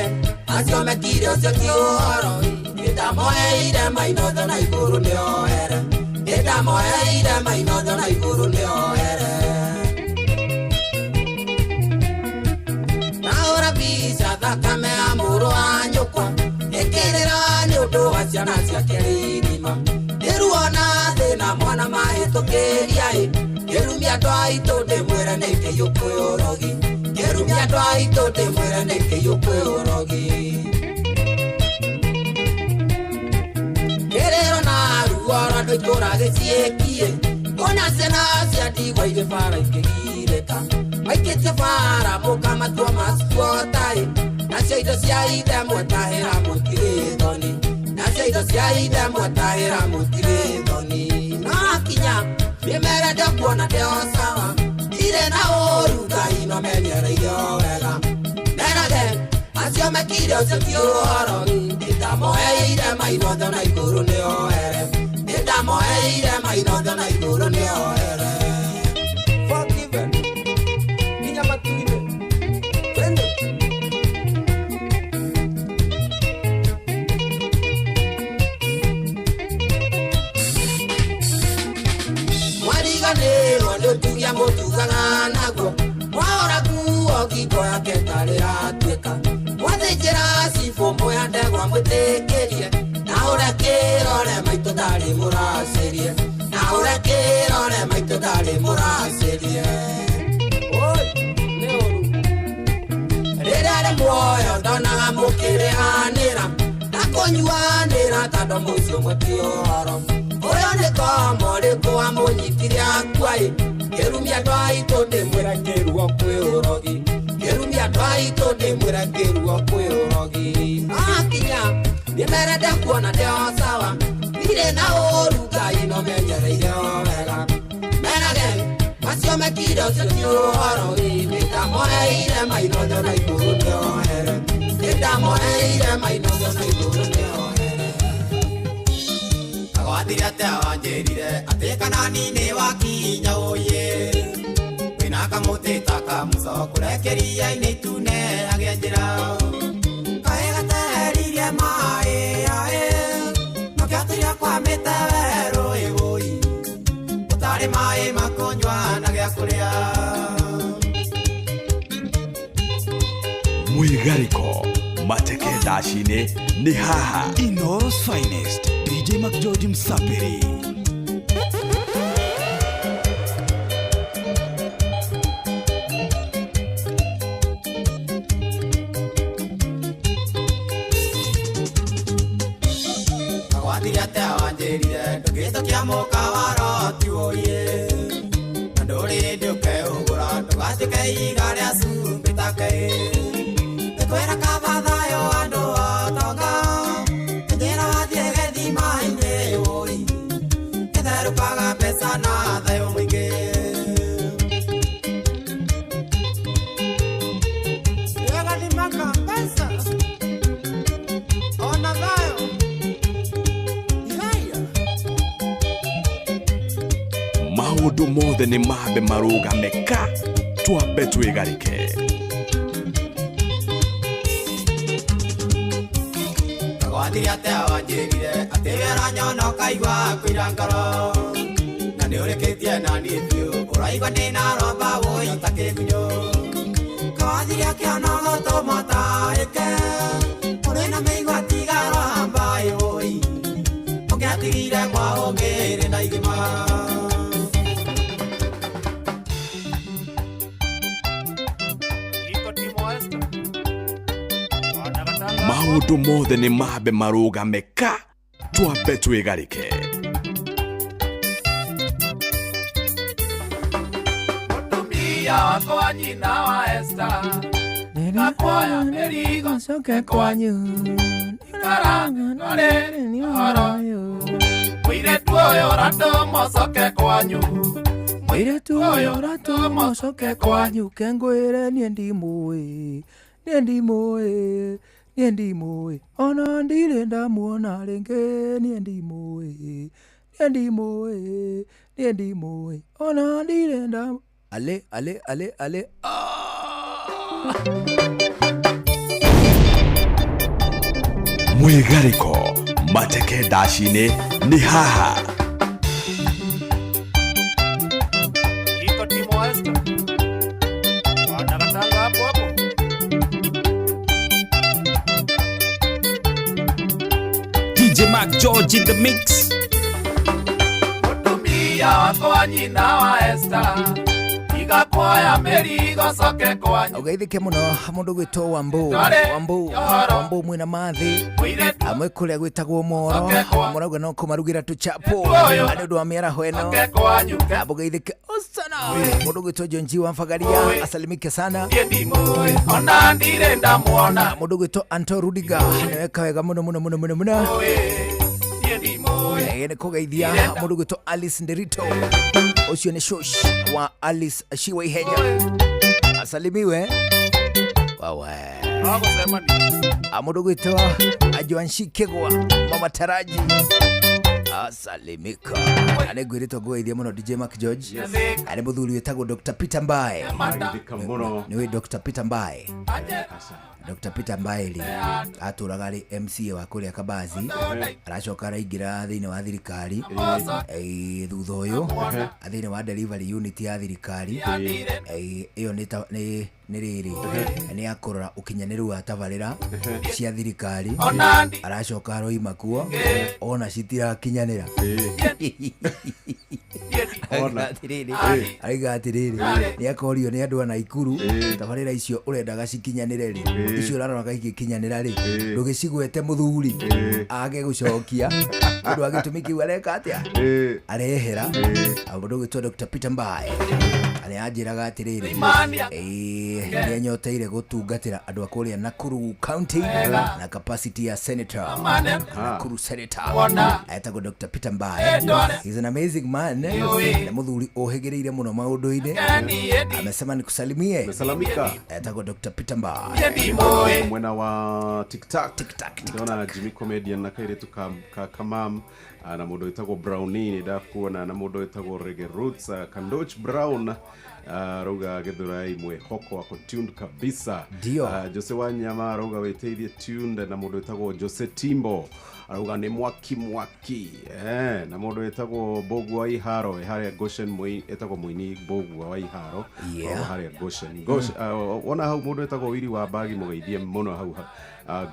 acio mekire ũcio ti ũhoro nĩndamoeire mainotho na igũrũ nĩohere nĩndamoeire mainotho na igũrũ nĩohere ndahũra mbica thakame ya mũrũ wa nyũkwa ĩkĩrĩra nĩ ũndũ wa ciana ciake rĩng'ima nĩruona thĩna mwana mahĩtũkĩria ĩ kĩrumia Ngĩrumia andũ aitũ ndĩmwĩre nĩ kĩiyũ kwĩ ũrogi. Ngĩrumia andũ aitũ ndĩmwĩre nĩ kĩiyũ kwĩ ũrogi. Kĩrĩro na ruo rwa andũ itũra gĩciĩkie. Ona ciana cia ndigwa irĩ bara ikĩgirĩka. Maikĩtie bara mũkamatua maskuotaĩ. Nacio indo cia ithe mwetahĩra mũtirĩ thoni. Nacio indo cia ithe mwetahĩra mũtirĩ thoni. No kinya ndĩmere ndekuona ndĩ o sawa. Ndirĩ na ũũru Ngai no menyereire o wega. Merage acio mekire ũcio ti ũhoro. Nĩndamoeire mainotho na igũrũ nĩ oere. Nĩndamoeire mainotho na igũrũ nĩ oere. Forgiven. Nginya matu-inĩ. Twende. Mwariganĩrwo nĩ ũtugia mũtugaga naguo. Mwaũra nguo ngingo yake tarĩ yatuĩka. Mwathĩnjĩra cibũ muoya ndegwa mwĩtĩkĩrie. Na ũrĩa kĩrore maitũ ndarĩ mũracĩrie. Na ũrĩa kĩrore maitũ ndarĩ mũracĩrie. Oi, nĩ ũru. Rĩrĩa arĩ muoyo ndonaga mũkĩrĩhanĩra. Na kũnyuanĩra tondũ mũciĩ ũmwe ti ũhoro. Ũyũ nĩ komo rĩkũ amũnyitire akua-ĩ. Ngĩrumia andũ aitũ ndĩmwĩre kĩruo kwĩ ũrogi. Ngĩrumia andũ aitũ ndĩmwĩre kĩruo kwĩ ũrogi. Akinya ndĩmere ndekuona ndĩ o sawa. Ndirĩ na ũũru Ngai no menyereire o wega. Merage macio mekire ũcio ti ũhoro. Nĩndamoeire mainotho na igũrũ nĩ ohere. Nĩndamoeire mainotho na igũrũ nĩ ohere. Kagwathire atĩa wanjĩrire atĩ kanani nĩ wakinya ũyĩ. Wĩna kamũtĩ ta kamũco kũrekeria-inĩ itune agĩanjĩra. Kaĩ gateririe maĩ aĩ. Nokĩatũria kwamĩte werũ ĩ wũi. Gũtarĩ maĩ ma kũnyua na gĩa kũrĩa. Mwĩgarĩko mateke ndaci-inĩ nĩ haha. Inooro's finest DJ McGeorge Msapiri. Kagwathire atĩa wanjĩrire ndũgĩtũkia mũkawa roti ũyĩ. Na ndũrĩ hĩndĩ ũkeũgũra ndũgatuĩke ihiga rĩa cumbĩ ta keĩ. Ngĩkwĩra kaba thayũ andũ atonga. Njĩra wathiĩ gĩthima-inĩ ũi. Gĩtherũkaga mbeca na thayũ mũingĩ. Gĩgathimaka mbeca ona thayũ. Yaya. Maũndũ mothe nĩ mambe marũgame ka twambe twĩgarĩke. Kagwathire atĩa wanjĩrire atĩ wĩra nyona ũkaigua kũira ngoro. Na nĩ ũrĩkĩtie na niĩ biũ ũraigua ndĩna romba wũi ta kĩgunyũ. Kagwathire akĩona gũtũma taĩke. Kũrĩ na mĩigua tiga rwamba ĩ wũi. Ũngĩatigire kwa ũngĩrĩ na igima. Maũndũ mothe nĩ mambe marũgame ka twambe twĩgarĩke. Mũtumia wakwa nyina wa Esther. Ndakuoya mĩrigo coke kwanyu. Ikara rĩrĩ nĩ ũhoro. Mũirĩtu ũyũ ũratũma ũcoke kwanyu. Mũirĩtu ũyũ ũratũma ũcoke kwanyu. Kengwĩre niĩ ndimũĩ. Niĩ ndimũĩ. Niĩ ndimũĩ. Ona ndirĩ ndamuona rĩngĩ. Niĩ ndimũĩ. Niĩ ndimũĩ. Niĩ ndimũĩ. Ona ndirĩ ndam Ale ale ale ale. Mwĩgarĩko mateke ndaci-inĩ nĩ haha. Iko Timo Esther. Wanakatanga hapo hapo. DJ Mark George in the mix. Mũtumia Mũtumia wakwa nyina wa Esther Tiga kuoya mĩrigo coke kwanyu Ugeithĩke mũno mũndũ gwĩtwo Wambu Ndware Wambu Wambu mwĩna mathĩ amwe kũrĩa gwĩtagwo Moro mũrauga no kũmarugĩra tũchapo nĩ ũndũ wa mĩaraho ĩno Mũgeithĩke sana mũndũ gwĩtwo Jonji wa Fagaria asalimike sana ona ndirĩ ndamuona mũndũ gwĩtwo Anto Rudiga nĩweka wega mũno mũno mũno mũno mũno nĩ kũgeithia mũndũ gwĩtwo Alice Nderito ũcio nĩ shosh wa Alice Shiwa Ihenya asalimiwe wawe mũndũ gwĩtwo Ajoanshi Kegwa mama Taraji asalimika na nĩ ngwĩrĩtwo ngũgeithia mũno DJ Mark George arĩ mũthuri wĩtagwo Dr. Peter Mbae Ageithĩka mũno. nĩwĩ Dr. Peter Mbae Dr. Peter Mbae rĩ atũraga arĩ MCA wa kũrĩa Kabazi aracoka araingĩra thĩinĩ wa thirikari thutha ũyũ thĩinĩ wa delivery unit ya thirikari ĩyo nĩ nĩ rĩrĩ nĩ ya kũrora ũkinyanĩru wa tabarĩra cia thirikari aracoka aroima kuo ona citirakinyanĩra Ona. atĩrĩrĩ arauga atĩrĩrĩ nĩ akorio nĩ andũ a Naikuru tabarĩra icio ũrendaga cikinyanĩre rĩ icio ũraroraga igĩkinyanĩra rĩ ndũgĩcigwete mũthuri age gũcokia ũndũ wa gĩtũmi kĩu areka atĩa arehera mũndũ ũgwĩtwo Dr. Peter Mbae arĩa anjĩraga atĩrĩrĩ nĩ anyoteire gũtungatĩra andũ a kũrĩa Nakuru County na capacity ya senator Nakuru senator etagwo Dr. Peter Mbae he's an amazing man nĩ mũthuri ũhĩgĩrĩire mũno maũndũ-inĩ amesema nikusalimie Umesalamika. etagwo Dr. Peter Mbae mwena wa tiktak ndona Jimmy comedian na kairitu ka, ka kamam na mundu witagwo Brownie nĩ ndakuona na mundu witagwo Reggae Roots Kandoch Brown arauga Githurai mwĩhoko wako tuned kabisa Ndio. Jose Wanyama arauga wĩteithie tuned na mundu witagwo Jose Timbo arauga nĩ mwaki mwaki na mundu witagwo Mbũgua wa Iharo wĩ harĩa Goshen etagwo mũini Mbũgua wa Iharo Yeah. harĩa Goshen Goshen wona hau mundu witagwo Wiri wa Bagi mũgeithie mũno hau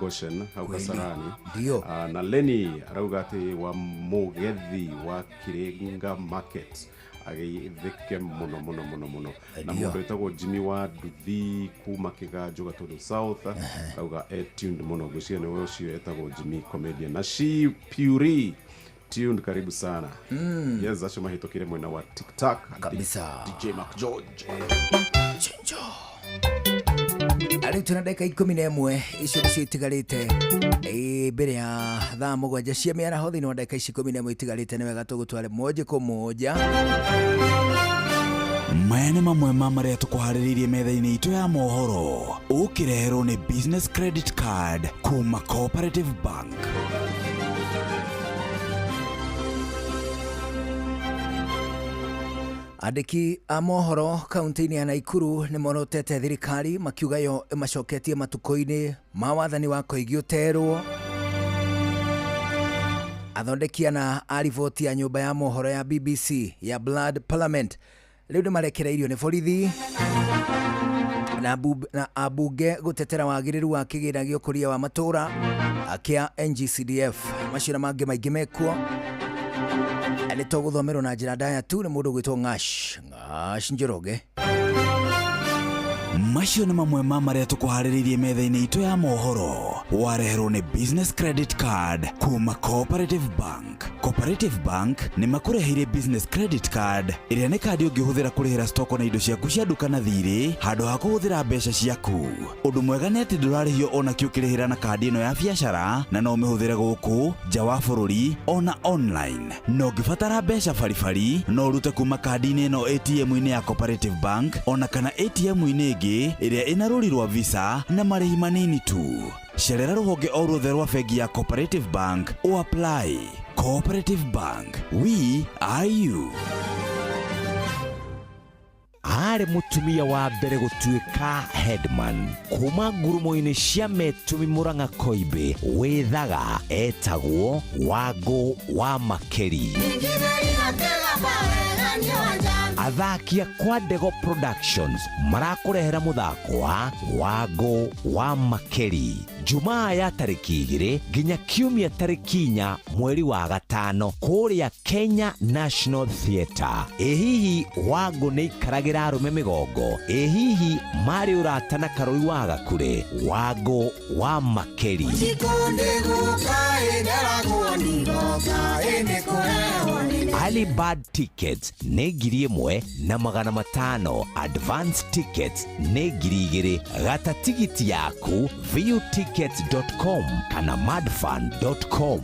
Goshen hau Kweli. Kasarani Ndio. Na Leni arauga atĩ wa mũgethi wa Kiringa Market ageithĩke mũno mũno mũno mũno na Ndio. mũndũ wĩtagwo Jimmy wa Nduthi kuma Kĩganjo Gatũndũ South arauga e tuned mũno ngwĩciria nĩwe ũcio etagwo Jimmy comedian na she Puri tuned karibu sana yes acio mahĩtũkire mwena wa TikTok Kabisa. DJ Mark George rĩu twĩna ndagĩka 11 icio nĩcio itigarĩte mbere ya thaa 7 cia mĩaraho thĩinĩ wa ndagĩka ici 11 itigarĩte nĩ wega tũgũtware moja kwa moja maya nĩ mamwe ma marĩa tũkũharĩrĩirie metha-inĩ itũ ya mohoro ũkĩreherwo nĩ business credit card kuma Cooperative Bank. Andĩki a mohoro kaunti-inĩ ya Naikuru nĩ morotete thirikari makiuga yo ĩmacoketie matukũ-inĩ ma wathani wa Koigi ũterwo. Athondeki ana a riboti ya nyũmba ya mohoro ya BBC ya Blood Parliament rĩu nĩ marekereirio nĩ borithi na ambunge gũtetera wagĩrĩru wa kĩgĩna gĩa ũkũria wa matũũra kĩa NGCDF macio na mangĩ maingĩ mekuo nĩ tũgũthomerwo na njĩra ndaya tu nĩ mũndũ ũgwĩtwo Ng'ash Ng'ash Njoroge. Macio nĩ mamwe ma marĩa tũkũharĩrĩirie metha-inĩ itũ ya mohoro wareherwo nĩ business credit card kuma Cooperative Bank. Cooperative Bank nĩ makũreheire business credit card ĩrĩa nĩ kandi ũngĩhũthĩra kũrĩhĩra stoko na indo ciaku cia nduka na thirĩ handũ ha kũhũthĩra mbeca ciaku. Ũndũ mwega nĩ atĩ ndũrarĩhio ona kĩ ũkĩrĩhĩra na kandi ĩno ya biacara na no ũmĩhũthĩre gũkũ nja wa bũrũri ona online. Na ũngĩbatara mbeca baribari no ũrute kuma kandi-inĩ ĩno ATM-inĩ ya Cooperative Bank ona kana ATM-inĩ ĩngĩ ĩrĩa ĩna rũri rwa Visa na marĩhi manini tu. Cerera rũhonge o ruothe rwa bengi ya Cooperative Bank o apply. Cooperative Bank, we are you. Arĩ mũtumia wa mbere gũtuĩka headman kuma ngurumo-inĩ cia Metumi Murang'a Koimbĩ wĩthaga etagwo Wangũ wa Makeri. Athaki a Kwa Ndego Productions marakũrehera mũthako wa Wangũ wa Makeri Jumaa ya tarĩki 2 nginya Kiumia tarĩki 4 mweri wa 5 kũrĩa Kenya National Theatre. Ĩ hihi Wangũ nĩ ikaragĩra arũme mĩgongo? Ĩ hihi marĩ ũrata na Karũri wa Gakure? Wangũ wa Makeri. Early bird tickets nĩ 1,500, advance tickets nĩ 2,000. Gata tigiti yaku viewtickets.com kana madfun.com.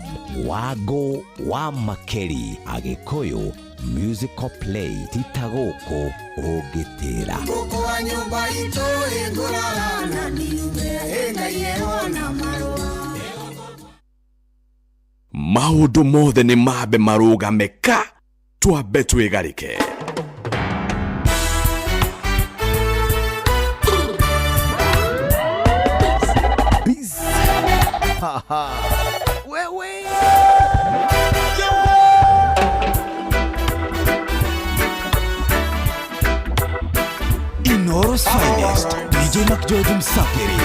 Wangũ wa Makeri, Agĩkũyũ musical play tita gũkũ ũngĩtĩra. Gũkũ nyũmba itũ ĩngũrara na ndiume ĩngaiĩrwo na marũa. Maũndũ mothe nĩ mambe marũgame ka twambe twĩgarĩke. Peace. Ha ha. Wewe. Inooro's finest, DJ McGeorge Msafiri.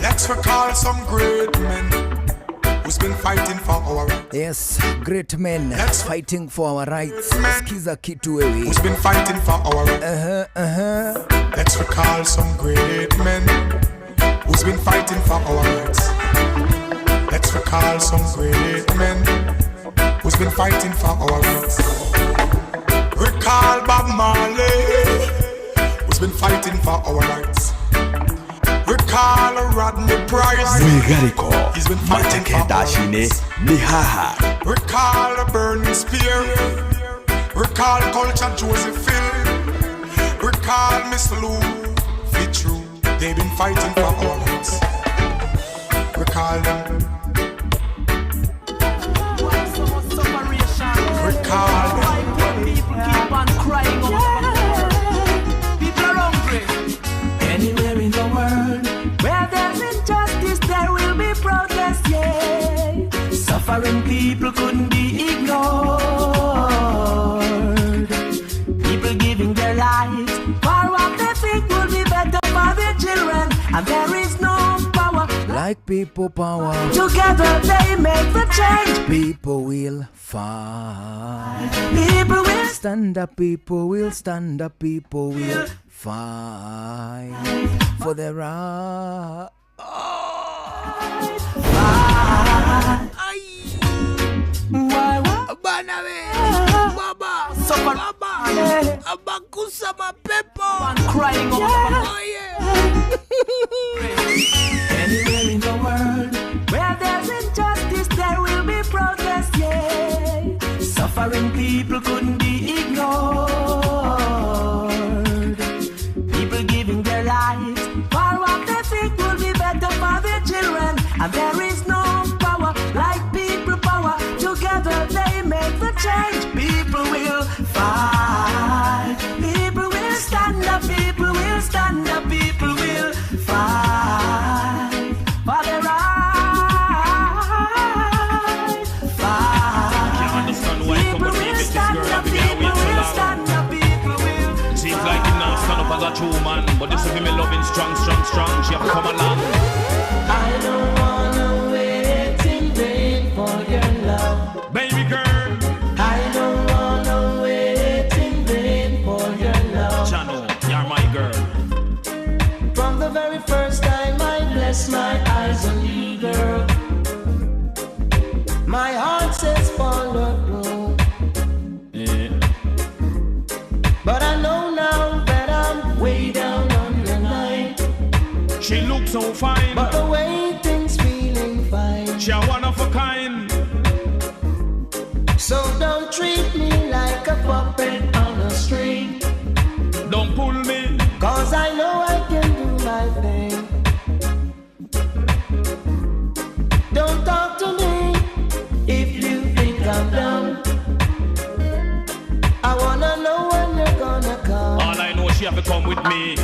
Let's recall some great men who's been fighting for our rights. Yes, great men fighting for our rights. Skiza kitu wewe. Who's been fighting for our rights. Let's recall some great men who's been fighting for our rights. Let's recall some great men who's been fighting for our rights. Recall Bob Marley, who's been fighting for our rights. Recall Rodney Price, Mwigariko he's been fighting for our rights. Nĩ haha. Recall Burning Spear, recall Culture Joseph Phil, recall Miss Lou Fitru. They've been fighting for our rights. Recall them. Recall them. People keep on crying out. People are hungry. Anywhere in the world where there's injustice, there will be protest, yeah. Suffering people couldn't be ignored. People giving their lives for what they think will be better for their children. And there is no power like people power. Together they make the change. People will fight. People will stand up. People will stand up. People will fight for their right. Bana we, baba, baba, abakusa mapepo, crying out. Anywhere in the world where there's injustice, there will be protest, yeah. Suffering people couldn't be ignored. People giving their lives for what they think will be better for their children. And there is no power like people power. Together they make the change. People will fight. People will stand up. People will stand up. People will fight for their right. Fight. Can't understand why People come will and get this stand girl up. every day People wait so will long. stand up. People will. Seems like him now stand up as a true man, but this is him loving strong, strong, strong. She have come along. I don't wanna wait in vain for your love, baby girl. I don't wanna wait in vain for your love. Chano, you're my girl. From the very first time I bless my eyes on you, girl, my heart says follow through. Yeah. But I know now that I'm way down on the line. She looks so fine, but the waiting's feeling fine. She a one of a kind. So don't treat me like a puppet on a string. Don't pull me, 'cause I know I can do my thing. Don't talk to me if you think I'm dumb. I wanna know when you're gonna come. All I know, she have to come with me.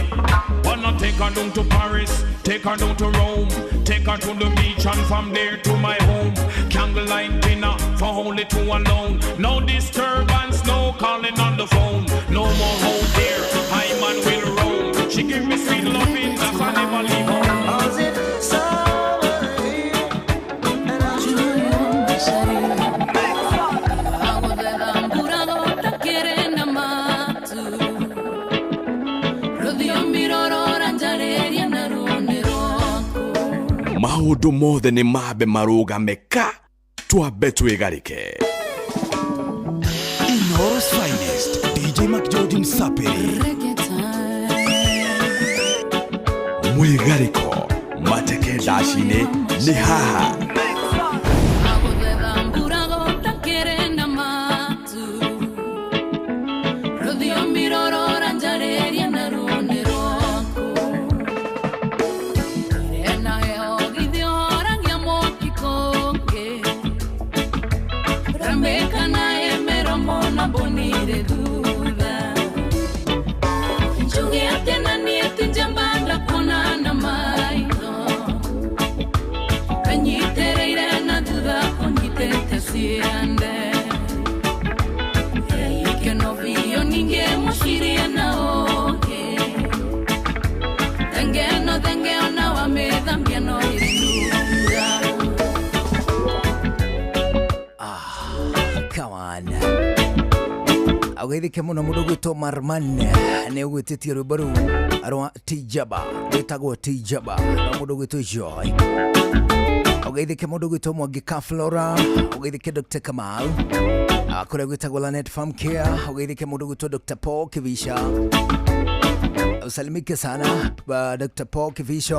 Wanna take her down to Paris, take her down to Rome, take her to the beach and from there to my home. Candlelight dinner for only two alone. No disturbance, no calling on the phone. No more out there, I man will roam. She give me Maũndũ mothe nĩ mambe marũgame ka twambe twĩgarĩke. Inooro's finest, DJ McGeorge Msapiri. Mwĩgarĩko mateke ndaci-inĩ nĩ haha. Come on. Ageithike muno mundu gwitwo Marman ni ugwititie rwimbo ruu rwa Tijaba rwitagwo Tijaba rwa mundu gwitwo Joy. Ugeithike mundu gwitwo Mwangi ka Flora, ugeithike Dr. Kamal kuria gwitagwo Lanet Farm Care, ugeithike mundu gwitwo Dr. Paul Kivisha. Usalimike sana Dr. Paul Kivisha,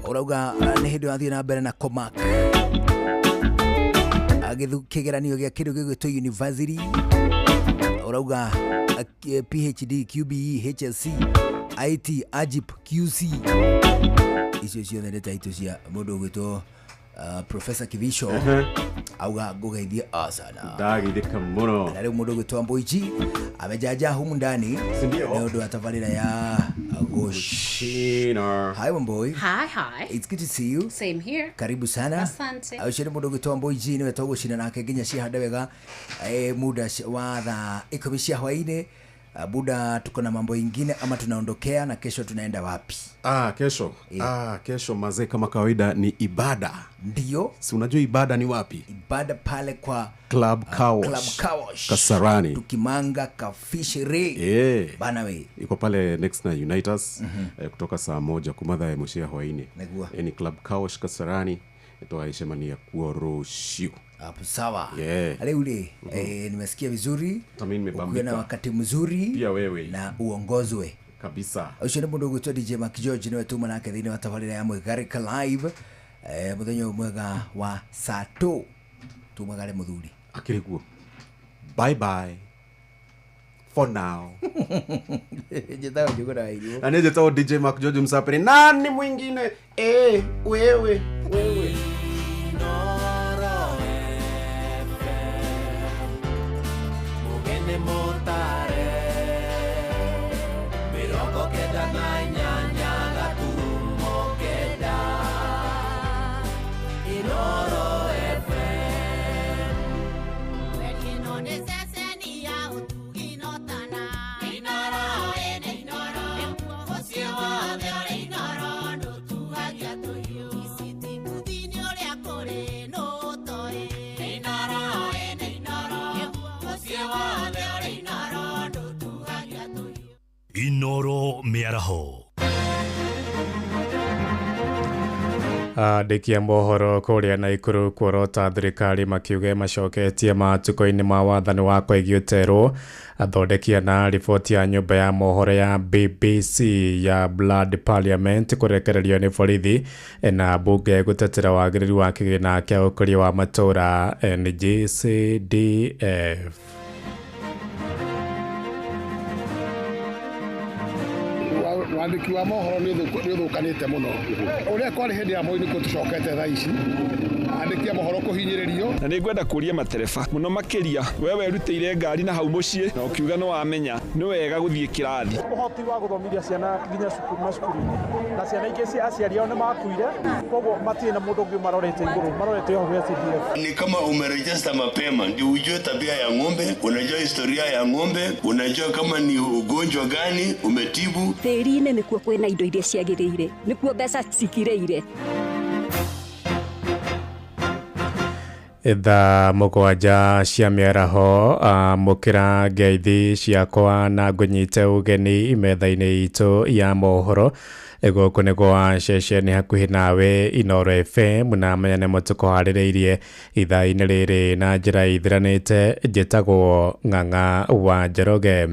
urauga ni hindi wathie na mbere na Comac kigeranio gia kindu gigwitwo university, urauga PhD, QBE, HSC, IT, AGIP, QC, icio ciothe nĩ taitũ cia mũndũ ũgwĩtwo Professor Kivisho. Auga ngũgeithie sana. Ndageithĩka mũno. Na rĩu mũndũ ũgwĩtwo Mboichi amejaja humu ndani nĩ ũndũ wa tabarĩra ya Gushina. Hi Wamboi. Hi, hi. It's good to see you. Same here. Karibu sana. Asante. Ũcio nĩ mũndũ ũgwĩtwo Mboichi nĩwe tũgũcina nake nginya cihande wega muda wa thaa 10 cia hwaĩ-inĩ. Buda tuko na mambo ingine ama tunaondokea, na kesho tunaenda wapi? Kesho. Kesho mazee kama kawaida ni ibada. Ndio. Si unajua ibada ni wapi? Ibada pale kwa Club Car Wash. Club Car Wash. Kasarani. Tukimanga kafishere. Bana we. Iko pale next na Unitas kutoka saa 1 kumatha ya mushia hwaini. Ni Club Car Wash Kasarani. Twaishemania kuoroshiu. Hapo sawa. Yeah. Ale ule nimesikia vizuri. Ukiwa na wakati mzuri. Pia wewe. Na uongozwe kabisa. Ucio ni mundu ugwitwo DJ Mark George niwe tuma nake thiini wa tabarira ya Mwigarika Live muthenya ũyũ mwega wa Sato tumagare muthuri. Akiri kuo. Bye bye. For now. Njĩtagwo Njũgũna wa Irimũ. Na niĩ njĩtagwo DJ Mark George Msapiri. Nani mwingine? Wewe. Wewe. Inoro Mĩaraho. Andĩki a mohoro kũrĩa Naikuru kuorota thirikari makiuge macoketie matukũ-inĩ ma wathani wa Koigi Ũterũ. Athondeki ana riboti ya nyũmba ya mohoro ya BBC ya Blood Parliament kũrekererio nĩ borithi na mbunge gũtetera wagĩrĩru wa kĩgĩna kĩa ũkũria wa matũũra NGCDF. Wandĩki wa mohoro nĩ ũthũkanĩte mũno. Ũrĩa kwarĩ hĩndĩ ya Moi nĩkuo tũcokete thaa ici. Andĩki a mohoro kũhinyĩrĩrio. Na nĩ ngwenda kũria matereba mũno makĩria we werutĩire ngari na hau mũciĩ na ũkiuga nĩ wamenya nĩ wega gũthiĩ kĩrathi. Ũhoti wa gũthomithia ciana nginya macukuru-inĩ na ciana ingĩ cia aciari ao nĩ makuire, koguo matirĩ na mũndũ ũngĩ marorete igũrũ, marorete o hau CDF. Ni kama umerejesta mapema ndio ujue tabia ya ng'ombe, unajua historia ya ng'ombe, unajua kama ni ugonjwa gani umetibu. Tĩri-inĩ nĩkuo kwĩna indo iria ciagĩrĩire, nĩkuo mbeca cikirĩire. Thaa 7 cia mĩaraho, mũkĩra ngeithi ciakwa na ngũnyite ũgeni metha-inĩ itũ ya mohoro. Gũkũ nĩ gwa ceceni hakuhĩ nawe Inooro FM, na menya nĩmo tũkũharĩrĩirie ithaa-inĩ rĩrĩ na njĩra ithiranĩte. Njĩtagwo Ng'ang'a wa Njoroge.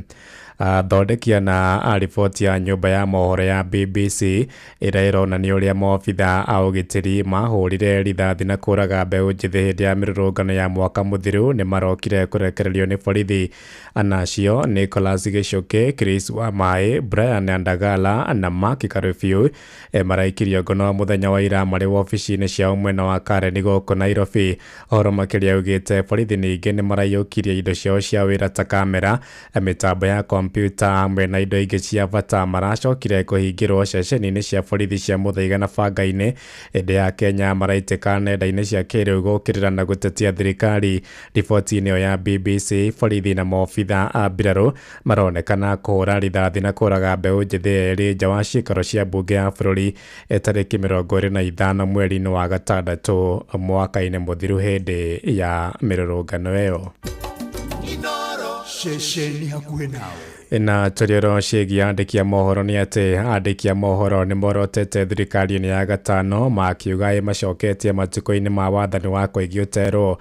Athondeki na a riboti ya nyũmba ya mohoro ya BBC ĩrĩa ĩronania ũrĩa maobitha a ũgitĩri mahũrire rithathi na kũraga mbeũ njĩthĩ hĩndĩ ya mĩrũrũngano ya mwaka mũthiru nĩ marokire kũrekererio nĩ borithi. Anacio Nicholas Gichuki, Chris Wamaĩ, Brian Andagala na Mark Karubiu maraikirio ngono mũthenya wa ira marĩ wobici-inĩ ciao mwena wa Karen gũkũ Nairobi. Ũhoro makĩria ugĩte borithi ningĩ nĩ maraiyũkirie indo ciao cia wĩra ta kamera, mĩtambo ya kompyuta hamwe na indo ingĩ cia bata. Maracokire kũhingĩrwo ceceni-inĩ cia borithi cia Muthaiga na Banga-inĩ. Hĩndĩ ya Kenya maraitĩka nenda-inĩ cia kĩrĩu gũkĩrĩra na gũtetia thirikari. Riboti-inĩ ĩyo ya BBC, borithi na maobitha a mbirarũ maronekana kũhũra rithathi na kũraga mbeũ njĩthĩ erĩ nja wa ciikaro cia mbunge ya bũrũri tarĩki 25 mweri-inĩ wa gatandatũ mwaka-inĩ mũthiru hĩndĩ ya mĩrũrũngano ĩyo. Ceceni hakuhĩ nawe. Na tũrĩoro ciĩgiĩ andĩki a mohoro nĩ atĩ andĩki a mohoro nĩ morotete thirikari-inĩ ya gatano makiuga ĩmacoketie matukũ-inĩ ma wathani wa Koigi Ũterwo.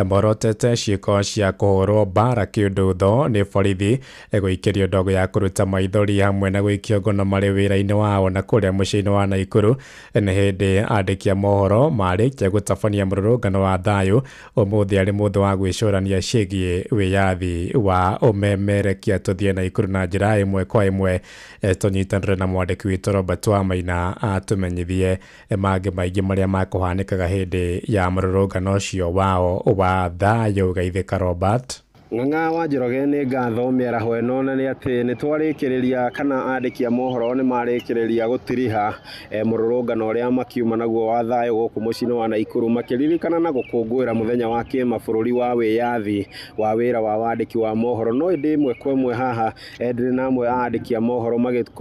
Morotete ciĩko cia kũhũrwo mbara kĩũndũtho nĩ borithi, gũikĩrio ndogo ya kũruta maithori hamwe na gũikio ngono marĩ wĩra-inĩ wao na kũrĩa mũciĩ-inĩ wa Naikuru. Nĩ hĩndĩ andĩki a mohoro marĩkia gũtabania mũrũrũngano wa thayũ ũmũthĩ arĩ mũthĩ wa gwĩcũrania ciĩgiĩ wĩyathi wa ũmemerekia. Tũthiĩ Naikuru na njĩra ĩmwe kwa ĩmwe, tũnyitanĩre na mwandĩki witũ Robert Wamaina atũmenyithie mangĩ maingĩ marĩa makũhanĩkaga hĩndĩ ya mũrũrũngano ũcio wao wa thayũ. Geithĩka Robert. Ng'ang'a wa Njoroge, nĩ ngatho mĩaraho ĩno, na nĩ atĩ nĩ twarĩkĩrĩria kana andĩki a mohoro nĩ marĩkĩrĩria gũtiriha mũrũrũngano ũrĩa makiuma naguo wa thayũ gũkũ mũciĩ-inĩ wa Naikuru, makĩririkana na gũkũngũĩra mũthenya wa kĩmabũrũri wa wĩyathi wa wĩra wa wandĩki wa mohoro. No ĩndĩ ĩmwe kwa ĩmwe haha ndĩrĩ na amwe a andĩki a mohoro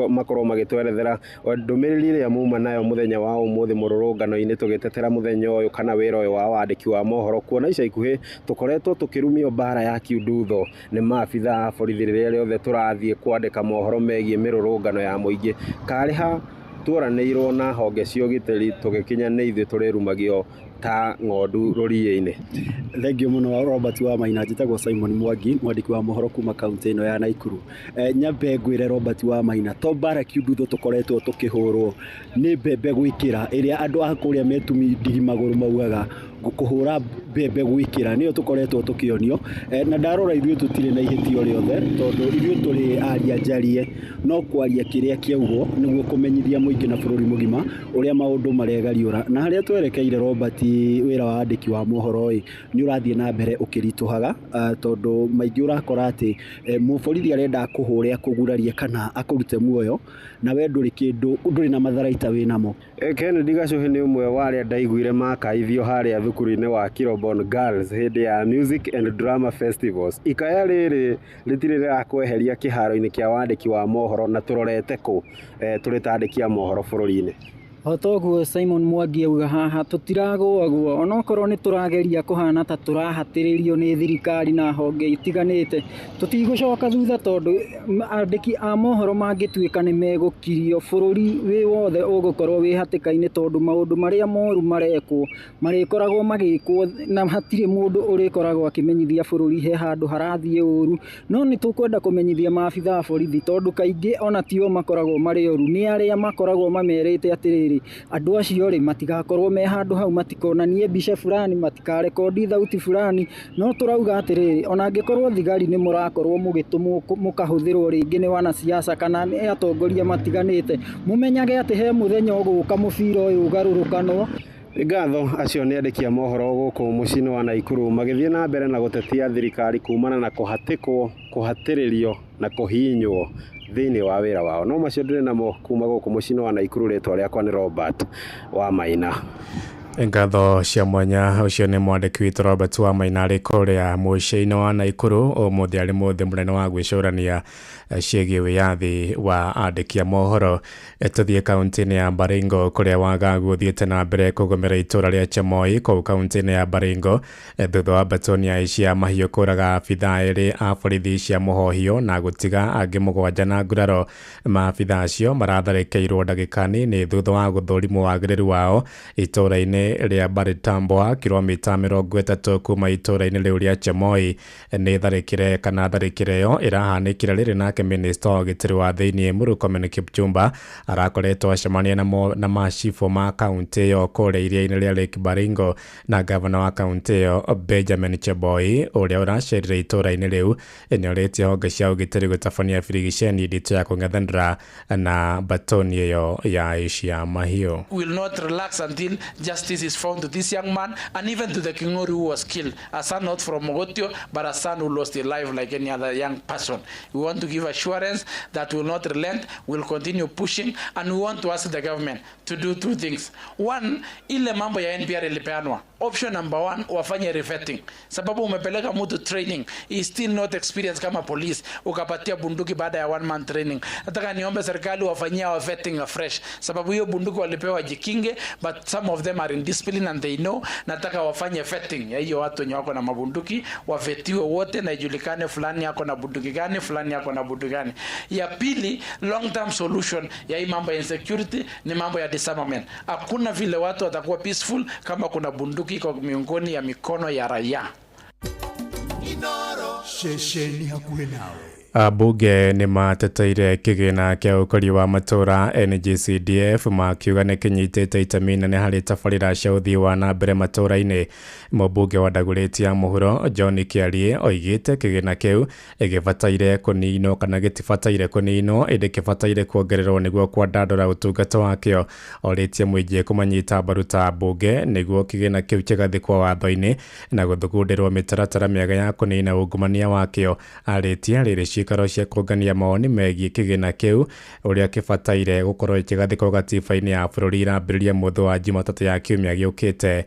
makorwo magĩtwerethera ndũmĩrĩri ĩrĩa muma nayo mũthenya wa ũmũthĩ mũrũrũngano-inĩ, tũgĩtetera mũthenya ũyũ kana wĩra ũyũ wa wandĩki wa mohoro, kuona ica ikuhĩ tũkoretwo tũkĩrumio mbara ya kiundutho nĩ maabitha a borithi rĩrĩa rĩothe tũrathiĩ kwandĩka mohoro megiĩ mĩrũrũngano ya mũingĩ. Karĩ ha tuoranĩirwo na honge cia ũgitĩri tũgĩkinya nĩ ithuĩ tũrĩrumagio ta ng'ondu rũriĩ-inĩ. Thengiũ mũno Robert wa Maina. Njĩtagwo Simon Mwangi, mwandĩki wa mohoro kuma kaunti ĩno ya Naikuru. Nyambe ngwĩre Robert wa Maina, to mbara kiundutho tũkoretwo tũkĩhũrwo nĩ mbembe gwĩkĩra ĩrĩa andũ a kũrĩa metumi ndigi magũrũ maugaga kũhũra mbembe gwĩkĩra nĩyo tũkoretwo tũkĩonio. Na ndarora ithuĩ tũtirĩ na ihĩtio rĩothe tondũ ithuĩ tũrĩ aria njarie, no kwaria kĩrĩa kĩaugwo nĩguo kũmenyithia mũingĩ na bũrũri mũgima ũrĩa maũndũ maregariũra. Na harĩa twerekeire Robert, wĩra wa andĩki wa mohoro ĩ nĩ ũrathiĩ na mbere ũkĩritũhaga, tondũ maingĩ ũrakora atĩ mũborithi arenda akũhũre akũgurarie kana akũrute muoyo, na we ndũrĩ kĩndũ, ndũrĩ na matharaita wĩnamo. Kennedy Gacuhi nĩ ũmwe wa arĩa ndaiguire makaithio harĩa thukuru-inĩ wa Kirobon Girls hĩndĩ ya Music and Drama Festivals. Ikaya rĩrĩ rĩtirĩ rĩrakweheria kĩharo-inĩ kĩa wandĩki wa mohoro, na tũrorete kũ tũrĩ ta andĩki a mohoro bũrũri-inĩ? O toguo Simon Mwangi auga haha, tũtiragũagũa onokorwo nĩ tũrageria kũhana ta tũrahatĩrĩrio nĩ thirikari na honge itiganĩte, tũtigũcoka thutha tondũ andĩki a mohoro mangĩtuĩka nĩ megũkirio, bũrũri wĩ wothe ũgũkorwo wĩ hatĩka-inĩ tondũ maũndũ marĩa moru marekwo marĩkoragwo magĩkwo na hatirĩ mũndũ ũrĩkoragwo akĩmenyithia bũrũri he handũ harathiĩ ũru. No nĩ tũkwenda kũmenyithia maabitha a borithi tondũ kaingĩ ona tio makoragwo marĩ oru, nĩ arĩa makoragwo mamerĩte atĩrĩrĩ, andũ acio rĩ matigakorwo me handũ hau, matikonanie mbica fulani, matikarekondi thauti fulani. No tũrauga atĩrĩrĩ, ona angĩkorwo thigari nĩ mũrakorwo mũgĩtũmwo mũkahũthĩrwo rĩngĩ nĩ wanasiasa kana nĩ atongoria matiganĩte, mũmenyage atĩ he mũthenya ũgũka mũbira ũyũ ũgarũrũkanwo. Ngatho acio nĩ andĩki a mohoro gũkũ mũciĩ-inĩ wa Naikuru magĩthiĩ na mbere na gũtetia thirikari kumana na kũhatĩkwo, kũhatĩrĩrio na kũhihinywo thĩinĩ wa wĩra wao. No macio ndĩrĩ namo kuma gũkũ mũciĩ-inĩ wa Naikuru. Rĩtwa rĩakwa nĩ Robert wa Maina. Ngatho cia mwanya. Ũcio nĩ mwandĩki witũ Robert wa Maina arĩ kũrĩa mũciĩ-inĩ wa Naikuru. Ũmũthĩ arĩ mũthĩ mũnene wa gwĩcũrania ciĩgiĩ wĩyathi wa andĩki a mohoro. Tũthiĩ kaunti-inĩ ya Baringo, kũrĩa wagagu ũthiĩte na mbere kũgũmĩra itũũra rĩa Chemoi kũu kaunti-inĩ ya Baringo, thutha wa batoni ya aici a mahiũ kũraga abithaa erĩ a borithi cia mũhohio na gũtiga angĩ 7 na nguraro. Maabithaa acio maratharĩkĩirwo ndagĩka nini thutha wa gũthũrimwo wagĩrĩru wao itũũra-inĩ rĩa Baritambwa, kilomita 30 kuma itũũra-inĩ rĩu rĩa Chemoi. Nĩ tharĩkĩre kana tharĩkĩre ĩyo ĩrahanĩkire rĩrĩ nake minista wa ũgitĩri wa thĩiniĩ Murkomen Kipchumba arakoretwo acemania na macibũ ma kaunti ĩyo kũrĩa iria-inĩ rĩa Lake Baringo, na gavana wa kaunti ĩyo Benjamin Cheboi ũrĩa ũracerire itũũra-inĩ rĩu nĩorĩtie honge cia ũgitĩri gũtabania birigiceni nditũ ya kũng'ethanĩra na batoni ĩyo ya aici a mahiũ. Will not relax until justice is found to this young man and even to the Kingori who was killed, a son not from Mogotio, but a son who lost his life like any other young person. We want to give assurance that we will not relent, we'll continue pushing, and we want to ask the government to do two things. One, ile mambo ya NPR ilipeanwa. Option number one, wafanye revetting. Sababu umepeleka mtu training, he is still not experienced kama police, ukapatia bunduki baada ya 1 month training. Nataka niombe serikali wafanyie wa vetting afresh. Sababu hiyo bunduki walipewa jikinge, but some of them are in discipline and they know. Nataka wafanye vetting ya hiyo watu wenye wako na mabunduki, wavetiwe wote na ijulikane fulani yako na bunduki gani, fulani yako na bunduki gani. Ya pili, long term solution ya hii mambo ya insecurity ni mambo ya disarmament. Hakuna vile watu watakuwa peaceful kama kuna bunduki iko miongoni ya mikono ya raia. Ceceni hakuhĩ nawe. Ambunge nĩ mateteire kĩgĩna kĩa ũkũria wa matũũra NGCDF, makiuga nĩ kĩnyitĩte itemi nene harĩ tabarĩra cia ũthii wa na mbere matũũra-inĩ. Mũmbunge wa Dagoretti ya mũhuro John Kĩarie oigĩte kĩgĩna kĩu gĩbataire kũninwo kana gĩtibataire kũninwo, ĩndĩ kĩbataire kuongererwo nĩguo kwandandũra ũtungata wakĩo. Orĩtie mũingĩ kũmanyita mbaru ta ambunge nĩguo kĩgĩna kĩu kĩgathĩkwo watho-inĩ na gũthugundĩrwo mĩtaratara mĩega ya kũnina ungumania wakĩo. Arĩtie rĩrĩ ciikaro cia kũngania mawoni megiĩ kĩgĩna kĩu ũrĩa kĩbataire gũkorwo kĩgathĩkwo gatiba-inĩ ya bũrũri irambĩrĩria mũthĩ wa Jumatatũ ya kiumia gĩũkĩte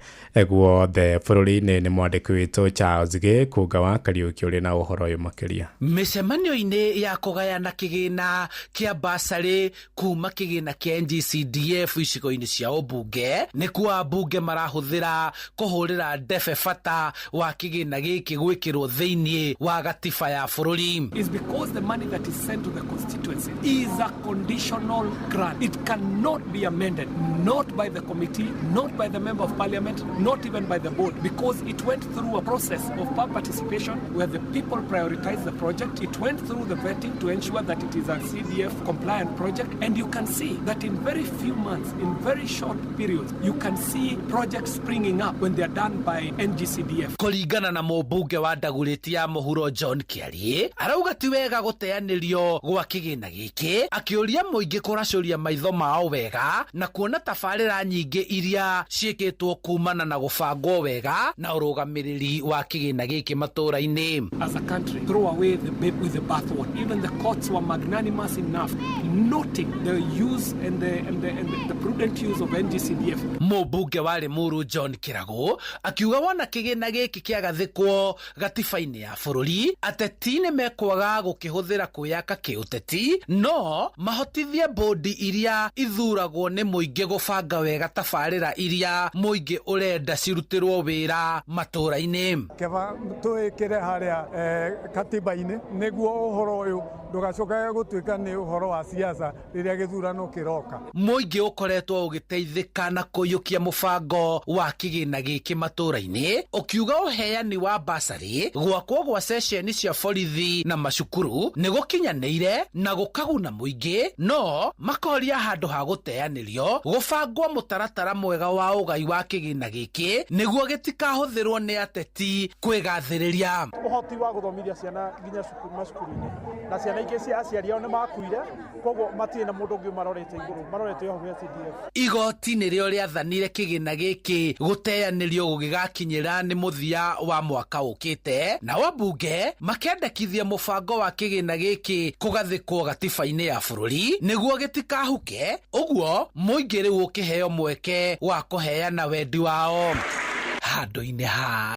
guothe bũrũri-inĩ. Nĩ mwandĩki witũ Charles Gĩkũnga wa Kariũki ũrĩ na ũhoro ũyũ makĩria. Mĩcemanio-inĩ ya kũgayana kĩgĩna kĩa basarĩ kuma kĩgĩna kĩa NGCDF icigo-inĩ cia ũmbunge nĩkuo ambunge marahũthĩra kũhũrĩra ndebe bata wa kĩgĩna gĩkĩ gwĩkĩrwo thĩiniĩ wa gatiba ya bũrũri. Is because the money that is sent to the constituency is a conditional grant. It cannot be amended, not by the committee, not by the member of parliament, not even by the board, because it went through a process of public participation where the people prioritized the project. It went through the vetting to ensure that it is a CDF compliant project. And you can see that in very few months, in very short periods, you can see projects springing up when they are done by NGCDF. Kũringana na mũmbunge wa Dagoretti ya mũhuro John Kĩarie, arauga ti wega gũteanĩrio gwa kĩgĩna gĩkĩ, akĩũria mũingĩ kũracũria maitho mao wega na kuona tabarĩra nyingĩ iria ciĩkĩtwo kumana na gũbangwo wega na ũrũgamĩrĩri wa kĩgĩna gĩkĩ matũũra-inĩ. As a country, throw away the babe with the bathwater. Even the courts were magnanimous enough, noting the use and the prudent use of NGCDF. Mũmbunge wa Limuru John Kĩragũ akiuga wona kĩgĩna gĩkĩ kĩagathĩkwo gatiba-inĩ ya bũrũri, ateti nĩ mekwaga gũkĩhũthĩra kwĩyaka kĩũteti, no mahotithie bodi iria ithuragwo nĩ mũingĩ gũbanga wega tabarĩra iria mũingĩ ũrenda cirutĩrwo wĩra matũũra-inĩ. Keba twĩkĩre harĩa katiba-inĩ nĩguo ũhoro ũyũ ndũgacokage gũtuĩka nĩ ũhoro wa siasa rĩrĩa gĩthurano kĩroka. Mũingĩ ũkoretwo ũgĩteithĩka na kũiyũkia mũbango wa kĩgĩna gĩkĩ matũũra-inĩ, ũkiuga ũheani wa basarĩ, gwakwo gwa ceceni cia borithi na macukuru nĩ gũkinyanĩire na gũkaguna mũingĩ, no makoria handũ ha gũteanĩrio gũbangwo mũtaratara mwega wa ũgai wa kĩgĩna gĩkĩ nĩguo gĩtikahũthĩrwo nĩ ateti kwĩgathĩrĩria. Ũhoti wa gũthomithia ciana nginya macukuru-inĩ, na ciana ingĩ cia aciari ao nĩ makuire, koguo matirĩ na mũndũ ũngĩ ũmarorete igũrũ, marorete o hau CDF. Igoti nĩrĩo rĩathanire kĩgĩna gĩkĩ gũteanĩrio gũgĩgakinyĩra nĩ mũthia wa mwaka ũkĩte, nao ambunge makendekithia mũbango wa kĩgĩna gĩkĩ kũgathĩkwo gatiba-inĩ ya bũrũri nĩguo gĩtikahuke ũguo mũingĩ rĩu ũkĩheo mweke wa kũheana wendi wao handũ-inĩ ha